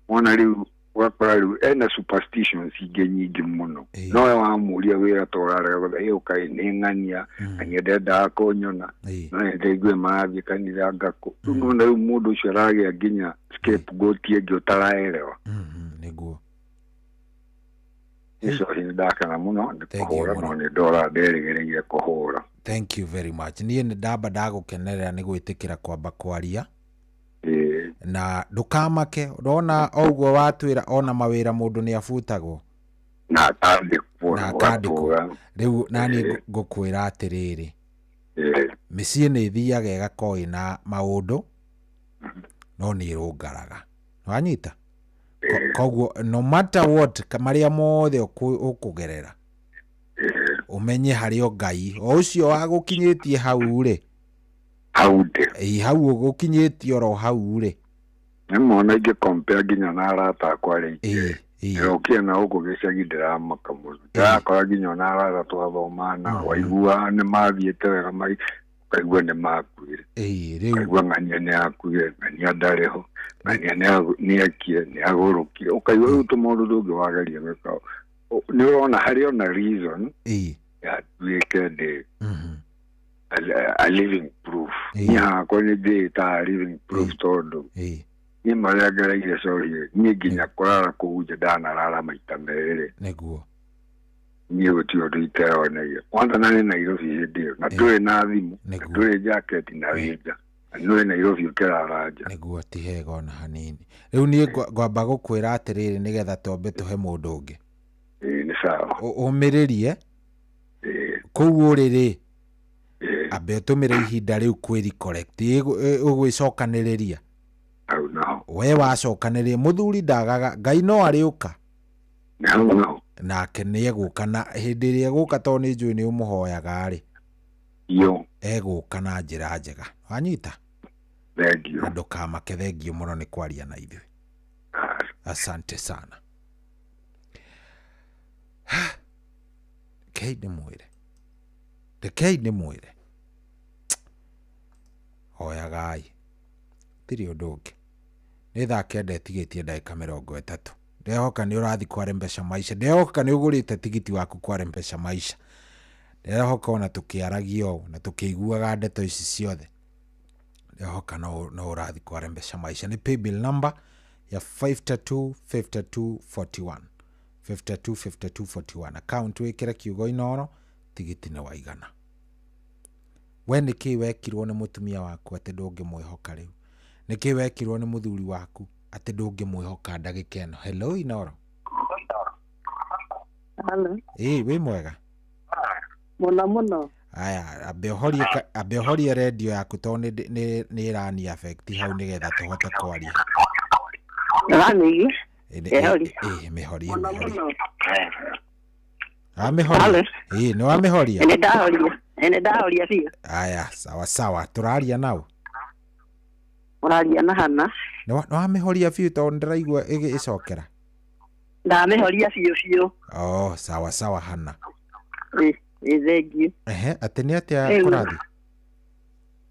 Wona rĩu ũgakora rĩu ena superstitions ingĩ nyingĩ mũno. No we wamũria wĩra ta ũrarega gũthiĩ ũkaĩ nĩ ng'ania ng'ania ndendaga kũnyona no nĩ ndaigue marathiĩ kanitha ngakũ. Rĩu nĩwona rĩu mũndũ ũcio aragĩa nginya scapegoat ĩngĩ ũtaraerewa. Nĩguo. Icohi nĩ ndakena mũno nĩ kũhũra no nĩ ndora nderĩgĩrĩire kũhũra. Thank you very much. Niĩ nĩ ndamba ndagũkenerera nĩ gwĩtĩkĩra kwamba kwaria. Na ndũkamake ndona o ũguo watwĩra ona mawĩra mũndũ nĩ abutagwo na akandĩkwo na akandĩkwo. Rĩu naniĩ ngũkwĩra atĩrĩrĩ, mĩciĩ nĩ ĩthiaga ĩgakorwo ĩna maũndũ no nĩ ĩrũngaraga. Wanyita? Koguo no matter what marĩa mothe ũkũgerera ũmenye harĩ o Ngai o ũcio wagũkinyĩtie hau rĩ hau ndĩ hau ũgũkinyĩtie oro hau rĩ. Nĩ mona ingĩ compare nginya na arata akwa arĩa ingĩ. Ndĩrokire na gũkũ gĩcagi ndĩramaka mũno. Ndĩrakora nginya ona arata twathoma na waigua nĩ mathiĩte wega ũkaigua nĩ makuire. Ũkaigua ng'ania nĩ akuire, ng'ania ndarĩ ho, ng'ania nĩ ekire, nĩ agũrũkire. Ũkaigua rĩu tũmaũndũ tũngĩ wageria gwĩka. Nĩ ũrona harĩ ona reason ya nduĩke ndĩ a living proof. Niĩ hakwa nĩ ndĩĩtaga a living proof tondũ niĩ marĩa ngereire cohi niĩ nginya kũrara kũu nja ndanarara maita merĩ. Nĩguo. Niĩ gũtirĩ ũndũ iteyoneire. Kwanza narĩ Nairobi hĩndĩ ĩyo na ndũrĩ na thimũ na ndũrĩ jaketi na wĩ nja na nĩũrĩ Nairobi ũkĩrara nja. Nĩguo ti hega ona hanini. Rĩu niĩ ngwamba gũkwĩra atĩrĩrĩ nĩgetha twambe tũhe mũndũ ũngĩ. Nĩ sawa. Ũmĩrĩrie kũu ũrĩ rĩ ambe ũtũmĩre ihinda rĩu kwĩ recollect ũgwĩcokanĩrĩria. We wacokanĩrĩria mũthuri ndagaga Ngai no arĩũka. Nake nĩ egũka na hĩndĩ ĩrĩa egũka tondũ nĩ njũĩ nĩ ũmũhoyaga rĩ egũka na njĩra njega. Wanyita? Thengio. Na ndũkamake thengio mũno nĩ kwaria na ithuĩ. Asante sana. Rekei ndĩmwĩre. Rekei ndĩmwĩre. Hoyagai. Tirĩ ũndũ ũngĩ. Nĩ thaa 9 ĩtigĩtie ndagĩka 30. Ndehoka nĩ ũrathiĩ kware mbeca maisha. Ndehoka nĩ ũgũrĩte tigiti waku kware mbeca maisha. Ndehoka ona tũkĩaragia ũũ na tũkĩiguaga ndeto ici ciothe. Ndehoka no ũrathiĩ kware mbeca maisha. Nĩ paybill number ya 525241. 525241. Account wĩkĩre kiugo Inooro Tigiti nĩ waigana. We nĩ kĩĩ wekirwo nĩ mũtumia waku atĩ ndũngĩmwĩhoka rĩu? Nĩ kĩĩ wekirwo nĩ mũthuri waku atĩ ndũngĩmwĩhoka ndagĩka ĩno? Hello Inoro. Hello. Ĩĩ wĩ mwega? Mũno mũno. Aya, ambe ũhorie redio yaku tondũ nĩ ĩrani affect hau nĩgetha tũhote kwaria. Ũramĩigua? Ĩĩ, mĩhorie mĩhorie. Wamĩhoria? Ĩĩ nĩ wamĩhoria? Nĩ ndahoria. Nĩ ndahoria biũ. Aya, sawa sawa. Tũraria nau? Ũraria na Hana. Nĩ wamĩhoria biũ tondũ ndĩraigua ĩgĩcokera? Ndamĩhoria biũ biũ. Oh, sawa sawa Hana. Ĩĩ, thengiũ. Ehe, atĩ nĩ atĩa kũrathiĩ?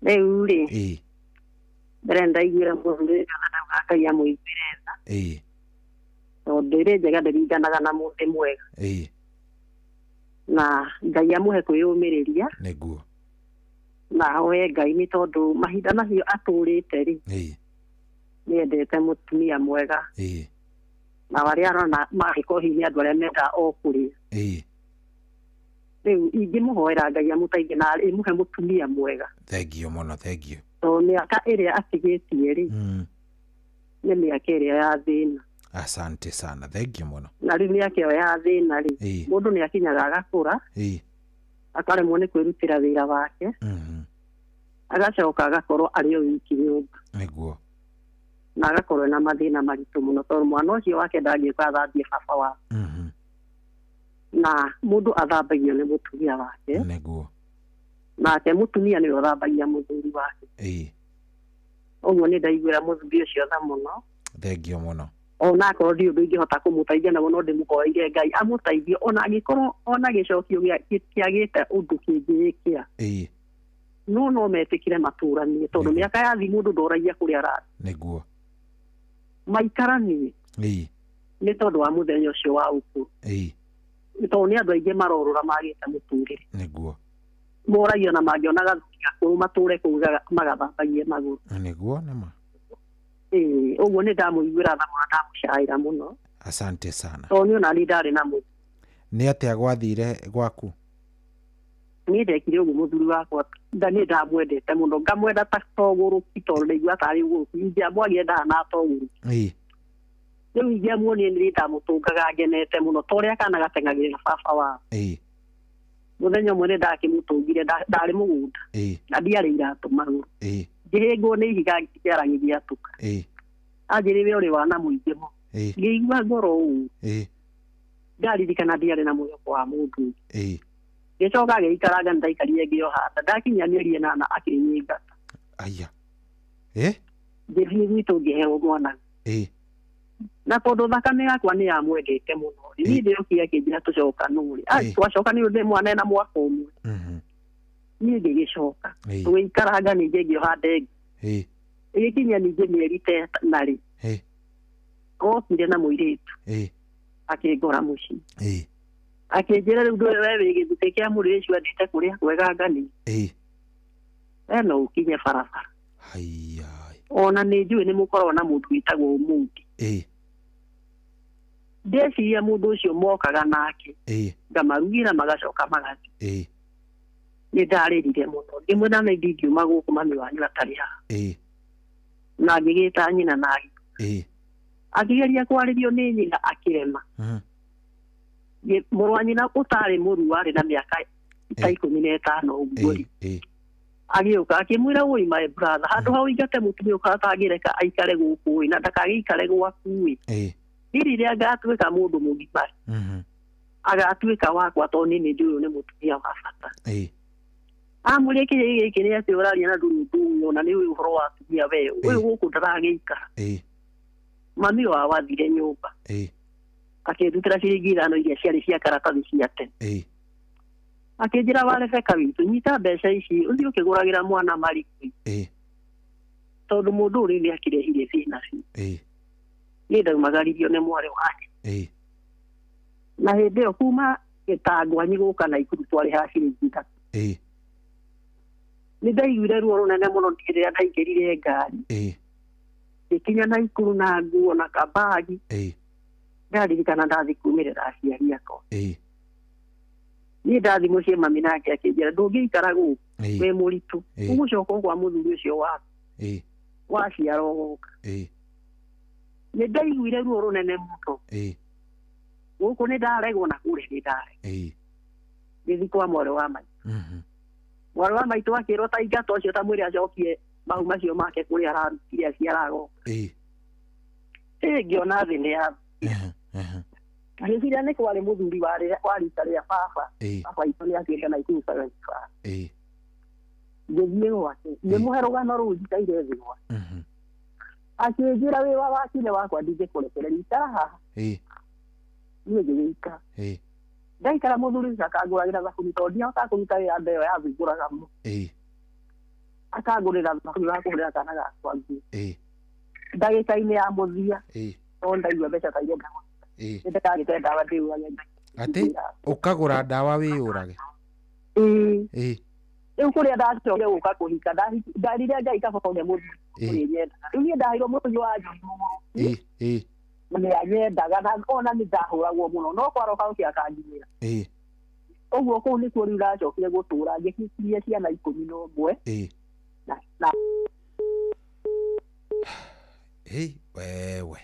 Rĩu rĩ. Ĩĩ. Mbere ndaiguĩra mũndũ ndauga Ngai amũiguĩre tha. Ĩĩ. Tondũ ĩrĩ njega ndĩringanaga na mũndũ mwega. Ĩĩ. Na Ngai amũhe kwĩyũmĩrĩria. Nĩguo. Na ahoe Ngai nĩ tondũ mahinda macio atũrĩte rĩ. Ĩĩ. Nĩendete mũtumia mwega. Ĩĩ. Na arĩa arona mangĩkorwo hihi nĩ andũ arĩa mendaga o kũrĩa. Ĩĩ. Rĩu ingĩmũhoera Ngai amũteithie na ĩmũhe mũtumia mwega. Thengiũ mũno, thengiũ. Tondũ mĩaka ĩrĩa atigĩtie rĩ, nĩ mĩaka ĩrĩa ya thĩna. Asante sana, thengiũ mũno. Na rĩu mĩaka ĩyo ya thĩna rĩ, mũndũ nĩ akinyaga agakũra, akaremwo nĩ kwĩrutĩra wĩra wake, agacoka agakorwo arĩ o wiki nyũmba. Nĩguo. Na agakorwo na mathĩna maritũ mũno tondũ mwana ũcio wake ndangĩũka athambie baba wake. Na mũndũ athambagio nĩ mũtumia wake. Nĩguo. Nake mũtumia nĩwe ũthambagia mũthuri wake. Ĩĩ. Ũguo nĩ ndaiguĩra mũthuri ũcio tha mũno. Thengiũ mũno. Ona akorwo ndirĩ ũndũ ingĩhota kũmũteithia naguo no ndĩmũhoeire Ngai amũteithie ona angĩkorwo ona gĩcokio kĩagĩte ũndũ kĩngĩĩkĩra. Ĩĩ. No metĩkĩre matũranie tondũ mĩaka yathi mũndũ ndoragia kũrĩa arathiĩ. Nĩguo. Maikaranie. Ĩĩ. Nĩ tondũ wa mũthenya ũcio wa ũkũrũ. Ĩĩ. Tondũ nĩ andũ aingĩ marorũra magĩte mũtũrĩre. Nĩguo. Moragia na mangĩona gathuri gakũrũ matũre kũu magathambagie magũrũ. Nĩguo nĩma. Ĩĩ, ũguo nĩ ndamũiguĩra tha mũno, ndamũcaĩra mũno. Asante sana. Tondũ niĩ ona niĩ ndarĩ na mũthuri. Nĩ atĩa gwathire gwaku? Niĩ ndekire ũguo mũthuri wakwa, niĩ ndamwendete mũno, ngamwenda ta togũrũki tondũ ndaigua tarĩ ũgũrũki, ingĩamwagire ndahana togũrũki. Ĩĩ. Rĩu ingĩamuonire nĩ ndamũtũngaga ngenete mũno ta ũrĩa kana gateng'agĩrĩra baba wao. Ĩĩ. Mũthenya ũmwe nĩ ndakĩmũtũngire, ndarĩ mũgũnda. Ĩĩ. Na ndiarĩ iratũ magũrũ. Ĩĩ. Ngĩhĩngwo nĩ ihiga kĩara gĩgĩatũka. Ĩĩ. Anjĩrire we ũrĩ wana mũingĩ mũno. Ĩĩ. Ngĩigua ngoro ũũ. Ĩĩ. Ndaririkana ndiarĩ na mwĩhoko wa mũndũ. Ĩĩ. Ngĩcoka ngĩikaranga nĩndaikarire ngĩoha nda, ndakinya mĩeri ĩnana akĩnyingata. Aya. Ĩĩ. Ngĩthiĩ gwitũ ngĩheo mwana. Ĩĩ. Na tondũ thakame yakwa nĩ yamwendete mũno rĩ, niĩ ndĩokire akĩnjĩra tũcokanwo rĩ. Twacoka nĩ ũndũ mwana ena mwaka ũmwe. Niĩ ngĩgĩcoka. Tũgĩikaranga ningĩ ngĩoha nda ĩngĩ. Ĩĩ. Ĩgĩkinya ningĩ mĩeri ta ĩna rĩ. Ĩĩ. Okire na mũirĩtu. Ĩĩ. Akĩngora mũciĩ. Ĩĩ. Akĩnjĩra rĩu ndũĩ we wĩ gĩthukĩ kĩa mũrĩ ũcio endete kũrĩa kwega ngani. Ĩĩ. We no ũkinye barabara. Haiya. Ona nĩ njũĩ nĩ mũkoragwo na mũndũ wĩtagwo Mũndi. Ĩĩ. Ndeciria mũndũ ũcio mokaga nake. Ĩĩ. Ngamarugĩra magacoka magathiĩ. Ĩĩ. Nĩ ndarĩrire mũno. Ngĩmwĩra nĩ ndingiuma gũkũ mami wanyu atarĩ haha. Ĩĩ. Na ngĩgĩta nyina na Ĩĩ. Akĩgeria kwarĩrio nĩ nyina akĩrema. Mũrũ wa nyina ũtarĩ mũru warĩ na mĩaka ta 15 ũguo rĩ. Agĩũka akĩmwĩra wũi my brother, handũ ha ũingate mũtumia ũkatangĩreka aikare gũkũ ĩ na ndakagĩikare gwaku ĩ. Niĩ rĩrĩa ngatuĩka mũndũ mũgima agatuĩka wakwa tondũ niĩ nĩ njũĩ ũyũ nĩ mũtumia wa bata. Amũria kĩhĩĩ gĩkĩ nĩ atĩ ũraria na ndũrĩ ũndũ ũĩ ona nĩ ũĩ ũhoro wa atumia we ũyũ gũkũ ndaragĩikara. Mami wao athire nyũmba. Akĩndutĩra ciringi 5 iria ciarĩ cia karatathi cia tene. Akĩnjĩra wa Rebeka witũ nyita mbeca ici ũthiĩ ũkĩgũragĩra mwana marigũ. Tondũ mũndũ ũrĩ nĩ akĩrehire thĩna biũ. Niĩ ndaumagaririo nĩ mwarĩ wake. Na hĩndĩ ĩyo kuma Gĩtangwanyi gũka Naikuru twarĩhaga ciringi 3. Nĩ ndaiguire ruo rũnene mũno rĩrĩa ndaingĩrire ngari. Ngĩkinya Naikuru na nguo na kabagi. Ndaririkana ndathi kumĩrĩra aciari akwa. Niĩ ndathi mũciĩ mami nake akĩnjĩra ndũngĩikara gũkũ wĩ mũritũ. Ũgũcoka kwa mũthuri ũcio waku. Waciara ũgoka. Nĩ ndaiguire ruo rũnene mũno. Gũkũ nĩ ndaregwo na kũrĩa nĩ ndaregwo. Ngĩthiĩ kwa mwarĩ wa maitũ. Mwarĩ wa maitũ akĩrwo ta ingata ũcio ta mwĩre acokie mahu macio make kũrĩa ararutire aciarago. Ngĩona thĩ nĩ ya. Ngĩciria nĩ kwarĩ mũthuri wa rita rĩa baba. Baba itũ nĩ akuĩte 1975. Ngĩthiĩ gwake ngĩmũhe rũgano rũu njikaire thĩ gwake. Akĩnjĩra wĩ wa wakine wakwa ndingĩkũrekereria ikara haha. Niĩ ngĩgĩikara. Ndaikara mũthuri ũcio akangũragĩra thabuni tondũ ndiahotaga kũruta wĩra ndeo yathumbũraga mũno. Akangũrĩra thabuni wa kũhũrĩra kana gakwa nguo. Ndagĩka-inĩ ya mũthia tondũ ndaigua mbeca ta iria ndagũrĩte. Nĩndagĩte ndawa ndĩũrage. Atĩ ũkagũra ndawa wĩyũrage? Rĩu kũrĩa ndacokire gũka kũhika ndarire Ngai kaba ũrĩa mũthuri ũrĩa nyendaga. Rĩu niĩ ndaheirwo mũthuri wa njohi mũno. Nĩ anyendaga na ona nĩ ndahũragwo mũno no kwaroka ũcio akanginyĩra. Ũguo kũu nĩkuo rĩu ndacokire gũtũra ngĩkinyia ciana 11. Na wewe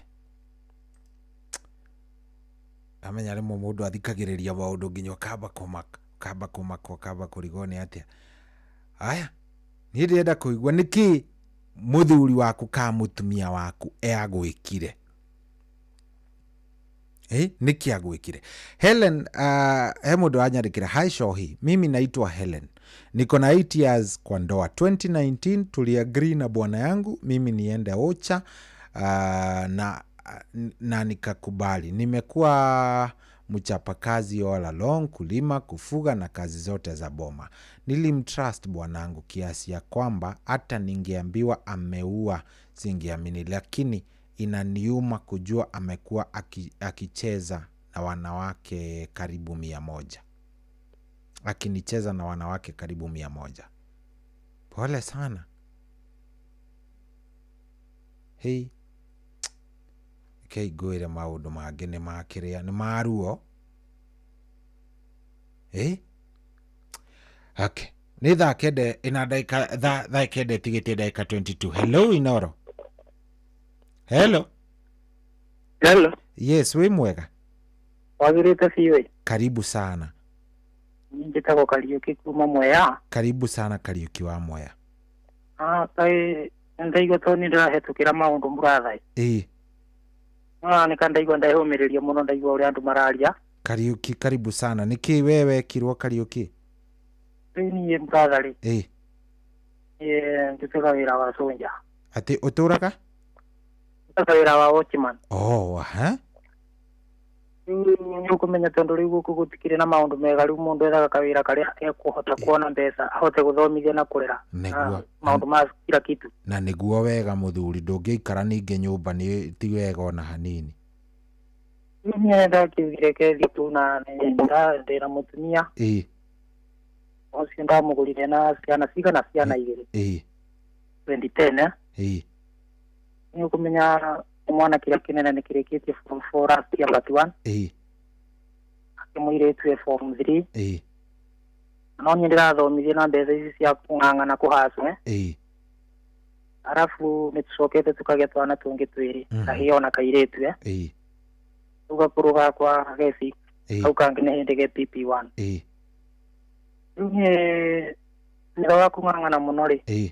amenya rĩmwe mũndũ athikagĩrĩria maũndũ nginya ũkamba kũmaka ũkamba kũmaka ũkamba kũrigwo nĩ atĩa. Aya niĩ ndĩrenda kũigua nĩkĩ mũthuri waku ka mũtumia waku agwĩkire. Nĩkĩ agwĩkire. Helen, he mũndũ anyandĩkĩra, hi Shohi, mimi naitwa Helen, niko na 8 years kwa ndoa. 2019 tuliagree na bwana yangu mimi niende Ocha, na nikakubali. Nimekuwa mchapakazi all along, kulima, kufuga na kazi zote za boma. Nilimtrust bwanangu kiasi ya kwamba hata ningeambiwa ameua singeamini, lakini inaniuma kujua amekuwa akicheza na wanawake karibu 100. Akinicheza na wanawake karibu 100. Pole sana. Hey. Keiguire maũndũ mangĩ nĩ makĩrĩa nĩ maruo. Okay. Nĩ thaa kenda ina ndagĩka thaa kenda ĩtigĩtie ndagĩka 22. Hello Inoro. Hello. Hello. Yes, wĩ mwega. Wagĩrĩte biũ. Karibu sana. Njĩtagwo Kariũki kuma Mwea. Karibu sana Kariũki wa Mwea. Kaĩ ndaigua tondũ nĩ ndĩrahĩtũkĩra maũndũ mũrathai. Nĩ ndaigua ndehũmĩrĩria mũno ndaigua ũrĩa andũ mararia. Kariũki karibu sana. Nĩkĩ we wekirwo Kariũki? Rĩu niĩ mũratha rĩ. Niĩ ndutaga wĩra wa sonja. Atĩ ũtũraga? Ndutaga wĩra wa watchman. Oh, aha. Rĩu nĩ ũkũmenya tondũ rĩu gũkũ gũtikĩrĩ na maũndũ mega, rĩu mũndũ ethaga kawĩra karĩa ekũhota kuona mbeca ahote gũthomithia na kũrera. Nĩguo. Maũndũ ma kila kitu. Na nĩguo wega mũthuri, ndũngĩikara ningĩ nyũmba nĩ ti wega ona hanini. Niĩ ndakĩugire kethi tu na ndĩna mũtumia. Ũcio ndamũgũrire na ciana cigana ciana igĩrĩ. 2010. Nĩ ũkũmenya mwana kĩrĩa kĩnene nĩ kĩrĩkĩtie form 4 last year but 1. Akĩmũirĩtu e form 3. No niĩ ndĩrathomithia na mbeca ici cia kũng'ang'ana kũhacwo. Arabu nĩ tũcokete tũkagĩa twana tũngĩ twĩrĩ, kahĩĩ ona kairĩtu. Rĩu gakũrũ gakwa ge 6, kau kangĩ nĩ hĩndĩ ge PP1. Rĩu niĩ thutha wa kũng'ang'ana mũno rĩ,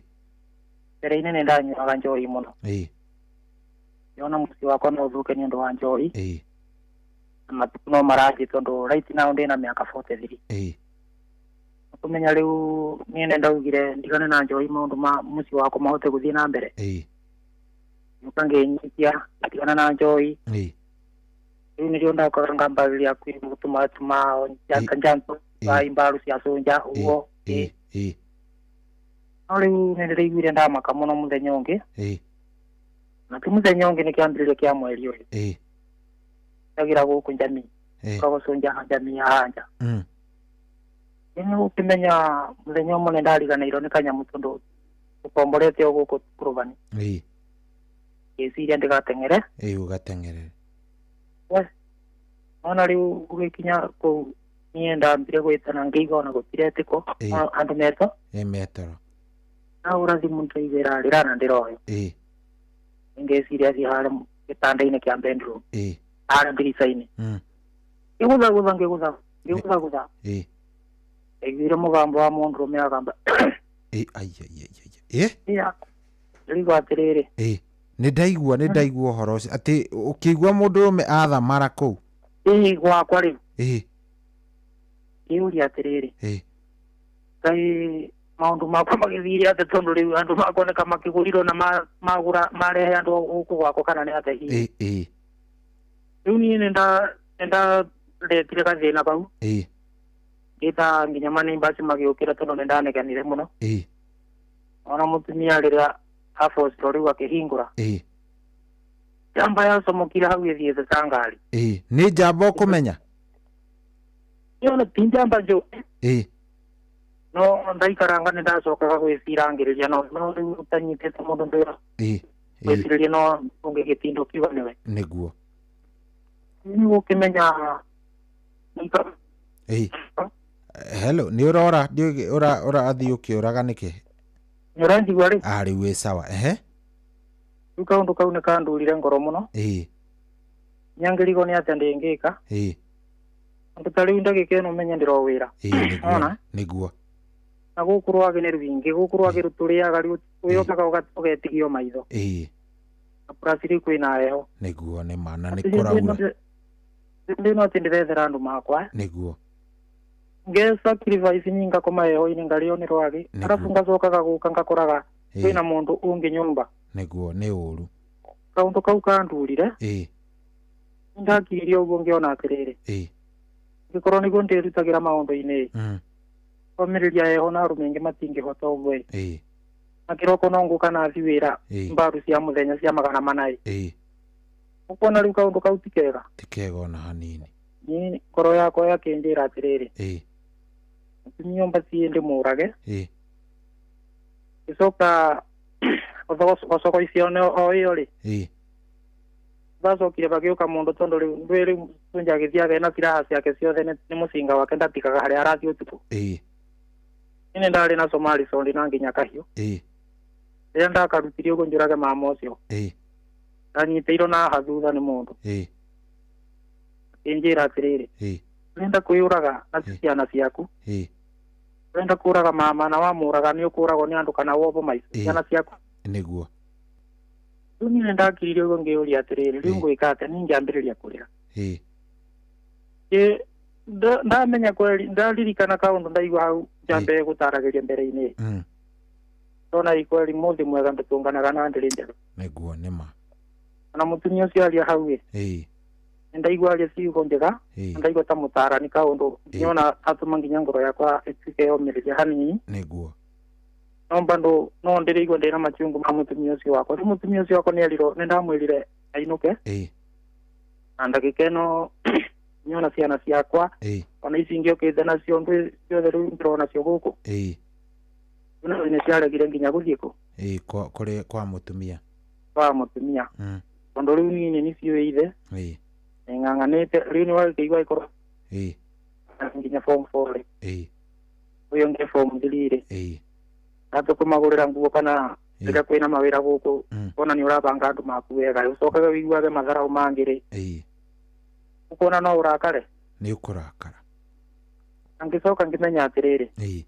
mbere-inĩ nĩ ndanyuaga njohi mũno. Yona mũciĩ wakwa no ũthũke nĩ ũndũ wa njohi. Na matukũ no marathiĩ tondũ right now ndĩna mĩaka 43. Kũmenya rĩu niĩ nĩ ndaugire ndigane na njohi maũndũ ma mũciĩ wakwa mahote gũthiĩ na mbere. Nyoka ngĩnyitia ngatigana na njohi. Rĩu nĩrĩo ndakoraga ngambagĩrĩria kwĩgũtũma tũma njanto wa imbaru cia cũnja ũguo. No rĩu nĩ ndĩraiguire ndamaka mũno mũthenya ũngĩ. Na ti mũthenya ũngĩ nĩ kĩambĩrĩria kĩa mweri ũyũ. Ndagira gũkũ njamii. Ũgagũcũnja njamii haha nja. Nĩ ũkĩmenya mũthenya ũmwe nĩ ndariganĩirwo nĩ kanyamũ tondũ ũkomborete o gũkũ kũrũbani. Ngĩciria ndĩgateng'ere. Ũgateng'ere. Ona rĩu ũgĩkinya kũu Niĩ ndambire gwĩtana ngĩigua ona gũtiretĩkwo andũ metwo. Ĩ metero. Ndahũra thimũ ndaigua ĩrarĩra na ndĩroyo. Ĩ. Ngeciria athiĩ harĩa gĩtanda-inĩ kĩa bedroom. Ĩ. Harĩa ndirica-inĩ. Ngĩgũthagũtha ngĩgũtha ngĩgũthagũtha. Ĩ. Ndaiguire mũgambo wa mũndũrũme agamba. Ĩ ai ai ai ai. Ĩ. Ya. Ndĩraigua atĩrĩrĩ. Ĩ. Nĩ ndaigua ũhoro ũcio atĩ ũkĩigua mũndũrũme athamara kũu. Ĩ gwakwa rĩu. Ĩ. Ngĩũria atĩrĩrĩ. Ĩ. Ngai maũndũ makwa magĩthire atĩ tondũ rĩu andũ makwa nĩ makĩgũrirwo na magũra marehe andũ gũkũ gwakwa kana nĩ atĩa hihi. Ĩ ĩ. Rĩu niĩ nĩ ndaretire gathĩna kau. Ĩ. Ngĩta nginya maneighbours magĩũkĩra tondũ nĩ ndanegenire mũno. Ĩ. Ona mũtumia rĩrĩa abocirwo rĩu akĩhingũra. Ĩ. Njamba yacomokire hau ĩthiĩte ta ngari. Ĩ. Nĩ njamba ũkũmenya? Ĩyo ti njamba njũ. Ĩ. No ndaikaranga nĩ ndacokaga gwĩcirangĩrĩria no rĩu ũtanyitĩte mũndũ ndwĩra. Ĩ. Gwĩcirĩria no ũngĩgĩtinda ũkiuga nĩwe. Nĩguo. Nĩ ũkĩmenya. Ĩ. Hello, nĩ ũrora ũrathiĩ ũkĩũraga nĩkĩ? Nĩ ũranjigua rĩu? Ah, rĩu wĩ sawa. Ehe. Rĩu kaũndũ kau nĩ kandurire ngoro mũno. Ĩ. Nyangĩrigwo nĩ atĩa ndĩngĩka. Ĩ. Tondũ ta rĩu ndagĩka ĩno ũmenye ndĩro wĩra. Ĩ nĩguo. Nĩguo. Na gũkũ rwagĩ nĩ rwingĩ, gũkũ rwagĩ rũtũrĩaga rĩu wĩũkaga ũgetigio maitho. Ĩ. Na plus rĩu kwĩna heho. Nĩguo nĩ ma na nĩ kũraura. Ndĩ no atĩ ndĩrethera andũ makwa. Nĩguo. Nge sacrifice ni ngakoma heho-inĩ ngarĩo nĩ rwagĩ. Arabu ngacokaga gũka ngakoraga kwĩna mũndũ ũngĩ nyũmba. Nĩguo nĩ ũru. Kaũndũ kau kandurire. Ĩ. Ndakiririe ũguo ngĩona atĩrĩrĩ. Ĩ. Ngĩkorwo nĩguo ndĩrutagĩra maũndũ-inĩ. Komĩrĩria heho na arũme aingĩ matingĩhota ũguo. Ĩ. Na kĩroko no ngũka na thiĩ wĩra mbaru cia mũthenya cia 400. Ĩ. Ũkuona rĩu kaũndũ kau ti kega. Ti kega ona hanini. Niĩ ngoro yakwa yakĩnjĩra atĩrĩrĩ. Ĩ. Mũtumia ũmbatie ndĩmũrage. Ĩ. Gĩcoka ocogo icio o ĩyo rĩ. Ĩ. Bacokire bagĩũka mũndũ tondũ rĩu ndũĩ rĩu Sunja agĩthiaga ena silaha ciake ciothe nĩ mũcinga wake ndatigaga harĩa arathiĩ ũtukũ. Ĩ. Niĩ ndarĩ na Somali sondi na nginya kahiũ. Ĩ. Rĩrĩa ndakarutire ũguo njũrage mama ũcio. Ĩ. Ndanyitĩirwo na haha thutha nĩ mũndũ. Ĩ. Akĩnjĩra atĩrĩrĩ. Ĩ. Ũrenda kwĩyũraga na ciana ciaku. Ĩ. Ũrenda kũraga mama na wamũraga nĩ ũkũragwo nĩ andũ kana wobo maico. Ciana ciaku. Nĩguo. Rĩu niĩ nĩndakiririe ũguo ngĩyũria atĩrĩrĩ rĩu ngwĩka atĩa niĩ ngĩambĩrĩria kũrĩra. Ĩ. Ndamenya kweli ndaririkana kaũndũ ndaigua hau njambe gũtaragĩria mbere-inĩ. Ndona ikweli mũthĩ mwega ndũtũnganaga na ndĩrĩ njerũ. Nĩguo nĩ ma. Ona mũtumia ũcio aria hau ĩ. Ĩ. Ndaigua aria ciugo njega. Ndaigua ta mũtarani kaũndũ nginya atũma nginya ngoro yakwa ĩtuĩke yomĩrĩria hanini. Nĩguo. No bado no ndĩraigua ndĩna machungu ma mũtumia ũcio wakwa. Rĩu mũtumia ũcio wakwa nĩerirwo nĩndamwĩrire ainũke. Ĩ. Na ndagĩka ĩno nyona ciana ciakwa. Ĩ. Ona ici ingĩũkĩte nacio ndũ ciothe rĩu ndĩrona cio gũkũ. Ĩ. No nĩ ciaregire nginya gũthiĩ kũ. Ĩ kũrĩ kwa mũtumia. Kwa mũtumia. Tondũ rĩu niĩ nĩ ciũĩ ithe. Ĩ. Nĩng'ang'anĩte rĩu nĩ wagĩkĩigua ĩkorwo. Ĩ. Nginya form 4 rĩ. Ĩ. Ũyũ ũngĩ form 3 rĩ. Ĩ. Atũkũmagũrĩra nguo kana rĩrĩa kwĩna mawĩra gũkũ ona nĩ ũrabanga andũ maku wega ũcokage wĩiguage matharaũ mangĩ rĩ. Ĩ. Ũkona no ũrakare. Nĩ ũkũrakara. Na ngĩcoka ngĩmenya atĩrĩrĩ. Ĩ.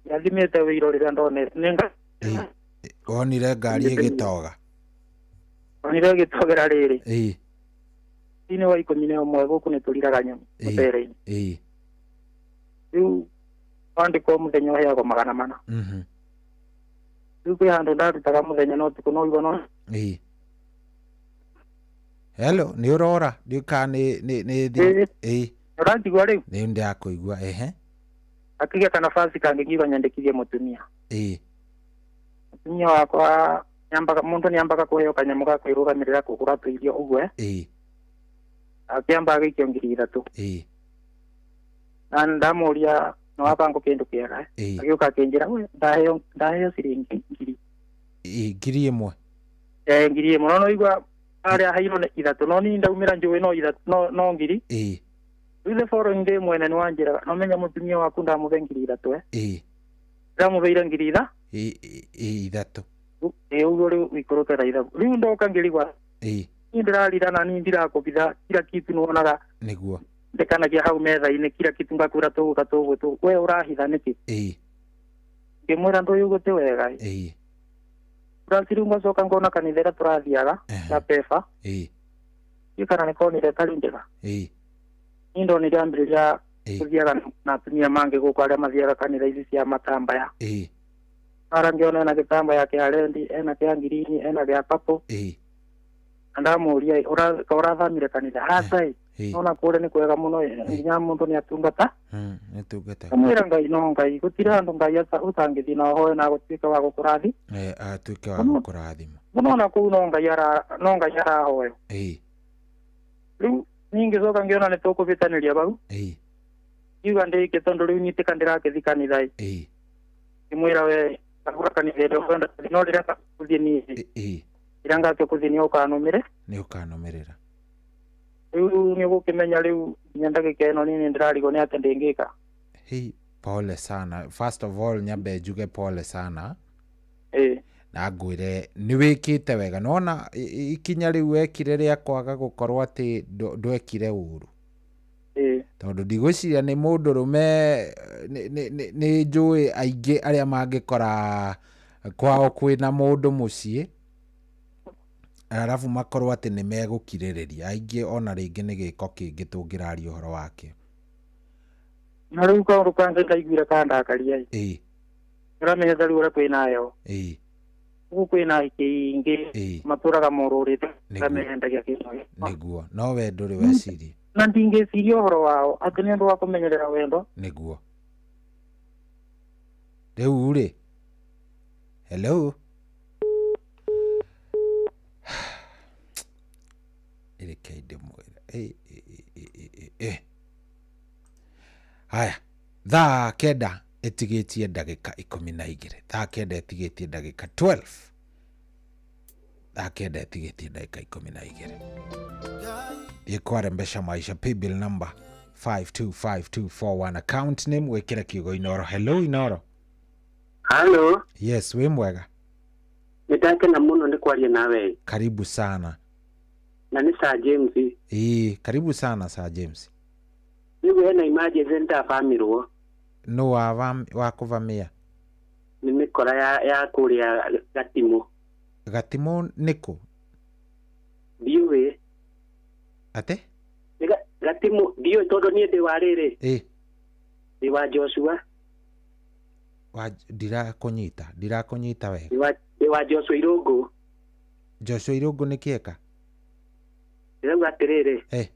Ndathimĩte wĩiro rĩrĩa ndonire. Ĩ. Wonire ngari ĩgĩtoga. Wonire ĩgĩtogera rĩrĩ. Ĩ. Thĩinĩ wa 11 gũkũ nĩ tũriraga nyoni mũbere-inĩ. Ĩ. Rĩu wandĩkwo mũthenya ũheagwo 400. Rĩu kwĩ handũ ndarutaga mũthenya no ũtukũ no igua no. Ĩ. Hello, nĩ ũrora ndiũĩ kana nĩ thimũ. Ĩ. Ũranjigua rĩu? Nĩ ndakũigua ehe. Akĩgĩa kanabasi kangĩ ngiuga nyandĩkithie mũtumia. Ĩ. Mũtumia wakwa nyambaga mũndũ nĩambaga kũheo kanyamũ ga kwĩrũgamĩrĩra kũgũra tũirio ũguo. Ĩ. Akĩamba agĩikio 3,000. Ĩ. Na ndamũria nĩ wabangwo kĩndũ kĩega. Agĩũka akĩnjĩra we ndaheo ciringi 1,000. Ĩ 1,000. Eh 1,000 no igua arĩa aheirwo nĩ 3 no niĩ ndaumĩra njũĩ no 3 no 1,000. Ĩ. Rĩu the following day mwene nĩ wanjĩraga no menya mũtumia waku ndamũhe 3,000 Ĩĩ. Ndamũheire 3,000. Ĩĩ, 3. Ĩĩ, ũguo rĩu ũikũrũke na ithabu. Rĩu ndoka ngĩrigwa, niĩ ndĩrarira na niĩ ndirakũbitha kila kitu nĩwonaga. Nĩguo. Ndekanagia hau metha-inĩ kila kitu, ngakwĩra tũgũka tũgũ tũgũ, we ũrahitha nĩkĩ? Ngĩmwĩra ndũĩ ũguo ti wega. Plus rĩu ngacoka ngona kanitha ĩrĩa tũrathiaga ya pefa, ndiũĩ kana nĩkonire ĩtarĩ njega. Niĩ ndonire ambĩrĩria gũthiaga na atumia mangĩ gũkũ arĩa mathiaga kanitha ici cia matambaya. Mara ngĩona ena gĩtambaya kĩa rendi, ena kĩa ngirini, ena gĩa purple. Na ndamũria, ka ũrathamire kanitha aca ĩ, nona kũrĩa nĩ kwega mũno ĩ, nginya mũndũ nĩ atungata. Nĩ tungata. Kamwĩra Ngai no Ngai, gũtirĩ handũ Ngai ũtangĩthiĩ na ũhoe na gũtuĩka wa gũkũrathi. Atuĩke wa gũkũrathima. Nona kũu no Ngai ara no Ngai arahoyo. Rĩu ningĩcoka ngĩona nĩ tũkũbĩtanĩria bau. Ngiuga ndĩke tondũ rĩu nyitĩka ndĩrakĩthi kanitha ĩ. Ngĩmwĩra we agũra kanitha ĩrĩa ũkwenda gũthiĩ, no rĩrĩa gũthiĩ niĩ ĩrĩa ngatua kũthiĩ nĩ ũkanũmĩre. Nĩ ũkanũmĩrĩra. Rĩu nĩ ũgũkĩmenya rĩu nginya ndagĩka ĩno niĩ nĩndĩrarigwo nĩ atĩ ndĩngĩka. Hei, pole sana. First of all, nyambe njuge pole sana. Na ngwĩre nĩ wĩkĩte wega. Nĩwona ikinya rĩu wekire rĩa kwaga gũkorwo atĩ ndwekire ũru. Tondũ ndigwĩciria nĩ mũndũrũme, nĩ njũĩ aingĩ arĩa mangĩkora kwao kwĩna mũndũ mũciĩ, arabu makorwo atĩ nĩ megũkirĩrĩria. Aingĩ ona rĩngĩ nĩ gĩko kĩngĩ tũngĩraria ũhoro wakĩo. Na rĩu kaũndũ kangĩ ndaiguire kandakaria ĩ. Ũramenya ta rĩu ũrĩa kwĩna heho. Gũkũ kwĩna hiki ingĩ matũraga morũrĩte mendagia kĩndũ. Nĩguo. No we ndũrĩ weciria. Na ndingĩciria ũhoro wao atĩ nĩ ũndũ wa kũmenyerera wendo. Nĩguo. Rĩu rĩ, hello. Reke ndĩmwĩre. Haya, thaa 9 ĩtigĩtie ndagĩka 12. Thaa 9 ĩtigĩtie ndagĩka 12. Thaa 9 ĩtigĩtie ndagĩka 12. Thiĩ kware mbeca maisha, paybill number 525241, account name wĩkĩre kiugo Inoro. Hello Inoro. Hello. Yes, wĩ mwega? Nĩ ndakena mũno nĩ kwaria nawe. Karibu sana. Na nĩ Sir James. Ĩĩ, karibu sana Sir James. Nĩguo hena emergency nĩndabamirwo. Nũ wakũvamia? Nĩ mĩkora ya kũrĩa Gatimũ. Gatimũ nĩkũ? Ndiũĩ. Atĩ? Gatimũ ndiũĩ tondũ niĩ ndĩ wa rĩrĩ. Ndĩ wa Joshua. Ndirakũnyita wega. Ndĩ wa Joshua Irũngũ. Joshua Irũngũ nĩ kĩeka? Ndĩrauga atĩrĩrĩ.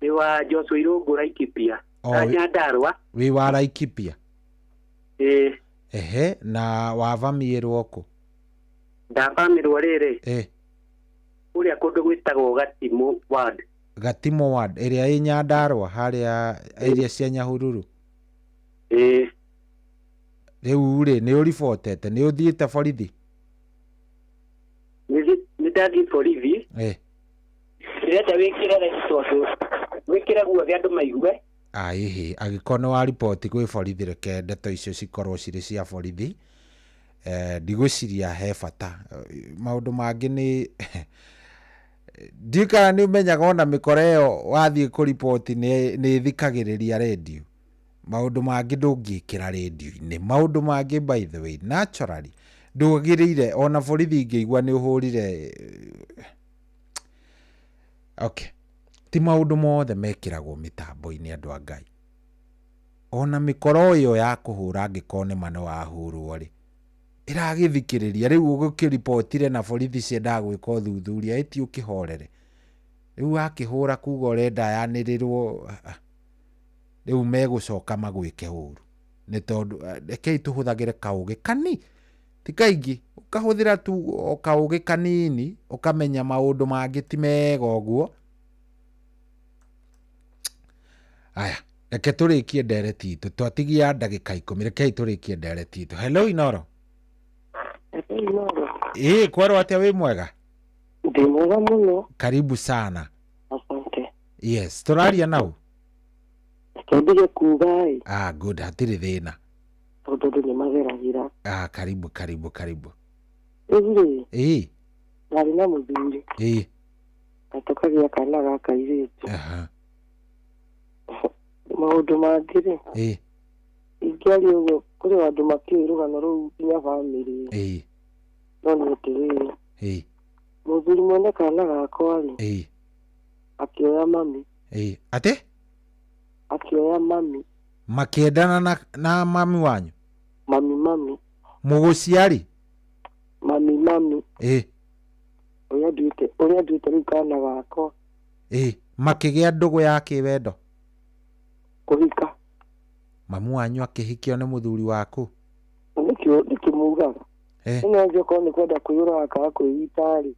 Ndĩ wa Joshua Irũngũ Laikipia. Nyandarua. Wĩ wa Laikipia? Ĩĩ. Ehe, na wavamiĩrwo kũ? Ndavamĩrwo rĩrĩ. Kũrĩa kũndũ gwĩtagwo Gatimũ ward. Gatimũ ward ĩrĩa ĩ Nyandarua harĩa area cia Nyahururu. Ĩĩ. Rĩu rĩ, nĩ ũribotete, nĩ ũthiĩte borithi? Nĩ ndathiĩ borithi. Ndĩrenda wĩkĩre tondũ wĩkĩre guothe andũ maigue. Ĩhĩ, angĩkorwo nĩ wa riboti gwĩ borithi, reke ndeto icio cikorwo cirĩ cia borithi. Ndigwĩciria he bata. Maũndũ mangĩ nĩ ndiũĩ kana nĩ ũmenyaga ona mĩkora ĩyo wathiĩ kũriboti nĩ ĩthikagĩrĩria redio. Maũndũ mangĩ ndũngĩkĩra redio-inĩ. Maũndũ mangĩ by the way naturally ndwagĩrĩire ona borithi ingĩigua nĩ ũhũrire. Okay. Ti maũndũ mothe mekĩragwo mĩtambo-inĩ andũ a Ngai. Ona mĩkora ĩyo ya kũhũra angĩkorwo nĩ ma nĩ wahũrwo rĩ, ĩragĩthikĩrĩria. Rĩu ũgũkĩribotire na borithi ciendaga gwĩka ũthuthuria, ĩti ũkĩhorere. Rĩu wakĩhũra kuga ũrenda yanĩrĩrwo, rĩu megũcoka magwĩke ũru. Nĩ tondũ rekei tũhũthagĩre kaũgĩ kani, ti kaingĩ, ũkahũthĩra tu o kaũgĩ kanini, ũkamenya maũndũ mangĩ ti mega ũguo. Aya, reke tũrĩkie ndereti itũ, twatigia ndagĩka 10, rekei tũrĩkie ndereti itũ. Hello Inoro. Ĩĩ, kwerwo atĩa, wĩ mwega? Ndĩ mwega mũno. Karibu sana. Asante. Yes, tũraria nau? Reke ndige kuga ĩ. Ah, good, hatirĩ thĩna. Tondũ andũ nĩ mageragĩra. Ah, karibu karibu karibu. Rĩu rĩ, Ĩĩ. Ndarĩ na mũthuri. Ĩĩ. Na tũkagĩa kana ga kairĩtu. Aha. Maũndũ mangĩ rĩ, Ĩĩ. Ingĩaria ũguo kũrĩ andũ makĩũĩ rũgano rũu nginya bamĩrĩ. Ĩĩ. No nĩ atĩrĩrĩ, Ĩĩ. Mũthuri mwene kana gakwa rĩ, Ĩĩ. Akĩoya mami. Ĩĩ. Atĩ? Akĩoya mami. Makĩendana na mami wanyu? Mami mami. Mũgũciari? Mami mami. Ĩĩ. Ũrĩa nduĩte rĩu kana gakwa. Ĩĩ. Makĩgĩa ndũgũ ya kĩwendo? Kũhika. Mamu wanyu akĩhikio nĩ mũthuri waku? Nĩkĩo ndĩkĩmugaga. Ĩno ĩngĩ okorwo nĩ kwenda kwĩyũraga kana kwĩita rĩ.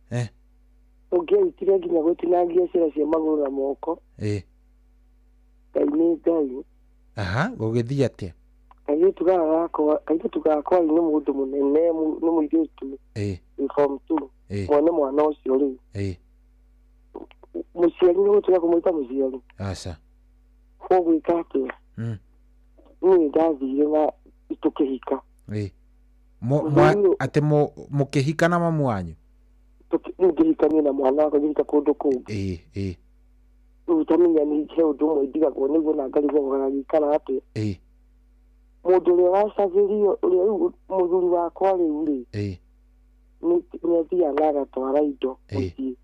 Ũngĩaitire nginya gũtinangia ciĩga cia magũrũ na moko. Ngai nĩ Ngai. Aha, gũgĩthiĩ atĩa? Kairĩtu gakwa nĩ mũndũ mũnene, nĩ mũirĩtu. Wĩ form 2. Mwene mwana ũcio rĩu. Mũciari nĩ gũtiga kũmwĩta mũciari. Aca. Ũgwĩka atĩa? Niĩ ndathire na tũkĩhika. Atĩ mũkĩhika na mamu wanyu? Ngĩhikania na mwana wakwa, ngĩhika kũndũ kũngĩ. Ĩĩ. Rĩu tamenya nĩ he ũndũ ũmwe ndigagwo nĩguo na ngarigwo gũgagĩikara atĩa. Mũndũ ũrĩa ũracagĩrio, ũrĩa rĩu mũthuri wakwa rĩu rĩ, nĩ athiaga na agatwara indo mũciĩ.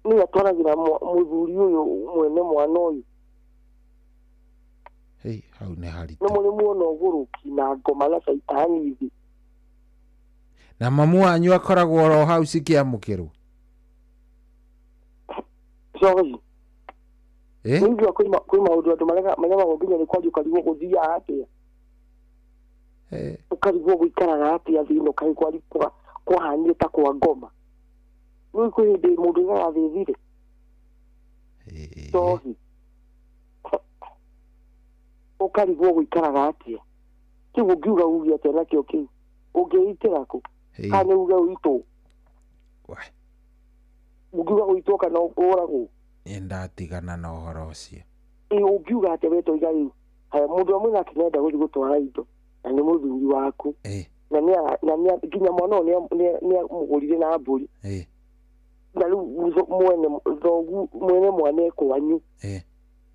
Nĩwe atwaragĩra mũthuri ũyũ mwene mwana ũyũ. Hei, hau nĩ haritũ. Nĩ mũrĩ muona ũgũrũki na ngoma na caitani thĩ. Na mamu wanyu akoragwo oro hau cikĩamũkĩrwo? Cogi. Nĩigua kwĩ maũndũ andũ maremagwo nginya nĩ kwaria ũkarigwo gũthiaga atĩa. Ũkarigwo gũikaraga atĩa thĩ ĩno kaĩ kwahanire ta kwa ngoma. Rĩu kwĩ hĩndĩ mũndũ aigaga thĩ thire. Cogi. Ũkarigwo gũikaraga atĩa. Kĩu ũngiuga uge atĩa nakĩo kĩu? Ũngĩitĩra kũ? Kana nĩ uge ũitwo? Ũngiuga ũitwo kana ũragwo? Niĩ ndatigana na ũhoro ũcio. Ĩ ũngiuga atĩa we toiga rĩu? Haya, mũndũ ũmwe nake nĩenda gũthiĩ gũtwara indo na nĩ mũthuri waku. Na nginya mwana ũyũ nĩamũgũrire na mbũri. Na rĩu mwene thogu mwene mwana ekwanyu.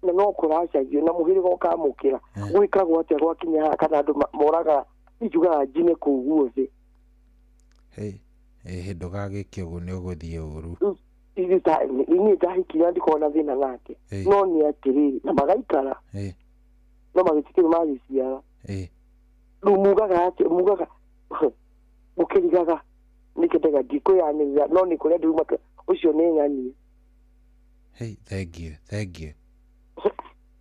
Na no kũracagio na mũhĩrĩga ũkamũkĩra. Gwĩkagwo atĩa gwakinya haha kana andũ moraga njugaga njine kũu guothe. Ndũgagĩke ũguo nĩ ũgũthiĩ ũru. Niĩ ndahikirie ndikoragwo na thĩna nake. No nĩ atĩrĩrĩ, na magaikara. No magĩtikĩrĩ magĩciara. Rĩu mugaga atĩ, mugaga mũkĩrigaga nĩkĩndega ndikwĩyanĩrĩra no nĩ kũrĩa ndĩruma ũcio nĩ ng'ania. Hey, thank you, thank you.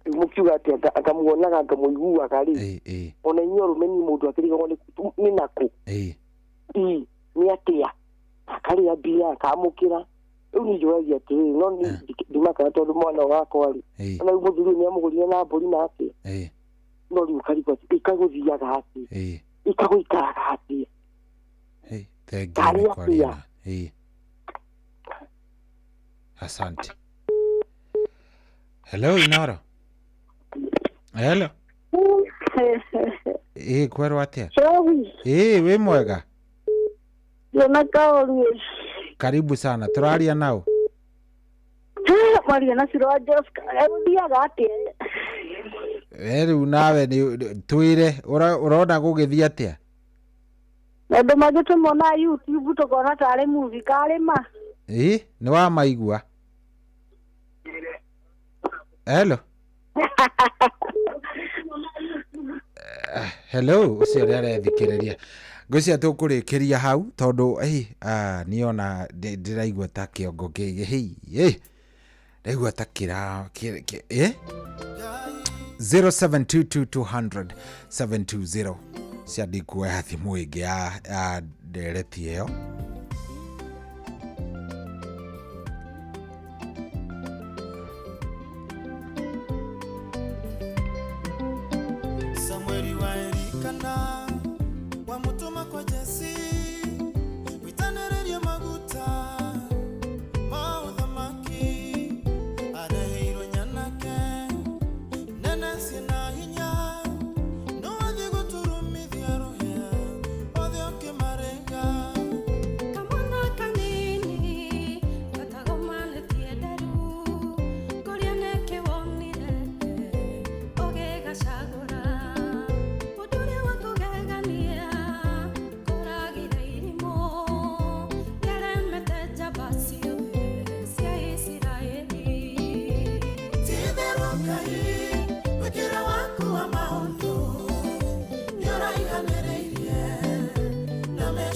Mũkiuga atĩ ngamuonaga ngamũiguaga rĩ. Ona inyuĩ arũme niĩ mũndũ akĩrigagwo nĩ nakũ. Nĩ atĩa? Akarĩa mbia, akamũkĩra. Rĩu niĩ njũragia atĩrĩrĩ, no niĩ ndimakaga tondũ mwana wakwa rĩ, ona rĩu mũthuri ũyũ nĩamũgũrire na mbũri na atĩa. No rĩu ũkarigwo atĩ ĩkagũthiaga atĩa? Ĩkagũikaraga atĩa? Thank you nĩ kwaria na. Asante. Hello, Inoro. Hello. Kwerwo atĩa? Ĩĩ, wĩ mwega? Ndĩna kaũru. Karibu sana. Tũraria nao? Mwaria na Ciro wa Josca. Gũthiaga atĩa? We rĩu nawe nĩ twĩre ũrona gũgĩthiĩ atĩa? Maũndũ mangĩ tũmonaga YouTube tũkona tarĩ movie karĩ ma. Ĩĩ, nĩ wamaigua? Hello. Hello, ũcio ũrĩa arethikĩrĩria. Ngwĩciria tũkũrĩkĩria hau tondũ niĩ ona ndĩraigua ta kĩongo kĩ ndaigua ta kĩra 0722 200 720 cia ndikuoya thimũ ĩngĩ ya ndereti ĩyo. Samueli wa Elikana wamutuma kwa Jesi witanĩrĩrie maguta ma ũthamaki areheirwo nyanake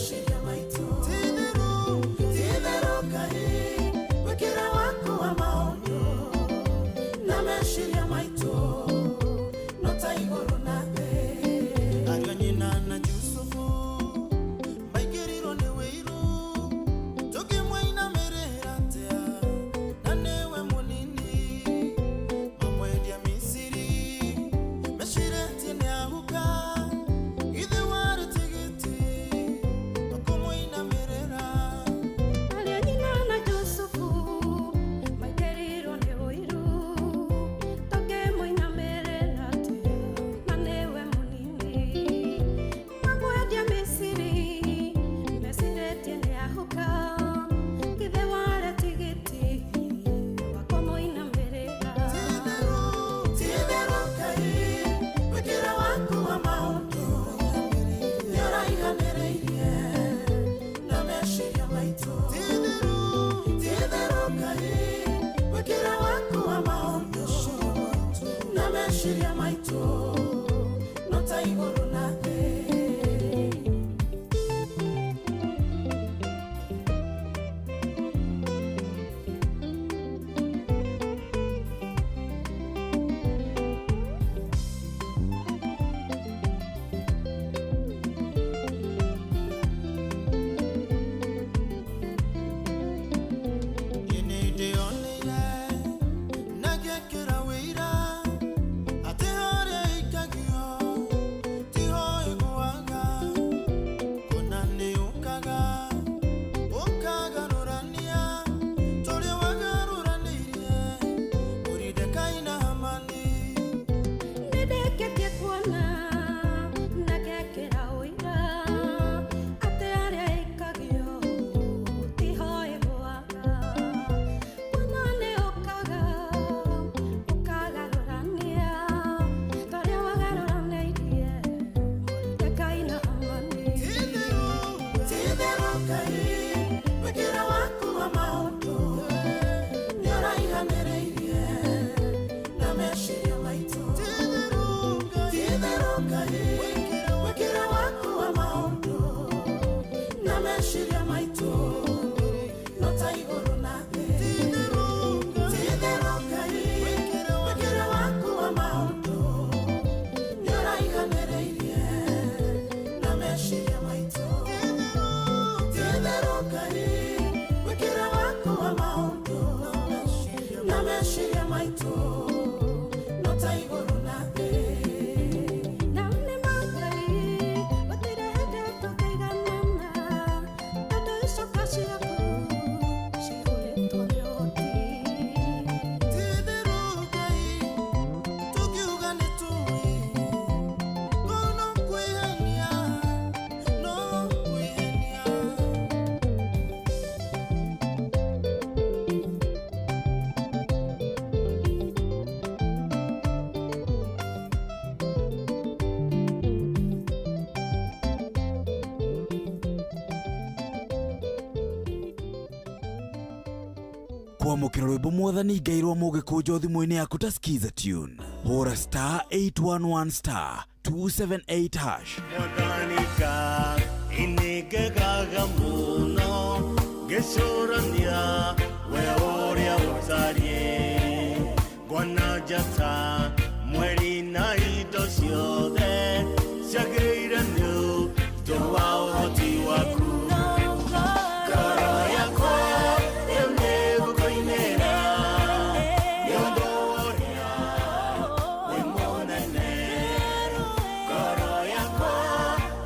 meciria maitũ. Ti-itherũ Ngai, wĩkĩra waku wa maũndũ na meciria maitũ no ta igũrũ na thĩ. Ariũ a nyina na Jusufu maingĩrirwo nĩ wĩiru, tũkĩmũinamĩrĩra atĩa na nĩwe mũnini. Mamwendia Misiri mecirĩtie nĩahuka, githĩ warĩ tigiti wa kũmũinamĩrĩra. Ariũ a nyina na Jusufu maingĩrirwo nĩ ũiru, tũkĩmũinamĩrĩra atĩa na nĩwe mũnini. Mamwendia Misiri mecirĩtie nĩahuka, githĩ warĩ tigiti wa kũmũinamĩrĩra. Ti-itherũ Ngai, wĩkĩra waku wa maũndũ nĩũraihanĩrĩirie na meciria maitũ. Ti-itherũ Ngai, wĩkĩra waku wa maũndũ na meciria maitũ no ta igũrũ na thĩ. Niĩ nĩndĩyoneire na ngekĩra wĩira atĩ harĩa ĩikagio tiho ĩgũaga, kũna nĩyũkaga ũkagarũrania tũrĩa wagarũranĩirie Moridekai na Hamani. Nĩndĩkĩtie kuona na ngekĩra ũira atĩ harĩa ĩikagio tiho ĩgũaga, kuona nĩũkaga ũkagarũrania torĩa wagarũranĩirie Moridekai na Hamani. Ti-itherũ Ngai, wĩkĩra waku wa maũndũ nĩũraihanĩrĩirie na meciria maitũ. Ti-itherũ Ngai, wĩkĩra waku wa maũndũ na meciria maitũ no ta igũrũ na thĩ. Ti-itherũ Ngai, wĩkĩra waku wa maũndũ nĩũraihanĩrĩirie na meciria maitũ. Ti-itherũ Ngai, wĩkĩra waku wa maũndũ na meciria maitũ no ta igũrũ na thĩ. Na nĩ ma Ngai gũtirĩ hĩndĩ tũngĩiganana, tondũ icoka ciaku cihũrĩtwo nĩ ũhoti. Ti-itherũ Ngai, tũngiuga nĩtũĩ, kũu no kwĩhenia, no kwĩhenia. Kwamũkĩra rwĩmbo mwathani Ngai rwa mũgĩkũnjo thimũ-inĩ yaku ta skiza tune, hũra star 811 star 278 hash. Mwathani inĩngegaga mũno ngĩcũrania we ũrĩa ũtariĩ, ngona njata mweri na indo ciothe ciagĩrĩire nĩ ũndũ wa ũhoti waku. Ngoro yakwa rĩu nĩgũkũinĩra nĩ ũndũ ũrĩa wĩ mũnene. Ngoro yakwa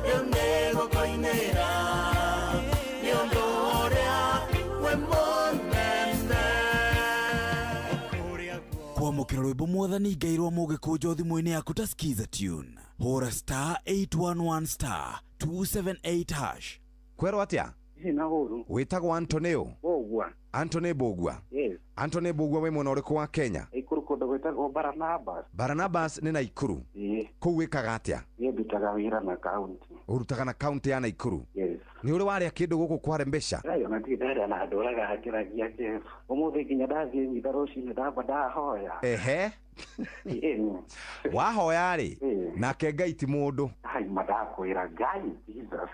rĩu nĩgũkũinĩra nĩ ũndũ ũrĩa wĩ mũnene. Kwamũkĩra rwĩmbo mwathani Ngai rwa mũgĩkũnjo thimũ-inĩ yaku ta skiza tune, hũra star 811 star 278 hash. Kwerwo atĩa? Ici na ũru. Wĩtagwo Antonio. Bogua. Anthony Bogua. Yes. Anthony Bogua wĩ mwena ũrĩkũ wa Kenya? Ikuru kũndũ gwĩtagwo Barnabas. Barnabas nĩ Naikuru. Ĩĩ. Kũu wĩkaga atĩa? Niĩ ndutaga wĩra na kaunti. Ũrutaga na kaunti ya Naikuru. Yes. Nĩ ũrĩ warĩa kĩndũ gũkũ kware mbeca? Ndayo na ndirĩ ndarĩa na ndũraga ngĩragia Jesu. Ũmũthĩ nginya ndathiĩ mitha rũcinĩ ndamba ndahoya. Ehe. Wahoya rĩ, nake Ngai ti mũndũ. Ai madakwĩra Ngai Jesus.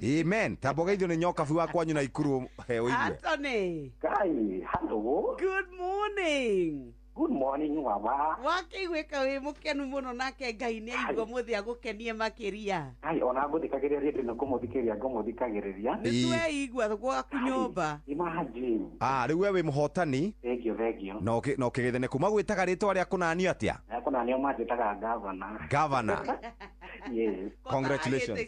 Amen. Tamba ũgeithio nĩ nyokabu wa kwanyu na ikuru he ũigue. Anthony. Ngai, hello. Good morning. Good morning mama. Wakĩiguĩka wĩ mũkenu mũno nake Ngai nĩ aigua mũthĩ agũkenie makĩria. Ai ona ngũthikagĩrĩria rĩndĩ nĩ kũmũthikĩrĩria ngũmũthikagĩrĩria. Nĩ tweigua gwaku nyũmba. Imagine. Ah, rĩu we wĩ mũhotani. Thank you, thank you. Na ũkĩgeithania kuma gwĩtaga rĩtwa rĩa kũnanio atĩa? Rĩa kũnanio manjĩtaga governor. Governor. Yes. Congratulations.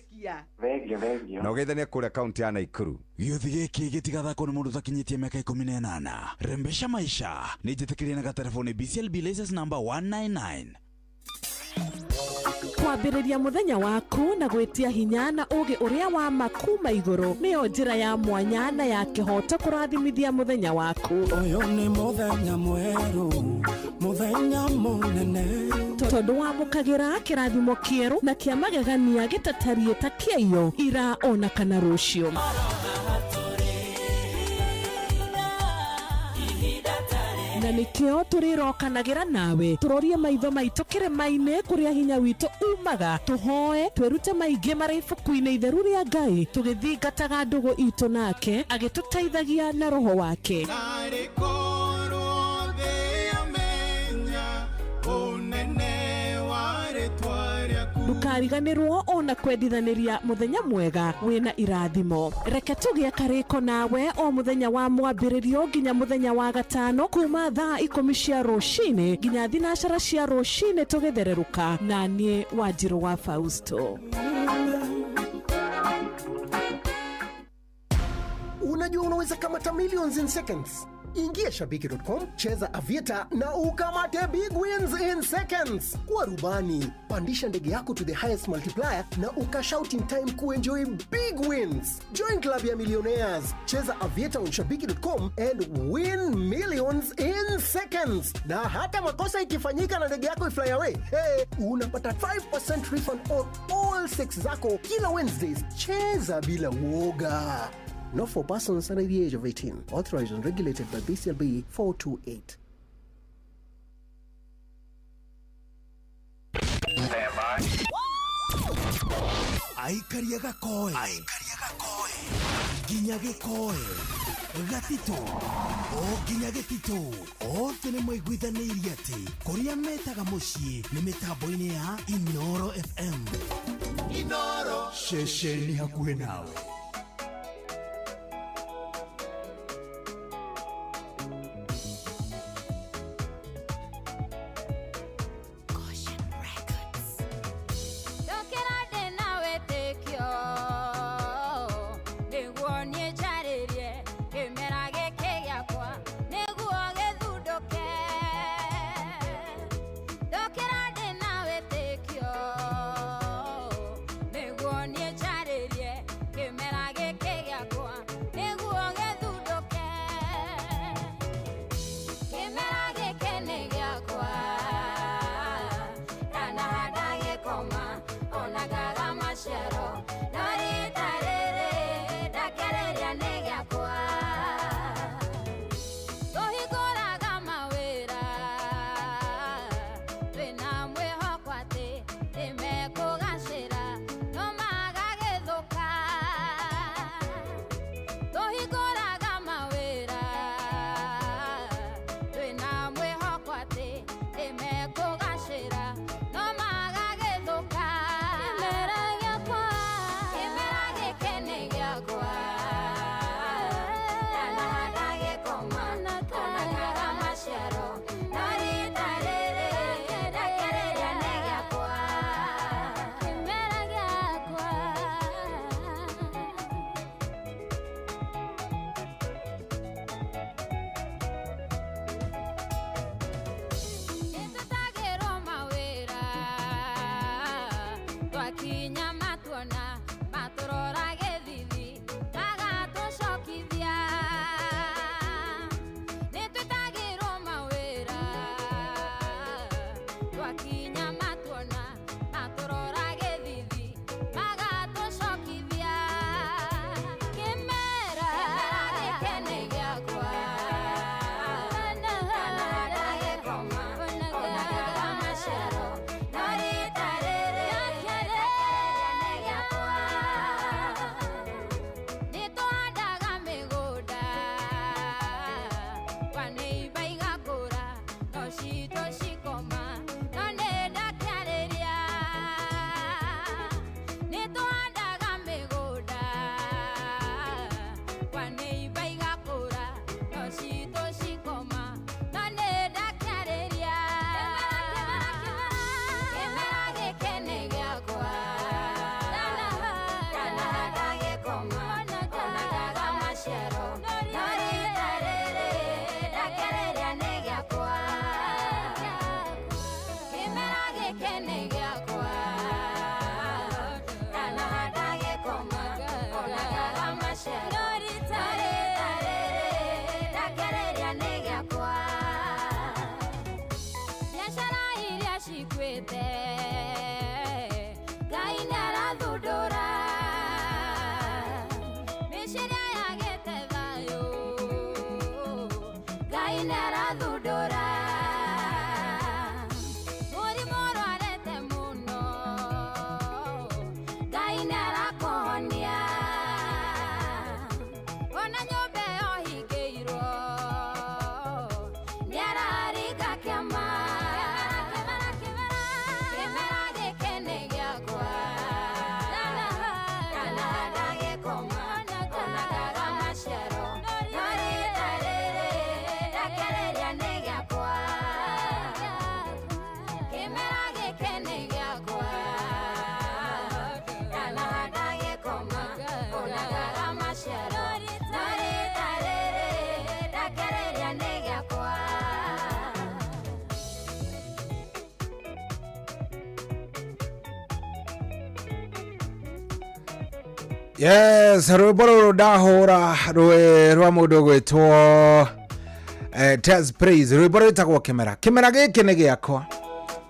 Thank you, thank you. Na ũgeithanie kũrĩa kaunti ya Naikuru. Gĩũthi gĩkĩ gĩtigathakwo nĩ mũndũ ũtakinyĩtie mĩaka 18. Rembesha maisha nĩ njĩtĩkĩrie na gatelefoni BCLB license number 199. Kwambĩrĩria mũthenya waku na gwĩtia hinya na ũũgĩ ũrĩa wa ma kuma igũrũ nĩyo njĩra ya mwanya na ya kĩhooto kũrathimithia mũthenya waku. Ũyũ nĩ mũthenya mwerũ, mũthenya mũnene. Tondũ wamũkagĩra kĩrathimo kĩerũ na kĩa magegania gĩtatariĩ ta kĩaiyo ira ona kana rũciũ. Na nĩkĩo tũrĩrokanagĩra nawe tũrorie maitho maitũ kĩrĩma-inĩ kũrĩa hinya witũ umaga, tũhoe twĩrute maingĩ marĩ ibuku-inĩ itheru rĩa Ngai tũgĩthingataga ndũgũ itũ nake agĩtũteithagia na roho wake. Ndũkariganĩrwo ona kwendithanĩria mũthenya mwega wĩna irathimo. Reke tũgĩe karĩko nawe o mũthenya wa mwambĩrĩrio nginya mũthenya wa gatano kuma thaa 10 cia rũcinĩ nginya 9 cia rũcinĩ tũgĩthererũka na niĩ Wanjirũ wa Fausto. Unajua unaweza kamata millions in seconds. Ingia shabiki.com, cheza Aviator na ukamate big wins in seconds. Kuwa rubani, pandisha ndege yako to the highest multiplier na ukashout in time kuenjoy big wins. Join club ya millionaires, cheza Aviator on shabiki.com and win millions in seconds. Na hata makosa ikifanyika na ndege yako ifly away, hey, unapata 5% refund on all 6 zako kila Wednesdays. Cheza bila uoga. Not for persons under the age of 18. Authorized and regulated by BCLB 428. Aikaria gakoe. Nginya gĩkoe. Gatito. O nginya gĩtito. Othe nĩ maiguithanĩirie atĩ kũrĩa metaga mũciĩ nĩ mĩtambo-inĩ ya Inoro FM. Inoro. Ceceni hakuhĩ nawe. Gĩakwa. maciaro rita rĩrĩ ndakereria nĩ gĩakwa biacara iria cikwĩte Ngai nĩarathundũra mĩciĩ ĩrĩa yagĩte thayũ Ngai nĩarathundũra mũrimũ ũrwarĩte mũno Ngai nĩarakũhonia ona nyũmba ĩyo hingĩirwo nĩararinga kĩama kĩmera gĩkĩ nĩ gĩakwa ndanahanda gĩkoma ona ngaga maciaro no rita rĩrĩ ndakereria nĩ gĩakwa kĩmera gĩkĩ nĩ gĩakwa ndanahanda gĩkoma ona ngaga maciaro no rita rĩrĩ ndakereria nĩ gĩakwa. Yes, rwĩmbo rũrũ ndahũra rwĩ rwa mũndũ ũgwĩtwo Tez Praise. Rwĩmbo rwĩtagwo kĩmera. Kĩmera gĩkĩ nĩ gĩakwa,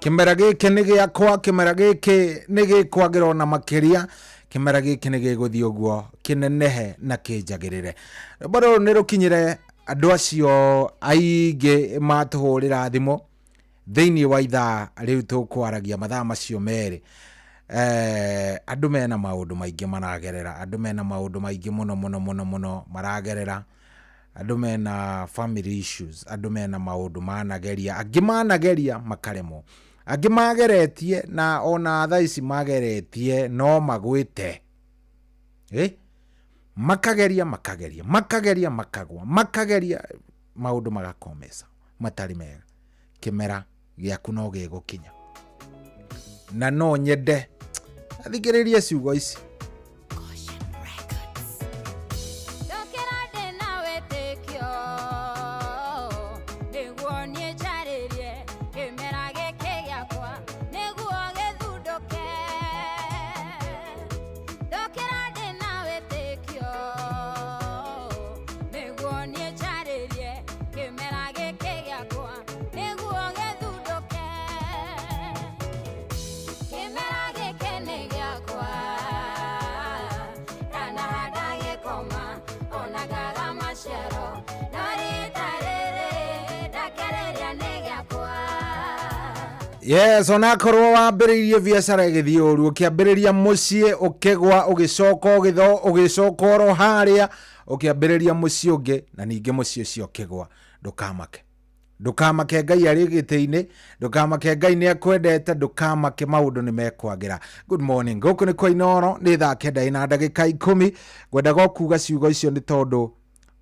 kĩmera gĩkĩ nĩ gĩakwa, kĩmera gĩkĩ nĩ gĩkwagĩra ona makĩria, kĩmera gĩkĩ nĩ gĩgũthiĩ ũguo kĩnenehe na kĩnjagĩrĩre. Rwĩmbo rũrũ nĩ rũkinyĩre andũ acio aingĩ matũhũrĩra thimũ thĩinĩ wa ithaa rĩu tũkwaragia mathaa macio merĩ. Andũ mena maũndũ maingĩ maragerera, andũ mena maũndũ maingĩ mũno mũno mũno mũno maragerera, andũ mena family issues, andũ mena maũndũ manageria, angĩ manageria makaremwo, angĩ mageretie na ona thaa ici mageretie no magwĩte, makageria makageria makageria makagwa makageria maũndũ magakomesa matarĩ mega. Kĩmera gĩaku no gĩgũkinya na no nyende athikĩrĩrie ciugo ici. Ndokĩra ndĩna wĩtĩkio nĩguo niĩ njarĩrie kĩmera gĩkĩ gĩakwa nĩguo gĩthundũke. Ndokĩra ndĩna wĩtĩkio nĩguo niĩ njarĩrie kĩmera gĩkĩ gĩakwa nĩguo gĩthundũke. Kĩmera gĩkĩ nĩ gĩakwa ndanahanda gĩkoma ona ngaga maciaro no rita rĩrĩ ndakereria nĩ gĩakwa. Yes, onakorwo wambĩrĩirie biacara ĩgĩthiĩ ũru, ũkĩambĩrĩria mũciĩ ũkĩgwa, ũgĩcoka ũgĩcoka oro harĩa, ũkĩambĩrĩria mũciĩ ũngĩ na ningĩ mũciĩ ũcio ũkĩgwa, ndũkamake. Ndũkamake, Ngai arĩ gĩtĩ-inĩ, ndũkamake, Ngai nĩ akwendete, ndũkamake, maũndũ nĩ mekwagĩra. Good morning, gũkũ nĩ kwa Inooro, nĩ thaa 9 na ndagĩka 10. Ngwendaga o kuga ciugo icio nĩ tondũ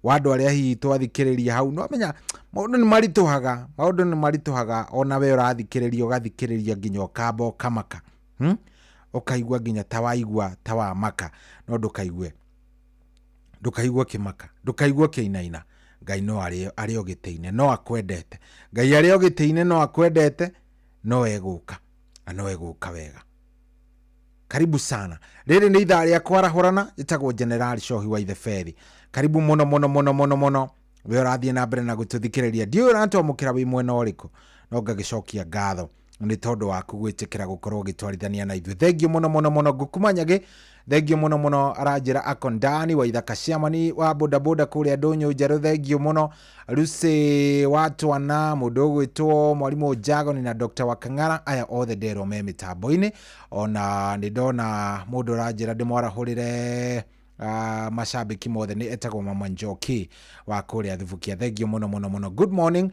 wa andũ arĩa hihi twathikĩrĩria hau, no menya maũndũ nĩ maritũhaga, maũndũ nĩ maritũhaga, ona we ũrathikĩrĩria ũgathikĩrĩria nginya ũkamba ũkamaka, ũkaigua nginya ta waigua ta wamaka, no ndũkaigue, ndũkaigue kĩmaka, ndũkaigue kĩinaina. Ngai no arĩ o gĩtĩ-inĩ, no akwendete. Ngai arĩ o gĩtĩ-inĩ, no akwendete, no egũka na no egũka wega. Karibu sana. Rĩrĩ nĩ ithaa rĩa kwarahũrana, njĩtagwo General Cohi wa Itheberi. Karibu mũno mũno mũno mũno mũno. We ũrathiĩ na mbere na gũtũthikĩrĩria, ndiũĩ ũratwamũkĩra wĩ mwena ũrĩkũ, no ngagĩcokia ngatho nĩ tondũ waku gwĩtĩkĩra gũkorwo ũgĩtwarithania na ithuĩ. Thengiũ mũno mũno mũno. Ngũkumanyage, thengiũ mũno mũno. Aranjĩra Akondani wa Ithaka Ciamani wa bodaboda kũrĩa Ndũnyũ Njerũ, thengiũ mũno. Lucy wa Twana, mũndũ ũgwĩtwo Mwarimũ Jagoni na Dr. Wakang'ara, aya othe nderwo me mĩtambo-inĩ. Ona nĩ ndona mũndũ ũranjĩra ndĩmwarahũrĩre mashabiki mothe, nĩ etagwo Mama Njoki wa kũrĩa Thubukia, thengiũ mũno mũno mũno. Good morning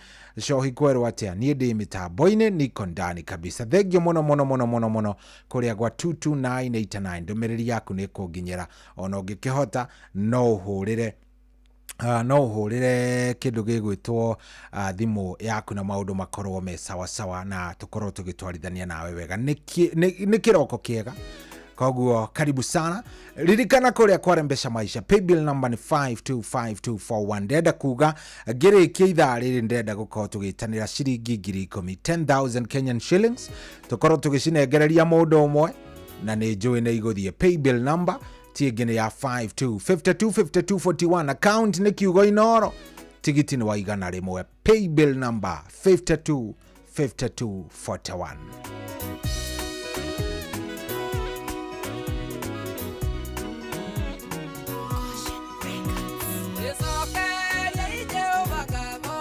Cohi, kwerwo atĩa? Niĩ ndĩ mĩtambo-inĩ, niko ndani kabisa, thengiũ mũno mũno mũno mũno mũno. Kũrĩa gwa 22989 ndũmĩrĩri yaku nĩ ĩkũnginyĩra, ona ũngĩkĩhota no ũhũrĩre no ũhũrĩre kĩndũ gĩgwĩtwo thimũ yaku na maũndũ makorwo me sawasawa na tũkorwo tũgĩtwarithania nawe wega. Nĩ kĩroko kĩega, koguo karibu sana. Ririkana kũrĩa kwarembesha maisha, paybill number nĩ 525241. Ndenda kuga ngĩrĩkia ithaa rĩrĩ ndenda gũkorwo tũgĩtanĩra ciringi 10,000, 10,000 Kenyan shillings, tũkorwo tũgĩcinengereria mũndũ ũmwe na nĩ njũĩ nĩ igũthiĩ. Paybill number Ti ĩngĩ nĩ ya 52 52 52 41. Account nĩ kiugo Inoro, tigiti nĩ wa 100, paybill number 52 52 41. Gĩcokeria Jehova ngatho,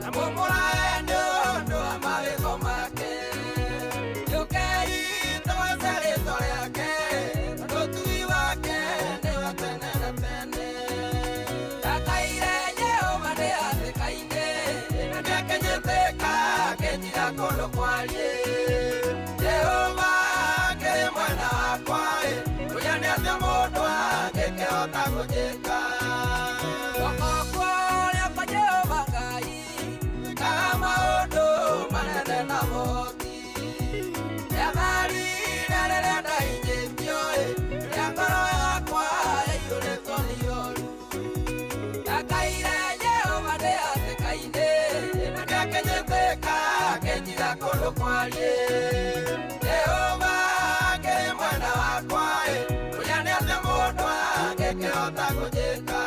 na mũmũrae nĩ ũndũ wa mawĩko make. Gĩũkei tũgooce rĩĩtwa rĩake, tondũ ũtugi wake nĩ wa tene na tene. Ndakaire Jehova ndĩ hatĩka-inĩ, na nĩakinyĩtĩka akĩnjiga kũndũ kwariĩ. Jehova akĩrĩ mwena wakwa, ĩ, ũrĩa nĩ atĩa mũndũ angĩkĩhota kũnjĩka? Guoko kũrĩa kwa Jehova Ngai gwĩkaga maũndũ manene na ũhoti. Rĩatharire rĩrĩa ndahinyĩtio, ĩ, rĩrĩa ngoro yakwa yaiyũrĩtwo nĩ ihooru. Ndakaire Jehova ndĩ hatĩka-inĩ, na nĩakinyĩtĩka akĩnjiga kũndũ kwariĩ. Jehova akĩrĩ mwena wakwa, ĩ, ũrĩa nĩ atĩa mũndũ angĩkĩhota kũnjĩka?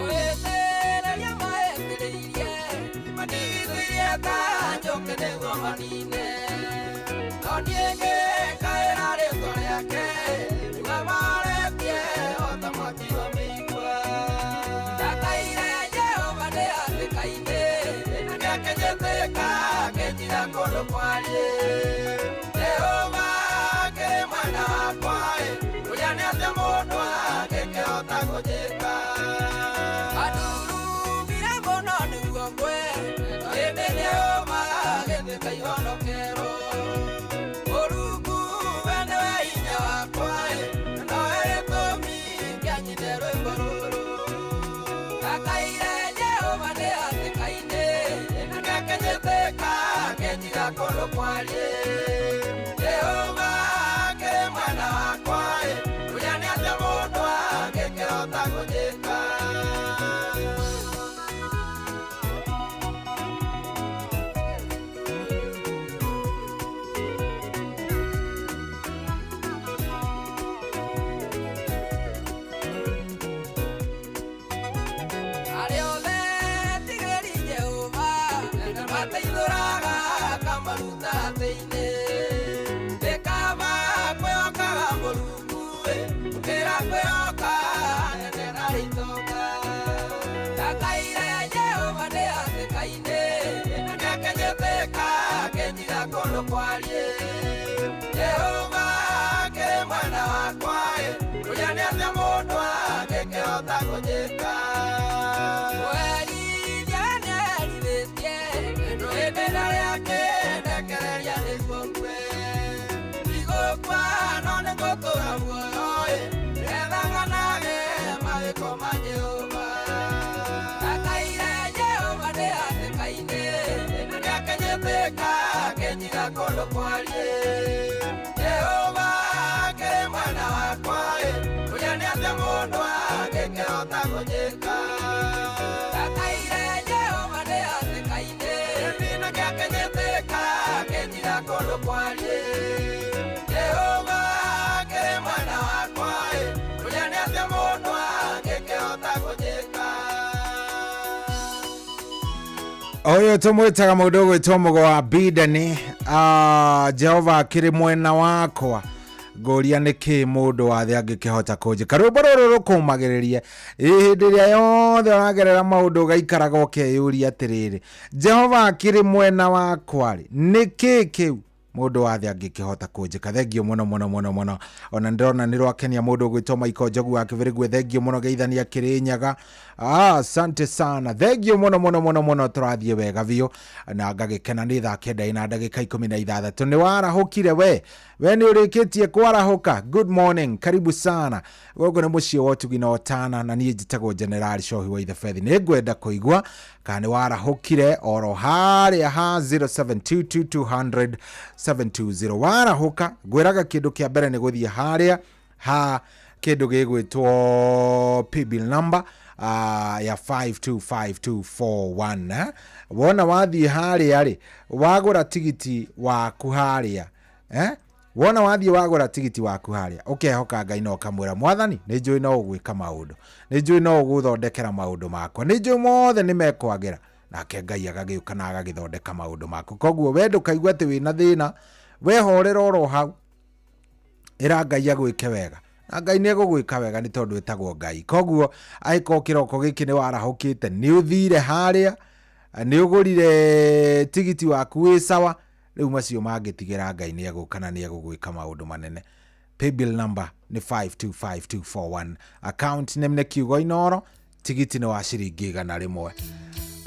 Kũhĩtĩrĩria mahĩtĩrĩirie, mandigicĩirie ta njũkĩ nĩguo manine. No niĩ ngĩkaĩra rĩĩtwa rĩake, nĩguo mahoretie o ta mwaki wa mĩigua. Ndakaire Jehova ndĩ hatĩka-inĩ, na nĩakinyĩtĩka akĩnjiga kũndũ kwariĩ. Jehova akĩrĩ mwena wakwa, ĩ, ũrĩa nĩ atĩa mũndũ angĩkĩhota kũnjĩka? Andurumire mũno nĩguo ngwe, no ĩndĩ Jehova agĩtuĩka ihonokero. Mũrungu we nĩwe hinya wakwa, ĩ, na nowe gĩtũmi kĩa nyine rwĩmbo rũrũ. Ndakaire Jehova ndĩ hatĩka-inĩ, na nĩakinyĩtĩka akĩnjiga kũndũ kwariĩ. Jehova akĩrĩ mwena wakwa, ĩ, ũrĩa nĩ atĩa mũndũ angĩkĩhota kũnjĩka? Arĩa othe etigĩri Jehova, na mateithũraga akamaruta hatĩ-inĩ. Nĩ kaba kwĩhokaga Mũrungu, ĩ, gũkĩra kwĩhoka anene na itonga. Ndakaire Jehova ndĩ hatĩka-inĩ, na nĩakinyĩtĩka akĩnjiga kũndũ kwariĩ. Jehova akĩrĩ mwena wakwa, ĩ, ũrĩa nĩ atĩa mũndũ angĩkĩhota kũnjĩka? Kũherithia nĩaherithĩtie, no ĩndĩ ndarĩ akĩndekereria nĩguo ngue. Ndigũkua no nĩngũtũũra muoyo, ĩ, nĩgetha ng'anage mawĩko ma Jehova. Ndakaire Jehova ndĩ hatĩka-inĩ, na nĩakinyĩtĩka akĩnjiga kũndũ kwariĩ. Jehova akĩrĩ mwena wakwa, ĩ, ũrĩa nĩ atĩa mũndũ angĩkĩhota kũnjĩka? Ndakaire Jehova ndĩ hatĩka-inĩ, na nĩakinyĩtĩka akĩnjiga kũndũ kwariĩ. Jehova akĩrĩ mwena wakwa, ĩ, ũrĩa nĩ atĩa mũndũ angĩkĩhota kũnjĩka? Ũyũ tũmwĩtaga mũndũ ũgwĩtwo Mũgo wa Bideni. Jehova akĩrĩ mwena wakwa, ngũria nĩ kĩ mũndũ wa thĩ angĩkĩhota kũnjĩka? Rwĩmbo rũrũ rũkũmagĩrĩria ĩ hĩndĩ ĩrĩa yothe ũragerera maũndũ, ũgaikaraga ũkeyũria atĩrĩrĩ, Jehova akĩrĩ mwena wakwa rĩ, nĩ kĩ kĩu mũndũ wa thĩ angĩkĩhota kũnjĩka? Thengio mũno mũno mũno mũno. Ona ndĩrona nĩ rwakenia mũndũ ũgwĩtwo Maiko Njogu wa Kĩbĩrĩgwe. Thengio mũno, geithania Kĩrĩnyaga. Asante sana, thengio mũno mũno mũno mũno. Tũrathiĩ wega biũ na ngagĩkena. Nĩ thaa 9 na ndagĩka 16. Nĩ warahũkire we? We nĩ ũrĩkĩtie kwarahũka? Good morning, karibu sana. Gũkũ nĩ mũciĩ wa ũtugi na ũtana, na niĩ njĩtagwo General Cohi wa Ithebethi. Nĩ ngwenda kũigua kana nĩ warahũkire oro harĩa ha 0722200720. Warahũka, ngwĩraga kĩndũ kĩa mbere nĩ gũthiĩ harĩa Ha kĩndũ gĩgwĩtwo paybill number ya 525241, eh? Wona wathiĩ harĩa rĩ, wagũra tigiti waku harĩa, eh? Wona wathiĩ wagũra tigiti waku harĩa, ũkehoka Ngai na ũkamwĩra, "Mwathani, nĩ njũĩ no ũgwĩka maũndũ, nĩ njũĩ no ũgũthondekera maũndũ makwa, nĩ njũĩ mothe nĩ mekwagĩra." Nake Ngai agagĩũka na agagĩthondeka maũndũ maku. Koguo we ndũkaigua atĩ wĩna thĩna, wehorera oro hau, ĩra Ngai agwĩke wega, na Ngai nĩ egũgwĩka wega, nĩ tondũ ĩtagwo Ngai. Koguo angĩkorwo kĩroko gĩkĩ nĩ warahũkĩte, nĩ ũthire harĩa, nĩ ũgũrire tigiti waku, wĩ sawa. Rĩu macio mangĩtigĩra Ngai, nĩ egũka na nĩ egũgwĩka maũndũ manene. Paybill number nĩ 525241, account name nĩ kiugo Inoro, tigiti nĩ wa ciringi 100.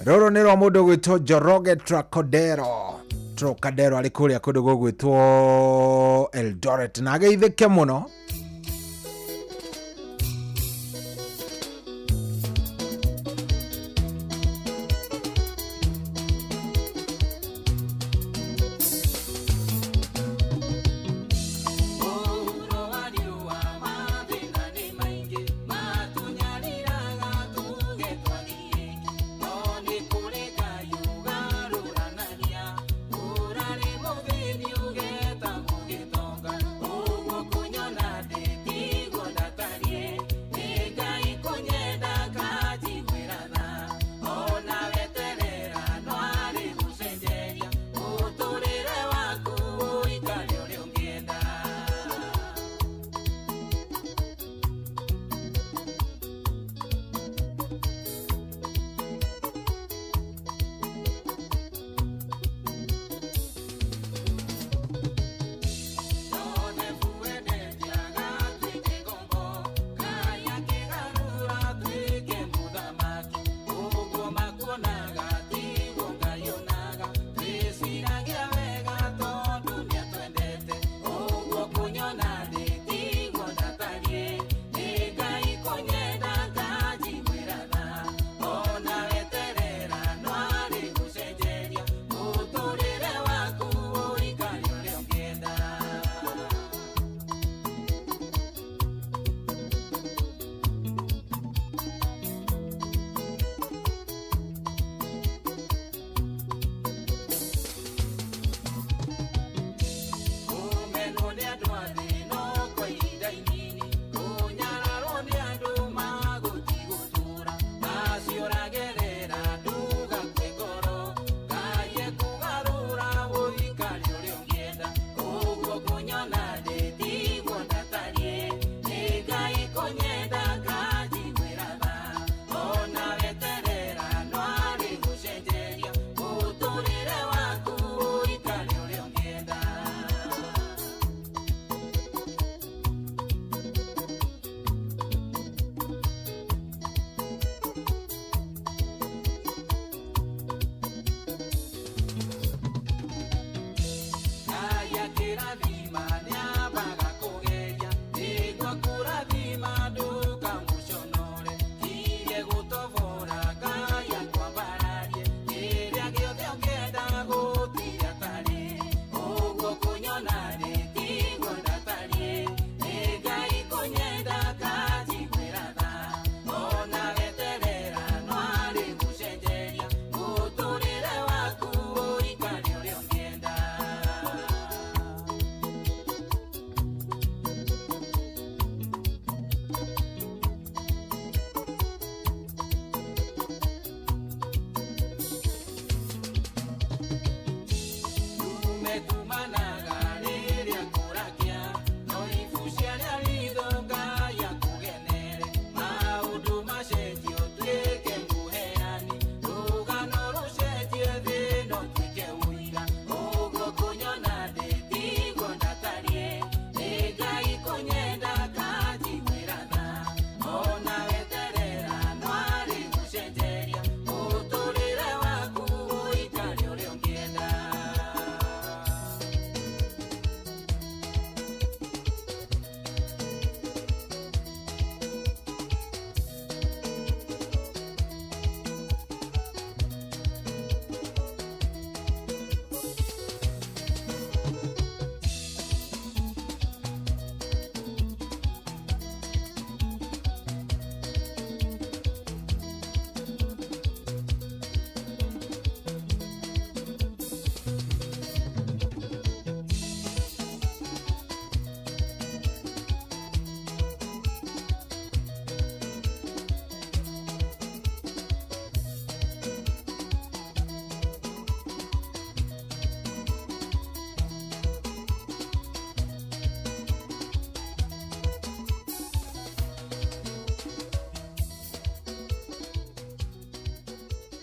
Rũrũ nĩ rwa mũndũ ũgwĩtwo Njoroge Trocadero. Trocadero arĩ kũrĩa kũndũ gũgwĩtwo Eldoret, na ageithĩke mũno. Mũhuro wa riũa, mathĩna nĩ maingĩ matũnyariraga tuge twathiĩ, no nĩ kũrĩ Ngai ũgarũranagia. Ũrarĩ mũthĩni ũgetagwo gĩtonga, ũguo kũnyona ndĩ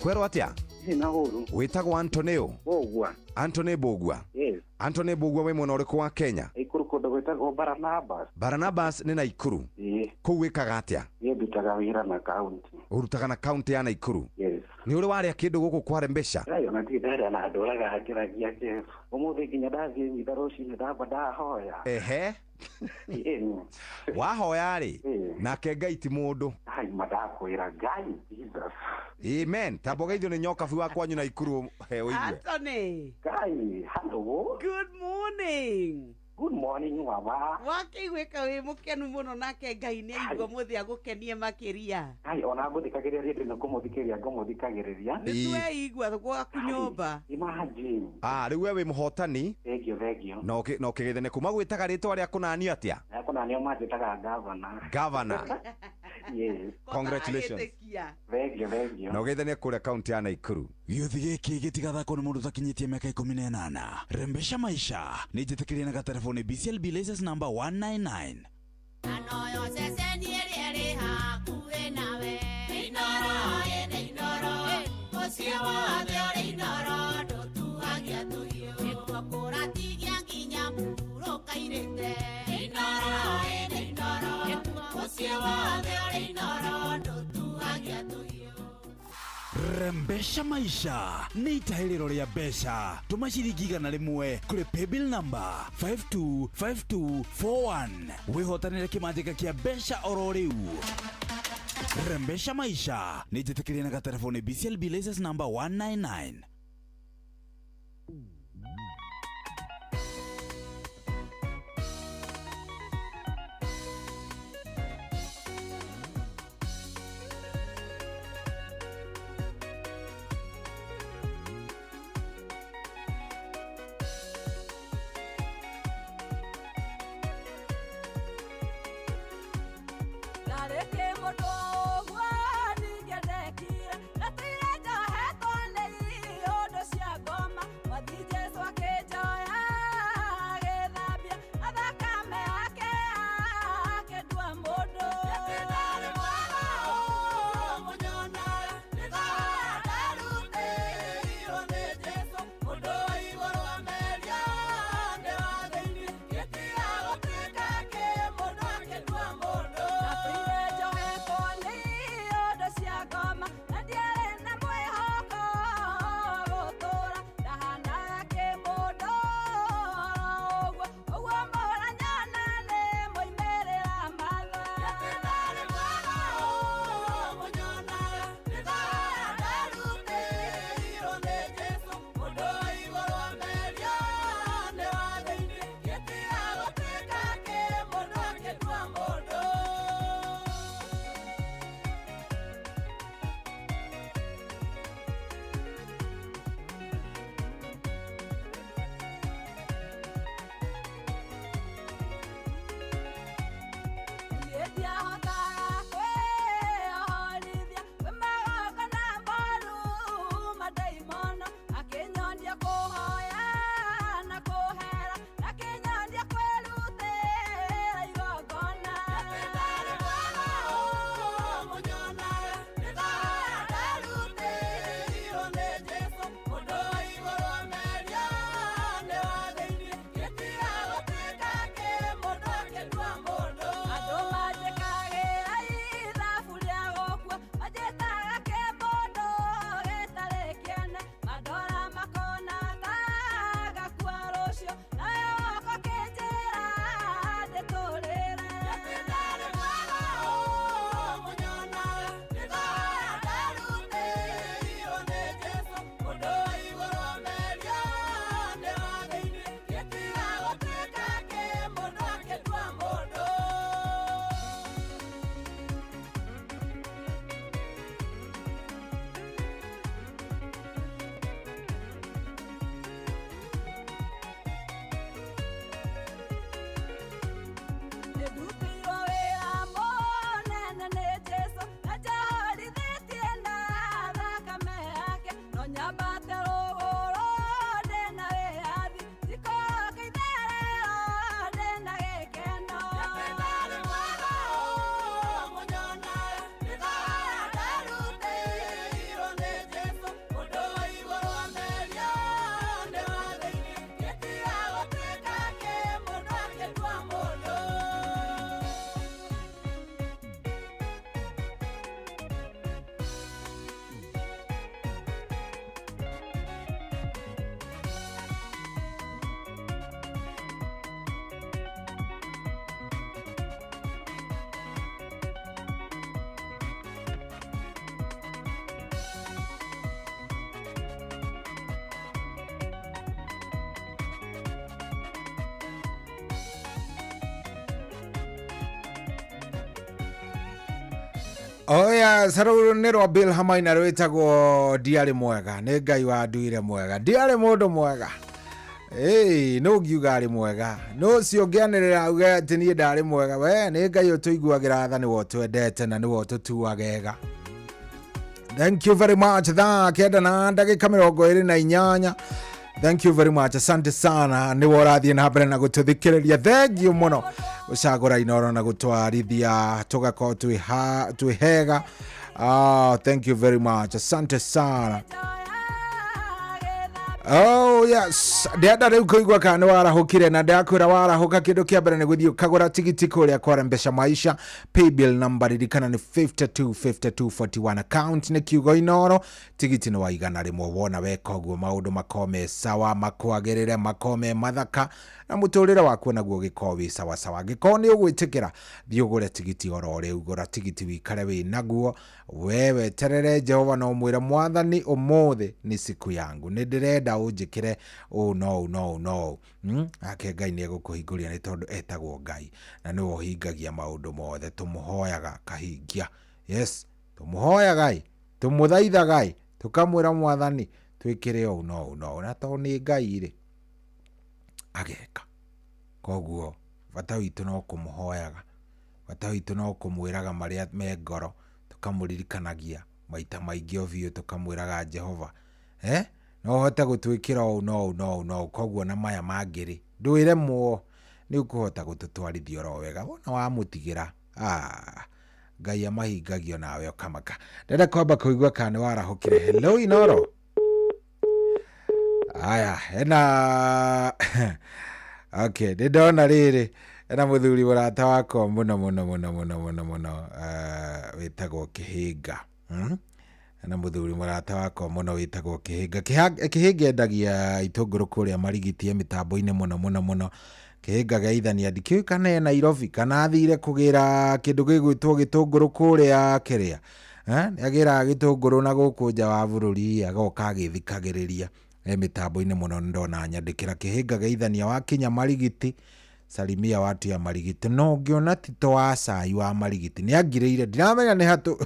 Kwerwo atia? Na ũru. Wĩtagwo Antonio. Bogua. Anthony Bogua. Yes. Anthony Bogua wĩ mwena ũrĩkũ wa Kenya? Ikuru kũndũ gwĩtagwo Barnabas. Barnabas nĩ Naikuru. Ĩĩ. Kũu wĩkaga atĩa? Niĩ ndutaga wĩra na kaunti. Ũrutaga na kaunti ya Naikuru. Yes. Nĩ ũrĩ warĩa kĩndũ gũkũ kware mbeca? Ai, ona ndirĩ ndarĩa na ndũraga ngĩragia Jesu. Ũmũthĩ nginya ndathiĩ mitha rũcinĩ ndamba ndahoya. Ehe. Ĩĩ. Wahoya rĩ, nake Ngai ti mũndũ. Ai, mandakwĩra Ngai Jesus. Amen. Tamba ũgeithio nĩ nyokabu wa kwanyu Naikuru he ũigue. Anthony. Ngai, hello. Good morning. Good morning mama. Wakĩiguĩka wĩ mũkenu mũno nake Ngai nĩ aigua mũthĩ agũkenie makĩria. Ai, ona ngũthikagĩrĩria rĩndĩ nĩ kũmũthikĩrĩria ngũmũthikagĩrĩria. Nĩ tweigua gwaku nyũmba. Imagine. Ah, rĩu we wĩ mũhotani. Thank you, thank you. Na ũkĩgeithania kuma gwĩtaga rĩtwa rĩa kũnanio atĩa? Kũnanio manjĩtaga gavana. Gavana. Yes. Congratulations. Thank you, thank you. Na ũgeithanie kũrĩa kaunti ya Naikuru. Gĩũthi gĩkĩ gĩtigathakwo nĩ mũndũ ũtakinyĩtie mĩaka 18. Rembesha maisha nĩ njĩtĩkĩrie na gatelefoni BCLB license number 199. Anoyo ceceni ĩrĩa ĩrĩ hakuhĩ nawe. Inooro, ĩnĩ Inooro, mũciĩ wothe ũrĩ Inooro, ndũtuhagia tũhiũ. Nĩkuo kũratigia nginya mũhurũka-irĩte. Inooro, ĩnĩ Inooro, mũciĩ wothe ũrĩ Inooro, ndũtuhagia tũhiũ. Rembesha maisha nĩ itahĩrĩro rĩa mbeca. Tũma ciringi 100 kũrĩ paybill number 525241 wĩhotanĩre kĩmanjĩka kĩa mbeca oro rĩu. Rembesha maisha nĩ njĩtĩkĩrie na gatelefoni BCLB license number 199. Ngatire njohetwo nĩ iũndũ cia ngoma. Wathiĩ Oya saruru nĩ rwa Bill Hamaina rwĩtagwo ndiarĩ mwega nĩ Ngai wanduire mwega ndiarĩ mũndũ mwega. Ĩĩ no ngiuga arĩ mwega no ũcio ũngĩanĩrĩra auge atĩ niĩ ndarĩ mwega we nĩ Ngai ũtũiguagĩra tha nĩwe ũtwendete na nĩwe ũtũtuagega. Thank you very much. Thaa 9:28. Thank you very much. Asante sana nĩwe ũrathiĩ na mbere na gũtũthikĩrĩria. Thank you mũno gũcagũra Inoro na gũtwarithia tũgakorwo twĩ hega. Thank you very much. Asante sana. Oh yes, ndĩrenda rĩu kũigua kana nĩ warahũkire na ndakwĩra warahũka kĩndũ kĩa mbere nĩ gũthiĩ ũkagũra tigiti kũrĩa kwa Rembesha Maisha. Paybill number ririkana nĩ 525241, account nĩ kiugo Inoro, tigiti nĩ wa 100. Wona weka ũguo maũndũ makome sawa, makwagĩrĩre, makome mathaka na mũtũrĩre waku naguo ũgĩkorwo wĩ sawa sawa. Angĩkorwo nĩ ũgwĩtĩkĩra thiĩ ũgũre tigiti oro rĩu, gũra tigiti wikare wĩ naguo, we weterere Jehova na ũmwĩre Mwathani ũmũthĩ nĩ siku yangu, nĩ ndĩrenda ũnjĩkĩre ũũ no no no. Ake Ngai nĩ egũkũhingũria nĩ tondũ etagwo Ngai na nĩwe ũhingagia maũndũ mothe. Tũmũhoyaga akahingia. Yes, tũmũhoyaga tũmũthaithaga tũkamwĩra Mwathani twĩkĩre ũũ no no, na tondũ nĩ Ngai rĩ ageka. Koguo bata witũ no kũmũhoyaga, bata witũ no kũmwĩraga marĩa me ngoro, tũkamũririkanagia maita maingĩ o biũ, tũkamwĩraga Jehova no ũhote gũtwĩkĩra ũũ no no no. Koguo na maya mangĩ rĩ ndwĩremwo nĩ ũkũhota gũtũtwarithia oro wega. Wona wamũtigĩra Ngai amahingagio nawe ũkamaka. Ndĩrenda kwamba kũigua kana nĩ warahũkire. Hello Inoro. Aya ena okay, nĩ ndona rĩrĩ ena mũthuri mũrata wakwa mũno mũno mũno mũno mũno mũno wĩtagwo Kĩhĩnga. Ena mũthuri mũrata wakwa mũno wĩtagwo Kĩhĩnga. Kĩhĩnga endagia itũngũrũ kũrĩa Marigiti mĩtambo-inĩ mũno mũno mũno. Kĩhĩnga geithania ndikĩũĩ kana e Nairobi kana athire kũgĩra kĩndũ gĩgwĩtwo gĩtũngũrũ kũrĩa kĩrĩa. Nĩ agĩraga gĩtũngũrũ na gũkũ nja wa bũrũri agoka agĩthikagĩrĩria mĩtambo-inĩ mũno. Nĩ ndona nyandĩkĩra Kĩhĩnga geithania wakinya Marigiti salimia watu ya Marigiti. No ngĩona Tito wa cai wa Marigiti nĩ angirĩire, ndiramenya nĩ hatũ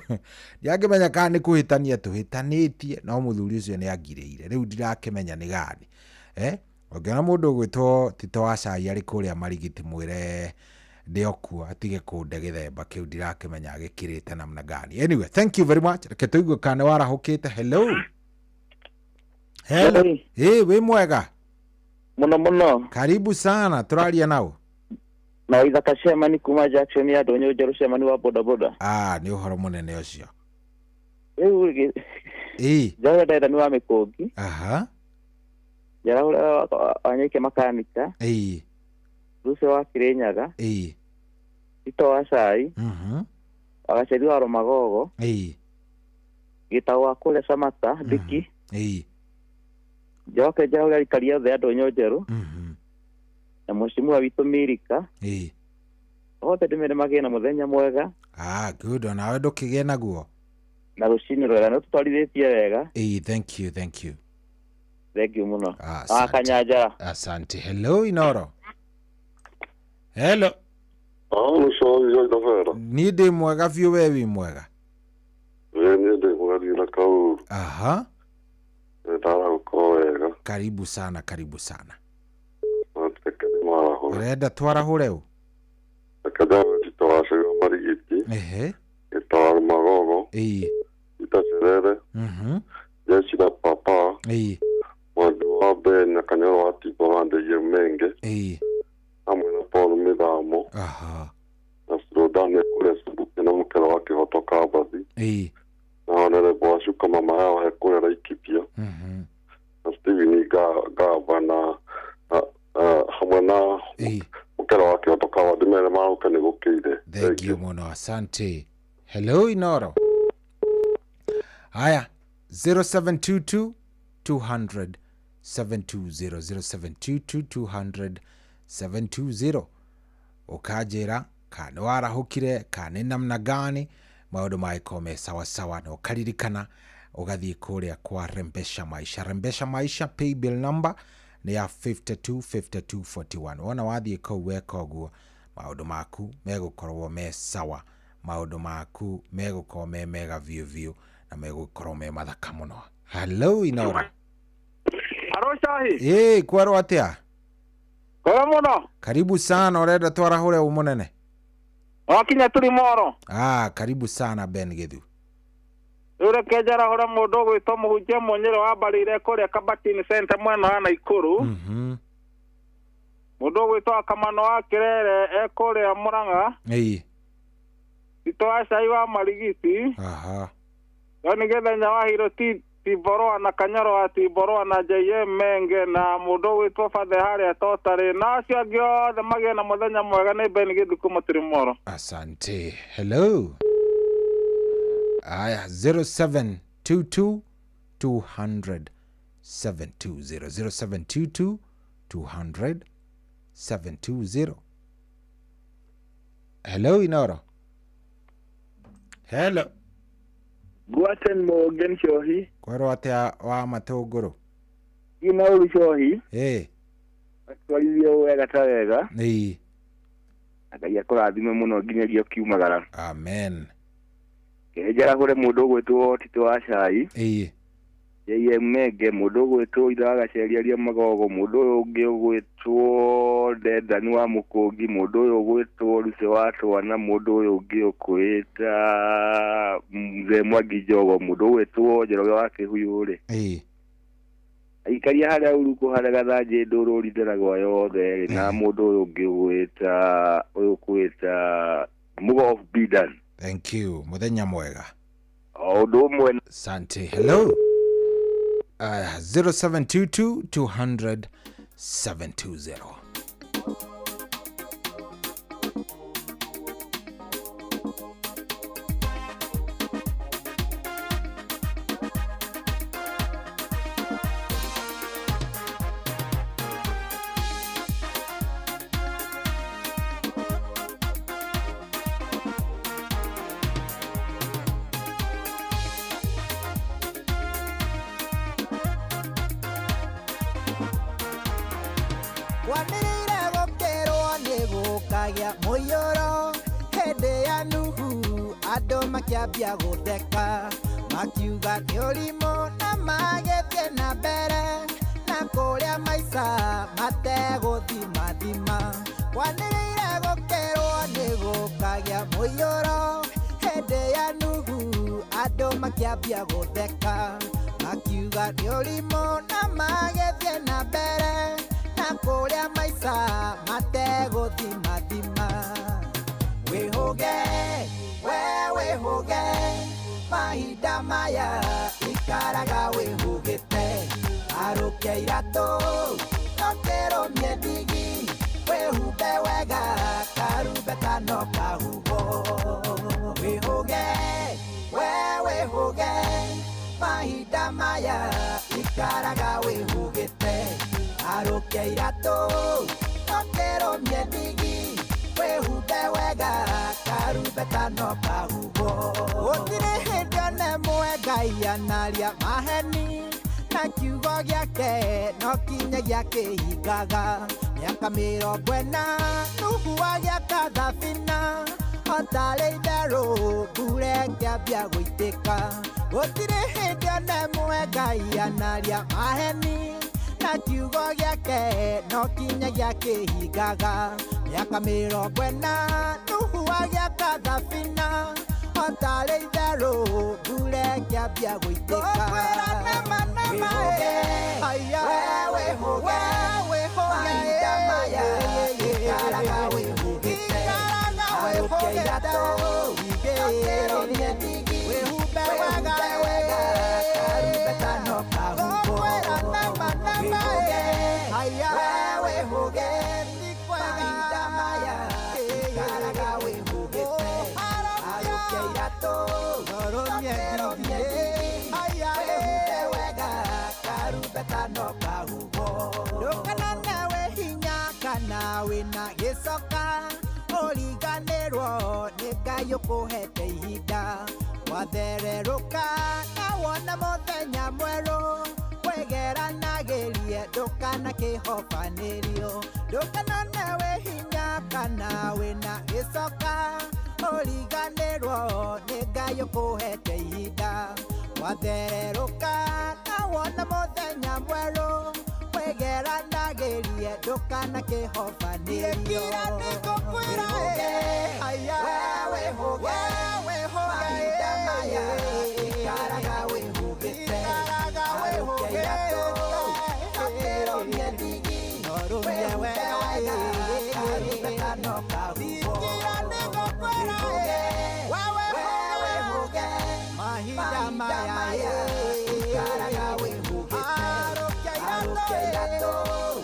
ndiangĩmenya kana nĩ kũhĩtania tũhĩtanĩtie, no mũthuri ũcio nĩ angirĩire rĩu ndirakĩmenya nĩ gani. Ũngĩona mũndũ ũgwĩtwo Tito wa cai arĩ kũrĩa Marigiti mwĩre ndĩ okuo atige kũnde gĩthemba kĩu, ndirakĩmenya agĩkĩrĩte namna gani. Anyway, thank you very much. Reke tũigue kana nĩ warahũkĩte. Hello. Hello. Wĩ mwega muno muno. Karibu sana, tũraria nao na Ithaka Chairman kuma Jackson ya Ndonyo Njerũ, chairman wa boda boda. Nĩ ũhoro mũnene ũcio. Rĩu Njara ndenda nĩ wa mĩkũngi. Aha. Njara ũrĩa wanyike makanika. Rucio wa Kĩrĩnyaga. Tito wa cai. Wagaceri wa Rũmagogo. Gĩtaũ wa kũrĩa Samata Ndiki. Njoke njara ũrĩa aikari othe a Ndonyo Njerũ. Na mũcimua witũ Mirika. Othe ndĩmere magĩe na mũthenya mwega. Good, onawe ndũkĩgĩe naguo na rũcinĩ rwega, nĩ tũtwarithĩtie wega. Thank you, thank you. Thank you mũno. Kanyanjara. Asante. Hello Inoro. Hello. Niĩ ndĩ mwega biũ, we wĩ mwega? Niĩ ndĩ mwega na kaũru. Aha. Ndarahũka wega. Karibu sana, karibu sana. Ũrenda twarahũre ũ? Reke njawe Tito wa cai wa Marigiti. Gĩtao wa Rũmagogo. Ita Cerere. Jeshi la Papa. Mwangi wa Ben na Kanyoro wa Tipo wa Ndege Menge. Hamwe na Paul Mĩthamo. Na Surodani kũrĩa Subuki na mũkera wa Kĩhoto Kambathi. Na Honorable wa Cuka mama yao he kũrĩa Laikipia. Na Steven Gava na hamwe na mũkera wa Kĩhoto Kambathi mere marauka nĩ gũkĩire. Thank you mũno, asante. Hello Inoro. Haya, 0722 200 720, 0722 200 720. Ũkanjĩra kana nĩ warahũkire kana nĩ namna gani maũndũ magĩkorwo me sawa sawa, na ũkaririkana ũgathiĩ kũrĩa kwa Rembesha Maisha. Rembesha Maisha paybill number nĩ ya 525241. Wona wathiĩ kũu weka ũguo maũndũ maku megũkorwo me sawa, Maũndũ maku megũkorwo me mega biũ biũ na megũkorwo me mathaka mũno. Hello Inooro. Aro Shahi. Ĩĩ, kwerwo atĩa? Kwega mũno. Karibu sana, ũrenda twarahũre ũ mũnene? Wakinya tũrĩ moro. Ah, karibu sana Ben Githu. Rĩu reke njarahũre mũndũ ũgwĩtwo mũhunjia Mũnyĩrĩ wa Mbarĩire kũrĩa Kabatini Center mwena wa Naikuru. Mũndũ ũgwĩtwo Kamano wa Kĩrere e kũrĩa Mũrang'a. Ĩĩ. Tito wa Cai wa Marigiti. Aha. Toni Gĩthenya wa Hiro Tiborwa na Kanyoro wa Tiborwa na JM Menge na mũndũ ũgwĩtwo Bathe harĩa Totarĩ na acio angĩ othe magĩe na mũthenya mwega. Nĩ Ben Githu kuma Tũrĩ Moro. Asante. Hello. Aya, 0722 200 720, 0722 200 720. Hello Inooro. Hello. Gwaten Morgan Shohi. Kwerwo atĩa wa matũngũrũ? Ina ũru Shohi. Ĩĩ. Atwarithie wega ta wega. Ĩĩ. Ngai akũrathime mũno nginyagia ũkiumagara. Amen. Njarahũre mũndũ ũgwĩtwo Tito wa Cai. Ĩĩ. JM Menge, mũndũ ũgwĩtwo Itha wa Gaceria Magogo, mũndũ ũyũ ũngĩ ũgwĩtwo Ndendani wa Mũkũngi, mũndũ ũyũ ũgwĩtwo Ruce wa Twana, mũndũ ũyũ ũngĩ ũkwĩta Mzee Mwangi Njogo, mũndũ ũgwĩtwo Njoroge wa Kĩhuyu rĩ. Ĩĩ. Aikaria harĩa Uruku harĩa Gathanjĩ ndũrũri nderagwa yothe rĩ, na mũndũ ũyũ ũngĩ ũgwĩta ũyũ ũkwĩta Mugo of Bidan. Thank you. Mũthenya mwega. O ũndũ ũmwe. Asante. Hello. 0722 200 720. Kwanĩrĩire gũkĩrwo nĩ gũkagĩa mũiyũro hĩndĩ ya Nuhu, andũ makĩambia gũtheka makiuga nĩ ũrimũ na magĩthiĩ na mbere na kũrĩa maica mategũthimathima. Kwanĩrĩire gũkĩrwo nĩ gũkagĩa mũiyũro hĩndĩ ya Nuhu, andũ makĩambia gũtheka makiuga nĩ ũrimũ na magĩthiĩ na mbere na kũrĩa maica mategũthimathima. Wĩhũge, we wĩhũge, mahinda maya ikaraga wĩhũgĩte, arũkia iratũ nokĩrũmie ndigi, wĩhumbe wega karumbeta no kahuhwo. Wĩhũge, we wĩhũge, mahinda maya ikaraga wĩhũgĩte, arũkia iratũ nokĩrũmie ndigi, wĩhumbe wega karumbeta no kahuhwo. Gũtirĩ hĩndĩ ona ĩmwe Ngai anaria maheni na kiugo gĩake no kinyagia kĩhingaga. Mĩaka 40 Nuhu agĩaka thabina, o tarĩ itherũ mbura ĩkĩambia gũitĩka. Gũtirĩ hĩndĩ ona ĩmwe Ngai anaria maheni na kiugo gĩake no kinyagia kĩhingaga. Mĩaka 40 Nuhu agĩaka thabina, o tarĩ itherũ mbura ĩkĩambia gũitĩka. Wĩhũge, we wĩhũge, mahinda maya ikaraga wĩhũgĩte, arũkia iratũ nokĩrũmie ndigi, wĩhumbe wega karumbeta no kahuhwo. Wĩhũge, we wĩhũge, mahinda maya ikaraga wĩhũgĩte, arũkia iratũ nokĩrũmie ndigi, wĩhumbe wega karumbeta no kahuhwo. Ndũkanone wĩ hinya kana wĩna gĩcoka, ũriganĩrwo nĩ Ngai ũkũhete ihinda. Wathererũka na wona mũthenya mwerũ, wĩgeranagĩrie ndũkanakĩhobanĩrio. Ndũkanone wĩ hinya kana wĩna gĩcoka, Ũriganĩrwo nĩ Ngai ũkũhete ihinda wathererũka na wona mũthenya mwerũ wĩgeranagĩrie ndũkanakĩhobanĩrio. Kira nĩngũkwĩra aya wĩhũge mahinda maya ikaraga wĩhũgĩte wĩhũgĩte ũkĩrũmie ndigi norũmie wega karumbeta no kahuhwo. Kira nĩngũkwĩra wĩhũge mahinda maya ikaraga wĩhũgĩte arũkia iratũ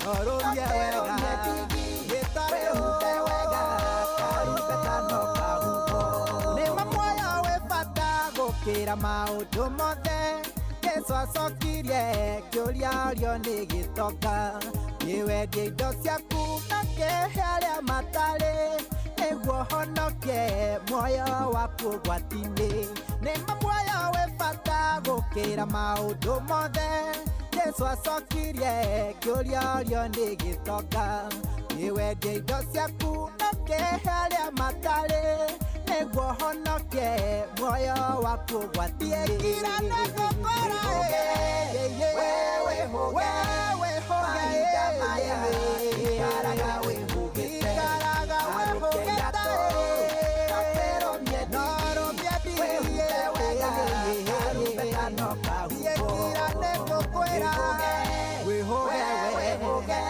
norũmie wega wĩhumbe wega karumbeta no kahuhwo. Nĩma muoyo wĩ bata gũkĩra maũndũ mothe. Jesũ acokirie kĩũria ũrio nĩ gĩtonga kĩwendie indo ciaku na kĩhe arĩa matarĩ nĩguo honokie muoyo waku ũgwati-inĩ. Nĩma muoyo wĩ bata gũkĩra maũndũ mothe. Jesũ acokirie kĩũria ũrio nĩ gĩtonga kĩwendie indo ciaku na kĩhe arĩa matarĩ nĩguo honokie muoyo waku ũgwati-inĩ. Kira nĩngũkwĩra wĩhũge mahinda maya ikaraga wĩhũgĩte norũmie ndigi wĩhumbe wega karumbeta no kahuhwo. Kira nĩngũkwĩra wĩhũge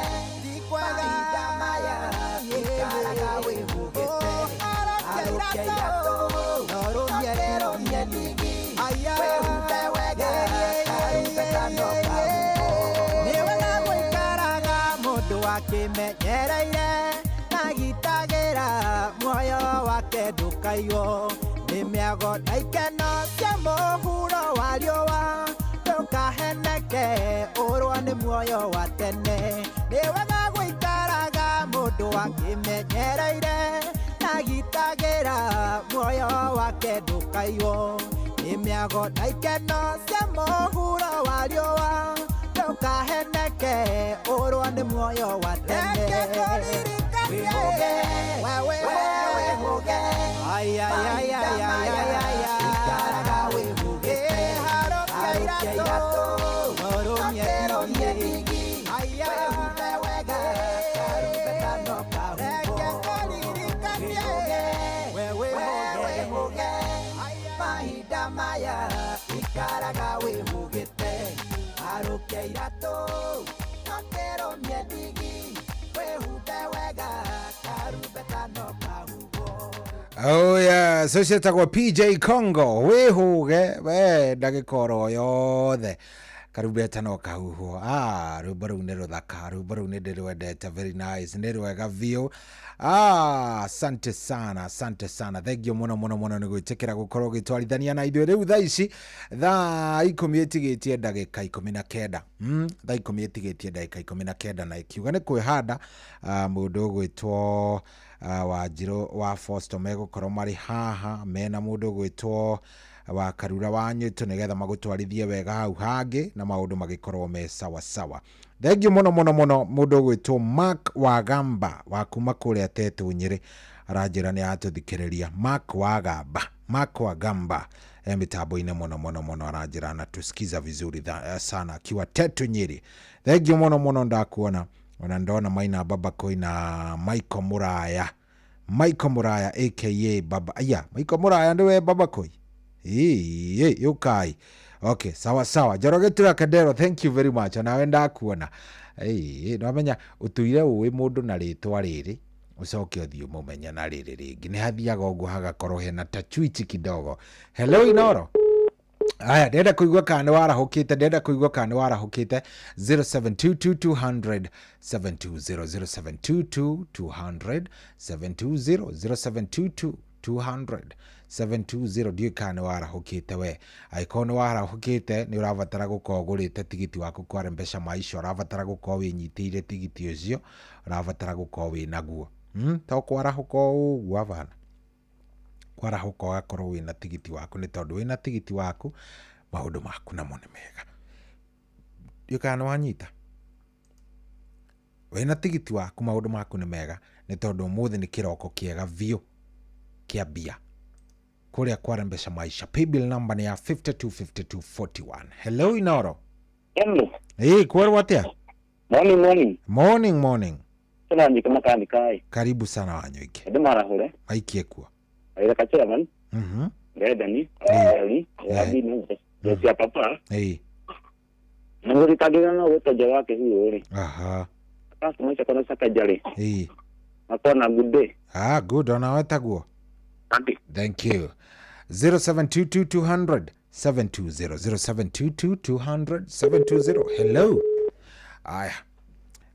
mahinda maya ikaraga wĩhũgĩte arũkia iratũ norũmie ndigi wĩhumbe wega karumbeta no kahuhwo. Nĩ wega gũikaraga mũndũ akĩmenyereire na gitagĩra muoyo wake ndũkaiywo nĩ mĩago na ikeno cia mũhuro wa riũa ndũkaheneke ũrwo nĩ muoyo wa tene. Nĩ wega gũikaraga mũndũ akĩmenyereire na gitagĩra muoyo wake ndũkaiywo nĩ mĩago na ikeno cia mũhuro wa riũa ndũkaheneke ũrwo nĩ muoyo wa tene. Wĩhũge wĩhũge ikaraga wĩhũgĩte arũkia iratũ norũmie ndigi wĩhumbe wega karumbeta no kahuhwo. Wĩhũge mahinda maya ikaraga wĩhũgĩte arũkia iratũ nokĩrũmie ndigi wĩhumbe wega karumbeta no kahuhwo. Oh yeah, so ciĩtagwo PJ Congo wĩhũge we ndagĩka oro yothe karumbeta no kahuhwo. Rwĩmbo rũu nĩ rũthaka, rwĩmbo rũu nĩ ndĩrwendete, very nice, nĩ rwega biũ. Asante sana, asante sana, thank you mũno mũno mũno nĩ gwĩtĩkĩra gũkorwo ũgĩtwarithania na ithuĩ. Rĩu thaa ici thaa 10 ĩtigĩtie ndagĩka 19, thaa 10 ĩtigĩtie ndagĩka 19 na ikiuga nĩ kwĩhanda. Mũndũ ũgwĩtwo Wanjirũ wa Fosto megũkorwo marĩ haha mena mũndũ ũgwĩtwo wa Karura wa Nyũtũ nĩgetha magũtwarithie wega hau hangĩ na maũndũ magĩkorwo me sawa sawa. Thank you mũno mũno mũno mũndũ ũgwĩtwo Mark Wagamba wa kuma kũrĩa Tetũ Nyĩrĩ aranjĩra nĩ atũthikĩrĩria. Mark Wagamba, Mark Wagamba mĩtambo-inĩ mũno mũno mũno aranjĩra anatusikiza vizuri sana akiwa Tetũ Nyĩrĩ. Thank you mũno mũno ndakuona ona ndona Maina Baba Koina Michael Muraya, Michael Muraya aka Baba aya Michael Muraya ndiwe Baba Koi. Yukai. Okay, sawa sawa. Njoroge Tura Kadero, thank you very much. Nawe ndakuona. Nwamenya utuire ũĩ mũndũ na rĩtwa rĩrĩ ucoke ũthiĩ ũmũmenye na rĩrĩ rĩngĩ nĩ hathiaga ũguo hagakorwo hena tachwichi kidogo. Hello Inoro. Aya, ndĩrenda kũigua kana nĩ warahũkĩte, ndĩrenda kũigua kana nĩ warahũkĩte. 0722 200 720 0722 200 720 0722 200 720. Ndiũĩ kana nĩ warahũkĩte we. Angĩkorwo nĩ warahũkĩte nĩ ũrabatara gũkorwo ũgũrĩte tigiti waku kwa mbeca maisha, ũrabatara gũkorwo wĩnyitĩire tigiti ũcio, ũrabatara gũkorwo wĩ naguo. To kwarahũka ũguo abana, kwarahũka ũgakorwo wĩna tigiti waku, nĩ tondũ wĩna tigiti waku maũndũ maku namo nĩ mega. Ndiũĩ kana nĩ wanyita. Wĩna tigiti waku maũndũ maku nĩ mega, nĩ tondũ ũmũthĩ nĩ kĩroko kĩega biũ kĩa mbia. Kũrĩa kwarembesha maisha. Paybill number nĩ ya 525241. Hello Inoro. Hello. Ĩĩ, kwerwo atĩa? Morning, morning. Morning, morning. Tena njike makandi kai. Karibu sana Wanyoike. Ndi marahũre. Maikie kuo. Aira kachairman. Ndedani. Eli. Abi Jesi ya papa. Ĩĩ. Nangori kagira no gwĩta wake huyo rĩ. Aha. Customer chakona sakajarĩ. Ĩĩ. Makona good day. Ah, good ona wetaguo. Thank you. Thank you. 0722 200 720 0722 200 720. Hello. Aya.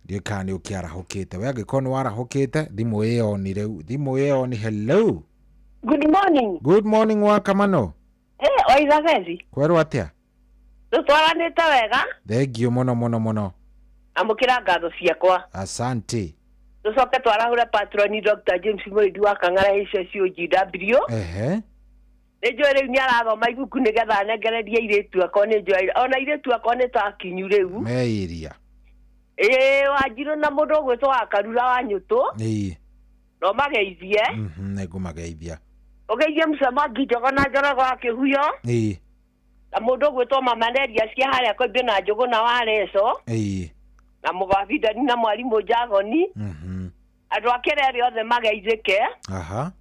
Ndiũĩ kana nĩ ũkĩarahũkĩte. We angĩkorwo nĩ warahũkĩte, thimũ ĩyo ni rĩu. Thimũ ĩyo ni hello. Good morning. Good morning Wakamano. Eh, oiga bethi. Kwerwo atĩa? Tũtwaranĩte wega. Thengio mũno mũno mũno. Amũkĩra ngatho ciakwa. Asante. Tũcoke twarahũre patroni Dr. James Mũrĩithi wa Kang'ara HSUGW. Ehe. Nĩ njũĩ rĩu nĩ arathoma ibuku nĩgetha anengererie airĩtu akwa, nĩ njũĩ ona airĩtu akwa nĩ takinyu rĩu. Meiria. Ĩĩ, Wanjirũ na mũndũ ũgwĩtwo wa Karura wa Nyũtũ. Ĩĩ. No mageithie. Nĩngũmageithia. Ũgeithie Mũcemangi Njogo na Njorogo wa Kĩhuyo. Ĩĩ. Na mũndũ ũgwĩtwo Mama Neria cia harĩa Koimbĩ na Njũgũ na wa Reco. Ĩĩ. Na Mũgwabindani na mwarimũ Njagoni. Andũ a Kĩrere othe mageithĩke. Aha.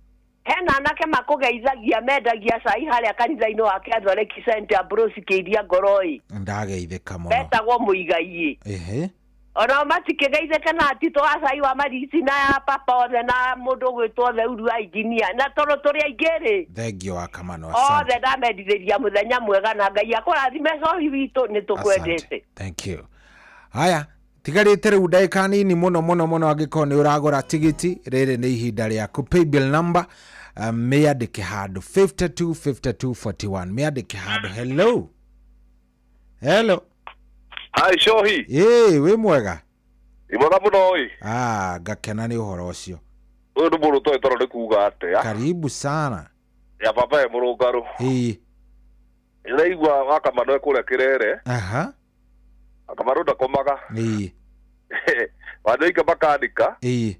Hena anake makũgeithagia mendagia cai harĩa kanitha-inĩ wa Catholic St Ambrose Kĩiria Ngoroi. Ndageithĩka mũno. Metagwo Mũigai. Ehe. Ona matikĩgeithĩke na Tito wa cai wa Marisi na ya papa othe na mũndũ ũgwĩtwo Theuru wa engineer na tondũ tũrĩ aingĩ rĩ. Thengio Wakamano. Asante. Othe ndamendithĩria mũthenya mwega na Ngai akũrathime cohi witũ nĩ tũkwendete. Thank you. Haya, tigarĩte rĩu ndagĩka nini mũno mũno mũno angĩkorwo nĩ ũragũra tigiti, rĩrĩ nĩ ihinda rĩaku. Paybill number mĩandĩke handũ 525241. Mĩandĩke handũ. Hello. Hello. Hi Shohi. Ĩĩ, wĩ mwega? Ĩ mwega mũno ĩ. Ah, ngakena nĩ ũhoro ũcio. Ũyũ nĩ mũndũ ũtoĩ toro nĩ kuga atĩa. Karibu sana. Ya baba e mũrũngarũ. Ĩĩ. Ndĩraigua Wakamano e kũrĩa Kĩrere. Aha. Wakamano ndakomaga. Ĩĩ. Wanyoike makanika. Ĩĩ.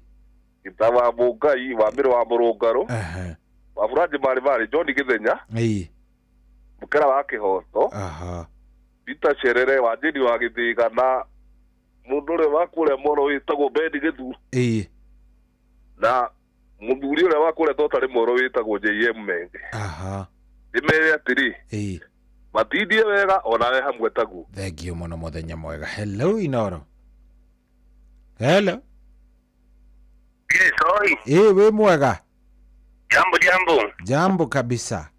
Gita wa Mũngai wa Mĩrũ wa Mũrũngarũ. Aha. Wa Buranji Marĩ Marĩ John Gĩthenya. Ĩĩ. Mũkera wa Kĩhoto. Aha. Peter Cerere wa Njĩni wa Gĩthĩga na mũndũ ũrĩa wa kũrĩa Moro wĩtagwo Bendi Gĩthu. Ĩĩ. Na mũthuri ũrĩa wa kũrĩa Totarĩ Moro wĩtagwo JM Menge. Aha. Ndĩmere atĩrĩ. Ĩĩ. Matindie wega onawe hamwe taguo. Thengio mũno mũthenya mwega. Hello Inoro. Hello. Yes, oi. Ĩĩ, wĩ mwega? Jambo jambo. Jambo kabisa.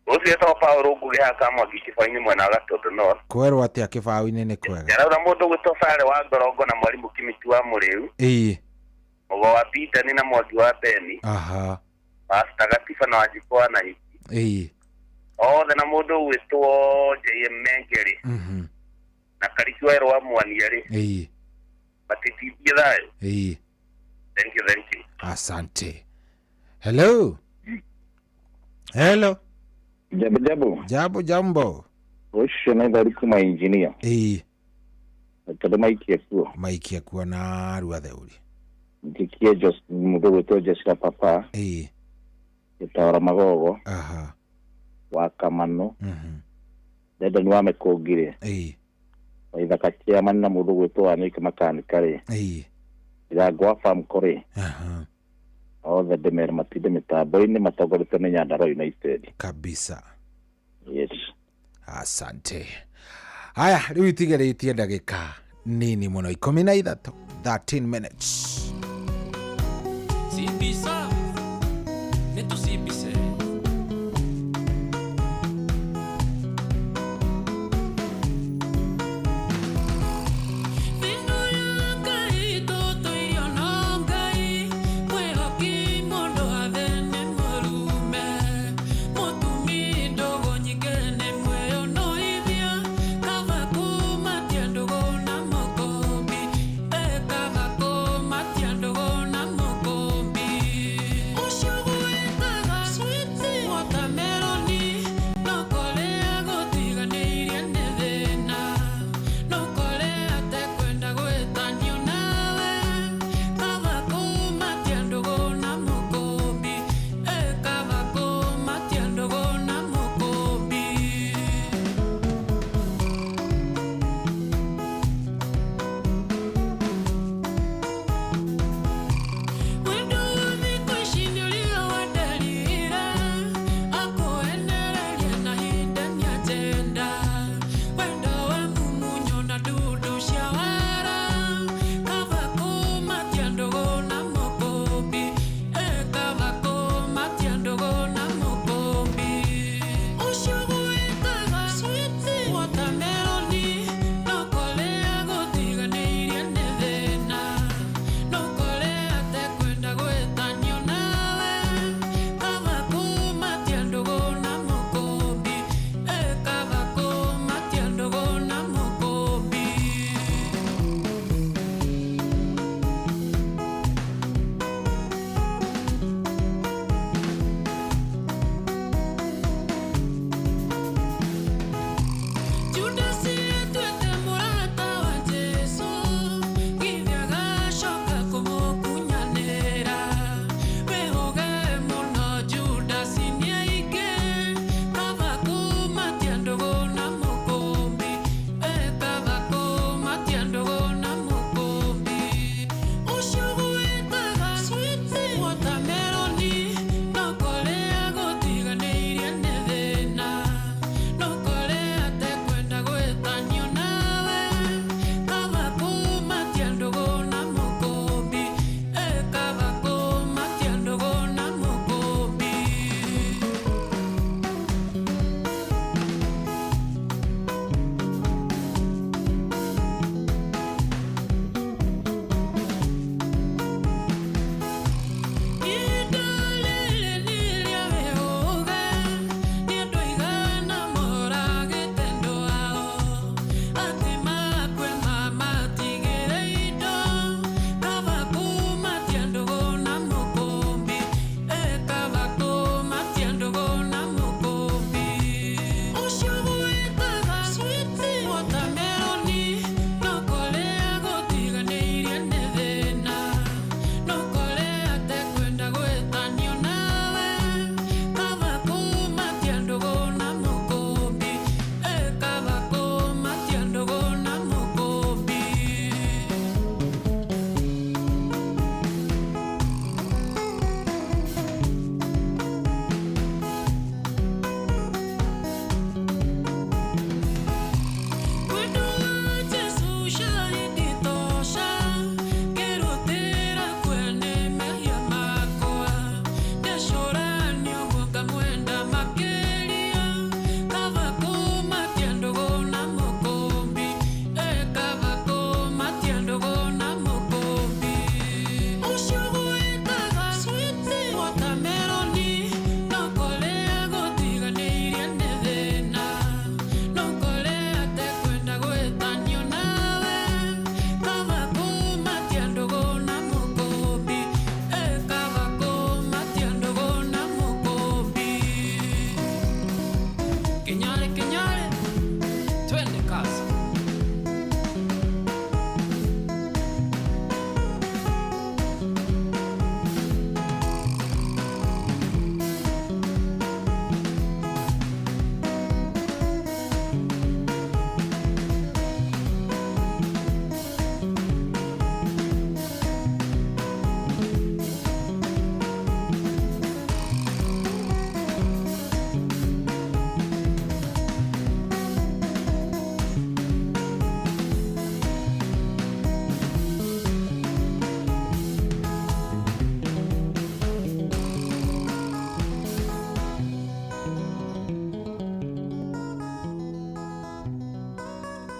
Ũcio etagwo Paul Ngugi haha Kamwangi Kĩbaũ-inĩ mwena wa Gatũndũ North. Kwerwo atĩa Kĩbaũ-inĩ nĩ kwega? Ndĩraura mũndũ ũgwĩtwo Sare wa Ngorongo na mwarimũ Kimiti wa Mũrĩu. Ĩĩ. Mũgo wa Peter na Mwangi wa Beni. Aha. Pastor Gatiba na Wanjikũ wa Nanyuki. Ĩĩ. Othe na mũndũ ũgwĩtwo JM Menge rĩ. Na Kariki Werũ wa Mwania rĩ. Ĩĩ. Matitindie thayũ. Ĩĩ. Thank you, thank you. Asante. Hello. Hello. Jambo jambo. Jambo jambo. Ũcio nĩ thari kuma engineer. Ĩĩ. Tondũ maikie kuo. Maikie kuo na rua theuri. Ndikie Jos mũndũ ũgwĩtwo Jessica Papa. Ĩĩ. Gĩtaũra Magogo. Aha. Wa Kamano. Dedan wa Mĩkũngi rĩ. Ĩĩ. Waithaka chairman na mũndũ ũgwĩtwo Wanyoike makanika rĩ. Ĩĩ. Ndirango wa Famco rĩ. Aha. Othe ndĩmere matinde mĩtambo-inĩ matongoretio nĩ Nyandarua United. Kabisa. Yes. Asante. Haya, rĩu itigarĩtie ndagĩka nini mũno, 13, 13 minutes. Sibisa, nĩtũcibise. Ushughuitaga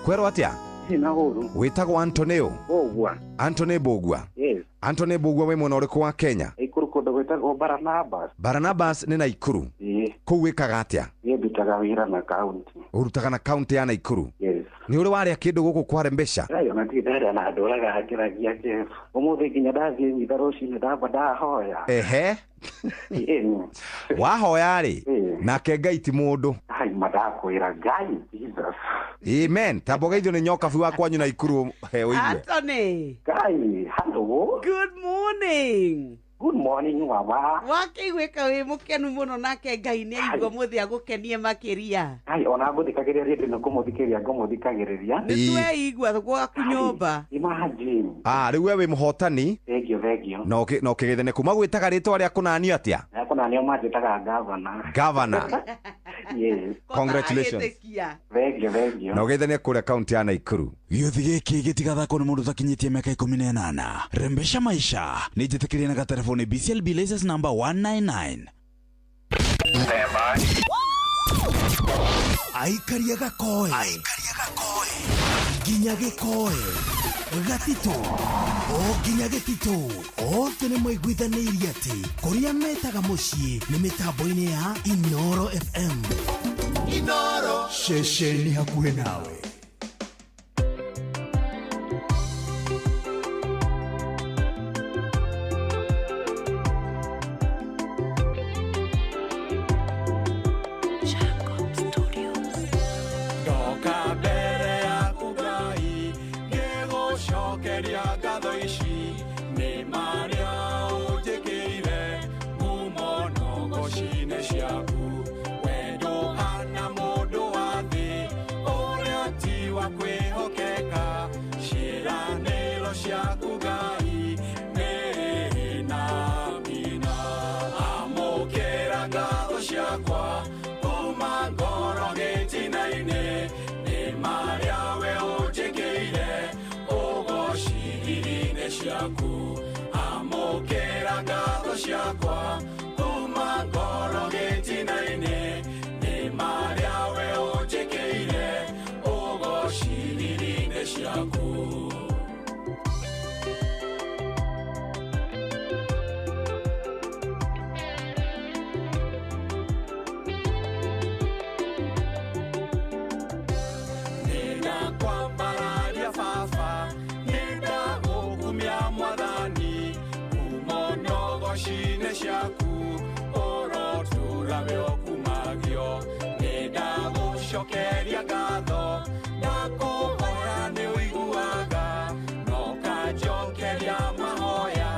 Kwerwo atia? Sina huru. Wĩtagwo Antonio. Bogwa. Anthony Bogwa. Yes. Anthony Bogwa wĩ mwena ũrĩkũ wa Kenya? Ikuru kũndũ gwĩtagwo Barnabas. Barnabas nĩ Naikuru. Ĩĩ. Kũu wĩkaga atĩa? Niĩ ndutaga wĩra na kaunti. Ũrutaga na kaunti ya Naikuru. Yes. Nĩ ũrĩ warĩa kĩndũ gũkũ kware mbeca? Ayo na ndirĩ ndarĩa na ndũraga ngĩragia Jesu. Ũmũthĩ nginya ndathiĩ mitha rũcinĩ ndamba ndahoya. Ehe. Ĩni. Wahoya rĩ, nake Ngai ti mũndũ. Ai madakwĩra Ngai Jesus. Amen. Tamba ũgeithio nĩ nyokabu wa kwanyu Naikuru he ũigue. Anthony. Ngai, hello. Good morning. Good morning mama. Wakĩiguĩka wĩ mũkenu mũno nake Ngai nĩ aigua mũthĩ agũkenie makĩria. Ai ona ngũthikagĩrĩria rĩndĩ nĩ kũmũthikĩrĩria ngũmũthikagĩrĩria. Nĩ tweigua gwaku nyũmba. Imagine. Ah, rĩu we wĩ mũhotani. Thank you, thank you. Na ũkĩgeithania kuma gwĩtaga rĩtwa rĩa kũnanio atĩa? Rĩa kũnanio manjĩtaga governor. Governor. Yes. Congratulations. Thank you, thank you. Na ũgeithanie kũrĩa kaunti ya Naikuru. Gĩũthi gĩkĩ gĩtigathakwo nĩ mũndũ ũtakinyĩtie mĩaka 18. Rembesha maisha nĩ njĩtĩkĩrie na gatelefoni BCLB license number 199. Aikaria gakoe. Nginya gĩkoe. Gatito. O nginya gĩtito. Othe nĩ maiguithanĩirie atĩ kũrĩa metaga mũciĩ nĩ mĩtambo-inĩ ya Inoro FM. Inoro. Ceceni hakuhĩ nawe. Ciakwa kuma ngoro gĩtina-inĩ nĩ marĩa we ũnjĩkĩire ũgociriri-inĩ ciaku. Nĩndakwambararia baba, nĩndagũkumia mwathani, umono ciaku ũrotũra we ũkumagio nĩndagũcokeria ngatho ndakũhoya nĩ ũiguaga no kanjokeria mahoya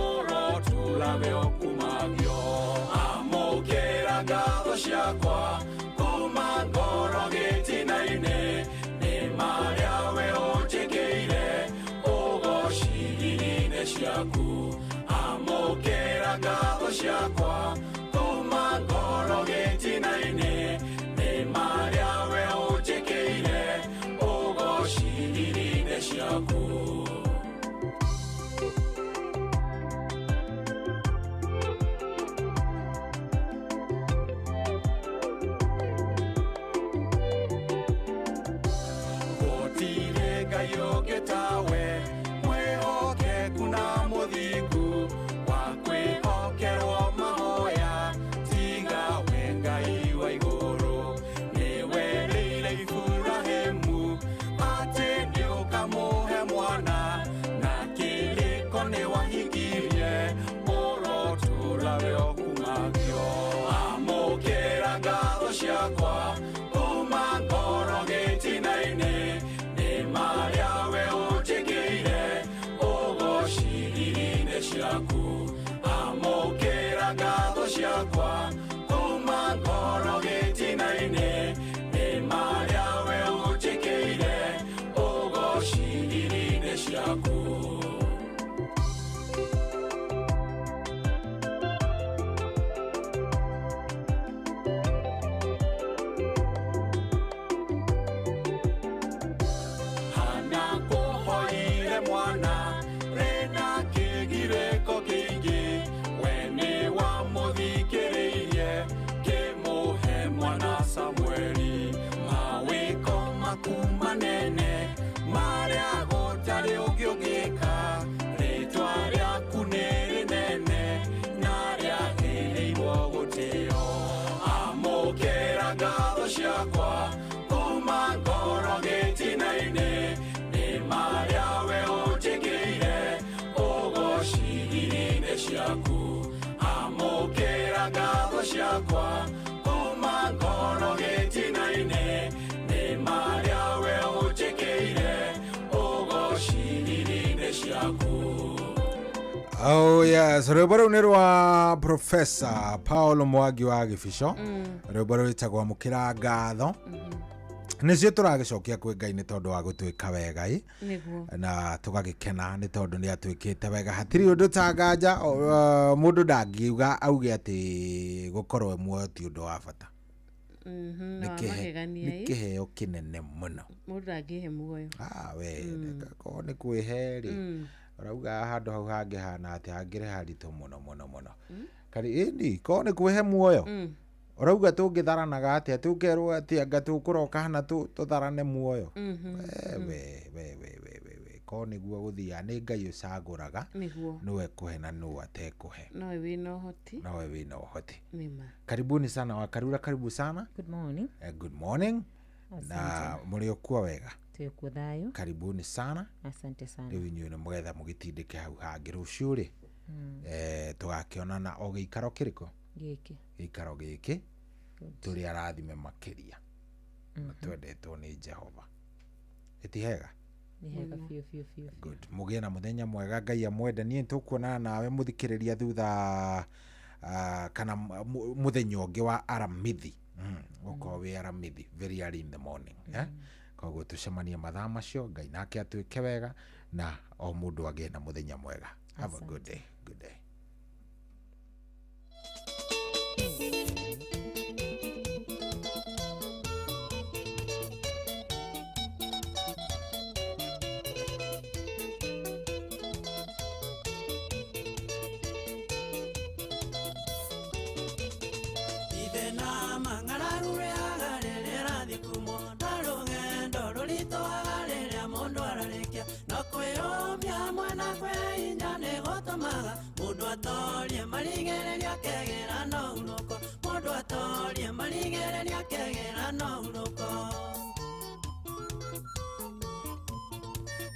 ũrotũra we ũkumagio. Amũkĩra ngatho ciakwa kuma ngoro gĩtina-inĩ nĩ marĩa we ũnjĩkĩire ũgociriri-inĩ ciaku. Amũkĩra ngatho ciakwa kuma ngoro gĩtina-inĩ nĩ marĩa we ũnjĩkĩire ũgociriri-inĩ ciaku. Gũtirĩ Ngai ũngĩ tawe, mwĩhokeku na mũthingu. Oh yes, rwĩmbo rũu nĩ rwa Professor Paul Mwangi wa Gĩbico. Rwĩmbo rwĩtagwo Amũkĩra Ngatho. Nĩcio tũragĩcokia kwĩ Ngai nĩ tondũ wa gũtwĩka wega ĩ. Nĩguo. Na tũgagĩkena nĩ tondũ nĩ atwĩkĩte wega. Hatirĩ ũndũ ta nganja, mũndũ ndangiuga auge atĩ gũkorwo e muoyo ti ũndũ wa bata. Na Nĩ wa magegania nĩ ĩ. kĩheo kĩnene mũno. Mũndũ ndangĩhe muoyo. Ah, we, korwo nĩ kwĩhe rĩ, ũrauga handũ hau hangĩhana atĩ hangĩrĩ haritũ mũno mũno mũno. Kari ĩni, korwo nĩ kwĩhe muoyo, ũrauga tũngĩtharanaga atĩa, tũkerwo atĩ anga tũkũroka hana tũtharane muoyo. We, we, we, we, we, we, we. Korwo nĩguo gũthiaga, nĩ Ngai ũcagũraga, Nĩguo. nĩwe ekũhe na nũ atekũhe. Nowe wĩna ũhoti. Nowe wĩna ũhoti. Nĩma. Karibuni sana Wakarura, karibu sana. Good morning. Good morning. Na Asante. mũrĩ okuo wega. Twĩ kuo thayũ. Karibuni sana. Asante sana. Rĩu inyuĩ nĩ mũgetha mũgĩtindĩke hau hangĩ rũciũ rĩ, tũgakĩonana o gĩikaro kĩrĩkũ? Gĩkĩ. Gĩikaro gĩkĩ. Tũrĩ arathime makĩria. Na twendetwo nĩ Jehova. Ĩti hega? Nĩ hega biũ biũ biũ. Good. Mũgĩe na mũthenya mwega, Ngai amwende. Niĩ nĩtũkuonana nawe mũthikĩrĩria thutha, kana mũthenya ũngĩ wa Aramithi. Ũkorwo wĩ Aramithi very early in the morning. Koguo tũcemanie mathaa macio, Ngai nake atwĩke wega na o mũndũ agĩe na mũthenya mwega. Have a good day. Good day.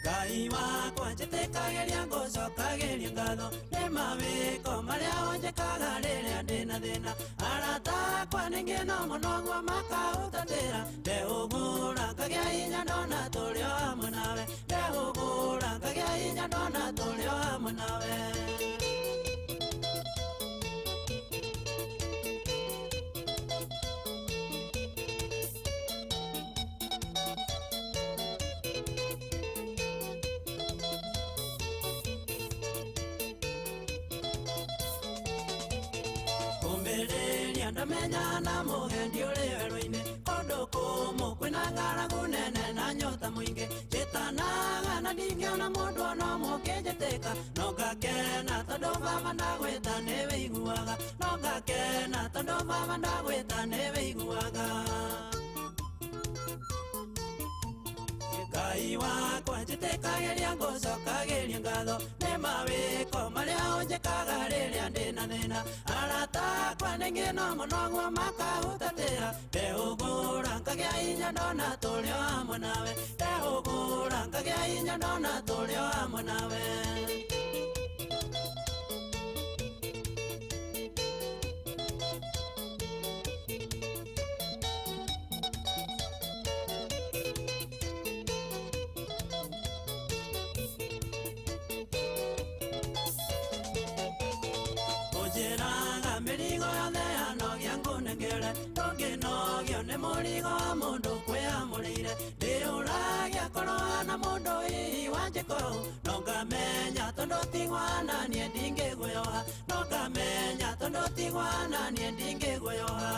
Ngai wakwa njĩtĩkagĩria ngũcokagĩria ngatho nĩ mawĩko marĩa ũnjĩkaga rĩrĩa ndĩna thĩna. Arata akwa ningĩ no mũno guo makahutatĩra, ndehũgũra ngagĩa hinya ndona tũrĩ o hamwe nawe, ndehũgũra ngagĩa hinya ndona tũrĩ o hamwe nawe. Ndamenya na mũgendi ũrĩ werũ-inĩ, kũndũ kũmũ kwĩna ng'aragu nene na nyota mũingĩ. Njĩtanaga na ndingĩona mũndũ ona ũmwe ũkĩnjĩtĩka, no ngakena tondũ baba ndagwĩta nĩwĩiguaga, no ngakena tondũ baba ndagwĩta nĩwĩiguaga. Ngai wakwa njĩtĩkagĩria ngũcokagĩria ngatho nĩ mawĩko marĩa ũnjĩkaga rĩrĩa ndĩna thĩna. Arata akwa ningĩ no mũno guo makahutatĩra, ndehũgũra ngagĩa hinya ndona tũrĩ o hamwe nawe, ndehũgũra ngagĩa hinya ndona tũrĩ o hamwe nawe. Mũrigo wa mũndũ kwĩamũrĩire, ndĩũragia korwo hana mũndũ hihi wanjĩka ũũ, no ngamenya tondũ tigwana niĩ ndingĩguoyoha, no ngamenya tondũ tigwana niĩ ndingĩguoyoha.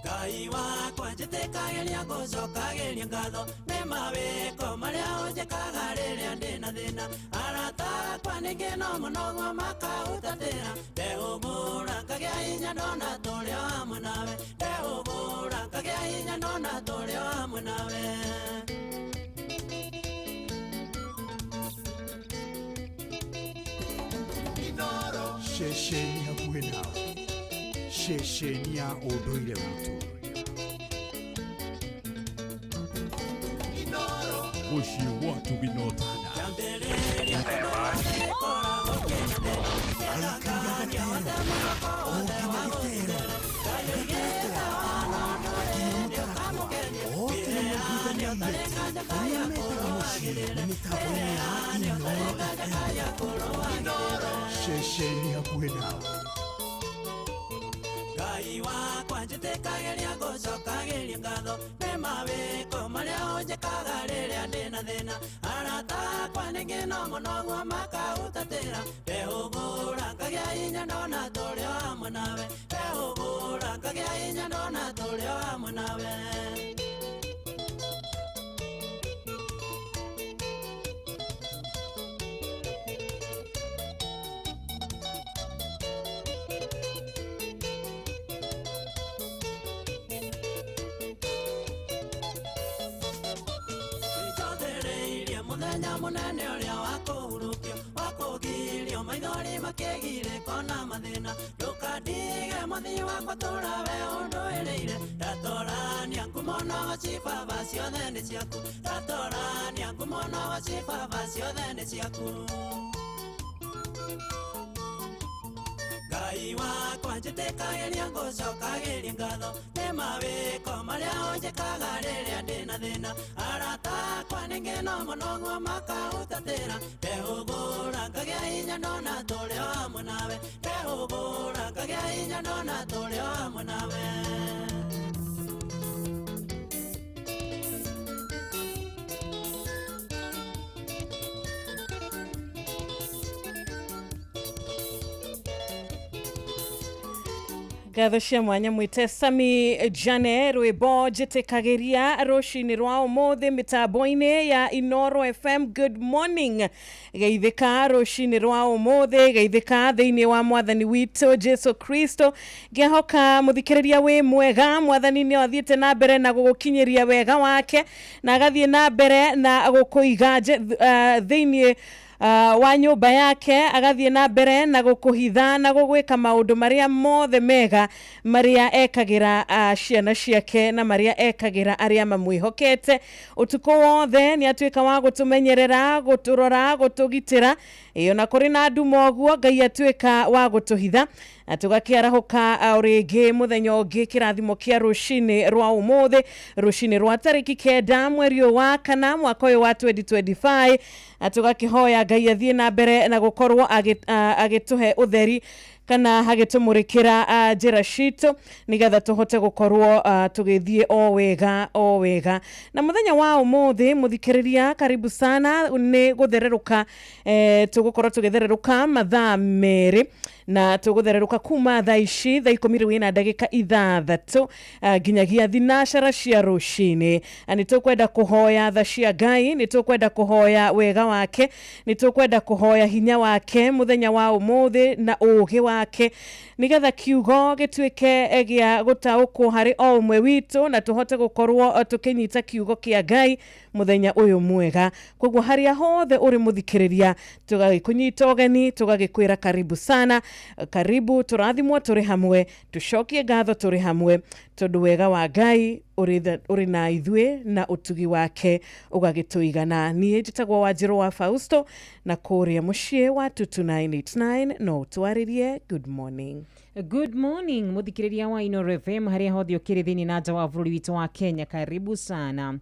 Ngai wakwa njĩtĩkagĩria ngũcokagĩria ngatho nĩ mawĩko marĩa ũnjĩkaga rĩrĩa ndĩna thĩna. Arata akwa ningĩ no mũno guo makahutatĩra, ndehũgũra ngagĩa hinya ndona tũrĩ o hamwe nawe, ndehũgũra ngagĩa hinya ndona tũrĩ o hamwe nawe. Ceceni hakuhĩ nawe, ceceni ya ũndũire witũ. Mũciĩ wa Tũginotana. Arĩa metaga mũciĩ. Nĩ mĩtambo-inĩ ya Inoro FM, ceceni hakuhĩ nawe. Ngai wakwa njĩtĩkagĩria ngũcokagĩria ngatho nĩ mawĩko marĩa ũnjĩkaga rĩrĩa ndĩna thĩna. Arata akwa ningĩ no mũno guo makahutatĩra, ndehũgũra ngagĩa hinya ndona tũrĩ o hamwe nawe, ndehũgũra ngagĩa hinya ndona tũrĩ o hamwe nawe. Nĩnjothereirie mũthenya mũnene ũrĩa wa kũhurũkio, wa kũgirio maithori makĩgirĩko na mathĩna. Ndũkandige mũthii wakwa tũra we ũndũĩrĩire, ndatorania ngumo na wacibaba ciothe nĩ ciaku, ndatorania ngumo na wacibaba ciothe nĩ ciaku. Ngai wakwa njĩtĩkagĩria ngũcokagĩria ngatho nĩ mawĩko marĩa ũnjĩkaga rĩrĩa ndĩna thĩna. Arata akwa ningĩ no mũno guo makahutatĩra, ndehũgũra ngagĩa hinya ndona tũrĩ o hamwe nawe, ndehũgũra ngagĩa hinya ndona tũrĩ o hamwe nawe. Ngatho cia mwanya mwite Sami Jane, rwimbo njĩtĩkagĩria rũcinĩ rwa ũmũthĩ mĩtambo-inĩ ya Inoro FM. Good morning, geithĩka rũcinĩ rwa ũmũthĩ, geithĩka thĩinĩ wa mwathani witũ Jesu Kristo. Ngĩhoka mũthikĩrĩria wĩ mwega, mwathani nĩ athiĩte na mbere na gũgũkinyĩria wega wake na agathiĩ na mbere na gũkũiga thĩinĩ wa nyũmba yake, agathiĩ na mbere na gũkũhitha na gũgwĩka maũndũ marĩa mothe mega marĩa ekagĩra ciana ciake na marĩa ekagĩra arĩa mamwĩhokete. Ũtukũ wothe nĩ atuĩka wa gũtũmenyerera, gũtũrora, gũtũgitĩra, ĩyo na kũrĩ na nduma ũguo Ngai atuĩka wa gũtũhitha na tũgakĩarahũka o rĩngĩ mũthenya ũngĩ kĩrathimo kĩa rũcinĩ rwa ũmũthĩ, rũcinĩ rwa tarĩki 9 mweri ũyũ wa 4 mwaka ũyũ wa 2025, na tũgakĩhoya Ngai athiĩ na mbere na gũkorwo agĩtũhe ũtheri kana agĩtũmũrĩkĩra njĩra citũ nĩgetha tũhote gũkorwo tũgĩthiĩ o wega o wega. Na mũthenya wa ũmũthĩ mũthikĩrĩria, karibu sana, nĩ gũthererũka tũgũkorwo tũgĩthererũka mathaa 2 na tũgũthererũka kuma thaa ici thaa 10:06 nginyagia 12 cia rũcinĩ. Nĩ tũkwenda kũhoya tha cia Ngai, nĩ tũkwenda kũhoya wega wake, nĩ tũkwenda kũhoya hinya wake mũthenya wa ũmũthĩ na ũũgĩ wake nĩgetha kiugo gĩtuĩke gĩa gũtaũkwo harĩ o ũmwe witũ na tũhote gũkorwo tũkĩnyita kiugo kĩa Ngai mũthenya ũyũ mwega. Koguo harĩa hothe ũrĩ mũthikĩrĩria, tũgagĩkũnyita ũgeni, tũgagĩkwĩra karibu sana, karibu, tũrathimwo tũrĩ hamwe, tũcokie ngatho tũrĩ hamwe, tondũ wega wa Ngai ũrĩ na ithuĩ na ũtugi wake ũgagĩtũigana. Niĩ njĩtagwo Wanjirũ wa Fausto na kũrĩa mũciĩ wa 22989 no ũtwarĩrie. Good morning. Good morning muthikiriria wa Inoro FM haria hothe ukiri thiini na nja wa bururi witu wa Kenya, karibu sana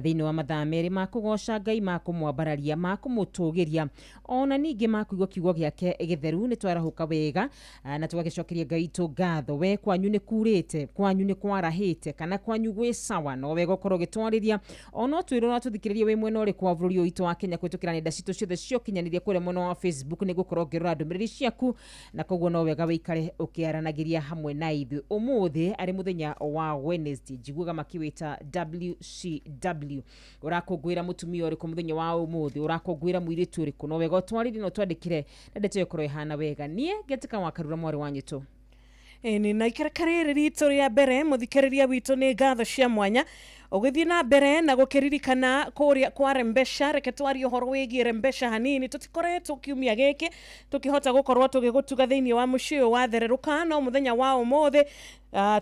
thiini wa mathaa 2 ma kugoca Ngai, ma kumwambararia, ma kumutugiria, ona ningi ma kuigua kiugo giake githeru. Ni twarahuka wega na tugagicokeria Ngai tu ngatho. We kwanyu ni kurite, kwanyu ni kwarahite, kana kwanyu gwi sawa, no wega ukorwo gitwariria ona twirora tuthikiriria wi mwena uriku wa bururi witu wa Kenya kwitukira nenda citu ciothe ciokinyaniria kuria mwena wa Facebook ni gukorwo ngirora ndumiriri ciaku, na koguo no wega wikare ukiaranagiria hamwe na ithuĩ. Ũmũthĩ arĩ mũthenya wa Wednesday, njiguaga makiwĩta WCW. Ũrakũngũĩra mũtumia ũrĩkũ mũthenya wa ũmũthĩ? Ũrakũngũĩra mũirĩtu ũrĩkũ? No wega ũtwarĩrie na ũtwandĩkĩre na ndeto ĩyo ĩkorwo ĩhana wega. Niĩ ngetika wa Karura mwarĩ wa nyitũ. Ĩni na ikereka rĩrĩ ritũ rĩa mbere mũthikĩrĩria witũ nĩ ngatho cia mwanya ũgĩthiĩ na mbere na gũkĩririkana kũrĩa kwa Rembesha. Reke twarie ũhoro wĩgiĩ Rembesha hanini. Tũtikoretwo kiumia gĩkĩ tũkĩhota gũkorwo tũgĩgũtuga thĩinĩ wa mũciĩ ũyũ wa thererũka, no mũthenya wa ũmũthĩ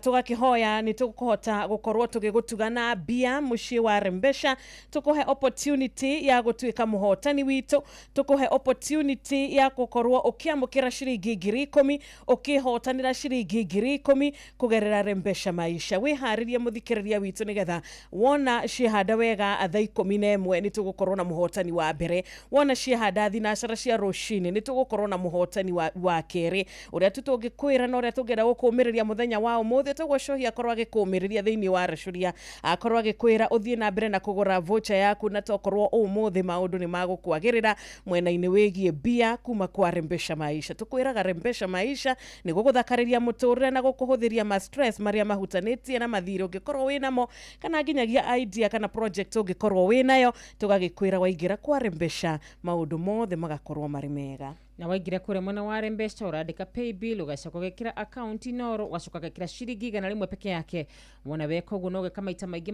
Tugakihoya ni tukuhota gukorwo tugigutugana mbia mucii wa Rembesha, tukuhe opportunity ya gutuika muhotani witu, tukuhe opportunity ya gukorwo ukiamukira ciringi 10,000, ukihotanira ciringi 10,000 kugerera Rembesha Maisha. Wiharirie muthikiriria witu nigetha wona ciehanda wega thaa 11 ni tugukorwo na muhotani wa mbere, wona ciehanda thinacara cia rucini ni tugukorwo na muhotani wa keri. Uria tu tungikwira na uria tungenda gukumiriria muthenya wa umuthi toguo Cohi akorwo agikuumiriria thiini wa Racuria, akorwo agikwira uthie na mbere na kugura voucher yaku, na tokorwo umuthi maundu ni magukwagirira mwena-ini wigie mbia kuma kwa Rembesha Maisha. Tukwiraga Rembesha Maisha ni guguthakariria muturire na gukuhuthiria ma stress maria mahutanitie na mathiri ungikorwo winamo, kana nginyagia idea kana project ungikorwo winayo, tugagikwira waingira kwa Rembesha maundu mothe magakorwo mari mega. Na waingira kure mwena wa Rembesha urandika pay bill, ugacoka ugekira account Inoro, ugacoka ugekira ciringi 100 peke yake. Wona weka uguo no ugeka maita maingi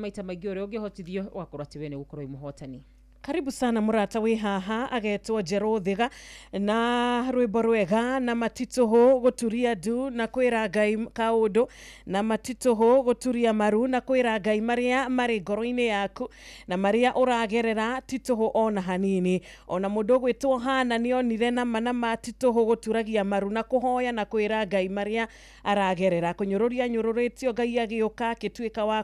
uria ungihotithio, ugakorwo ati we ni ugukorwo wi muhotani. Karibu sana murata wi haha agetwo Njerũ Thiga na rwimbo rwega na matituhu guturia ndu na kwira Ngai kaundu, na matituhu guturia maru na kwira Ngai maria mari ngoro-ini yaku na maria uragerera tituhu ona hanini. Ona mundu gwitwo Hana nionire na mana matituhu guturagia maru na kuhoya na kwira Ngai maria aragerera, kunyururia nyururitio Ngai agiuka akituika wa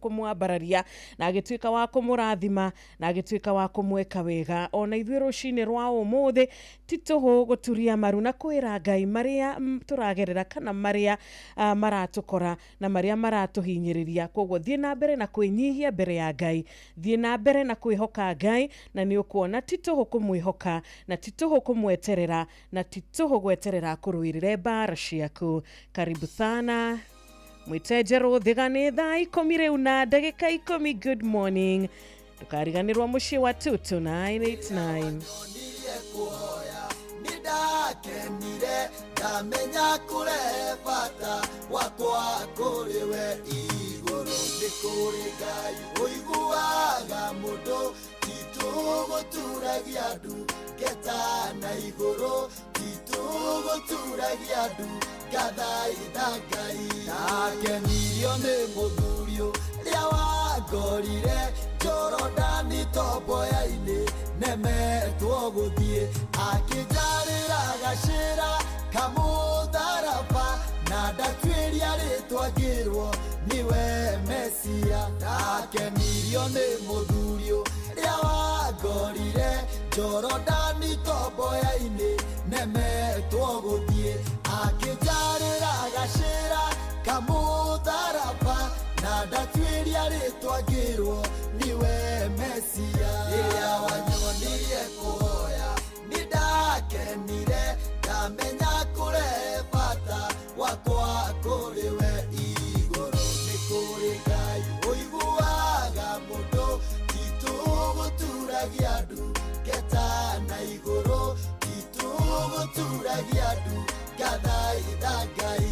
kumwambararia na agituika wa kumurathima na agituika wa kumweka wega. Ona ithuĩ rũcinĩ rwa ũmũthĩ ti tũhũ gũturia maru na kwĩra Ngai maria tũragerera kana maria maratũkora na maria maratũhinyĩrĩria. Koguo thiĩ na mbere na kwĩnyihia mbere ya Ngai, thiĩ na mbere na kwĩhoka Ngai, na nĩ ũkuona ti tũhũ kũmwĩhoka na ti tũhũ kũmweterera na ti tũhũ gweterera akũrũĩrĩre mbara ciaku. Karibu sana mwĩte Njerũ Thiga. Nĩ thaa 10 rĩu na ndagĩka 10. Good morning. Tukariganirwa muciĩ wa 22989. Nindakenire ndamenya kũrehe bata wakwa kũrĩ we igũrũ nĩ kũrĩ Ngai ũiguaga mũndũ, ti tũgũturagia ndu ngeta na igũrũ, ti tũgũturagia ndu ngathaitha Ngai. Ndakenirio nĩ mũthuri ũrĩa wangorire Jorodani tomboya-inĩ nemetwo gũthiĩ, akĩnjarĩra gacĩra kamũtharaba na ndatuĩria rĩtwa ngĩrwo nĩwe Mesia. Ndakenirio nĩ mũthuri ũrĩa wangorire Jorodani tomboya-inĩ nemetwo gũthiĩ, akĩnjarĩra gacĩra kamũtharaba na ndatuĩria rĩtwa ngĩrwo niwe Mesia. Rĩrĩa wanyonirie kũhoya nĩndakenire ndamenya kũrehe bata wakwa kũrĩ we igũrũ nĩ kũrĩ Ngai ũiguaga mũndũ, ti tũgũturagia ndu ngeta na igũrũ, ti tũgũturagia ndu ngathaitha Ngai.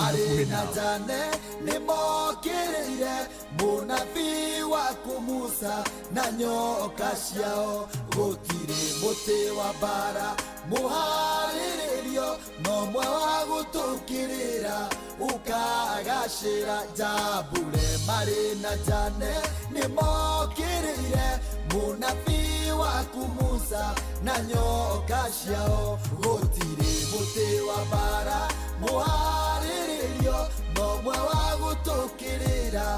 Arĩ na Jane nĩmokĩrĩire mũnabii waku Musa na nyoka ciao, gũtirĩ mũtĩ wa mbara mũharĩrĩrio no mwe wa gũtũkĩrĩra ũkagacĩra. Njambure marĩ na Jane nĩmokĩrĩire mũnabii waku Musa na nyoka ciao, gũtirĩ mũtĩ wa mbara mũharĩrĩrio no mwe wa gũtũkĩrĩra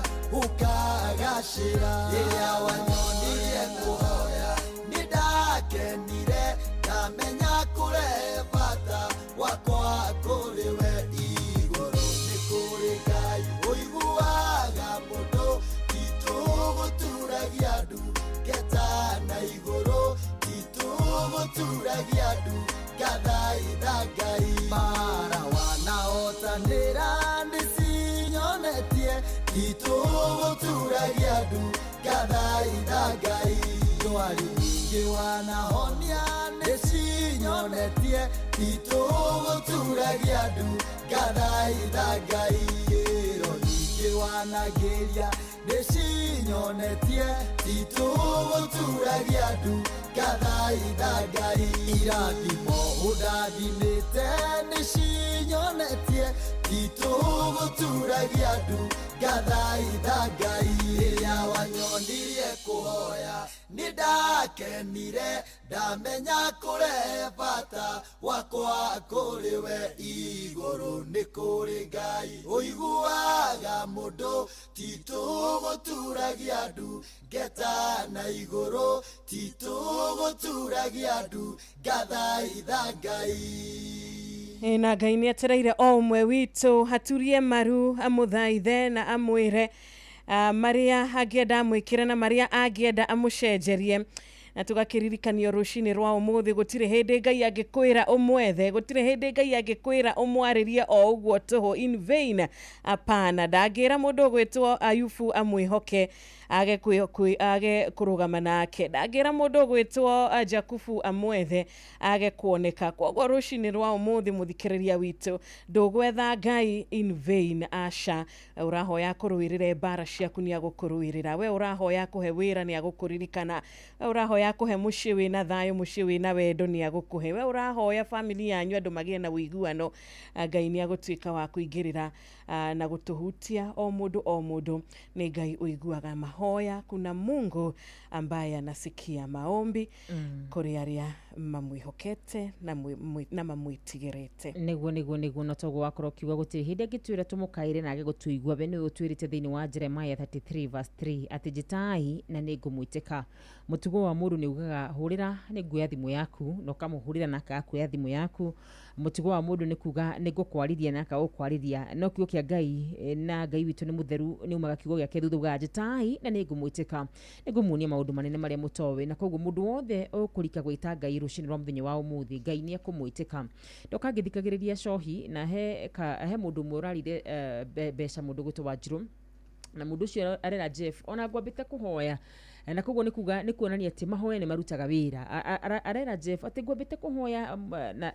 ũkagacĩra. Rĩrĩa wanyonirie kũhoya nĩndakenire ndamenya kũrehe bata wakwa kũrĩ we igũrũ nĩ kũrĩ Ngai ũiguaga mũndũ, ti tũgũturagia ndu ngeta na igũrũ, ti tũgũturagia ndu ngathaitha Ngai. Mara wanahotanĩra nĩcinyonetie, ti tũgũturagia ndu ngathaitha Ngai. Ndwari nyingĩ wanahonia nĩcinyonetie, ti tũgũturagia ndu ngathaitha Ngai. Ĩro nyingĩ wanagĩria Nĩcinyonetie titũgũturagia ndu ngathaitha Ngai. Irathimo ũndathimĩte nĩcinyonetie titũgũturagia ndu ngathaitha Ngai. Rĩrĩa wanyonirie kũhoya nĩndakenire, ndamenya kũrehe bata wakwa kũrĩ we igũrũ nĩ kũrĩ Ngai. Ũiguaga mũndũ titũgũturagia ndu ngeta na igũrũ, titũgũturagia ndu ngathaitha Ngai. Na Ngai nĩ etereire o ũmwe witũ haturie maru amũthaithe na amwĩre marĩa angĩenda amwĩkĩre na marĩa angĩenda amũcenjerie. Na tũgakĩririkanio rũcinĩ rwa ũmũthĩ gũtirĩ hĩndĩ Ngai angĩkwĩra ũmwethe, gũtirĩ hĩndĩ Ngai angĩkwĩra ũmwarĩrie o ũguo tũhũ in vain. Apana, ndangĩra mũndũ ũgwĩtwo Ayubu amwĩhoke age kũrũgama nake, ndangĩra mũndũ ũgwĩtwo Jakubu amwethe age kuoneka. Koguo rũcinĩ rwa ũmũthĩ mũthikĩrĩria witũ, ndũgwetha Ngai in vain, aca. Ũrahoya kũrũĩrĩre mbara ciaku nĩ agũkũrũĩrĩra, we ũrahoya kũhe wĩra nĩ agũkũririkana, we ũrahoya kũhe mũciĩ wĩna thayũ, mũciĩ wĩna wendo nĩ agũkũhe, we ũrahoya family yanyu andũ magĩe na ũiguano, Ngai nĩ agũtuĩka wa kũingĩrĩra na gũtũhutia o mũndũ o mũndũ. Nĩ Ngai ũiguaga mahoya, kuna Mungu ambaye anasikia maombi kũrĩ arĩa mamwĩhokete na mamwĩtigĩrĩte. Nĩguo no toguo wakorwo ũkiuga gũtirĩ hĩndĩ angĩtwĩra tũmũkaĩre na age gũtũigua. We nĩwe ũtwĩrĩte thĩinĩ wa Jeremiah 33 verse 3 atĩ njĩtai na nĩngũmwĩtĩka. Mũtugo wa mũndũ nĩ ugaga hũrĩra nĩ nguoya thimũ yaku, na ũkamũhũrĩra na akaga kuoya thimũ yaku. Mũtugo wa mũndũ nĩ kuga nĩ ngũkwarĩria na akaga gũkwarĩria. No kiugo kĩa Ngai na Ngai witũ nĩ mũtheru, nĩ umaga kiugo gĩake thutha ugaga njĩtai na nĩngũmwĩtĩka, nĩngũmuonia maũndũ manene marĩa mũtoĩ. Na koguo mũndũ wothe ũkũrika gwĩta Ngai rũcinĩ rwa mũthenya wa ũmũthĩ, Ngai nĩ ekũmwĩtĩka. Ndoka ngĩthikagĩrĩria cohi na he mũndũ ũmwe ũrarire mbeca mũndũ gwĩtwo Wanjirũ, na mũndũ ũcio arera Jeff ona ngwambĩte kũhoya, na koguo nĩ kuga nĩ kuonania atĩ mahoya nĩ marutaga wĩra. Arera Jeff atĩ ngwambĩte kũhoya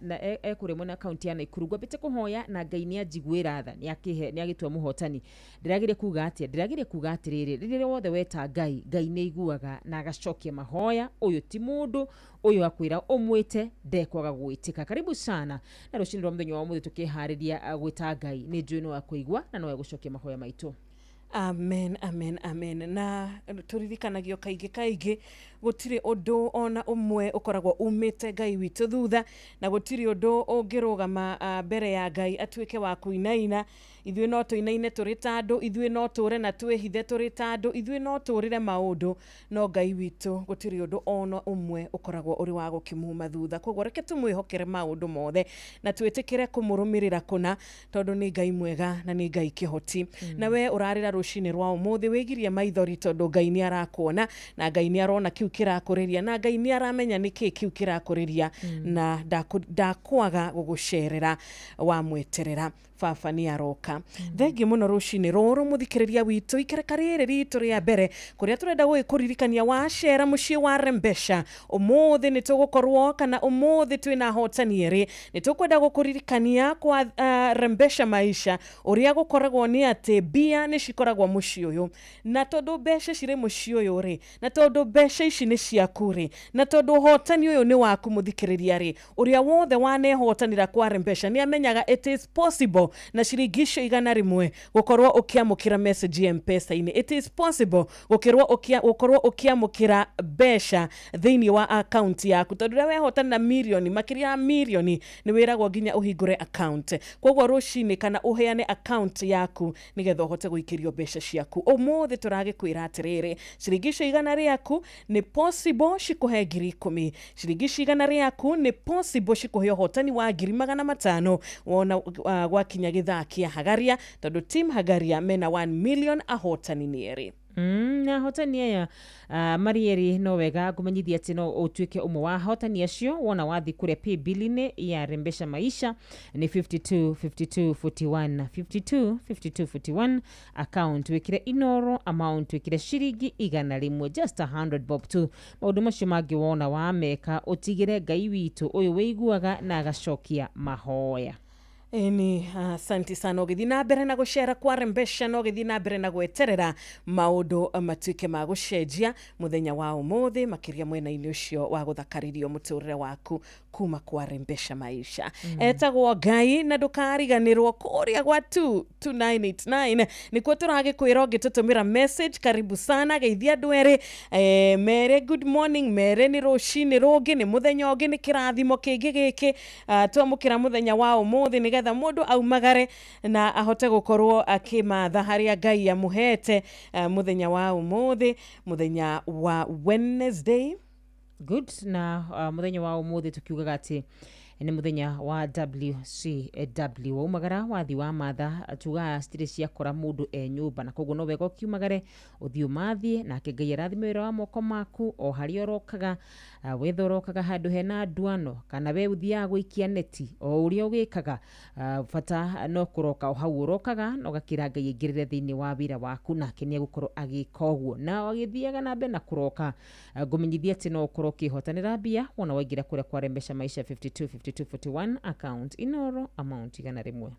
na ekũrĩa mwena kaunti ya Naikuru, ngwambĩte kũhoya na Ngai nĩ anjiguĩra tha, nĩ agĩtua mũhotani. Ndĩrageria kuga atĩa? Ndĩrageria kuga atĩrĩrĩ, rĩrĩa wothe weta Ngai, Ngai nĩ aiguaga na agacokia mahoya. Ũyũ ti mũndũ ũyũ akwĩra ũmwĩte ndekwaga gwĩtĩka. Karibu sana na rũcinĩ rwa mũthenya wa ũmũthĩ tũkĩharĩria gwĩta Ngai, nĩ njũĩ no akũigua na no egũcokia mahoya maitũ. Amen, amen, amen. Na tũririkanagio kaingĩ kaingĩ gũtirĩ ũndũ ona ũmwe ũkoragwo umĩte Ngai witũ thutha, na gũtirĩ ũndũ ũngĩrũgama mbere ya Ngai atuĩke wa kũinaina. Ithuĩ no tũinaine tũrĩ ta andũ, ithuĩ no tũre na twĩhithe tũrĩ ta andũ, ithuĩ no tũrĩre maũndũ, no Ngai witũ gũtirĩ ũndũ ona ũmwe ũkoragwo ũrĩ wa gũkĩmuma thutha. Koguo reke tũmwĩhokere maũndũ mothe na twĩtĩkĩre kũmũrũmĩrĩra kũna, tondũ nĩ Ngai mwega na nĩ Ngai kĩhoti. Na we ũrarĩra rũcinĩ rwa ũmũthĩ wĩgirie maithori, tondũ Ngai nĩ arakuona na Ngai nĩ arona kĩu kĩrakũrĩria, na Ngai nĩ aramenya nĩkĩ kĩu kĩrakũrĩria, na ndakwaga gũgũcerera wamweterera. Baba nĩ aroka. Thengiũ mũno rũcinĩ rũrũ mũthikĩrĩria witũ, ikereka rĩrĩ ritũ rĩa mbere kũrĩa tũrenda gũgĩkũririkania wacera mũciĩ wa Rembesha ũmũthĩ nĩ tũgũkorwo kana ũmũthĩ twĩna ahotani erĩ. Nĩ tũkwenda gũkũririkania kwa Rembesha Maisha ũrĩa gũkoragwo nĩ atĩ mbia nĩ cikoragwo mũciĩ ũyũ, na tondũ mbeca cirĩ mũciĩ ũyũ rĩ, na tondũ mbeca ici nĩ ciaku rĩ, na tondũ ũhotani ũyũ nĩ waku mũthikĩrĩria rĩ, ũrĩa wothe wanehotanĩra kwa Rembesha nĩ amenyaga it is possible na ciringi icio 100 gũkorwo ũkĩamũkĩra message ya M-Pesa-inĩ. It is possible gũkorwo ũkĩamũkĩra mbeca thĩinĩ wa account yaku, tondũ rĩrĩa wehotanĩra mirioni makĩria ya mirioni nĩ wĩragwo nginya ũhingũre account. Koguo rũcinĩ kana ũheane account yaku nĩgetha ũhote gũikĩrio mbeca ciaku. Ũmũthĩ tũragĩkwĩra atĩrĩrĩ, ciringi icio 100 rĩaku nĩ possible cikũhe 10,000, ciringi icio 100 rĩaku nĩ possible cikũhe ũhotani wa 500,000 wona gwakinya gĩthaa kĩa Hagaria, tondũ team Hagaria mena 1 million ahotani nĩ erĩ. Na ahotani aya marĩ erĩ, no wega ngũmenyithia atĩ no ũtuĩke ũmwe wa ahotani acio wona wathi kũrĩa paybill-inĩ ya Rembesha Maisha nĩ 52 52 41 52 52 41, account wĩkĩre Inoro, amount wĩkĩre ciringi 100, just 100 bob tu. Maũndũ macio mangĩ wona wameka ũtigĩre Ngai witũ ũyũ wĩiguaga na agacokia mahoya. Ĩni, asanti sana. Ũgĩthiĩ na mbere na gũcera kwa Rembesha na ũgĩthiĩ na mbere na gweterera maũndũ matuĩke ma gũcenjia mũthenya wa ũmũthĩ, makĩria mwena-inĩ ũcio wa gũthakarĩrio mũtũrĩre waku kuma kwa Rembesha Maisha. Etagwo Ngai na ndũkariganĩrwo kũrĩa gwa 22989 nĩkuo tũragĩkwĩra ũngĩtũtũmĩra message. Karibu sana, geithia andũ erĩ, mere good morning, mere nĩ rũcinĩ rũngĩ, nĩ mũthenya ũngĩ, nĩ kĩrathimo kĩngĩ gĩkĩ twamũkĩra mũthenya wa ũmũthĩ, nĩgetha mũndũ aumagare na ahote gũkorwo akĩmatha harĩa Ngai amũhete mũthenya wa ũmũthĩ, mũthenya wa Wednesday. Good. Na muthenya wa umuthi tukiugaga ati nĩ muthenya wa WCW, waumagara wathi wa matha, tugaga citirĩ ciakora mũndũ e nyũmba, na koguo no wega ũkiumagare ũthiĩ ũmathiĩ, nake Ngai arathime wĩra wa moko maku o harĩa ũrokaga, wetha ũrokaga handũ hena nduano kana we ũthiaga gũikia neti, o ũrĩa ũgĩkaga, bata no kũroka o hau ũrokaga na ũgakĩra Ngai aingĩrĩre thĩinĩ wa wĩra waku, nake nĩ egũkorwo agĩka ũguo. Na agĩthiaga na mbere na kũroka, ngũmenyithia atĩ no ũkorwo ũkĩhotanĩra mbia wona waingĩra kũrĩa kwa Rembesha Maisha 52 52 41 account, Inoro amount 100.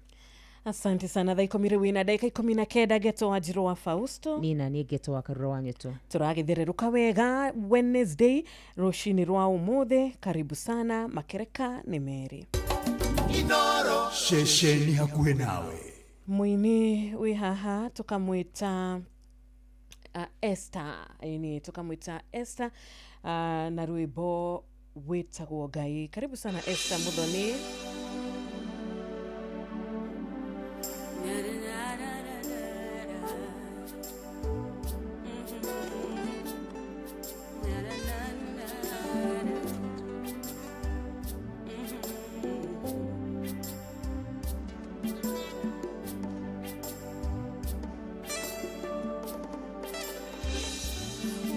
Asante sana. Thaa 10 rĩu ina ndagĩka 19. Geto wa Njirũ wa Fausto. Nina niĩ Geto wa Karura wa Nyeto. Tũragĩthererũka wega Wednesday rũcinĩ rwa ũmũthĩ. Karibu sana. Makereka nĩ merĩ. Inoro ceceni hakuhĩ nawe. Mũini wĩ haha tũkamwĩta Esther, ĩni tũkamwĩta Esther na rwĩmbo wĩtagwo Ngai. Karibu sana Esther Muthoni.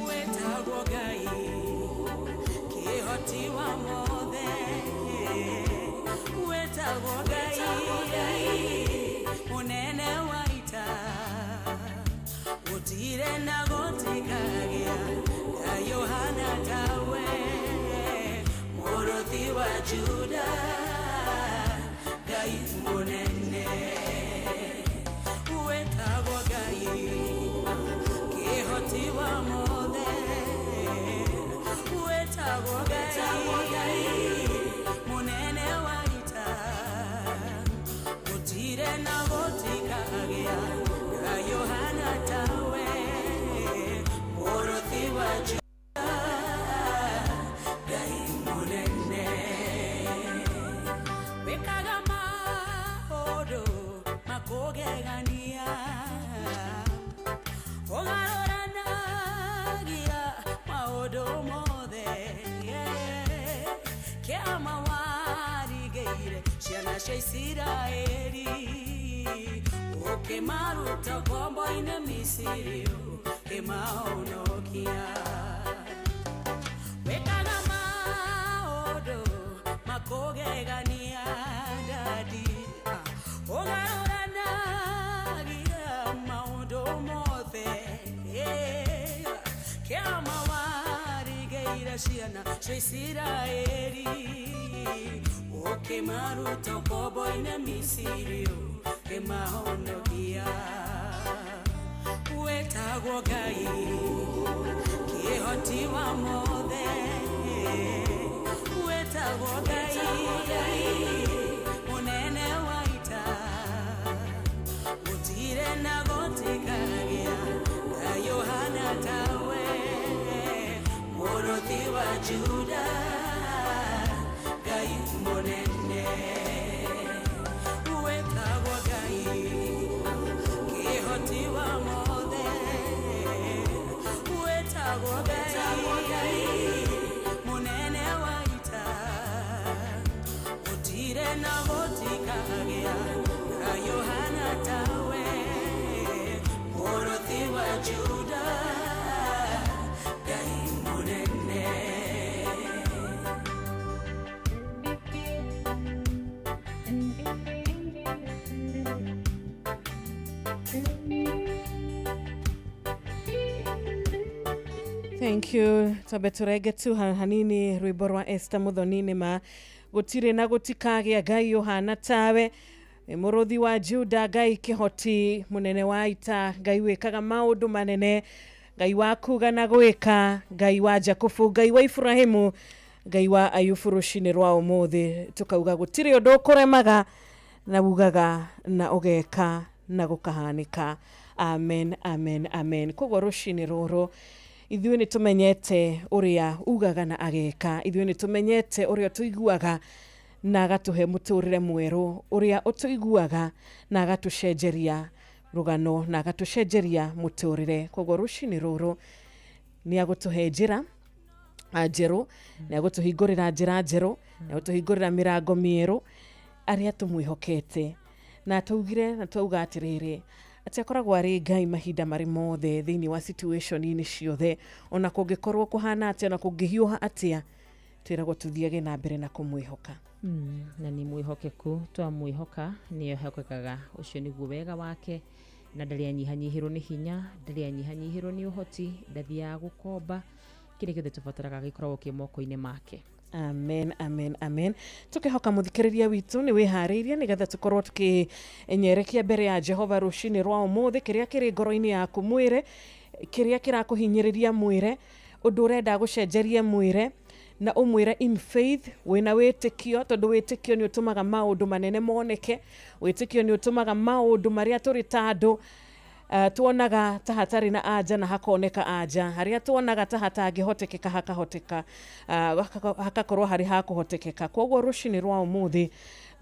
Wetagwo Ngai kĩhoti wa mothe, wetagwo Ngai mũnene wa ita, gũtirĩ na gũtikagĩa Ngai ũhana tawe, mũrũthi wa Juda, Ngai mũnene. Wetagwo Ngai kĩhoti wa mothe, wetagwo Ngai mũnene wa ita, gũtirĩ na gũtikagĩa Ngai ũhana tawe, mũrũthi wa Juda, Ngai mũnene. Wĩkaga maũndũ makũgegania, ũgarũranagia maũndũ mothe, kĩama warigĩire ciana cia Isiraeli, ũkĩmaruta ngombo-inĩ Misiri, ũkĩmahonokia. Wĩkaga maũndũ makũgegania, dadi, ũgarũranagia maũndũ mothe, kĩama warigĩire ciana cia Isiraeli, ũkĩmaruta ngombo-inĩ Misiri, ũkĩmahonokia. Wetagwo Ngai kĩhoti wa mothe, wetagwo Ngai mũnene wa ita, gũtirĩ na gũtikagĩa Ngai ũhana tawe, mũrũthi wa Juda, Ngai mũnene. Wetagwo Ngai kĩhoti wa mothe, wetagwo Ngai mũnene wa ita, gũtirĩ na gũtikagĩa Ngai ũhana tawe, mũrũthi wa Juda, Ngai mũnene. Thank you. Twambe tũrenge tu hanini rwĩmbo rwa Esther Muthoni. Nĩ ma gũtirĩ na gũtikagĩa Ngai ũhana tawe. Mũrũthi wa Juda, Ngai kĩhoti mũnene wa ita, Ngai wĩkaga maũndũ manene, Ngai wa kuga na gwĩka, Ngai wa Jakubu, Ngai wa Ibrahimu, Ngai wa Ayubu, rũcinĩ rwa ũmũthĩ tũkauga gũtirĩ ũndũ ũkũremaga na ugaga na ũgeka na gũkahanĩka. Amen, amen, amen. Koguo rũcinĩ rũrũ ithuĩ nĩ tũmenyete ũrĩa ugaga na ageka, ithuĩ nĩ tũmenyete ũrĩa tũiguaga na agatũhe mũtũrĩre mwerũ, ũrĩa ũtũiguaga na agatũcenjeria rũgano na agatũcenjeria mũtũrĩre. Koguo rũcinĩ rũrũ nĩ agũtũhe njĩra njerũ, nĩ agũtũhingũrĩra njĩra njerũ, nĩ agũtũhingũrĩra mĩrango mĩerũ arĩa tũmwĩhokete. Na twaugire na twauga atĩrĩrĩ, atĩ akoragwo arĩ Ngai mahinda marĩ mothe thĩinĩ wa situation-inĩ ciothe, ona kũngĩkorwo kũhana atĩa, ona kũngĩhiũha atĩa, twĩragwo tũthiage na mbere na kũmwĩhoka. Na nĩ mwĩhokeku, twamwĩhoka nĩ ehokekaga. Ũcio nĩguo wega wake, na ndarĩ anyihanyihĩrwo nĩ hinya, ndarĩ anyihanyihĩrwo nĩ ũhoti, ndathiaga gũkomba, kĩrĩa gĩothe tũbataraga gĩkoragwo kĩ moko-inĩ make. Amen, amen, amen. Tukihoka muthikiriria witu ni wihariirie nigetha tukorwo tukinyerekia mbere ya Jehova rucini rwa umuthi, kiria kiri ngoro-ini yaku mwire, kiria kirakuhinyiriria mwire, undu urenda gucenjerie mwire, na umwire in faith, wina witikio, tondu witikio ni utumaga maundu manene moneke, witikio ni utumaga maundu maria turi ta andu tuonaga ta hatarĩ na anja na hakoneka anja, harĩa tuonaga ta hatangĩhotekeka hakahoteka, hakakorwo harĩ ha kũhotekeka. Koguo rũcinĩ rwa ũmũthĩ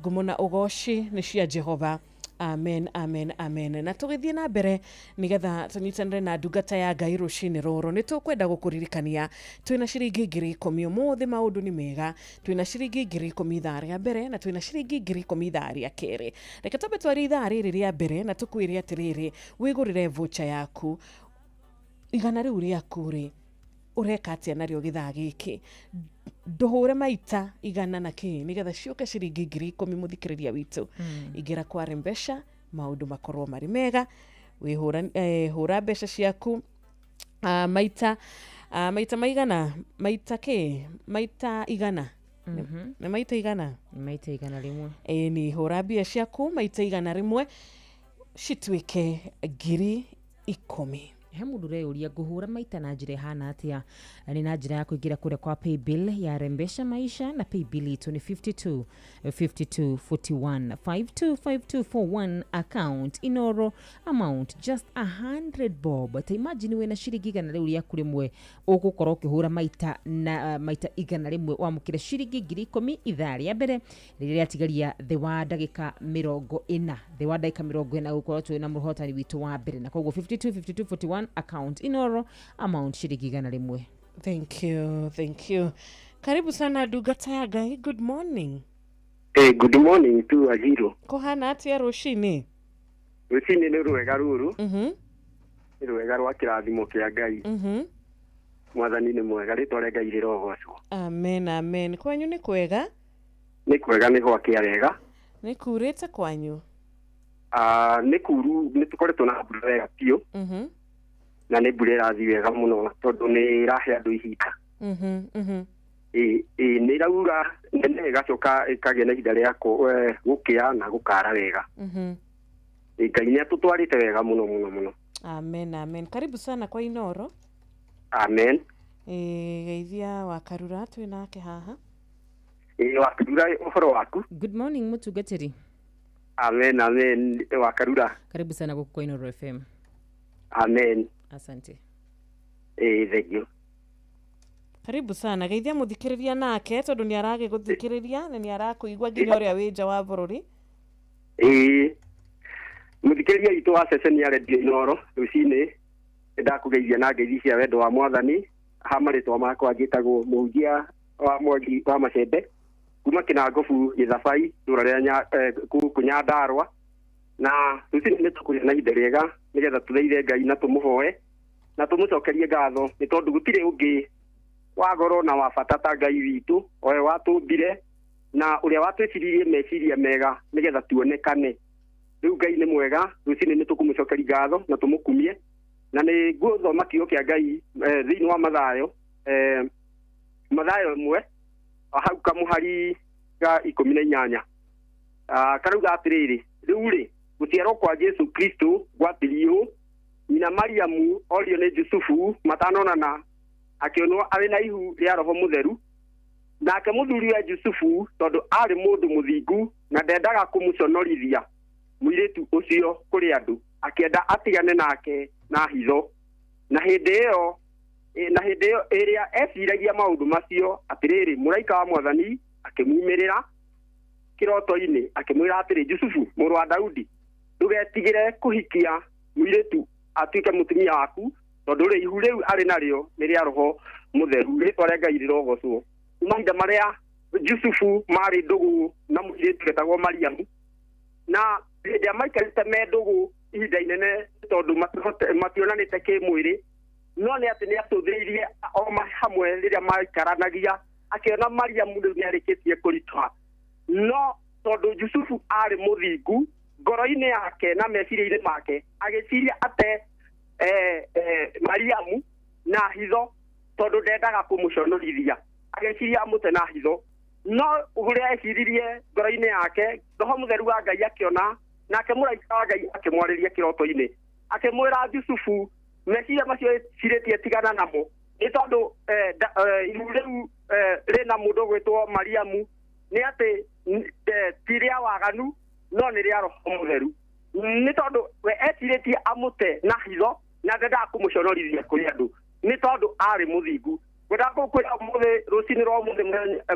ngumo na ũgoci nĩ cia Jehova. Amen, amen, amen. Na tũgĩthiĩ na mbere nĩgetha tũnyitanĩre na ndungata ya Ngai rũcinĩ rũrũ, nĩ tũkwenda gũkũririkania twĩna ciringi 10,000 ũmũthĩ, maũndũ nĩ mega. Twĩna ciringi 10,000 ithaa rĩa mbere na twĩna ciringi 10,000 ithaa rĩa kerĩ. Reke twambe twarie ithaa rĩrĩ rĩa mbere na tũkwĩre atĩrĩrĩ, wĩgũrĩre voucher yaku, igana rĩu rĩaku rĩ ũreka atĩa narĩo gĩthaa gĩkĩ, ndũhũre maita igana na kĩ nĩgetha ciũke ciringi 10,000 mũthikĩrĩria witũ. Ingĩra kwa mbeca maũndũ makorwo marĩ mega, wĩhũra hũra mbeca ciaku maita maita maigana, maita kĩ, maita igana. Nĩ maita igana, maita igana rĩmwe. Ĩĩ, nĩ hũra mbia ciaku maita igana rĩmwe cituĩke 10,000. He mũndũ ũreyũria ngũhũra maita na njĩra ĩhana atĩa? Nĩ na njĩra ya kũingĩra kũrĩa kwa paybill ya Rembesha Maisha, na paybill itũ nĩ 52 52 41 525241, account Inoro, amount just 100 bob. Ta imagine wĩna ciringi igana rĩu rĩaku rĩmwe, ũgũkorwo ũkĩhũra maita na maita igana rĩmwe wamũkĩre ciringi 10,000 ithaa rĩa mbere rĩrĩa rĩatigaria thĩ wa ndagĩka 40, thĩ wa ndagĩka 40 gũkorwo twĩ na mũhotani witũ wa mbere, na koguo 52 52 41 account Inoro, amount shilingi igana rĩmwe. Thank you, thank you. Karibu sana ndungata ya Ngai. Good morning. Hey, good morning to Ajiro. Kũhana atĩa rũcinĩ? Rũcinĩ nĩ rwega rũrũ. Nĩ rwega rwa kĩrathimo kĩa Ngai. Mwathani nĩ mwega, rĩtwa rĩa Ngai rĩrogocwo. Amen, amen. Kwanyu nĩ kwega? Nĩ kwega, nĩ gwakĩa wega. Nĩ kurĩte kwanyu? Nĩ kuru, nĩ tũkoretwo na mbura wega biũ. Na nĩ mbura ĩrathiĩ wega mũno tondũ nĩ ĩrahe andũ ihinda. Nĩ ĩraura nene ĩgacoka ĩkagĩa na ihinda rĩa gũkĩa na gũkara wega. Ngai nĩ atũtwarĩte wega mũno mũno mũno. Amen, amen. Karibu sana kwa Inoro. Amen. Geithia wa Karura twĩ nake haha. Wa Karura, ũhoro waku? Good morning mũtungatĩri. Amen, amen. Wa Karura. Karibu sana gũkũ kwa Inoro FM. Amen. Asante. Thank you. Karibu sana. Geithia muthikiriria nake tondu ni aragiguthikiriria na ni arakuigua nginya uria wi nja wa bururi. Muthikiriria itu wa ceceni ya Radio Inoro rucini ndakugeithia na ngeithi cia wendo wa mwathani. Ha marĩtwa makwa njĩtagwo mũhunjia wa Mwangi wa Macembe kuma Kĩnangobu Gĩthabai itũũra rĩa gũkũ Nyandarũa. Na rũcinĩ nĩ tũkũgĩa na ihinda rĩega nĩgetha tũthaithe Ngai na tũmũhoe na tũmũcokerie ngatho nĩ tondũ gũtirĩ ũngĩ wa goro na wa bata ta Ngai witũ owe watũmbire na ũrĩa watwĩciririe meciria mega nĩgetha tuonekane. Rĩu Ngai nĩ mwega, rũcinĩ nĩ tũkũmũcokeria ngatho na tũmũkumie. Na nĩ ngũthoma kiugo kĩa Ngai thĩinĩ wa Mathayo, Mathayo 1 hau kamũhari ga 18. Karauga atĩrĩrĩ, rĩu rĩ gũciarwo kwa Jesu Kristo gwathirio ũũ, nyina Mariamu orio nĩ Jusufu matanonana akĩonwo arĩ na ihu rĩa Roho Mũtheru. Nake mũthuri wa Jusufu tondũ aarĩ mũndũ mũthingu na ndendaga kũmũconorithia mũirĩtu ũcio kũrĩ andũ, akĩenda atigane nake na hitho. Na hĩndĩ ĩyo ĩrĩa eciragia maũndũ macio, atĩrĩrĩ, mũraika wa Mwathani akĩmumĩrĩra kĩroto-inĩ akĩmwĩra atĩrĩ, Jusufu mũrũ wa Daudi, ndũgetigĩre kũhikia mũirĩtu atuĩke mũtumia waku, tondũ rĩ ihu rĩu arĩ narĩo nĩ rĩa Roho Mũtheru. Rĩtwa rĩa Ngai rĩrogocwo. Mahinda marĩa Jusufu marĩ ndũgũ na mũirĩtu wetagwo Mariamu, na hĩndĩ ĩrĩa maikarĩte me ndũgũ ihinda inene tondũ mationanĩte kĩmwĩrĩ, no nĩ atĩ nĩ acũthĩrĩirie o hamwe rĩrĩa maikaranagia, akĩona Mariamu rĩu nĩarĩkĩtie kũritũha. No tondũ Jusufu aarĩ mũthingu ngoro-inĩ yake na meciria-inĩ make, agĩciria ate Mariamu na hitho, tondũ ndendaga kũmũconorithia, agĩciria amũte na hitho. No ũrĩa eciririe ngoro-inĩ yake, Roho Mũtheru wa Ngai akĩona, nake mũraika wa Ngai akĩmwarĩria kĩroto-inĩ, akĩmwĩra Jusufu, meciria macio ecirĩtie tigana namo, nĩ tondũ ihu rĩu rĩna mũndũ ũgwĩtwo Mariamu nĩ atĩ ti rĩa waganu, no nĩ rĩa Roho Mũtheru. Nĩ tondũ we ecirĩtie amũte na hitho na ndendaga kũmũconorithia kũrĩ andũ, nĩ tondũ aarĩ mũthingu. Ngwendaga gũkwĩra ũmũthĩ rũcinĩ rwa ũmũthĩ,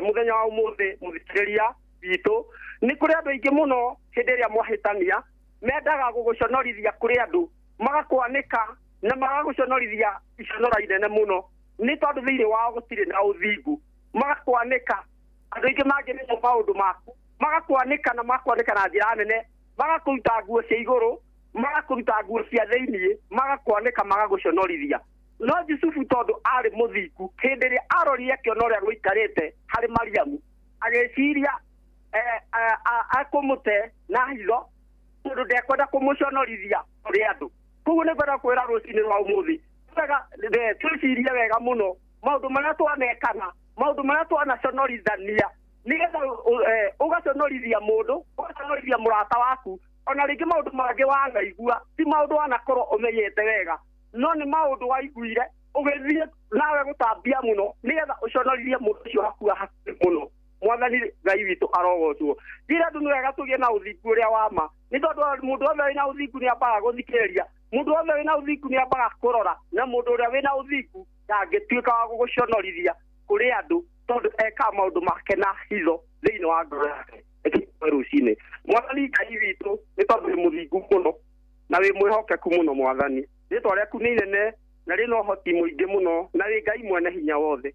mũthenya wa ũmũthĩ, mũthikĩrĩria witũ, nĩ kũrĩ andũ aingĩ mũno hĩndĩ ĩrĩa mwahĩtania mendaga gũgũconorithia kũrĩ andũ, magakwanĩka na magagũconorithia iconora inene mũno, nĩ tondũ thĩinĩ wao gũtirĩ na ũthingu. Magakwanĩka, andũ aingĩ mangĩmenya maũndũ maku, magakwanĩka na magakwanĩka na njĩra nene, magakũruta nguo cia igũrũ, magakũruta nguo cia thĩinĩ, magakwanĩka, magagũconorithia. No Jusufu tondũ aarĩ mũthingu, hĩndĩ ĩrĩa arorire akĩona ũrĩa gũikarĩte harĩ Mariamu, agĩciria akũmũte na hitho, tondũ ndekwenda kũmũconorithia kũrĩ andũ. Koguo nĩ ngwenda kwĩra rũcinĩ rwa ũmũthĩ, twĩcirie wega mũno maũndũ marĩa twanekana, maũndũ marĩa twanaconorithania, nĩgetha ũgaconorithia mũndũ, ũgaconorithia mũrata waku, ona rĩngĩ maũndũ mangĩ wanaigua ti maũndũ wanakorwo ũmenyete wega, no nĩ maũndũ waiguire ũgĩthiĩ nawe gũtambia mũno, nĩgetha ũconorithie mũndũ ũcio waku wa hakuhĩ mũno. Mwathani Ngai witũ arogocwo. Njĩra andũ nĩ wega tũgĩe na ũthingu ũrĩa wa ma, nĩ tondũ mũndũ wothe wĩna ũthingu nĩ ambaga gũthikĩrĩria, mũndũ wothe wĩna ũthingu nĩ ambaga kũrora, na mũndũ ũrĩa wĩna ũthingu ndangĩtuĩka wa gũgũconorithia kũrĩ andũ, tondũ ekaga maũndũ make na hitho thĩinĩ wa ngoro yake. Rũcinĩ Mwathani Ngai witũ, nĩ tondũ wĩ mũthingu mũno na wĩ mwĩhokeku mũno Mwathani, rĩtwa rĩaku nĩ inene na rĩna ũhoti mũingĩ mũno, na wĩ Ngai mwene hinya wothe.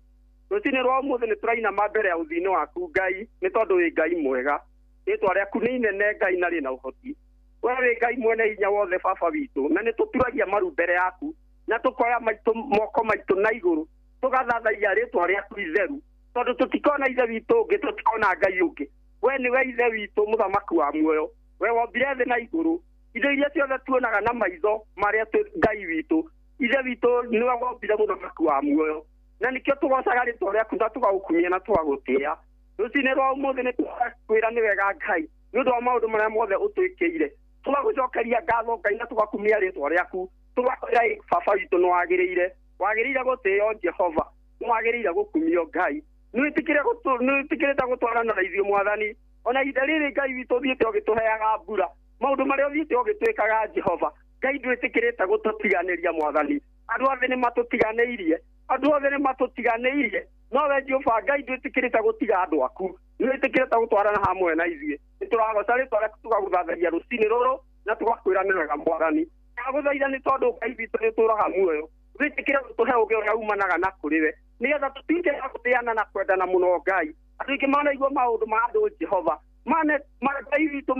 Rũcinĩ rwa ũmũthĩ nĩ tũrainama mbere ya ũthiũ-inĩ waku Ngai, nĩ tondũ wĩ Ngai mwega. Rĩtwa rĩaku nĩ inene Ngai na rĩna ũhoti. We wĩ Ngai mwene hinya wothe Baba witũ, na nĩ tũturagia maru mbere yaku, na tũkoya maitũ moko maitũ na igũrũ, tũgathathaia rĩtwa rĩaku itheru, tondũ tũtikona ithe witũ ũngĩ, tũtikona Ngai ũngĩ. We nĩwe ithe witũ, mũthamaki wa muoyo, we wombire thĩ na igũrũ, indo iria ciothe tuonaga na maitho marĩa Ngai witũ, ithe witũ nĩwe wombire mũthamaki wa muoyo, na nĩkĩo tũgocaga rĩtwa rĩaku na tũgagũkumia na tũgagũtĩĩa. Rũcinĩ rwa ũmũthĩ nĩ tũrakwĩra nĩ wega Ngai, nĩ ũndũ wa maũndũ marĩa mothe ũtwĩkĩire. Tũgagũcokeria ngatho Ngai na tũgakumia rĩtwa rĩaku, tũgakwĩra Baba witũ nĩ wagĩrĩire, wagĩrĩire gũtĩĩo Jehova, nĩ wagĩrĩire gũkumio Ngai. Nĩ wĩtĩkĩrĩte gũtwarana na ithuĩ Mwathani, ona ihinda rĩrĩ Ngai witũ ũthiĩte ũgĩtũheaga mbura, maũndũ marĩa ũthiĩte ũgĩtwĩkaga Jehova, Ngai ndwĩtĩkĩrĩte gũtũtiganĩria Mwathani. Andũ othe nĩ matũtiganĩirie, andũ othe nĩ matũtiganĩirie, no we Jehova Ngai ndwĩtĩkĩrĩte gũtiga andũ aku, nĩ wĩtĩkĩrĩte gũtwarana hamwe na ithuĩ. Nĩ tũragoca rĩtwa rĩaku, tũgagũthathaia rũcinĩ rũrũ na tũgakwĩra nĩ wega Mwathani. Ndagũthaitha nĩ tondũ Ngai witũ nĩ ũtũũraga muoyo, wĩtĩkĩre gũtũhe ũũgĩ ũrĩa umanaga na kũrĩ we, nĩgetha tũtuĩke a gũtĩana na kwendana mũno Ngai. Andũ aingĩ manaigua maũndũ ma andũ Jehova, mane Ngai witũ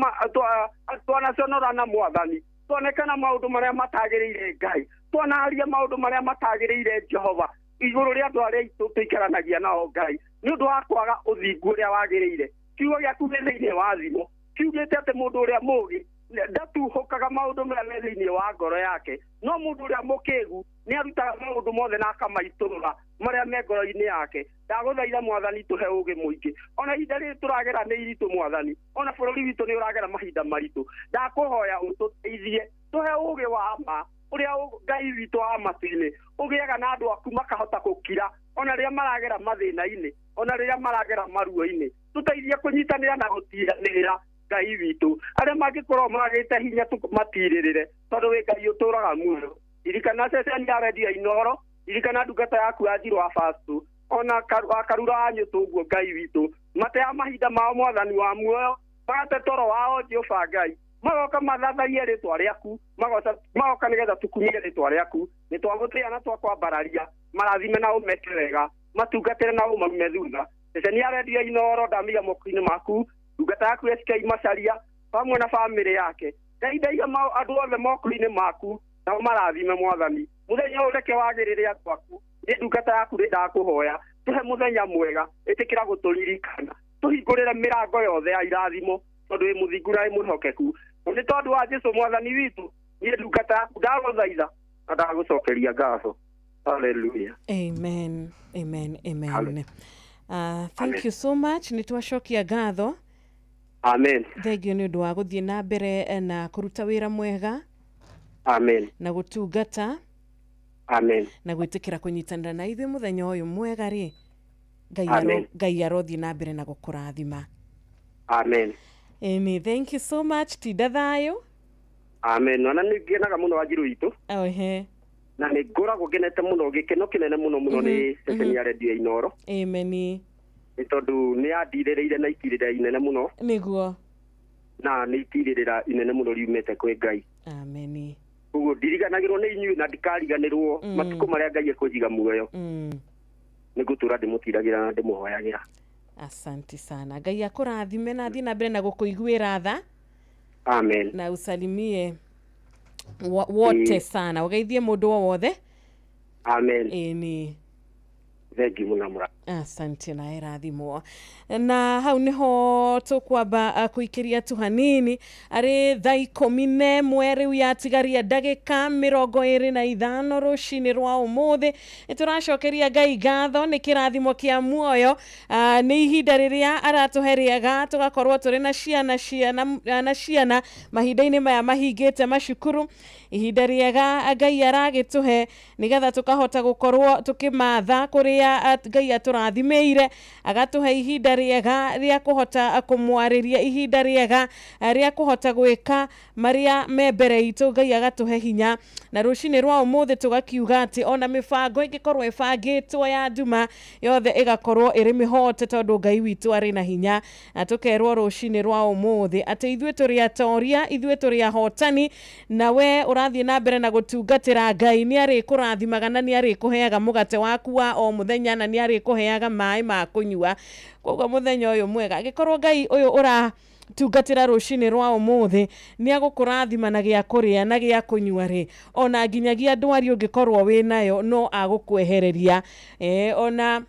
twanaconorana Mwathani, twanekana maũndũ marĩa matagĩrĩire Ngai, twanaria maũndũ marĩa matagĩrĩire Jehova igũrũ rĩa andũ arĩa aitũ tũikaranagia nao Ngai, nĩ ũndũ wa kwaga ũthingu ũrĩa wagĩrĩire. Kiugo gĩaku gĩ thĩinĩ wa thimo kiugĩte atĩ mũndũ ũrĩa mũũgĩ Ndatuhũkaga maũndũ marĩa me thĩinĩ wa ngoro yake, no mũndũ ũrĩa mũkĩgu nĩ arutaga maũndũ mothe na akamaitũrũra marĩa me ngoro-inĩ yake. Ndagũthaitha mwathani tũhe ũũgĩ mũingĩ. Ona ihinda rĩrĩ tũragera nĩ iritũ mwathani, ona bũrũri witũ nĩ ũragera mahinda maritũ. Ndakũhoya ũtũteithie tũhe ũũgĩ wa ma ũrĩa Ngai witũ wa matu-inĩ ũgĩaga na andũ aku makahota gũkira ona rĩrĩa maragera mathĩna-inĩ, ona rĩrĩa maragera maruo-inĩ. Tũteithie kũnyitanĩra na gũtiranĩra Ngai witũ, arĩa mangĩkorwo magĩte hinya matirĩrĩre, tondũ wĩ Ngai ũtũraga muoyo. Ririkana ceceni ya redio Inooro, ririkana ndungata yaku ya Njirũ wa Fasto, ona Karura wa Nyũtũ ũguo Ngai witũ, matea mahinda mao mwathani wa muoyo, magate toro wao Jehova Ngai, magoka mathathaie rĩtwa rĩaku, magoka nĩgetha tũkumie rĩtwa rĩaku. Nĩ twagũtĩĩa na twakwambararia, marathime na ũmeke wega, matungatĩre na ũmaume thutha. Ceceni ya redio Inooro ndamiga moko-inĩ maku, ndungata yaku SK Macharia hamwe na bamĩrĩ yake. Ngai ndaiga andũ othe moko-inĩ maku nao marathime mwathani. Mũthenya ũyũ reke wagĩrĩre andũ aku, nĩ ndungata yaku rĩ ndakũhoya tũhe mũthenya mwega, ĩtĩkĩra gũtũririkana, tũhingũrĩre mĩrango yothe ya irathimo, tondũ wĩ mũthingu na wĩ mwĩhokeku. Nĩ tondũ wa Jesũ mwathani witũ, niĩ ndungata yaku ndagũthaitha na ndagũcokeria ngatho. Hallelujah. Amen. Amen. Amen. Thank you so much. Nĩ twacokia ngatho. Amen. Thengiũ nĩ ũndũ wa gũthiĩ na mbere na kũruta wĩra mwega. Amen. Na gũtungata. Amen. Na gwĩtĩkĩra kũnyitanĩra na ithuĩ mũthenya ũyũ mwega rĩ. Ngai arothiĩ na mbere na gũkũrathima. Amen. Amy, thank you so much. Tinda thayũ. Amen. Ona nĩ ngenaga mũno Wanjirũ witũ. Ohe. Na nĩ ngoragwo ngenete mũno, gĩkeno kĩnene mũno mũno nĩ ceceni ya redio ya Inooro. Amen. Nĩ tondũ nĩ yandirĩrĩire na itirĩrĩra inene mũno. Nĩguo. Na nĩ itirĩrĩra inene mũno riumĩte kwĩ Ngai. Amen. Koguo ndiriganagĩrwo nĩ inyuĩ na ndikariganĩrwo matukũ marĩa Ngai ekũnjiga muoyo. Nĩ ngũtũra ndĩmũtiragĩra na ndĩmũhoyagĩra. Asante sana. Ngai akũrathime na athiĩ na mbere na gũkũiguĩra tha. Amen. Na usalimie wote sana. Ũgeithie mũndũ o wothe. Amen. Ĩni. Thank you mũno mũra. Asante na ĩrathimwo. Na hau niho tũkwamba kũikĩria tu hanini arĩ thaa 11 rĩu yatigaria ndagĩka 25 rũcinĩ rwa ũmũthĩ. Nĩ tũracokeria Ngai ngatho nĩ kĩrathimo kĩa muoyo. Nĩ ihinda rĩrĩa aratũhe rĩega tũgakorwo tũrĩ na ciana na ciana mahinda-inĩ maya mahingĩte macukuru. Ihinda rĩega Ngai aragĩtũhe nĩgetha tũkahota gũkorwo tũkĩmatha kũrĩa Ngai atũrathimĩire, agatũhe ihinda rĩega rĩa kũhota kũmwarĩria, ihinda rĩega rĩa kũhota gwĩka marĩa me mbere itũ. Ngai agatũhe hinya na rũcinĩ rwa ũmũthĩ tũgakiuga atĩ ona mĩbango ĩngĩkorwo ĩbangĩtwo ya nduma yothe ĩgakorwo ĩrĩ mĩhote tondũ Ngai witũ arĩ na hinya. Na tũkerwo rũcinĩ rwa ũmũthĩ atĩ ithuĩ tũrĩ atoria, ithuĩ tũrĩ ahotani, na we ũrathiĩ na mbere na gũtungatĩra Ngai nĩ arĩkũrathimaga na nĩ arĩkũheaga mũgate waku wa o mũthenya na nĩ arĩkũheaga maĩ ma kũnyua. Koguo mũthenya ũyũ mwega angĩkorwo Ngai ũyũ ũratungatĩra rũcinĩ rwa ũmũthĩ nĩ agũkũrathima na gĩa kũrĩa na gĩa kũnyua rĩ, ona nginyagia ndwari ũngĩkorwo wĩnayo no agũkwehereria. Ona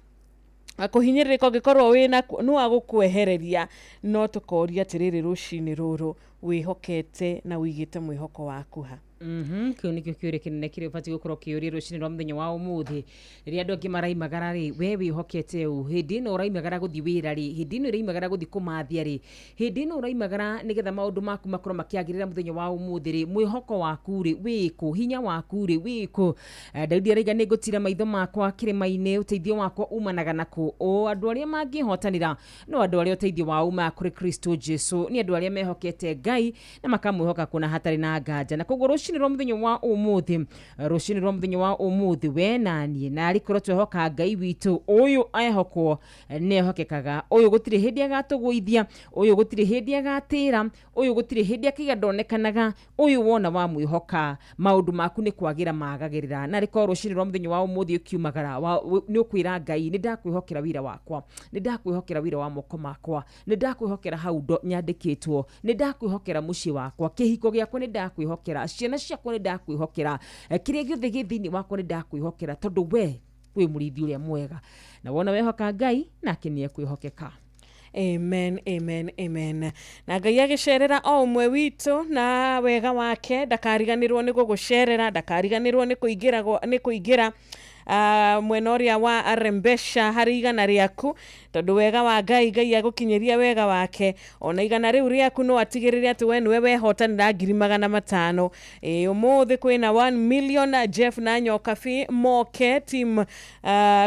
kũhinyĩrĩrĩka ũngĩkorwo wĩna no agũkwehereria. No tũkoria atĩrĩrĩ rũcinĩ rũrũ wĩhokete na ũigĩte mwĩhoko waku ha? Kĩu nĩkĩo kĩũria kĩnene kĩrĩa ũbatiĩ gũkorwo ũkĩũria rũcinĩ rwa mũthenya wa ũmũthĩ. Rĩrĩa andũ angĩ maraimagara rĩ, we wĩhokete ũ? Hĩndĩ ĩno ũraimagara gũthiĩ wĩra rĩ, hĩndĩ ĩno ũraimagara gũthiĩ kũmathia rĩ, hĩndĩ ĩno ũraimagara nĩgetha maũndũ maku makorwo makĩagĩrĩra mũthenya wa ũmũthĩ rĩ, mwĩhoko waku rĩ wĩkũ? Hinya waku rĩ wĩkũ? Daudi araiga nĩ ngũtira maitho makwa kĩrĩma-inĩ, ũteithio wakwa umanaga nakũ? O andũ arĩa mangĩhotanĩra no andũ arĩa ũteithio wao umaga kũrĩ Kristo Jesu, nĩ andũ arĩa mehokete Ngai na makamwĩhoka kũna hatarĩ na nganja. Na koguo rũcinĩ rwa mũthenya wa ũmũthĩ, rũcinĩ rwa mũthenya wa ũmũthĩ, we na niĩ na arĩkorwo twehoka Ngai witũ ũyũ ehokwo nĩ ehokekaga, ũyũ gũtirĩ hĩndĩ agatũgũithia, ũyũ gũtirĩ hĩndĩ agatĩra, ũyũ gũtirĩ hĩndĩ akĩiga ndonekanaga, ũyũ wona wamwĩhoka maũndũ maku nĩ kwagĩra magagĩrĩra. Na arĩkorwo rũcinĩ rwa mũthenya wa ũmũthĩ ũkiumagara nĩ ũkwĩra Ngai nĩ ndakwĩhokera wĩra wakwa, nĩ ndakwĩhokera wĩra wa moko makwa, nĩ ndakwĩhokera hau nyandĩkĩtwo, nĩ ndakwĩhokera mũciĩ wakwa, kĩhiko gĩakwa nĩ ndakwĩhokera, ciana ciakwa nĩ ndakwĩhokera, kĩrĩa gĩothe gĩ thĩinĩ wakwa nĩ ndakwĩhokera, tondũ we wĩ mũrĩithi ũrĩa mwega. Na wona wehoka Ngai nake nĩ ekwĩhokeka. Amen, amen, amen. Na Ngai agĩcerera o ũmwe witũ na wega wake, ndakariganĩrwo nĩ gũgũcerera, ndakariganĩrwo nĩ kũingĩra nĩ kũingĩra mwena ũrĩa wa arembesha harĩ igana rĩaku, tondũ wega wa Ngai, Ngai agũkinyĩria wega wake ona igana rĩu rĩaku no atigĩrĩre atĩ we nĩwe wehotanĩra 500,000. Ĩ ũmũthĩ kwĩna 1 million Jeff na Nyokabi moke team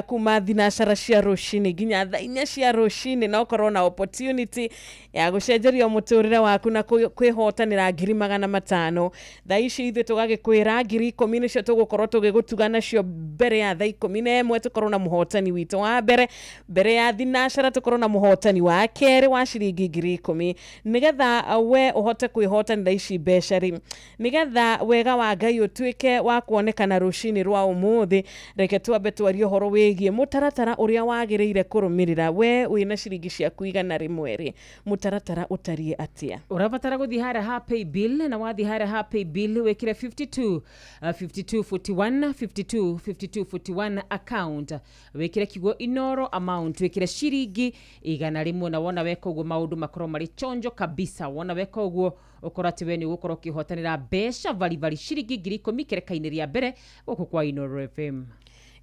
kuma thinacara cia rũcinĩ nginya thaa 4 cia rũcinĩ, na ũkorwo na opportunity ya gũcenjeria mũtũrĩre waku na kwĩhotanĩra 500,000. Thaa ici ithuĩ tũgagĩkwĩra 10,000 nĩcio tũgũkorwo tũgĩgũtuga nacio mbere ya thaa 11, tũkorwo na mũhotani witũ wa mbere, mbere ya thinacara tũkorwo na mũhotani wa kerĩ wa ciringi 10,000, nĩgetha we ũhote kwĩhotanĩra ici mbeca rĩ, nĩgetha wega wa Ngai ũtuĩke wa kuonekana rũcinĩ rwa ũmũthĩ. Reke twambe twarie ũhoro wĩgiĩ mũtaratara ũrĩa wagĩrĩire kũrũmĩrĩra we wĩna ciringi ciaku 100 rĩ, mũtaratara ũtariĩ atĩa? Ũrabatara gũthiĩ harĩa ha pay bill, na wathiĩ harĩa ha pay bill wĩkĩre 52 52 41 52 52 41 account, wĩkĩre kiugo Inoro amount, wĩkĩre ciringi 100, na wona weka ũguo maũndũ makorwo marĩ chonjo kabisa. Wona weka ũguo ũkorwo atĩ we nĩ ũgũkorwo ũkĩhotanĩra mbeca baribari ciringi 10,000 ikereka-inĩ rĩa mbere gũkũ kwa Inoro FM.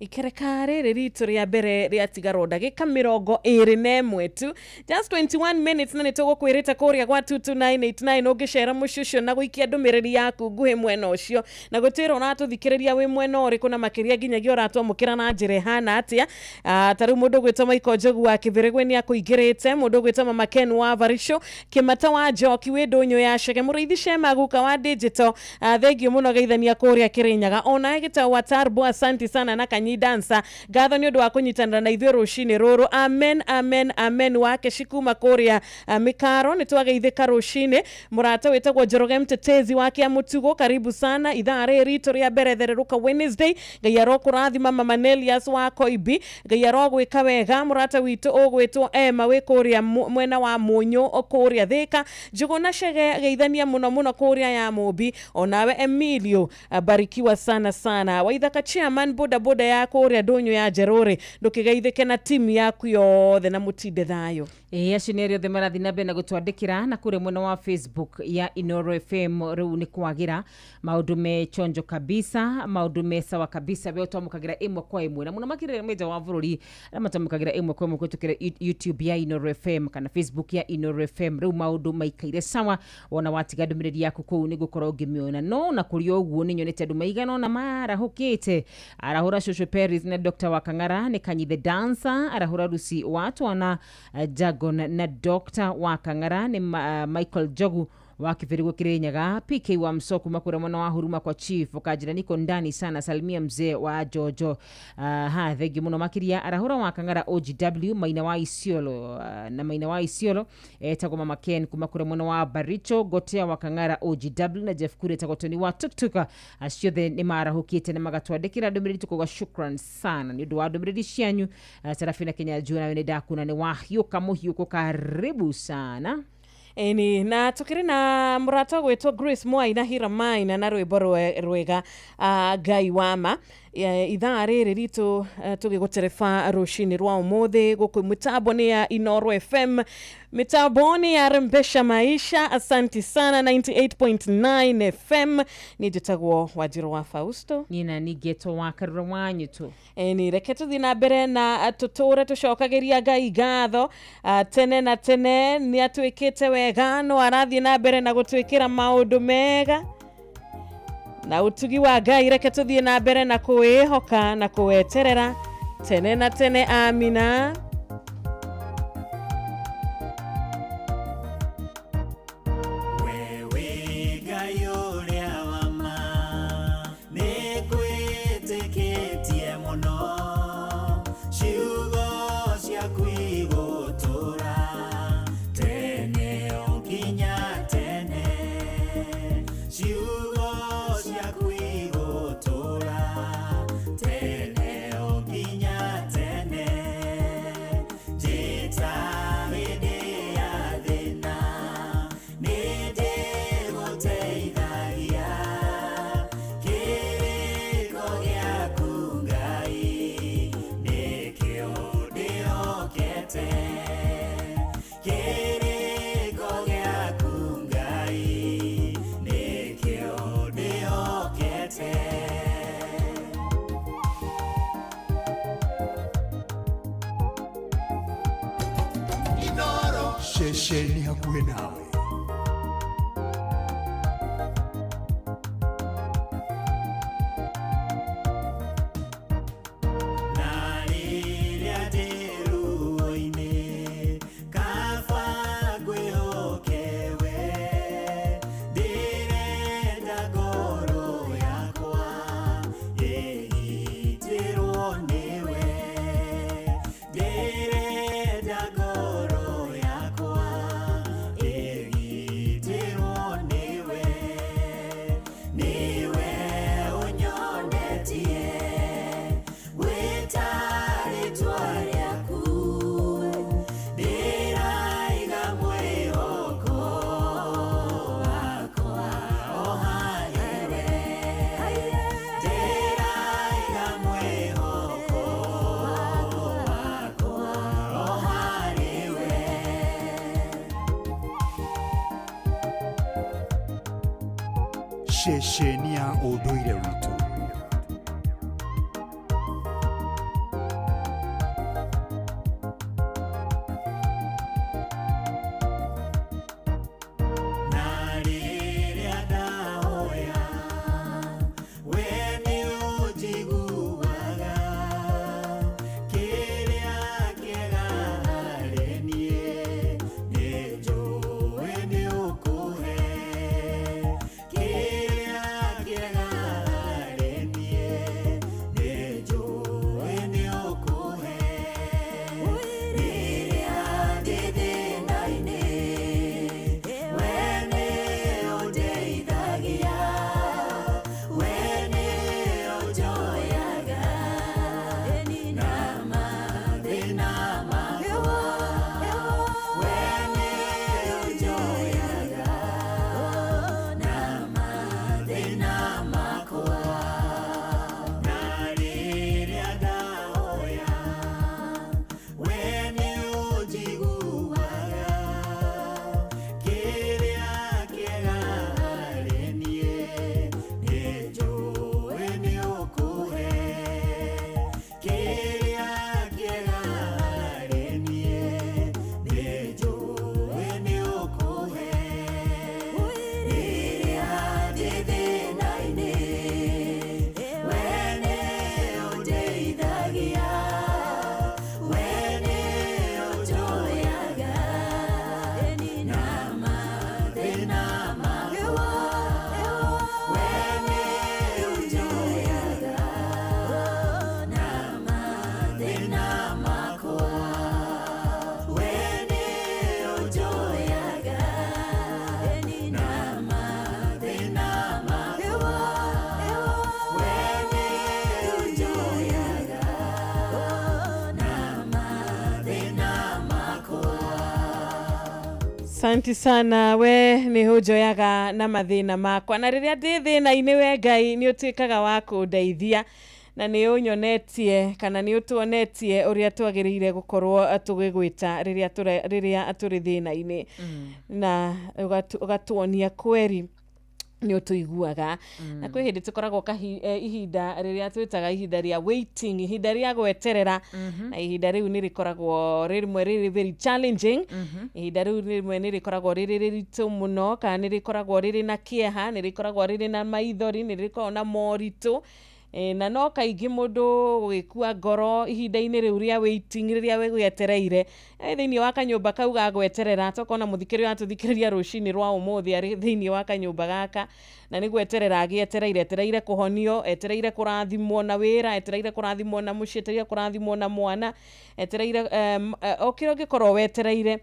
Ikereka rĩrĩ ritũ rĩa mbere rĩatigarwo ndagĩka 21 tu, just 21 minutes, na nĩ tũgũkwĩrĩte kũrĩa gwa 22989 ũngĩcera mũciĩ ũcio na gũikia ndũmĩrĩri yaku nguhĩ mwena ũcio na gũtwĩra ũratũthikĩrĩria wĩ mwena ũrĩkũ, na makĩria nginyagia ũratwamũkĩra na njĩra ĩhana atĩa. Ta rĩu mũndũ ũgwĩtwo Michael Njogu wa Kĩbĩrĩgwe nĩ akũingĩrĩte, mũndũ ũgwĩtwo Mama Ken wa Varisho, Kĩmata wa Njoki wĩ ndũnyũ ya Chege, Mũrĩithi Shema guka wa digital, thengiũ mũno geithania kũrĩa Kĩrĩnyaga, onawe Gĩtau wa Tarbo, asanti sana na Kanyi dansa, ngatho nĩ ũndũ wa kũnyitanĩra na ithuĩ rũcinĩ rũrũ. Amen, amen, amen. Wake shikuma kũrĩa Mĩkaro, nĩ twageithĩka rũcinĩ. Mũrata wĩtagwo Njoroge Mtetezi wa Kĩamũtugo, karibu sana ithaa rĩrĩ ritũ rĩa mbere thererũka Wednesday. Ngai arokũrathima. Mama Nelias wa Koibi, Ngai arogwĩka wega. Mũrata witũ ũgwĩtwo Emma wĩ kũrĩa mwena wa Mũnyũ kũrĩa Thĩka. Njũgũna Chege geithania mũno mũno kũrĩa ya Mũmbi. Onawe Emilio, barikiwa sana sana. Waithaka chairman boda boda ya kũrĩa ndũnyũ ya Njerũrĩ, ndũkĩgeithĩke na timu yaku yothe na mũtinde thayũ. Ĩĩ, acio nĩ arĩa othe marathiĩ na mbere na gũtwandĩkĩra na kũrĩa mwena wa Facebook ya Inoro FM. Rĩu nĩ kwagĩra maũndũ me chonjo kabisa, maũndũ me sawa kabisa, we twamũkagĩra ĩmwe kwa ĩmwe, na mũno makĩria menja wa bũrũri arĩa matwamũkagĩra ĩmwe kwa ĩmwe kũhĩtũkĩra YouTube ya Inoro FM kana Facebook ya Inoro FM. Rĩu maũndũ maikaire sawa, wona watiga ndũmĩrĩri yaku kũu nĩ ngũkorwo ngĩmĩona. No na kũrĩ o ũguo nĩ nyonete andũ maigana ũna marahũkĩte. Arahũra Shosho Paris na Dr. Wakang'ara nĩ Kanyi the Dancer, arahũra Lucy wa Twana Jagon na Dr. Wakang'ara nĩ Michael Jogu wa Kibirigo Kirinyaga, PK wa Msoko makura mwana wa huruma kwa chief kanjira niko ndani sana, salimia mzee wa Jojo. Ha thengi muno makiria. Arahura wa Kang'ara OGW Maina wa Isiolo, na Maina wa Isiolo etagwo Mama Ken kuma kura mwana wa Baricho, Gotea wa Kang'ara OGW na Jeff Kure etagwo Tony wa Tuktuka, acio othe nĩ marahũkĩte na magatwandĩkĩra ndũmĩrĩri, tukuga shukran sana nĩ ũndũ wa ndũmĩrĩri cianyu. Sarafina Kenya juu nawe nĩ ndakuna nĩ wahiũka mũhiũko, karibu sana. Eni na tukiri na mũrata gwĩtwo Grace Mwai na Hira Maina na rwĩmbo rwega Ngai wama. Ithaa rĩrĩ ritũ tũgĩgũtereba rũcinĩ rwa ũmũthĩ gũkũ mĩtambo nĩ ya Inoro FM, mĩtambo nĩ ya Rembesha Maisha. Asanti sana 98.9 FM. Niĩ njĩtagwo Wanjirũ wa Fausto. Niĩ na niĩ ngetwo wa Karura wa Nyutu. Eni reke tũthiĩ na mbere na tũtũre tũcokagĩria Ngai ngatho tene na tene. Nĩ atwĩkĩte wega, no arathiĩ na mbere na gũtwĩkĩra maũndũ mega na ũtugi wa Ngai. Reke tũthiĩ na mbere na kwĩhoka na kũweterera tene na tene. Amina. Wewe Ngai ũrĩa wa ma, nĩngwĩtĩkĩtie mũno, ciugo ciaku igũtũũra tene o nginya tene, ciugo ciaku igũtũũra tene o nginya tene. Ceceni hakuhĩ nawe. Na rĩrĩa ndĩ ruo-inĩ, kaba ngwĩhoke we. Ndĩrenda ngoro yakwa ĩgitĩrwo nĩwe. Ndĩrenda ngoro yakwa ĩgitĩrwo nĩwe. Nĩwe ũnyonetie gwĩta rĩtwa rĩaku, ndĩraiga mwĩhoko wakwa o harĩwe. Ndĩraiga mwĩhoko wakwa o harĩwe. Ceceni ya ũndũire witũ. Na rĩrĩa ndahoya, we nĩũnjiguaga. Kĩrĩa kĩega harĩ niĩ, nĩnjũĩ nĩũkũhe. Kĩrĩa kĩega harĩ niĩ, nĩnjũĩ nĩũkũhe. Rĩrĩa ndĩ thĩna-inĩ, we nĩũndeithagia, we nĩũnjoyaga na mathĩna makwa. We nĩũnjoyaga na mathĩna makwa. Na rĩrĩa ndahoya, we nĩũnjiguaga. Kĩrĩa kĩega harĩ niĩ, nĩnjũĩ nĩũkũhe. Kĩrĩa kĩega harĩ niĩ, nĩnjũĩ nĩũkũhe. Rĩrĩa ndĩ thĩna-inĩ, we nĩũndeithagia, we nĩũnjoyaga na mathĩna makwa. We nĩũnjoyaga na mathĩna makwa. We nĩũnjoyaga na mathĩna makwa. We nĩũnjoyaga na mathĩna makwa. Asante sana, we nä å njoyaga na mathä makwa, na rä rä a ndä thä na-inä we Ngai nä å tuä kaga wa kå ndeithia, na nä å nyonetie kana nä å tuonetie å rä a twagä rä ire gå korwo tå gä gwä ta rä rä a tå rä thä na-inä, na ũgatuonia kweri nä å tå iguaga. Na kwä hä ndä tå koragwo ihinda rä rä a twä ihinda rĩa waiting, ihinda rĩa gweterera, na ihinda rĩu nĩ rĩkoragwo rĩmwe rĩrĩ very challenging. Ihinda rĩu rĩmwe nĩ rĩkoragwo rĩrĩ rĩritũ mũno, kana nĩ rĩkoragwo rĩrĩ na kĩeha, nĩ rĩkoragwo rĩrĩ na maithori, nĩ rĩkoragwo na moritũ. Na no kaingĩ mũndũ gũgĩkua ngoro ihinda-inĩ rĩu rĩa waiting, rĩrĩa we gwetereire thĩinĩ wa kanyũmba kau ga gweterera. Tokona mũthikĩrĩria atũthikĩrĩria rũcinĩ rwa ũmũthĩ arĩ thĩinĩ wa kanyũmba gaka, na nĩ gweterera agĩetereire, etereire kũhonio, etereire kũrathimwo na wĩra, etereire kũrathimwo na mũciĩ, etereire kũrathimwo na mwana, etereire o kĩrĩa ũngĩkorwo wetereire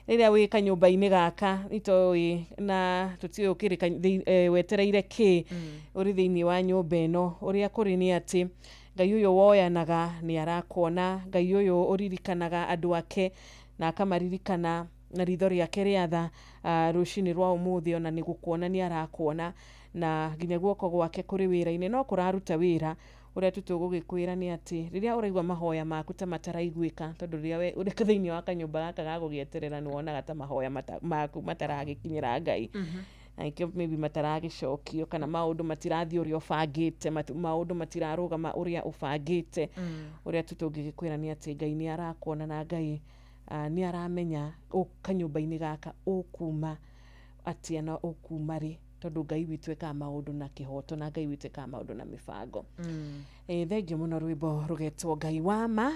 rĩrĩa wĩ kanyũmba-inĩ gaka, itoĩ na tũtiũĩ ũkĩrĩ wetereire kĩ ũrĩ thĩinĩ wa nyũmba ĩno. Ũrĩa kũrĩ nĩ atĩ Ngai ũyũ woyanaga nĩ arakuona, Ngai ũyũ ũririkanaga andũ ake na akamaririkana na ritho rĩake rĩa tha, rũcinĩ rwa ũmũthĩ ona nĩ gũkuona nĩ arakuona, na nginya guoko gwake kũrĩ wĩra-inĩ no kũraruta wĩra. Ũrĩa tu tũgũgĩkwĩra nĩ atĩ rĩrĩa ũraigua mahoya maku ta mataraiguĩka, tondũ rĩrĩa we ũrĩ thĩinĩ wa kanyũmba gaka ga gũgĩeterera nĩ wonaga ta mahoya maku mataragĩkinyĩra Ngai, na nĩkĩo maybe mataragĩcokio, kana maũndũ matirathiĩ ũrĩa ũbangĩte, maũndũ matirarũgama ũrĩa ũbangĩte. Ũrĩa tu tũngĩgĩkwĩra nĩ atĩ Ngai nĩ arakuona, na Ngai Nĩ aramenya kanyũmba-inĩ gaka ũkuma atĩa na ũkuma rĩ, tondũ Ngai witũ ekaga maũndũ na kĩhoto na Ngai witũ ekaga maũndũ na mĩbango. Thengiũ mũno. Rwĩmbo rũgetwo Ngai wa ma,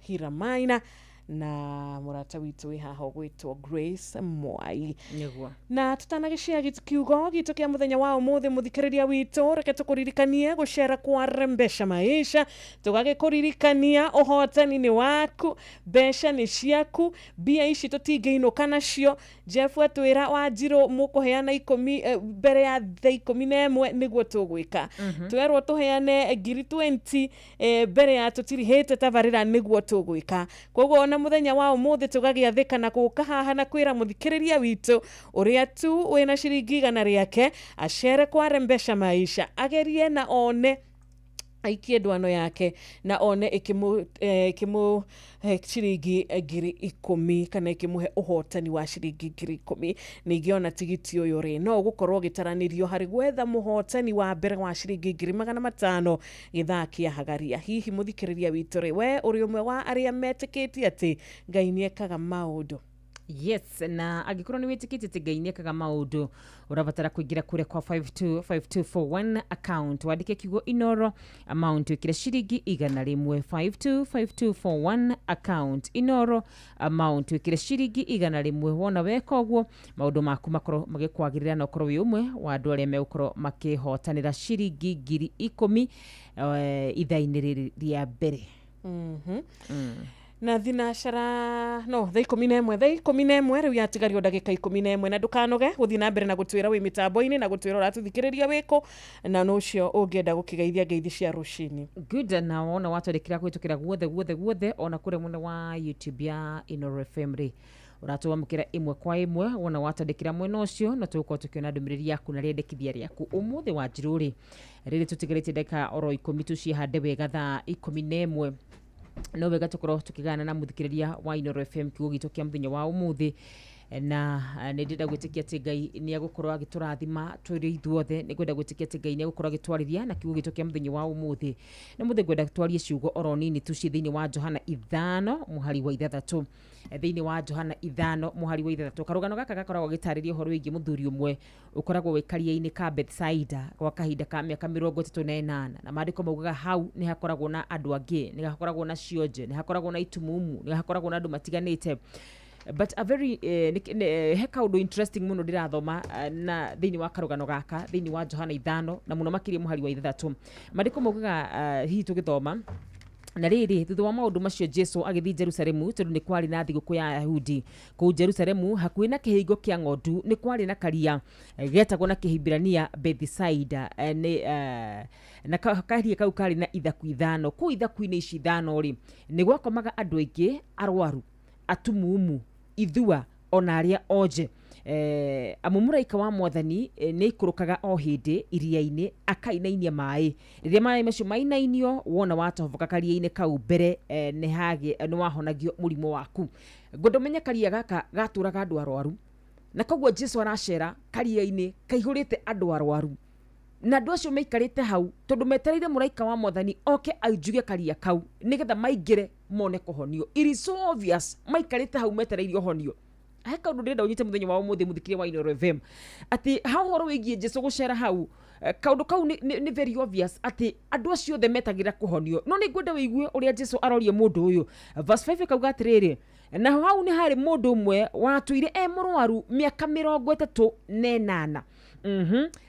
Hira Maina na mũrata witũ wĩ haha ũgwĩtwo Grace Mwai. Nĩguo. Na tutanagĩcia kiugo gitũ kĩa mũthenya wa ũmũthĩ, mũthikĩrĩria witũ, reke tũkũririkanie gũcera kwa Rembesha Maisha. Tũgagĩkũririkania ũhotani nĩ waku, mbeca nĩ ciaku, mbia ici tũtingĩinũka nacio. Jeff atwĩra Wanjirũ mũkũheana 10 mbere ya thaa 11 nĩguo tũgwĩka. Twerwo tũheane ngiri 20 mbere ya tũtirihĩte tabarĩra nĩguo tũgwĩka. Koguo ona mũthenya wa ũmũthĩ tũgagĩathĩka na gũka haha na kwĩra mũthikĩrĩria witũ ũrĩa tu wĩna ciringi 100 rĩake acere kwa Rembesha Maisha, agerie na one, aikie ndwano yake na one ĩkĩmũ ciringi 10,000 kana ĩkĩmũhe ũhotani wa ciringi 10,000. Ningĩ ona tigiti ũyũ rĩ, no ũgũkorwo ũgĩtaranĩrio harĩ gwetha mũhotani wa mbere wa ciringi 500,000 gĩthaa kĩa hagaria. Hihi mũthikĩrĩria witũ rĩ, we ũrĩ ũmwe wa arĩa metĩkĩtie atĩ Ngai nĩ ekaga maũndũ? Yes, na angĩkorwo nĩ wĩtĩkĩtie atĩ Ngai nĩ ekaga maũndũ, ũrabatara kũingĩra kũrĩa kwa 525241 account, wandĩke kiugo Inoro, amount wĩkĩre ciringi 100. 525241 account, Inoro, amount wĩkĩre ciringi 100. Wona weka ũguo, maũndũ maku makorwo magĩkwagĩrĩra na ũkorwo wĩ ũmwe wa andũ arĩa megũkorwo makĩhotanĩra ciringi 10,000 ithaa-inĩ rĩrĩ rĩa mbere. Na thinacara no thaa 11, thaa 11 rĩu yatigario ndagĩka 11, na ndũkanoge gũthiĩ na mbere na gũtwĩra wĩ mĩtambo-inĩ na gũtwĩra ũratũthikĩrĩria wĩkũ, na no ũcio ũngĩenda gũkĩgeithia ngeithi cia rũcinĩ. Good. Na wona watwandĩkĩra kũhĩtũkĩra guothe guothe guothe, ona kũrĩa mwena wa YouTube ya Inoro FM rĩ, ũratwamũkĩra ĩmwe kwa ĩmwe. Wona watwandĩkĩra mwena ũcio, no tũgũkorwo tũkĩona ndũmĩrĩri yaku na rĩendekithia rĩaku. Ũmũthĩ wa njirũ rĩ, rĩrĩ tũtigarĩtie ndagĩka oro 10 tũcihande wega thaa 11, no wega tũkorwo tũkĩgana na mũthikĩrĩria wa Inoro FM kiugo gitũ kĩa mũthenya wa ũmũthĩ. Na nĩ ndĩrenda gwĩtĩkia atĩ Ngai nĩ egũkorwo agĩtũrathima tũrĩ ithuothe. Nĩ ngwenda gwĩtĩkia atĩ Ngai nĩ egũkorwo agĩtwarĩria na kiugo gitũ kĩa mũthenya wa ũmũthĩ. Na mũthĩ ngwenda twarie ciugo oro nini tu ciĩ thĩinĩ wa Johana 5 mũhari wa 6. Thĩinĩ wa Johana 5 mũhari wa 6, karũgano gaka gakoragwo gĩtarĩria ũhoro wĩgiĩ mũthuri ũmwe ũkoragwo wĩ karia-inĩ ka Bethsaida gwa kahinda ka mĩaka 38, na maandĩko maugaga hau nĩ hakoragwo na andũ angĩ, nĩ hakoragwo na cionje, nĩ hakoragwo na itumumu, nĩ hakoragwo na andũ matiganĩte. But a very he kaũndũ interesting mũno ndĩrathoma na thĩinĩ wa karũgano gaka thĩinĩ wa Johana 5, na mũno makĩria mũhari wa 6. Maandĩko maugaga, hihi tũgĩthoma, na rĩrĩ, thutha wa maũndũ macio Jesu agĩthiĩ Jerusalemu, tondũ nĩ kwarĩ na thigũkũ ya Ayahudi kũu Jerusalemu. Hakuhĩ na kĩhingo kĩa ng'ondu nĩ kwarĩ na karia getagwo na Kĩhibirania Bethisaida, nĩ na karia kau karĩ na ithaku 5. Kũu ithaku-inĩ ici 5 rĩ, nĩ gwakomaga andũ aingĩ arwaru, atumumu, ithua, ona arĩa onje. Amu mũraika wa Mwathani nĩ aikũrũkaga o hĩndĩ iria-inĩ akainainia maĩ. Rĩrĩa maĩ macio mainainio, wona watoboka karia-inĩ kau mbere, nĩ wahonagio mũrimũ waku. Ngwenda ũmenye karia gaka gatũraga andũ arwaru, na koguo Jesu aracera karia-inĩ kaihũrĩte andũ arwaru, na andũ acio maikarĩte hau tondũ metereire mũraika wa Mwathani oke ainjuge karia kau nĩgetha maingĩre mone kũhonio. It is so obvious maikarĩte hau metereire ũhonio. He kaũndũ ndĩrenda ũnyite mũthenya wa ũmũthĩ, mũthikĩria wa Inoro FM, atĩ ha ũhoro wĩgiĩ Jesu gũcera hau, kaũndũ kau nĩ very obvious atĩ andũ acio othe metagĩra kũhonio. No nĩ ngwenda wĩigue ũrĩa Jesu aroria mũndũ ũyũ. Verse 5 kauga atĩrĩrĩ, naho hau nĩ harĩ mũndũ ũmwe watũire e mũrwaru mĩaka 38.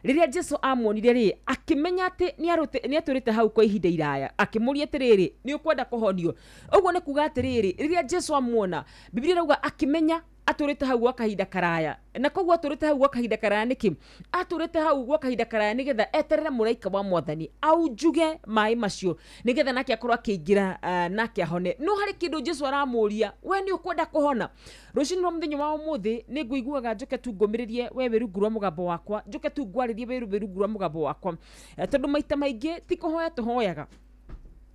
Rĩrĩa Jesu amuonire rĩ, akĩmenya atĩ nĩ atũrĩte hau kwa ihinda iraya, akĩmũria atĩrĩrĩ, nĩ ũkwenda kũhonio? Ũguo nĩ kuga atĩrĩrĩ, rĩrĩa Jesu amuona, Biblia ĩrauga akĩmenya atũrĩte hau gwa kahinda karaya, na koguo atũrĩte hau gwa kahinda karaya nĩkĩ? Atũrĩte hau gwa kahinda karaya nĩgetha eterere mũraika wa Mwathani aunjuge maĩ macio nĩgetha nake akorwo akĩingĩra, nake ahone. No harĩ kĩndũ Jesu aramũria, we nĩ ũkwenda kũhona? Rũcinĩ rwa mũthenya wa ũmũthĩ nĩ ngũiguaga njoke tu ngũmĩrĩrie we wĩ rungu rwa mũgambo wakwa, njoke tu ngwarĩrie we wĩ rungu rwa mũgambo wakwa, tondũ maita maingĩ ti kũhoya tũhoyaga.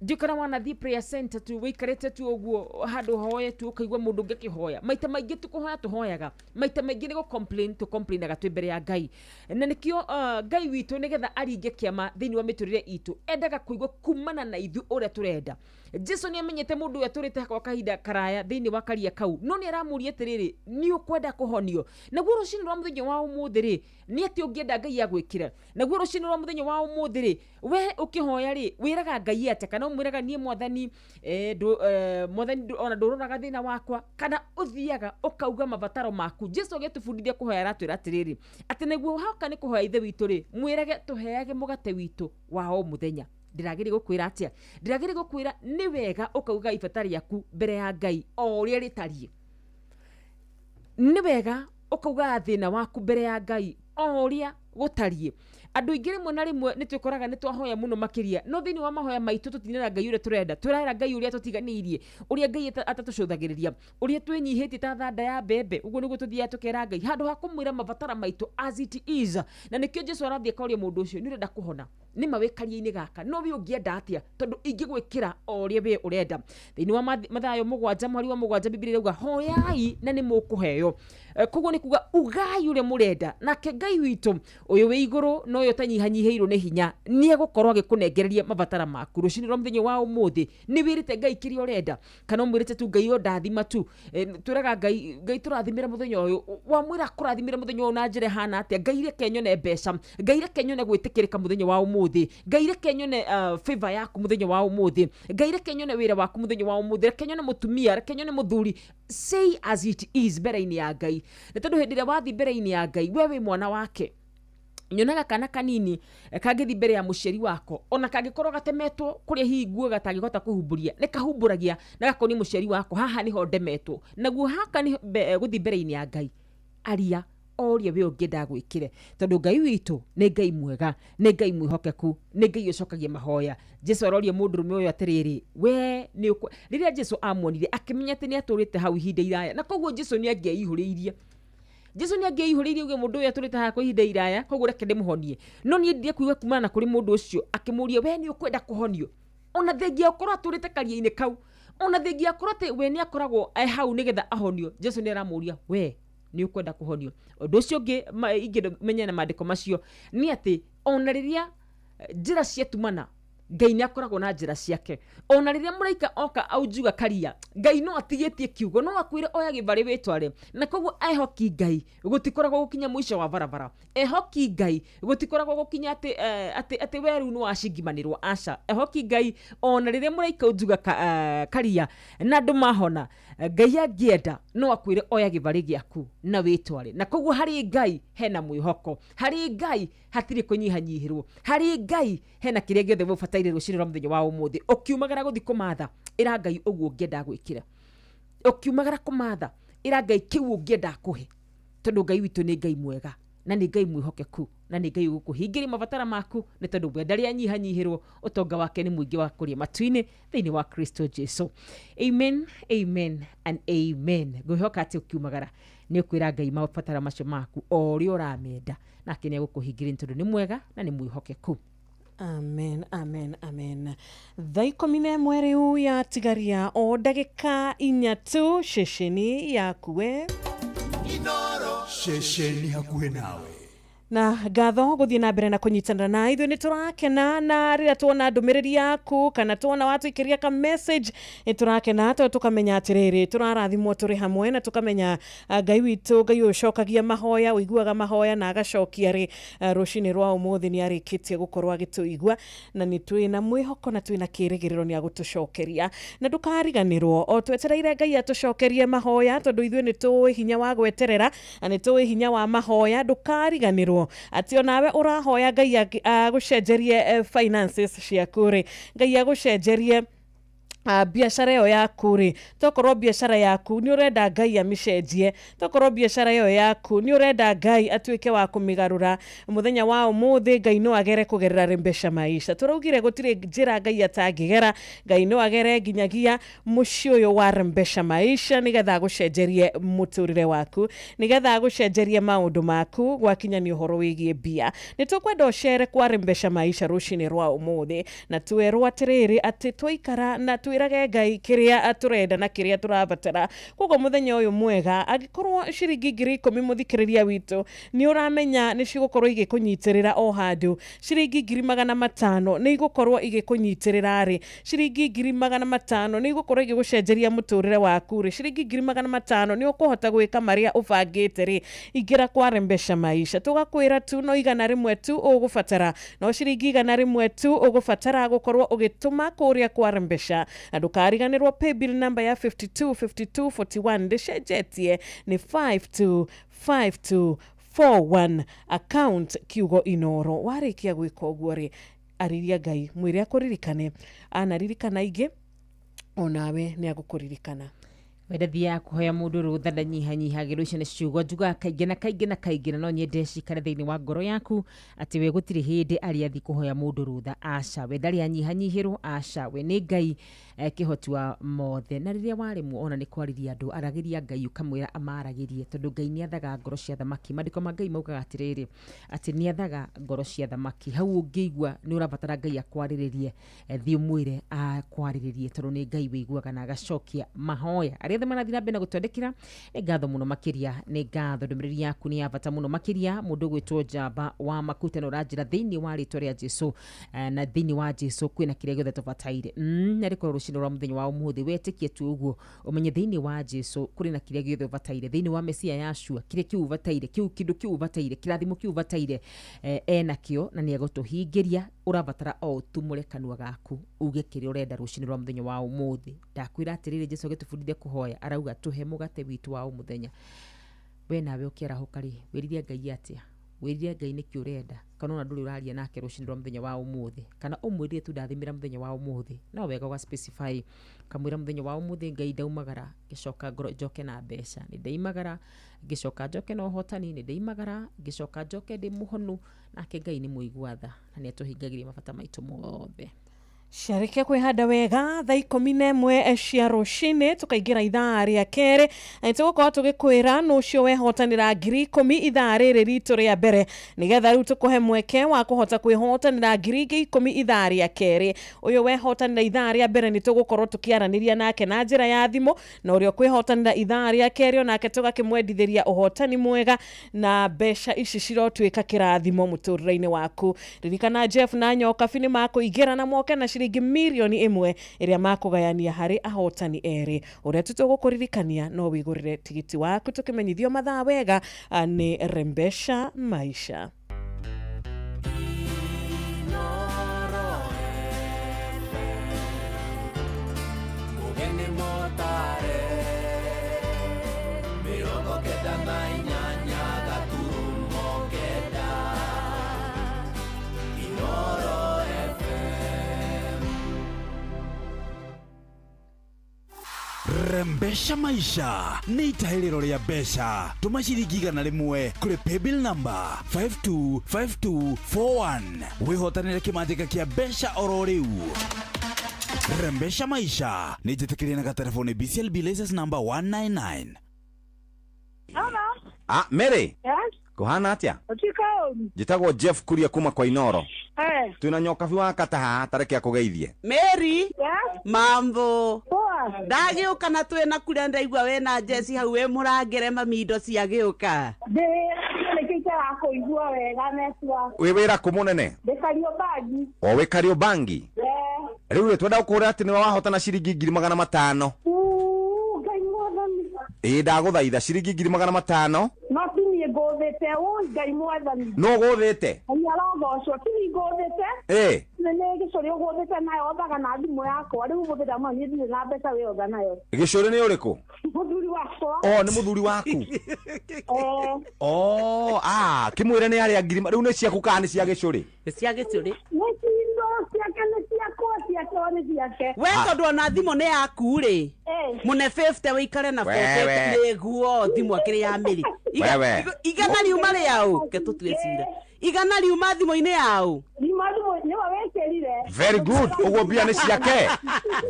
Ndiũkana wanathiĩ prayer center tu wĩikarĩte tu ũguo handũ hoye tu ũkaigua mũndũ ũngĩ akĩhoya. Maita maingĩ tũkũhoya tũhoyaga, maita maingĩ nĩ gũ-complain tũ-complainaga twĩ mbere ya Ngai. Na nĩkĩo Ngai witũ nĩgetha aringe kĩama thĩinĩ wa mĩtũrĩre itũ endaga kũigua kumana na ithuĩ ũrĩa tũrenda. Jesu nĩ amenyete mũndũ ũyũ atũrĩte kwa kahinda karaya thĩinĩ wa karia kau, no nĩ aramũria atĩrĩrĩ, nĩ ũkwenda kũhonio? Naguo rũcinĩ rwa mũthenya wa ũmũthĩ rĩ, nĩ atĩ ũngĩenda Ngai agwĩkĩre? Naguo rũcinĩ rwa mũthenya wa ũmũthĩ rĩ, we ũkĩhoya rĩ, wĩraga Ngai atĩa? Kana ũmwĩraga niĩ mwathani, mwathani ona ndũroraga thĩna wakwa? Kana ũthiaga ũkauga mabataro maku? Jesu agĩtũbundithia kũhoya aratwĩra atĩrĩrĩ, atĩ nĩguo hoka nĩ kũhoya Ithe witũ rĩ, mwĩrage tũheage mũgate witũ wa o mũthenya. Ndĩragĩrĩ gũkwĩra atĩa? Ndĩragĩrĩ gũkwĩra nĩ wega ũkauga ibata rĩaku mbere ya Ngai o ũrĩa rĩtariĩ. Nĩ wega ũkauga thĩna waku mbere ya Ngai o ũrĩa gũtariĩ. Andũ aingĩ rĩmwe na rĩmwe nĩ twĩkoraga nĩ twahoya mũno makĩria, no thĩinĩ wa mahoya maitũ tũtinera Ngai ũrĩa tũrenda, tũrera Ngai ũrĩa tũtiganĩirie, ũrĩa Ngai atatũcũthagĩrĩria, ũrĩa twĩnyihĩtie ta thanda ya mbembe. Ũguo nĩguo tũthiaga tũkera Ngai handũ ha kũmwĩra mabatara maitũ as it is. Na nĩkĩo Jesu arathiĩ akoria mũndũ ũcio, nĩ ũrenda kũhona? Nĩ ma wĩ karia-inĩ gaka, no we ũngĩenda atĩa? Tondũ ingĩgwĩkĩra o ũrĩa we ũrenda. Thĩinĩ wa Mathayo 7 mweri wa 7, Biblia ĩrauga hoyai na nĩ mũkũheo. Koguo nĩ kuga ugai ũrĩa mũrenda, nake Ngai witũ ũyũ wĩ igũrũ na ũyũ ũtanyihanyihĩirwo nĩ hinya nĩ egũkorwo agĩkũnengereria mabatara maku. Rũcinĩ rwa mũthenya wa ũmũthĩ nĩ wĩrĩte Ngai kĩrĩa ũrenda, kana ũmwĩrĩte tu Ngai ũndathima tu? Twĩraga Ngai, Ngai tũrathimĩre mũthenya ũyũ. Wamwĩra kũrathimĩre mũthenya ũyũ na njĩra ĩhana atĩa? Ngai reke nyone mbeca, Ngai reke nyone gwĩtĩkĩrĩka mũthenya wa ũmũthĩ, Ngai reke nyone favor yaku mũthenya wa ũmũthĩ, Ngai reke nyone wĩra waku mũthenya wa ũmũthĩ, reke nyone mũtumia, reke nyone mũthuri. Say as it is mbere-inĩ ya Ngai. Nĩ tondũ hĩndĩ ĩrĩa wathiĩ mbere-inĩ ya Ngai, we wĩ mwana wake. Nyonaga kana kanini kangĩthiĩ mbere ya mũciari wako, ona kangĩkorwo gatemetwo kũrĩa hihi nguo gatangĩhota kũhumbũria, nĩ kahumbũragia na gakonia mũciari wako, haha nĩho ndemetwo. Naguo haka nĩ gũthiĩ mbere-inĩ ya Ngai, aria o ũrĩa we ũngĩenda gwĩkĩre, tondũ Ngai witũ nĩ Ngai mwega, nĩ Ngai mwĩhokeku, nĩ Ngai ũcokagia mahoya. Jesu aroria mũndũrũme ũyũ atĩrĩrĩ, we nĩ ũkũ-? Rĩrĩa Jesu amuonire akĩmenya atĩ nĩ atũrĩte hau ihinda iraya, na koguo Jesu nĩ angĩaihũrĩirie. Jesu nĩ angĩaihũrĩirie uge mũndũ ũyũ atũrĩte haha kwa ihinda iraya, koguo reke ndĩmũhonie. No niĩ ndire kuigua kumana na kũrĩ mũndũ ũcio akĩmũria, we nĩ ũkwenda kũhonio? Ona thengia ũkorwo atũrĩte karia-inĩ kau, ona thengia akorwo atĩ we nĩ akoragwo e hau nĩgetha ahonio, Jesu nĩ aramũria, we nĩ ũkwenda kũhonio? Ũndũ ũcio ũngĩ ingĩmenya na maandĩko macio nĩ atĩ ona rĩrĩa njĩra ciatumana, Ngai nĩ akoragwo na njĩra ciake. Ona rĩrĩa mũraika oka aunjuga karia, Ngai no atigĩtie kiugo, no akwĩre oya gĩbarĩ wĩtware. Na koguo ehoki Ngai gũtikoragwo gũkinya mũico wa barabara. Ehoki Ngai gũtikoragwo gũkinya atĩ we rĩu nĩ wacingimanĩrwo. Aca, ehoki Ngai ona rĩrĩa mũraika aunjuga karia na andũ mahona, Ngai angĩenda no akwĩre oya gĩbarĩ gĩaku na wĩtware. Na koguo harĩ Ngai hena mwĩhoko, harĩ Ngai hatirĩ kũnyihanyihĩrwo, harĩ Ngai hena kĩrĩa gĩothe ũbataire. Rũcinĩ rwa mũthenya wa ũmũthĩ ũkiumagara gũthiĩ kũmatha, ĩra Ngai ũguo ũngĩenda gwĩkĩra. Ũkiumagara kũmatha, ĩra Ngai kĩu ũngĩenda akũhe, tondũ Ngai witũ nĩ Ngai mwega na nĩ Ngai mwĩhokeku na nĩ Ngai ũgũkũhingĩria mabatara maku, nĩ tondũ we ndarĩ anyihanyihĩrwo, ũtonga wake nĩ mũingĩ wa kũrĩa matu-inĩ thĩinĩ wa Kristo Jesu. Amen, amen and amen. Ngwĩhoka atĩ ũkiumagara nĩ ũkwĩra Ngai mabatara macio maku o ũrĩa ũramenda, nake nĩ egũkũhingĩria, nĩ tondũ nĩ mwega na nĩ mwĩhokeku. Amen, amen, amen. Thaa 11 rĩu yatigaria o ndagĩka 4 tu, ceceni yakuwe Ceceni hakuhĩ nawe. Na ngatho gũthiĩ na mbere na kũnyitanĩra na ithuĩ. Nĩ tũrakena na rĩrĩa tuona ndũmĩrĩri yaku kana tuona watũikĩria ka message, nĩ tũrakena tondũ tũkamenya atĩrĩrĩ, tũrarathimwo tũrĩ hamwe, na tũkamenya Ngai witũ, Ngai ũyũ ũcokagia mahoya, ũiguaga mahoya na agacokia rĩ, rũcinĩ rwa ũmũthĩ nĩ arĩkĩtie gũkorwo agĩtũigua, na nĩ twĩna mwĩhoko na twĩna kĩrĩgĩrĩro nĩ agũtũcokeria. Na ndũkariganĩrwo, o twetereire Ngai atũcokerie mahoya, tondũ ithuĩ nĩ tũĩ hinya wa gweterera na nĩ tũĩ hinya wa mahoya, ndũkariganĩrwo atĩ onawe ũrahoya Ngai agũcenjerie finances ciaku rĩ, Ngai agũcenjerie Biacara ĩyo yaku rĩ, tokorwo biacara yaku nĩ ũrenda Ngai amĩcenjie, tokorwo biacara ĩyo yaku nĩ ũrenda Ngai atuĩke wa kũmĩgarũra, mũthenya wa ũmũthĩ Ngai no agere kũgerera Rembesha Maisha. Tũraugire gũtirĩ njĩra Ngai atangĩgera, Ngai no agere nginyagia mũciĩ ũyũ wa Rembesha Maisha nĩgetha agũcenjerie mũtũrĩre waku, nĩgetha agũcenjerie maũndũ maku gwakinya nĩ ũhoro wĩgiĩ mbia. Nĩ tũkwenda ũcere kwa Rembesha Maisha rũcinĩ rwa ũmũthĩ, na twerwo atĩrĩrĩ atĩ twaikara na twĩrage Ngai kĩrĩa tũrenda na kĩrĩa tũrabatara. Koguo mũthenya ũyũ mwega, angĩkorwo ciringi 10,000 mũthikĩrĩria witũ nĩ ũramenya nĩ cigũkorwo igĩkũnyitĩrĩra o handũ, ciringi 500,000 nĩ igũkorwo igĩkũnyitĩrĩra rĩ, ciringi 500,000 nĩ igũkorwo igĩgũcenjeria mũtũrĩre waku rĩ, ciringi 500,000 nĩ ũkũhota gwĩka marĩa ũbangĩte rĩ, ingĩra kwa Rembesha Maisha. Tũgakwĩra tu no 100 tu ũgũbatara, no ciringi 100 tu ũgũbatara gũkorwo ũgĩtũma kũrĩa kwa Rembesha. Na ndũkariganĩrwo paybill number ya 525241 ndĩcenjetie nĩ 525241 account kiugo Inoro. Warĩkia gwĩka ũguo rĩ, arĩria Ngai mwĩre akũririkane, anaririkana ingĩ onawe nĩ agũkũririkana. Wenda thiaga kũhoya mũndũ rũtha ndanyihanyihagĩrwo. Icio nĩ ciugo njugaga kaingĩ na kaingĩ na kaingĩ, na no nyende cikare thĩinĩ wa ngoro yaku atĩ we gũtirĩ hĩndĩ arĩ athi kũhoya mũndũ rũtha. Aca, we ndarĩ anyihanyihĩrwo. Aca, we nĩ Ngai kĩhoti wa mothe. Na rĩrĩa waremwo ona nĩ kwarĩria andũ, aragĩria Ngai ũkamwĩra amaragĩrie, tondũ Ngai nĩ athaga ngoro cia thamaki. Maandĩko ma Ngai maugaga atĩrĩrĩ, atĩ nĩ athaga ngoro cia thamaki. Hau ũngĩigua nĩ ũrabatara Ngai akwarĩrĩrie, thiĩ ũmwĩre akwarĩrĩrie, tondũ nĩ Ngai wĩiguaga na agacokia mahoya. Arĩa othe marathiĩ na mbere na gũtwandĩkĩra, nĩ ngatho mũno makĩria, nĩ ngatho. Ndũmĩrĩri yaku nĩ ya bata mũno makĩria. Mũndũ ũgwĩtwo Njamba wa Makuta na ũranjĩra thĩinĩ wa rĩtwa rĩa Jesu, na thĩinĩ wa Jesu kwĩna kĩrĩa gĩothe tũbataire. Na rĩkorwo rũcinĩ rwa mũthenya wa ũmũthĩ wetĩkie tu ũguo, ũmenye thĩinĩ wa Jesu kũrĩ na kĩrĩa gĩothe ũbataire, thĩinĩ wa Mesia Yashua kĩrĩa kĩu ũbataire, kĩu kĩndũ kĩu ũbataire, kĩrathimo kĩu ũbataire, enakĩo na nĩ egũtũhingĩria. Ũrabatara o ũtumũre kanua gaku uge kĩrĩa ũrenda rũcinĩ rwa mũthenya wa ũmũthĩ. Ndakwĩra atĩrĩrĩ, Jesu agĩtũbundithia kũhoya arauga tũhe mũgate witũ wa ũmũthenya. We nawe ũkĩarahũka rĩ, wĩrire Ngai atĩa? Wĩrire Ngai nĩkĩ ũrenda, kana ona ndũrĩ ũraria nake rũcinĩ rwa mũthenya wa ũmũthĩ, kana ũmwĩrire tu ndathimĩra mũthenya wa ũmũthĩ. No wega ũga specify, ũkamwĩra mũthenya wa ũmũthĩ Ngai ndaumagara ngĩcoka ngoro njoke na mbeca, nĩ ndaimagara ngĩcoka njoke na ũhotani, nĩ ndaimagara ngĩcoka njoke ndĩ mũhonu. Nake Ngai nĩ mũigua tha na nĩ atũhingagĩria mabata maitũ mothe. Ciarĩkia kwĩhanda wega thaa 11 cia rũcinĩ tũkaingĩra ithaa rĩa kerĩ, na nĩtũgũkorwo tũgĩkwĩra nũ ũcio wehotanĩra 10,000 ithaa rĩrĩ ritũ rĩa mbere, nĩgetha rĩu tũkũhe mweke wa kũhota kwĩhotanĩra 10,000 ithaa rĩa kerĩ. Ũyũ wehotanĩra ithaa rĩa mbere nĩtũgũkorwo tũkĩaranĩria nake na njĩra ya thimũ, na ũrĩa ũkwĩhotanĩra ithaa rĩa kerĩ onake tũgakĩmwendithĩria ũhotani mwega, na mbeca ici cirotuĩka kĩrathimo mũtũrĩre-inĩ waku. Ririkana Jeff na Nyokabi nĩ makũingĩra na moke na ciringi 1,000,000 ĩrĩa makũgayania harĩ ahotani erĩ. Ũrĩa tu tũgũkũririkania no wĩgũrĩre tigiti waku tũkĩmenyithio mathaa wega nĩ Rembesha Maisha. Mugeni motare 98.9 Inoro FM. Rembesha Maisha nĩ itahĩrĩro rĩa mbeca. Tũma ciringi 100 kũrĩ paybill number 525241 wĩhotanĩre kĩmanjĩka kĩa mbeca oro rĩu. Rembesha Maisha nĩ njĩtĩkĩrie na gatelefoni BCLB license number 199. Hello. Mary. Yes. Kuhana atia? Ũtuĩka ũru. Njĩtagwo Jeff Kuria kuma kwa Inoro. Eh. Twĩna Nyokabi wa kata haha tareke akũgeithie. Mary. Yes. Mambo. Poa. Ndagĩũka na twĩna kũrĩa ndaigua wĩna Jesse hau wĩ mũrangĩre mami indo cia gĩũka. Ndĩ nĩkĩo itarakuigua wega network. Wĩ wĩra kũ mũnene? Ndĩ Kariobangi. O wĩ Kariobangi? Eh. Rĩu rĩ twenda gũkũra atĩ nĩwe wahotana ciringi 500,000. Ngai mwathani. Ĩĩ ndagũthaitha ciringi 500,000. No ti niĩ ngũthĩte, ũi Ngai mwathani. Nũ ũgũthĩte? Ngai arogocwo, ti niĩ ngũthĩte. Ĩĩ. Nĩ nĩ gĩcũrĩ ũgũthĩte nayo othaga na thimũ yakwa, rĩu ũmũthĩ ndauma niĩ ndirĩ na mbeca wĩ otha nayo. Gĩcũrĩ nĩ ũrĩkũ? Mũthuri wakwa. O nĩ mũthuri waku? Eh. O, kĩmwĩre nĩ arĩa ngiri, rĩu nĩ ciaku kana nĩ cia gĩcũrĩ? Nĩ cia gĩcũrĩ. Nĩ cindo ciake nĩ ciakwa, ciake Okorwo nĩ ciake. We tondũ ona thimũ nĩ yaku rĩ, mũne 50 wĩikare na Wewe. 40 nĩguo thimũ akĩrĩ ya mĩrĩ. Wewe. Igana riuma rĩaũ ke tũtue cira. Igana riuma thimũ-inĩ yaũ. Riuma thimũ nĩwe wĩkĩrire. Very good. Ũguo mbia nĩ ciake.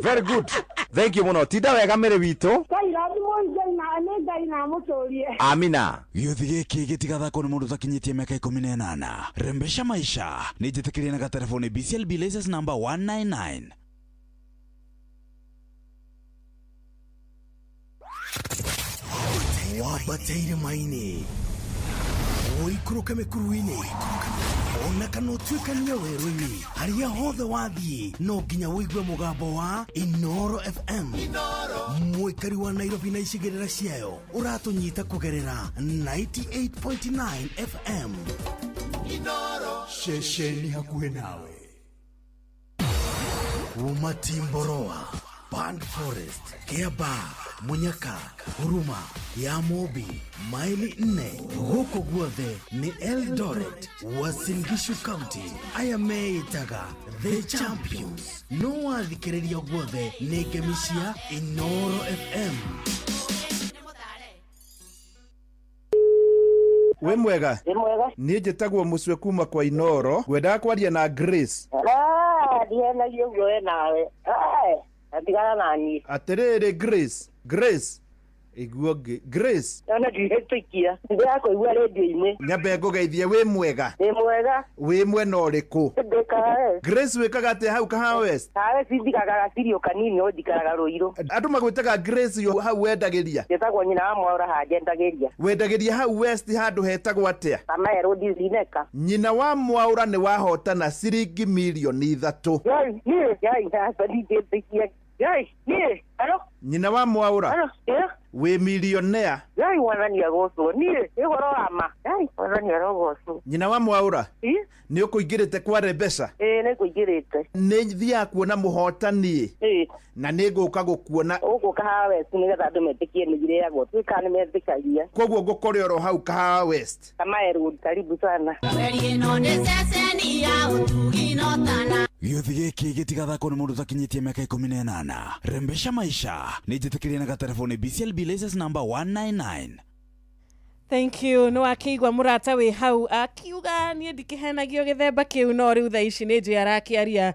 Very good. Thank you mũno. Tinda wega mĩrĩ witũ. Ngai rathimwo Ngai na nĩ Ngai na amũtũrie. Amina. Gĩũthi gĩkĩ gĩtigathakwo nĩ mũndũ ũtakinyĩtie mĩaka 18. Rembesha maisha nĩ njĩtĩkĩrie na gatelefoni BCLB license number 199. Wambateire maini ũikũrũke mĩkuru-inĩ ona kana ũtuĩkanie werũ-inĩ harĩa hothe wathiĩ no nginya ũigue mũgambo wa Inoro FM. Mũikari wa Nairobi na icigĩrĩra ciayo ũratũnyita kũgerera 98.9 FM. Ceceni hakuhĩ nawe kuma Timboroa, Band Forest, Kiambaa, Munyaka, Huruma, ya Mobi, maili 4 gũkũ guothe nĩ Eldoret, Uasin Gishu County. Aya meĩtaga The Champions. No wathikĩrĩria guothe nĩ ngemi cia Inoro FM. Wĩ mwega? Niĩ njĩtagwo Mũcwe kuma kwa Inoro, ngwendaga kwaria na Grace. Ndihenagia ũguo we nawe. Atigana na niĩ. Atĩrĩrĩ Grace, Grace, iguo ngĩ Grace. Ona ndihĩtũkia. Ndĩrakũigua rĩndiũ-inĩ. Nyambe ngũgeithie wĩ mwega? Ndĩ mwega. Wĩ mwena ũrĩkũ? Ndĩ Kahawa. Grace wĩkaga atĩa hau Kahawa West? Kahawa cindikaga gacirio kanini no njikaraga Rũirũ. Andũ magwĩtaga Grace yo hau wendagĩria? Njĩtagwo nyina wa Mwaũra hanjendagĩria. Wendagĩria hau West handũ hetagwo atĩa? Kamae Road Zineka. Nyina wa Mwaũra nĩ wahotana ciringi mirioni 3. Yai, niĩ, yai, aca ndingĩtĩkia. Yai, niĩ, alo? Nyina wa Mwaũra. Alo, ĩ? Wĩ milionea. Yai, mwathani agocwo. Niĩ, nĩ ũhoro wa ma. Yai, mwathani arogocwo. Nyina wa Mwaũra. Ĩ? Nĩ ũkũingĩrĩte kwa mbeca? Ĩ, nĩ ngũingĩrĩte. Nĩ thiaga kuona mũhotani. Ĩ. Na nĩ ngũka gũkuona. Ũgũka Kahawa West nĩgetha andũ metĩkie nĩ irĩagwo. Tuĩka nĩ metĩkagia. Koguo ngũkore oro hau Kahawa West. Kamae Road, karibu sana. Gĩũthi gĩkĩ gĩtigathakwo nĩ mũndũ ũtakinyĩtie mĩaka 18. Rembesha maisha nĩ njĩtĩkĩrie na gatelefoni BCLB license number 199. Thank you. No akĩigua mũrata wĩ hau akiuga niĩ ndikĩhenagio gĩthemba kĩu no rĩu thaa ici nĩ njũĩ arakĩaria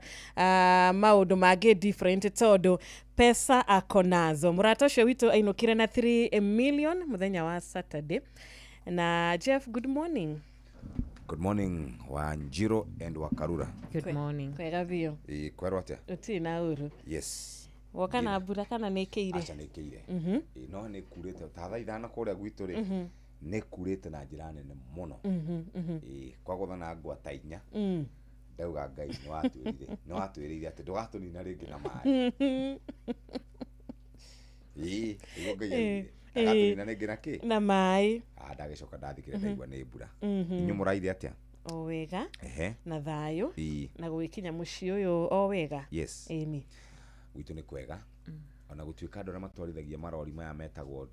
maũndũ mangĩ different tondũ pesa ako nazo. Mũrata ũcio witũ ainũkire na 3 million mũthenya wa Saturday. Na Jeff, good morning. Good morning Wanjiro and Wakarura. Good morning. Kwega biũ. Ĩ kwerwo atĩa? Ũtirĩ na ũru. Yes. Woka na mbura kana nĩ ĩkĩire? Aca nĩ ĩkĩire. Ĩ no nĩ kurĩte ta thaa 5 kũrĩa gwitũ rĩ. Nĩ kurĩte na njĩra nene mũno. Ĩ kwagũtha na ngwata 4. Ndauga Ngai nĩ watwĩrire. Nĩ watwĩrĩire atĩ ndũgatũnina rĩngĩ na maĩ. Ĩ nĩguo Ngai augire. Agatũnina rĩngĩ na kĩ? Na maĩ. Ndagĩcoka ndathikĩra ndaigua nĩ mbura. Inyuĩ mũraire atĩa? O wega. Ehe. Na thayũ. Ĩ. Na gũgĩkinya mũciĩ ũyũ o wega. Yes. Ĩni. Gwitũ nĩ kwega. Ona gũtuĩka andũ arĩa matwarithagia marori maya metagwo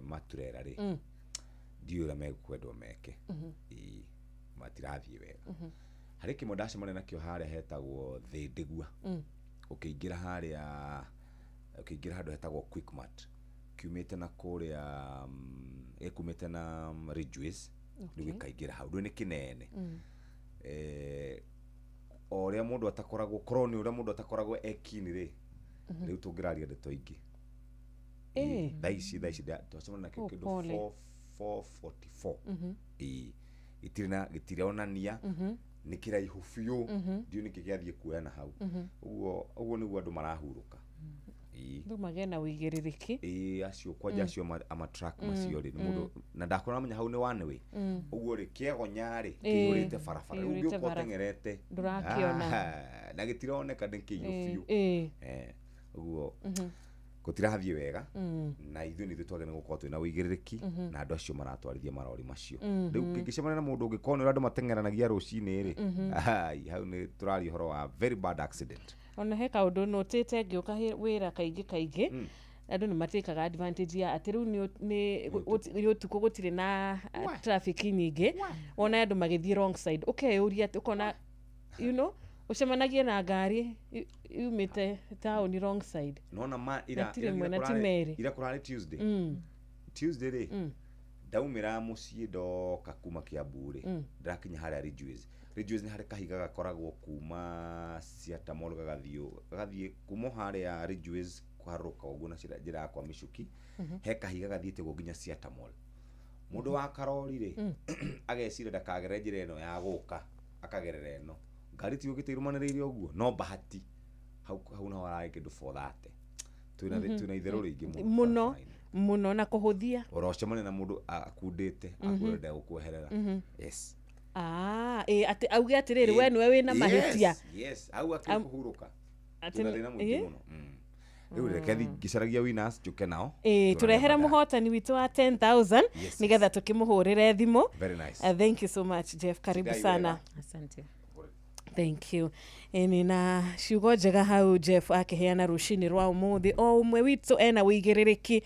maturera rĩ. Ndiũĩ ũrĩa mekwendwo meke. Ĩ matirathiĩ wega. Harĩ kĩmwe ndacemania nakĩo harĩa hetagwo Thĩndĩgua. Ũkĩingĩra harĩa ũkĩingĩra handũ hetagwo Quickmart. Kiumĩte na kũrĩa ĩkumĩte na Ridgeways. Rĩu gĩkaingĩra hau. Rĩu nĩ kĩnene. O ũrĩa mũndũ atakoragwo korwo nĩ ũrĩa mũndũ atakoragwo ekini rĩ. Rĩu tũngĩraria ndeto ingĩ. Thaa ici twacemania nakĩo kĩndũ 444. Ĩ gĩtirĩ na gĩtironania nĩ kĩraihu biũ. Ndiũĩ nĩkĩ gĩathiĩ kuoya na hau. Ũguo nĩguo andũ marahurũka. Rĩu magĩe na ũigĩrĩrĩki. Ĩ acio kwanja acio ama truck macio rĩ nĩ mũndũ na ndakora menya hau nĩ one way. Ũguo rĩ kĩegonya rĩ kĩihũrĩte barabara. Rĩu ũngĩũka ũteng'erete ndũrakĩona. Na gĩtironeka nĩ kĩiyũ biũ. Ũguo gũtirathiĩ wega na ithuĩ nĩ ithuĩ twagĩrĩirwo gũkorwo twĩna ũigĩrĩrĩki na andũ acio maratwarithia marori macio. Rĩu kĩngĩcemania na mũndũ ũngĩkorwo nĩ ũrĩa andũ mateng'eranagia rũcinĩ rĩ, hau nĩ tũraria ũhoro wa very bad accident. Ona he kaũndũ notĩte ngĩũka wĩra kaingĩ kaingĩ andũ nĩ matĩkaga advantage ya atĩ rĩu nĩ ũtukũ gũtirĩ na traffic nyingĩ, wona andũ magĩthiĩ wrong side ũkeyũria ũkona you know Ũcemanagie na ngari yumĩte taũni wrong side. Nona ma ira Na ti rĩmwe na ti merĩ. Ira kũrarĩ Tuesday. Tuesday rĩ, ndaumĩra mũciĩ ndoka kuma Kiambu rĩ, ndĩrakinya harĩa Ridgeways. Ridgeways nĩ harĩ kahiga gakoragwo kuma Siata Mall gagathiĩ kuma o harĩa Ridgeways kũharũrũka ũguo na njĩra ya kwa Michuki. He kahiga gathiĩte ũguo nginya Siata Mall. Mũndũ wa karori rĩ, ageciria ndakagerere njĩra ĩno ya gũka, akagerera ĩno. Ngari tigũkĩte irũmanĩrĩire ũguo, no bahati hau naho hararĩ kĩndũ 430. Twĩna itherũ rĩingĩ mũno Mũno barabara-inĩ. Mũno na kũhũthia. Ora ũcemanie na mũndũ akundĩte, akwĩra ndegũkweherera. Yes. Ah, ĩ atĩ auge atĩrĩrĩ, we nĩwe wĩna mahĩtia. Yes, hau akĩrĩ kũhurũka. Atĩ Twĩna thĩna mũingĩ mũno. Rĩu reke thiĩ ngĩcaragia winners njũke nao. Ĩ, Tuonane tũrehere baadaye. Mũhotani witũ wa 10,000 nĩgetha tũkĩmũhũrĩre thimũ. Very nice. Thank you so much, Jeff, karibu Sidai sana. wega. Asante. Thank you. Ĩni na ciugo njega hau Jeff akĩheana rũcinĩ rwa ũmũthĩ. O ũmwe witũ ena wĩigĩrĩrĩki.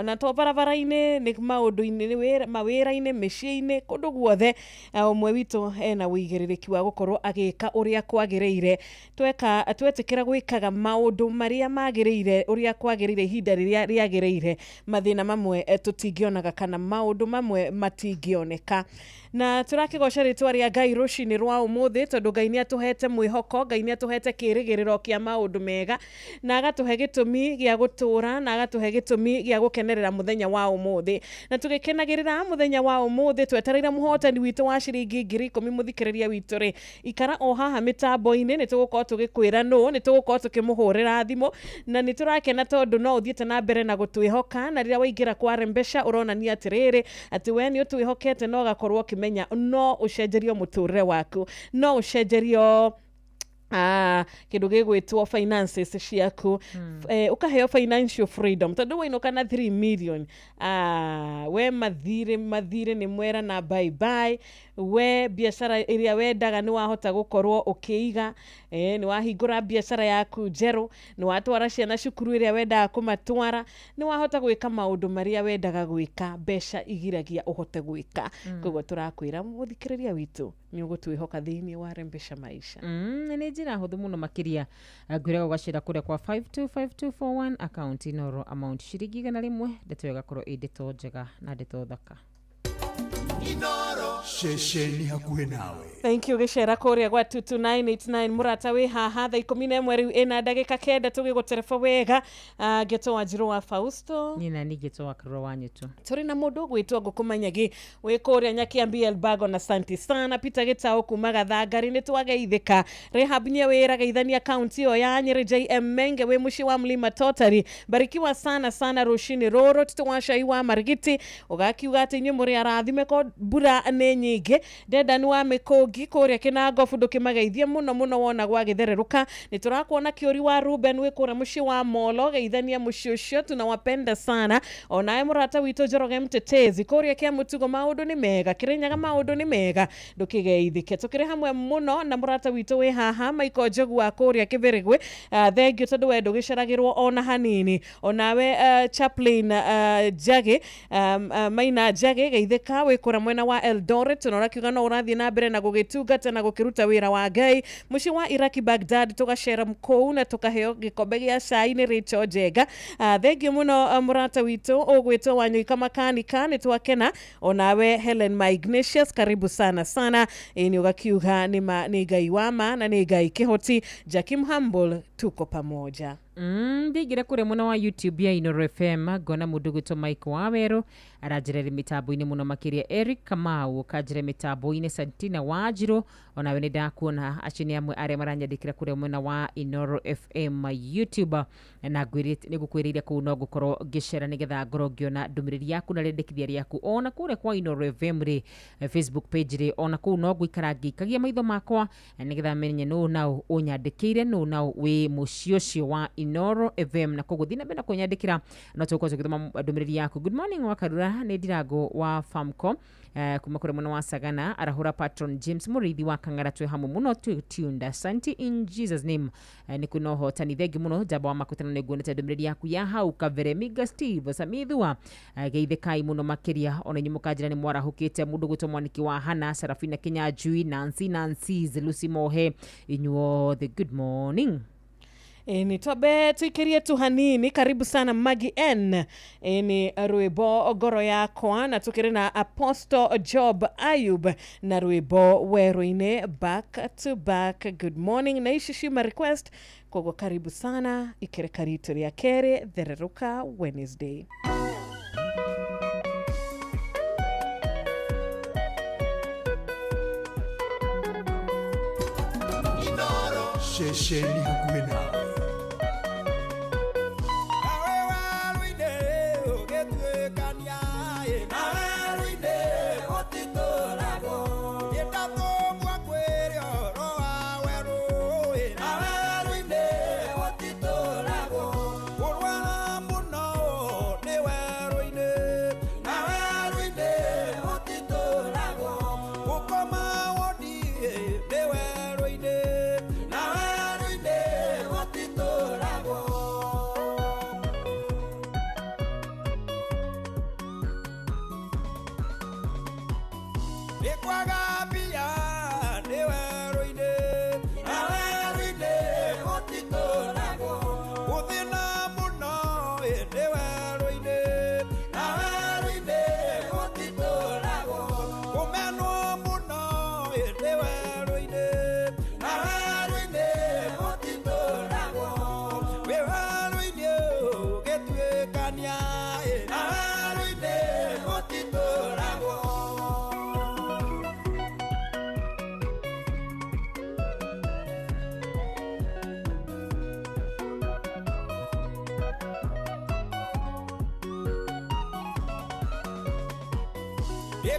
Na to barabara-inĩ, nĩ maũndũ-inĩ, nĩ mawĩra-inĩ, mĩciĩ-inĩ, kũndũ guothe. Ũmwe witũ ena wĩigĩrĩrĩki wa gũkorwo agĩka ũrĩa kwagĩrĩire. Tweka twetĩkĩra gwĩkaga maũndũ marĩa magĩrĩire ũrĩa kwagĩrĩire ihinda rĩrĩa rĩagĩrĩire, mathĩna mamwe tũtingĩonaga kana maũndũ mamwe matingĩoneka. Na tũrakĩgoca rĩtwa rĩa Ngai rũcinĩ rwa ũmũthĩ tondũ Ngai nĩ atũhete mwĩhoko, Ngai nĩ atũhete kĩrĩgĩrĩro kĩa maũndũ mega, na agatũhe gĩtũmi gĩa gũtũra, na agatũhe gĩtũmi gĩa gũkenerera mũthenya wa ũmũthĩ. Na tũgĩkenagĩrĩra mũthenya wa ũmũthĩ, twetereire mũhotani witũ wa ciringi 10,000. Mũthikĩrĩria witũ rĩ, ikara o haha mĩtambo-inĩ, nĩ tũgũkorwo tũgĩkwĩra nũ, nĩ tũgũkorwo tũkĩmũhũrĩra thimũ. Na nĩ tũrakena tondũ no ũthiĩte na mbere na gũtwĩhoka, na rĩrĩa waingĩra kwa Rembesha ũronania atĩrĩrĩ atĩ we nĩ ũtwĩhokete na ũgakorwo ũkĩmenya no ũcenjerio mũtũrĩre waku, no ũcenjerio kĩndũ gĩgwĩtwo finances ciaku, ũkaheo financial freedom tondũ wainũka na 3 million, we mathirĩ nĩ mwera na bye bye. We biacara ĩrĩa wendaga nĩ wahota gũkorwo ũkĩiga, nĩ wahingũra biacara yaku njerũ, nĩ watwara ciana cukuru ĩrĩa wendaga kũmatwara, nĩ wahota gwĩka maũndũ marĩa wendaga gwĩka, mbeca igiragia ũhote gwĩka. Koguo tũrakwĩra mũthikĩrĩria witũ, nĩ ũgũtwĩhoka thĩinĩ wa Rembesha Maisha. Nĩ njĩra hũthũ mũno makĩria. Ngwĩraga ũgacĩra kũrĩa kwa 525241 account Inoro, amount ciringi 100. Ndeto ĩyo ĩgakorwo ĩ ndeto njega na ndeto thaka. Ceceni hakuhĩ nawe. Thank you gĩcera kũrĩa gwa 22989. Mũrata wĩ haha thaa 11 rĩu ĩna ndagĩka 9, tũgĩgũtereba wega. Ngeto wa Njirũ wa Fausto. Nina ningĩ wa Karura wa Nyutu. Tũrĩ na mũndũ ũgwĩtwo Ngũkũmanyagi wĩ kũrĩa Nyakiambi Elbago, na santi sana. Peter Gĩtaũ kuma Gathangari, nĩ twageithĩka. Rehab Nyewĩra, geithania kaunti ĩyo ya Nyĩrĩ. JM Menge wĩ mũciĩ wa Mlima Totari, barikiwa sana sana rũcinĩ rũrũ. Tito wa Cai wa Marigiti ũgakiuga atĩ inyuĩ mũrĩ arathime ko mbura nĩ nyingĩ. Dedan wa Mĩkũngi kũrĩa Kĩnangobu, ndũkĩmageithie mũno mũno wona gwagĩthererũka. Nĩ tũrakuona Kĩũri wa Ruben wĩ kũrĩa mũciĩ wa Molo, geithania mũciĩ ũcio, tunawapenda sana. Onawe mũrata witũ Njoroge Mtetezi kũrĩa kĩa Mũtugo, maũndũ nĩ mega. Kĩrĩnyaga, maũndũ nĩ mega, ndũkĩgeithĩke. Tũkĩrĩ hamwe mũno na mũrata witũ wĩ haha Maiko Njogu wa kũrĩa Kĩbĩrĩgwe. Thengiũ tondũ we ndũgĩceragĩrwo ona hanini. Onawe Chaplain Njagĩ, Maina Njagĩ, geithĩka wĩ kũrĩa mwena wa Eldoret, na ũrakiuga no ũrathiĩ na mbere na gũgĩtungata na gũkĩruta wĩra wa Ngai. Mũciĩ wa Iraki Baghdad, tũgacera kũu na tũkaheo gĩkombe gĩa cai nĩ Rachel Njenga. Thengiũ mũno, mũrata witũ ũgwĩtwo Wanyũika Makanika, nĩ twakena. Onawe Helen Ma Ignatius, karibu sana sana. Ĩ nĩ ũgakiuga nĩ ma nĩ Ngai wa ma na nĩ Ngai kĩhoti. Jakim Humble, tuko pamoja. Ndingĩra kũrĩa mwena wa YouTube ya Inoro FM, ngona mũndũ gwĩtwo Mike Wawerũ aranjĩra mĩtambo-inĩ mũno makĩria. Eric Kamau ũkanjĩra mĩtambo-inĩ. Santina Wanjirũ, onawe nĩ ndakuona. Acio nĩ amwe arĩa maranyandĩkĩra kũrĩa mwena wa Inoro FM YouTube, na nĩ ngũkwĩrĩire kũu no ngũkorwo ngĩcera nĩgetha ngorwo ngĩona ndũmĩrĩri yaku na rĩendekithia rĩaku. Ona kũrĩa kwa Inoro FM rĩ, Facebook page rĩ, ona kũu no ngũikara ngĩikagia maitho makwa nĩgetha menye nũ nao ũnyandĩkĩire, nũ nao wĩ mũciĩ ũcio wa Inoro FM, na koguo thiĩ na mbere na kũnyandĩkĩra no tũgũkorwo tũgĩthoma ndũmĩrĩri yaku. Good morning Wakarura, nĩ Ndirango wa Famco kuma kũrĩa mwena wa Sagana, arahũra patron James Mũrĩithi wa Kang'ara, twĩ hamwe mũno, twĩ tuned, asante in Jesus name. Nĩ kwĩna ũhotani, thengi mũno njamba wa makutano, nĩ nguonete ndũmĩrĩri yaku ya hau kabere. Miga Steve Samithua, geithĩkai mũno makĩria, ona inyuĩ mũkanjĩra nĩ mwarahũkĩte. Mũndũ gwĩtwo mwaniki wa Hana, Sarafina Kinyanjui, Nancy Nancy's, Lucy Mohe, inyuothe good morning. Ni twambe tuikirie tu hanini. Karibu sana Magi N. Ni rwimbo ngoro yakwa, na tukiri na Apostle Job Ayub na rwimbo werũ-inĩ, back to back. Good morning, na ici ciuma request, koguo karibu sana ikereka ritu rĩa kerĩ, Thererũka Wednesday. Ceceni hakuhĩ nawe.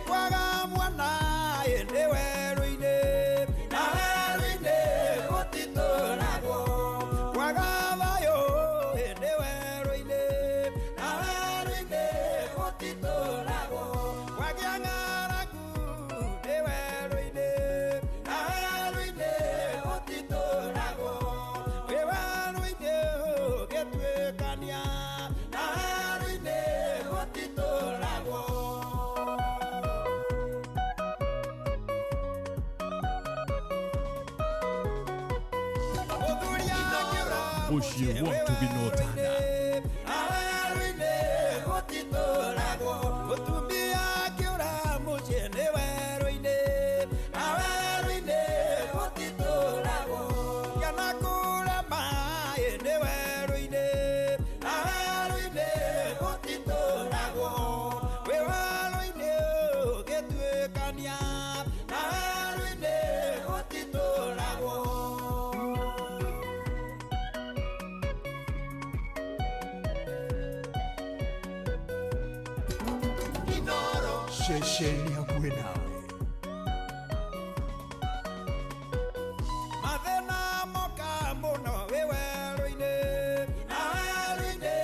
Kwaga mwana ĩ werũ-inĩ, na werũ-inĩ gũtitũragwo. Kwaga thayũ ĩ werũ-inĩ, na werũ-inĩ gũtitũragwo. Kwagĩa ng'aragu ĩ werũ-inĩ, na werũ-inĩ gũtitũragwo. Wĩ werũ-inĩ ũgĩtuĩkania, na werũ-inĩ gũtitũragwo. Mũciĩ wa Tubinotana. Mũtumia akĩũra mũciĩ nĩ werũ-inĩ, na werũ-inĩ gũtitũragwo. Ciana kũrema nĩ werũ-inĩ, na werũ-inĩ gũtitũragwo. Wĩ werũ-inĩ ũgĩtuĩkania, na werũ-inĩ gũtitũragwo. Ceceni hakuhĩ nawe. Mathĩna moka mũno wĩ werũ-inĩ, na werũ-inĩ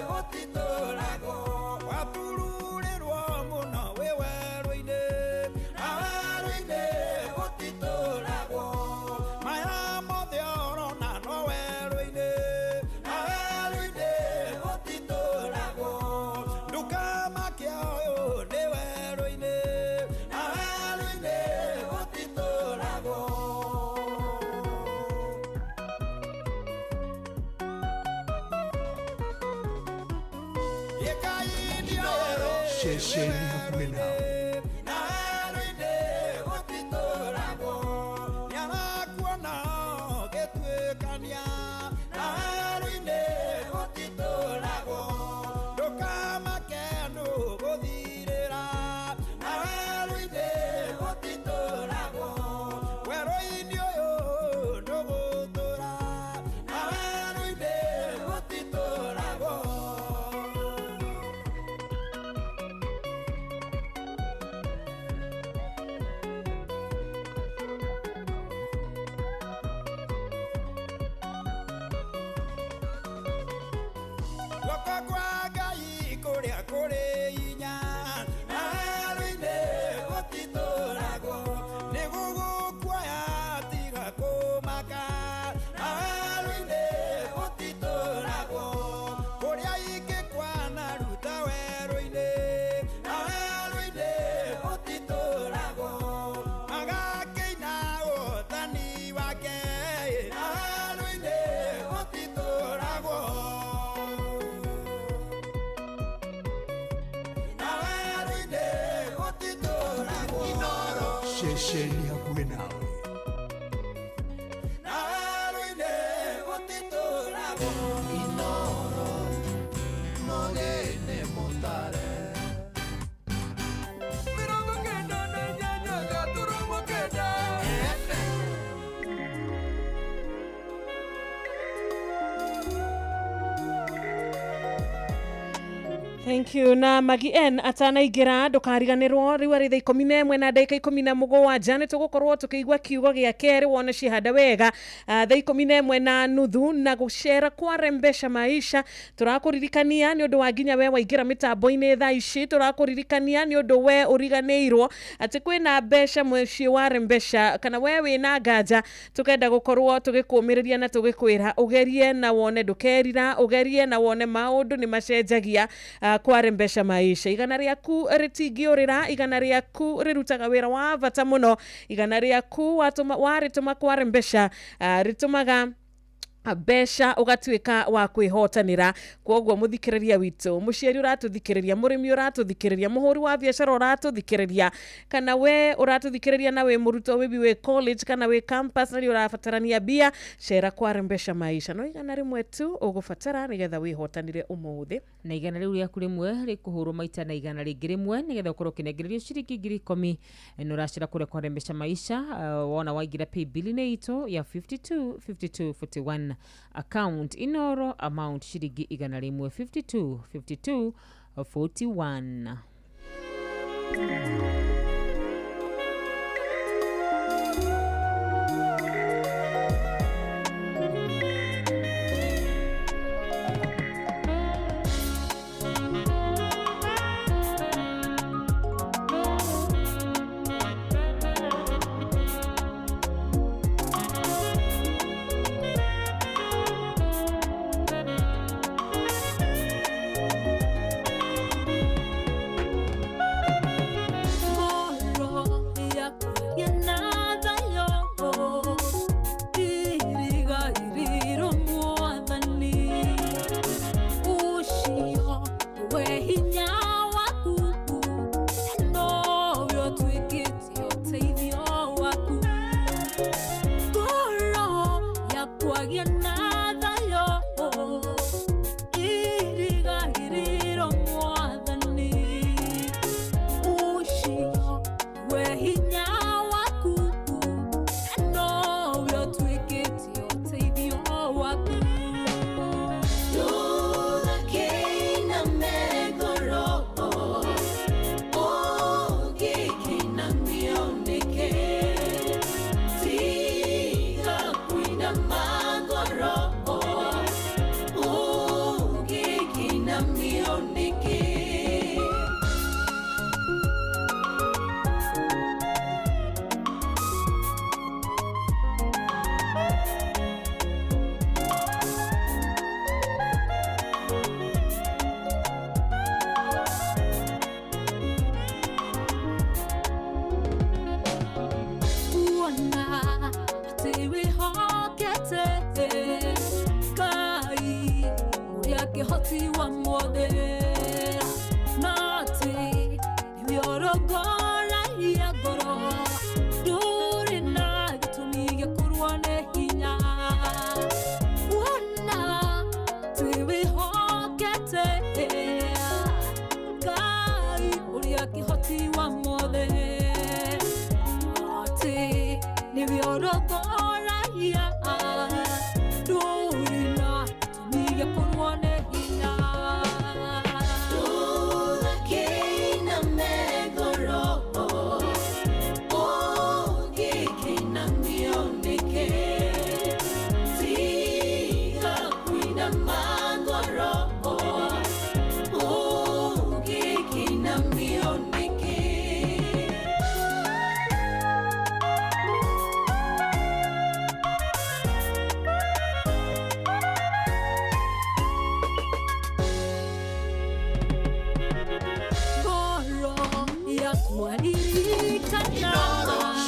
gũtitũragwo. Watururĩrwo mũno wĩ werũ-inĩ, na werũ-inĩ gũtitũragwo. Maya mothe ũrona no werũ-inĩ, na werũ-inĩ gũtitũragwo. Ndũkamake ũyũ nĩ werũ-inĩ, na werũ-inĩ gũtitũragwo. Ceceni hakuhĩ nawe. Na werũ-inĩ gũtitũragwo. Nĩarakuona ũgĩtuĩkania, na werũ-inĩ gũtitũragwo. Ndũkamake nũgũthirĩra, na werũ-inĩ gũtitũragwo. Werũ-inĩ ũyũ ndũgũtũra, na werũ-inĩ gũtitũragwo. Ceceni hakuhĩ nawe. Nawe-inĩ gũtitũragwo Inoro mũgeni mũtare 98.9 FM. Thank you. Na Magi N atanaingĩra ndũkariganĩrwo rĩu arĩ thaa 11 na ndagĩka 17 nĩ tũgũkorwo tũkĩigua kiugo gĩa kerĩ wone cihanda wega. Thaa 11:30 na gũcera kwa Rembesha Maisha tũrakũririkania nĩ ũndũ wa nginya we waingĩra mĩtambo-inĩ thaa ici, tũrakũririkania nĩ ũndũ we ũriganĩirwo atĩ kwĩna mbeca mũciĩ wa Rembesha, kana we wĩna nganja tũkenda gũkorwo tũgĩkũmĩrĩria na tũgĩkwĩra ũgerie na wone ndũkerira, ũgerie na wone maũndũ nĩ macenjagia kwa Rembesha Maisha. Igana rĩaku rĩtingĩũrĩra, igana rĩaku rĩrutaga wĩra wa bata mũno, igana rĩaku warĩtũma kwa Rembesha rĩtũmaga mbeca ũgatuĩka wa kwĩhotanĩra. Kwoguo mũthikĩrĩria witũ, mũciari ũratũthikĩrĩria, mũrĩmi ũratũthikĩrĩria, mũhũri wa biacara ũratũthikĩrĩria, kana we ũratũthikĩrĩria na wĩ mũrutwo maybe wĩ college kana wĩ campus na nĩ ũrabatarania mbia, cera kwa Rembesha Maisha. No 100 tu ũgũbatara nĩgetha wĩhotanĩre ũmũthĩ. Na 100 rĩu rĩaku rĩmwe rĩkũhũrwo maita na 101 nĩgetha ũkorwo ũkĩnengererio ciringi 10,000. Nĩ ũracera kũrĩa kwa Rembesha Maisha, wona waingĩra paybill-inĩ itũ ya 52 52 41 account Inoro amount ciringi 100 52 52 41.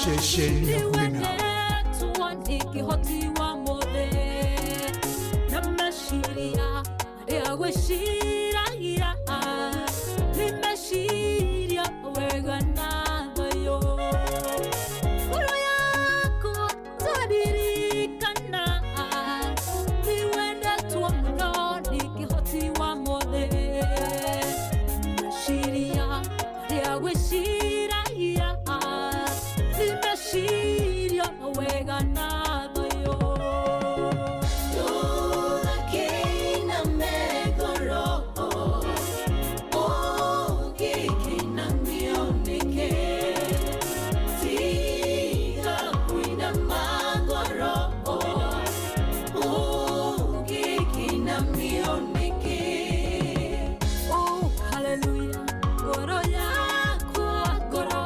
Ceceni hakuhĩ nawe. Ndagwĩciragia ti meciria wega na thayũ. Ndũra kĩiname ngoro, ũngĩkĩinamio nĩkĩ? Tiga kũinama ngoro, ũngĩkĩinamio nĩkĩ? Oh, hallelujah, ngoro yakwa ngoro,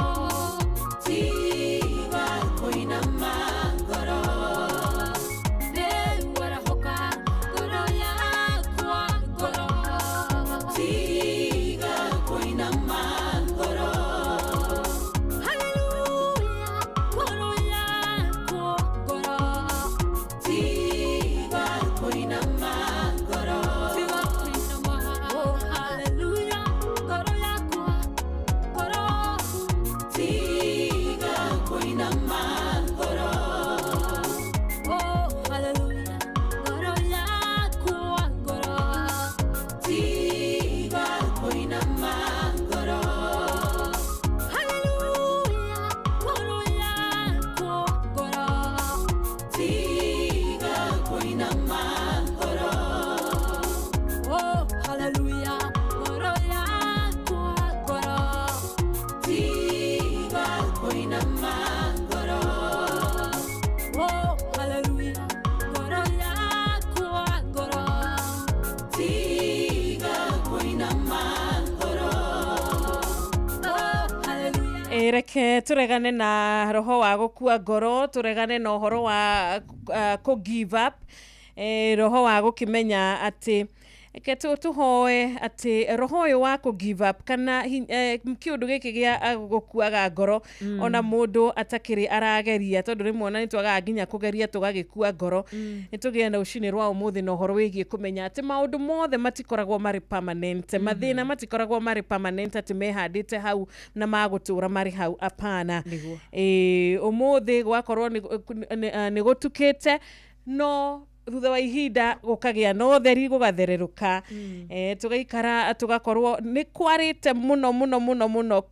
tiga kũinama ngoro. Rĩu arahũka, ngoro yakwa ngoro, tiga kũinama ngoro. Hallelujah, ngoro yakwa ngoro, tiga kũinama ngoro. Tiga kũinama, oh hallelujah, ngoro yakwa ngoro, tiga kũinama ngoro. Oh hallelujah, ngoro yakwa ngoro, tiga kũinama ngoro. Hallelujah, ngoro yakwa ngoro, tiga kũinama ngoro. Oh hallelujah, ngoro yakwa ngoro, tiga kũinama ngoro. Oh hallelujah, ngoro yakwa ngoro, tiga kũinama ngoro. Oh hallelujah. Reke turegane na roho wa gukua ngoro, turegane na ũhoro wa kũ give up, roho wa gũkĩmenya atĩ reke tũhoe atĩ roho ũyũ wa kũ give up kana kĩũndũ gĩkĩ gĩa gũkuaga ngoro ona mũndũ atakĩrĩ arageria, tondũ rĩmwe ona nĩ twagaga nginya kũgeria tũgagĩkua ngoro. Nĩ tũgĩe na rũcinĩ rwa ũmũthĩ na ũhoro wĩgiĩ kũmenya atĩ maũndũ mothe matikoragwo marĩ permanent, mathĩna matikoragwo marĩ permanent atĩ mehandĩte hau na magũtũra marĩ hau, apana. Nĩguo. Ũmũthĩ gwakorwo nĩ gũtukĩte, no thutha wa ihinda gũkagĩa na ũtheri, gũgathererũka. Tũgaikara tũgakorwo nĩ kwarĩte mũno mũno mũno mũno,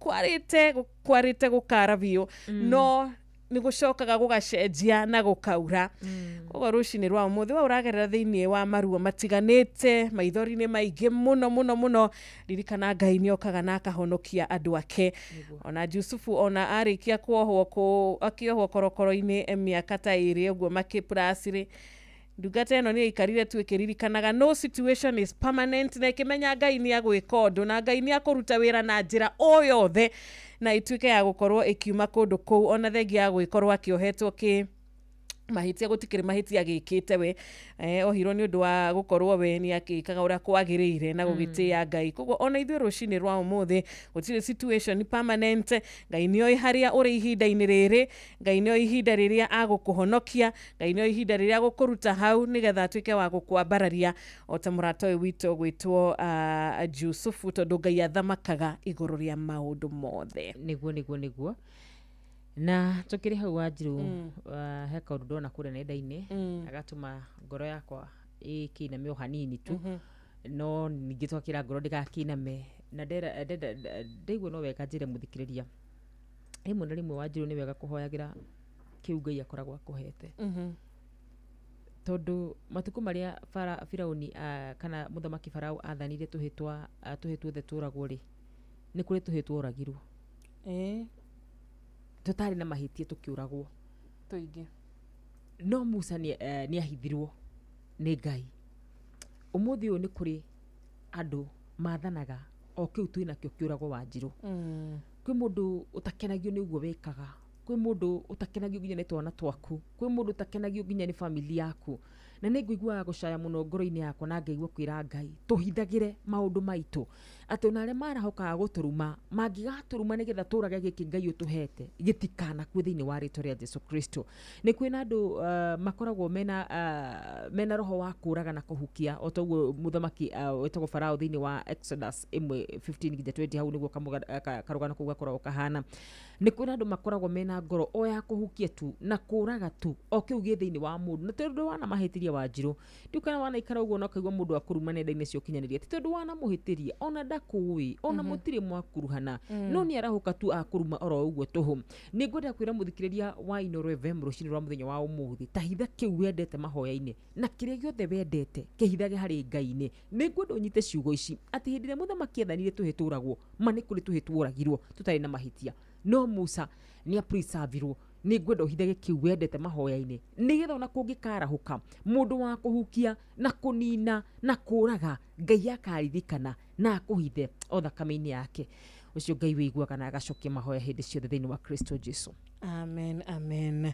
kwarĩte gũkara biũ, no nĩ gũcokaga gũgacenjia na gũkaura. Koguo rũcinĩ rwa ũmũthĩ we ũragerera thĩinĩ wa maruo matiganĩte, maithori-inĩ maingĩ mũno mũno mũno, ririkana Ngai nĩ okaga na akahonokia andũ ake. Ona Jusufu ona arĩkia kuohwo akĩohwo korokoro-inĩ mĩaka ta ĩrĩ ũguo makĩpracirĩ, ndungata ĩno nĩ yaikarire tu ĩkĩririkanaga no situation is permanent, na ĩkĩmenya Ngai nĩ agwĩka ũndũ na Ngai nĩ akũruta wĩra na njĩra o yothe, na ĩtuĩke ya gũkorwo ĩkiuma kũndũ kũu, ona thengia ya gũgĩkorwo akĩohetwo kĩ mahĩtia, gũtikĩrĩ mahĩtia agĩkĩte we, ohirwo nĩ ũndũ wa gũkorwo we nĩ akĩkaga ũrĩa kwagĩrĩire na gũgĩtĩĩa Ngai. Koguo ona ithuĩ rũcinĩ rwa ũmũthĩ gũtirĩ situation permanent. Ngai nĩoĩ harĩa ũrĩ ihinda-inĩ rĩrĩ, Ngai nĩoĩ ihinda rĩrĩa agũkũhonokia, Ngai nĩoĩ ihinda rĩrĩa agũkũruta hau nĩgetha atuĩke wa gũkwambararia o ta mũrata ũyũ witũ gwĩtwo Jusufu, tondũ Ngai athamakaga igũrũ rĩa maũndũ mothe. Nĩguo na tũkĩrĩ hau Wanjirũ, he kaũndũ ndona kũrĩa nenda-inĩ agatũma ngoro yakwa ĩkĩiname o hanini tu, no ningĩ twakĩra ngoro ndĩgakĩiname, na ndaigua no wega njĩre mũthikĩrĩria, rĩmwe na rĩmwe Wanjirũ nĩ wega kũhoyagĩra kĩu Ngai akoragwo akũhete, tondũ matukũ marĩa Firauni kana mũthamaki Farao athanire tũhĩ tuothe tũragwo rĩ, nĩ kũrĩ tũhĩ tworagirwo tũtarĩ na mahĩtia tũkĩũragwo tũingĩ, no Musa nĩ ahithirwo nĩ Ngai. Ũmũthĩ ũyũ nĩ kũrĩ andũ mathanaga o kĩu twĩnakĩo kĩũragwo Wanjirũ. Kwĩ mũndũ ũtakenagio nĩ ũguo wĩkaga, kwĩ mũndũ ũtakenagio nginya nĩ twana twaku, kwĩ mũndũ ũtakenagio nginya nĩ family yaku, na nĩ ngũiguaga gũcaya mũno ngoro-inĩ yakwa na ngaigua kwĩra Ngai tũhithagĩre maũndũ maitũ, atĩ ona arĩa marahokaga gũtũruma mangĩgatũruma nĩgetha tũrage gĩkĩ Ngai ũtũhete gĩtikanakue thĩinĩ wa rĩtwa rĩa Jesu Kristo. Nĩ kwĩna andũ makoragwo mena roho wa kũraga na kũhukia, o ta ũguo mũthamaki wĩtagwo Farao thĩinĩ wa Exodus 1:15 nginya 20, hau nĩguo karũgano kau gakoragwo kahana. Nĩ kwĩna andũ makoragwo mena ngoro o ya kũhukia tu na kũraga tu o kĩu gĩ thĩinĩ wa mũndũ, na tondũ wana mahĩtĩria Mũthikĩrĩria wa Njirũ, ndiũkana wanaikara ũguo na ũkaigua mũndũ akũruma nenda-inĩ cia ũkinyanĩria, ti tondũ wanamũhĩtĩria, ona ndakũĩ, ona mũtirĩ mwakuruhana, no nĩ arahũka tu akũruma oro ũguo tũhũ. Nĩ ngwenda kwĩra mũthikĩrĩria wa Inooro FM rũcinĩ rwa mũthenya wa ũmũthĩ, ta hitha kĩu wendete mahoya-inĩ na kĩrĩa gĩothe wendete kĩhithage harĩ Ngai-inĩ. Nĩ ngwenda ũnyite ciugo ici atĩ hĩndĩ ĩrĩa mũthamaki ethanire tũhĩ tũragwo, ma nĩ kũrĩ tũhĩ tuoragirwo tũtarĩ na mahĩtia, no Musa nĩ apreservirwo. Nĩ ngwenda ũhithage kĩu wendete mahoya-inĩ, nĩgetha ona kũngĩkarahũka mũndũ wa kũhukia na kũnina na kũraga, Ngai akaririkana na akũhithe o thakame-inĩ yake. Ũcio Ngai wĩiguaga na agacokia mahoya hĩndĩ ciothe thĩinĩ wa Kristo Jesu. Amen, amen.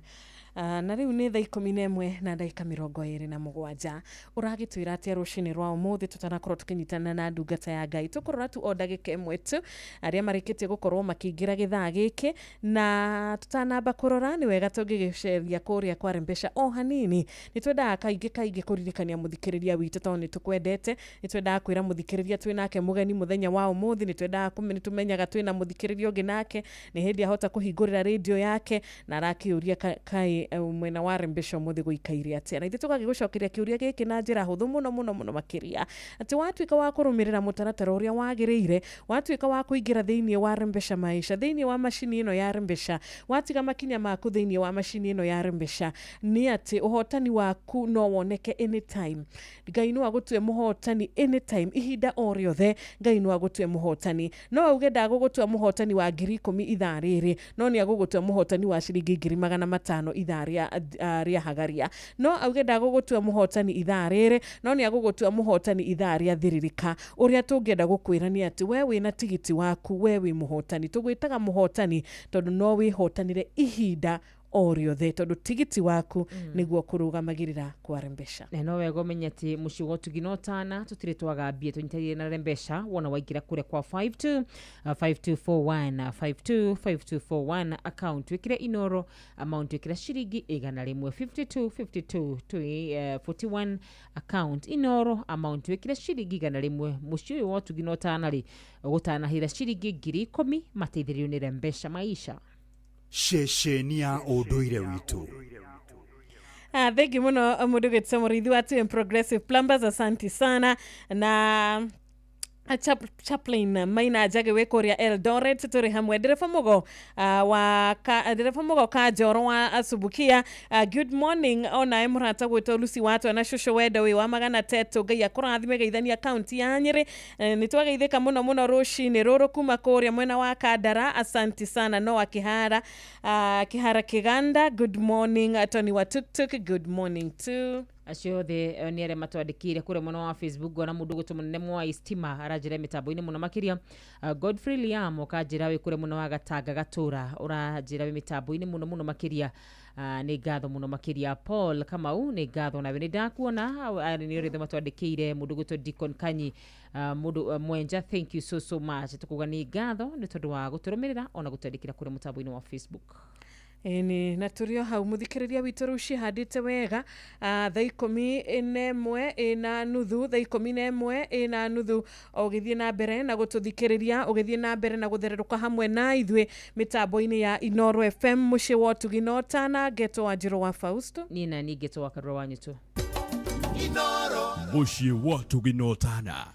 Na rĩu nĩ thaa 11 na ndagĩka 27. Ũragĩtwĩra atĩa rũcinĩ rwa ũmũthĩ tũtanakorwo tũkĩnyitana na ndungata ya Ngai? Tũkũrora tu o ndagĩka ĩmwe tu arĩa marĩkĩtie gũkorwo makĩingĩra gĩthaa gĩkĩ, na tũtanamba kũrora nĩ wega tũngĩgĩceria kũrĩa kwa Rembesha o hanini. Nĩ twendaga kaingĩ kaingĩ kũririkania mũthikĩrĩria witũ tondũ nĩ tũkwendete. Nĩ twendaga kwĩra mũthikĩrĩria twĩ nake mũgeni mũthenya wa ũmũthĩ. Nĩ twendaga nĩ tũmenyaga twĩna mũthikĩrĩria ũngĩ nake nĩ hĩndĩ ahota kũhingũrĩra rĩndio yake na arakĩũria kaĩ mwena wa Rembesha ũmũthĩ gũikaire atĩa. Na ithuĩ tũgagĩgũcokeria kĩũria gĩkĩ na njĩra hũthũ mũno mũno mũno makĩria, atĩ watuĩka wa kũrũmĩrĩra mũtaratara ũrĩa wagĩrĩire, watuĩka wa kũingĩra thĩinĩ wa Rembesha Maisha, thĩinĩ wa macini ĩno ya Rembesha, watiga makinya maku thĩinĩ wa macini ĩno ya Rembesha, nĩ atĩ ũhotani waku no woneke anytime. Ngai no agũtue mũhotani anytime, ihinda o rĩothe Ngai no agũtue mũhotani. No auge ndagũgũtua mũhotani wa 10,000 ithaa rĩrĩ, no nĩ agũgũtua mũhotani wa ciringi 500,000 ithaa rĩa hagaria. No auge ndagũgũtua mũhotani ithaa rĩrĩ, no nĩ agũgũtua mũhotani ithaa rĩa thiririka. Ũrĩa tũngĩenda gũkwĩra nĩ atĩ we wĩna tigiti waku, we wĩ mũhotani. Tũgwĩtaga mũhotani tondũ no wĩhotanĩre ihinda o rĩothe, tondũ tigiti waku nĩguo kũrũgamagĩrĩra kwa Rembesha. Na no wega ũmenye atĩ mũciĩ wa ũtugi no tana tũtirĩ twagambie, tũnyitanĩire na Rembesha. Wona waingĩra kũrĩa kwa 52 5241 52 5241 account, wĩkĩre Inooro amount, wĩkĩre ciringi 100, 52 52 41 account Inooro amount, wĩkĩre ciringi 100. Mũciĩ ũyũ wa ũtugi no tana rĩ, ũgũtanahĩra ciringi 10,000 mateithĩrĩrio nĩ Rembesha Maisha. Ceceni ya ũndũire witũ. Thank you mũno mũndũ gwĩtwo mũrĩithi wa TM Progressive Plumbers, asanti sana. Na Chaplain Maina Njage wĩ kũrĩa Eldoret tũrĩ hamwe. Ndereba Mũgo wa ndereba Mũgo Kanjoro wa Asubukia, good morning. Onawe mũrata gwĩtwo Lucy Watwa na cũcũ wendo wĩ wa 300, Ngai akũrathime geithania kaunti ya Nyĩrĩ. Nĩ twageithĩka mũno mũno rũcinĩ rũrũ kuma kũrĩa mwena wa Kandara, asanti sana. Noah Kihara, Kihara Kiganda, good morning. Tony wa Tuktuk, good morning too. Acio othe nĩ arĩa matwandĩkĩire kũrĩa mwena wa Facebook. Ngona mũndũ ũgwĩtwo mũnene mwa Istima aranjĩra mĩtambo-inĩ mũno makĩria. Godfrey Liam ũkanjĩra wĩ kũrĩa mwena wa Gatanga Gatũra, ũranjĩra wĩ mĩtambo-inĩ mũno mũno makĩria. Nĩ ngatho mũno makĩria. Paul Kamau nĩ ngatho nawe nĩ ndakuona. Nĩ ũrĩa matwandĩkĩire. Mũndũ ũgwĩtwo Deacon Kanyi, mũndũ Mwenja, thank you so so much. Tũkuga nĩ ngatho nĩ tondũ wa gũtũrũmĩrĩra ona gũtwandĩkĩra kũrĩa mũtambo-inĩ wa Facebook. Ĩni na tũrĩ o hau mũthikĩrĩria witũ rĩu cihandĩte wega. Thaa 11:30, thaa 11:30, ũgĩthiĩ na mbere na gũtũthikĩrĩria, ũgĩthiĩ na mbere na gũthererũka hamwe na ithuĩ mĩtambo-inĩ ya Inooro FM, mũciĩ wa ũtugi na ũtana. Ngetwo Wanjirũ wa Fausto, niĩ na niĩ ngetwo wa Karura wa Nyũtũ. Mũciĩ wa ũtugi na ũtana.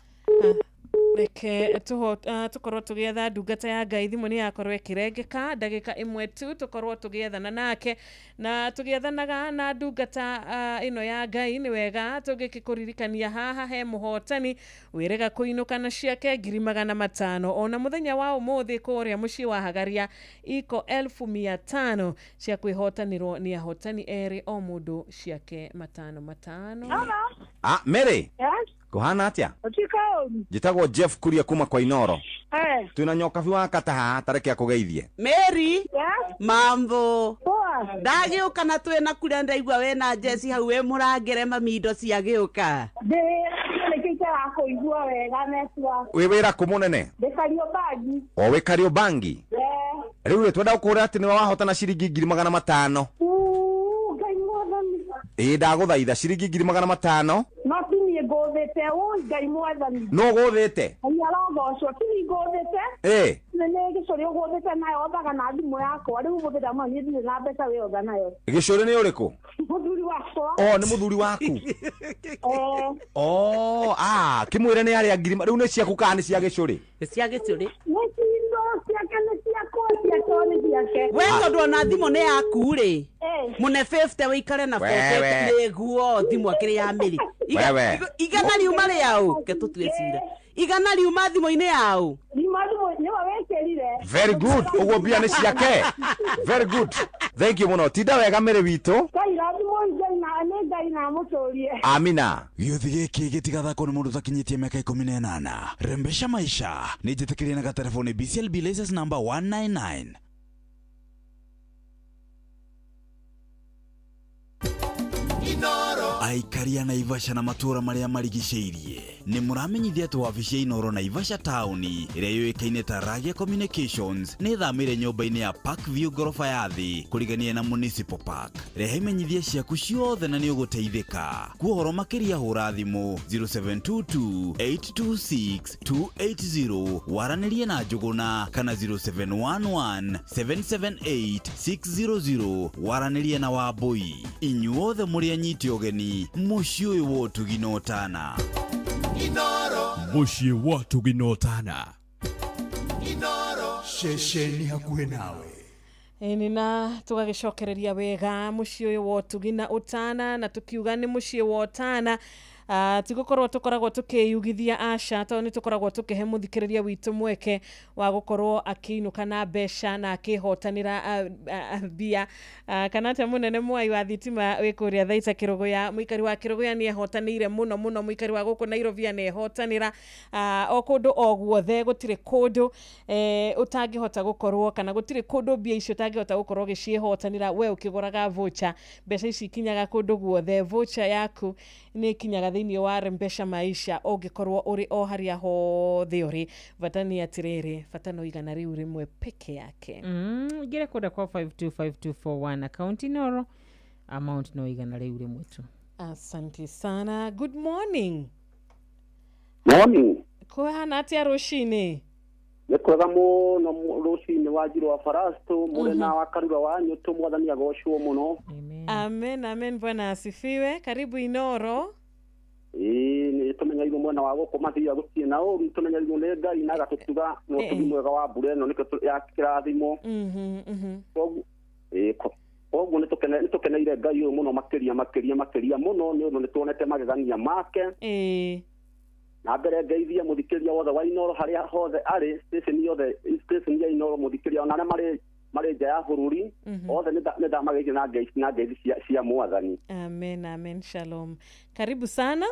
Reke tũkorwo tũgĩetha ndungata ya Ngai. Thimũ nĩ yakorwo ĩkĩrengeka ndagĩka ĩmwe tu, tũkorwo tũgĩethana nake. Na tũgĩethanaga na ndungata ĩno ya Ngai, nĩ wega tũngĩkĩkũririkania haha he mũhotani wĩrega kũinũka na ciake 500,000. Ona mũthenya wa ũmũthĩ kũrĩa mũciĩ wa Hagaria iko 500,000 cia kwĩhotanĩrwo nĩ ahotani erĩ, o mũndũ ciake 5 5. Mary. Yes. Kũhana atĩa? Njĩtagwo Jeff Kuria kuma kwa Inooro. Twĩna nyokabi wa kata haha, tareke akũgeithie. Mary. Mambo. Ndagĩũka na twĩna kũrĩa ndaigua wĩna Jesse hau wĩ mũrangĩre mami indo ciagĩũka. Kũigua wega network. Wĩ wĩra kũ mũnene? Ndĩ Kariobangi. O wĩ Kariobangi? Rĩu rĩ twenda gũkũra atĩ nĩwe wahotana ciringi 500,000. Ngai mwathani. Ĩĩ ndagũthaitha ciringi 500,000. No ti niĩ ngũthĩte, ũi Ngai mwathani. No gũthĩte? Ngai arogocwo, ti niĩ ngũthĩte. Ĩĩ. Nĩ Gĩcũrĩ ũgũthĩte nayo othaga na thimũ yakwa. Rĩu ũmũthĩ ndamwĩra niĩ ndirĩ na mbeca we otha nayo. Gĩcũrĩ nĩ ũrĩkũ? Mũthuri wakwa. O nĩ mũthuri waku. Eh. Oh, ah, kĩmwĩre nĩ arĩa ngiri rĩu nĩ ciaku kana nĩ cia gĩcũrĩ? Nĩ cia gĩcũrĩ. Nĩ cindo ciake nĩ ciakwa ciakwa nĩ ciake. We tondũ ona thimũ nĩ yaku rĩ. Eh. Mũne 50 wĩikare na Wewe. 40 nĩguo thimũ akĩrĩ ya mĩrĩ. Wewe. Igana riuma rĩaũ ke tũtue cira. Igana riuma thimũ-inĩ yaũ. Riuma thimũ nĩwe wĩkĩrire. Very good. Ũguo mbia nĩ ciake. Very good. Thank you mũno. Tinda wega mĩrĩ witũ. Ngai rathimwo Ngai na nĩ Ngai na amũtũrie. Amina. Gĩũthi gĩkĩ gĩtigathakwo nĩ mũndũ ũtakinyĩtie mĩaka 18. Rembesha maisha nĩ njĩtĩkĩrie na gatelefoni BCLB license number 199. Aikari a Naivasha na matũũra marĩa marigicĩirie nĩ mũramenyithia atĩ wabici ya Inooro Naivasha taũni ĩrĩa yũĩkaine ta Ragia Communications nĩ ĩthamĩire nyũmba-inĩ ya Park View ngoroba ya thĩ kũrigania na Municipal Park. Rehe imenyithia ciaku ciothe na nĩ ũgũteithĩka. Kwa ũhoro makĩria hũra thimũ 0722 826 280 waranĩrie na Njũgũna kana 0711 778 600 waranĩrie na Wambũi. Inyuothe mũrĩ anyiti ũgeni mũciĩ ũyũ wa ũtugi na ũtana. Inoro. Mũciĩ wa ũtugi na ũtana. Inoro. Ceceni hakuhĩ nawe. Ĩni na tũgagĩcokereria wega mũciĩ ũyũ wa ũtugi na ũtana na tũkiuga nĩ mũciĩ wa ũtana. Ti gũkorwo tũkoragwo tũkĩyugithia aca tondũ nĩ tũkoragwo tũkĩhe mũthikĩrĩria witũ mweke wa gũkorwo akĩinũka na mbeca na akĩhotanĩra mbia. Kana atĩa mũnene Mwai wa thitima wĩ kũrĩa Thaita Kĩrũgũya, mũikari wa Kĩrũgũya nĩ ehotanĩire mũno mũno, mũikari wa gũkũ Nairobi nĩ ehotanĩra. O kũndũ o guothe gũtirĩ kũndũ ũtangĩhota gũkorwo kana gũtirĩ kũndũ mbia icio ũtangĩhota gũkorwo ũgĩciĩhotanĩra we ũkĩgũraga voucher. Mbeca ici ikinyaga kũndũ guothe, voucher yaku nĩ ikinyaga thĩinĩ wa Rembesha Maisha ũngĩkorwo ũrĩ o harĩa hothe ũrĩ. Bata nĩ atĩrĩrĩ, bata no igana rĩu rĩmwe peke yake. Ingĩre kũndũ kwa 525241 account Inooro amount no igana rĩu rĩmwe tu. Asante sana. Good morning. Morning. Kũhana atĩa rũcinĩ? Nĩ kwega mũno rũcinĩ wa Njirũ wa Farasto mũrĩ wa Karura wa Nyũtũ, mwathani agocwo mũno. Amen, amen. Bwana asifiwe. Karibu Inooro. Ĩĩ nĩ tũmenyerirwo mwena wa gũkũ mathia gũtirĩ na ũru, tũmenyerirwo nĩ Ngai na agatũtuga na ũtugi mwega wa mbura ĩno nĩkĩo ya kĩrathimo. Koguo nĩ tũkeneire Ngai ũyũ mũno makĩria makĩria makĩria mũno nĩ ũndũ nĩ tuonete magegania make. Na mbere ngeithie mũthikĩria wothe wa Inooro harĩa hothe arĩ, station yothe, station ya Inooro mũthikĩria ona arĩa marĩ nja ya bũrũri othe nĩ ndamageithia na ngeithi cia mwathani. Amen, amen. Shalom. Karibu sana.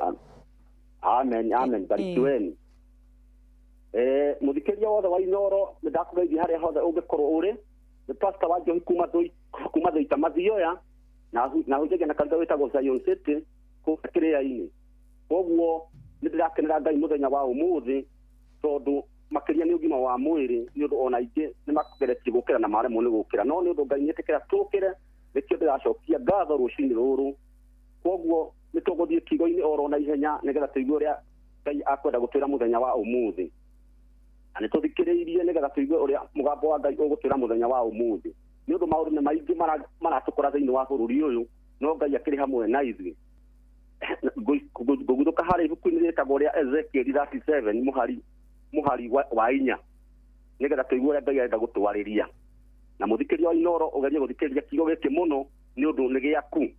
Amen, amen. Barikiweni. Mũthikĩria wothe wa Inooro nĩ ndakũgeithia harĩa hothe ũngĩkorwo ũrĩ. Nĩ pastor wa Njohi kuma Thũita Mathioya na hunjagia na kanitha wĩtagwo Zion City kũu Kĩrĩa-inĩ. Koguo nĩ ndĩrakenera Ngai mũthenya wa ũmũthĩ tondũ makĩria nĩ ũgima wa mwĩrĩ nĩ ũndũ ona aingĩ nĩ mageretie gũkĩra na maremwo nĩ gũkĩra, no nĩ ũndũ Ngai nĩetĩkĩra tũkĩre nĩkĩo ndĩracokia ngatho rũcinĩ rũrũ. Koguo nĩ tũgũthiĩ kiugo-inĩ oro na ihenya nĩgetha tũigue ũrĩa Ngai akwenda gũtwĩra mũthenya wa ũmũthĩ, na nĩ tũthikĩrĩirie nĩgetha tũigue ũrĩa mũgambo wa Ngai ũgũtwĩra mũthenya wa ũmũthĩ nĩ ũndũ maũndũ nĩ maingĩ maratũkora thĩinĩ wa bũrũri ũyũ, no Ngai akĩrĩ hamwe na ithuĩ. Ngũguthũka harĩ ibuku-inĩ rĩtagwo rĩa Ezekiel 37 mũhari wa 4 nĩgetha tũigue ũrĩa Ngai arenda gũtwarĩria. Na mũthikĩria wa Inooro ũgerie gũthikĩrĩria kiugo gĩkĩ mũno nĩ ũndũ nĩ gĩaku,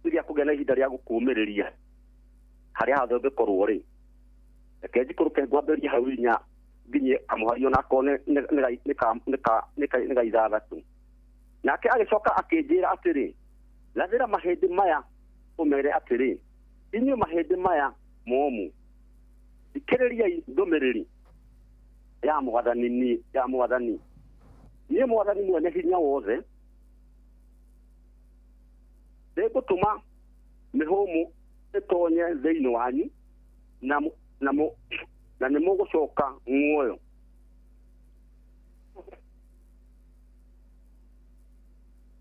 nĩ gĩa kũgĩa na ihinda rĩa gũkũũmĩrĩria harĩa hothe ũngĩkorwo ũrĩ. Reke njikũrũke ngwambĩrĩrie hau 4 nginye kamũhari onakorwo nĩ ga 6. Nake agĩcoka akĩnjĩra atĩrĩ, rathĩra mahĩndĩ maya ũmere atĩrĩ, inyuĩ mahĩndĩ maya momũ, thikĩrĩriai ndũmĩrĩri ya mwathani ya mwathani. Niĩ mwathani mwene hinya wothe nĩngũtũma mĩhũmũ ĩtonye thĩinĩ wanyu na nĩ mũgũcoka muoyo.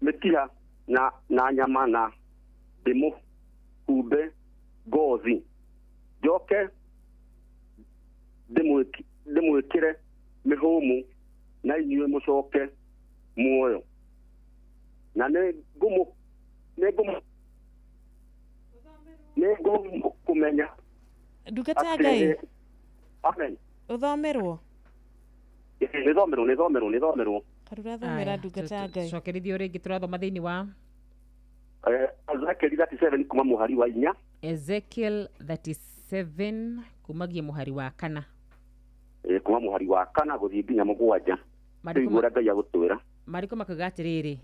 Mĩkiha na nyama na ndĩmũhumbe ngothi, njoke ndĩmwĩkĩre mĩhũmũ Na inyuĩ mũcoke muoyo. Na nĩ ngũmenya. Ndungata ya Ngai. Amen. Ũthomerwo. Nĩ thomerwo. Karura thomera ndungata ya Ngai. Cokerithio rĩngĩ tũrathoma thĩinĩ wa Ezekiel 37 kuma mũhari wa 4. Ezekiel 37 kumagia mũhari wa 4. Kuma mũhari wa 4 gũthiĩ nginya 7. Marĩkũ Ũrĩa Ngai agũtwĩra. Marĩkũ makauga atĩrĩrĩ,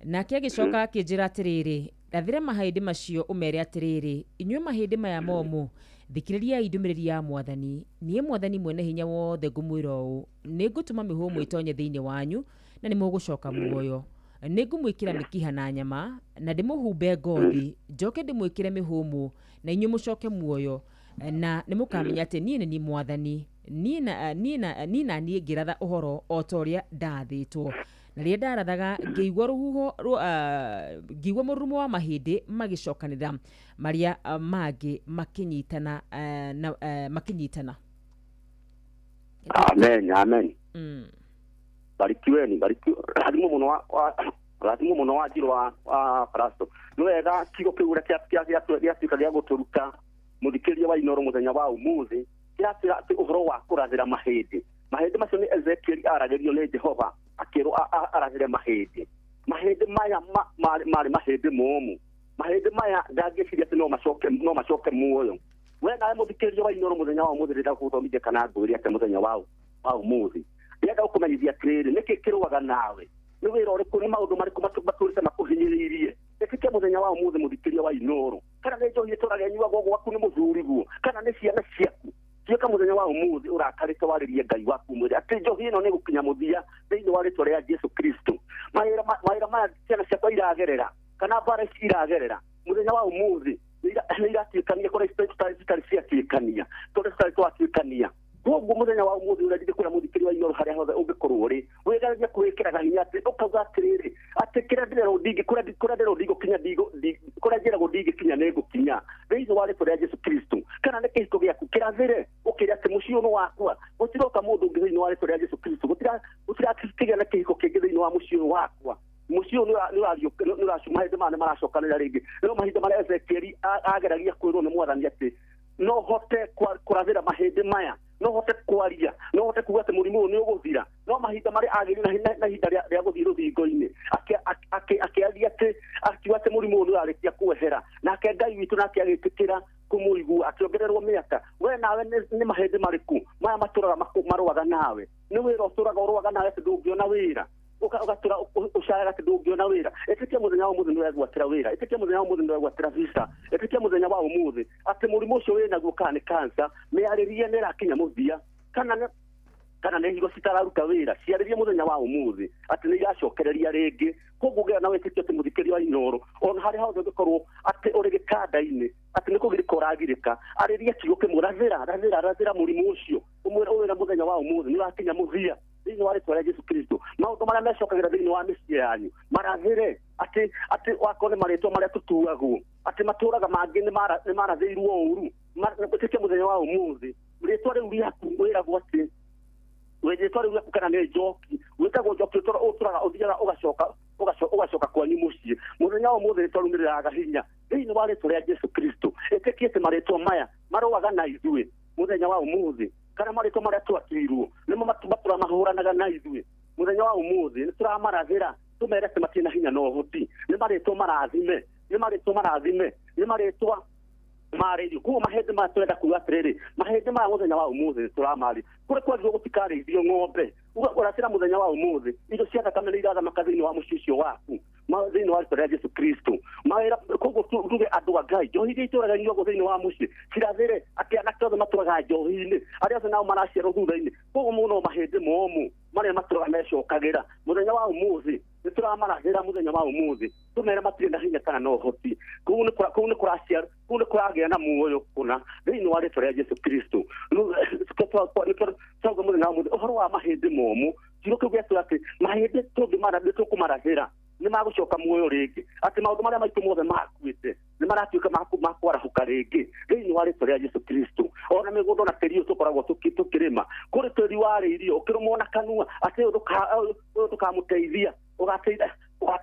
nake agĩcoka akĩnjĩra atĩrĩrĩ, rathĩra mahĩndĩ macio ũmere atĩrĩrĩ, inyuĩ mahĩndĩ maya momũ, thikĩrĩriai ndũmĩrĩri ya Mwathani. Niĩ Mwathani mwene hinya wothe ngũmwĩra ũũ, nĩngũtũma mĩhũmũ ĩtonye thĩinĩ wanyu na nĩmũgũcoka muoyo. Nĩngũmwĩkĩra mĩkiha na nyama na ndĩmũhumbe ngothi, njoke ndĩmwĩkĩre mĩhũmũ na inyuĩ mũcoke muoyo, na nĩmũkamenya atĩ niĩ nĩ niĩ Mwathani. Niĩ na niĩ ngĩratha ũhoro o ta ũrĩa ndathĩtwo. Na rĩrĩa ndarathaga ngĩigua rũhuho ngĩigua mũrurumo wa mahĩndĩ magĩcokanĩrĩra, marĩa mangĩ makĩnyitana makĩnyitana. Amen, amen. Barikiweni, rathimwo mũno rathimwo mũno wa njiro wa Prasto. Nĩ wega kiugo kĩu ũrĩa gĩatuĩka gĩa gũtũruta mũthikĩria wa Inooro mũthenya wa ũmũthĩ, kĩratwĩra atĩ ũhoro wa kũrathĩra mahĩndĩ. Mahĩndĩ macio nĩ Ezekiel aragĩrio nĩ Jehova akĩrwo arathĩre mahĩndĩ. Mahĩndĩ maya marĩ mahĩndĩ momũ. Mahĩndĩ maya ndangĩciria atĩ no macoke muoyo. We nawe mũthikĩria wa Inooro mũthenya wa ũmũthĩ ndĩrenda gũgũthomithia kana ngwĩre atĩ mũthenya wa ũmũthĩ ndĩrenda gũkũmenyithia atĩrĩrĩ, nĩkĩ kĩrũaga nawe, nĩ wĩra ũrĩkũ, nĩ maũndũ marĩkũ matũrĩte makũhinyĩrĩirie. Ĩtĩkia mũthenya wa ũmũthĩ mũthikĩria wa Inooro, kana nĩ njohi ĩtũraga ĩnyuagwo gwaku nĩ mũthuriguo, kana nĩ ciana ciaku. Tuĩka mũthenya wa ũmũthĩ ũrakarĩte warĩrie Ngai waku mwĩre atĩ njohi ĩno nĩ gũkinya mũthia thĩinĩ wa rĩtwa rĩa Jesu Kristo. Mawĩra maya ciana ciakwa iragerera kana mbara ici iragerera mũthenya wa ũmũthĩ nĩ iratuĩkania kũrĩa citarĩ ciatuĩkania, tondũ citarĩ twatuĩkania. Koguo mũthenya wa ũmũthĩ ũrĩa ndĩkwĩra mũthikĩria wa Inooro harĩa hothe ũngĩkorwo ũrĩ, wĩgeragie kwĩkĩraga hinya atĩ ũkauga atĩrĩrĩ, atĩ kĩrĩa ndĩrerwo kũrĩa ndĩrerwo ndigũkinya, kũrĩa njĩragwo ndingĩkinya nĩngũkinya thĩinĩ wa rĩtwa rĩa Jesu Kristo. Kana nĩ kĩhiko gĩaku kĩrathĩre ũkĩre atĩ mũciĩ ũyũ nĩ wakwa, gũtiroka mũndũ ũngĩ thĩinĩ wa rĩtwa rĩa Jesu Kristo, gũtirakĩgĩa na kĩhiko kĩngĩ thĩinĩ wa mũciĩ ũyũ wakwa. Mũciĩ ũyũ nĩ mahĩndĩ maya nĩ maracokanĩrĩra rĩngĩ. No mahinda marĩa Ezekiel ageragia kwĩrwo nĩ Mwathani atĩ no hote kũrathĩra mahĩndĩ maya, no hote kwaria, no hote kuga atĩ mũrimũ ũyũ nĩ ũgũthira. No mahinda marĩa agĩrĩire na ihinda rĩa gũthiĩ rũthingo-inĩ akĩaria atĩ akiuga atĩ mũrimũ ũyũ nĩ ũrarĩkia kwehera, nake Ngai witũ nake agĩtĩkĩra kũmũigua akĩongererwo mĩaka. We nawe nĩ mahĩndĩ marĩkũ maya matũraga marũaga nawe? Nĩ wĩra ũtũraga ũrũaga nawe atĩ ndũngĩona wĩra, ũgatũra ũcayaga atĩ ndũngĩona wĩra. Ĩtĩkia mũthenya wa ũmũthĩ nĩ ũregwatĩra wĩra, ĩtĩkia mũthenya wa ũmũthĩ nĩ ũregwatĩra visa, ĩtĩkia mũthenya wa ũmũthĩ atĩ mũrimũ ũcio wĩnaguo kana nĩ cancer, mĩarĩrie nĩ ĩrakinya mũthia, kana nĩ higo citararuta wĩra, ciarĩrie mũthenya wa ũmũthĩ atĩ nĩ iracokereria rĩngĩ. Koguo gĩa na wĩtĩkio atĩ mũthikĩria wa Inooro ona harĩa hothe ũngĩkorwo atĩ ũrĩ gĩtanda-inĩ atĩ nĩ kũgirĩka ũragirĩka, arĩria kiugo kĩmwe, rathĩra rathĩra rathĩra mũrimũ ũcio, ũmwĩre ũwĩre mũthenya wa ũmũthĩ nĩ ũrakinya mũthia thĩinĩ wa rĩtwa rĩa Jesu Kristo. Maũndũ marĩa mecokagĩra thĩinĩ wa mĩciĩ yanyu marathĩre atĩ wakorwo nĩ marĩtwa marĩa tũtuagwo atĩ matũraga mangĩ nĩ marathĩirwo ũru, ĩtĩkia mũthenya wa ũmũthĩ rĩtwa rĩu rĩaku wĩragwo atĩ rĩtwa rĩu rĩaku kana nĩ njoki, wĩtagwo njoki ũtũraga ũthiaga ũgacoka kwanyu mũciĩ. Mũthenya wa ũmũthĩ rĩtwa rĩu nĩrĩraga hinya thĩinĩ wa rĩtwa rĩa Jesu Kristo. Ĩtĩkie atĩ marĩtwa maya marũaga na ithuĩ mũthenya wa ũmũthĩ, kana marĩtwa marĩa twatuirwo nĩmo matũra mahũranaga na ithuĩ mũthenya wa ũmũthĩ nĩ tũramarathĩra tũmere atĩ matirĩ na hinya na ũhoti. Nĩ marĩtwa marathime, nĩ marĩtwa marathime, nĩ marĩtwa marĩirio. Koguo mahĩndĩ maya tũrenda kuga atĩrĩrĩ, mahĩndĩ maya mũthenya wa ũmũthĩ nĩ tũramarĩ kũrĩa kwagĩrĩirwo gũtikarĩithio ng'ombe, ũrathĩra mũthenya wa ũmũthĩ indo cia thakame nĩ irathamaka thĩinĩ wa mũciĩ ũcio waku thĩinĩ wa rĩtwa rĩa Jesu Kristo. Mawĩra koguo tuge andũ a Ngai, njohi iria itũraga inyuagwo thĩinĩ wa mũciĩ cirathĩre atĩ anake othe matũraga njohi-inĩ, arĩa othe nao maraciarwo thutha-inĩ. Koguo mũno mahĩndĩ momũ marĩa matũraga mecokagĩra mũthenya wa ũmũthĩ nĩ tũramarathĩra mũthenya wa ũmũthĩ tũmere matirĩ na hinya kana na ũhoti. Kũu nĩ kũraciara, kũu nĩ kũragĩa na muoyo kũna thĩinĩ wa rĩtwa rĩa Jesu Kristo. Tauga mũthenya wa ũmũthĩ ũhoro wa mahĩndĩ momũ, kiugo kĩu gĩatwĩra atĩ mahĩndĩ tũngĩmara nĩ tũkũmarathĩra Nĩ magũcoka muoyo rĩngĩ. Atĩ maũndũ marĩa maitũ mothe makuĩte nĩ maratuĩka ma kwarahũka rĩngĩ thĩinĩ wa rĩtwa rĩa Jesu Kristo. Ona mĩgũnda na tĩri ũyũ tũkoragwo tũkĩrĩma, kũrĩ tĩri warĩirio ũkĩrũmwo na kanua atĩ ũyũ ndũkamũteithia,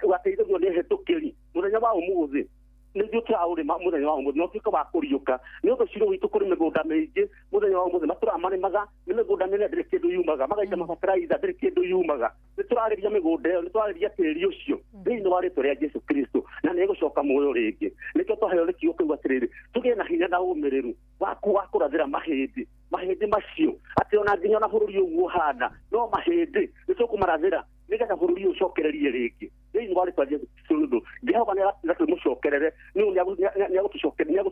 ũgateithio nĩ hetũkĩri. Mũthenya wa ũmũthĩ nĩthuĩ tũraũrĩma mũthenya wa ũmũthĩ na ũtuĩke wa kũriũka. Nĩ ũndũ ciro witũ kũrĩ mĩgũnda mĩingĩ mũthenya wa ũmũthĩ matũraga marĩmaga nĩ mĩgũnda mĩnene ndĩrĩ kĩndũ yumaga, magaita mabataraitha ndĩrĩ kĩndũ yumaga. Nĩ tũrarĩria mĩgũnda ĩyo, nĩ tũrarĩria tĩri ũcio thĩinĩ wa rĩtwa rĩa Jesu Kristo, na nĩ ĩgũcoka muoyo rĩngĩ. Nĩkĩo twaheo nĩ kiugo kĩu atĩrĩrĩ, tũgĩe na hinya na ũmĩrĩru wa kũrathĩra mahĩndĩ macio, atĩ ona nginya ona bũrũri ũguo ũhana no mahĩndĩ nĩ tũkũmarathĩra nĩgetha bũrũri ũyũ ũcokererie rĩngĩ thĩinĩ wa rĩtwa rĩa Jesu Kristo. Jehova nĩ aratũmũcokerere, nĩ agũtũcokeria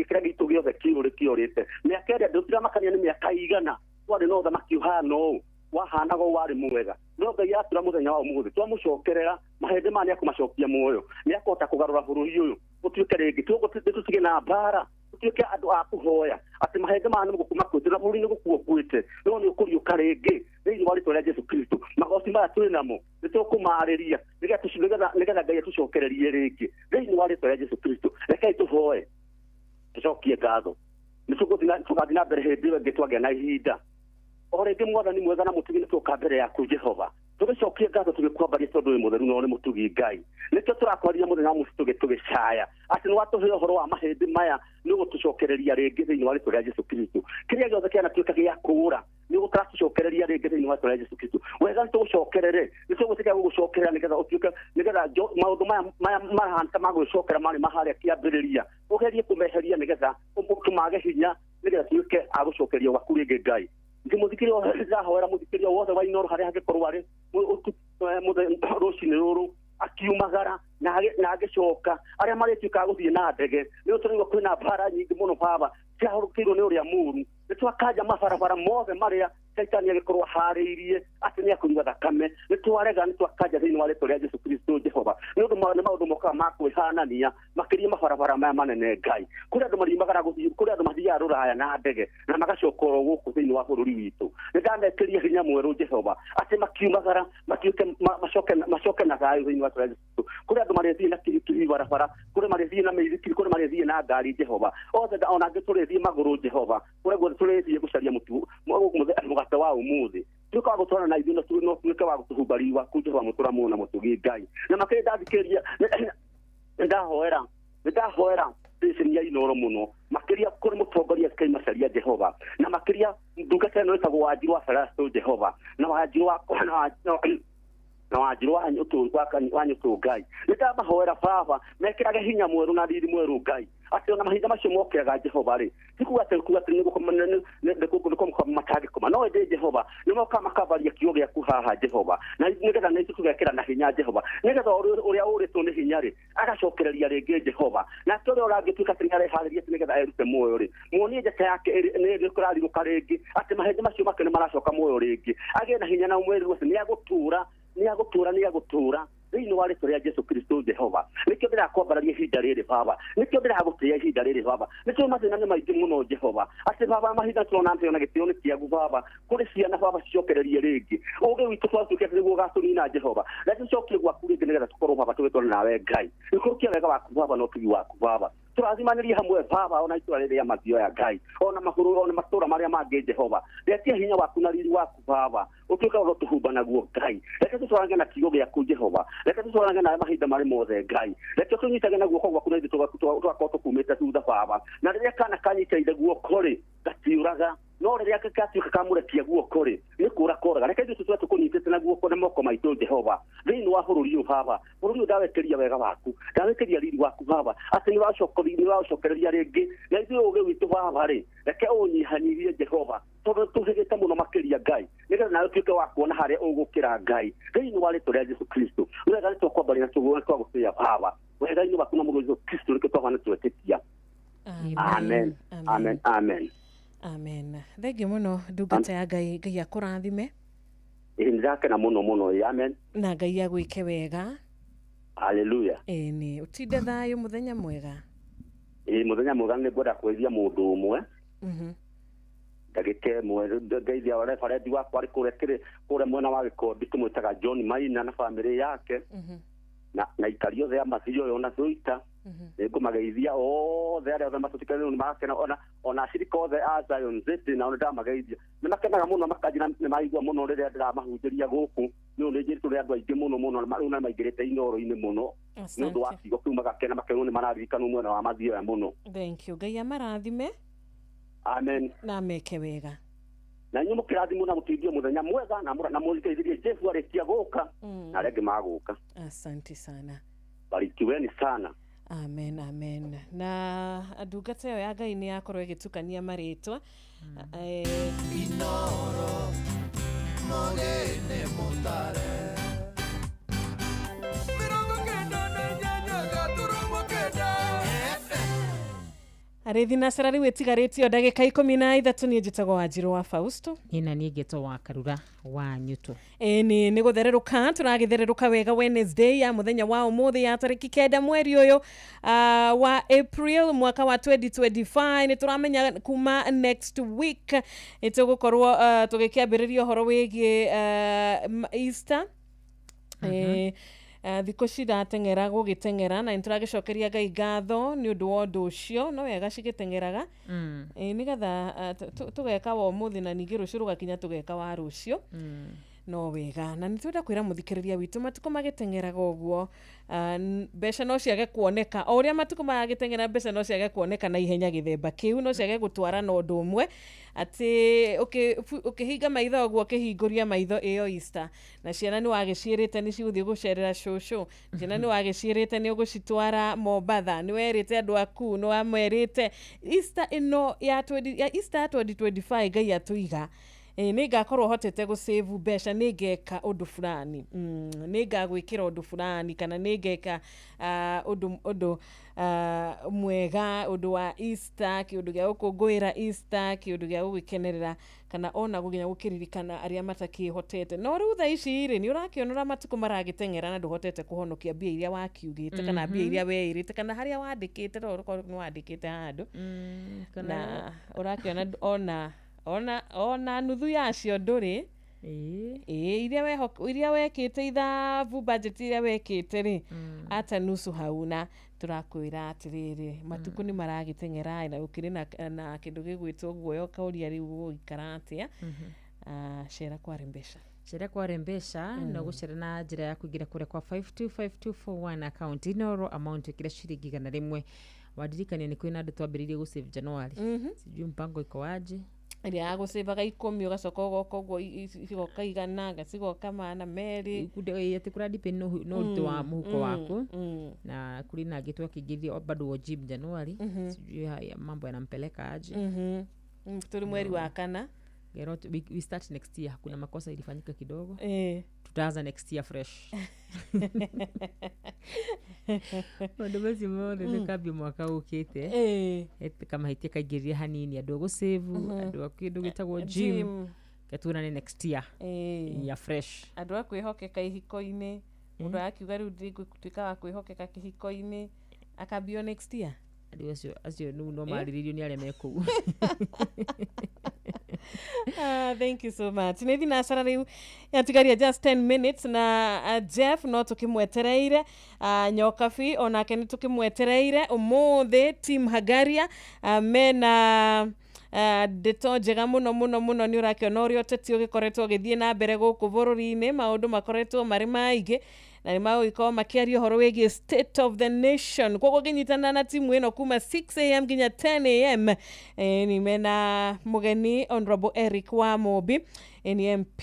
kĩrĩa gitũ gĩothe kĩũrĩte. Mĩaka ĩrĩa ndũtiramakania nĩ mĩaka igana twarĩ na ũthamaki ũhana ũũ wahanaga ũũ warĩ mwega, no Ngai atũra mũthenya wa ũmũthĩ twamũcokerera mahĩndĩ maya nĩ akũmacokia muoyo, nĩ akũhota kũgarũra bũrũri ũyũ ũtuĩke rĩngĩ tũtige na mbara, tuĩke andũ a kũhoya atĩ mahĩndĩ maya nĩ gũkũ makuĩte na bũrũri nĩ gũkua ũkuĩte, no nĩ ũkũriũka rĩngĩ thĩinĩ wa rĩtwa rĩa Jesu Kristo. Magoti maya twĩ namo nĩ tũkũmarĩria nĩgetha Ngai atũcokererie rĩngĩ thĩinĩ wa rĩtwa rĩa Jesu Kristo. Rekei tũhoe tũcokie ngatho, nĩ tũgathiĩ na mbere hĩndĩ ĩyo ĩngĩ twagĩa na ihinda. O rĩngĩ Mwathani mwega na mũtugi, nĩ tũka mbere yaku Jehova tũgĩcokie ngatho tũgĩkwambaria tondũ wĩ mũtheru na ũrĩ mũtugi Ngai. Nĩkĩo tũrakwaria mũthenya wa mũciĩ tũgĩcaya atĩ nĩ watũhe ũhoro wa mahĩndĩ maya nĩ ũgũtũcokereria rĩngĩ thĩinĩ wa rĩtwa rĩa Jesu Kristo. Kĩrĩa gĩothe kĩanatuĩka gĩa kũũra nĩ ũgũtũcokereria rĩngĩ thĩinĩ wa rĩtwa rĩa Jesu Kristo. Wega nĩ tũgũcokerere, nĩ tũgũtĩkĩra gũgũcokerera nĩgetha ũtuĩke, nĩgetha maũndũ maya mahana ta magũgĩcokera marĩ maharĩa kĩambĩrĩria ũgerie kũmeheria nĩgetha tũmage hinya nĩgetha tuĩke a gũcokeria gwaku rĩngĩ Ngai. Ngĩmũthikĩria ndahoera mũthikĩria wothe wa Inooro harĩa hangĩkorwo arĩ rũcinĩ rũrũ akiumagara na agĩcoka, arĩa marĩtuĩka a gũthiĩ na ndege nĩ tũraigua kwĩna mbara nyingĩ mũno baba ciahũrũkĩirwo nĩ ũrĩa mũũru. Nĩ twakanja mabarabara mothe marĩa Shaitani agĩkorwo aharĩirie atĩ nĩ akũnyua thakame. Nĩ twarega, nĩ twakanja thĩinĩ wa rĩtwa rĩa Jesu Kristo Jehova. Nĩ ũndũ nĩ maũndũ mokaga ma kwĩhanania makĩria mabarabara maya manene Ngai. Kũrĩ andũ mariumagara gũthiĩ, kũrĩ andũ mathiaga rũraya na ndege na magacoka oro gũkũ thĩinĩ wa bũrũri witũ. Nĩ ndamekĩria hinya mwerũ Jehova atĩ makiumagara matuĩke macoke na thayũ thĩinĩ wa rĩtwa rĩa Jesu Kristo. Kũrĩ andũ marĩthiĩ na kirikiri barabara, kũrĩ marĩthiĩ na mĩithikiri, kũrĩ marĩthiĩ na ngari Jehova, othe ona angĩ tũrĩthiĩ magũrũ Jehova, kũrĩa guothe tũrĩthiĩ gũcaria mũgate wa ũmũthĩ. Tuĩke wa gũtwarana na ithuĩ no tuĩke wa gũtũhumba riri waku Jehova mũtũra mũno na mũtugi Ngai. Na makĩria ndathikĩrĩria nĩ ndahoera station ya Inooro mũno makĩria kũrĩ mũtongoria Sky Macharia Jehova, na makĩria ndungata ĩno ĩtagwo Wanjiru wa Ferasto Jehova, na Wanjiru wa na Wanjiru wa Nyũtũ Ngai. Nĩ ndamahoera baba mekĩrage hinya mwerũ na riri mwerũ Ngai, atĩ ona mahinda macio mokĩraga Jehova rĩ ti kuga atĩ nĩ gũkoma matangĩkoma, no ĩndĩ Jehova nĩ mokaga makambaria kiugo gĩaku haha Jehova, na nĩgetha nĩ tũgekĩra na hinya Jehova, nĩgetha ũrĩa ũrĩtwo nĩ hinya rĩ agacokereria rĩngĩ Jehova, nake ũrĩa ũrangĩtuĩka atĩ nĩareharĩria atĩ nĩgetha erute muoyo rĩ muonie njata yake nĩ kũrarirũka rĩngĩ atĩ mahĩndĩ macio make nĩ maracoka muoyo rĩngĩ, agĩe na hinya na ũmwĩrĩru atĩ nĩ agũtũra thĩinĩ wa rĩtwa rĩa Jesu Kristo Jehova. Nĩkĩo ndĩrakwambararia ihinda rĩrĩ baba, nĩkĩo ndĩragũtĩĩa ihinda rĩrĩ baba, nĩkĩo mathĩna nĩ maingĩ mũno Jehova, atĩ baba mahinda tũrona atĩ ona gĩtĩo nĩ kĩagu baba, kũrĩ ciana baba cicokererie rĩngĩ ũgĩ witũ twatuĩke atĩ nĩguo ũgatũnina Jehova, na tũcokie gwaku rĩngĩ nĩgetha tũkorwo baba tũgĩtwarana nawe Ngai. Ikũrũkia wega waku baba na ũtugi waku baba, tũrathimanĩrie hamwe baba ona itũra rĩrĩ rĩa Mathioya Ngai, ona mabũrũri ona matũra marĩa mangĩ Jehova. Rekia hinya waku na riri waku baba ũtuĩke wa gũtũhumba naguo Ngai. Reke tũtwarange na kiugo gĩaku Jehova, reke tũtwarange nawe mahinda marĩ mothe Ngai, reke tũnyitage na guoko gwaku na ithuĩ tũgakorwo tũkumĩte thutha baba, na rĩrĩa kana kanyitĩrĩire guoko rĩ gatiũraga, no rĩrĩa gatuĩka kamũrekia guoko rĩ nĩ kũra koraga. Reke ithuĩ tũtue tũkũnyitĩte na guoko na moko maitũ Jehova thĩinĩ wa bũrũri ũyũ baba. Bũrũri ũyũ ndawĩkĩria wega waku, ndawĩkĩria riri waku baba, atĩ nĩ waũcokereria rĩngĩ, na ithuĩ ũgĩ witũ baba rĩ reke ũũnyihanyihie Jehova, tondũ tũhĩgĩte mũno makĩria Ngai, nĩgetha nawe ũtuĩke wa kuona harĩa ũgũkĩra Ngai thĩinĩ wa rĩtwa rĩa Jesu Kristo. Wega nĩ twakwambaria na twagũtĩĩa baba, wega-inĩ waku na mũrũ Jesu Kristo nĩkĩo twahana twetĩkia. Amen, amen, amen. Amen. Thengiũ mũno ndungata ya Ngai, Ngai akũrathime. Ĩĩ nĩndakena mũno mũno. Amen. Na Ngai agwĩke wega. Hallelujah. Ĩĩ ũtinde thayũ, mũthenya mwega. Ĩĩ mũthenya mwega. Nĩ ngwenda kweria mũndũ ũmwe. Ndagĩka ĩmwe ngeithia referendi wakwa arĩ kũrĩa kĩrĩ kũrĩa mwena wa Gĩkondi, tũmwĩtaga John Maina na bamĩrĩ yake, na ikari othe a Mathioyo ona Thũita. Nĩngũmageithia othe arĩa othe matũtikĩrĩire nĩ marakena, ona acirika othe a Zion City nao nĩndamageithia. Nĩmakenaga mũno makanjĩra nĩmaigua mũno rĩrĩa ndĩramahunjĩria gũkũ, nĩ ũndũ nĩnjĩrĩtwo nĩ andũ aingĩ mũno mũno, rĩu nĩmaingĩrĩte Inooro-inĩ mũno nĩ ũndũ wa Asante. kiugo kĩu, magakena makerwo nĩ mararirikanwo mwena wa Mathioya mũno. Thank you. Ngai amarathime. Amen. Na meke wega. Na inyuĩ mũkĩrathimwo na mũteithio mũthenya mwega, na mũgeithĩrie Jesu arĩkia gũka na arĩa angĩ magũka. Asante sana. Barikiweni sana. Amen, amen. Na ndungata ĩyo ya Ngai nĩ yakorwo ĩgĩtukania marĩtwa. Inoro Mogene Mutare 98.9 FM. Arĩthi na cara rĩu ĩtigarĩtio ndagĩka 13. Niĩ njĩtagwo Wanjirũ wa Fausto. Ĩna niĩ ngĩtwo wa Karura wa Nyuto. Ĩni nĩ gũthererũka tũragĩthererũka wega Wednesday ya mũthenya wa ũmũthĩ ya tarĩki 9 mweri ũyũ wa April mwaka wa 2025. Nĩ tũramenya kuma next week nĩ tũgũkorwo tũgĩkĩambĩrĩria ũhoro wĩgiĩ Easter. Thikũ cirateng'era gũgĩteng'era, na nĩ tũragĩcokeria Ngai ngatho nĩ ũndũ wa ũndũ ũcio. No wega cigĩteng'eraga, nĩgetha tũgeka wa ũmũthĩ na ningĩ rũciũ rũgakinya tũgeka wa rũciũ. No wega, na nĩ twenda kwĩra mũthikĩrĩria witũ matukũ magĩteng'eraga ũguo, mbeca no ciage kuoneka. O ũrĩa matukũ maragĩteng'era, mbeca no ciage kuoneka na ihenya, gĩthemba kĩu no ciage gũtwarana ũndũ ũmwe atĩ ũkĩhinga maitho ũguo, ũkĩhingũria maitho ĩyo Easter, na ciana nĩ wagĩciĩrĩte nĩ cigũthiĩ gũcerera cũcũ, ciana nĩ wagĩciĩrĩte nĩ ũgũcitwara Mombatha, nĩ werĩte andũ aku, nĩ wamerĩte Easter ĩno ya 20 ya Easter ya 2025 Ngai atũiga, nĩ ngakorwo hotete gũsave mbeca, nĩ ngeka ũndũ fulani, nĩ ngagwĩkĩra ũndũ fulani, kana nĩ ngeka ũndũ mwega, ũndũ wa Easter, kĩũndũ gĩa gũkũngũĩra Easter, kĩũndũ gĩa gũgĩkenerera, kana ona gũkinya gũkĩririkana arĩa matakĩhotete. No rĩu thaa ici rĩ, nĩ ũrakĩonora matukũ maragĩteng'era na ndũhotete kũhonokia mbia iria wakiugĩte, kana mbia iria weĩrĩte, kana harĩa wandĩkĩte, no ũkorwo nĩ wandĩkĩte handũ na ũrakĩona ona nuthu yacio ndũrĩ. Ĩĩ, iria wekĩte ithabu, budget iria wekĩte rĩ, ata nusu hauna. Tũrakwĩra atĩrĩrĩ, matukũ nĩ maragĩteng'era na gũkĩrĩ na kĩndũ gĩgwĩtwo guoya, ũkauria rĩu gũgũikara atĩa. Cera kware mbeca. Cera kware mbeca no gũcera na njĩra ya kũingĩra kũrĩa kwa 525241 account Inoro, amount ĩkĩra ciringi 100. Wadirikania nĩ kwĩna andũ twambĩrĩirie gũsave January, sijui mpango iko aje. Ĩrĩa ya gũcĩvaga 10 ũgacoka ũgoka ũguo cigoka 100, cigoka 200. Atĩ kũra depend no ũritũ wa mũhuko waku, na kũrĩ na angĩ twakĩingĩria bado wa gym January, sijui haya mambo yanampeleka aje. Tũrĩ mweri wa kana. Gero, we start next year. Kuna makosa ilifanyika kidogo, tutaanza next year fresh. Maũndũ macio mothe tũkambia mwaka ũkĩte. Kamahĩtia kaingĩrire hanini, andũ a gũsave, andũ a kĩndũ gĩtagwo gym, ketuonane next year ya fresh. Andũ a kwĩhokeka ihiko-inĩ, mũndũ arakiuga rĩu ndĩgũtuĩka wa kwĩhokeka kĩhiko-inĩ, akambio next year. Andũ acio rĩu no marĩrĩrio nĩ arĩa me kũu. Thank you so much. Nĩ thinacara rĩu yatigaria just 10 minutes na Jeff no tũkĩmwetereire, Nyokabi onake nĩ tũkĩmwetereire ũmũthĩ. Team Hagaria mena ndeto njega mũno mũno mũno. Nĩ ũrakĩona ũrĩa ũteti ũgĩkoretwo ũgĩthiĩ na mbere gũkũ bũrũri-inĩ, maũndũ makoretwo marĩ maingĩ, na nĩ magũgĩkorwo makĩaria ũhoro wĩgiĩ state of the nation. Koguo ngĩnyitana na timu ĩno kuma 6 am nginya 10 am, nĩ mena mũgeni Honorable Eric Wamũmbi, nĩ MP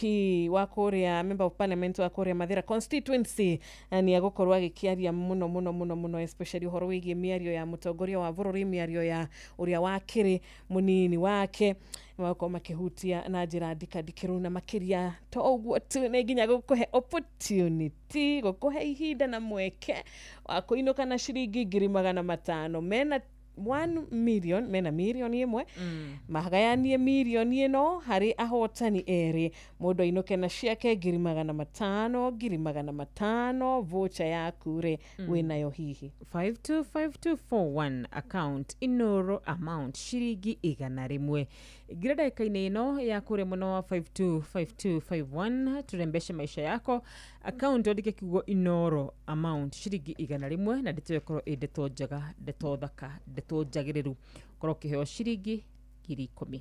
wa kũrĩa, member of parliament wa kũrĩa Mathĩra constituency, na nĩ egũkorwo agĩkĩaria mũno mũno mũno mũno, especially ũhoro wĩgiĩ mĩario ya mũtongoria wa bũrũri, mĩario ya ũrĩa wakĩrĩ mũnini wake, magakorwo makĩhutia na njĩra ndikandikĩru. Na makĩria to ũguo tu, nĩ nginya gũkũhe opportunity, gũkũhe ihinda na mweke wa kũinũka na ciringi 500,000 mena 1 million mena mirioni ĩmwe magayanie mirioni ĩno harĩ ahotani erĩ mũndũ ainũke na ciake 500,000 500,000 voucher yaku rĩ wĩnayo hihi 525241 account Inoro amount ciringi 100 ngira ndagĩka-inĩ ĩno ya kũrĩa mwena wa 525251 turembeshe maisha yako account andĩke kiugo Inoro amount ciringi 100 na ndeto ĩkorwo ĩ ndeto njega, ndeto thaka, ndeto njagĩrĩru, korwo ũkĩheo ciringi 10,000.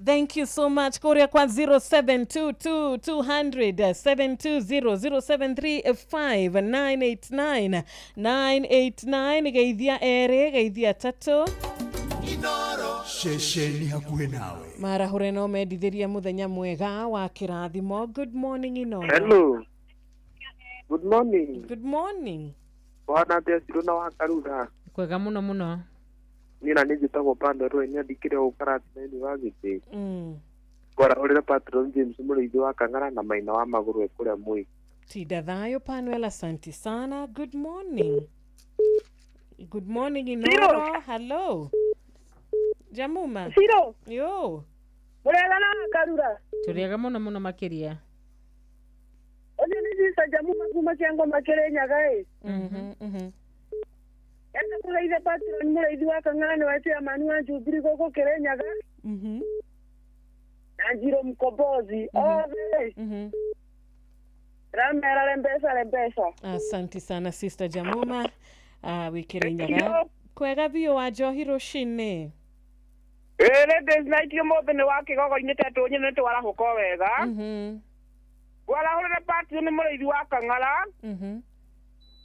Thank you so much. Kuria kwa 0722 200 720 0735 989 989 geithia erĩ geithia tatũ Ceceni hakuhĩ nawe. Marahure no mendithĩria mũthenya mwega wa kĩrathimo. Good morning Inoro. Hello. Good morning. Good morning. Bwana atĩa Cirũ na wa Karura. Kwega mũno mũno. Niĩ na niĩ njĩtagwo Pandoro nyandĩkĩre gũkaratina wa gĩtĩ. Ngwarahũrĩra Patron James mũrĩithi wa Kang'ara na Maina wa Magũrũ kũrĩa Mwĩki. Tinda thayo Panuel, asante sana. Good morning. Good morning Inoro. Hello. Jamuma. Ciro. Yo. Mũrega na Karura. Tũrĩega mũno mũno makĩria. Ũcio nĩ Sista Jamuma kuma Kĩangoma Kĩrĩnyaga ĩ. Enda kũgeithia Patron mũrĩithi wa Kang'ara nĩ wa chairman wa Jubilee gũkũ Kĩrĩnyaga. Na Njiro Mkombozi othe. Ramera rembesa rembesa. Asante sana Sister Jamuma. Wĩ Kĩrĩnyaga. Kwega biũ wa njohi rũcinĩ. Ladies night ũmũthĩ nĩ wa kĩgogo-inĩ tetũ nyene nĩ twarahũka o wega. Ngwarahũrĩra Patron mũrĩithi wa Kang'ara.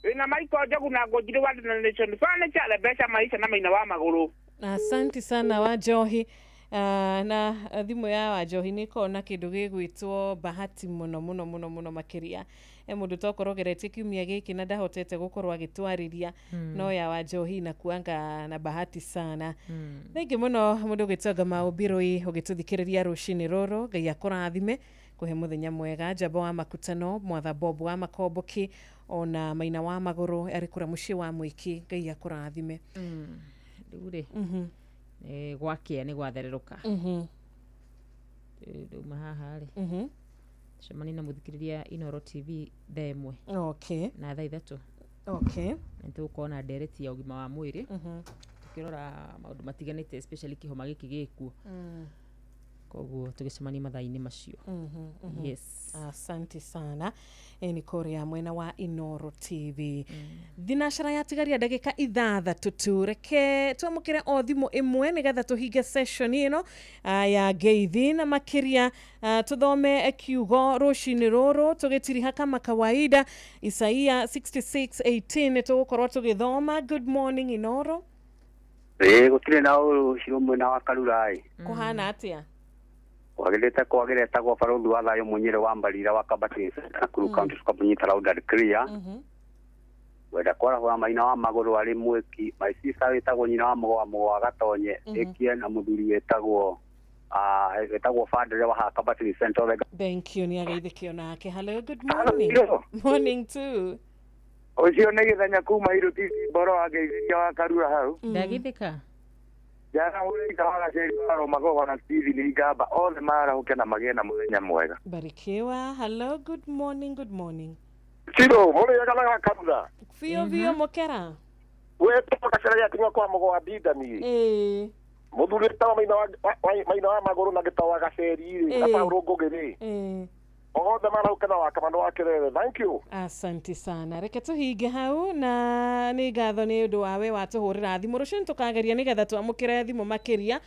Wĩna Michael Njogu na Ngũnjiri wa Nation Furniture Rebecca Maisha na Maina wa Magũrũ. Asante sana wa njohi. Na thimũ ya wa njohi nĩ ĩkoragwo na kĩndũ gĩgwĩtwo bahati mũno mũno mũno mũno makĩria. Mũndũ tokorwo geretie kiumia gĩkĩ na ndahotete gũkorwo agĩtwarĩria no ya wa njohi inakuanga na bahati sana. Thengi mũno mũndũ ũgĩtwo Kamau Mbirũi ũgĩtũthikĩrĩria rũcinĩ rũrũ. Ngai akũrathime kũhe mũthenya mwega. Njamba wa Makutano, Mwatha Bob wa Makomboki ona Maina wa Magũrũ arĩ kũrĩa mũciĩ wa Mwĩki. Ngai akũrathime. Rĩu rĩ gwakĩa nĩ gwathererũka. Ndauma haha rĩ cemania na mũthikĩrĩria Inoro TV thaa 1. Okay. Na thaa 3. Okay. Na nĩtũgũkorwo na ndereti ya ũgima wa mwĩrĩ tũkĩrora maũndũ matiganĩte especially kĩhoma gĩkĩ gĩkuo. Koguo tũgĩcemania mathaa-inĩ macio. Yes. Asante sana. Nĩ kũrĩa mwena wa Inoro TV. Thinacara yatigaria ndagĩka 6 tu reke twamũkĩre o thimũ ĩmwe nĩgetha tũhinge session ĩno ya ngeithi na makĩria tũthome kiugo rũcinĩ rũrũ tũgĩtiriha kama kawaida. Isaia 66:18 tũgũkorwo tũgĩthoma. Good morning Inoro. Gũtirĩ na ũru Cirũ mwena wa Karura ĩ. Kũhana atĩa? Kwagĩrĩte kwagĩretagwo barũthi wa thayũ Mũnyĩrĩ wa Mbarira wa Kabati Nakuru County tukamũnyita loud and clear. Wenda kwarahũra Maina wa Magũrũ arĩ Mwĩki, my sister wĩtagwo nyina wa Mũgwa Mũgwa Gatonye ĩkie na mũthuri wĩtagwo wĩtagwo Fadre wa Kabati Center. Thank you nĩ ageithĩkio nake. Hello, good morning. Morning too. Ũcio nĩ Gĩthenya kuma Irũti Mboro wa ngeithĩria wa Karura hau. Ndagĩthĩka. Jana ũrĩa wa Gaceri wa Romagogo na Stephen Ngamba othe marahũke na magĩe na mũthenya mwega. Barikiwa. Hello, good morning, good morning. Ciro, mũrĩega na Karura. Biũ biũ mũkera. Wetwo Gacera gĩakinywo kwa Mũgwa Ndindani. Mũthuri wĩtagwo Maina wa Magũrũ na Gĩtau wa Gaceri rĩ, na Paũlũ Ngũgĩ rĩ. Othe marahũke na wa Kamano wa Kĩrere. Thank you. Asante sana. Reke tũhinge hau na nĩ ngatho nĩ ũndũ wa we watũhũrĩra thimũ. Rũciũ nĩtũkageria nĩgetha twamũkĩre thimũ makĩria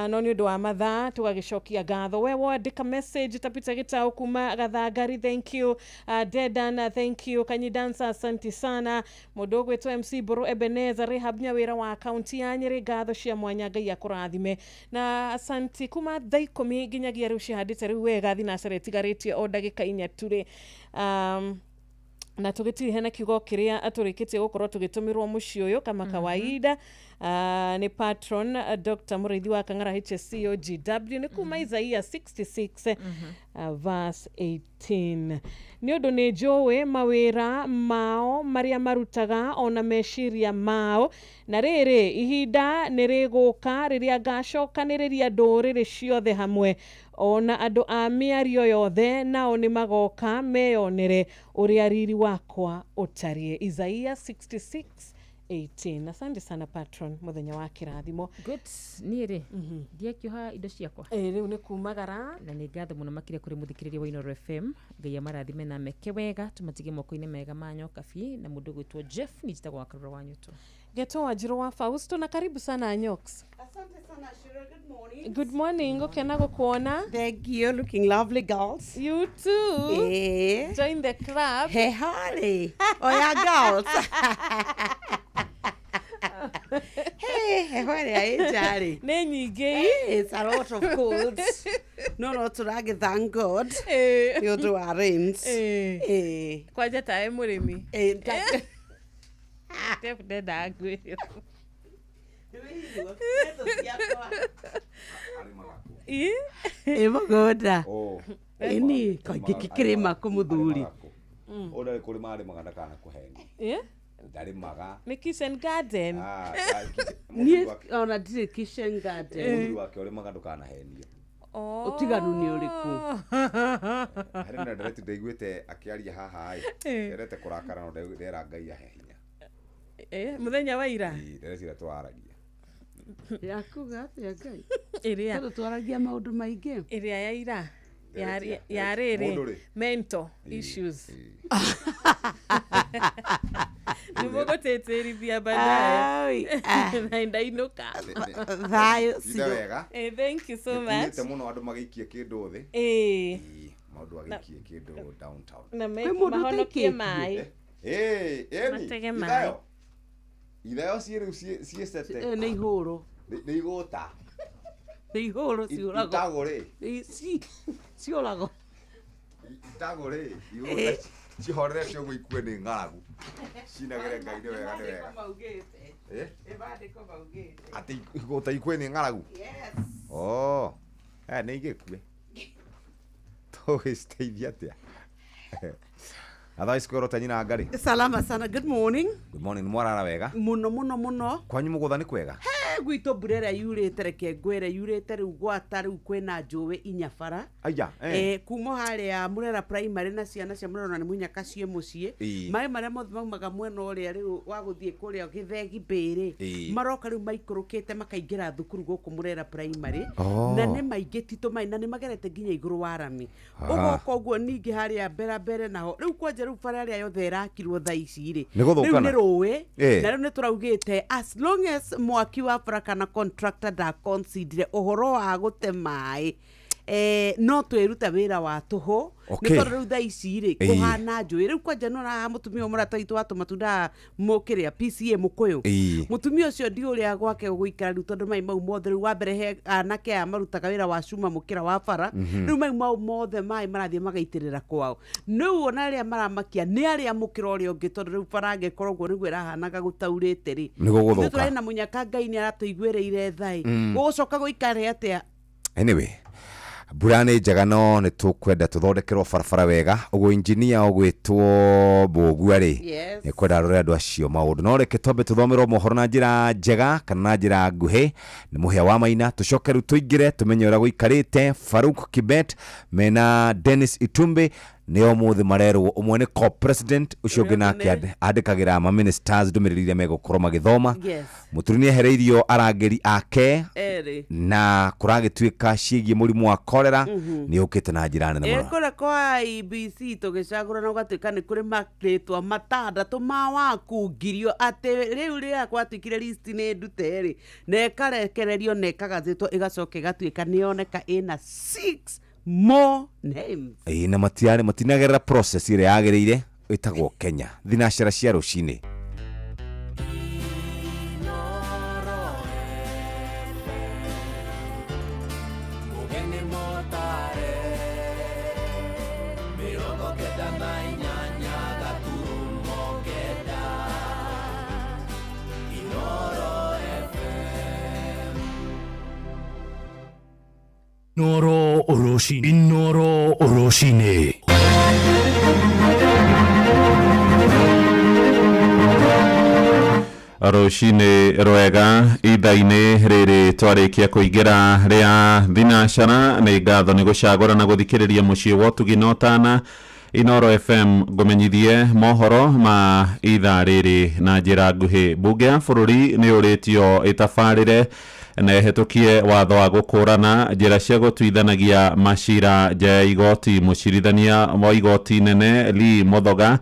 no nĩ ũndũ wa mathaa tũgagĩcokia ngatho. We wandĩka message ta Peter Gĩtaũ kuma Gathangari, thank you. Dedan, thank you. Kanyi Dancer, asante sana. Mũndũ ũgwĩtwo MC Mbũrũ Ebenezer Rehab Nyawĩra wa kaunti ya Nyĩrĩ, ngatho cia mwanya Ngai akũrathime. Na asanti kuma thaa 10 nginyagia rĩu cihandĩte rĩu wega thinacara ĩtigarĩtie o ndagĩka 4 tu rĩ. Na tũgĩtirihe na kiugo kĩrĩa tũrĩkĩtie gũkorwo tũgĩtũmĩrwo mũciĩ ũyũ kama kawaida, nĩ patron Dr. Mũrĩithi wa Kang'ara HSC OGW, nĩ kuma Isaia 66 verse 18: "Nĩ ũndũ nĩ njũĩ mawĩra mao marĩa marutaga, ona meciria mao, na rĩrĩ, ihinda nĩ rĩgũka rĩrĩa ngacokanĩrĩria ndũrĩrĩ ciothe hamwe, ona andũ a mĩario yothe, nao nĩ magoka meyonere ũrĩa riri wakwa ũtariĩ." Isaia 66 18. Asante sana, patron, mũthenya wa kĩrathimo. Good. Niĩ rĩ, ndiakĩoha indo ciakwa. Ĩ, rĩu nĩ kumagara. Na nĩ ngatho mũno makĩria kũrĩ mũthikĩrĩria wa Inooro FM. Ngai amarathime na meke wega, tũmatige moko-inĩ mega ma Nyokabi na mũndũ ũgwĩtwo Jeff. Nĩ njĩtagwo wa Karũra wa Nyuto. Geto Wanjiru wa Fausto, na karibu sana, Nyox. Asante sana, Shiro. Good morning. Good morning, gũkena gũkuona. Thank you. Looking lovely, girls. You too. Eh. Join the club. Hey, Holly. Oh, yeah, girls. Hey, hey, Holly, hey, Charlie. Nĩ nyingĩ. Hey, it's a lot of colds. No, tũragĩ thank God. Nĩ ũndũ wa rains. Eh. Kwanja tawe mũrĩmi. Eh, Jeff ndendaga ngwĩre. Ĩ? Ĩ mũgũnda. Ĩni, kaingĩ kĩrĩma kũ mũthuri. Ũyũ ndarĩ kũrĩma arĩmaga, ndakana kũheni. Ĩ? Ndarĩmaga. Nĩ kitchen garden. Ah, Niĩ ona ndirĩ kitchen garden. Mũthuri wake ũrĩmaga, ndũkanahenio. Oh. Ũtiganu nĩ ũrĩkũ? Harĩ na ndereti ndaiguĩte akĩaria haha ĩ, endete kũrakara, no ndera Ngai ahe hinya. Eh, mũthenya wa ira. Ĩ, ndereti ĩrĩa tũraragia. Yakuga atĩa Ngai? Ĩrĩa Tondũ twaragia maũndũ maingĩ. Ĩrĩa ya ira. Ya Ndereti ya rĩrĩ Mũndũ rĩ. Mental issues. Nĩ mũgũtĩtĩrithia baadaye. Ai, ah. Na ndainũka. Thayũ. Tinda wega. Eh, thank you so much. Nĩkinyĩte mũno andũ magĩikie kĩndũ thĩ. Eh. Ĩ, maũndũ agĩikie kĩndũ downtown. Na Kwĩ mũndũ mahonokie ũtaikĩtie? maĩ. Ĩ, ĩni, Matege maĩ. ithayo. Ithayo ciĩ rĩu ciĩ cete. Eh, nĩ ihũrũ. Nĩ igũta. Nĩ ihũrũ ciũragwo. Itagũ rĩ. Ciũragwo. Itagũ rĩ, igũta cihorerete ũguo ikue nĩ ng'aragu. Cinagĩre Ngai nĩ wega, nĩ wega. Eh? Atĩ igũta ikue nĩ ng'aragu? Oh. Eh, nĩ igĩkue. Tũgĩciteithia atĩa? Athaa ici nyina ngarĩ. Salama sana. Good morning. Good morning, mwarara wega? Mũno mũno mũno. Kwanyu mũgũtha nĩ kwega? He, gwitũ mbura ĩrĩa yurĩte, reke ngwĩre, yurĩte rĩu gwata rĩu kwĩna njũĩ inya bara. Aya, eh. Eh, kuma harĩa Murera Primary na ciana cia Murera na nĩ mũnyaka ciĩ mũciĩ. Ĩ. Maĩ marĩa mothe maumaga mwena ũrĩa rĩu wa gũthiĩ kũrĩa Gĩthegi Mbĩrĩ Ĩ. maroka rĩu maikũrũkĩte makaingĩra thukuru gũkũ Murera Primary. Oh. Na nĩ maingĩ titũ maĩ, na nĩ magerete nginya igũrũ wa rami. Ah. Ũgoka ũguo ningĩ harĩa mbere mbere naho rĩu kwanja rĩu bara ĩrĩa yothe ĩrakirwo thaa ici rĩ, Nĩ gũthũkana? rĩu nĩ rũĩ. Ĩ. Na rĩu nĩ tũraugĩte as long as mwaki wa bara kana contractor ndaconsidere ũhoro wa gũte maĩ, no twĩrute wĩra wa tũhũ. Okay. Nĩ tondũ rĩu thaa ici rĩ, Ĩ. kũhana njũĩ rĩu kwanja nĩ haha mũtumia ũyũ mũrata witũ wa tũmatunda mũkĩrĩa PCA mũkũyũ. Ĩ. Mũtumia ũcio ndi ũrĩa gwake gũikara rĩu, tondũ mai mau mothe rĩu wa mbere he anake aya marutaga wĩra wa cuma mũkĩra wa bara. Rĩu mai mau mothe maĩ marathiĩ magaitĩrĩra kwao. Rĩu ona arĩa maramakia nĩ arĩa mũkĩra ũrĩa ũngĩ, tondũ rĩu bara angĩkorwo ũguo nĩguo ĩrahanaga gũtaurĩte rĩ, Nĩ gũgũthũka. Ithuĩ tũrarĩ na mũnyaka Ngai nĩ aratũiguĩrĩire thaĩ. Gũgũcoka gũikare atĩa? Anyway, mbura nĩ njega, no nĩ tũkwenda tũthondekerwo barabara wega ũguo. Injinia ũgwĩtwo Mbũgua rĩ, Yes. nĩ kwenda arore andũ acio maũndũ. No reke twambe tũthomerwo mohoro na njĩra njega kana na njĩra nguhĩ nĩ Mũhĩa wa Maina, tũcoke rĩu tũingĩre tũmenye ũrĩa gũikarĩte. Faruk Kibet mena Dennis Itumbi nĩo ũmũthĩ marerwo ũmwe nĩ co-president, ũcio ũngĩ nake andĩkagĩra ma ministers ndũmĩrĩri iria megũkorwo magĩthoma. Yes. Mũturi nĩ ehereirio arangĩri ake. Erĩ. Na kũragĩtuĩka ciĩgiĩ mũrimũ wa korera nĩ ũkĩte na njĩra nene mũno. Kũrĩa kwa IBC tũgĩcagũrana gũgatuĩka nĩ kũrĩ marĩtwa matandatũ ma wakungirio atĩ rĩu rĩrĩa gwatuĩkire list nĩ ndute rĩ, na ĩkarekererio na ĩkagathĩtwo, ĩgacoka ĩgatuĩka nĩ yoneka ĩna six more names. Ĩĩ, na matiarĩ matinagerera process ĩrĩa yagĩrĩire ĩtagwo Kenya. Thinacara cia rũcinĩ. Mugeni motare 98. Inoro rũcinĩ. Inoro rũcinĩ. Rũcinĩ rwega ithaa-inĩ rĩrĩ twarĩkia kũingĩra rĩa thinacara. Nĩ ngatho nĩ gũcagũra na gũthikĩrĩria mũciĩ wa ũtugi na ũtana Inoro FM. Ngũmenyithie mohoro ma ithaa rĩrĩ na njĩra nguhĩ. Mbunge ya bũrũri nĩ ũrĩtio ĩtabarĩre na ĩhetũkie watho wa gũkũrana njĩra cia gũtuithanagia macira nja ya igoti. Mũcirithania wa igoti nene Lee Muthoga,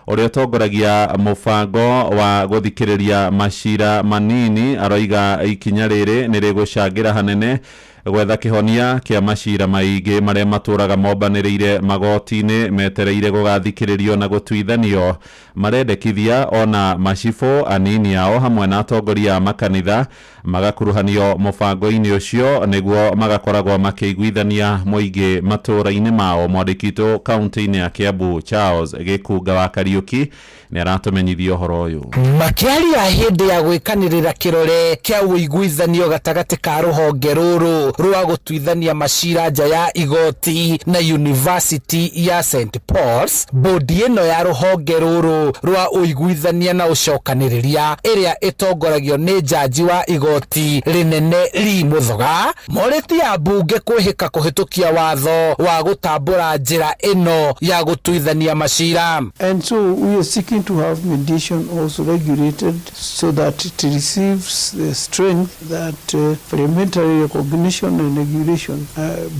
ũrĩa ũtongoragia mũbango wa gũthikĩrĩria macira manini, aroiga ikinya rĩrĩ nĩ rĩgũcangĩra hanene gwetha kĩhonia kĩa macira maingĩ marĩa matũraga mombanĩrĩire magoti-inĩ metereire gũgathikĩrĩrio na gũtuithanio. Marendekithia ona macibũ anini ao hamwe na atongoria a makanitha magakuruhanio mũbango-inĩ ũcio nĩguo magakoragwo makĩiguithania mũingĩ matũũra-inĩ mao. Mwandĩki witũ kaunti-inĩ ya Kiambu Charles Gĩkunga wa Kariũki nĩ aratũmenyithia ũhoro ũyũ. Makĩaria hĩndĩ ya gwĩkanĩrĩra kĩrore kĩa ũiguithanio gatagatĩ ka rũhonge rũrũ rwa gũtuithania macira nja ya igoti na University ya St Paul's, bodi ĩno ya rũhonge rũrũ rwa ũiguithania na ũcokanĩrĩria ĩrĩa ĩtongoragio nĩ jaji wa igoti rĩnene Lee Muthoga morĩtie ambunge kwĩhĩka kũhĩtũkia watho wa gũtambũra njĩra ĩno ya gũtuithania macira. And so we are seeking to have mediation also regulated so that it receives the strength that parliamentary recognition and regulation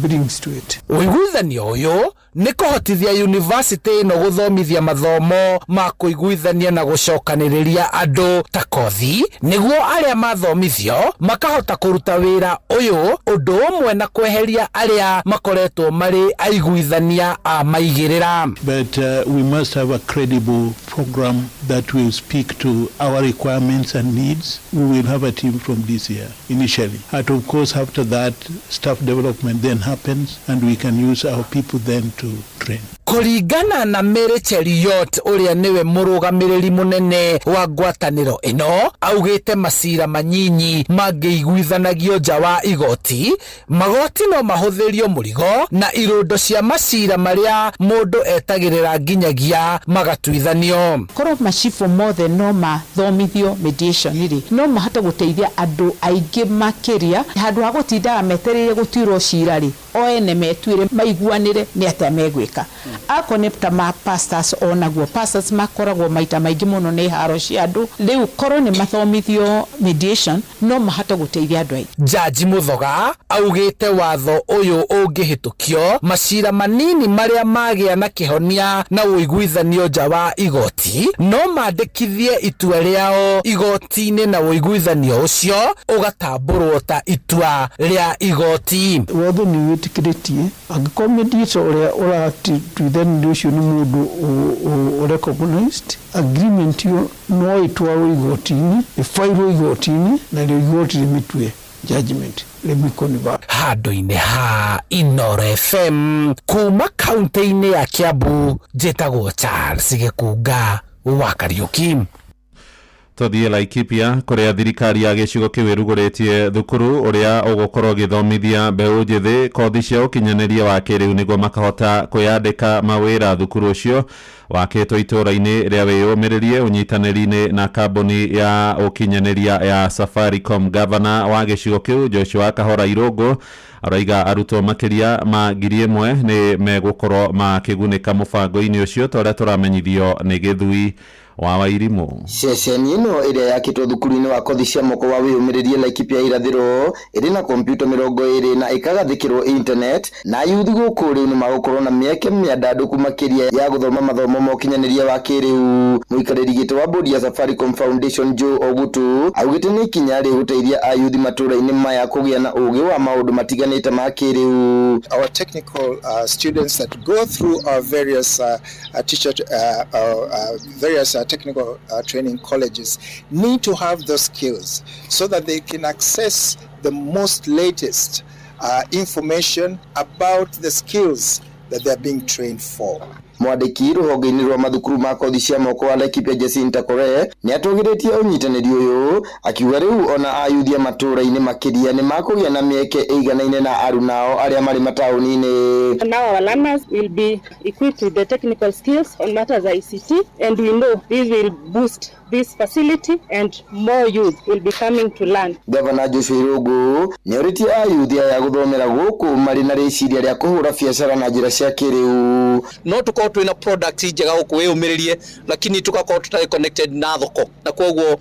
brings to it. Ũiguithanio ũyũ nĩ kũhotithia university ĩno gũthomithia mathomo ma kũiguithania na gũcokanĩrĩria andũ ta kothi, nĩguo arĩa mathomithio makahota kũruta wĩra ũyũ ũndũ ũmwe na kweheria arĩa makoretwo marĩ aiguithania a maigĩrĩra. But we must have a credible program that will speak to our requirements and needs. We will have a team from this year initially. And of course, after that, staff development then happens and we can use our people then to train. Kũringana na Mary Cheruiyot ũrĩa nĩwe mũrũgamĩrĩri mũnene wa ngwatanĩro ĩno, augĩte macira manyinyi mangĩiguithanagio nja wa igoti, magoti no mahũthĩrio mũrigo na irũndo cia macira marĩa mũndũ etagĩrĩra nginyagia magatuithanio. Korwo macibũ mothe no mathomithio mediation rĩ, no mahote gũteithia andũ aingĩ makĩria handũ ha gũtindaga metereire gũtuĩrwo cira rĩ, o ene metuĩre maiguanĩre nĩ atĩa megwĩka. Akorwo nĩ ta ma pastors, onaguo pastors makoragwo maita maingĩ mũno nĩ haro cia andũ, rĩu korwo nĩ mathomithio mediation no mahote gũteithia andũ aingĩ. Jaji Muthoga augĩte watho ũyũ ũngĩhĩtũkio, macira manini marĩa magĩa na kĩhonia na ũiguithanio nja wa igoti no mandĩkithie itua rĩao igoti-inĩ na ũiguithanio ũcio ũgatambũrwo ta itua rĩa igoti. Watho nĩ wĩtĩkĩrĩtie angĩkorwo mediator ũrĩa ũratuithania ũcio nĩ mũndũ recognized, agreement ĩyo no ĩtwarwo igoti-inĩ, ĩbairwo igoti-inĩ na rĩo igoti rĩmĩtue judgment rĩmĩconvert. Handũ-inĩ ha Inoro FM kuma kaunti-inĩ ya Kiambu, njĩtagwo Charles Gĩkunga wa Kariũki. Tũthiĩ Laikipia kũrĩa thirikari ya gĩcigo kĩu ĩrugũrĩtie thukuru ũrĩa ũgũkorwo ũgĩthomithia mbeũ njĩthĩ kothi cia ũkinyanĩria wa kĩrĩu nĩguo makahota kwĩyandĩka mawĩra. Thukuru ũcio wakĩtwo itũũra-inĩ rĩa wĩyũmĩrĩrie ũnyitanĩri-inĩ na kambuni ya ũkinyanĩria ya Safaricom. Gavana wa gĩcigo kĩu Joshua Kahora Irũngũ araiga arutwo makĩria ma 1,000 nĩ megũkorwo makĩgunĩka mũbango-inĩ ũcio ta ũrĩa tũramenyithio nĩ Gĩthui wa Wairimũ. Ceceni ĩno ĩrĩa yakĩtwo thukuru-inĩ wa kothi cia moko wa wĩyũmĩrĩrie Laikipia irathĩro ĩrĩ na kompyuta 20 na ĩkagathĩkĩrwo internet, na ayuthi gũkũ rĩu nĩ magũkorwo na mĩeke mĩandandũku makĩria ya gũthoma mathomo ma ũkinyanĩria wa kĩrĩu. Mũikarĩri gĩtĩ wa bodi ya Safaricom Foundation Joe Ogutu augĩte nĩ ikinya rĩgũteithia ayuthi matũũra-inĩ maya kũgĩa na ũgĩ wa maũndũ matiganĩte ma kĩrĩu. Our technical students that go through our various teacher various technical training colleges need to have those skills so that they can access the most latest information about the skills that they're being trained for. Mwandĩki rũhonge-inĩ rwa mathukuru ma kothi cia moko wa Laikipia Jacinta Kore nĩ atũgĩrĩtie ũnyitanĩri ũyũ, akiuga rĩu ona ayuthi a matũũra-inĩ makĩria nĩ makũgĩa na mĩeke ĩiganaine na arunao arĩa marĩ mataũni-inĩ. Now our learners will be equipped with the technical skills on matters ICT, and we know this will boost this facility and more youth will be coming to learn. Gavana Joshua Irũngũ nĩ orĩtie ayuthi aya gũthomera gũkũ marĩ na rĩciria rĩa kũhũra biacara na njĩra cia kĩrĩu. No tũkorwo twĩna products njega gũkũ wĩyũmĩrĩrie, lakini tũgakorwo tũtarĩ connected na thoko, na koguo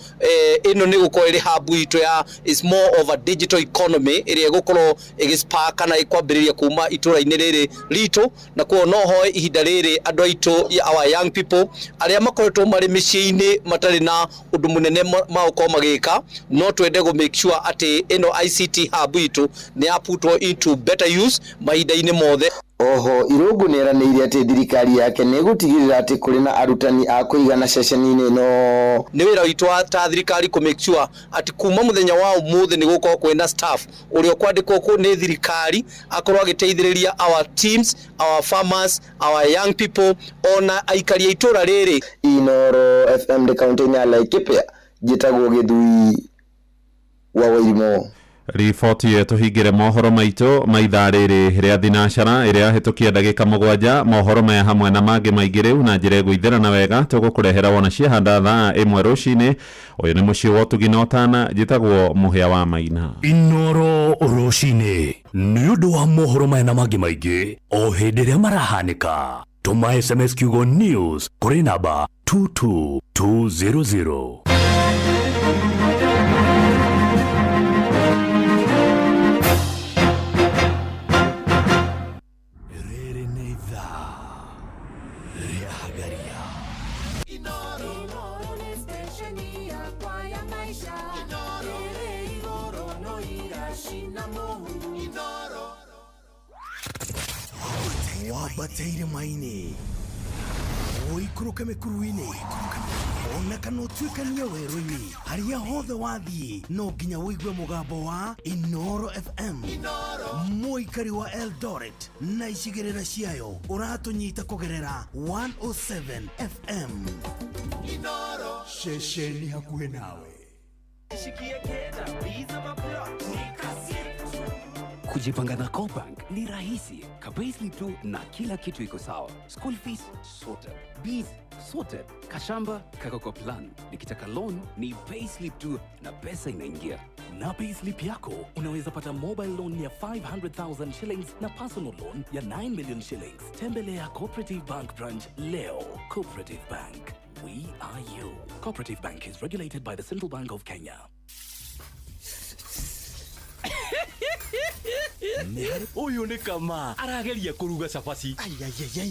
ĩno nĩ gũkorwo ĩrĩ hub itũ ya is more of a digital economy ĩrĩa ĩgũkorwo ĩgĩspark kana ĩkwambĩrĩria kuma itũra-inĩ rĩrĩ ritũ, na koguo no hoe ihinda rĩrĩ andũ aitũ, our young people arĩa makoretwo marĩ mĩciĩ-inĩ matarĩ na ũndũ mũnene magũkorwo magĩka, no twende gũ make sure atĩ ĩno ICT hub itũ nĩ ya putwo into better use mahinda-inĩ mothe. Oho Irũngũ nĩ eranĩire atĩ thirikari yake nĩ ĩgũtigĩrĩra atĩ kũrĩ na arutani a kũigana ceceni-inĩ ĩno. Nĩ wĩra witũ ta thirikari kũ make sure atĩ kuma mũthenya wa ũmũthĩ nĩ gũkorwo kwĩna staff ũrĩa ũkwandĩkwo nĩ thirikari akorwo agĩteithĩrĩria our teams, our farmers, our young people ona aikari a itũra rĩrĩ. Inooro FM ndĩ kaunti-inĩ ya Laikipia, njĩtagwo Gĩthui wa Wairimu. Riboti ĩyo tũhingĩre mohoro maitũ ma ithaa rĩrĩ rĩa thinacara ĩrĩa yahĩtũkia ndagĩka 7. Mohoro maya hamwe na mangĩ maingĩ rĩu na njĩra ĩgũithĩrana wega tũgũkũrehera wona ciahanda thaa 1 rũcinĩ. Ũyũ nĩ mũciĩ wa ũtugi na ũtana, njĩtagwo Mũhĩa wa Maina. Inooro rũcinĩ nĩ ũndũ wa mohoro maya na mangĩ maingĩ o hĩndĩ ĩrĩa marahanĩka. Tũma SMS kiugo news kũrĩ namba 22200. Wambateire maini ũikũrũke mĩkuru-inĩ ona kana ũtuĩkanie werũ-inĩ, harĩa hothe wathiĩ no nginya ũigue mũgambo wa Inooro FM. Mũikari wa Eldoret na icigĩrĩra ciayo ũratũnyita kũgerera 107 FM. Ceceni hakuhĩ nawe. Kujipanga na CoBank ni rahisi. Ka-payslip tu na kila kitu iko sawa. School fees sorted, bills sorted, kashamba kako kwa plan. Nikitaka loan ni payslip tu na pesa inaingia. Na payslip yako unaweza pata mobile loan ya 500,000 shillings na personal loan ya 9 million shillings. Tembelea Cooperative Bank branch leo. Cooperative Bank, we are you. Cooperative Bank is regulated by the Central Bank of Kenya. Ũyũ nĩ Kama arageria kũruga cabaci.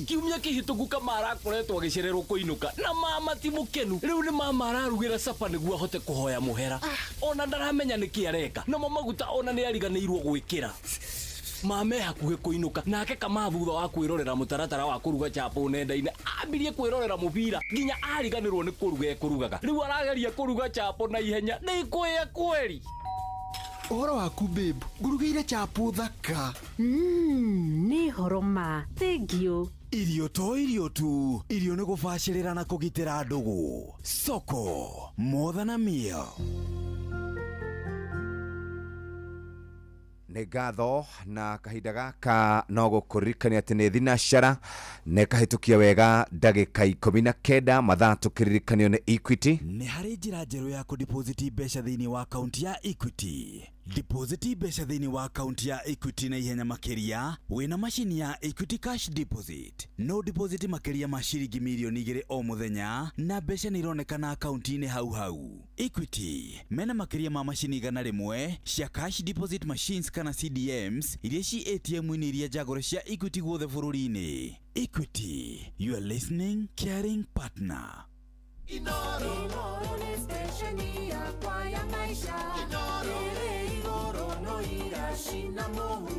Kiumia kĩhĩtũku Kama arakoretwo agĩcererwo kũinũka na mama ti mũkenu. Rĩu nĩ mama ararugĩra capa nĩguo ahote kũhoya mũhera. Ona ndaramenya nĩkĩ areka, namo maguta ona nĩ ariganĩirwo gwĩkĩra. Mame hakuhĩ kũinũka nake Kama thutha wa kwĩrorera mũtaratara wa kũruga chapo nenda-inĩ ambirie kwĩrorera mũbira nginya ariganĩrwo nĩ kũruga ekũrugaga. Rĩu arageria kũruga chapo na ihenya nĩ ikũĩa kweri. Ũhoro waku babe, ngũrugĩire chapo thaka. Nĩ horo ma, thank you. Irio to irio tu, irio nĩ gũbacĩrĩra na kũgitĩra ndũgũ. Soko more than a meal. Nĩ ngatho na kahinda gaka no gũkũririkania atĩ nĩ thinacara nĩ kahĩtũkia wega ndagĩka 19 mathaa tũkĩririkanio nĩ Equity. Nĩ harĩ njĩra njerũ ya kũdeposit mbeca thĩinĩ wa akaunti ya Equity. Deposit mbeca thĩinĩ wa akaunti ya Equity na ihenya makĩria wĩna macini ya Equity Cash Deposit. No deposit makĩria ma ciringi mirioni 2 o mũthenya na mbeca nĩ ironekana akaunti-inĩ hau hau. Equity mena makĩria ma macini 100 cia cash deposit machines kana CDMs iria ci ATM-inĩ iria njagũre cia Equity guothe bũrũri-inĩ. Equity, your listening, caring partner. Inooro nĩ stesheni yakwa ya maisha. Ĩrĩ igũrũ no iracina mũhu.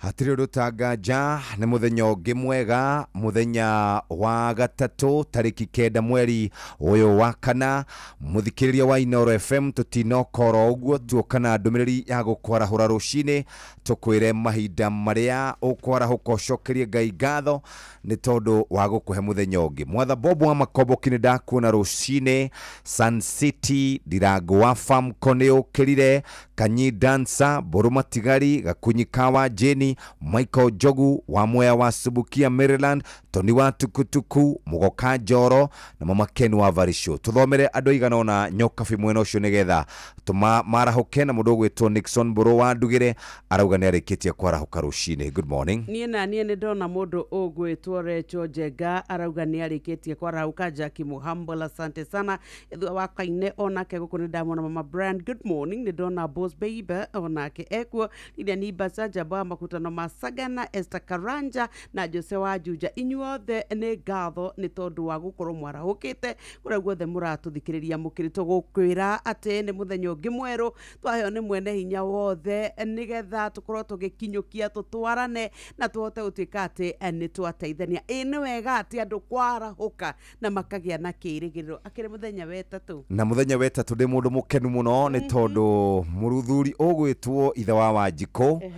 Hatirĩ ũndũ tanganja nĩ mũthenya ũngĩ mwega, mũthenya wa gatatũ tarĩki 9 mweri ũyũ wa 4. Mũthikĩrĩria wa Inooro FM, tũtinokora ũguo tuoka na ndũmĩrĩri ya gũkwarahũra rũcinĩ, tũkwĩre mahinda marĩa ũkwarahũka ũcokerie Ngai ngatho nĩ tondũ wa gũkũhe mũthenya ũngĩ. Mwatha Bob wa Makomboki nĩ ndakuona rũcinĩ, Sun City Ndirango wa Famco nĩ ũkĩrire, Kanyi Dancer Mbũrũ Matigari Gakunyi Kawa Jeni Michael Njogu wa Mwea wa Subukia Maryland, Tony wa Tukutuku Mugoka Njoro na Mama Ken wa Varisho. Tuthomere andũ aigana ũna nyokabi mwena ũcio nĩgetha tũmarahũke na mũndũ ũgwĩtwo Nixon Mbũrũ wa Ndugĩre arauga nĩ arĩkĩtie kwarahũka rũcinĩ. Good morning. Niĩ na niĩ nĩ ndona mũndũ ũgwĩtwo Recho Njenga arauga nĩ arĩkĩtie kwarahũka. Jackie Muhambola, asante sana. Ethua wa Kaine onake gũkũ nĩ ndamwona. Mama Brand, good morning. Nĩ ndona Boss Baby onake ekuo. Lidia Nibasa Jamba wa Makutano Masagana, Esther Karanja na Jose wa Juja, inyuothe nĩ ngatho nĩ tondũ wa gũkorwo mwarahũkĩte kũrĩa guothe mũratũthikĩrĩria mũkĩrĩ. Tũgũkwĩra atĩ nĩ mũthenya ũngĩ mwerũ twaheo nĩ mwene hinya wothe nĩgetha tũkorwo tũgĩkinyũkia tũtwarane na tũhote gũtuĩka atĩ nĩ twateithania. Ĩ nĩ wega atĩ andũ kwarahũka na makagĩa na kĩĩrĩgĩrĩro akĩrĩ mũthenya wetatũ. Na mũthenya wetatũ ndĩ mũndũ mũkenu mũno nĩ tondũ mũruthuri ũgwĩtwo ithe wa Wanjikũ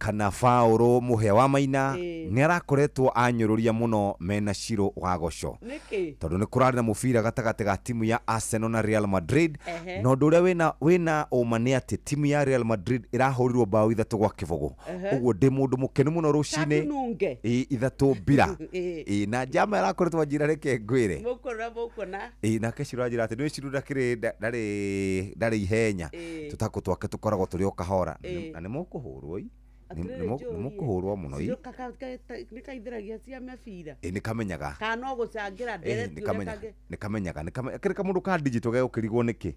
kana Faũrũ Mũhĩa wa Maina nĩ arakoretwo anyũrũria mũno mena Shiro wa Goco tondũ nĩ kũrarĩ na mũbira gatagatĩ ga timu ya Arsenal na Real Madrid. Na ũndũ ũrĩa wĩna ũma nĩ atĩ timu ya Real Madrid ĩrahũrirwo bao 3-0. Ũguo ndĩ mũndũ mũkenu mũno rũcinĩ 3-0. Na njama ĩrakoretwo anjĩra reke ngwĩre nake Shiro anjĩra atĩ nĩ Shiro ndakĩrĩ ndarĩ ihenya, tũtakũ twake tũkoragwo tũrĩ o kahora na nĩ mũkũhũrwo nĩ mũkũhũrwo mũno. Nĩ kaithĩragia cia mĩbira. Ĩ nĩ kamenyaga. Kana no gũcangĩra ndereti. Nĩ kamenyaga kĩrĩ kamũndũ ka digital gegũkĩrigwo nĩkĩ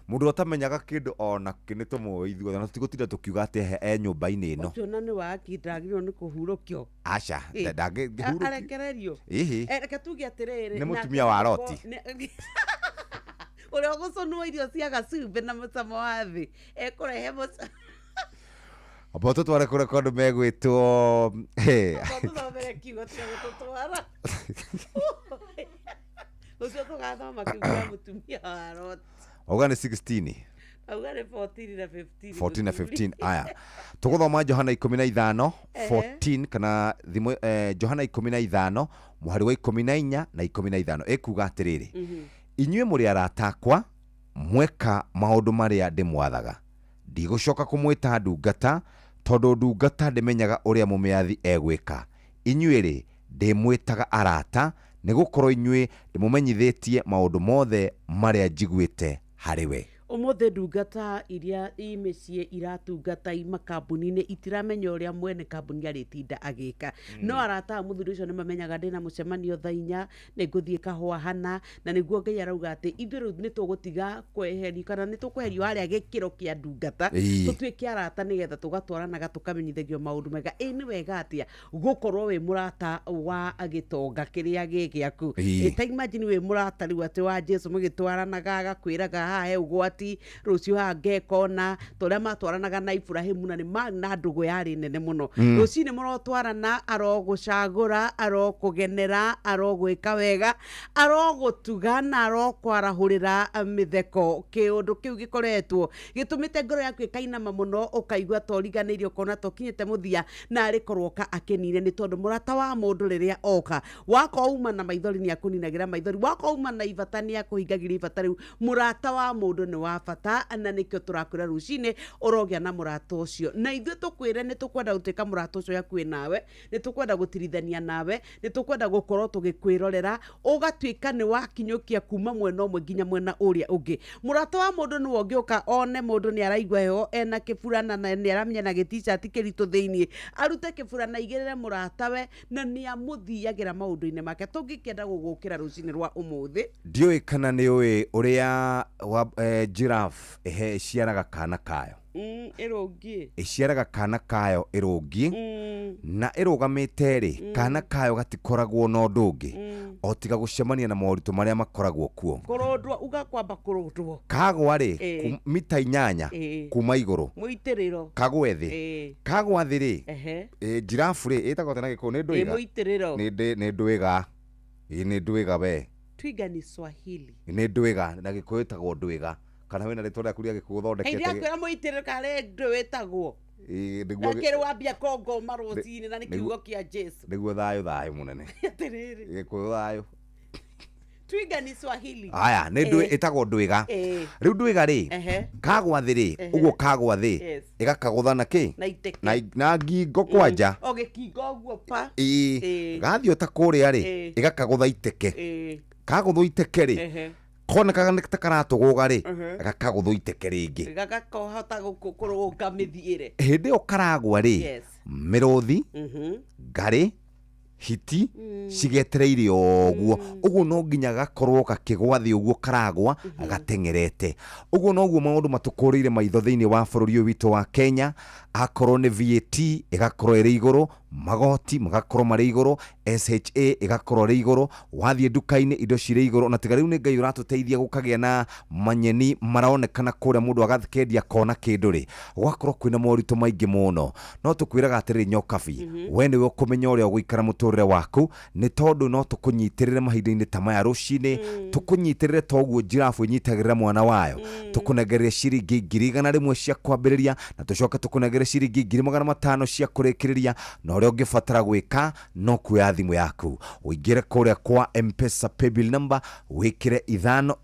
mũndũ ũtamenyaga kĩndũ ona kĩ nĩ tũmũĩ ithuothe na tũtigũtinda tũkiuga atĩ e nyũmba-inĩ ĩno. Ũcio na nĩ waki ndagĩrĩirwo nĩ kũhurũkio. Aca, ndangĩhurũkio. Arekererio. Reke tuge atĩrĩrĩ, nĩ mũtumia wa Roti ũrĩa ũgũcũnwo irio cia gacumbĩ na mũcamo wa thĩ ekũrehe mũcamo. Amba tũtware kũrĩa kwa andũ megwĩtwo tũthomere kiugo tia gũtũtwara ũcio tũgathoma kiugo ya mũtumia wa Roti. Auga nĩ 16. Auga nĩ 14 na 15. 14 na 15. Aya, tũgũthoma Johana 15 14 kana thimũ Johana 15 mũhari wa 14 na 15 ĩkuga atĩrĩrĩ, inyuĩ mũrĩ arata akwa mweka maũndũ marĩa ndĩmwathaga, ndigũcoka kũmwĩta ndungata tondũ ndungata ndĩmenyaga ũrĩa mũmĩathi egwĩka, inyuĩ-rĩ ndĩmwĩtaga arata nĩgũkorwo inyuĩ ndĩmũmenyithĩtie maũndũ mothe marĩa njiguĩte harĩ we. Ũmũthĩ ndungata iria i mĩciĩ iratungata i makambuni-inĩ itiramenya ũrĩa mwene kambuni arĩtinda agĩka. No arata a mũthuri ũcio nĩ mamenyaga ndĩna mũcemanio thaa 4 nĩ ngũthiĩ kahũa hana, na nĩguo Ngai arauga atĩ ithuĩ rĩu nĩ tũgũtiga kweherio kana nĩ tũkweherio harĩa gĩkĩro kĩa ndungata tũtuĩke arata nĩgetha tũgatwaranaga tũkamenyithagio maũndũ mega. Ĩ nĩ wega atĩa gũkorwo wĩ mũrata wa gĩtonga kĩrĩa gĩ gĩaku. Ta imagine wĩ mũrata rĩu atĩ wa Jesu mũgĩtwaranaga agakwĩraga haha he ũgwati rũciũ haha ngekona ta ũrĩa matwaranaga na Iburahĩmu na nĩ marĩ na ndũgũ yarĩ nene mũno. Rũcinĩ mũrotwarana, arogũcagũra, arokũgenera, arogwĩka wega, arogũtuga na arokwarahũrĩra mĩtheko. Kĩũndũ kĩu gĩkoretwo gĩtũmĩte ngoro yaku ĩkainama mũno, ũkaigua ta ũriganĩirio, ũkona ta ũkinyĩte mũthia, na arĩ korwo oka akenire nĩ tondũ mũrata wa mũndũ rĩrĩa oka wakorwo uma na maithori nĩ akũninagĩra maithori, wakorwo uma na ibata nĩ akũhingagĩria ibata rĩu. Mũrata wa mũndũ nĩ wa bata na nĩkĩo tũrakwĩra rũcinĩ ũrogĩa na mũrata ũcio, na ithuĩ tũkwĩre nĩ tũkwenda gũtuĩka mũrata ũcio hakuhĩ nawe, nĩ tũkwenda gũtirithania nawe, nĩ tũkwenda gũkorwo tũgĩkwĩrorera ũgatuĩka nĩ wakinyũkia kuma mwena ũmwe nginya mwena ũrĩa ũngĩ. Mũrata wa mũndũ nĩwe ũngĩũka one mũndũ nĩ araigua heho ena kĩburana na nĩ aramenya na gĩticati kĩritũ thĩiniĩ, arute kĩburana aigĩrĩre mũratawe na nĩ amũthiagĩra maũndũ-inĩ make. Tũngĩkĩenda gũgũkĩra rũcinĩ rwa ũmũthĩ. Ndiũĩ kana nĩ ũĩ ũrĩa giraffe ĩciaraga kana kayo. Ĩrũngiĩ. Ĩciaraga kana kayo ĩrũngiĩ na ĩrũgamĩte rĩ, kana kayo gatikoragwo na ũndũ ũngĩ. O tiga gũcemania na moritũ marĩa makoragwo kuo. Kũrũndwo ugakwamba kũrũndwo. Kagwa rĩ mita 8 kuma igũrũ. Mũitĩrĩro. Kagwe thĩ. Kagwa thĩ rĩ. Jirafu rĩ ĩtagwo atĩa na Gĩkũyũ? Nĩ ndwĩga. Mũitĩrĩro. Nĩ ndwĩga. Nĩ ndwĩga we. Twiga ni Swahili. Nĩ ndwĩga na Gĩkũyũ ĩtagwo ndwĩga. Kana wĩna rĩtwa rĩaku rĩa Gĩkũyũ ũthondekete. Hĩndĩ yakwĩra mũitĩrĩro karĩ ndũ ĩtagwo. Nĩguo wambia kongoma rũcinĩ na nĩ kiugo kĩa Jesu. Nĩguo thayũ thayũ mũnene. Atĩrĩrĩ. Gĩkũyũ thayũ. Twiga ni Swahili. Aya, nĩ ndwĩ ĩtagwo ndwĩga. Rĩu ndwĩga rĩ, kagwa thĩ rĩ, ũguo kagwa thĩ, ĩgakagũtha na kĩ? Na ngingo kwanja. O gĩkingo ũguo pa. Ĩĩ. Gathiĩ ta kũrĩa rĩ, ĩgakagũtha iteke. Kagũthwo iteke rĩ, konekaga nĩ ta karatũgũga rĩ, gakagũthwo iteke rĩngĩ. Gagakahota kũrũnga mĩthiĩre. Hĩndĩ ĩyo karagwa rĩ, mĩrũthi, ngarĩ, hiti cigetereire ũguo. Ũguo no nginya gakorwo gakĩgwa thĩ ũguo karagwa gateng'erete. Ũguo noguo maũndũ matũkũrĩire maitho thĩinĩ wa bũrũri ũyũ witũ wa Kenya. Akorwo nĩ VAT ĩgakorwo ĩrĩ igũrũ, magoti magakorwo marĩ igũrũ, SHA ĩgakorwo ĩrĩ igũrũ, wathiĩ nduka-inĩ indo cirĩ igũrũ. Na tiga rĩu nĩ Ngai ũratũteithia gũkagĩa na manyeni maronekana kũrĩa mũndũ agakendia kona kĩndũ rĩ, gũgakorwo kwĩna moritũ maingĩ mũno. No tũkwĩraga atĩrĩrĩ Nyokabi, we nĩwe ũkũmenya ũrĩa ũgũikara mũtũrĩre waku, nĩ tondũ no tũkũnyitĩrĩre mahinda-inĩ ta maya rũcinĩ, tũkũnyitĩrĩre toguo jirabu ĩnyitagĩrĩra mwana wayo, tũkũnengererie ciringi 100,000 cia kwambĩrĩria, na tũcoke tũkũnengererie ciringi 500,000 cia kũrĩkĩrĩria. Na ũrĩa ũngĩbatara gwĩka no kuoya thimũ yaku ũingĩre kũrĩa kwa M-Pesa paybill number, wĩkĩre 5 2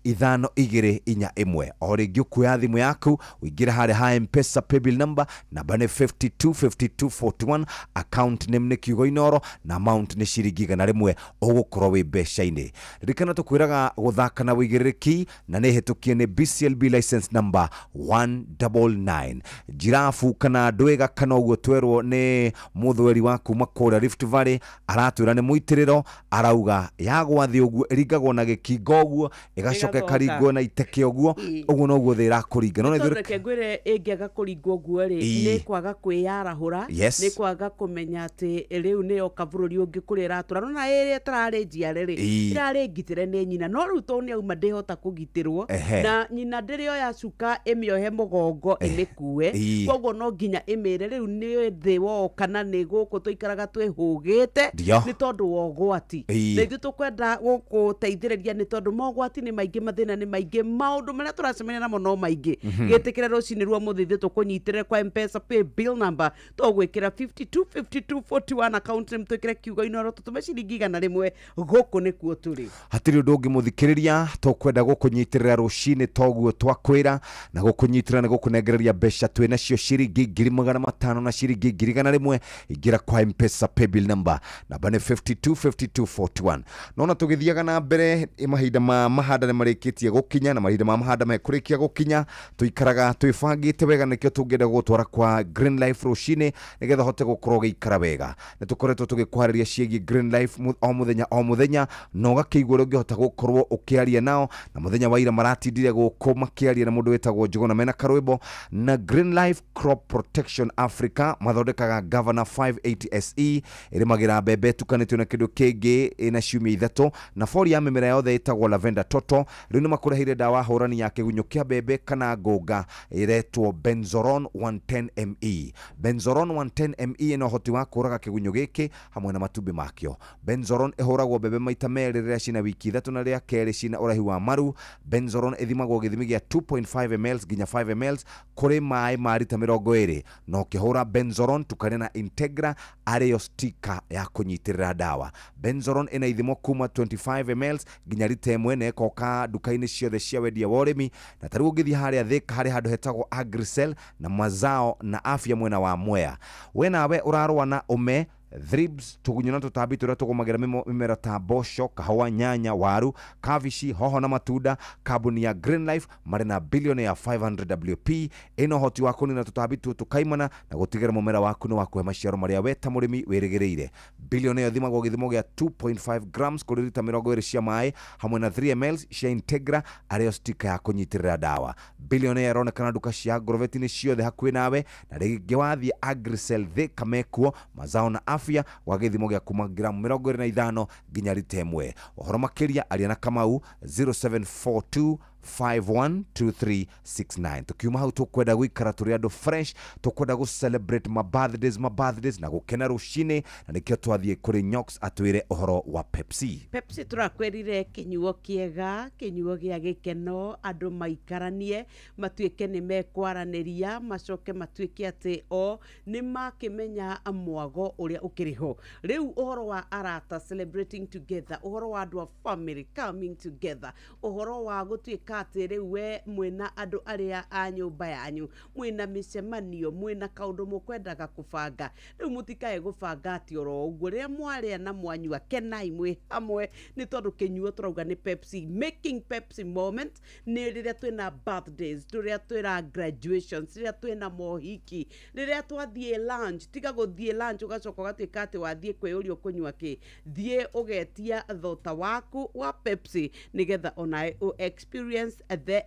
5 2 4 1. O rĩngĩ ũkuoya thimũ yaku ũingĩre harĩa ha M-Pesa paybill number, namba nĩ 525241, account name nĩ kiugo Inooro na amount nĩ ciringi 100 ũgũkorwo wĩ mbeca-inĩ. Ririkana tũkwĩraga gũthaka na wĩigĩrĩrĩki na nĩ hĩtũkie nĩ BCLB license number 199. Jirabu kana ndwĩga kana ũguo twerwo nĩ mũthweri wa kuma kũrĩa Rift Valley, aratwĩra nĩ mũitĩrĩro, arauga yagwa thĩ ũguo ĩringagwo na gĩkingo ũguo, ĩgacoka ĩkaringwo na iteke ũguo, ũguo noguo thĩ ĩrakũringa. No nĩ reke ngwĩre ĩngĩaga kũringwo ũguo rĩ, nĩ kwaga kwĩyarahũra, nĩ kwaga kũmenya atĩ rĩu nĩ yoka bũrũri ũngĩ kũrĩa ĩratũra. Nona ĩrĩa ĩtararĩ njiare rĩ, ĩrarĩ ngitĩre nĩ nyina, no rĩu tondũ nĩ auma ndĩhota kũgitĩrwo, na nyina ndĩrĩoya cuka ĩmĩohe mũgongo ĩmĩkue, koguo no nginya ĩmĩre rĩu nĩ thĩ woka na nĩ gũkũ tũikaraga twĩhũgĩte nĩ tondũ wa ũgwati. Na ithuĩ tũkwenda gũkũteithĩrĩria nĩ tondũ mogwati nĩ maingĩ, mathĩna nĩ maingĩ, maũndũ marĩa tũracemania namo no maingĩ. Gĩtĩkĩre rũcinĩ rwa mũthĩ ithuĩ tũkũnyitĩrĩre kwa M-Pesa pay bill number, tũgwĩkĩra 525241 account name, twĩkĩre kiugo Inooro, tũtũme ciringi 100 gũkũ nĩkuo tũrĩ. Hatirĩ ũndũ ũngĩ mũthikĩrĩria tũkwenda gũkũnyitĩrĩra rũcinĩ toguo twakwĩra, na gũkũnyitĩrĩra nĩ gũkũnengereria mbeca twĩ nacio ciringi 500,000 na ciringi 100,000. Ingĩra kwa M-Pesa paybill number, namba nĩ 525241. Nona tũgĩthiaga na mbere, mahinda ma mahanda nĩ marĩkĩtie gũkinya, na mahinda ma mahanda mekũrĩkia gũkinya, tũikaraga twĩbangĩte wega, nĩkĩo tũngĩenda gũgũtwara kwa Green Life rũcinĩ nĩgetha ũhote gũkorwo ũgĩikara wega. Nĩ tũkoretwo tũgĩkwarĩria ciĩgiĩ Green Life o mũthenya o mũthenya, na ũgakĩigua ũrĩa ũngĩhota gũkorwo ũkĩaria nao. Na mũthenya wa ira maratindire gũkũ makĩaria na mũndũ wĩtagwo Njũgũna mena karwĩmbo. Na Green Life Crop Protection Africa mathondekaga Governor 580 SE, ĩrĩmagĩra mbembe ĩtukanĩtio na kĩndũ kĩngĩ ĩna ciumia 3, na fori ya mĩmera yothe ĩtagwo Lavender Toto. Rĩu nĩ makũreheire ndawa hũrani ya kĩgunyũ kĩa mbembe kana ngũnga ĩretwo Benzoron 110 ME. Benzoron 110 ME ĩna ũhoti wa kũraga kĩgunyũ gĩkĩ hamwe na matumbĩ makĩo. Benzoron ĩhũragwo mbembe maita merĩ rĩrĩa cina wiki 3 na rĩa kerĩ cina ũraihu wa maru. Benzoron ĩthimagwo gĩthimi gĩa 2.5 ml nginya 5 ml kũrĩ maĩ ma rita 20, na ũkĩhũra Benzoron tukania na Integra arĩyo stika ya kũnyitĩrĩra ndawa. Benzoron ĩna ithimo kuma 25 ml nginya rita 1, na ĩkoka nduka-inĩ ciothe cia wendia wa ũrĩmi. Na tarĩu ũngĩthiĩ harĩa Thika harĩ handũ hetagwo Agricel na mazao na afya mwena wa Mwea. We nawe ũrarũa na ũme, thrips, tũgunyũ na tũtambi tũrĩa tũgũmagĩra mĩmera ta mboco, kahũa, nyanya, waru, kabici, hoho na matunda. Kambuni ya Green Life marĩ na bilioni ya 500 WP ĩna ũhoti wa kũnina tũtambi tũtũ kaimana na gũtigĩrĩra mũmera waku nĩ wakũhe maciaro marĩa we ta mũrĩmi wĩrĩgĩrĩire. Bilioni ĩyo ĩthimagwo gĩthimo gĩa 2.5 grams kũrĩ rita 20 cia maĩ hamwe na 3 ml cia Integra arĩyo stika ya kũnyitĩrĩra ndawa. Bilioni ĩyo ĩronekana nduka cia Agrovet-inĩ ciothe hakuhĩ nawe, na rĩngĩ wathiĩ Agricel Thika mekuo, mazao na afya Afya wa gĩthimo gĩa kuma gramu 25 nginya rita 1. Ũhoro makĩria aria na Kamau 0742 512369. Tukiuma hau tukwenda guikara turi andu fresh, tukwenda gu celebrate ma birthdays na gukena rucini, na nikio twathie kuri Nyox atwire uhoro wa Pepsi. Pepsi turakwerire kinyuo kiega, kinyuo gia gikeno, andu maikaranie matuike ni mekwaraniria, macoke matuike ati o ni makimenya mwago uria ukiriho. Riu uhoro wa arata celebrating together, uhoro wa andu a family coming together, uhoro wa gutuika ati riu we mwina andu aria a nyumba yanyu, mwina micemanio, mwina kaundu mukwendaga kubanga. Riu mutikae gubanga ati oro uguo riria mwaria na mwanyua kenai mwi hamwe, ni tondu kinyuo turauga ni Pepsi, making Pepsi moment ni riria twina birthdays, riria twina graduations, riria twina mohiki, riria twathie lunch. Tiga guthie lunch ugacoka ugatuika ati wathie kwiyuria ukunyua ki, thie ugetia thota waku wa Pepsi nigetha onae u experience the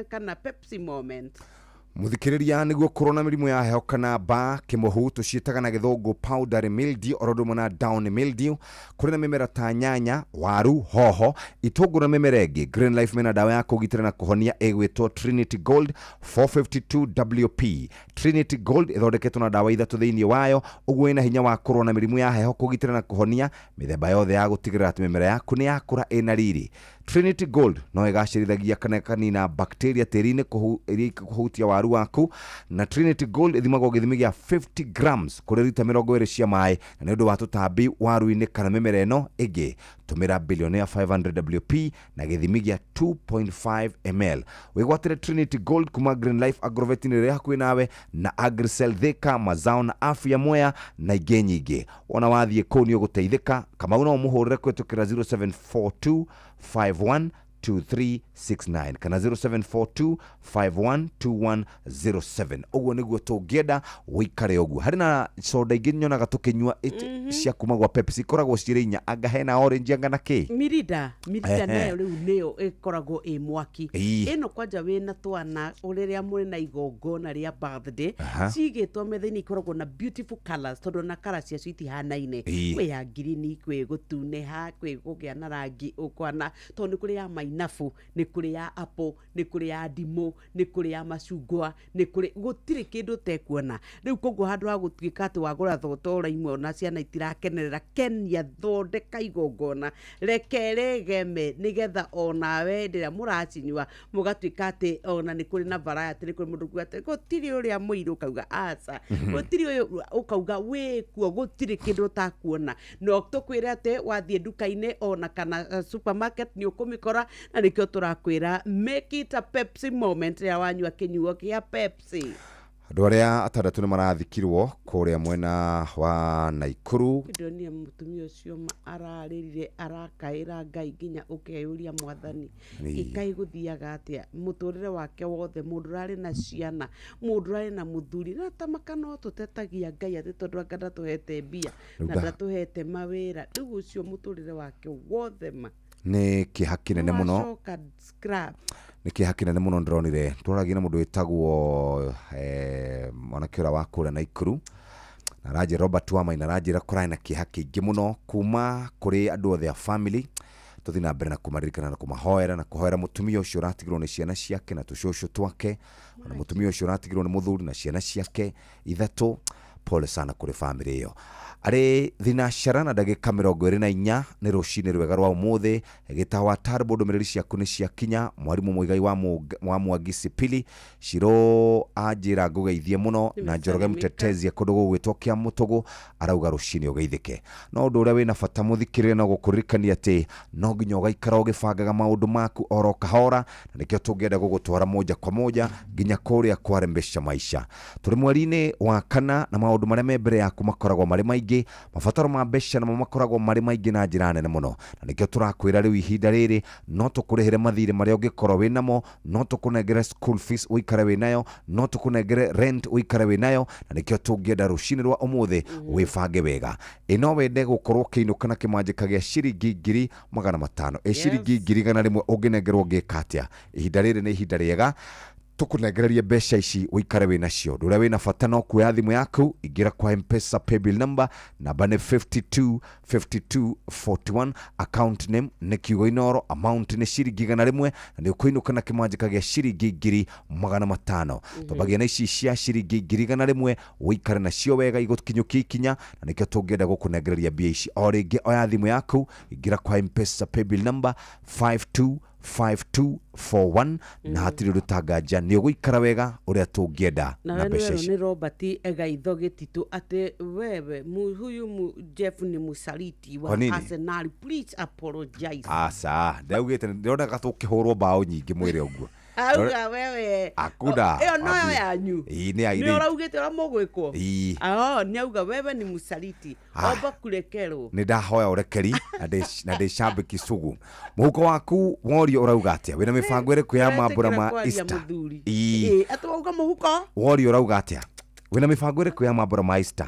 kana Pepsi moment. Muthikiriria niguo korona mirimu ya heho kana ba kimohu tuciitaga na githungu powdery mildew oro na downy mildew. Kuri na mimera ta nyanya, waru, hoho, itunguru na mimera ĩngĩ. Green Life mena dawa ya kũgitĩra na kũhonia ĩgwĩtwo Trinity Gold 452 WP. Trinity Gold ĩthondeketwo na dawa ithatũ thĩinĩ wayo, ũguo ĩna hinya wa kũrũa na mĩrimũ ya heho, kũgitĩra na kũhonia mĩthemba yothe ya gũtigĩrĩra atĩ mĩmera yaku nĩ yakũra ĩna riri. Trinity Gold no ĩgacĩrithagia kana ĩkanina bacteria tĩri-inĩ iria ikũhutia waru waku, na Trinity Gold ĩthimagwo gĩthimi gĩa 50 grams kũrĩ rita 20 cia maĩ, na nĩ ũndũ wa tũtambi waru-inĩ kana mĩmera ĩno ĩngĩ. Tũmĩra Billionaire 500 WP na gĩthimi gĩa 2.5 ml. Wĩgwatĩre Trinity Gold kuma Green Life Agrovet ĩrĩa hakuhĩ nawe, na Agricel Thika, Mazao na Afya Mwea na ingĩ nyingĩ. Wona wathiĩ kũu nĩ ũgũteithĩka. Kamau no ũmũhũrĩre kũhĩtũkĩra 0742 512369 kana 0742 512107. Ũguo nĩguo tũngĩenda wĩikare ũguo. Harĩ na soda ingĩ nyonaga tũkĩnyua cia kuma gwa Pepsi, ikoragwo cirĩ inya, anga hena orange anga na kĩ Mirida nayo rĩu nĩyo ĩkoragwo ĩ mwaki. Ĩno kwanja wĩna twana rĩrĩa mũrĩ na igongona rĩa birthday, cigĩtwo metha-inĩ ikoragwo na beautiful colors, tondũ na colors ciacio itihanaine. Kwĩ ya ngirini, kwĩ gũtunĩha, kwĩ kũgĩa na rangi ũkwana, tondũ nĩ kũrĩ ya mainabu, nĩ kũrĩ ya apple, nĩ kũrĩ ya ndimũ, nĩ kũrĩ ya macungwa, nĩ kũrĩ gũtirĩ kĩndũ ũtekuona. Rĩu koguo handũ ha gũtuĩka atĩ wagũra thota ora imwe ona ciana itirakenerera, kenia, thondeka igongona, reke rĩgeme nĩgetha onawe rĩrĩa mũracinyua mũgatuĩka atĩ ona nĩ kũrĩ na variety. Nĩ kũrĩ mũndũ kuga atĩ gũtirĩ ũrĩa mũirũ, ũkauga aca, gũtirĩ ũyũ, ũkauga wĩkuo, gũtirĩ kĩndũ ũtakuona. No tũkwĩre atĩ wathiĩ nduka-inĩ ona kana supermarket nĩ ũkũmĩkora, na nĩkĩo tũrakwĩra make it a Pepsi moment rĩrĩa wanyua kĩnyuo kĩa Pepsi. Andũ arĩa atandatũ nĩ marathikirwo kũrĩa mwena wa Naikuru. Ndonire mũtumia ũcio ararĩrire, arakaĩra Ngai nginya ũkeyũria mwathani ĩkaĩ gũthiaga atĩa mũtũrĩre wake wothe, mũndũ ũrarĩ na ciana, mũndũ ũrarĩ na mũthuri, na tamaka no tũtetagia Ngai atĩ tondũ anga ndatũhete mbia na ndatũhete mawĩra. Rĩu ũcio mũtũrĩre wake wothe ma nĩ kĩeha kĩnene mũno, nĩ kĩeha kĩnene mũno. Ndĩronire twaragia na mũndũ wĩtagwo mwanake ũrĩa wa kũrĩa Naikuru, na aranjĩra Robert Wamaina, aranjĩra kũrarĩ na kĩeha kĩingĩ mũno kuma kũrĩ andũ othe a family. Tũthiĩ na mbere na kũmaririkana na kũmahoera na kũhoera mũtumia ũcio ũratigirwo nĩ ciana ciake na tũcũcũ twake, ona mũtumia ũcio ũratigirwo nĩ mũthuri na ciana ciake ithatũ. Pole sana kũrĩ family ĩyo. Arĩ thinacara na ndagĩka 24 nĩ rũcinĩ rwega rwa ũmũthĩ. Gĩtawa Tarbo, ndũmĩrĩri ciaku nĩ ciakinya. Mwarimũ Mũigai wa Mwangi Sipili Shiro anjĩra ngũgeithie mũno, na Njoroge Mtetezi kũndũ gũgwĩtwo kĩa Mũtũgũ arauga rũcinĩ ũgeithĩke. No ũndũ ũrĩa wĩna bata mũthikĩrĩre no gũkũririkania atĩ no nginya ũgaikara ũgĩbangaga maũndũ maku oro kahora, na nĩkĩo tũngĩenda gũgũtwara moja kwa moja nginya kũrĩa kwarembesha maisha. Tũrĩ mweri-inĩ wa kana na maũndũ marĩa me mbere yaku makoragwo marĩ maingĩ, mabataro ma mbeca namo makoragwo marĩ maingĩ na njĩra nene mũno, na nĩkĩo tũrakwĩra rĩu ihinda rĩrĩ no tũkũrĩhĩre mathirĩ marĩa ũngĩkorwo wĩnamo, no tũkũnengere school fees ũikare wĩnayo, no tũkũnengere rent ũikare wĩnayo, na nĩkĩo tũngĩenda rũcinĩ rwa ũmũthĩ wĩbange wega. Ĩ no wende gũkorwo ũkĩinũka na kĩmanjĩka gĩa ciringi 500,000, ĩ ciringi 100,000 ũngĩnengerwo ũngĩka atĩa? Ihinda rĩrĩ nĩ ihinda rĩega. Tũkũnengererie mbeca ici ũikare wĩ nacio. Ũndũ ũrĩa wĩna bata no kuoya thimũ yaku, ingĩra kwa Mpesa paybill number, namba nĩ 52 52 41, account name nĩ kiugo Inoro, amount nĩ ciringi 100, na nĩ ũkũinũka na kĩmanjĩka gĩa ciringi 500,000. Twambagia na ici cia ciringi 100,000, ũikare nacio wega igũkinyũkia ikinya, na nĩkĩo tũngĩenda gũkũnengereria mbia ici. O rĩngĩ, oya thimũ yaku, ingĩra kwa Mpesa paybill number 52 5241, na hatirĩ ũndũ tanganja, nĩ ũgũikara wega ũrĩa tũngĩenda na na we mbeca nĩwerwo ici. Nĩ Robert Gaitho Gĩtitũ atĩ wewe huyu Jeff ni mũsaliti wa Kwa nini? Arsenal, please apologize. Aca, ndaugĩte ndĩronaga tũkĩhũrwo mbaũ nyingĩ mwĩre ũguo. Auga wewe Hakuna. ĩyo noyo Wapi? yanyu. Ii, nĩ ya nĩ irĩtu. ũraugĩte ũrĩa mũgwĩkwo. Ii. Nĩ auga wewe ni mũsaliti. Ah. Omba kurekerwo. Nĩ ndahoya ũrekeri na ndĩ cambĩki sugu. Mũhuko waku worio ũrauga atĩa? Wĩna mĩbango ĩrĩkũ ya mambũra ma Kwaria Easter? mũthuri. Ii. Ĩ, atĩ wauga mũhuko. Worio ũrauga atĩa? Wĩna mĩbango ĩrĩkũ ya mambũra ma Easter?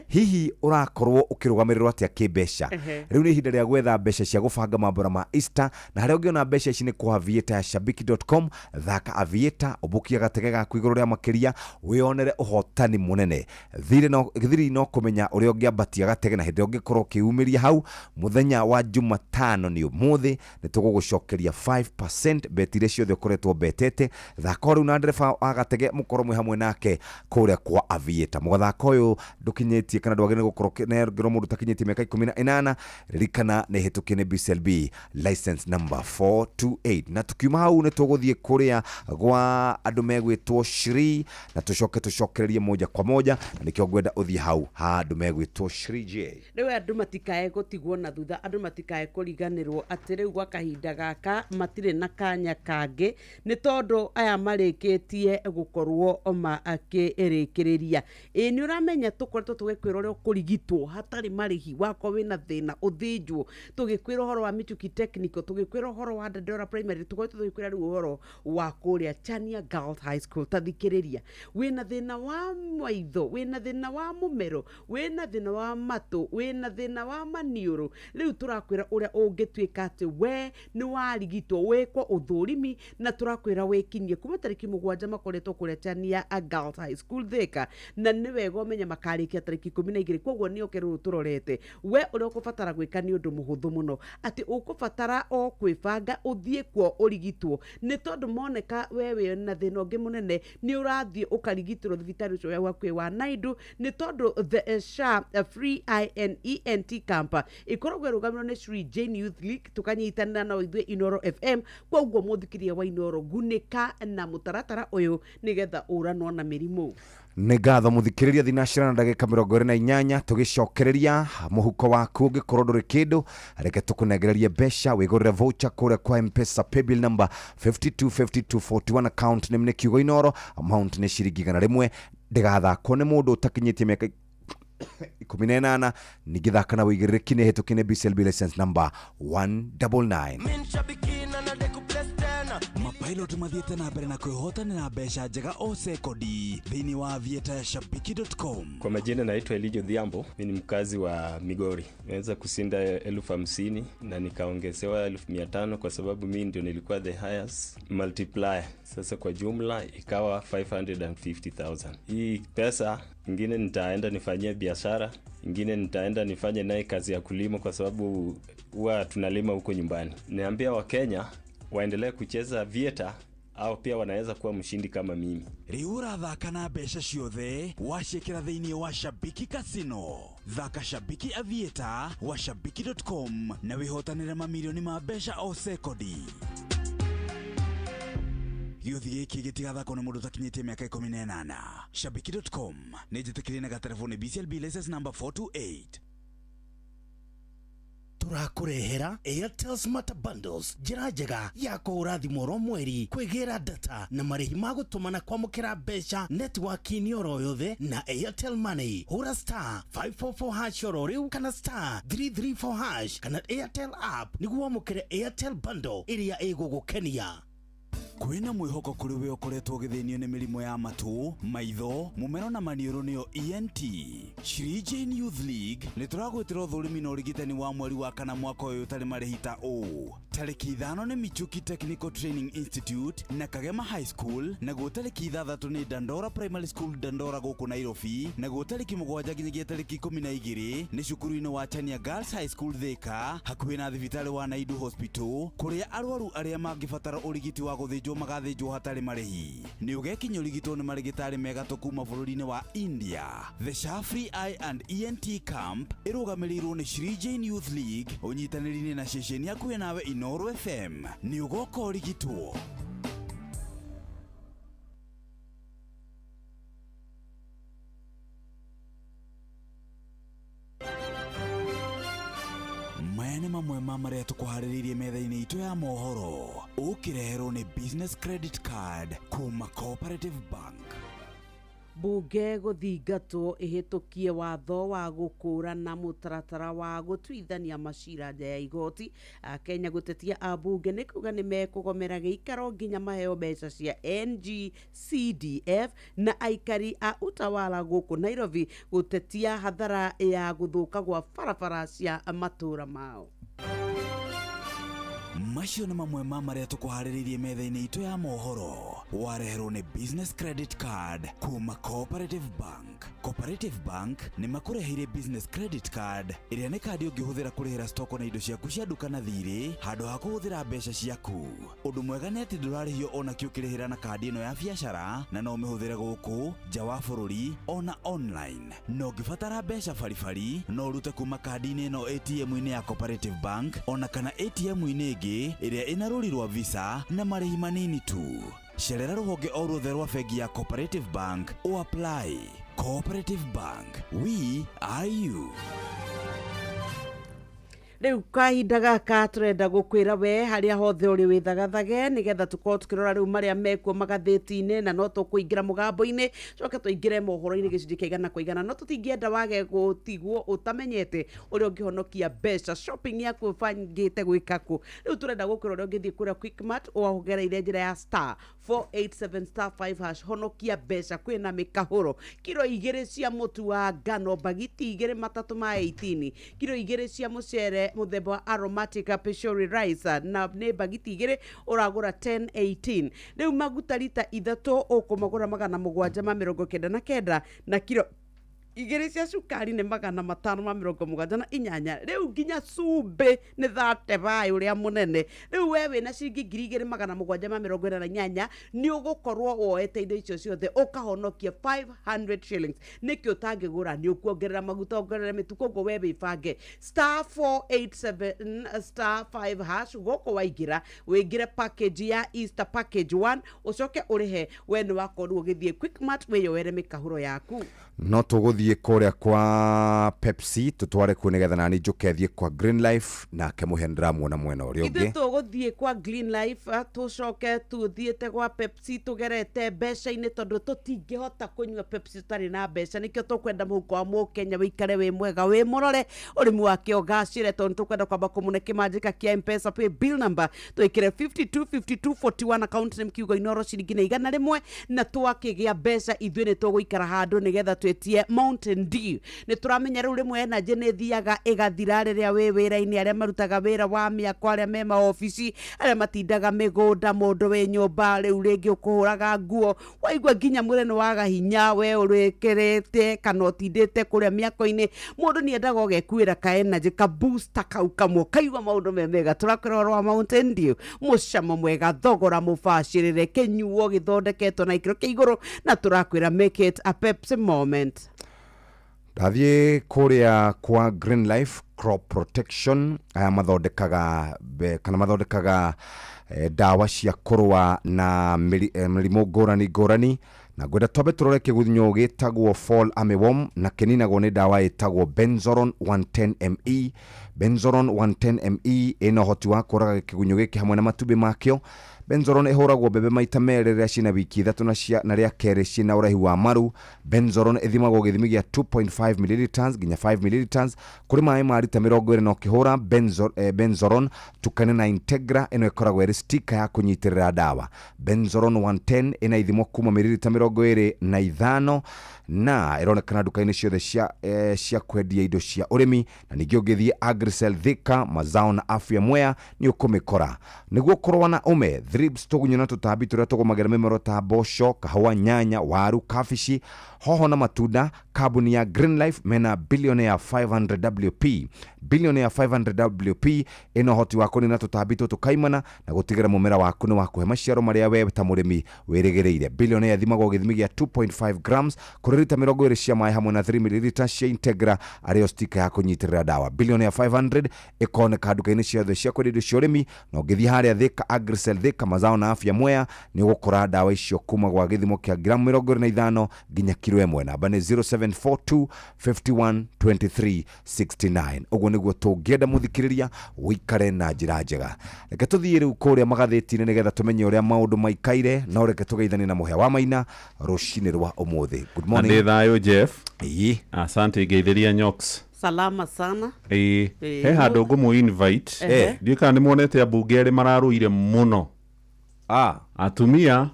Hihi ũrakorwo ũkĩrũgamĩrĩrwo atĩa kĩmbeca? Rĩu nĩ ihinda rĩa gwetha mbeca cia gũbanga mambũra ma Easter, na harĩa ũngĩona mbeca ici nĩ kwa Aviator ya shabiki.com. Thaka Aviator, ũmbũkia gatege gaku igũrũ rĩa makĩria, wĩyonere ũhotani mũnene. Thiri no kũmenya ũrĩa ũngĩambatia gatege, na hĩndĩ ĩrĩa ũngĩkorwo ũkĩumĩria hau mũthenya wa Jumatano, nĩ ũmũthĩ, nĩ tũgũgũcokeria 5% beti iria ciothe ũkoretwo betete. Thaka o rĩu na ndereba wa gatege, mũkorwo mwĩ hamwe nake kũrĩa kwa Aviator. Mũgathako ũyũ ndũkinyĩtie kana ndwagĩrĩire gũkorwo ũkĩnengerwo mũndũ ũtakinyĩtie mĩaka 18. Ririkana nĩ hĩtũkie nĩ BCLB license number 428. Na tukiuma hau nĩ tũgũthiĩ kũrĩa gwa andũ megwĩtwo Shri, na tũcoke tũcokererie moja kwa moja, na nĩkĩo ngwenda ũthiĩ hau ha andũ megwĩtwo Shri J. Rĩu andũ matikae gũtigwo na thutha, andũ matikae kũriganĩrwo atĩ rĩu gwa kahinda gaka matirĩ na kanya kangĩ, nĩ tondũ aya marĩkĩtie gũkorwo makĩrĩkĩrĩria. Ĩ, nĩ ũramenya tũkoretwo tũgĩkwĩra ũrĩa ũkũrigitwo hatarĩ marĩhi, wakorwo wĩna thĩna ũthĩnjwo, tũgĩkwĩra ũhoro wa Michuki Technical, tũgĩkwĩra ũhoro wa Dandora Primary, tũkoretwo tũgĩkwĩra rĩu ũhoro wa kũrĩa Chania Girls High School. Ta thikĩrĩria, wĩna thĩna wa maitho, wĩna thĩna wa mũmero, wĩna thĩna wa matũ, wĩna thĩna wa maniũrũ, rĩu tũrakwĩra ũrĩa ũngĩtuĩka atĩ we nĩ warigitwo, wĩkwo ũthũrimi, na tũrakwĩra wĩkinyie kuma tarĩki 7 makoretwo kũrĩa Chania Girls High School Thika, na nĩ wega ũmenye makarĩkia tarĩki 12. Koguo nĩ oke rũrũ tũrorete. We ũrĩa ũkũbatara gwĩka nĩ ũndũ mũhũthũ mũno, atĩ ũkũbatara o kwĩbanga ũthiĩ kuo ũrigitwo, nĩ tondũ moneka we wĩ na thĩna ũngĩ mũnene, nĩ ũrathiĩ ũkarigitĩrwo thibitarĩ ũcio wĩ hakuhĩ wa Naidu, nĩ tondũ the SHA free INENT camp ĩkoragwo ĩrũgamĩrĩirwo nĩ Sri Jane Youth League, tũkanyitanĩra na ithuĩ Inoro FM. Koguo mũthikĩria wa Inoro, gunĩka na mũtaratara ũyũ nĩgetha ũranwo na mĩrimũ. Nĩ ngatho mũthikĩrĩria. Thinacira na ndagĩka 28, tũgĩcokereria mũhuko waku ũngĩkorwo ndũrĩ kĩndũ, reke tũkũnengererie mbeca wĩgũrĩre voucher kũrĩa kwa Mpesa paybill number 525241, account name nĩ kiugo Inoro, amount nĩ ciringi 100, ndĩgathakwo nĩ mũndũ ũtakinyĩtie mĩaka 18. Ningĩ thaka na wĩigĩrĩrĩki, nĩ hĩtũkie nĩ BCLB license number 199. Mapilot mathiĩte na mbere na kwĩhotanĩra mbeca njega o sekondi thĩinĩ wa Aviator ya shabiki.com. Kwa majina naitwa Elijo Dhiambo, mi ni mkazi wa Migori. Nimeweza kushinda 50,000 na nikaongezewa 500,000 kwa sababu mi ndio nilikuwa the highest multiplier. Sasa kwa jumla ikawa 550,000. Hii pesa ingine nitaenda nifanyie biashara, ingine nitaenda nifanye naye kazi ya kulima kwa sababu huwa tunalima huko nyumbani. Niambia Wakenya waendelee kucheza Aviator, au pia wanaweza kuwa mshindi kama mimi. Rĩu ũrathaka na mbeca ciothe waciĩkĩra thĩinĩ wa Shabiki Casino. Thaka Shabiki Aviator wa shabiki.com na wĩhotanĩre mamirioni ma mbeca o sekondi. Gĩũthi gĩkĩ gĩtigathakwo nĩ mũndũ ũtakinyĩtie mĩaka 18. Shabiki.com nĩ njĩtĩkĩrie na gaterebo nĩ BCLB license number 428. Tũrakũrehera Airtel Smart Bundles, njĩra njega ya kũhũra thimũ oro mweri, kwĩgĩra data na marĩhi ma gũtũma na kwamũkĩra mbeca netiwaki-inĩ oro yothe na Airtel Money. Hũra *544# oro rĩu kana *334# kana Airtel app nĩguo wamũkĩre Airtel bundle ĩrĩa ĩgũgũkenia. Kwĩna mwĩhoko kũrĩ we ũkoretwo ũgĩthĩnio nĩ mĩrimũ ya matũ, maitho, mũmero na maniũrũ nĩyo ENT. Shri Jane Youth League nĩ tũragwĩtĩra ũthũrimi na ũrigitani wa mweri wa kana mwaka ũyũ ũtarĩ marĩhi ta ũũ: tarĩki 5 nĩ Michuki Technical Training Institute na Kagema High School, naguo tarĩki 6 nĩ Dandora Primary School, Dandora gũkũ Nairobi, naguo tarĩki 7 nginyagia tarĩki 12 nĩ cukuru-inĩ wa Chania Girls High School, Thika, hakuhĩ na thibitarĩ wa Naidu Hospital, kũrĩa arwaru arĩa mangĩbatara ũrigiti wa gũthĩnjwo magathĩnjwo hatarĩ marĩhi. Nĩ ũgekinya ũrigitwo nĩ marĩgĩtarĩ megatũ kuma bũrũri-inĩ wa India. The SHA Free Eye and ENT Camp ĩrũgamĩrĩirwo nĩ Shri Jane Youth League ũnyitanĩri-inĩ na ceceni hakuhĩ nawe Inooro FM. Nĩ ũgoka ũrigitwo. Maya nĩ mamwe ma marĩa tũkũharĩrĩirie metha-inĩ itũ ya mohoro, ũkĩreherwo nĩ Business Credit Card kuma Cooperative Bank. Bunge gũthingatwo ĩhĩtũkie watho wa gũkũrana mũtaratara wa gũtuithania macira nja ya igoti. Akenya gũtetia ambunge nĩ kuga nĩ mekũgomera gĩikaro nginya maheo mbeca cia NGCDF, na aikari a Utawala gũkũ Nairobi gũtetia hathara ya gũthũka gwa barabara cia matũra mao. Macio nĩ mamwe ma marĩa tũkũharĩrĩirie metha-inĩ itũ ya mohoro, wareherwo nĩ Business Credit Card kuma Cooperative Bank. Cooperative Bank nĩ makũreheire Business Credit Card, ĩrĩa nĩ kandi ũngĩhũthĩra kũrĩhĩra stoko na indo ciaku cia nduka na thirĩ handũ ha kũhũthĩra mbeca ciaku. Ũndũ mwega nĩ atĩ ndũrarĩhio ona kĩ ũkĩrĩhĩra na kandi ĩno ya biacara, na no ũmĩhũthĩre gũkũ nja wa bũrũri ona online. Na ũngĩbatara mbeca baribari, no ũrute kuma kandi-inĩ ĩno ATM-inĩ ya Cooperative Bank ona kana ATM-inĩ ĩngĩ ĩrĩa ĩna rũri rwa Visa na marĩhi manini tu. Cerera rũhonge o ruothe rwa bengi ya Cooperative Bank o apply. Cooperative Bank, we are you. Rĩu kahinda gaka tũrenda gũkwĩra we harĩa hothe ũrĩ wĩthagathage, nĩgetha tũkorwo tũkĩrora rĩu marĩa mekuo magathĩti-inĩ, na no tũkũingĩra mũgambo-inĩ, coke tũingĩre mohoro-inĩ gĩcunjĩ kĩa igana kwa igana. No tũtingĩenda wage gũtigwo ũtamenyete ũrĩa ũngĩhonokia mbeca shopping yaku ũbangĩte gwĩka kũ. Rĩu tũrenda gũkwĩra ũrĩa ũngĩthiĩ kũrĩa Quickmart ũgereire njĩra ya *487*5#, honokia mbeca. Kwĩna mĩkahũro kiro 2 cia mũtu wa ngano, bagiti 2 matatũ ma 18, kiro 2 cia mũcere mũthemba wa aromatic peshori rice na nĩ bagiti 2 ũragũra 1018. Rĩu maguta rita 3 ũkũmagũra 799, na kiro 2 cia cukari nĩ 578. Rĩu nginya cumbĩ nĩ 35 ũrĩa mũnene. Rĩu we wĩna ciringi 2748 nĩ ũgũkorwo woete indo icio ciothe ũkahonokia 500 shillings. Nĩkĩ ũtangĩgũra? Nĩ ũkuongerera maguta, ongerere mĩtu, koguo we wĩbange *487*5# gũkũ waingĩra wĩingĩre package ya Easter package 1, ũcoke ũrĩhe. We nĩ wakorwo ũgĩthiĩ Quickmart wĩyoere mĩkahũro yaku. No tũgũthiĩ kũrĩa kwa Pepsi tũtware kuo nĩgetha nani njũke thiĩ kwa Green Life, nake mũhe ndĩramuona mwena ũrĩa Ithuĩ ũngĩ. Tũgũthiĩ kwa Green Life, tũcoke tũthiĩte gwa Pepsi tũgerete mbeca-inĩ, tondũ tũtingĩhota kũnyua Pepsi tũtarĩ na mbeca. Nĩkĩo tũkwenda mũhuko wa mũkenya wĩikare wĩ mwega, wĩ mũrore, ũrĩmi wake ũgacĩre, tondũ tũkwenda kwamba kũmũne kĩmanjĩka kĩa M-Pesa pay bill number twĩkĩre 525241, account name kiugo Inooro, ciringi nĩ 100, na twakĩgĩa mbeca ithuĩ nĩ tũgũikara handũ nĩgetha twĩtie Mountain Dew. Nĩ tũramenya rĩu rĩmwe energy nĩ ĩthiaga ĩgathira rĩrĩa wĩ wĩra-inĩ, arĩa marutaga wĩra wa mĩako, arĩa me maobici, arĩa matindaga mĩgũnda, mũndũ wĩ nyũmba rĩu rĩngĩ ũkũhũraga nguo, waigua nginya mwĩrĩ nĩ waga hinya, we ũrĩkĩrĩte kana ũtindĩte kũrĩa mĩako-inĩ, mũndũ nĩ endaga ũgekuĩra ka energy ka booster kau kamwe ũkaigua maũndũ me mega. Tũrakwĩra ũhoro wa Mountain Dew, mũcamo mwega, thogora mũbacĩrĩre, kĩnyuo gĩthondeketwo na ikĩro kĩa igũrũ, na tũrakwĩra make it a Pepsi moment. Ndathiĩ kũrĩa kwa Green Life Crop Protection, aya mathondekaga kana mathondekaga ndawa cia kũrũa na mĩrimũ ngũrani ngũrani, na ngwenda twambe tũrore kĩgunyũ gĩtagwo fall armyworm, na kĩninagwo nĩ ndawa ĩtagwo Benzoron 110 ME. Benzoron 110 ME ĩna ũhoti wa kũraga kĩgunyũ gĩkĩ hamwe na matumbĩ makĩo. Benzoron ĩhũragwo mbembe maita merĩ rĩrĩa ciĩna wiki 3 na rĩa kerĩ ciĩna ũraihu wa maru. Benzoron ĩthimagwo gĩthimi gĩa 2.5 milliliters nginya 5 milliliters kũrĩ maĩ ma rita 20 na ũkĩhũra Benzoron tukane na Integra ĩno ĩkoragwo ĩrĩ stika ya kũnyitĩrĩra ndawa. Benzoron 110 ĩna ithimo kuma mililita 25 na ĩronekana nduka-inĩ ciothe cia kwendia indo cia ũrĩmi, na ningĩ ũngĩthiĩ Agricel Thika, Mazao na Afya Mwea nĩ ũkũmĩkora. Nĩguo kũrũa na ũme, thrips, tũgunyũ na tũtambi tũrĩa tũgũmagĩra mĩmero ta mboco, kahũa, nyanya, waru, kabici, hoho na matunda, kambuni ya Greenlife mena Billionaire 500 WP. Billionaire 500 WP ĩna ũhoti wa kũnina tũtambi tũtũ kaimana na gũtigĩra mũmera waku nĩ wakũhe maciaro marĩa we ta mũrĩmi wĩrĩgĩrĩire. Billionaire ĩthimagwo gĩthimi gĩa 2.5 grams kũrĩ rita 20 cia maĩ hamwe na 3 milliliters cia Integra arĩyo stika ya kũnyitĩrĩra ndawa. Billionaire 500 ĩkoneka nduka-inĩ ciothe cia kwendia indo cia ũrĩmi, na ũngĩthiĩ harĩa Thika Agricel Thika, Mazao na Afya Mwea nĩ ũgũkora ndawa icio kuma gwa gĩthimo kĩa gramu 25 nginya kiro 1. Namba nĩ 0742 51 23 69. Ũguo nĩguo tũngĩenda mũthikĩrĩria ũikare na njĩra njega. Reke tũthiĩ rĩu kũrĩa magathĩti-inĩ nĩgetha tũmenye ũrĩa maũndũ maikaire, no reke tũgeithanie na Mũhĩa wa Maina rũcinĩ rwa ũmũthĩ. Good morning. Ndĩ thayũ Jeff. Asante ngeithĩria Nyox. Salama sana. He handũ ngũmũ invite. Ndiũĩ kana nĩ muonete ambunge erĩ mararũire mũno. Atumia.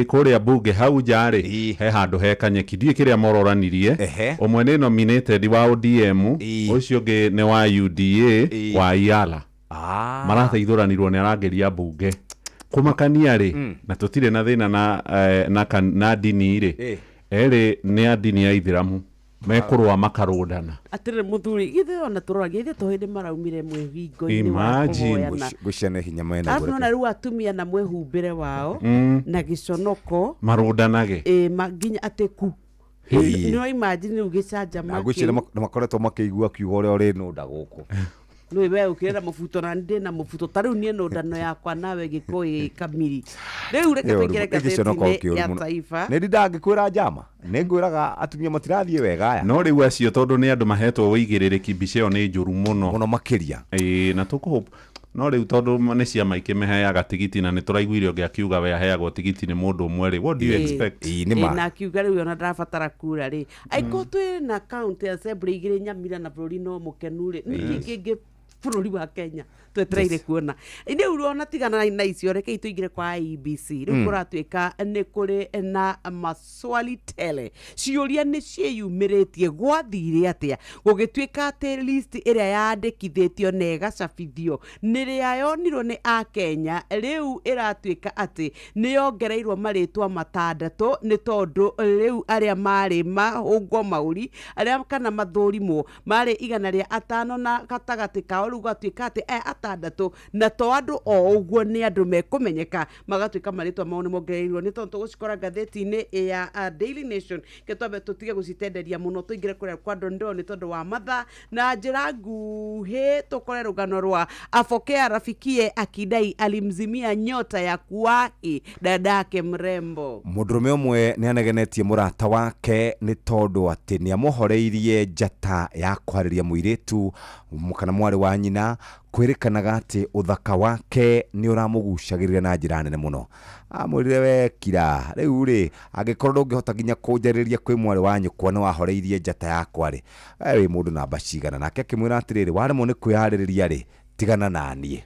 Kũrĩa mbunge hau nja rĩ, he handũ he kanyeki, ndiũĩ kĩrĩa mororanirie. Ũmwe nĩ nominated wa ODM, ũcio ũngĩ nĩ wa UDA wa Iala. Marateithũranirwo nĩ arangĩri a mbunge. Kũmakania rĩ, na tũtirĩ na thĩna na ndini rĩ, erĩ nĩ a ndini ya Ithĩramu mekũrũa makarũndana. Atĩrĩrĩ mũthuri, ithuĩ ona tũroragia ithuĩ to hĩndĩ maraumire mwĩhingo-inĩ wa kũhoyana. Ngwĩciria nĩ hinya mena Arabu nona rĩu atumia na mwĩhumbĩre wao na gĩconoko marũndanage. Nginya atĩ ku. No imagine rĩu gĩcanjama Ngwĩciria nĩ makoretwo makĩigua kiugo ũrĩa ũrĩ nũnda gũkũ. Nĩ we ũkĩrera mũbuto na ndĩ na mũbuto ta rĩu niĩ nũndano yakwa nawe gĩkũyũ kamiri. Rĩu reke tũingĩre ngathĩti-inĩ ya Taifa. Nĩ ndingĩkwĩra njama, nĩ ngwĩraga atumia matirathiĩ wega aya. No rĩu acio tondũ nĩ andũ mahetwo wĩigĩrĩrĩki, mbica ĩyo nĩ njũru mũno. Mũno makĩria. Na tũkũhope no rĩu tondũ nĩ ciama ikĩmĩheaga tigiti na nĩ tũraiguire ũngĩ akiuga we aheagwo tigiti nĩ mũndũ ũmwe rĩ, what do you expect? Na akiuga rĩu ona ndarabatara kura rĩ. Angĩkorwo twĩ na county assembly igĩrĩ Nyamira na bũrũri no mũkenu rĩ, nĩkĩ kĩngĩ bũrũri wa Kenya twetereire kuona? Rĩu ona tigana na icio, reke tũingĩre kwa IEBC. Rĩu kũratuĩka nĩ kũrĩ na maswali tele, ciũria nĩ ciĩyumĩrĩtie gwathire atĩa gũgĩtuĩka atĩ list ĩrĩa yandĩkithĩtio na ĩgacabithio nĩrĩa yonirwo nĩ akenya, rĩu ĩratuĩka atĩ nĩ yongereirwo marĩtwa matandatũ nĩ tondũ rĩu arĩa marĩ mahũngwo maũri arĩa kana mathũrimwo marĩ 105 na gatagatĩ kao, rĩu gũgatuĩka atĩ aya atandatũ na to andũ o ũguo nĩ andũ mekũmenyeka magatuĩka marĩtwa mao nĩ mongereirwo. Nĩ tondũ tũgũcikora ngathĩti-inĩ ya Daily Nation, ke twambe tũtige gũcitenderia mũno tũingĩre kũrĩa kwa Dondoo nĩ tondũ wa mathaa na njĩra nguhĩ tũkore rũgano rwa Afokea rafikie akidai alimzimia nyota ya kuwahi dadake mrembo. Mũndũrũme ũmwe nĩ anegenetie mũrata wake nĩ tondũ atĩ nĩ amũhoreirie njata ya kwarĩria mũirĩtu kana mwarĩ wa nyina, kwĩrĩkanaga atĩ ũthaka wake nĩ ũramũgucagĩrĩria na njĩra nene mũno. Amwĩrire we kira, rĩu rĩ angĩkorwo ndũngĩhota nginya kũnjarĩria kwĩ mwarĩ wa nyũkwa nĩ wahoreirie njata yakwa rĩ, we wĩ mũndũ namba cigana? Nake akĩmwĩra atĩrĩrĩ, waremwo nĩ kwĩharĩrĩria rĩ, tigana na niĩ.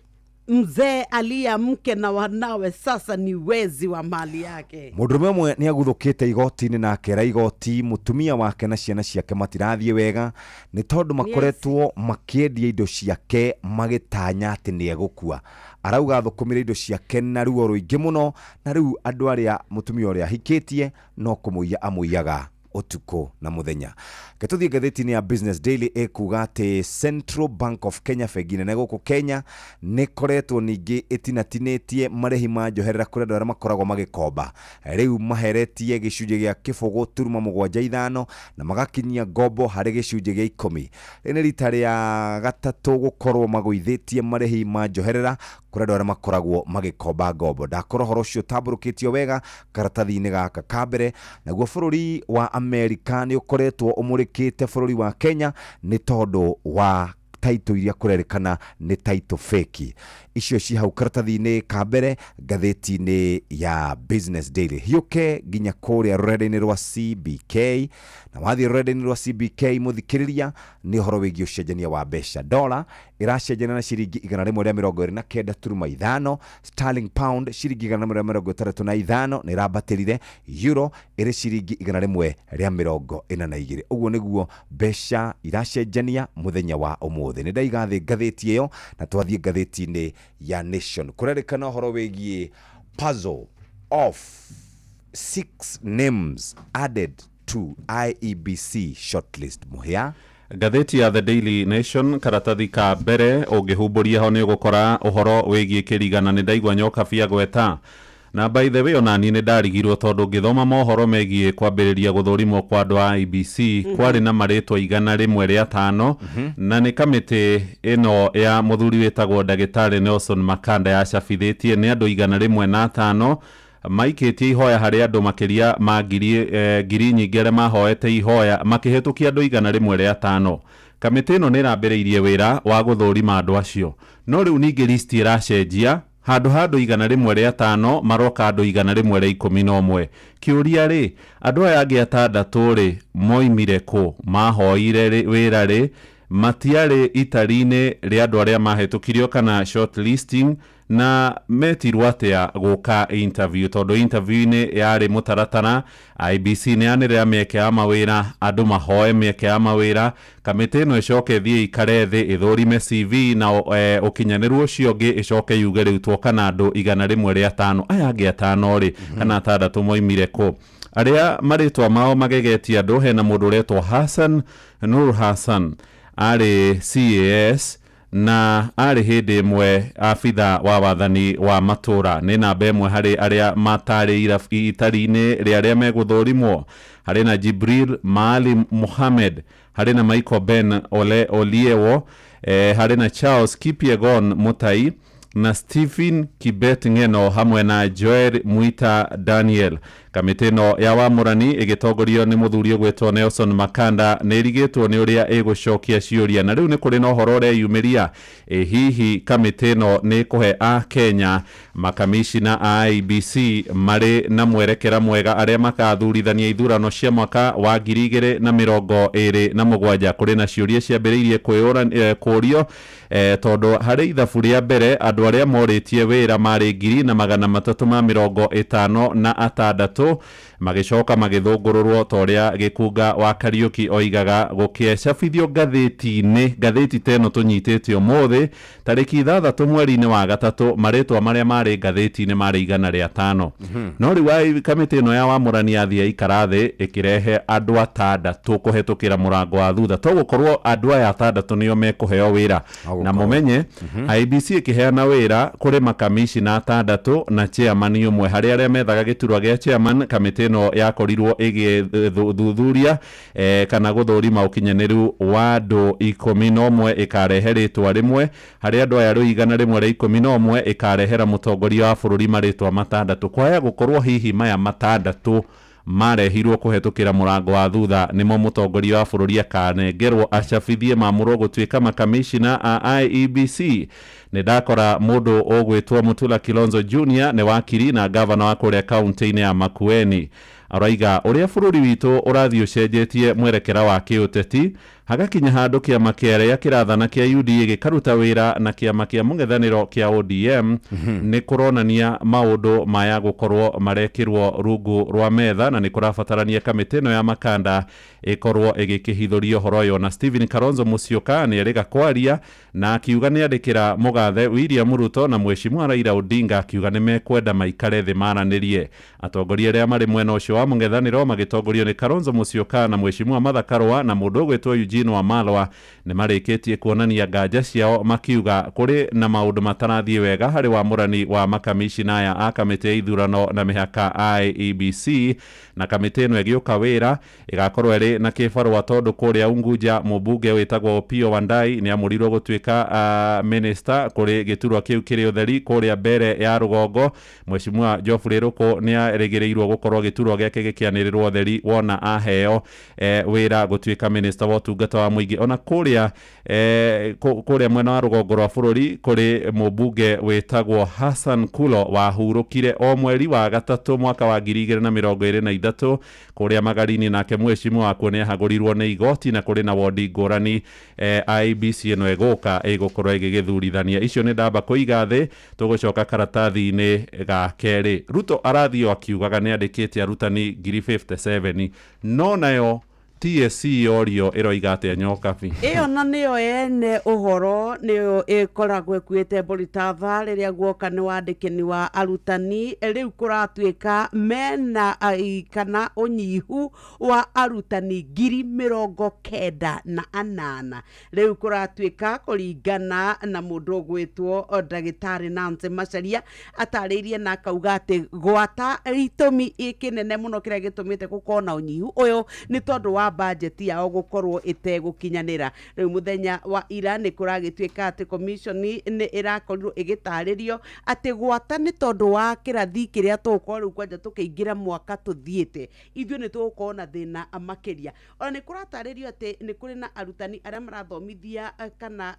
Mzee alia mke na wanawe sasa ni wezi wa mali yake. Mũndũrũme ũmwe nĩ aguthũkĩte igoti-inĩ na akera igoti mũtumia wake na ciana ciake matirathiĩ wega nĩ tondũ makoretwo makĩendia indo ciake magĩtanya atĩ nĩ egũkua. Arauga athũkũmire indo ciake na ruo rũingĩ mũno, na rĩu andũ arĩa mũtumia ũrĩa ahikĩtie no kũmũiya amũiyaga ũtukũ na mũthenya. Reke tũthiĩ ngathĩti-inĩ ya Business Daily ĩkuga atĩ Central Bank of Kenya, bengi nene gũkũ Kenya, nĩ ĩkoretwo ningĩ ĩtinatinĩtie marĩhi ma njoherera kũrĩ andũ arĩa makoragwo magĩkomba. Rĩu maheretie gĩcunjĩ gĩa 0.75 na magakinyia ngombo harĩ gĩcunjĩ gĩa 10. Rĩrĩ nĩ rita rĩa gatatũ gũkorwo magũithĩtie marĩhi ma njoherera kũrĩ andũ arĩa makoragwo magĩkomba ngombo. Ndakorwo ũhoro ũcio ũtambũrũkĩtio wega karatathi-inĩ gaka ka mbere. Naguo bũrũri wa Amerika nĩ ũkoretwo ũmũrĩkĩte bũrũri wa Kenya nĩ tondũ wa title iria kũrerĩkana nĩ title fake. Icio ci hau karatathi-inĩ ka mbere ngathĩti-inĩ ya Business Daily. Hiũke nginya kũrĩa rũrenda-inĩ rwa CBK, na wathiĩ rũrenda-inĩ rwa CBK mũthikĩrĩria, nĩ ũhoro wĩgiĩ ũcenjania wa mbeca. Dola ĩracenjania na ciringi 129.5, sterling pound ciringi 165 nĩ ĩrambatĩrire, euro ĩrĩ ciringi 142. Ũguo nĩguo mbeca iracenjania mũthenya wa ũmũthĩ. Nĩ ndaiga thĩ ngathĩti ĩyo na twathiĩ ngathĩti-inĩ ya Nation. Kũrerĩkana ũhoro wĩgiĩ puzzle of 6 names added to IEBC shortlist. Mũhĩa. Ngathĩti ya The Daily Nation karatathi ka mbere ũngĩhumbũria ho nĩ ũgũkora ũhoro wĩgiĩ kĩrigana. Nĩ ndaigua nyoka bia gweta na by the way onani nĩ ndarigirwo tondũ ngĩthoma mohoro megiĩ kwambĩrĩria gũthũrimwo kwa andũ a IEBC kwarĩ na marĩtwa 105, na nĩ kamĩtĩ ĩno ya mũthuri wĩtagwo ndagĩtarĩ Nelson Makanda yacabithĩtie nĩ andũ 105 maikĩtie ihoya harĩ andũ makĩria ma ngiri nyingĩ arĩa mahoete ihoya makĩhĩtũkia andũ 105. Kamĩtĩ ĩno nĩ ĩrambĩrĩirie wĩra wa gũthũrima andũ acio, no rĩu ningĩ list ĩracenjia handũ ha andũ 105 maroka andũ 111. Kĩũria rĩ, andũ aya angĩ atandatũ rĩ moimire kũ? Mahoire wĩra rĩ? Matiarĩ itari-inĩ rĩa andũ arĩa mahĩtũkirio kana shortlisting, na metirwo atĩa gũka interview? Tondũ interview-inĩ yarĩ mũtaratara, IEBC nĩ yanĩrĩra mĩeke ya mawĩra, andũ mahoe mĩeke ya mawĩra, kamĩtĩ ĩno ĩcoke ĩthiĩ ikare thĩ ĩthũrime CV na ũkinyanĩru ũcio ũngĩ ĩcoke yuge rĩu tuoka na andũ 105. Aya angĩ atano rĩ kana atandatũ moimire kũ? Arĩa marĩtwa mao magegetie andũ, hena mũndũ ũretwo Hassan Nur Hassan, arĩ CAS na arĩ hĩndĩ ĩmwe abitha wa wathani wa matũra. Nĩ namba ĩmwe harĩ arĩa matarĩ itari-inĩ rĩa arĩa megũthũrimwo. Harĩ na Jibril Maalim Mohamed, harĩ na Michael Ben Ole Oliewo, harĩ na Charles Kipyegon Mutai na Stephen Kibet Ng'eno hamwe na Joel Mwita Daniel. Kamĩtĩ ĩno ya wamũrani ĩgĩtongorio nĩ mũthuri ũgwĩtwo Nelson Makanda nĩ ĩrigĩtwo nĩ ũrĩa ĩgũcokia ciũria, na rĩu nĩ kũrĩ na ũhoro ũreyumĩria ĩ hihi kamĩtĩ ĩno nĩ ĩkũhe a Kenya makamishina a IEBC marĩ na mwerekera mwega arĩa makathurithania ithurano cia mwaka wa 2027. Kũrĩ na ciũria ciambĩrĩirie kũũrio tondũ harĩ ithabu rĩa mbere andũ arĩa morĩtie wĩra marĩ 356 magĩcoka magĩthũngũrũrwo ta ũrĩa Gĩkunga wa Kariũki oigaga gũkĩcabithio ngathĩti-inĩ. Ngathĩti ta ĩno tũnyitĩte ũmũthĩ tarĩki 6 mweri-inĩ wa gatatũ, marĩtwa marĩa marĩ ngathĩti-inĩ marĩ 105. No rĩu kamĩtĩ ĩno ya wamũrani yathiĩ ikara thĩ ĩkĩrehe andũ atandatũ kũhetũkĩra mũrango wa thutha, to gũkorwo andũ aya atandatũ nĩo mekũheo wĩra. Na mũmenye IEBC ĩkĩheana wĩra kũrĩ makamishina atandatũ na chairman ũmwe. Harĩ arĩa methaga gĩturwa gĩa chairman, kamĩtĩ ĩno yakorirwo ĩgĩthuthuria kana gũthũrima ũkinyanĩru wa andũ 11 ĩkarehe rĩtwa rĩmwe. Harĩ andũ aya rĩu 111 ĩkarehera mũtongoria wa bũrũri marĩtwa matandatũ. Kwaya gũkorwo hihi maya matandatũ marehirwo kũhetũkĩra mũrango wa thutha nĩmo mũtongoria wa bũrũri akanengerwo acabithie mamũrwo gũtuĩka makamishina a IEBC. Nĩ ndakora mũndũ ũgwĩtwo Mutula Kilonzo Jr nĩ wakiri na gavana wa kũrĩa kaunti-inĩ ya Makueni. Araiga ũrĩa bũrũri witũ ũrathiĩ ũcenjetie mwerekera wa kĩũteti, hagakinya handũ kĩama kĩarĩa kĩrathana kĩa UDA gĩkaruta wĩra na kĩama kĩa mũng'ethanĩro kĩa ODM, nĩ kũronania maũndũ maya gũkorwo marekĩrwo rungu rwa metha, na nĩ kũrabatarania kamĩtĩ ĩno ya Makanda ĩkorwo ĩgĩkĩhithũria ũhoro ũyũ. Na Stephen Kalonzo Musyoka nĩ erĩga kwaria na akiuga nĩ andĩkĩra mũgathe William Ruto na mheshimiwa Raila Odinga, akiuga nĩ mekwenda maikare thĩ maranĩrie. Atongoria arĩa marĩ mwena ũcio wa mũng'ethanĩro magĩtongorio nĩ Kalonzo Musyoka na mheshimiwa Martha Karua na mũndũ ũgwĩtwo Eugene Wamalwa nĩ marĩkĩtie kuonania nganja ciao, makiuga kũrĩ na maũndũ matarathiĩ wega harĩ wamũrani wa makamishina aya a kamĩtĩ ya ithurano na mĩhaka IEBC. Na kamĩtĩ ĩno ĩgĩũka wĩra ĩgakorwo ĩrĩ na kĩbarũa tondũ kũrĩa Unguja mũmbunge wĩtagwo Opiyo Wandayi nĩ amũrirwo gũtuĩka minister kũrĩ gĩturwa kĩu kĩrĩ ũtheri kũrĩa mbere ya rũgongo. Mheshimiwa Geoffrey Ruku nĩ arĩgĩrĩirwo gũkorwo gĩturwa gĩake gĩkĩanĩrĩrwo ũtheri wona aheo wĩra gũtuĩka minister wa ũtungata ũtungata wa mũingĩ. Ona kũrĩa kũrĩa mwena wa rũgongo rwa bũrũri kũrĩ mũmbunge wĩtagwo Hassan Kulo wahurũkire o mweri wa gatatũ mwaka wa 2023 kũrĩa Magarini, nake mheshimiwa wakuo nĩ ahagũrirwo nĩ igoti na kũrĩ na wondi ngũrani IEBC ĩno ĩgũka ĩgũkorwo ĩgĩgĩthurithania. Icio nĩ ndamba kũiga thĩ, tũgũcoka karatathi-inĩ ga kerĩ. Ruto arathiĩ akiugaga nĩ andĩkĩte arutani 57,000 no nayo TSC yorio ĩroiga atĩa Nyokabi? Ĩyo na nĩyo ene ũhoro nĩyo ĩkoragwo ĩkuĩte Mboritava rĩrĩa guoka nĩ wandĩkani wa arutani. Rĩu kũratuĩka mena kana ũnyihu wa arutani 98,000. Rĩu kũratuĩka kũringana na mũndũ ũgwĩtwo ndagĩtarĩ Nancy Macharia atarĩirie na akauga atĩ gwata itũmi kĩnene mũno kĩrĩa gĩtũmĩte gũkorwo na ũnyihu ũyũ nĩ tondũ wa budget yao gũkorwo ĩtegũkinyanĩra. Rĩu mũthenya wa ira nĩ kũragĩtuĩka atĩ commission nĩ ĩrakorirwo ĩgĩtarĩrio atĩ gwata nĩ tondũ wa kĩrathi kĩrĩa tũgũkorwo rĩu kwanja tũkĩingĩra mwaka tũthiĩte ithuĩ nĩ tũgũkorwo na thĩna makĩria. Ona nĩ kũratarĩrio atĩ nĩ kũrĩ na arutani arĩa marathomithia kana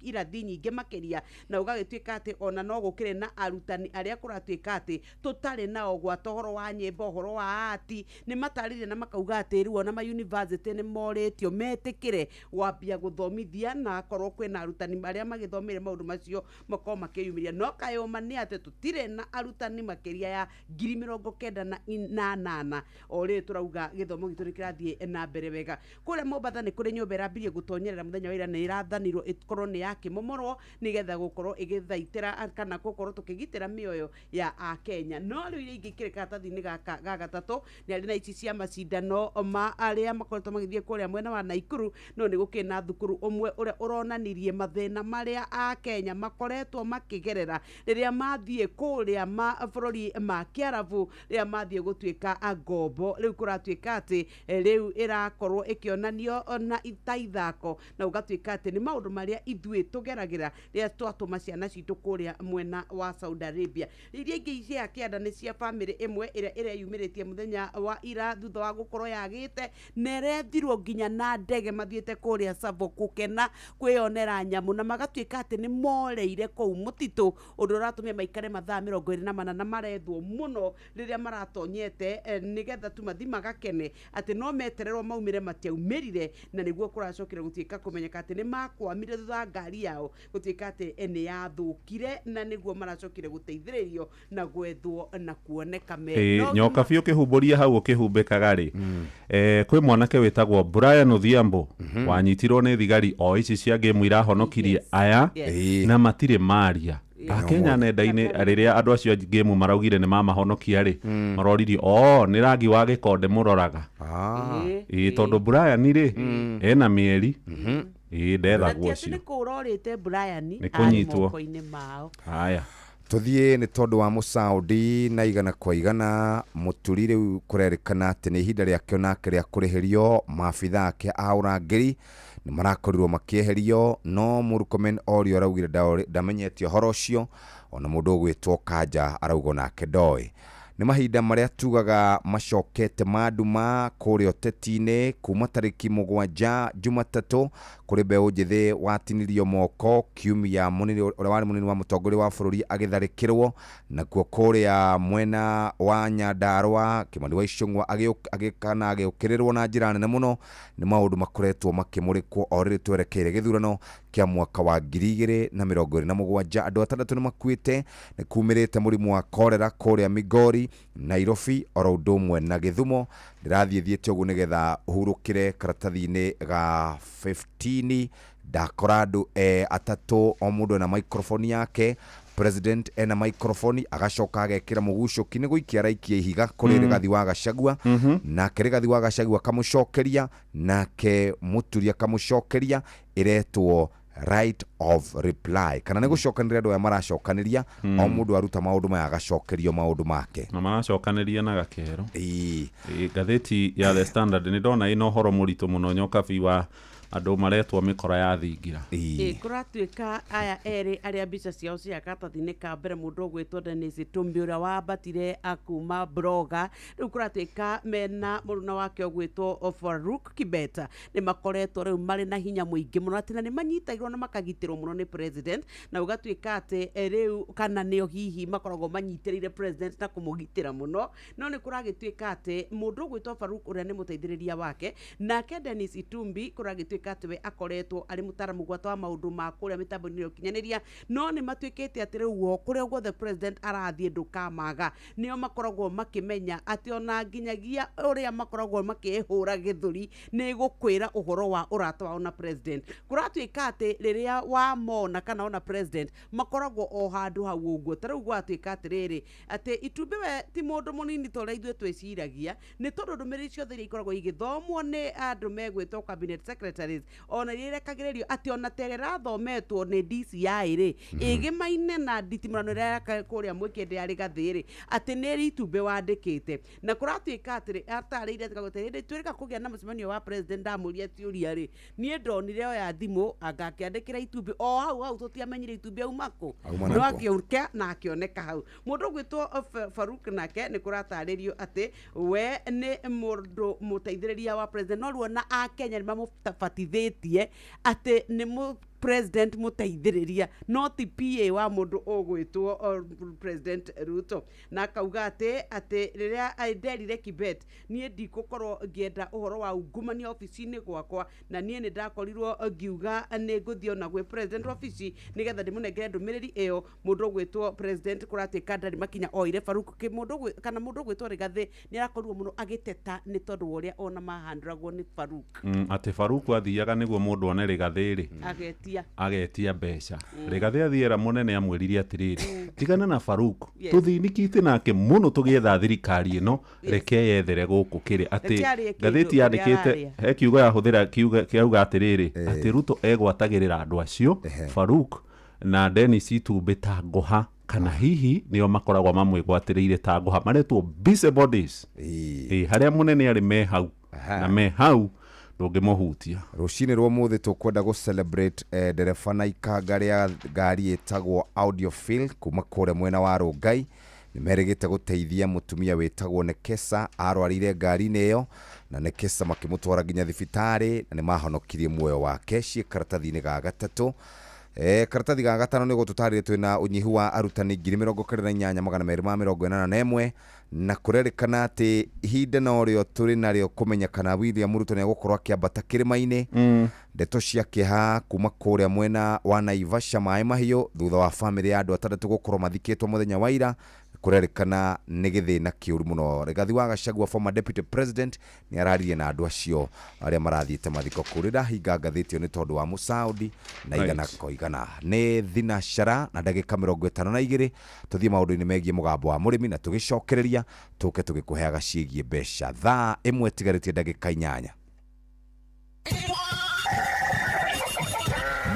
irathi nyingĩ makĩria, na ũgagĩtuĩka atĩ ona no gũkĩrĩ na arutani arĩa kũratuĩka atĩ tũtarĩ nao gwata ũhoro wa nyĩmbo, ũhoro wa ati. Nĩ matarĩrie na makauga atĩ rĩu ona ma university nĩ morĩtio metĩkĩre gwambia gũthomithia na akorwo kwĩna arutani arĩa magĩthomire maũndũ macio makorwo makĩyumĩria. No kayũma nĩ atĩ tũtirĩ na arutani makĩria ya 98,000. O rĩrĩ tũrauga gĩthomo gitũ nĩ kĩrathiĩ na mbere wega. Kũrĩa Mombatha nĩ kũrĩ nyũmba ĩrambirie gũtonyerera mũthenya wa ira, nĩ ĩrathanirwo ĩkorwo nĩ yakĩmomorwo nĩgetha gũkorwo ĩgĩthaitĩra kana gũkorwo tũkĩgitĩra mĩoyo ya Akenya. No rĩu iria ingĩ ikĩrĩ karatathi-inĩ gaka ga gatatũ nĩ arĩ na ici cia macindano ma arĩa makoretwo magĩthiĩ kũrĩa mwena wa Naikuru, no nĩ gũkĩrĩ na thukuru ũmwe ũrĩa ũronanirie mathĩna marĩa Akenya makoretwo makĩgerera rĩrĩa mathiĩ kũrĩa mabũrũri ma Kĩarabu, rĩrĩa mathiĩ gũtuĩka ngombo. Rĩu kũratuĩka atĩ rĩu ĩrakorwo ĩkĩonanio na ta ithako, na ũgatuĩka atĩ nĩ maũndũ marĩa ithuĩ tũgeragĩra rĩrĩa twatũma ciana citũ kũrĩa mwena wa Saudi Arabia. Iria ingĩ cia kĩanda nĩ cia bamĩrĩ ĩmwe ĩrĩa ĩreyumĩrĩtie mũthenya wa ira thutha wa gũkorwo yagĩte na ĩrethirwo nginya na ndege mathiĩte kũrĩa Tsavo gũkena kwĩyonera nyamũ, na magatuĩka atĩ nĩ moreire kũu mũtitũ, ũndũ ũratũmire maikare mathaa 24 na marethwo mũno rĩrĩa maratonyete nĩgetha tu mathi magakene atĩ no metererwo maumĩre, matiaumĩrire, na nĩguo kũracokire gũtuĩka kũmenyeka atĩ nĩ makwamire thutha wa ngari yao gũtuĩka atĩ nĩ yathũkire, na nĩguo maracokire gũteithĩrĩrio na gwethwo na kuoneka me. Nyokabi ũkĩhumbũria hau ũkĩhumbĩkaga rĩ, kwĩ mwanake wĩtagwo Brian Odhiambo wanyitirwo nĩ thigari o ici cia ngĩmu irahonokirie aya na matirĩ maria. Akenya nenda-inĩ rĩrĩa andũ acio ngĩmu maraugire nĩ mamahonokia rĩ, maroririe o nĩ rangi wa gĩkonde mũroraga. Ĩĩ tondũ Brian rĩ ena mĩeri ĩĩ ndethagwo ũcio. Nĩ kũrorĩte Brian nĩ kũnyitwo moko-inĩ mao. Haya tuthiĩ nĩ tondũ wa Mũsaudi na igana kwa igana mũturi rĩu kũrerĩkana atĩ nĩ ihinda rĩake onake rĩa kũrĩhĩrio. Maabitha ake a ũrangĩri nĩ marakorirwo makĩeherio, no Murkomen orio araugire ndamenyete ũhoro ũcio, ona mũndũ ũgwĩtwo Kanja arauga onake ndoĩ. Nĩ mahinda marĩa tugaga macokete manduma kũrĩa ũteti-inĩ kuma tarĩki 7 Jumatatũ kũrĩ mbeũ njĩthĩ watinirio moko kiumia mũnini ũrĩa warĩ mũnini wa mũtongoria wa bũrũri agĩtharĩkĩrwo, nakuo kũrĩa mwena wa Nyandarũa Kĩmani wa Ichung'wa agĩkana agĩũkĩrĩrwo na njĩra nene mũno. Nĩ maũndũ makoretwo makĩmũrĩkwo o rĩrĩ twerekeire gĩthurano kĩa mwaka wa 2027. Andũ 6 nĩ makuĩte, nĩ kumĩrĩte mũrimũ wa korera kũrĩa Migori, Nairobi oro ũndũ ũmwe na Gĩthumo. Ndĩrathiĩ thiĩte ũguo nĩgetha ũhurũkĩre karatathi-inĩ ga 15. Ndakora andũ atatũ o mũndũ ena microphone yake. President ena microphone agacoka agekĩra mũgucũki nĩ gũikia araikia ihiga kũrĩ Rigathi wa Gachagua, nake Rigathi wa Gachagua akamũcokeria, nake Mũturi akamũcokeria. Ĩretwo right of reply, kana nĩ gũcokanĩria andũ aya maracokanĩria, o mũndũ aruta maũndũ maya agacokerio maũndũ make na maracokanĩria na gakero. Ngathĩti ya The Standard nĩ ndona ĩna ũhoro mũritũ mũno Nyokabi wa Andũ maretwo mĩkora ya thingira. Ĩ kũratuĩka aya erĩ arĩa mbica ciao cia karatathi-inĩ ka mbere, mũndũ ũgwĩtwo Dennis Itumbi ũrĩa wambatire akuma broga, rĩu kũratuĩka mena mũruna wake ũgwĩtwo Faruk Kibeta, nĩ makoretwo rĩu marĩ na hinya mũingĩ mũno, atĩ na nĩ manyitagĩrwo na makagitĩrwo mũno nĩ president, na ũgatuĩka atĩ rĩu kana nĩo hihi makoragwo manyitĩrĩire president na kũmũgitĩra mũno. No nĩ kũragĩtuĩka atĩ mũndũ ũgwĩtwo Faruk ũrĩa nĩ mũteithĩrĩria wake, nake Dennis Itumbi kũragĩtuĩka atĩ we akoretwo arĩ mũtaramu gwata wa maũndũ ma kũrĩa mĩtambo-inĩ ya ũkinyanĩria. No nĩ matuĩkĩte atĩ rĩu o kũrĩa guothe president arathiĩ ndũkamaga, nĩo makoragwo makĩmenya atĩ ona nginyagia ũrĩa makoragwo makĩhũra gĩthũri nĩ gũkwĩra ũhoro wa ũrata wao na president. Kũratuĩka atĩ rĩrĩa wamona kana ona president makoragwo o handũ hau ũguo. Ta rĩu gwatuĩka atĩrĩrĩ, atĩ Itumbi we ti mũndũ mũnini ta ũrĩa ithuĩ twĩciragia, nĩ tondũ ndũmĩrĩri ciothe iria ikoragwo igĩthomwo nĩ andũ megwĩtwo cabinet secretaries, ona iria irekagĩrĩrio atĩ ona ta ĩrĩa ĩrathometwo nĩ DCI rĩ, ĩgĩmaine na nditimũrano ĩrĩa yaka kũrĩa mwĩkĩndĩ ya Rigathĩ rĩ, atĩ nĩ Itumbĩ wandĩkĩte. Na kũratuĩka atĩrĩ, atarĩirie atĩ kagũte hĩndĩ twĩrĩga kũgĩa na mũcemanio wa president ndamũria ciũria rĩ, niĩ ndonire oya thimũ anga akĩandĩkĩra Itumbĩ o hau hau, tũtiamenyire Itumbĩ auma kũ, Auma no nakũ. akĩũka na akĩoneka hau. Mũndũ ũgwĩtwo Faruk nake nĩ kũratarĩrio atĩ we nĩ mũndũ mũteithĩrĩria wa president, no rĩu ona akenya nĩ mamũbatithĩtie atĩ nĩ mũ president mũteithĩrĩria, no ti PA wa mũndũ ũgwĩtwo President Ruto. Na akauga atĩ rĩrĩa nderire Kibet niĩ ndikũkorwo ngĩenda ũhoro wa ungumania obici-inĩ gwakwa, na niĩ nĩ ndakorirwo ngiuga nĩ ngũthiĩ ona gwĩ president obici nĩgetha ndĩmũnengere ndũmĩrĩri ĩyo. Mũndũ ũgwĩtwo president kũratuĩka ndarĩ makinya oire Faruk mũndũ kana mũndũ ũgwĩtwo Rigathĩ nĩ arakorirwo mũno agĩteta nĩ tondũ wa ũrĩa ona mahandũragwo nĩ Faruk. Atĩ Faruk athiaga nĩguo mũndũ one Rigathĩ rĩ, agetia agetia mbeca. Rigathĩ athiĩra mũnene amwĩrire atĩrĩrĩ, tigana na Faruk, tũthinikite nake mũno tũgĩetha thirikari ĩno, reke yethere gũkũ kĩrĩ atĩ Reke arĩe kĩndũ ngathĩti kĩrĩa yandĩkĩte ararĩa. He kiugo yahũthĩra kiugo kĩauga atĩrĩrĩ, atĩ Ruto egwatagĩrĩra andũ acio Faruk na Dennis Itumbĩ ta ngũha, kana hihi nĩo makoragwo mamwĩgwatĩrĩire ta ngũha, maretwo busy bodies. Harĩa mũnene arĩ me hau, na me hau ndũngĩmũhutia. Rũcinĩ rwa ũmũthĩ tũkwenda gũ celebrate ndereba na ikanga rĩa ngari ĩtagwo Audiophile kuma kũrĩa mwena wa Rongai. Nĩ merĩgĩte gũteithia mũtumia wĩtagwo Nekesa, arwarire ngari-inĩ ĩyo, na Nekesa makĩmũtwara nginya thibitarĩ na nĩ mahonokirie muoyo wake. Ciĩ karatathi-inĩ ga gatatũ. Karatathi ga gatano nĩ gũtũtarĩria twĩna ũnyihu wa arutani 98,281, na kũrerĩkana atĩ ihinda no rĩo tũrĩ narĩo kũmenya kana William Ruto nĩ egũkorwo akĩambata kĩrĩma-inĩ. Ndeto cia kĩeha kuma kũrĩa mwena wa Naivasha maĩ mahiũ thutha wa bamĩrĩ ya andũ atandatũ gũkorwo mathikĩtwo mũthenya wa ira, kũrerĩkana nĩ gĩthĩna kĩũru mũno. Rigathi wa Gachagua, former deputy president, nĩ araririe na andũ acio arĩa marathiĩte mathiko kũu. Rĩrahinga ngathĩti ĩyo nĩ tondũ wa Mũsaudi na igana kwa igana. Nĩ thinacara na ndagĩka 52, tũthiĩ maũndũ-inĩ megiĩ mũgambo wa mũrĩmi na tũgĩcokereria tũke tũgĩkũheaga ciĩgiĩ mbeca. Thaa 1 tigarĩtie ndagĩka 8.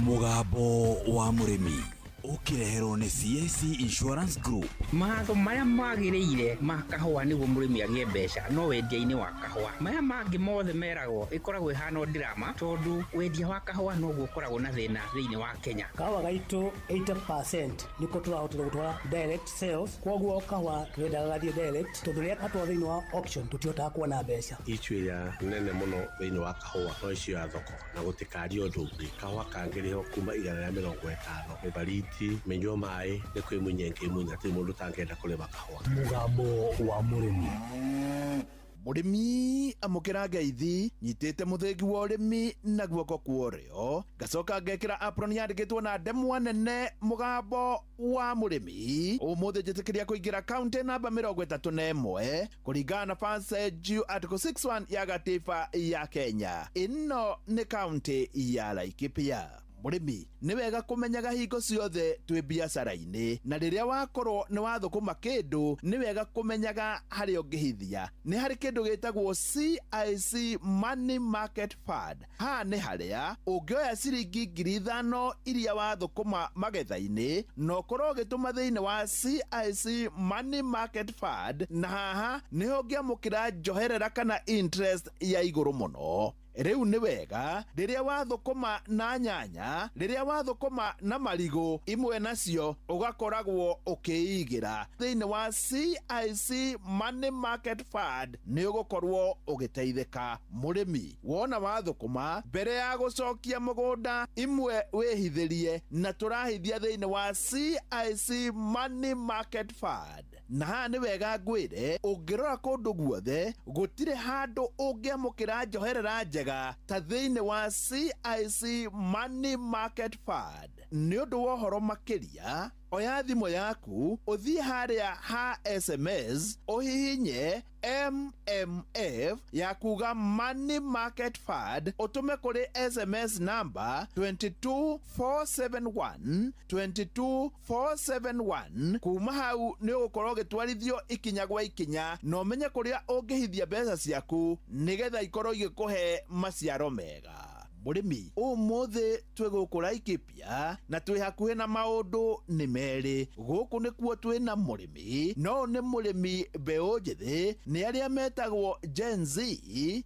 Mũgambo wa mũrĩmi ũkĩreherwo nĩ CAC Insurance Group. Matho marĩa magĩrĩire ma kahũa nĩguo mũrĩmi agĩe mbeca no wendia-inĩ wa kahũa. Maya mangĩ mothe meragwo ĩkoragwo ĩhana drama, tondũ wendia wa kahũa noguo ũkoragwo na thĩna thĩinĩ wa Kenya. Kahũa gaitũ 80% nĩko tũrahotire gũtwara direct sales, koguo kahũa tũrendaga gathiĩ direct, tondũ rĩrĩa gatwarwo thĩinĩ wa auction tũtihotaga kuona mbeca. Issue ĩrĩa nene mũno thĩinĩ wa kahũa no issue ya thoko, na gũtikaria ũndũ ũngĩ. Kahũa kangĩrĩhwo kuma 150 mĩbariti mĩnyua maĩ nĩ kwĩmunya ĩngĩmunya, hatirĩ mũndũ ũtangĩenda kũrĩma kahũa. Mũgambo wa mũrĩmi. Mũrĩmi amũkĩra ngeithi, nyitĩte mũthĩgi wa ũrĩmi na guoko kwa ũrĩo, ngacoka ngekĩra apron yandĩkĩtwo na ndemwa nene mũgambo wa mũrĩmi. Ũmũthĩ njĩtĩkĩria kũingĩra kaunti namba 31 kũringana na Passage Article 61 ya gatiba ya Kenya. Ĩno nĩ kaunti ya Laikipia. Mũrĩmi nĩ wega kũmenyaga hingo ciothe twĩ biacara-inĩ, na rĩrĩa wakorwo nĩ wathũkũma kĩndũ nĩ wega kũmenyaga harĩa ũngĩhithia. Nĩ harĩ kĩndũ gĩtagwo CIC Money Market Fund. Haha nĩ harĩa ũngĩoya ciringi 5,000 iria wathũkũma magetha-inĩ na ũkorwo ũgĩtũma thĩinĩ wa CIC Money Market Fund, na haha nĩho ũngĩamũkĩra njoherera kana interest ya igũrũ mũno. Rĩu nĩ wega rĩrĩa wathũkũma na nyanya, rĩrĩa wathũkũma na marigũ, imwe nacio ũgakoragwo ũkĩigĩra thĩinĩ wa CIC Money Market Fund, nĩ ũgũkorwo ũgĩteithĩka. Mũrĩmi, wona wathũkũma, mbere ya gũcokia mũgũnda, imwe wĩhithĩrie, na tũrahithia thĩinĩ wa CIC Money Market Fund. Na haha nĩ wega ngwĩre, ũngĩrora kũndũ guothe gũtirĩ handũ ũngĩamũkĩra njoherera njega ta thĩinĩ wa CIC Money Market Fund. Nĩ ũndũ wa ũhoro makĩria, oya thimũ yaku ũthiĩ harĩa ha SMS, ũhihinye MMF ya kuga Money Market Fund, ũtũme kũrĩ SMS number 22471 22471. Kuma hau nĩ ũgũkorwo ũgĩtwarithio ikinya gwa ikinya na ũmenye kũrĩa ũngĩhithia mbeca ciaku nĩgetha ikorwo igĩkũhe maciaro mega. Mũrĩmi, ũmũthĩ twĩ gũkũ Laikipia na twĩ hakuhĩ na maũndũ nĩ merĩ. Gũkũ nĩkuo twĩ na mũrĩmi, no nĩ mũrĩmi mbeũ njĩthĩ, nĩ arĩa metagwo Gen Z,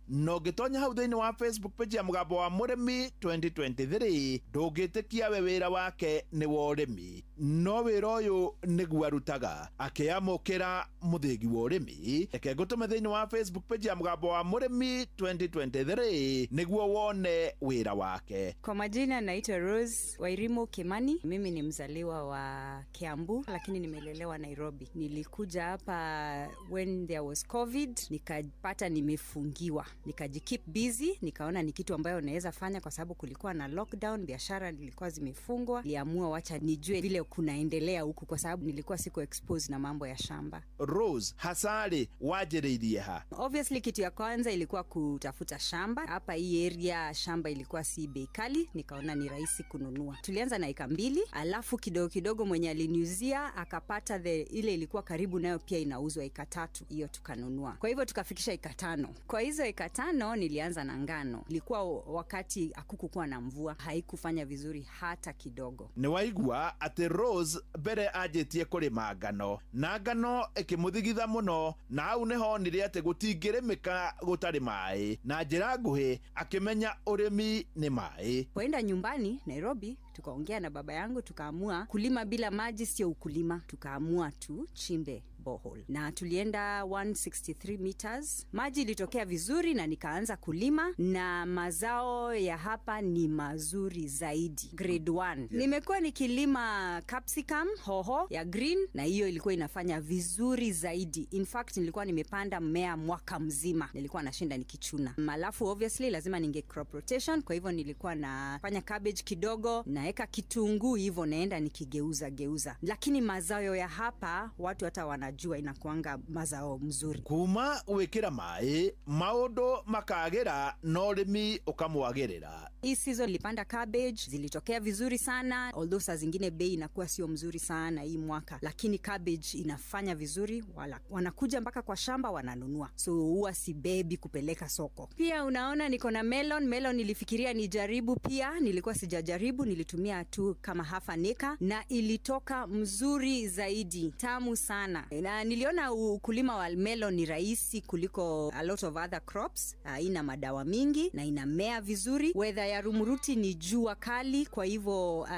na ũngĩtonya hau thĩinĩ wa Facebook page ya Mũgambo wa Mũrĩmi 2023, ndũngĩtĩkia we wĩra wake nĩ wa ũrĩmi, no wĩra ũyũ nĩguo arutaga akĩamũkĩra mũthĩgi wa ũrĩmi. Reke ngũtũme thĩinĩ wa Facebook page ya Mũgambo wa Mũrĩmi 2023 nĩguo wone wĩra wake. Kwa majina naitwa Rose Wairimu Kimani. Mimi ni mzaliwa wa Kiambu, lakini nimelelewa Nairobi. Nilikuja hapa when there was COVID, nikapata nimefungiwa. Nikajikeep busy, nikaona ni kitu ambayo naweza fanya kwa sababu kulikuwa na lockdown, biashara nilikuwa zimefungwa. Niliamua wacha nijue vile kunaendelea huku kwa sababu nilikuwa siko exposed na mambo ya shamba. Rose, hasari wajĩrĩirie ha? Obviously kitu ya kwanza ilikuwa kutafuta shamba. Hapa hii area shamba ilikuwa si bei kali, nikaona ni rahisi kununua. Tulianza na eka 2, alafu kidogo kidogo mwenye aliniuzia akapata ile ilikuwa karibu nayo pia inauzwa eka 3, hiyo tukanunua. Kwa hivyo tukafikisha eka 5. Kwa hizo eka 5 nilianza na ngano. Ilikuwa wakati hakukuwa na mvua, haikufanya vizuri hata kidogo. Nĩ waigua atĩ Rose mbere anjĩtie kũrĩma ngano, na ngano ĩkĩmũthigitha mũno, na hau nĩho onire atĩ gũtingĩrĩmĩka gũtarĩ maĩ, na njĩra nguhĩ akĩmenya ũrĩmi nĩ maĩ. Kwenda nyumbani Nairobi, tukaongea na baba yangu, tukaamua kulima bila maji sio ukulima. Tukaamua tuchimbe borehole na tulienda 163 meters. Maji ilitokea vizuri na nikaanza kulima, na mazao ya hapa ni mazuri zaidi, grade 1. Yeah. Nimekuwa nikilima capsicum, hoho ya green, na hiyo ilikuwa inafanya vizuri zaidi. In fact nilikuwa nimepanda mmea mwaka mzima, nilikuwa nashinda nikichuna. Alafu obviously lazima ninge crop rotation, kwa hivyo nilikuwa nafanya cabbage kidogo, naeka kitunguu, hivyo naenda nikigeuza geuza. Lakini mazao ya hapa watu hata wanajua inakuanga mazao mzuri. Kuma wikira mai maundu makagira na urimi ukamwagirira. Hii season nilipanda cabbage, zilitokea vizuri sana, although saa zingine bei inakuwa sio mzuri sana hii mwaka, lakini cabbage inafanya vizuri, wala wanakuja mpaka kwa shamba wananunua, so huwa si baby kupeleka soko. Pia unaona niko na melon. Melon nilifikiria nijaribu pia, nilikuwa sijajaribu, nilitumia tu kama half an acre na ilitoka mzuri zaidi, tamu sana. Na niliona ukulima wa melon ni rahisi kuliko a lot of other crops, haina madawa mingi na inamea vizuri. Weather ya Rumuruti ni jua kali, kwa hivyo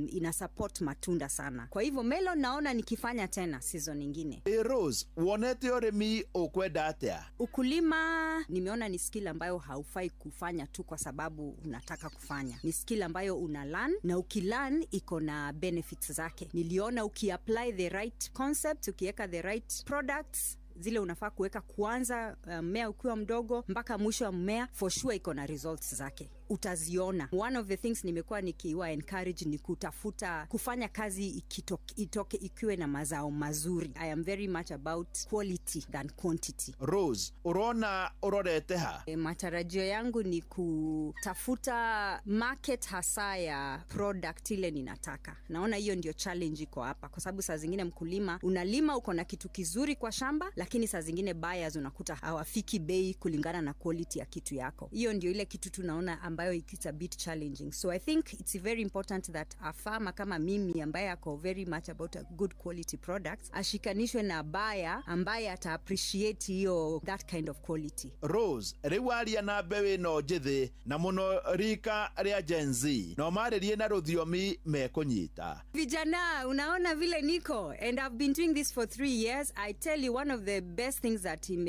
ina support matunda sana. Kwa hivyo melon naona nikifanya tena season nyingine. Rose, wonete urimi ukwenda atia? Ukulima nimeona ni skill ambayo haufai kufanya tu kwa sababu unataka kufanya. Ni skill ambayo una learn, na ukilearn iko na benefits zake. Niliona ukiapply the right concept, ukiweka the right products zile unafaa kuweka kuanza mmea ukiwa mdogo mpaka mwisho wa mmea, for sure iko na results zake, utaziona. One of the things nimekuwa nikiwa encourage ni kutafuta kufanya kazi itoke ikiwe na mazao mazuri. I am very much about quality than quantity. Rose, urona urorete ha? Matarajio yangu ni kutafuta market hasa ya product ile ninataka. Naona hiyo ndio challenge iko hapa, kwa sababu saa zingine mkulima unalima uko na kitu kizuri kwa shamba, lakini saa zingine buyers unakuta hawafiki bei kulingana na quality ya kitu yako. Hiyo ndio ile kitu tunaona ambayo it's a bit challenging. So I think it's very important that a farmer kama mimi ambaye ako very much about a good quality products ashikanishwe na buyer ambaye ata appreciate hiyo that kind of quality. Rose rĩu aria na mbeũ ĩno njĩthĩ na mũno rika rĩa Gen Z no marĩrie na rũthiomi mekũnyita. Vijana, unaona vile niko, and I've been doing this for 3 years. I tell you, one of the best things that it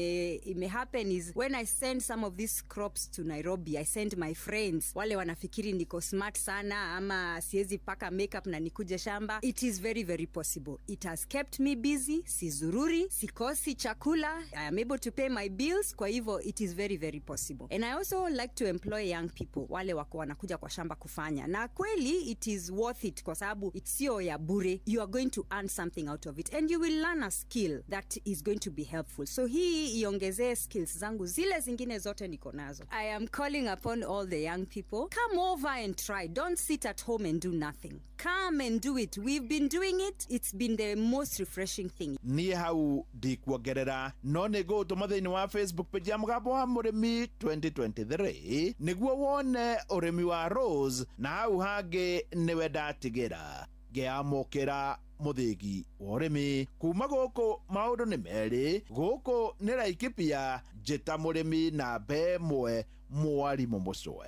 may happen is when I send some of these crops to Nairobi, I send my friends wale wanafikiri niko smart sana ama siwezi paka makeup na nikuje shamba. It is very, very possible. It has kept me busy, sizururi, sikosi chakula, I am able to pay my bills. Kwa hivyo it is very, very possible. And I also like to employ young people wale wako wanakuja kwa shamba kufanya, na kweli it is worth it kwa sababu it's sio ya bure. You are going to earn something out of it and you will learn a skill that is going to be helpful. So hii iongezee skills zangu zile zingine zote niko nazo. I am calling upon all the young people, come over and try. Don't sit at home and do nothing. Come and do it. We've been doing it. It's been the most refreshing thing. Niĩ hau ndikuongerera no nĩ ngũgũtũma thĩinĩ wa Facebook page ya Mũgambo wa Mũrĩmi 2023 nĩguo wone ũrĩmi wa Rose na hau hangĩ nĩwe ndatigĩra ngĩamũkĩra mũthĩgi wa ũrĩmi kuma gũkũ. Maũndũ nĩ merĩ, gũkũ nĩ Laikipia, njĩta mũrĩmi namba ĩmwe mwarimũ mũcwe.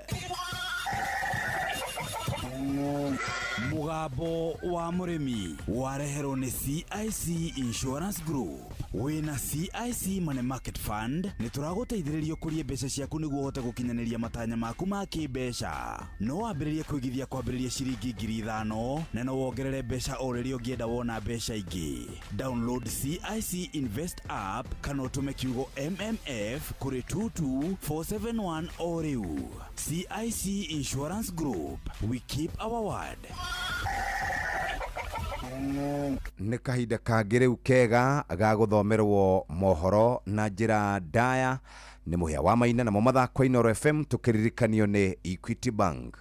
Mũgambo wa Mũrĩmi wareherwo nĩ CIC Insurance Group. Wĩna CIC Money Market Fund nĩ tũragũteithĩrĩria ũkũrie mbeca ciaku nĩguo ũhote gũkinyanĩria matanya maku ma kĩmbeca. No wambĩrĩrie kũigithia kwambĩrĩria ciringi 5,000 na no wongerere mbeca o rĩrĩa ũngĩenda wona mbeca ingĩ. Download CIC Invest app kana ũtũme kiugo MMF kũrĩ 22471 o rĩu. CIC Insurance Group, we keep our word. Nĩ kahinda kangĩ rĩu kega ga gũthomerwo mohoro na njĩra ndaya nĩ Mũhĩa wa Maina, namo mathako Inooro FM tũkĩririkanio nĩ Equity Bank.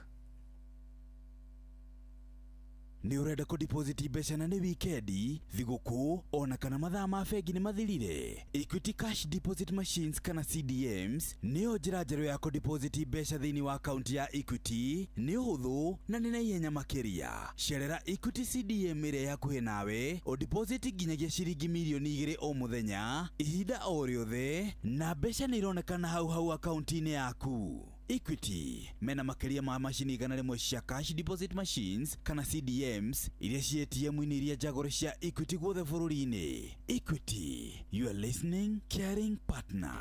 Nĩ ũrenda kũ deposit mbeca na nĩ wikendi, thigũkũ ona kana mathaa ma bengi nĩ mathirire? Equity Cash Deposit Machines kana CDMs nĩyo njĩra njerũ ya kũ deposit mbeca thĩinĩ wa akaunti ya Equity. Nĩ ũhũthũ na nĩ na ihenya makĩria. Cerera Equity CDM ĩrĩa hakuhĩ nawe ũ deposit nginyagia ciringi 2 milioni o mũthenya ihinda o rĩothe, na mbeca nĩ ironekana hau hau akaunti-inĩ yaku. Equity mena makĩria ma macini 100 cia cash deposit machines kana CDMs iria ci ATM-inĩ iria njagũre cia Equity guothe bũrũri-inĩ. Equity, your listening caring partner.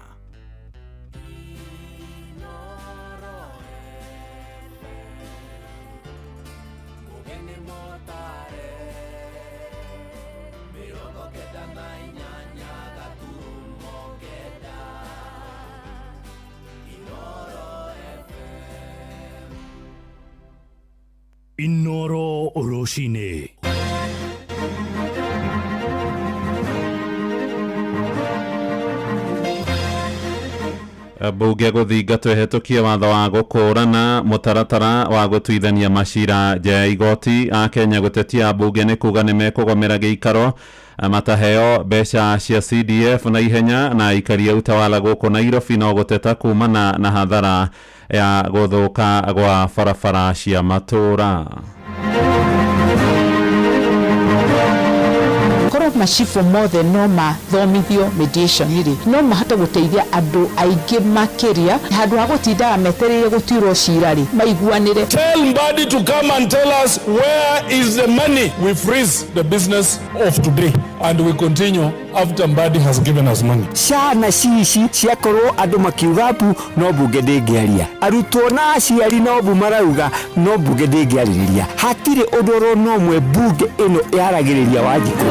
Mũgeni motare 98.9 Inooro FM. Inooro rũcinĩ. Mbunge gũthingatwo ĩhetũkie watho wa gũkũrana mũtaratara wa gũtuithania macira nja ya igoti. Akenya gũtetia mbunge nĩ kuga nĩ mekũgomera gĩikaro mataheo mbeca cia CDF na ihenya, na aikari a Utawala gũkũ Nairobi no gũteta kumana na hathara ya gũthũka gwa barabara cia matũra. Korwo macibũ mothe no mathomithio mediation rĩ, no mahote gũteithia andũ aingĩ makĩria, handũ ha gũtindaga metereire gũtuĩrwo cira rĩ, maiguanĩre. Tell Mbadi to come and tell us where is the money. We freeze the business of today and we continue after Mbadi has given us money. Ciana cici ciakorwo andũ makiuga mbu no mbunge ndĩngĩaria, arutwo na aciari no mbu marauga no mbunge ndĩngĩarĩrĩria. Hatirĩ ũndũ oro no mwe mbunge ĩno yaragĩrĩria Wanjikũ.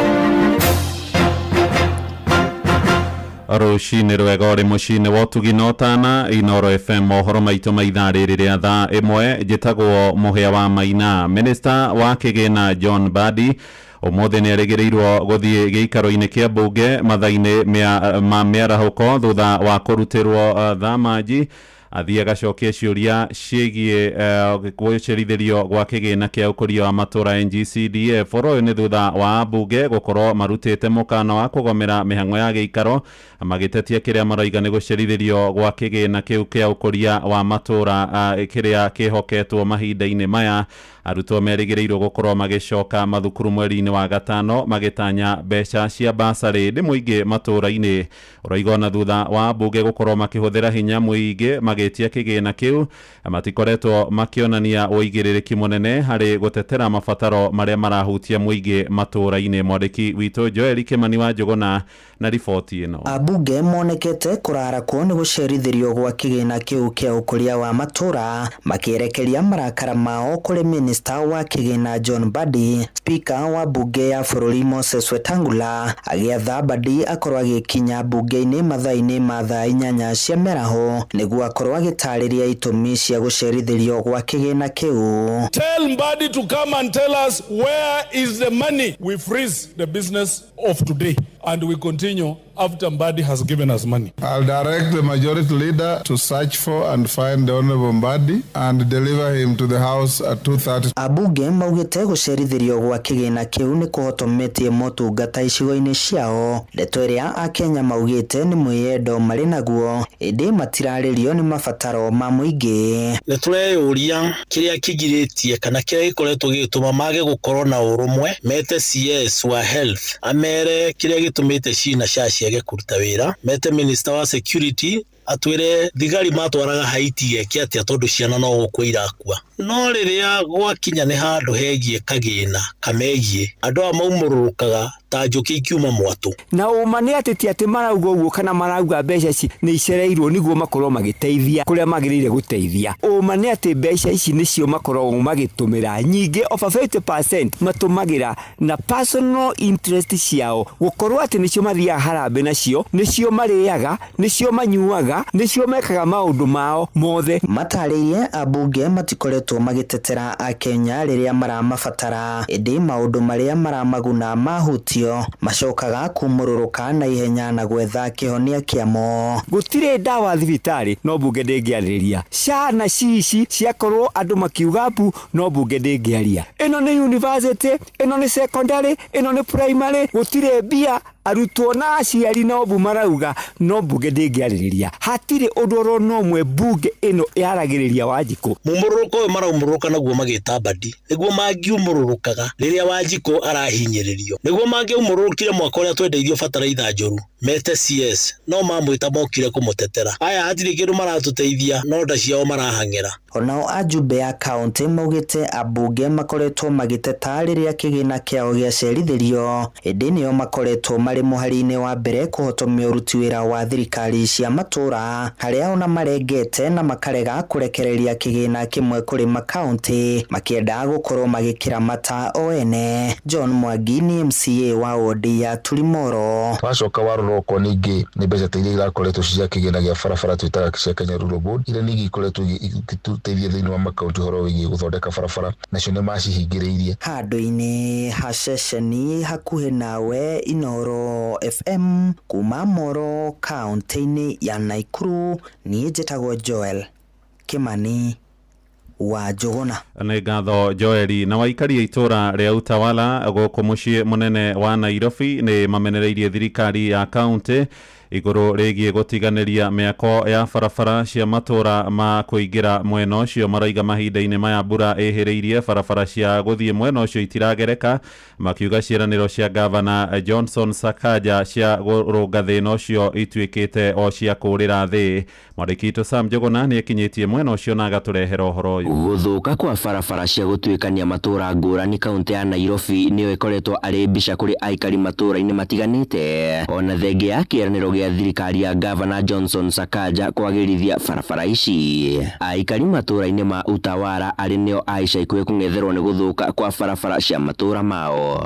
Rũcinĩ rwega ũrĩ mũciĩ-inĩ wa ũtugi na ũtana. Inooro FM, mohoro maitũ ma ithaa rĩrĩ rĩa thaa 1. Njĩtagwo Mũhĩa wa Maina. Minista wa kĩgĩna John Mbadi ũmũthĩ nĩ erĩgĩrĩirwo gũthiĩ gĩikaro-inĩ kĩa mbunge mathaa-inĩ ma mĩarahũko thutha wa kũrutĩrwo thamanji. Athiĩ agacokie ciũria ciĩgiĩ gũcerithĩrio gwa kĩgĩna kĩa ũkũria wa matũũra NGCDF. Ũhoro ũyũ nĩ thutha wa ambunge gũkorwo marutĩte mũkana wa kũgomera mĩhang'o ya gĩikaro magĩtetia kĩrĩa maroiga nĩ gũcerithĩrio gwa kĩgĩna kĩu kĩa ũkũria wa matũũra kĩrĩa kĩhoketwo mahinda-inĩ maya. Arutwo merĩgĩrĩirwo gũkorwo magĩcoka mathukuru mweri-inĩ wa gatano magĩtanya mbeca cia basarĩ ndĩ mũingĩ matũũra-inĩ. Ũroiga ona thutha wa ambunge gũkorwo makĩhũthĩra hinya mũingĩ magĩtia kĩgĩna kĩu matikoretwo makĩonania ũigĩrĩrĩki mũnene harĩ gũtetera mabataro marĩa marahutia mũingĩ matũũra-inĩ. Mwandĩki witũ Joel Kimani wa Njũgũna na riboti ĩno. Ambunge monekete kũrarakwo nĩ gũcerithĩrio gwa kĩgĩna kĩu kĩa ũkũria wa matũũra makĩerekeria marakara mao kũrĩ minista wa kĩgĩna John Mbadi. Spika wa mbunge ya bũrũri Moses Wetangula agĩatha Mbadi akorwo agĩkinya mbunge-inĩ mathaa-inĩ ma thaa 8 cia mĩaraho nĩguo akorwo agĩtarĩria itũmi cia gũcerithĩrio gwa kĩgĩna kĩu. Tell Mbadi to come and tell us where is the money. We freeze the business of today and we continue after Mbadi has given us money. I'll direct the majority leader to search for and find the Honorable Mbadi and deliver him to the House at 2:30. Ambunge maugĩte gũcerithĩrio gwa kĩgĩna kĩu nĩ kũhotometie motungata icigo-inĩ ciao. Ndeto ĩrĩa Akenya maugĩte nĩ mwĩyendo marĩ naguo ĩndĩ matirarĩrio nĩ mabataro ma mũingĩ. Nĩ tũreyũria kĩrĩa kĩgirĩtie kana kĩrĩa gĩkoretwo gĩgĩtũma mage gũkorwo na ũrũmwe, mete CS wa health amere kĩrĩa gĩtũmĩte cina SHA ciage kũruta wĩra, mete minister wa security atwĩre thigari matwaraga Haiti eke atĩa tondũ ciana no gũkua irakua. No rĩrĩa gwakinya nĩ handũ hegiĩ kagĩna kamegiĩ, andũ aya maumũrũrũkaga ta njũkĩ ikiuma mwatũ. Na ũma nĩ atĩ ti atĩ marauga ũguo kana marauga mbeca ici nĩ icereirwo nĩguo makorwo magĩteithia kũrĩa magĩrĩire gũteithia. Ũma nĩ atĩ mbeca ici nĩcio makoragwo magĩtũmĩra nyingĩ, over 50% matũmagĩra na personal interest ciao, gũkorwo atĩ nĩcio mathiaga harambee nacio, nĩcio marĩaga, nĩcio manyuaga, nĩcio mekaga maũndũ mao mothe. Matarĩirie ambunge matikoretwo magĩtetera Akenya rĩrĩa maramabatara, ĩndĩ maũndũ marĩa maramaguna mahutio macokaga kumũrũrũka na ihenya na gwetha kĩhonia kĩamo. Gũtirĩ ndawa thibitarĩ no mbunge ndĩngĩarĩrĩria. SHA na cici ciakorwo andũ makiuga mbu no mbunge ndĩngĩaria. Ĩno nĩ university, ĩno nĩ secondary, ĩno nĩ primary, gũtirĩ mbia. Arutwo na aciari no mbu marauga no mbunge ndĩngĩarĩrĩria. Hatirĩ ũndũ oro na ũmwe mbunge ĩno yaragĩrĩria Wanjikũ. Mumũrũrũko ũyũ maraumũrũrũka naguo magĩta Mbadi nĩguo mangiumũrũrũkaga rĩrĩa Wanjikũ arahinyĩrĩrio, nĩguo mangĩumũrũrũkire mwaka ũrĩa twendeirio bataraitha njũru mete CS no mamwĩta mokire kũmũtetera. Aya hatirĩ kĩndũ maratũteithia no nda ciao marahang'ĩra. Onao ajumbe a kaunti maugĩte ambunge makoretwo magĩteta rĩrĩa kĩgĩna kĩao gĩacerithĩrio, ĩndĩ nĩo makoretwo marĩ mũhari-inĩ wa mbere kũhotomia ũruti wĩra wa thirikari cia matũũra, harĩa ona marengete na makarega kũrekereria kĩgĩna kĩmwe kũrĩ makaunti makĩenda gũkorwo magĩkĩramata o ene. John Mwangi nĩ MCA wa wodi ya Tulimoro. Wacoka warora okorwo ningĩ nĩ mbeca ta iria irakoretwo cia kĩgĩna gĩa barabara twĩtaga cia Kenya Rural Board, iria ningĩ ikoretwo igĩtũteithia thĩinĩ wa makaunti ũhoro wĩgiĩ gũthondeka barabara, nacio nĩ macihingĩrĩirie. Handũ-inĩ ha ceceni hakuhĩ nawe Inooro FM kuma Moro kaunti-inĩ ya Nakuru, niĩ njĩtagwo Joel Kimani wa Njũgũna. Nĩ ngatho Joeli. Na waikaria itũra rĩa Utawala gũkũ mũciĩ mũnene wa Nairobi nĩ mamenereirie thirikari ya kaunti igũrũ rĩgiĩ gũtiganĩria mĩako ya barabara cia matũra ma kũingĩra mwena ũcio. Maraiga mahinda-inĩ maya mbura ĩhĩrĩirie barabara cia gũthiĩ mwena ũcio itiragereka, makiuga ciĩranĩro cia gavana Johnson Sakaja cia kũrũnga thĩna ũcio ituĩkĩte o cia kũũrĩra thĩ. Mwandĩki witũ Sam Njũgũna nĩ ekinyĩtie mwena ũcio na agatũrehera ũhoro ũyũ. Gũthũka kwa barabara cia gũtuĩkania matũra ngũrani kaunti ya Nairobi nĩyo ĩkoretwo arĩ mbica kũrĩ aikari matũra-inĩ matiganĩte, ona thenge ya kĩĩranĩro gĩa thirikari ya gavana Johnson Sakaja kwagĩrithia barabara ici. Aikari matũra-inĩ ma Utawala arĩ nĩo a ica ikuhĩ kũng'etherwo nĩ gũthũka kwa barabara cia matũra mao.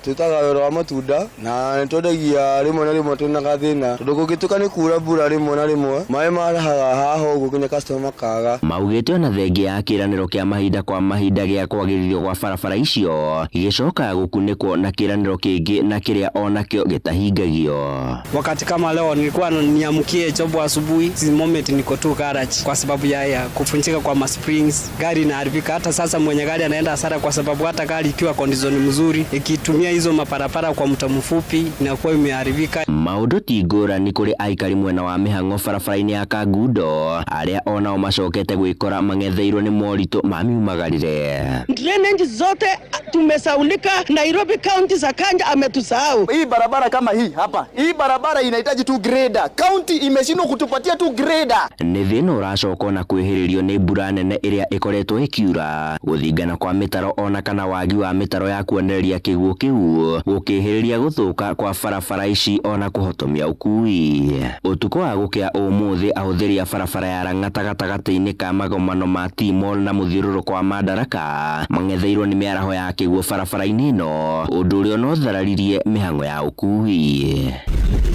Twĩkaga wĩra wa matunda na nĩtwendagia rĩmwe na rĩmwe twĩna gathĩna tondũ kũngĩtuĩka nĩ kura mbura rĩmwe na rĩmwe maĩ marahaga haha ũguo nginya customer makaga. Maugĩte ona thengia ya kĩĩranĩro kĩa mahinda kwa mahinda gĩa kwagĩrithio gwa barabara icio gĩcokaga gũkunĩkwo na kĩĩranĩro kĩngĩ na kĩrĩa onakĩo gĩtahingagio. Wakati kama leo nilikuwa niamkie job asubuhi, this moment niko tu garage kwa sababu ya kufunjika kwa ma springs, gari inaharibika. Hata sasa mwenye gari anaenda hasara kwa sababu hata gari ikiwa condition mzuri ikitumia hizo maparapara kwa muda mfupi inakuwa imeharibika. Maũndũ ti ngũrani kũrĩ aikari mwena wa mĩhang'o barabara-inĩ ya Kangundo arĩa onao macokete gwĩkora mang'etheirwo nĩ moritũ ma miumagarĩre. Drainage zote tumesaulika. Nairobi County Sakaja ametusahau. Hii barabara kama hii hapa, hii barabara inahitaji tu grader. County imeshindwa kutupatia tu grader. Nĩ thĩna ũracoka na kwĩhĩrĩrio nĩ mbura nene ĩrĩa ĩkoretwo ĩkiura, gũthingana kwa mĩtaro ona kana wagi wa mĩtaro ya kuonereria kĩguũ kĩu gũkĩhĩrĩria gũthũka kwa barabara ici ona kũhotomia ũkui. Ũtukũ wa gũkĩa ũmũthĩ ahũthĩri a barabara ya Lang'ata gatagatĩ-inĩ ka magomano ma T-Mall na mũthiũrũrũko wa Madaraka mang'etheirwo nĩ mĩaraho ya kĩguũ barabara-inĩ ĩno, ũndũ ũrĩa onothararirie mĩhang'o ya ũkui.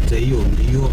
Hiyo ndio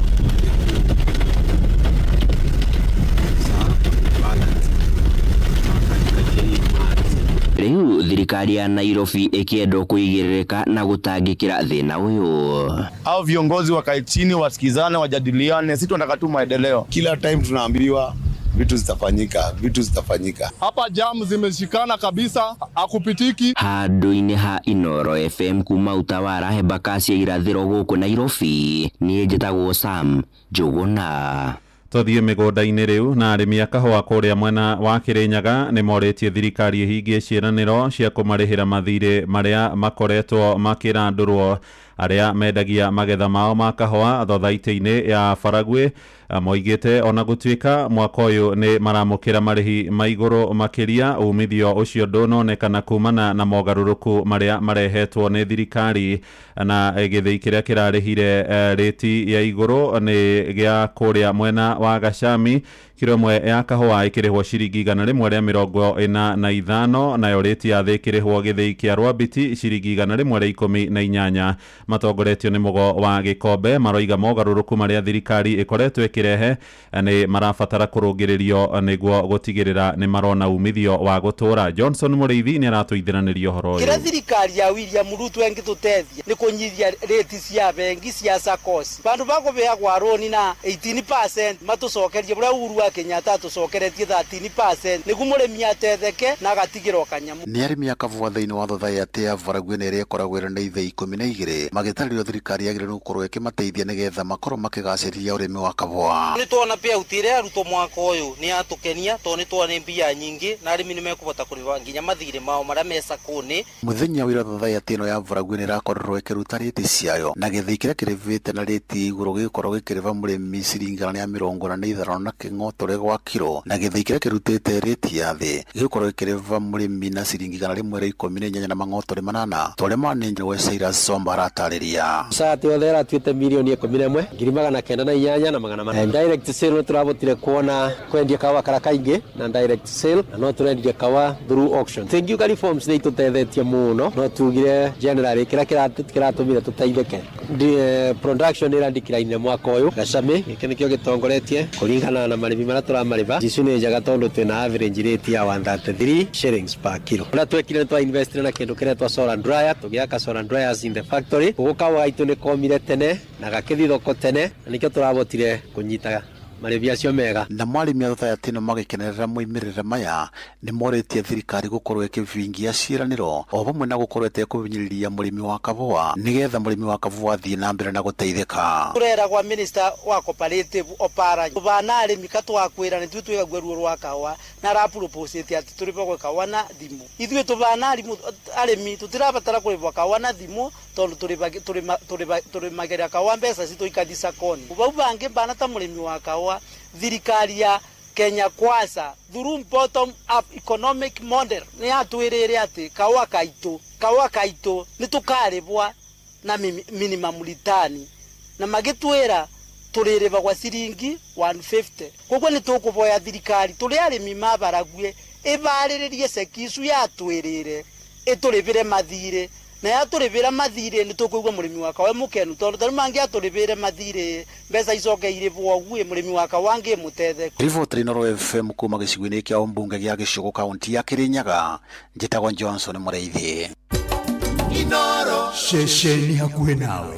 Rĩu thirikari ya Nairobi ĩkĩendwo kũigĩrĩrĩka na gũtangĩkĩra thĩna ũyũ. Hao viongozi wakae chini, wasikizane, wajadiliane. Sisi tunataka tu maendeleo. Kila time tunaambiwa vitu zitafanyika, vitu zitafanyika. Hapa jam zimeshikana kabisa, hakupitiki. Handũ-inĩ ha Inoro FM kuma Utawala Embakasi ya irathĩro gũkũ Nairobi, niĩ njĩtagwo Sam Njũgũna. Tũthiĩ mĩgũnda-inĩ rĩu na arĩmi a kahũa kũrĩa mwena wa Kĩrĩnyaga nĩ morĩtie thirikari ĩhingie ciĩranĩro cia kũmarĩhĩra mathirĩ marĩa makoretwo makĩrandũrwo arĩa mendagia magetha mao ma kahũa thothaitĩ-inĩ ya Baragwi. Moigĩte ona gũtuĩka mwaka ũyũ nĩ maramũkĩra marĩhi ma igũrũ makĩria, umithio ũcio ndũnonekana kumana na mogarũrũku marĩa marehetwo nĩ thirikari na gĩthĩi kĩrĩa kĩrarĩhire rĩti ya igũrũ nĩ gĩa kũrĩa mwena wa Gacami. Kiro ĩmwe ya kahũa ĩkĩrĩhwo ciringi 145 nayo rĩti ya thĩ ĩkĩrĩhwo gĩthĩi kĩa Rwambiti ciringi 118. Matongoretio nĩ Mũgo wa Gĩkombe maroiga mogarũrũku marĩa thirikari ĩkoretwo ĩkĩrehe nĩ marabatara kũrũngĩrĩrio nĩguo gũtigĩrĩra nĩ marona umithio wa gũtũra. Johnson Mũrĩithi nĩ aratũithĩranĩria ũhoro ũyũ. Kĩrĩa thirikari ya William Ruto ĩngĩtũteithia nĩ kũnyihia rĩti cia bengi cia SACCOS. Bandu bakũbeagwa rũni na 18% matũcokerie ũrĩa Uhuru wa Kenyatta atũcokeretie 13% nĩguo mũrĩmi atetheke na agatigĩrwo kanyamu. Nĩ arĩmi a kahũa thĩinĩ wa thothaitĩ ya Baragwi ĩrĩa ĩkoragwo ĩrĩ na ithĩi 12 magĩtarĩrio thirikari yagĩrĩirwo gũkorwo ĩkĩmateithia nĩgetha makorwo makĩgacĩrithia ũrĩmi wa kahũa. Nĩ tuona payout ĩrĩa yarutwo mwaka ũyũ nĩ yatũkenia tondũ nĩ tuona mbia nyingĩ na arĩmi nĩ mekũhota kũrĩha nginya mathirĩ mao marĩa me SACCO-inĩ. Mũthenya wa ira thothaitĩ ĩno ya Baragwi nĩ ĩrakorirwo ĩkĩruta rĩti ciayo na gĩthĩi kĩrĩa kĩrĩvĩte na rĩti igũrũ gĩgĩkorwo gĩkĩrĩva mũrĩmi ciringi 145 na kĩng'otore gwa kiro na gĩthĩi kĩrĩa kĩrutĩte rĩti ya thĩ gĩgĩkorwo gĩkĩrĩva mũrĩmi na ciringi 118 na mang'otore 8 torĩa manenja we Cyrus Somba aratarĩria. Society yothe ĩratuĩte mirioni 11 908 na 400. Direct sale nĩ tũrabotire kuona kwendia kawa kara kaingĩ na direct sale na no tũrendirie kawa through auction. Thingiuga reforms nĩ itũtethetie mũno no tugire generally kĩrĩa kĩratũmire tũteithĩke. Production ĩra decline mwaka ũyũ. Gacamĩ gĩkĩ nĩkĩo gĩtongoretie kũringana na marĩmi marĩa tũramarĩba. Ici nĩ njega tondũ twĩna average rate ya 133 shillings per kilo. Ũrĩa twekire nĩ twa investire na kĩndũ kĩretwo solar dryer, tũgĩaka solar dryers in the factory. Ũguo kawa gaitũ nĩ komire tene na gakĩthiĩ thoko tene na nĩkĩo tũrabotire kũnyita marĩbi acio mega. Na mwarĩmi a thothaitĩ ĩno magĩkenerera moimĩrĩra maya nĩ morĩtie thirikari gũkorwo ĩkĩvingia ciĩranĩro o hamwe na gũkorwo ĩtekũhinyĩrĩria mũrĩmi wa kahũa nĩgetha mũrĩmi wa kahũa athiĩ na mbere na gũteithĩka. Tũreragwa minister wa cooperative Opara bana arĩmi katwakwĩra nĩ twĩgagua ruo rwa kahũa na arapropose atĩ tũrĩbagwo kahũa na thimũ. Ithuĩ tũbana arĩmi tũtirabatara kũrĩbwo kahũa na thimũ tondũ tũrĩmagĩra kahũa mbeca citũ ikathi SACCO-inĩ. Bau bangĩ bana ta mũrĩmi wa kahũa thirikari ya Kenya Kwanza through bottom up economic model nĩ yatwĩrĩre atĩ kahũa kaitũ nĩ tũkarĩbwa na minimum return na magĩtwĩra tũrĩrĩbagwa ciringi 150. Koguo nĩ tũkũboya thirikari tũrĩ arĩmi ma Baragwi ĩbarĩrĩrie ceki icu yatwĩrĩre ĩtũrĩbĩre mathirĩ Na yatũrĩbĩra mathirĩ nĩ tũkũigua mũrĩmi wa kawa mũkenu tondũ tarĩu mangĩatũrĩbĩre mathirĩ mbeca icoke irĩbwo ũguo mũrĩmi wa kawa angĩmũtethe. Riboti Inooro FM kuma gĩcigo-inĩ kĩa ũmbunge gĩa Gĩcũgũ kaunti ya Kĩrĩnyaga, njĩtagwo Johnson Mũrĩithi. Inooro ceceni hakuhĩ nawe.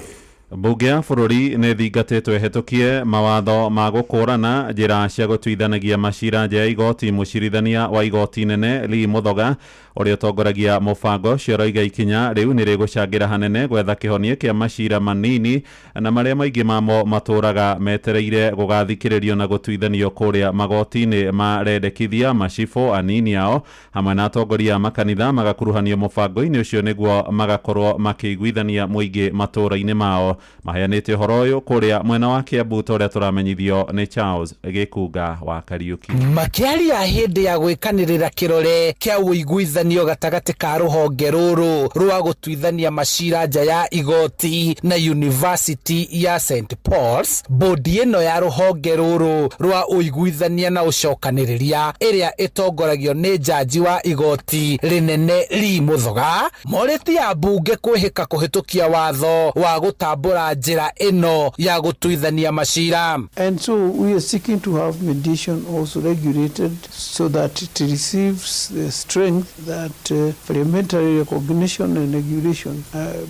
Mbunge ya bũrũri nĩ thingatĩtwo ĩhetũkie mawatho ma gũkũrana njĩra cia gũtuithanagia macira nja ya igoti. Mũcirithania wa igoti nene Lee Muthoga ũrĩa ũtongoragia mũbango ũcio aroiga ikinya rĩu nĩ rĩgũcangĩra hanene gwetha kĩhonia kĩa macira manini na marĩa maingĩ mamo matũraga metereire gũgathikĩrĩrio na gũtuithanio kũrĩa magoti-inĩ marendekithia macibũ anini ao hamwe na atongoria a makanitha magakuruhanio mũbango-inĩ ũcio nĩguo magakorwo makĩiguithania mũingĩ matũra-inĩ mao. Maheanĩte ũhoro ũyũ kũrĩa mwena wa Kiambu ta ũrĩa tũramenyithio nĩ Charles Gĩkunga wa Kariuki. Makĩaria hĩndĩ ya gwĩkanĩrĩra kĩrore kĩa ũiguithanio gatagatĩ ka rũhonge rũrũ rwa gũtuithania macira nja ya igoti na University ya St Paul's, bodi ĩno ya rũhonge rũrũ rwa ũiguithania na ũcokanĩrĩria ĩrĩa ĩtongoragio nĩ jaji wa igoti rĩnene Lee Muthoga morĩtie ambunge kwĩhĩka kũhĩtũkia watho wa gũtambũra njĩra ĩno ya gũtuithania macira. And so we are seeking to have mediation also regulated so that it receives the strength that parliamentary recognition and regulation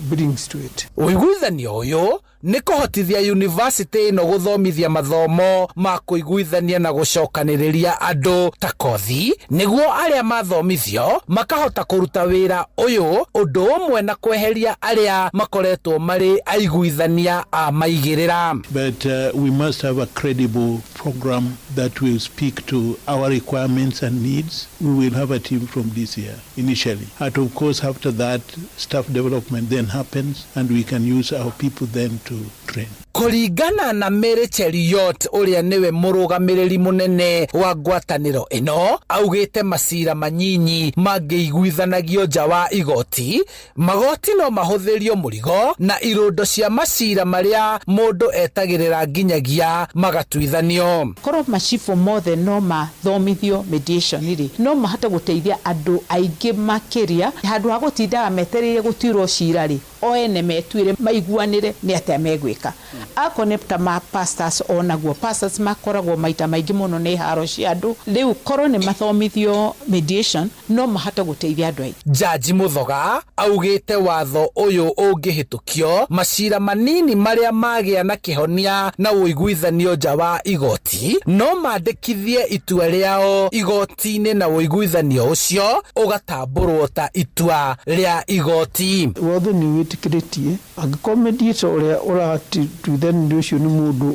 brings to it. Ũiguithanio ũyũ nĩ kũhotithia university ĩno gũthomithia mathomo ma kũiguithania na gũcokanĩrĩria andũ ta kothi nĩguo arĩa mathomithio makahota kũruta wĩra ũyũ ũndũ ũmwe na kweheria arĩa makoretwo marĩ aiguithania a maigĩrĩra. But we must have a credible program that will speak to our requirements and needs. We will have a team from this year initially. And of course after that staff development then happens and we can use our people then to train. Kũringana na Mary Cheruiyot ũrĩa nĩwe mũrũgamĩrĩri mũnene wa ngwatanĩro ĩno, augĩte macira manyinyi mangĩiguithanagio nja wa igoti, magoti no mahũthĩrio mũrigo na irũndo cia macira marĩa mũndũ etagĩrĩra nginyagia magatuithanio. Korwo macibũ mothe no mathomithio mediation rĩ, no mahote gũteithia andũ aingĩ makĩria handũ ha gũtindaga metereire gũtuĩrwo cira rĩ, o ene metuĩre maiguanĩre nĩ atĩa megwĩka. Akorwo nĩ ta ma pastors onaguo pastors makoragwo maita maingĩ mũno nĩ haro cia andũ, rĩu korwo nĩ mathomithio mediation no mahote gũteithia andũ aingĩ. Jaji Muthoga augĩte watho ũyũ ũngĩhĩtũkio macira manini marĩa magĩa na kĩhonia na ũiguithanio nja wa igoti no mandĩkithie itua rĩao igoti-inĩ na ũiguithanio ũcio ũgatambũrwo ta itua rĩa igoti. Watho nĩ wĩtĩkĩrĩtie angĩkorwo mediator ũrĩa ũratuithania ũcio nĩ mũndũ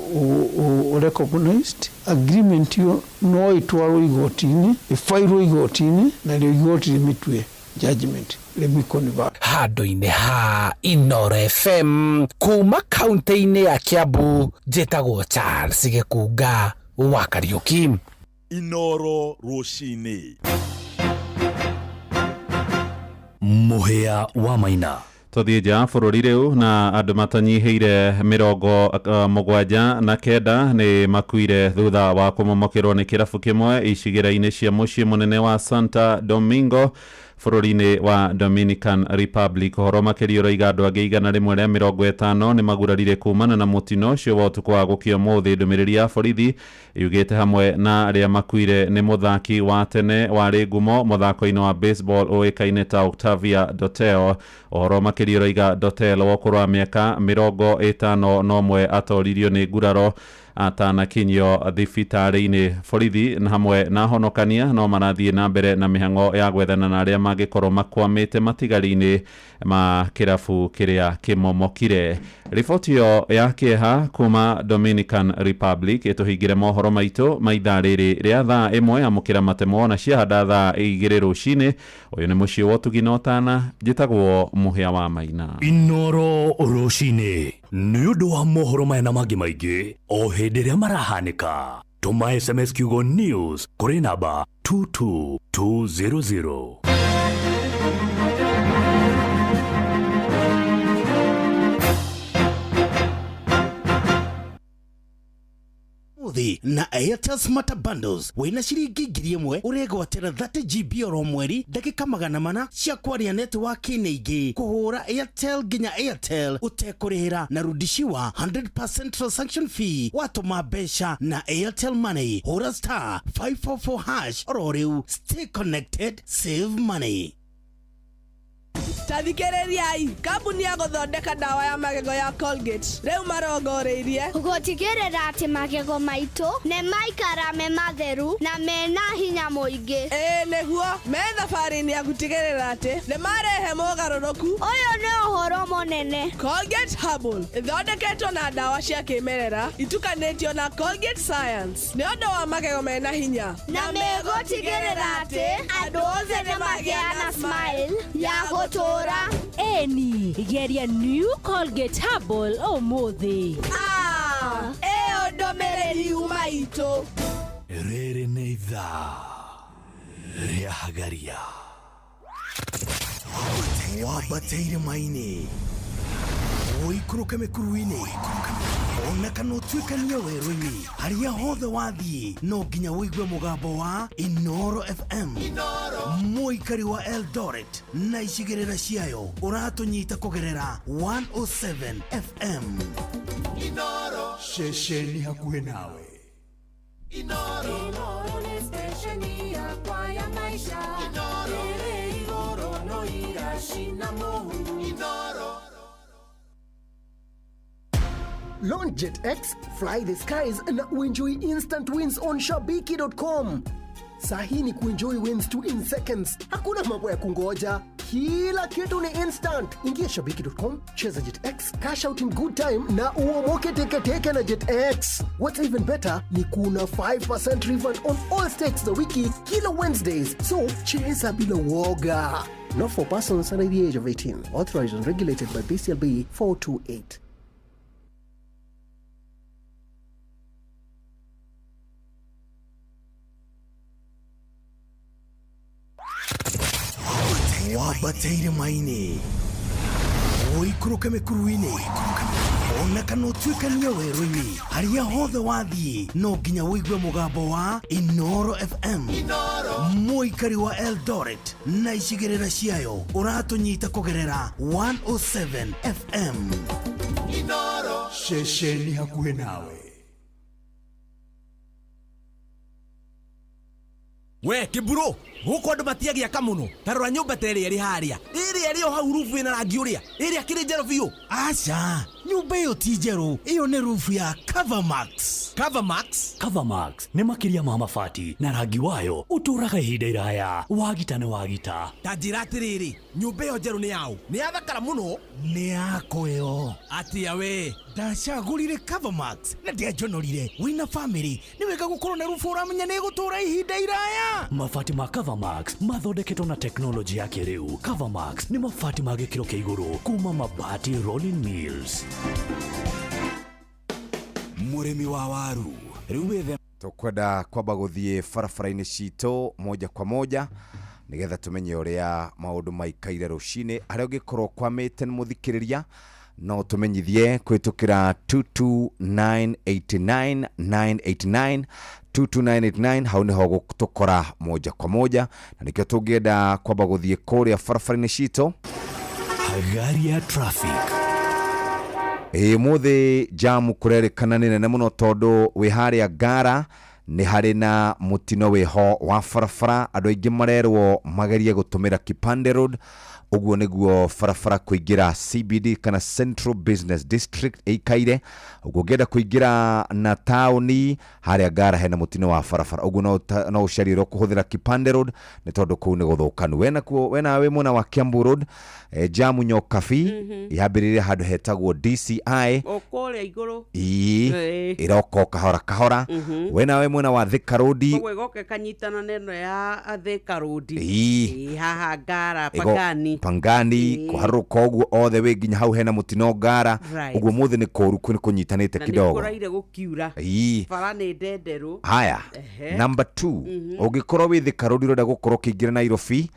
recognized, agreement ĩyo no ĩtwarwo igoti-inĩ, ĩbairwo igoti-inĩ narĩo igoti rĩmĩtue judgment rĩmĩconvert. Handũ-inĩ ha Inooro FM kuma kaunti-inĩ ya Kiambu, njĩtagwo Charles Gĩkunga wa Kariuki. Inooro rũcinĩ. Mũhĩa wa Maina. Tũthiĩ nja bũrũri rĩu na andũ matanyihĩire 79 nĩ makuire thutha wa kũmomokerwo nĩ kĩrabu kĩmwe icigĩrĩra-inĩ cia mũciĩ mũnene wa Santa Domingo bũrũri-inĩ wa Dominican Republic. Ũhoro makĩria ũroiga andũ angĩ 150 nĩ magurarire kumana na mũtino ũcio wa ũtukũ wa gũkĩa ũmũthĩ. Ndũmĩrĩri ya borithi yugĩte hamwe na arĩa makuire nĩ mũthaki wa tene warĩ ngumo mũthako-inĩ wa baseball ũĩkaine ta Octavia Dotel. Ũhoro makĩria ũroiga Dotel wa ũkũrũ wa mĩaka 51 atoririo nĩ nguraro atanakinyio thibitarĩ-inĩ. Borithi na hamwe na honokania no marathiĩ na mbere na mĩhang'o ya gwethana na arĩa mangĩkorwo makwamĩte matigari-inĩ ma kĩrabu kĩrĩa kĩmomokire. Riboti ĩyo ya kĩeha kuma Dominican Republic ĩtũhingĩre mohoro maitũ ma ithaa rĩrĩ rĩa thaa 1 amũkĩra matemo na ciahanda thaa 2 rũcinĩ. Ũyũ nĩ mũciĩ wa ũtugi na ũtana, njĩtagwo Mũhĩa wa Maina. Inooro rũcinĩ nĩ ũndũ wa mohoro maya na mangĩ maingĩ o hĩndĩ ĩrĩa marahanĩka. Tũma SMS kiugo news kũrĩ namba 22200. Na Airtel Smarter Bundles wĩna ciringi 1000 ũregwatĩra 30 GB oro mweri, ndagĩka 400 cia kwaria netiwaki-inĩ ingĩ, kũhũra Airtel nginya Airtel ũtekũrĩhĩra na rudishiwa 100% transaction fee watũma mbeca na Airtel Money. Hũra star 544 hash oro rĩu. Stay connected, save money. Ta thikĩrĩriai, kambuni ya gũthondeka ndawa ya magego ya Colgate rĩu marongoreirie gũtigĩrĩra atĩ magego maitũ nĩ maikara me matheru na mena hinya mũingĩ. Ĩĩ nĩguo, me thabarĩ-inĩ ya gũtigĩrĩra atĩ nĩ marehe mogarũrũku. Ũyũ nĩ ũhoro mũnene. Colgate Herbal ĩthondeketwo na ndawa cia kĩmerera itukanĩtio na Colgate Science nĩ ũndũ wa magego mena hinya, na megũtigĩrĩra atĩ andũ othe nĩ magĩa na smile ya gũtũũra. Eni geria New Colgate Herbal ũmũthĩ. Ĩyo ndũmĩrĩri yuma itũ. Rĩrĩ nĩ ithaa rĩa Hagaria. Wambate irĩma-inĩ, ũikũrũke mĩkuru-inĩ, ona kana ũtuĩkanie werũ-inĩ, harĩa hothe wathiĩ no nginya ũigue mũgambo wa Inoro FM. Mũikari wa Eldoret na icigĩrĩra ciayo ũratũnyita kũgerera 107 FM. Ceceni hakuhĩ nawe. Inoro nĩ stesheni yakwa ya maisha. Ĩrĩ igũrũ no iracina mũhu. Launch Jet X, fly the skies na uenjoy instant wins on shabiki.com. Sahi ni kuenjoy wins tu in seconds. Hakuna mambo ya kungoja. Kila kitu ni instant. Ingia shabiki.com, cheza Jet X, cash out in good time na uomoke teketeke na Jet X. What's even better ni kuna 5% refund on all stakes za wiki kila Wednesdays. So cheza bila woga. Not for persons under the age of 18. Authorized and regulated by BCLB 428. Wambate irĩma-inĩ, ũikũrũke mĩkuru-inĩ, ona kana ũtuĩkanie werũ-inĩ, harĩa hothe wathiĩ no nginya ũigue mũgambo wa Inoro FM. Mũikari wa Eldoret na icigĩrĩra ciayo ũratũnyita kũgerera 107 FM. Ceceni hakuhĩ nawe. We kiburo guku andu matiagiaka muno. Ta rora nyumba ta ĩrĩa ĩrĩ harĩa, ĩrĩa ĩrĩ o hau rubu ĩna rangi ũrĩa, ĩrĩa kĩrĩ njerũ biũ. Aca, nyumba ĩyo ti njerũ, ĩyo nĩ rubu ya Covermax. Covermax? Covermax nĩ makĩria ma mabati na rangi wayo ũtũũraga ihinda iraya. Wagita nĩ wagita. Ta njĩra atĩrĩrĩ, nyũmba ĩyo njerũ nĩ yaũ? Nĩ yathakara mũno. Nĩ yakwa ĩyo. Atĩa we? Ndacagũrire Covermax na ndianjonorire. Wĩna famĩlĩ nĩ wega gũkorwo na rubu ũramenya nĩ ĩgũtũũra ihinda iraya. Mabati ma Covermax mathondeketwo na teknolojĩ ya kĩrĩu. Covermax nĩ mabati ma gĩkĩro kĩa igũrũ kuma Mabati Rolling Mills. Mũrĩmi wa waru rĩu wĩthe Tũkwenda kwamba gũthiĩ barabara-inĩ citũ moja kwa moja nĩgetha tũmenye ũrĩa maũndũ maikaire rũcinĩ. Harĩa ũngĩkorwo kwamĩte nĩ mũthikĩrĩria no tũmenyithie kũhĩtũkĩra 22989 989 22989, hau nĩho tũkora moja kwa moja, na nĩkĩo tũngĩenda kwamba gũthiĩ kũrĩa barabara-inĩ citũ. Hagaria traffic. Ĩĩ mũthĩ jamu kũrerĩkana nĩ nene mũno tondũ wĩ harĩa Ngara nĩ harĩ na mũtino wĩho wa barabara. Andũ aingĩ marerwo magerie gũtũmĩra Kipande Road, ũguo nĩguo barabara kũingĩra CBD kana Central Business District ĩikaire. Ũguo ũngĩenda kũingĩra na taũni harĩa Ngara hena mũtino wa barabara, ũguo no ũcarie kũhũthĩra Kipande Road nĩ tondũ kũu nĩ gũthũkanu. Wena wĩ mwena wa Kiambu Road, jamu Nyokabi yambĩrĩire handũ hetagwo DCI o kũrĩa igũrũ. Ĩĩ, ĩroka o kahora kahora. Wena wĩ mwena wa Thika Road, koguo ĩgoka ĩkanyitana na ĩno ya Thika Road. Ĩĩ. Ĩĩ, haha Ngara Pangani, Pangani kũharũrũka ũguo othe wĩ nginya hau hena mũtino Ngara. Ũguo mũthĩ nĩ kũũru nĩ kũnyitanĩte na nĩ kidogo. kũraire gũkiura. Ĩĩ. Bara nĩ ndenderũ. Haya, number 2, ũngĩkorwo wĩ Thika Road ũrenda gũkorwo ũkĩingĩra Nairobi,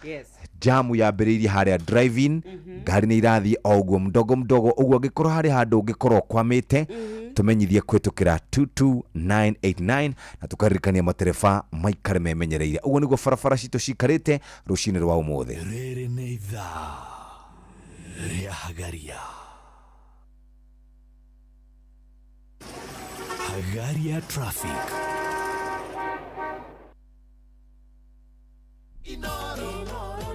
jamu yambĩrĩirie harĩa driving, ngari nĩ irathiĩ o ũguo mdogo mdogo. Ũguo angĩkorwo harĩ handũ ũngĩkorwo ũkwamĩte, Ũtũmenyithie kũhĩtũkĩra 22989, na tũkaririkania matereba maikare memenyereire. Ũguo nĩguo barabara citũ cikarĩte rũcinĩ rwa ũmũthĩ. Rĩrĩ nĩ ithaa rĩa Hagaria. Hagaria Traffic. Inoro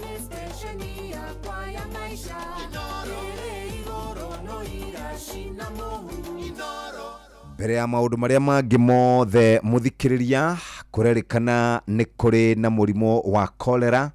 nĩ stesheni yakwa ya maica ĩrĩ igũrũ no iracina mũhu. Mbere ya maũndũ marĩa mangĩ mothe, mũthikĩrĩria, kũrerĩkana nĩ kũrĩ na mũrimũ wa cholera,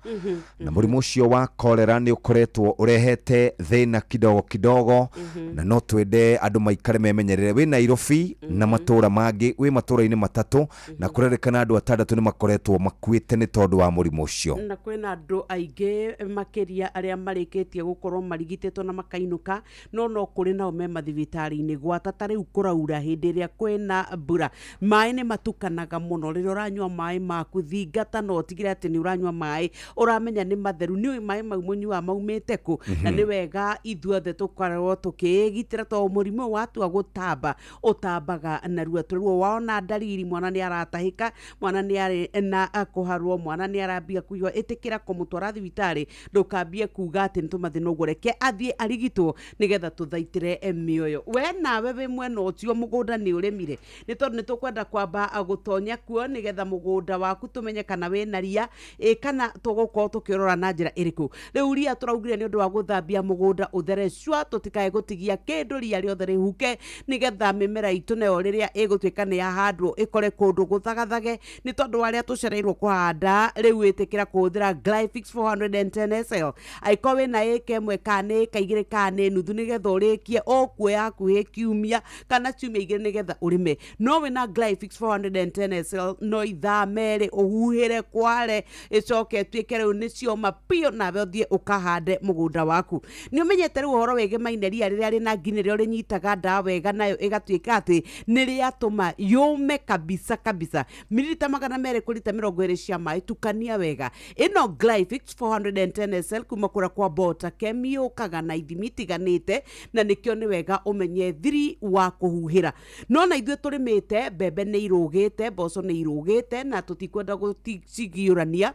na mũrimũ ũcio wa cholera nĩ ũkoretwo ũrehete thĩna kidogo kidogo, na no twende andũ maikare memenyerere. Wĩ Nairobi na matũra mangĩ, wĩ matũra-inĩ matatũ, na kũrerĩkana andũ atandatũ nĩ makoretwo makuĩte nĩ tondũ wa mũrimũ ũcio. Na kwĩna andũ aingĩ makĩria arĩa marĩkĩtie gũkorwo marigitĩtwo na makainũka, no kũrĩ nao me mathibitarĩ-inĩ. Gwata ta rĩu kũraura, hĩndĩ ĩrĩa kwĩna mbura, maĩ nĩ matukanaga mũno. Rĩrĩa ũranyua maĩ maku, thingata na ũtigĩre atĩ nĩ ũranyua maĩ ũramenya nĩ matheru, nĩ ũĩ maĩ mau mũnyuaga maumĩte kũ. Na nĩ wega ithuothe tũkorwo tũkĩĩgitĩra, tondũ mũrimũ ũyũ watua gũtamba ũtambaga narua. Tũrĩo waona ndariri, mwana nĩ aratahĩka, mwana nĩ arĩ na kũharwo, mwana nĩ arambia kũigua, ĩtĩkĩra kũmũtwara thibitarĩ. Ndũkambie kuga atĩ nĩ tũmathĩna ũguo, reke athiĩ arigitwo nĩgetha tũthaitĩre mĩoyo. We nawe wĩ mwena ũcio, mũgũnda nĩ ũrĩmire? Nĩ tondũ nĩ tũkwenda kwamba gũtonya kuo nĩgetha mũgũnda waku tũmenye kana wĩna ria ĩ, kana tũgũkorwo tũkĩrora na njĩra ĩrĩkũ. Rĩu ria tũraugire nĩ ũndũ wa gũthambia mũgũnda ũthere cua, tũtikae gũtigia kĩndũ, ria rĩothe rĩhuke, nĩgetha mĩmera itũ nayo rĩrĩa ĩgũtuĩka nĩ yahandwo ĩkore kũndũ gũthagathage. Nĩ tondũ wa arĩa tũcereirwo kũhanda, rĩu ĩtĩkĩra kũhũthĩra Glyphix 410 SL, angĩkorwo wĩna ĩka 1 kana nĩ ĩka 2 kana nĩ nuthu, nĩgetha ũrĩkie ũkuoya hakuhĩ kiumia kana ciumia 2 nĩgetha ũrĩme. No wĩna Glyphix 410 SL, no ithaa 2 ũhuhĩre kware, ĩcoke ĩtuĩke rĩu nĩ cioma biũ, nawe ũthiĩ ũkahande mũgũnda waku. Nĩ ũmenyete rĩu ũhoro wĩgemaine ria rĩrĩa rĩna ngi nĩrĩo rĩnyitaga ndawa wega, nayo ĩgatuĩka atĩ nĩ rĩatũma yũme kabisa kabisa. Mililita 200 kũrĩ lita 20 cia maĩ, tukania wega. Ĩno Glyphix 410 SL kuma kũrĩa kwa Bota Chem yũkaga na ithimi itiganĩte, na nĩkĩo nĩ wega ũmenye thiri wa kũhuhĩra. No na ithuĩ tũrĩmĩte mbembe nĩ irũgĩte, mboco nĩ irũgĩte, na tũtikwenda gũcigiũrania.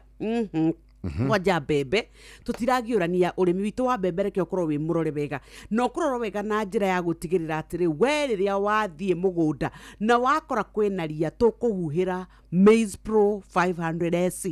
Kwanja mbembe tũtiragiũrania. Ũrĩmi witũ wa mbembe reke ũkorwo wĩ mũrore wega, na ũkũrorwo wega na njĩra ya gũtigĩrĩra atĩrĩ, we rĩrĩa wathiĩ mũgũnda na wakora kwĩna ria, tũkũhuhĩra Maize Pro 500 SC.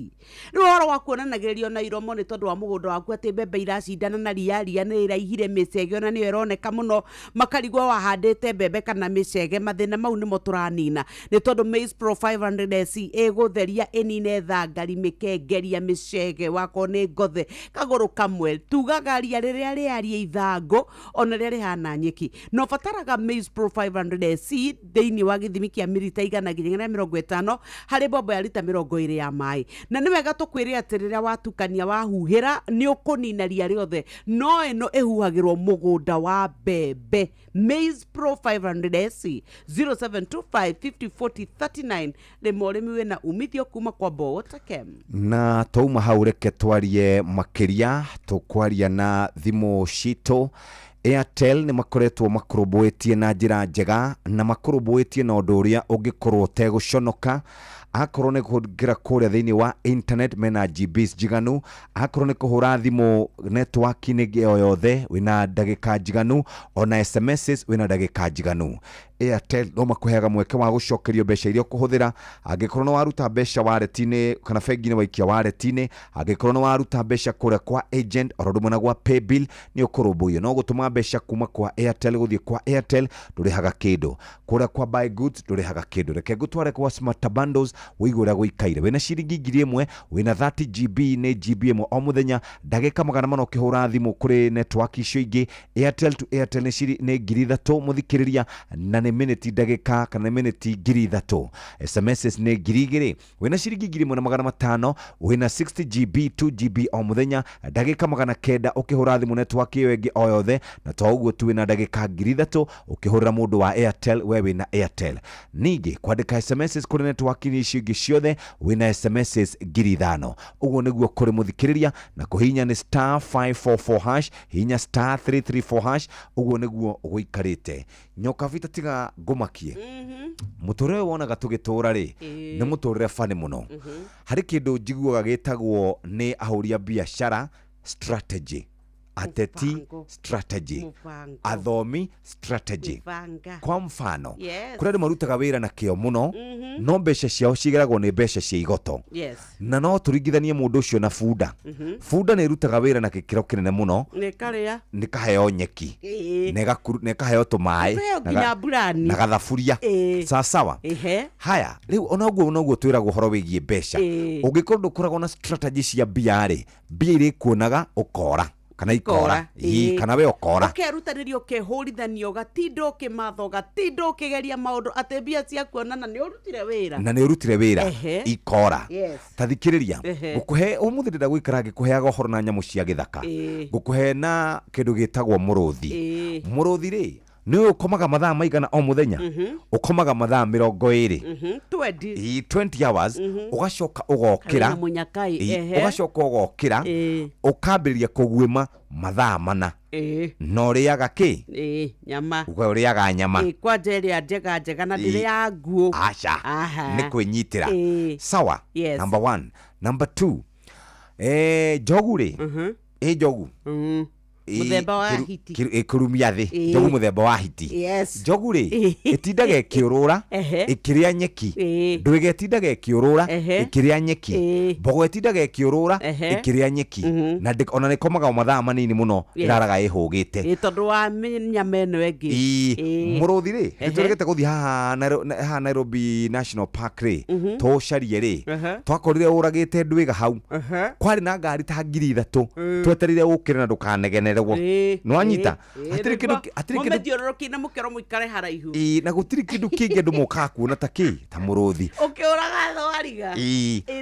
Rĩu ũhoro wa kuonanagĩrĩrio na iromo nĩ tondũ wa mũgũnda waku atĩ mbembe iracindana na ria, ria nĩ ĩraihire, mĩcege ona nĩyo ĩroneka mũno, makarigwo wahandĩte mbembe kana mĩcege. Mathĩna mau nĩmo tũranina, nĩ tondũ Maize Pro 500 SC ĩgũtheria, ĩnine thangari, mĩkengeria, mĩcege, wakorwo nĩ ngothe kagũrũ kamwe. Tugaga ria rĩrĩa rĩaria ithangũ ona rĩrĩa rĩhana nyeki, na ũbataraga Maize Pro 500 SC thĩinĩ wa gĩthimi kĩa milita 150 harĩ mbombo ya lita 20 ya maĩ. Na nĩ wega tũkwĩre atĩ rĩrĩa watukania wahuhĩra, nĩ ũkũnina ria rĩothe. No ĩno ĩhuhagĩrwo mũgũnda wa mbembe. Maize Pro 500 SC, 0725 50 40 39. Rĩma ũrĩmi wĩna umithio kuma kwa Bota Chem. Na twauma hau, reke twarie makĩria, tũkwaria na thimũ citũ. Airtel nĩ makoretwo makũrũmbũĩtie na njĩra njega, na makũrũmbũĩtie na ũndũ ũrĩa ũngĩkorwo ũtegũconoka. Akorwo nĩ kũingĩra kũrĩa thĩinĩ wa internet, mena GBs njiganu. Akorwo nĩ kũhũra thimũ network-inĩ o yothe, wĩna ndagĩka njiganu. Ona SMSs wĩna ndagĩka njiganu. Airtel no makũheaga mweke wa gũcokerio mbeca iria ũkũhũthĩra angĩkorwo nĩ waruta mbeca wallet-inĩ kana bengi-inĩ waikia wallet-inĩ. Angĩkorwo nĩ waruta mbeca kũrĩa kwa agent, oro ũndũ ũmwe na gwa paybill, nĩ ũkũrũmbũiyo. No gũtũma mbeca kuma kwa Airtel gũthiĩ kwa Airtel, ndũrĩhaga kĩndũ. Kũrĩa kwa buy goods, ndũrĩhaga kĩndũ. Reke ngũtware kwa Smart Bundles wĩigue ũrĩa gũikaire. Wĩna ciringi 1000, wĩna 30 GB, nĩ GB 1 o mũthenya, ndagĩka 400 ũkĩhũra thimũ kũrĩ network icio ingĩ. Airtel to Airtel nĩ 3000, mũthikĩrĩria, na nĩ miniti ndagĩka kana nĩ miniti 3000. SMSs nĩ 2000. Wĩna ciringi 1500, wĩna 60 GB, 2 GB o mũthenya, ndagĩka 900 ũkĩhũra thimũ network ĩyo ĩngĩ o yothe. Na to ũguo tu, wĩna ndagĩka 3000 ũkĩhũrĩra mũndũ wa Airtel, we wĩna Airtel. Ningĩ kwandĩka SMSs kũrĩ network icio ingĩ ciothe, wĩna SMSs 5000. Ũguo nĩguo kũrĩ, mũthikĩrĩria, na kũhihinya nĩ star 544 hash, hihinya star 334 hash. Ũguo nĩguo gũikarĩte. Nyoka vita tiga. Ngũmakie mũtũrĩre ũyũ wonaga tũgĩtũra rĩ, nĩ mũtũrĩre bani mũno. Harĩ kĩndũ njiguaga gĩtagwo nĩ ahũri a biacara strategy, ateti Mũbango. strategy, Mũbango. athomi strategy. Mũbanga. Kwa mfano, kũrĩ andũ marutaga wĩra na kĩo mũno, no mbeca ciao cigeragwo nĩ mbeca cia igoto. Na no tũringithanie mũndũ ũcio na bunda. Bunda nĩ ĩrutaga wĩra na gĩkĩro kĩnene mũno, Nĩ karĩa. nĩ kaheo nyeki, na ĩkaheo tũmaĩ, Ĩkaheo na nginya mburani. na gathaburia. Sawasawa. Haya, rĩu onoguo noguo twĩragwo ũhoro wĩgiĩ mbeca. Ũngĩkorwo ndũkoragwo na strategy cia mbia rĩ, mbia irĩkuonaga ũkora kana ikora. Ii, kana we ũkora. Ũkerutanĩria, ũkehũrithania, ũgatinda ũkĩmatha, ũgatinda ũkĩgeria maũndũ atĩ mbia ciakuonana nĩ ũrutire wĩra. Na nĩ ũrutire wĩra, ikora. Ta thikĩrĩria, ngũkũhe ũmũthĩ, ndĩrenda gũikara ngĩkũheaga ũhoro na nyamũ cia gĩthaka. Ngũkũhe na kĩndũ gĩtagwo mũrũthi. Mũrũthi rĩ, nĩ ũyũ ũkomaga mathaa maigana o mũthenya? Ũkomaga mathaa 20. 20. Ii, 20 hours. Ũgacoka ũgokĩra. Karĩ na mũnyakai, Ii, ũgacoka ũgokĩra, ũkambĩrĩria kũguĩma mathaa 4. Na ũrĩaga kĩ? Nyama. Uga ũrĩaga nyama. Kwanja ĩrĩa njega njega na ndĩrĩ ya nguo. Aca. Nĩ kwĩnyitĩra. Sawa. Number one. Number two, njogu rĩ, ĩ njogu. Mũthemba wa hiti. Kĩrumia thĩ. Njogu mũthemba wa hiti. Njogu rĩ, ĩtindaga ĩkĩũrũra ĩkĩrĩa nyeki. Ndwĩga ĩtindaga ĩkĩũrũra ĩkĩrĩa nyeki. Mbogo ĩtindaga ĩkĩũrũra ĩkĩrĩa nyeki. Na ona nĩkomaga o mathaa manini mũno, ĩraraga ĩhũgĩte. Tondũ wa nyama ĩno ĩngĩ. Ii, mũrũthi rĩ, nĩtũregete gũthiĩ haha haha Nairobi National Park rĩ, tũcarie rĩ, twakorire ũragĩte ndwĩga hau. Kwarĩ na ngari ta 3000 twetereire ũkĩre na ndũkanegenerwo. Nĩwanyita? Hatirĩ kĩndũ hatirĩ kĩndũ. Mũmĩthiũrũrũkie na mũkerwo mũikare haraihu. Ii, na gũtirĩ kĩndũ kĩngĩ andũ mokaga kuona ta kĩ ta mũrũthi. Ũkĩũraga thwariga.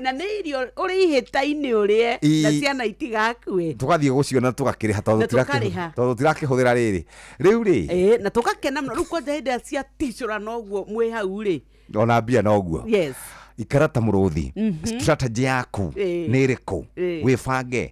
Na nĩ irio ũrĩ ihĩta-inĩ ũrĩe na ciana itigakue. Tũgathiĩ gũciona tũgakĩrĩha tondũ Na tũkarĩha. tondũ tũtirakĩhũthĩra rĩrĩ rĩu rĩ. Na tũgakena mũno rĩu kwanja hĩndĩ ĩrĩa ciaticũra noguo mwĩ hau rĩ. Ona mbia noguo. Ikara ta mũrũthi. Strategy yaku nĩ ĩrĩkũ? Wĩbange.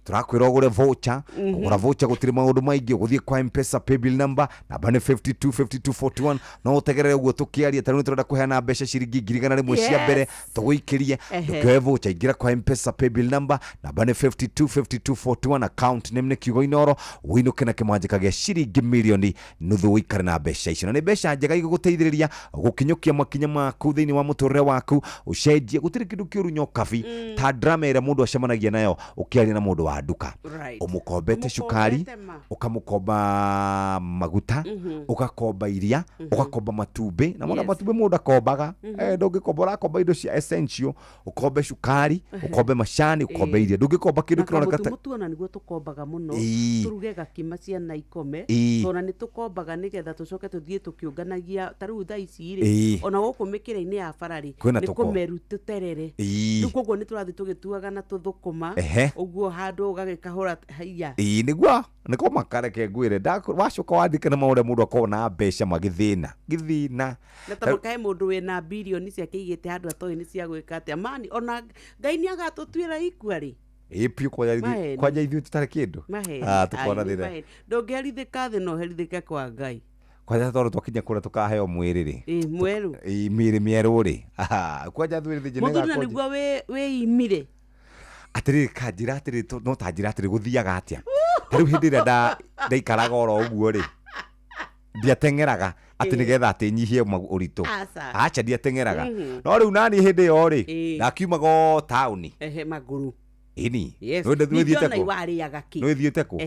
Tũrakwĩra ũgũre voucher. Kũgũra voucher gũtirĩ maũndũ maingĩ, ũgũthiĩ kwa Mpesa paybill number, namba nĩ 525241. No ũtegerere ũguo tũkĩaria, tarĩu nĩ tũrenda kũheana mbeca ciringi 100,000 cia mbere tũgũikĩrie. Ndũkĩoe voucher, ingĩra kwa Mpesa paybill number, namba nĩ 525241, account name nĩ kiugo Inoro, ũinũke na kĩmanjĩka gĩa ciringi 500,000, ũikare na mbeca icio, na nĩ mbeca njega igũgũteithĩrĩria gũkinyũkia makinya maku thĩinĩ wa mũtũrĩre waku ũcenjie. Gũtirĩ kĩndũ kĩũru nyokabi ta drama ĩrĩa mũndũ acemanagia nayo ũkĩaria na mũndũ wa nduka. Ũmũkombete cukari, Ũmũkombete ma. ũkamũkomba maguta, ũgakomba iria, ũgakomba matumbĩ, na mona matumbĩ mũndũ akombaga. Ndũngĩkomba, ũrakomba indo cia essential, ũkombe cukari, ũkombe macani, ũkombe iria, ndũngĩkomba kĩndũ Na kĩroneka kamũtu ta mũtu ona nĩguo tũkombaga mũno, tũruge gakima ciana ikome. Tona nĩ tũkombaga nĩgetha tũcoke tũthiĩ tũkĩũnganagia ta rĩu thaa ici rĩ, ona gũkũ mĩkĩra-inĩ ya bara rĩ, Kwĩna nĩ tũko. kũmeru tũterere. Rĩu koguo nĩ tũrathiĩ tũgĩtuaga na tũthũkũma ũguo handũ ũgagĩkahũra haiya. Ii, nĩguo nĩko makareke ngwĩre wacoka wandĩke na maũrĩa mũndũ akoragwo na mbeca magĩthĩna gĩthĩna. Na tondũ kae mũndũ wĩna birioni ciake igĩte handũ atoĩ nĩ cia gwĩka atĩa mani, ona Ngai nĩ agatũtuĩra ikua rĩ. Ĩ piũ, Maheni. kwanja ithuĩ tũtarĩ kĩndũ. Maheni. Ah, tũkona Ai, nĩ thĩna. maheni. Ndũngĩherithĩka thĩ no ũherithĩke kwa Ngai. Kwanja tondũ twakinya kũrĩa tũkaheo mwĩrĩ rĩ. Ĩ, mwerũ. Ĩ, mĩĩrĩ mĩerũ rĩ. Aha, kwanja twĩrĩ thĩ Mũthuri na nĩguo wĩimire. Atĩrĩrĩ, kanjĩra atĩrĩrĩ, no ta njĩra atĩrĩ, gũthiaga atĩa ta rĩu hĩndĩ ĩrĩa ndaikaraga oro ũguo rĩ, ndiateng'eraga atĩ nĩgetha atĩ nyihie ũritũ. Aca. Aca, ndiateng'eraga. No rĩu nani hĩndĩ ĩyo rĩ, ndakiumaga o taũni. Magũrũ. Ĩni. Yes. Nĩ Ningĩ thiĩte ona kũ? iwarĩaga kĩ? Nĩ thiĩte kũ?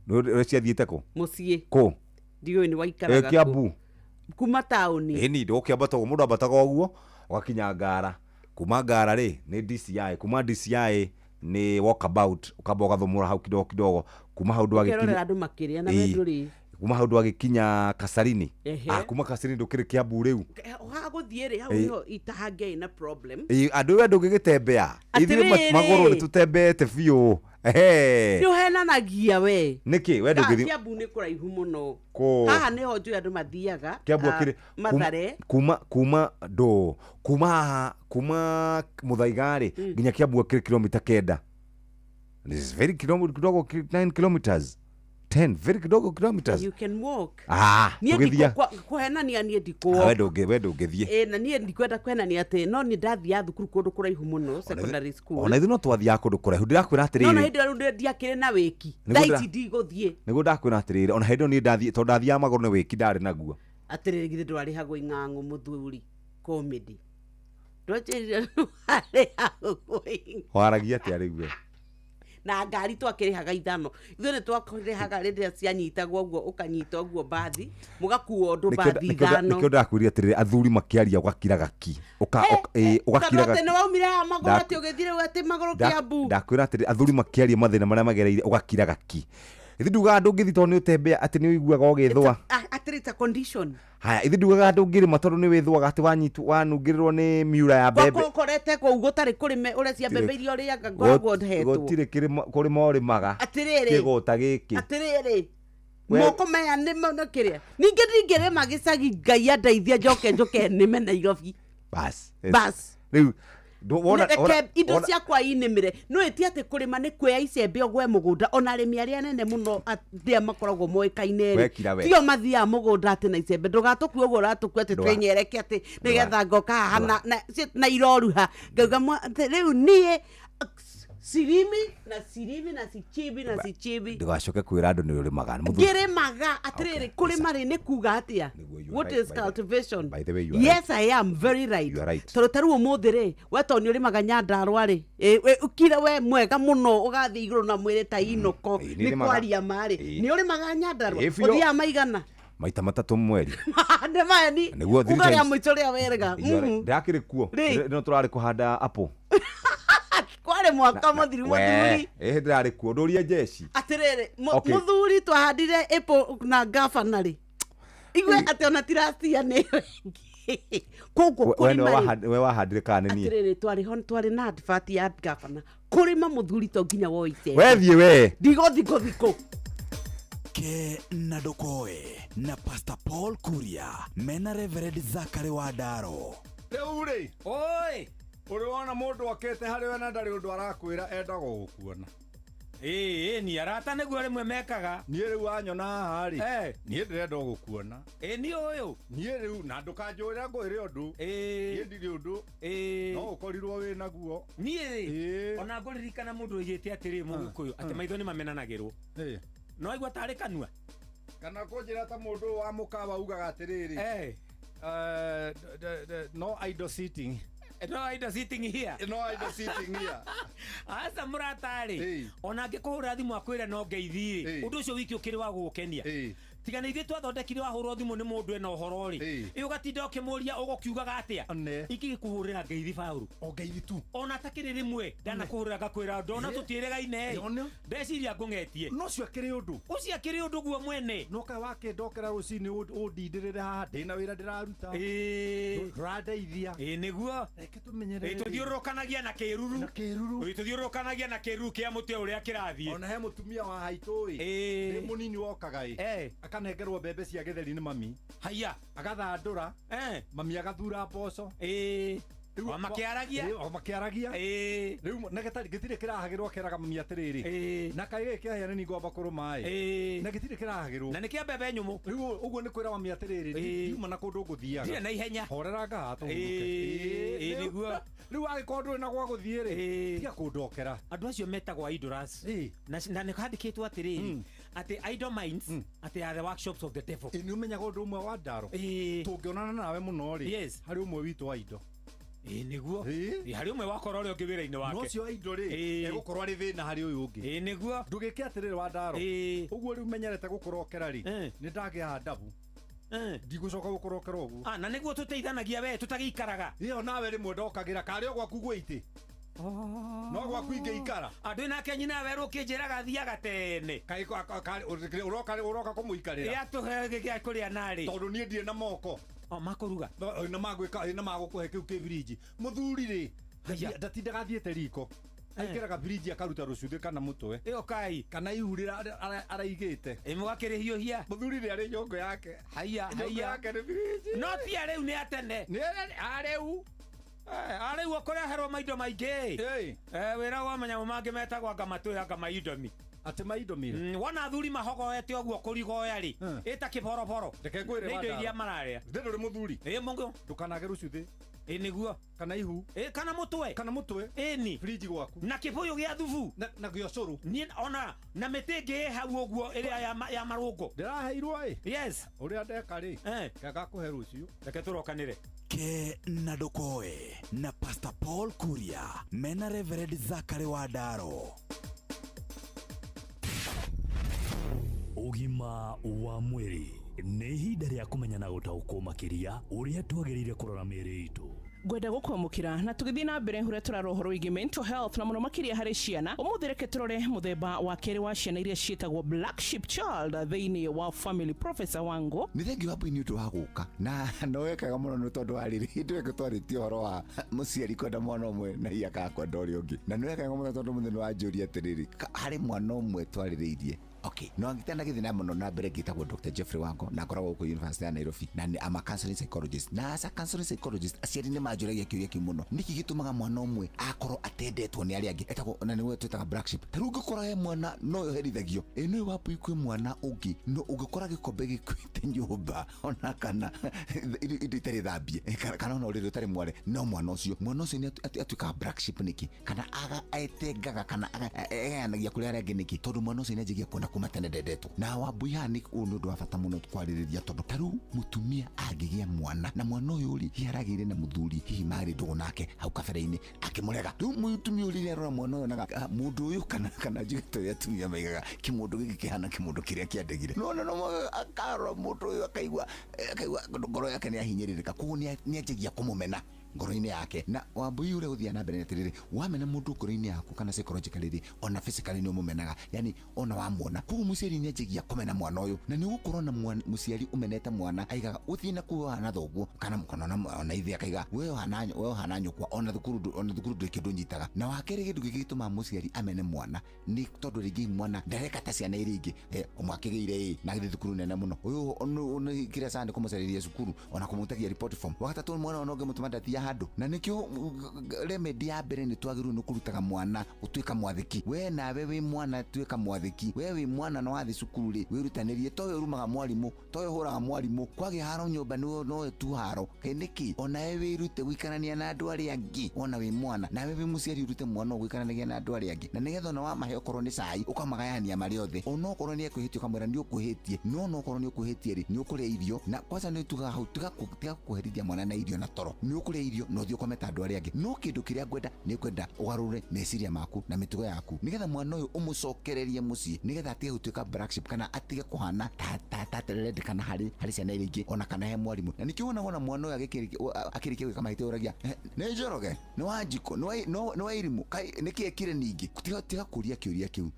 Nĩ ciathiĩte kũ? Mũciĩ. Kũ? Ndiũĩ nĩ waikaraga kũ. Kĩambu. Kuma taũni. Ĩni, ndũgũkĩambata ũguo, mũndũ ambataga ũguo ũgakinya Ngara. Kuma Ngara rĩ nĩ DCI, kuma DCI nĩ walkabout, ũkamba ũgathomora hau kidogo kidogo, kuma hau Ũkerorera ndwagĩkinya andũ makĩrĩa na we ndũrĩ. Kuma hau ndwagĩkinya Kasarini. Ah, kuma Kasarini ndũkĩrĩ Kĩambu rĩu. Hagũthiĩ rĩ, hau nĩho itahangĩarĩ na problem. Ĩ, andũ we ndũngĩgĩtembea ithuĩ Atĩrĩrĩ. magũrũ nĩ tũtembeete biũ. Ehe. Nĩ ũhenanagia we. Nĩkĩ we ndũngĩthiĩ? Kĩambu nĩ kũraihu mũno. Kũ? Haha nĩho njũĩ andũ mathiaga. Kĩambu ah, akĩrĩ Mathare. kuma ndũ kuma haha, kuma Mũthaiga rĩ, nginya Kĩambu akĩrĩ kilomita 9. This is very kidogo kidogo, 9 kilometers, 10 very kidogo kilometers. You can walk. Ah, niĩ tũgĩthiĩ. Kũhenania niĩ Ah, we ndikũ ndũngĩ, we ndũngĩthiĩ. Ĩ, na niĩ ndikwenda kũhenania atĩ no nĩ ndathiaga thukuru kũndũ kũraihu mũno, secondary school. Ona ithuĩ no twathiaga kũndũ kũraihu, ndĩrakwĩra No na atĩrĩrĩ. hĩndĩ ĩyo rĩu ndiakĩrĩ na wĩki. Nĩguo Thaa ici ndigũthiĩ. Nĩguo ndakwĩra atĩrĩrĩ, ona hĩndĩ ĩyo niĩ ndathiĩ, tondũ ndathiaga magũrũ nĩ wĩki ndarĩ naguo. Atĩrĩrĩ, githĩ ndwarĩhagwo ing'ang'o, mũthuri comedy? Ndwanjĩrire ndwarĩhagwo ing'ang'o. Waragia atĩa rĩu we? Na ngari twakĩrĩhaga 5, ithuĩ nĩ twakĩrĩhaga rĩrĩa cianyitagwo ũguo, ũkanyita ũguo mbathi, mũgakuo ũndũ mbathi 5. Nĩkĩo ndakwĩrire atĩrĩrĩ, athuri makĩaria ũgakira gaki. Ũgakira Tondũ atĩ gaki. nĩ waumire haha magũrũ, atĩ ũgĩthiĩ rĩu atĩ magũrũ Kĩambu. Ndakwĩra atĩrĩ, athuri makĩaria mathĩna marĩa magereire ũgakira gaki. Ithuĩ ndugaga ndũngĩthiĩ tondũ nĩ ũtembea atĩ nĩ ũiguaga ũgĩthũa. Atĩrĩ, it's a condition. Haya, ithuĩ ndugaga ndũngĩrĩma tondũ nĩ wĩthũaga atĩ wanyitwo wanungĩrĩrwo nĩ miura ya mbembe. Gwakwa ũkorete kũu gũtarĩ kũrĩme, ũrecia mbembe iria ũrĩaga, ngoragwo hetwo. Gũtirĩ kũrĩma ũrĩmaga. Atĩrĩrĩ. Kĩgũta gĩkĩ. Atĩrĩrĩ, moko maya nĩ kĩrĩa ningĩ ndingĩrĩma gĩcagi, Ngai andeithia njoke njoke nĩme Nairobi. Bas. Bas. Rĩu Reke indo ciakwa inĩmĩre. No ĩti atĩ kũrĩma nĩ kuoya icembe ũgwe mũgũnda, ona arĩmi arĩa anene mũno arĩa makoragwo moĩkaine rĩ, Wekira we. tio mathiaga mũgũnda atĩ na icembe. Ndũgatũkue ũguo ũratũkua atĩ twĩnyereke atĩ nĩgetha ngoka haha na iroruha ngauga atĩ rĩu niĩ cirimi na cirimi na cichibi na cichibi. Ndũgacoke kwĩra andũ nĩ ũrĩmaga. Ngĩrĩmaga atĩrĩrĩ, kũrĩma rĩ nĩ kuga atĩa? You are What right, is by the- cultivation? By the way, you are Yes, I am very right. You are right. Tondũ ta rĩu ũmũthĩ rĩ, we tondũ nĩ ũrĩmaga Nyandarũa rĩ, ũkire we mwega mũno ũgathiĩ igũrũ na mwĩrĩ ta inoko Ĩ, nĩ nĩ nĩmaga. kwaria marĩ. Nĩ ũrĩmaga Nyandarũa? Ĩ, biũ. Ũthiaga maigana? Maita matatũ mweri. Nĩ maeni. Nĩguo, three Uga rĩa times. mũico rĩa werega. You are right. Ndakĩrĩ kuo. Rĩ. No tũrarĩ kũhanda apple. Kwarĩ mwaka mũthiru, mũthuri. We, ĩ ndĩrarĩ kuo, ndũrie jeshi. Atĩrĩrĩ, Okay. mũthuri, twahandire apple na gabana rĩ, igue atĩ ona tiracia nĩ koguo We nĩwe kũrĩma rĩ, we wahandire kana nĩ niĩ? Atĩrĩrĩ, twarĩ ho, twarĩ na advert ya gabana kũrĩma, mũthuri to nginya woe icembe. We thiĩ we. Ndigũthi ngũthi kũ. Ke na ndokoe na Pastor Paul Kuria mena Reverend Zakari wa Ndaro. Rĩu rĩ, oi, ũrĩ wona mũndũ okĩte harĩ we na ndarĩ ũndũ arakwĩra, endaga gũkuona? Ĩĩ, ni arata nĩguo rĩmwe mekaga. Niĩ rĩu wanyona haha rĩ, niĩ ndĩrenda o gũkuona. Ĩ, niĩ ũyũ. Niĩ rĩu na ndũkanjũĩre ngwĩre ũndũ. Niĩ ndirĩ ũndũ. No ũkorirwo wĩ naguo. Niĩ rĩ, ona ngũririkana mũndũ oigĩte atĩrĩ, mũgĩkũyũ, atĩ maitho nĩ mamenanagĩrwo. No aigua tarĩ kanua. Kana kũnjĩra ta mũndũ wa mũkawa ugaga atĩrĩrĩ, no idle sitting. No idle sitting here. No idle sitting here. Aca mũrata-rĩ, ona angĩkũhũrĩra thimũ akwĩre no ngeithi-rĩ, ũndũ ũcio wiki ũkĩrĩ wa gũgũkenia. Tiga nĩ ithuĩ twathondekire wahũrwo thimũ nĩ mũndũ ena ũhoro rĩ, ĩ ũgatinda ũkĩmũria ũgũkiugaga atĩa, ingĩgĩkũhũrĩra ngeithi baũrũ. O ngeithi tu. Ona atakĩrĩ rĩmwe ndanakũhũrĩra ngakwĩra ndona tũtiĩrĩgaine, ndeciria ngũng'etie. No ũcio akĩrĩ ũndũ. Ũcio akĩrĩ ũndũ guo mwene. No kaĩ wakĩndokera rũcinĩ ũndindĩrĩre haha ndĩna wĩra ndĩraruta. Ndũrandeithia. Ĩ nĩguo. Reke tũmenyerere. Ĩ, tũthiũrũrũkanagia na kĩruru. Na kĩruru. Ĩ, tũthiũrũrũkanagia na kĩruru kĩa mũtĩ ũrĩa kĩrathiĩ. Ona he mũtumia wa haitũ ĩ. Ndĩ mũnini wokaga ĩ. Akanengerwo mbembe cia gĩtheri nĩ mami. Haiya. Agathandũra. Mami agathura mboco. O makĩaragia? O makĩaragia. Rĩu na gĩtirĩ kĩrahagĩrwo, akeraga mami atĩrĩrĩ, na kaĩ gĩkĩ kĩahĩa nĩ ngwamba kũrũma ĩ. Na gĩtirĩ kĩrahagĩrwo. Na nĩ kĩa mbembe nyũmũ. Rĩu ũguo nĩ kwĩra mami atĩrĩrĩ, ndiuma na kũndũ ngũthiaga. Ndirĩ na ihenya. Horera ngaha tũhurũke. Nĩguo. Rĩu angĩkorwo ndũrĩ na gwa gũthiĩ rĩ, tiga kũndokera. Andũ acio metagwo idlers. Na nĩ handĩkĩtwo atĩrĩrĩ, atĩ idle minds atĩ are the workshops of the devil. Nĩ ũmenyaga ũndũ ũmwe wa Ndaro? Tũngĩonana nawe mũno rĩ, harĩ ũmwe witũ wa indo. Ĩ nĩguo. Harĩ ũmwe wakora ũrĩa ũngĩ wĩra-inĩ wake. No ũcio wa indo rĩ, egũkorwo arĩ thĩna harĩ ũyũ ũngĩ. Ĩ nĩguo. Ndũgĩke atĩrĩrĩ wa Ndaro, ũguo rĩu menyerete gũkũrokera rĩ, nĩ ndagĩa ndabu. Ndigũcoka gũkũrokera ũguo. Ah, na nĩguo tũteithanagia we tũtagĩikaraga. Ĩyo nawe rĩmwe ndokagĩra karĩ o gwaku gwĩ itĩ. No gwaku ingĩikara. Andũ nake nyina werũ ũkĩnjĩraga thiaga tene. Kaĩ ũroka kũmũikarĩra. Ĩ atũhe gĩa kũrĩa narĩ. Tondũ niĩ ndirĩ na moko. O makũruga. Na magwĩka na magũkũhe kĩu kĩ birinji. Mũthuri rĩ, ndatindaga athiĩte riko. Aingĩraga birinji akaruta rũcuthĩ kana mũtwe. Ĩyo kai. Kana ihu rĩrĩa araigĩte. Ĩ mũgakĩrĩhiũhia. Mũthuri rĩ arĩ nyũngũ yake. Haiya, Nyũngũ haiya. yake nĩ birinji. No ti arĩu nĩ atene. Nĩ arĩu. Arĩu ũkũreherwo maindo maingĩ. Wĩra wa manyamũ mangĩ metagwo anga matũĩ anga maindomi. Atĩ maindomil. Wona athuri mahogoete ũguo kũrigoya rĩ, ĩta kĩboroboro. Reke ngwĩre Nĩ indo Wandara. iria mararĩa. Ndĩ ndũrĩ mũthuri. Ĩ mũngũ. Ndũkanage rũcuthĩ. Ĩ nĩguo. Kana ihu. Ĩ kana mũtwe. Kana mũtwe. Ĩni. Fridge gwaku. Na kĩbũyũ gĩa thubu. Na gĩa ũcũrũ. Niĩ ona na mĩtĩ ĩngĩ ĩ hau ũguo ĩrĩa ya marũngo. Ndĩraheirwo ĩ. Yes. Ũrĩa ndeka rĩ. Ngakũhe rũciũ. Reke tũrokanĩre. Ke na ndũkoe na Pastor Paul Kuria mena Reverend Zachary Wandaro. Ũgima wa mwĩrĩ nĩ ihinda rĩa kũmenya na gũtaũkwo makĩria ũrĩa twagĩrĩire kũrora mĩĩrĩ itũ. Ngwenda gũkwamũkĩra na tũgĩthiĩ na mbere ũrĩa tũrarora ũhoro wĩgiĩ mental health na mũno makĩria harĩ ciana. Ũmũthĩ reke tũrore mũthemba wa kerĩ wa ciana iria ciĩtagwo black sheep child thĩinĩ wa family. Professor Wango. Nĩ thengiũ wa nĩ ũndũ wa gũka na no wekaga mũno nĩ tondũ wa rĩrĩ hĩndĩ ĩyo twarĩtie ũhoro wa mũciari kwenda mwana ũmwe na hihi akaga kwenda ũrĩa ũngĩ, na nĩ wekaga mũno tondũ mũthenya wanjũria atĩrĩrĩ, harĩ mwana ũmwe twarĩrĩirie. Okay, no ngitana githina muno na mbere ngitagwo Dr. Jeffrey Wango na ngoragwo gũkũ University ya Nairobi na nĩ I'm a counseling psychologist, na as a counseling psychologist aciari nĩ manjũragia kĩũria kĩu mũno, nĩkĩ gĩtũmaga mwana ũmwe akorwo atendetwo nĩ arĩa angĩ, etagwo na nĩwe twĩtaga black sheep. Ta rĩu ũngĩkora he mwana no ũherithagio, ĩ no wapu kwĩ mwana ũngĩ, no ũngĩkora gĩkombe gĩkuĩte nyũmba ona kana indo itarĩ thambie, kana ona ũrĩrĩ ũtarĩ mware, no mwana ũcio nĩ atuĩkaga black sheep nĩkĩ, kana etengaga kana egayanagia kũrĩ arĩa angĩ nĩkĩ, tondũ mwana ũcio nĩ anjagia kuona kuma tene ndendetwo. Na Wambui haha nĩ ũyũ nĩ ũndũ wa bata mũno kwarĩrĩria, tondũ ta rĩu mũtumia angĩgĩa mwana na mwana ũyũ rĩ, hihi aragĩire na mũthuri, hihi marĩ ndũgũ nake hau kabere-inĩ akĩmũrega, rĩu mũtumia ũyũ rĩrĩa arora mwana ũyũ onaga mũndũ ũyũ kana njuge ta ũrĩa atumia maigaga kĩmũndũ gĩkĩ kĩhana kĩmũndũ kĩrĩa kĩandegire, no no akarora mũndũ ũyũ akaigua ngoro yake nĩ yahinyĩrĩrĩka, koguo nĩ anjagia kũmũmena ngoro-inĩ yake. Na Wambui ũrĩa ũthiaga na mbere nĩ atĩrĩrĩ, wamena mũndũ ngoro-inĩ yaku kana psychologically rĩ, ona physically nĩ ũmũmenaga, yani ona wamuona. Koguo mũciari nĩ anjagia kũmena mwana ũyũ, na nĩ ũgũkorwo na mũciari ũmenete mwana aigaga ũthiĩ na kuo ũhana thoguo, kana ona ithe akaiga we ũhana nyũkwa, ona thukuru ndũrĩ kĩndũ ũnyitaga. Na wa kerĩ kĩndũ gĩkĩ gĩtũmaga mũciari amene mwana nĩ tondũ rĩngĩ mwana ndareka ta ciana iria ingĩ, ũmwe akĩgĩire ĩ na agĩthiĩ thukuru nene mũno, ũyũ kĩrĩa caa nĩ kũmũcarĩria cukuru ona kũmũtagia report form. Wagatatũ mwana ona ũngĩmũtũma ndathiaga handũ, na nĩkĩo remedy ya mbere nĩ twagĩrĩirwo nĩ kũrutaga mwana gũtuĩka mwathĩki. We nawe wĩ mwana tuĩka mwathĩki, we wĩ mwana na wathiĩ cukuru rĩ, wĩrutanĩrie, towe ũrumaga mwarimũ, towe ũhũraga mwarimũ, kwagĩa haro nyũmba nowe tu haro, kaĩ nĩkĩ? Onawe wĩrute gũikarania na andũ arĩa angĩ, ona wĩ mwana nawe wĩ mũciari ũrute mwana gũikaranagia na andũ arĩa angĩ, na nĩgetha ona wamahe okorwo nĩ cai ũkamagayania marĩ othe, ona okorwo nĩ ekwĩhĩtie ũkamwĩra nĩ ũkwĩhĩtie, no ona okorwo nĩ ũkwĩhĩtie rĩ, nĩ ũkũrĩa irio, na kwanza nĩ tugaga hau tiga kũherithia mwana na irio na toro, nĩ ũkũrĩa irio na ũthiĩ ũkome ta andũ arĩa angĩ. No kĩndũ kĩrĩa ngwenda nĩ ngwenda ũgarũre meciria maku na mĩtugo yaku, nĩgetha mwana ũyũ ũmũcokererie mũciĩ, nĩgetha atige gũtuĩka black sheep kana atige kũhana ta atarendekana harĩ ciana iria ingĩ ona kana he mwarimũ. Na nĩkĩo wonaga ona mwana ũyũ akĩrĩkia gwĩka mahĩtia ũragia nĩ Njoroge, nĩ Wanjikũ, nĩ Wairimũ, nĩkĩ ekire ningĩ? Tiga kũria kĩũria kĩu,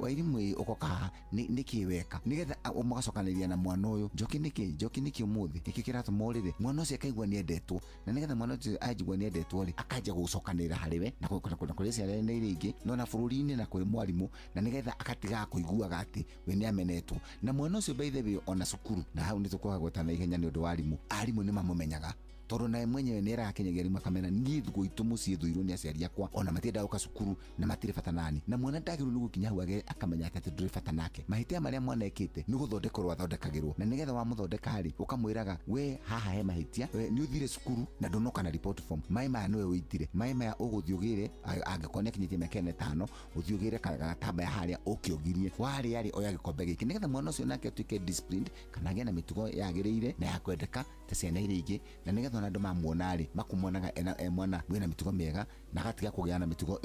Wairimũ ũkoka haha nĩkĩ weka, nĩgetha mũgacokanĩria na mwana ũyũ, Njoki nĩkĩ, Njoki nĩkĩ ũmũthĩ, nĩkĩ kĩratũma ũrĩre? Mwana ũcio akaigua nĩendetwo, na nĩgetha mwana ũcio anjigua nĩendetwo rĩ, akanja gũcokanĩrĩra harĩ we na kũrĩ ciana iria ingĩ no na bũrũri-inĩ na kwĩ mwarimũ, na nĩgetha akatigaga kũiguaga atĩ we nĩ amenetwo. Na mwana ũcio by the way ona cukuru, na hau nĩ tũkwaga gwetana ihenya nĩ ũndũ wa arimũ, arimũ nĩ mamũmenyaga, tondũ nawe mwenyewe nĩ erakenyagia arimũ akamera niĩ gwitũ mũciĩ thũirwo nĩ aciari akwa, ona matiendaga gũka cukuru na matirĩ bata nani. Na mwana ndagĩrĩirwo nĩ gũkinya hau akamenya atĩ ndũrĩ bata nake. Mahĩtia marĩa mwana ekĩte nĩ gũthondekerwo athondekagĩrwo, na nĩgetha wamũthondeka rĩ, ũkamwĩraga we haha he mahĩtia, we nĩ ũthire cukuru na ndũnoka na report form, maĩ maya nĩwe ũitire, maĩ maya ũgũthiĩ ũgĩre, angĩkorwo nĩ akinyĩtie mĩaka ĩna ĩtano, ũthiĩ ũgĩre gatambaya harĩa ũke ũgirie, warĩa rĩ oya gĩkombe gĩkĩ, nĩgetha mwana ũcio nake atuĩke disciplined kana agĩe na mĩtugo yagĩrĩire na ya kwendeka ta ciana iria ingĩ, na nĩgetha ona andũ mamuona rĩ makumuonaga e mwana wĩna mĩtugo mĩega na agatiga kũgĩa na mĩtugo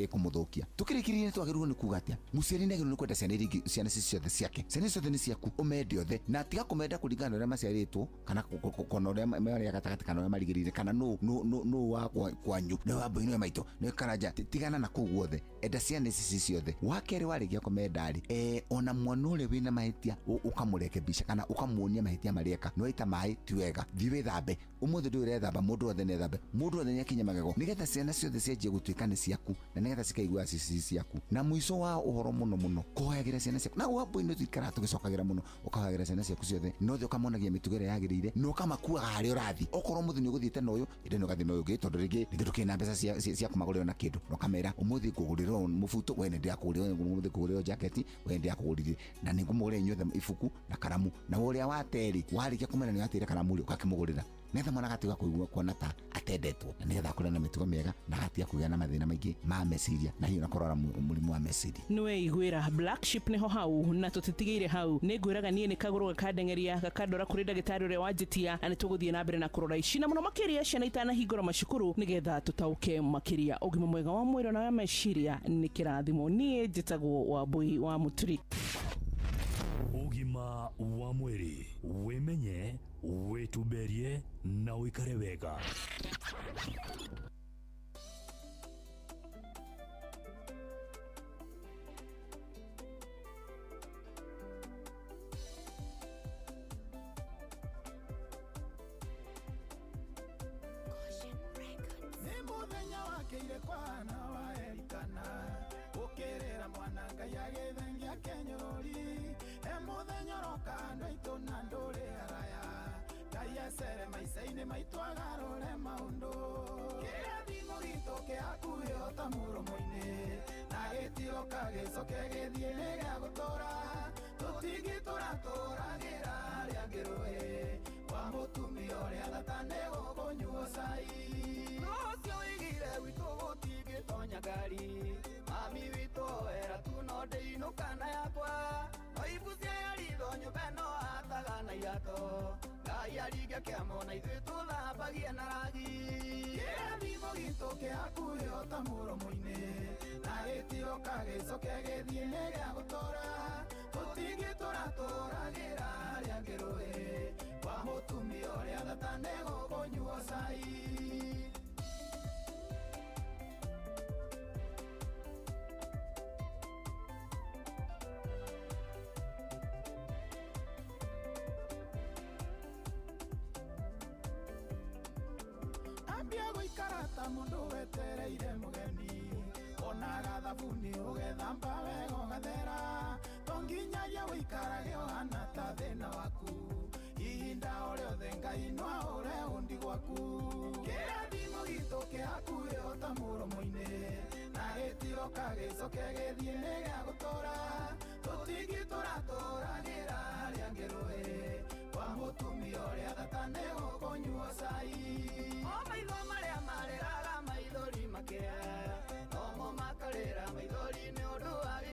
ĩkũmũthũkia. Tũkĩrĩkĩrĩria nĩ twagĩrĩirwo nĩ kuga atĩa, mũciari nĩ agĩrĩirwo nĩ kwenda ciana iria ingĩ, ciana ici ciothe ciake, ciana ici ciothe nĩ ciaku, ũmende othe, na tiga kũmenda kũringana na ũrĩa maciarĩtwo kana kana ũrĩa marĩ gatagatĩ kana ũrĩa marigĩrĩire kana nũ wa kwanyu, nĩ wa mbũi, nĩ wa maitũ, nĩ karanja, tigana na kũu guothe, enda ciana ici ciothe. Wa kerĩ warĩkia kũmenda rĩ, ona mwana ũrĩa wĩna mahĩtia ũkamũrekebisha kana ũkamuonia mahĩtia marĩa eka, nĩ waita maĩ ti wega, thiĩ wĩthambe, ũmũthĩ ndũrĩ ũrethamba, mũndũ wothe nĩ ethambe, mũndũ wothe nĩ akinye magego, nĩgetha ciana ciothe cianjie gũtuĩka nĩ ciaku na nĩgetha cikaigua cici ciaku. Na mũico wa ũhoro mũno mũno kũhoyagĩra ciana ciaku na wambui-inĩ tũikaraga tũgĩcokagĩra mũno, ũkahoyagĩra ciana ciaku ciothe na othe ũkamonagia mĩtugo ĩrĩa yagĩrĩire na ũkamakuaga harĩa ũrathiĩ. Okorwo mũthĩ nĩ ũgũthiĩte na ũyũ, ĩndĩ nĩ ũgathiĩ na ũyũ ũngĩ, tondũ rĩngĩ nĩ ndũkĩrĩ na mbeca cia kũmagũrĩra na kĩndũ, na ũkamera ũmũthĩ ngũgũrĩra mũbuto, we nĩ ndĩrakũgũrĩra, ũmũthĩ ngũgũrĩra jaketi, we nĩ ndĩrakũgũrĩire, na nĩ ngũmũgũrĩra inyuothe ibuku na karamu. Na ũrĩa waterĩ warĩkia kũmera nĩ wateire karamu rĩ, ũgakĩmũgũrĩra nĩgetha mwana agatiga kũigua kuona ta atendetwo, na nĩgetha akũre na mĩtugo mĩega na agatiga kũgĩa na mathĩna maingĩ ma meciria na hihi ona kũrwara mũrimũ wa meciria. Nĩweiguĩra Black Sheep nĩho hau na tũtitigĩire hau. Nĩngwĩraga niĩ nĩ kagũrũ gakandengeria gakandora kũrĩ ndagĩtarĩ ũrĩa wanjĩtia, na nĩtũgũthiĩ na mbere na kũrora ici na mũno makĩria ciana itanahingũra macukuru nĩgetha tũtaũke makĩria. Ũgima mwega wa mwĩrĩ na wa meciria nĩ kĩrathimo. Niĩ njĩtagwo Wambui wa Mũturi. Ũgima wa mwĩrĩ, wĩmenye, wĩtumberie na ũikare wega. Nĩ mũthenya wakeire kwana wa Elikana, ũkĩrĩra mwana Ngai agĩthengia kĩnyũrũri. He mũthenya ũroka andũ aitũ na ndũrĩ araya, Ngai acere maica-inĩ maitũ agarũre maũndũ. Kĩrathimo gitũ kĩ hakuhĩ o ta mũromo-inĩ, na gĩtiroka gĩcoke gĩthiĩ nĩ gĩa gũtũũra. Tũtingĩtũra tũragĩra arĩa angĩ rũĩ, kwa mũtumia ũrĩa thata nĩ gũkũnyuo cai. Ũcio wĩigire gwitũ gũtingĩtonya ngari, mami witũ era tu no ndĩinũka na yakwa. Oibucia ya ritho nyũmba ĩno ataga na irato, Ngai aringe kĩamo na ithuĩ tũthambagie na ragi. Kĩrathimo gitũ kĩ hakuhĩ o ta mũromo-inĩ, na gĩtiroka gĩcoke gĩthiĩ nĩ gĩa gũtũũra. Tũtingĩtũra tũragĩra arĩa angĩ rũĩ, kwa mũtumia ũrĩa thata nĩ gũkũnyuo cai. Ambia gũikara ta mũndũ wetereire mũgeni, onaga thabuni ũgethamba wega ũgathera. To nginyagia ũikarage ũhana ta thĩna waku, ihinda o rĩothe Ngai no ahũre undi gwaku. Kĩrathimo gitũ kĩ hakuhĩ o ta mũromo-inĩ, na gĩtiroka gĩcoke gĩthiĩ nĩ gĩa gũtũũra.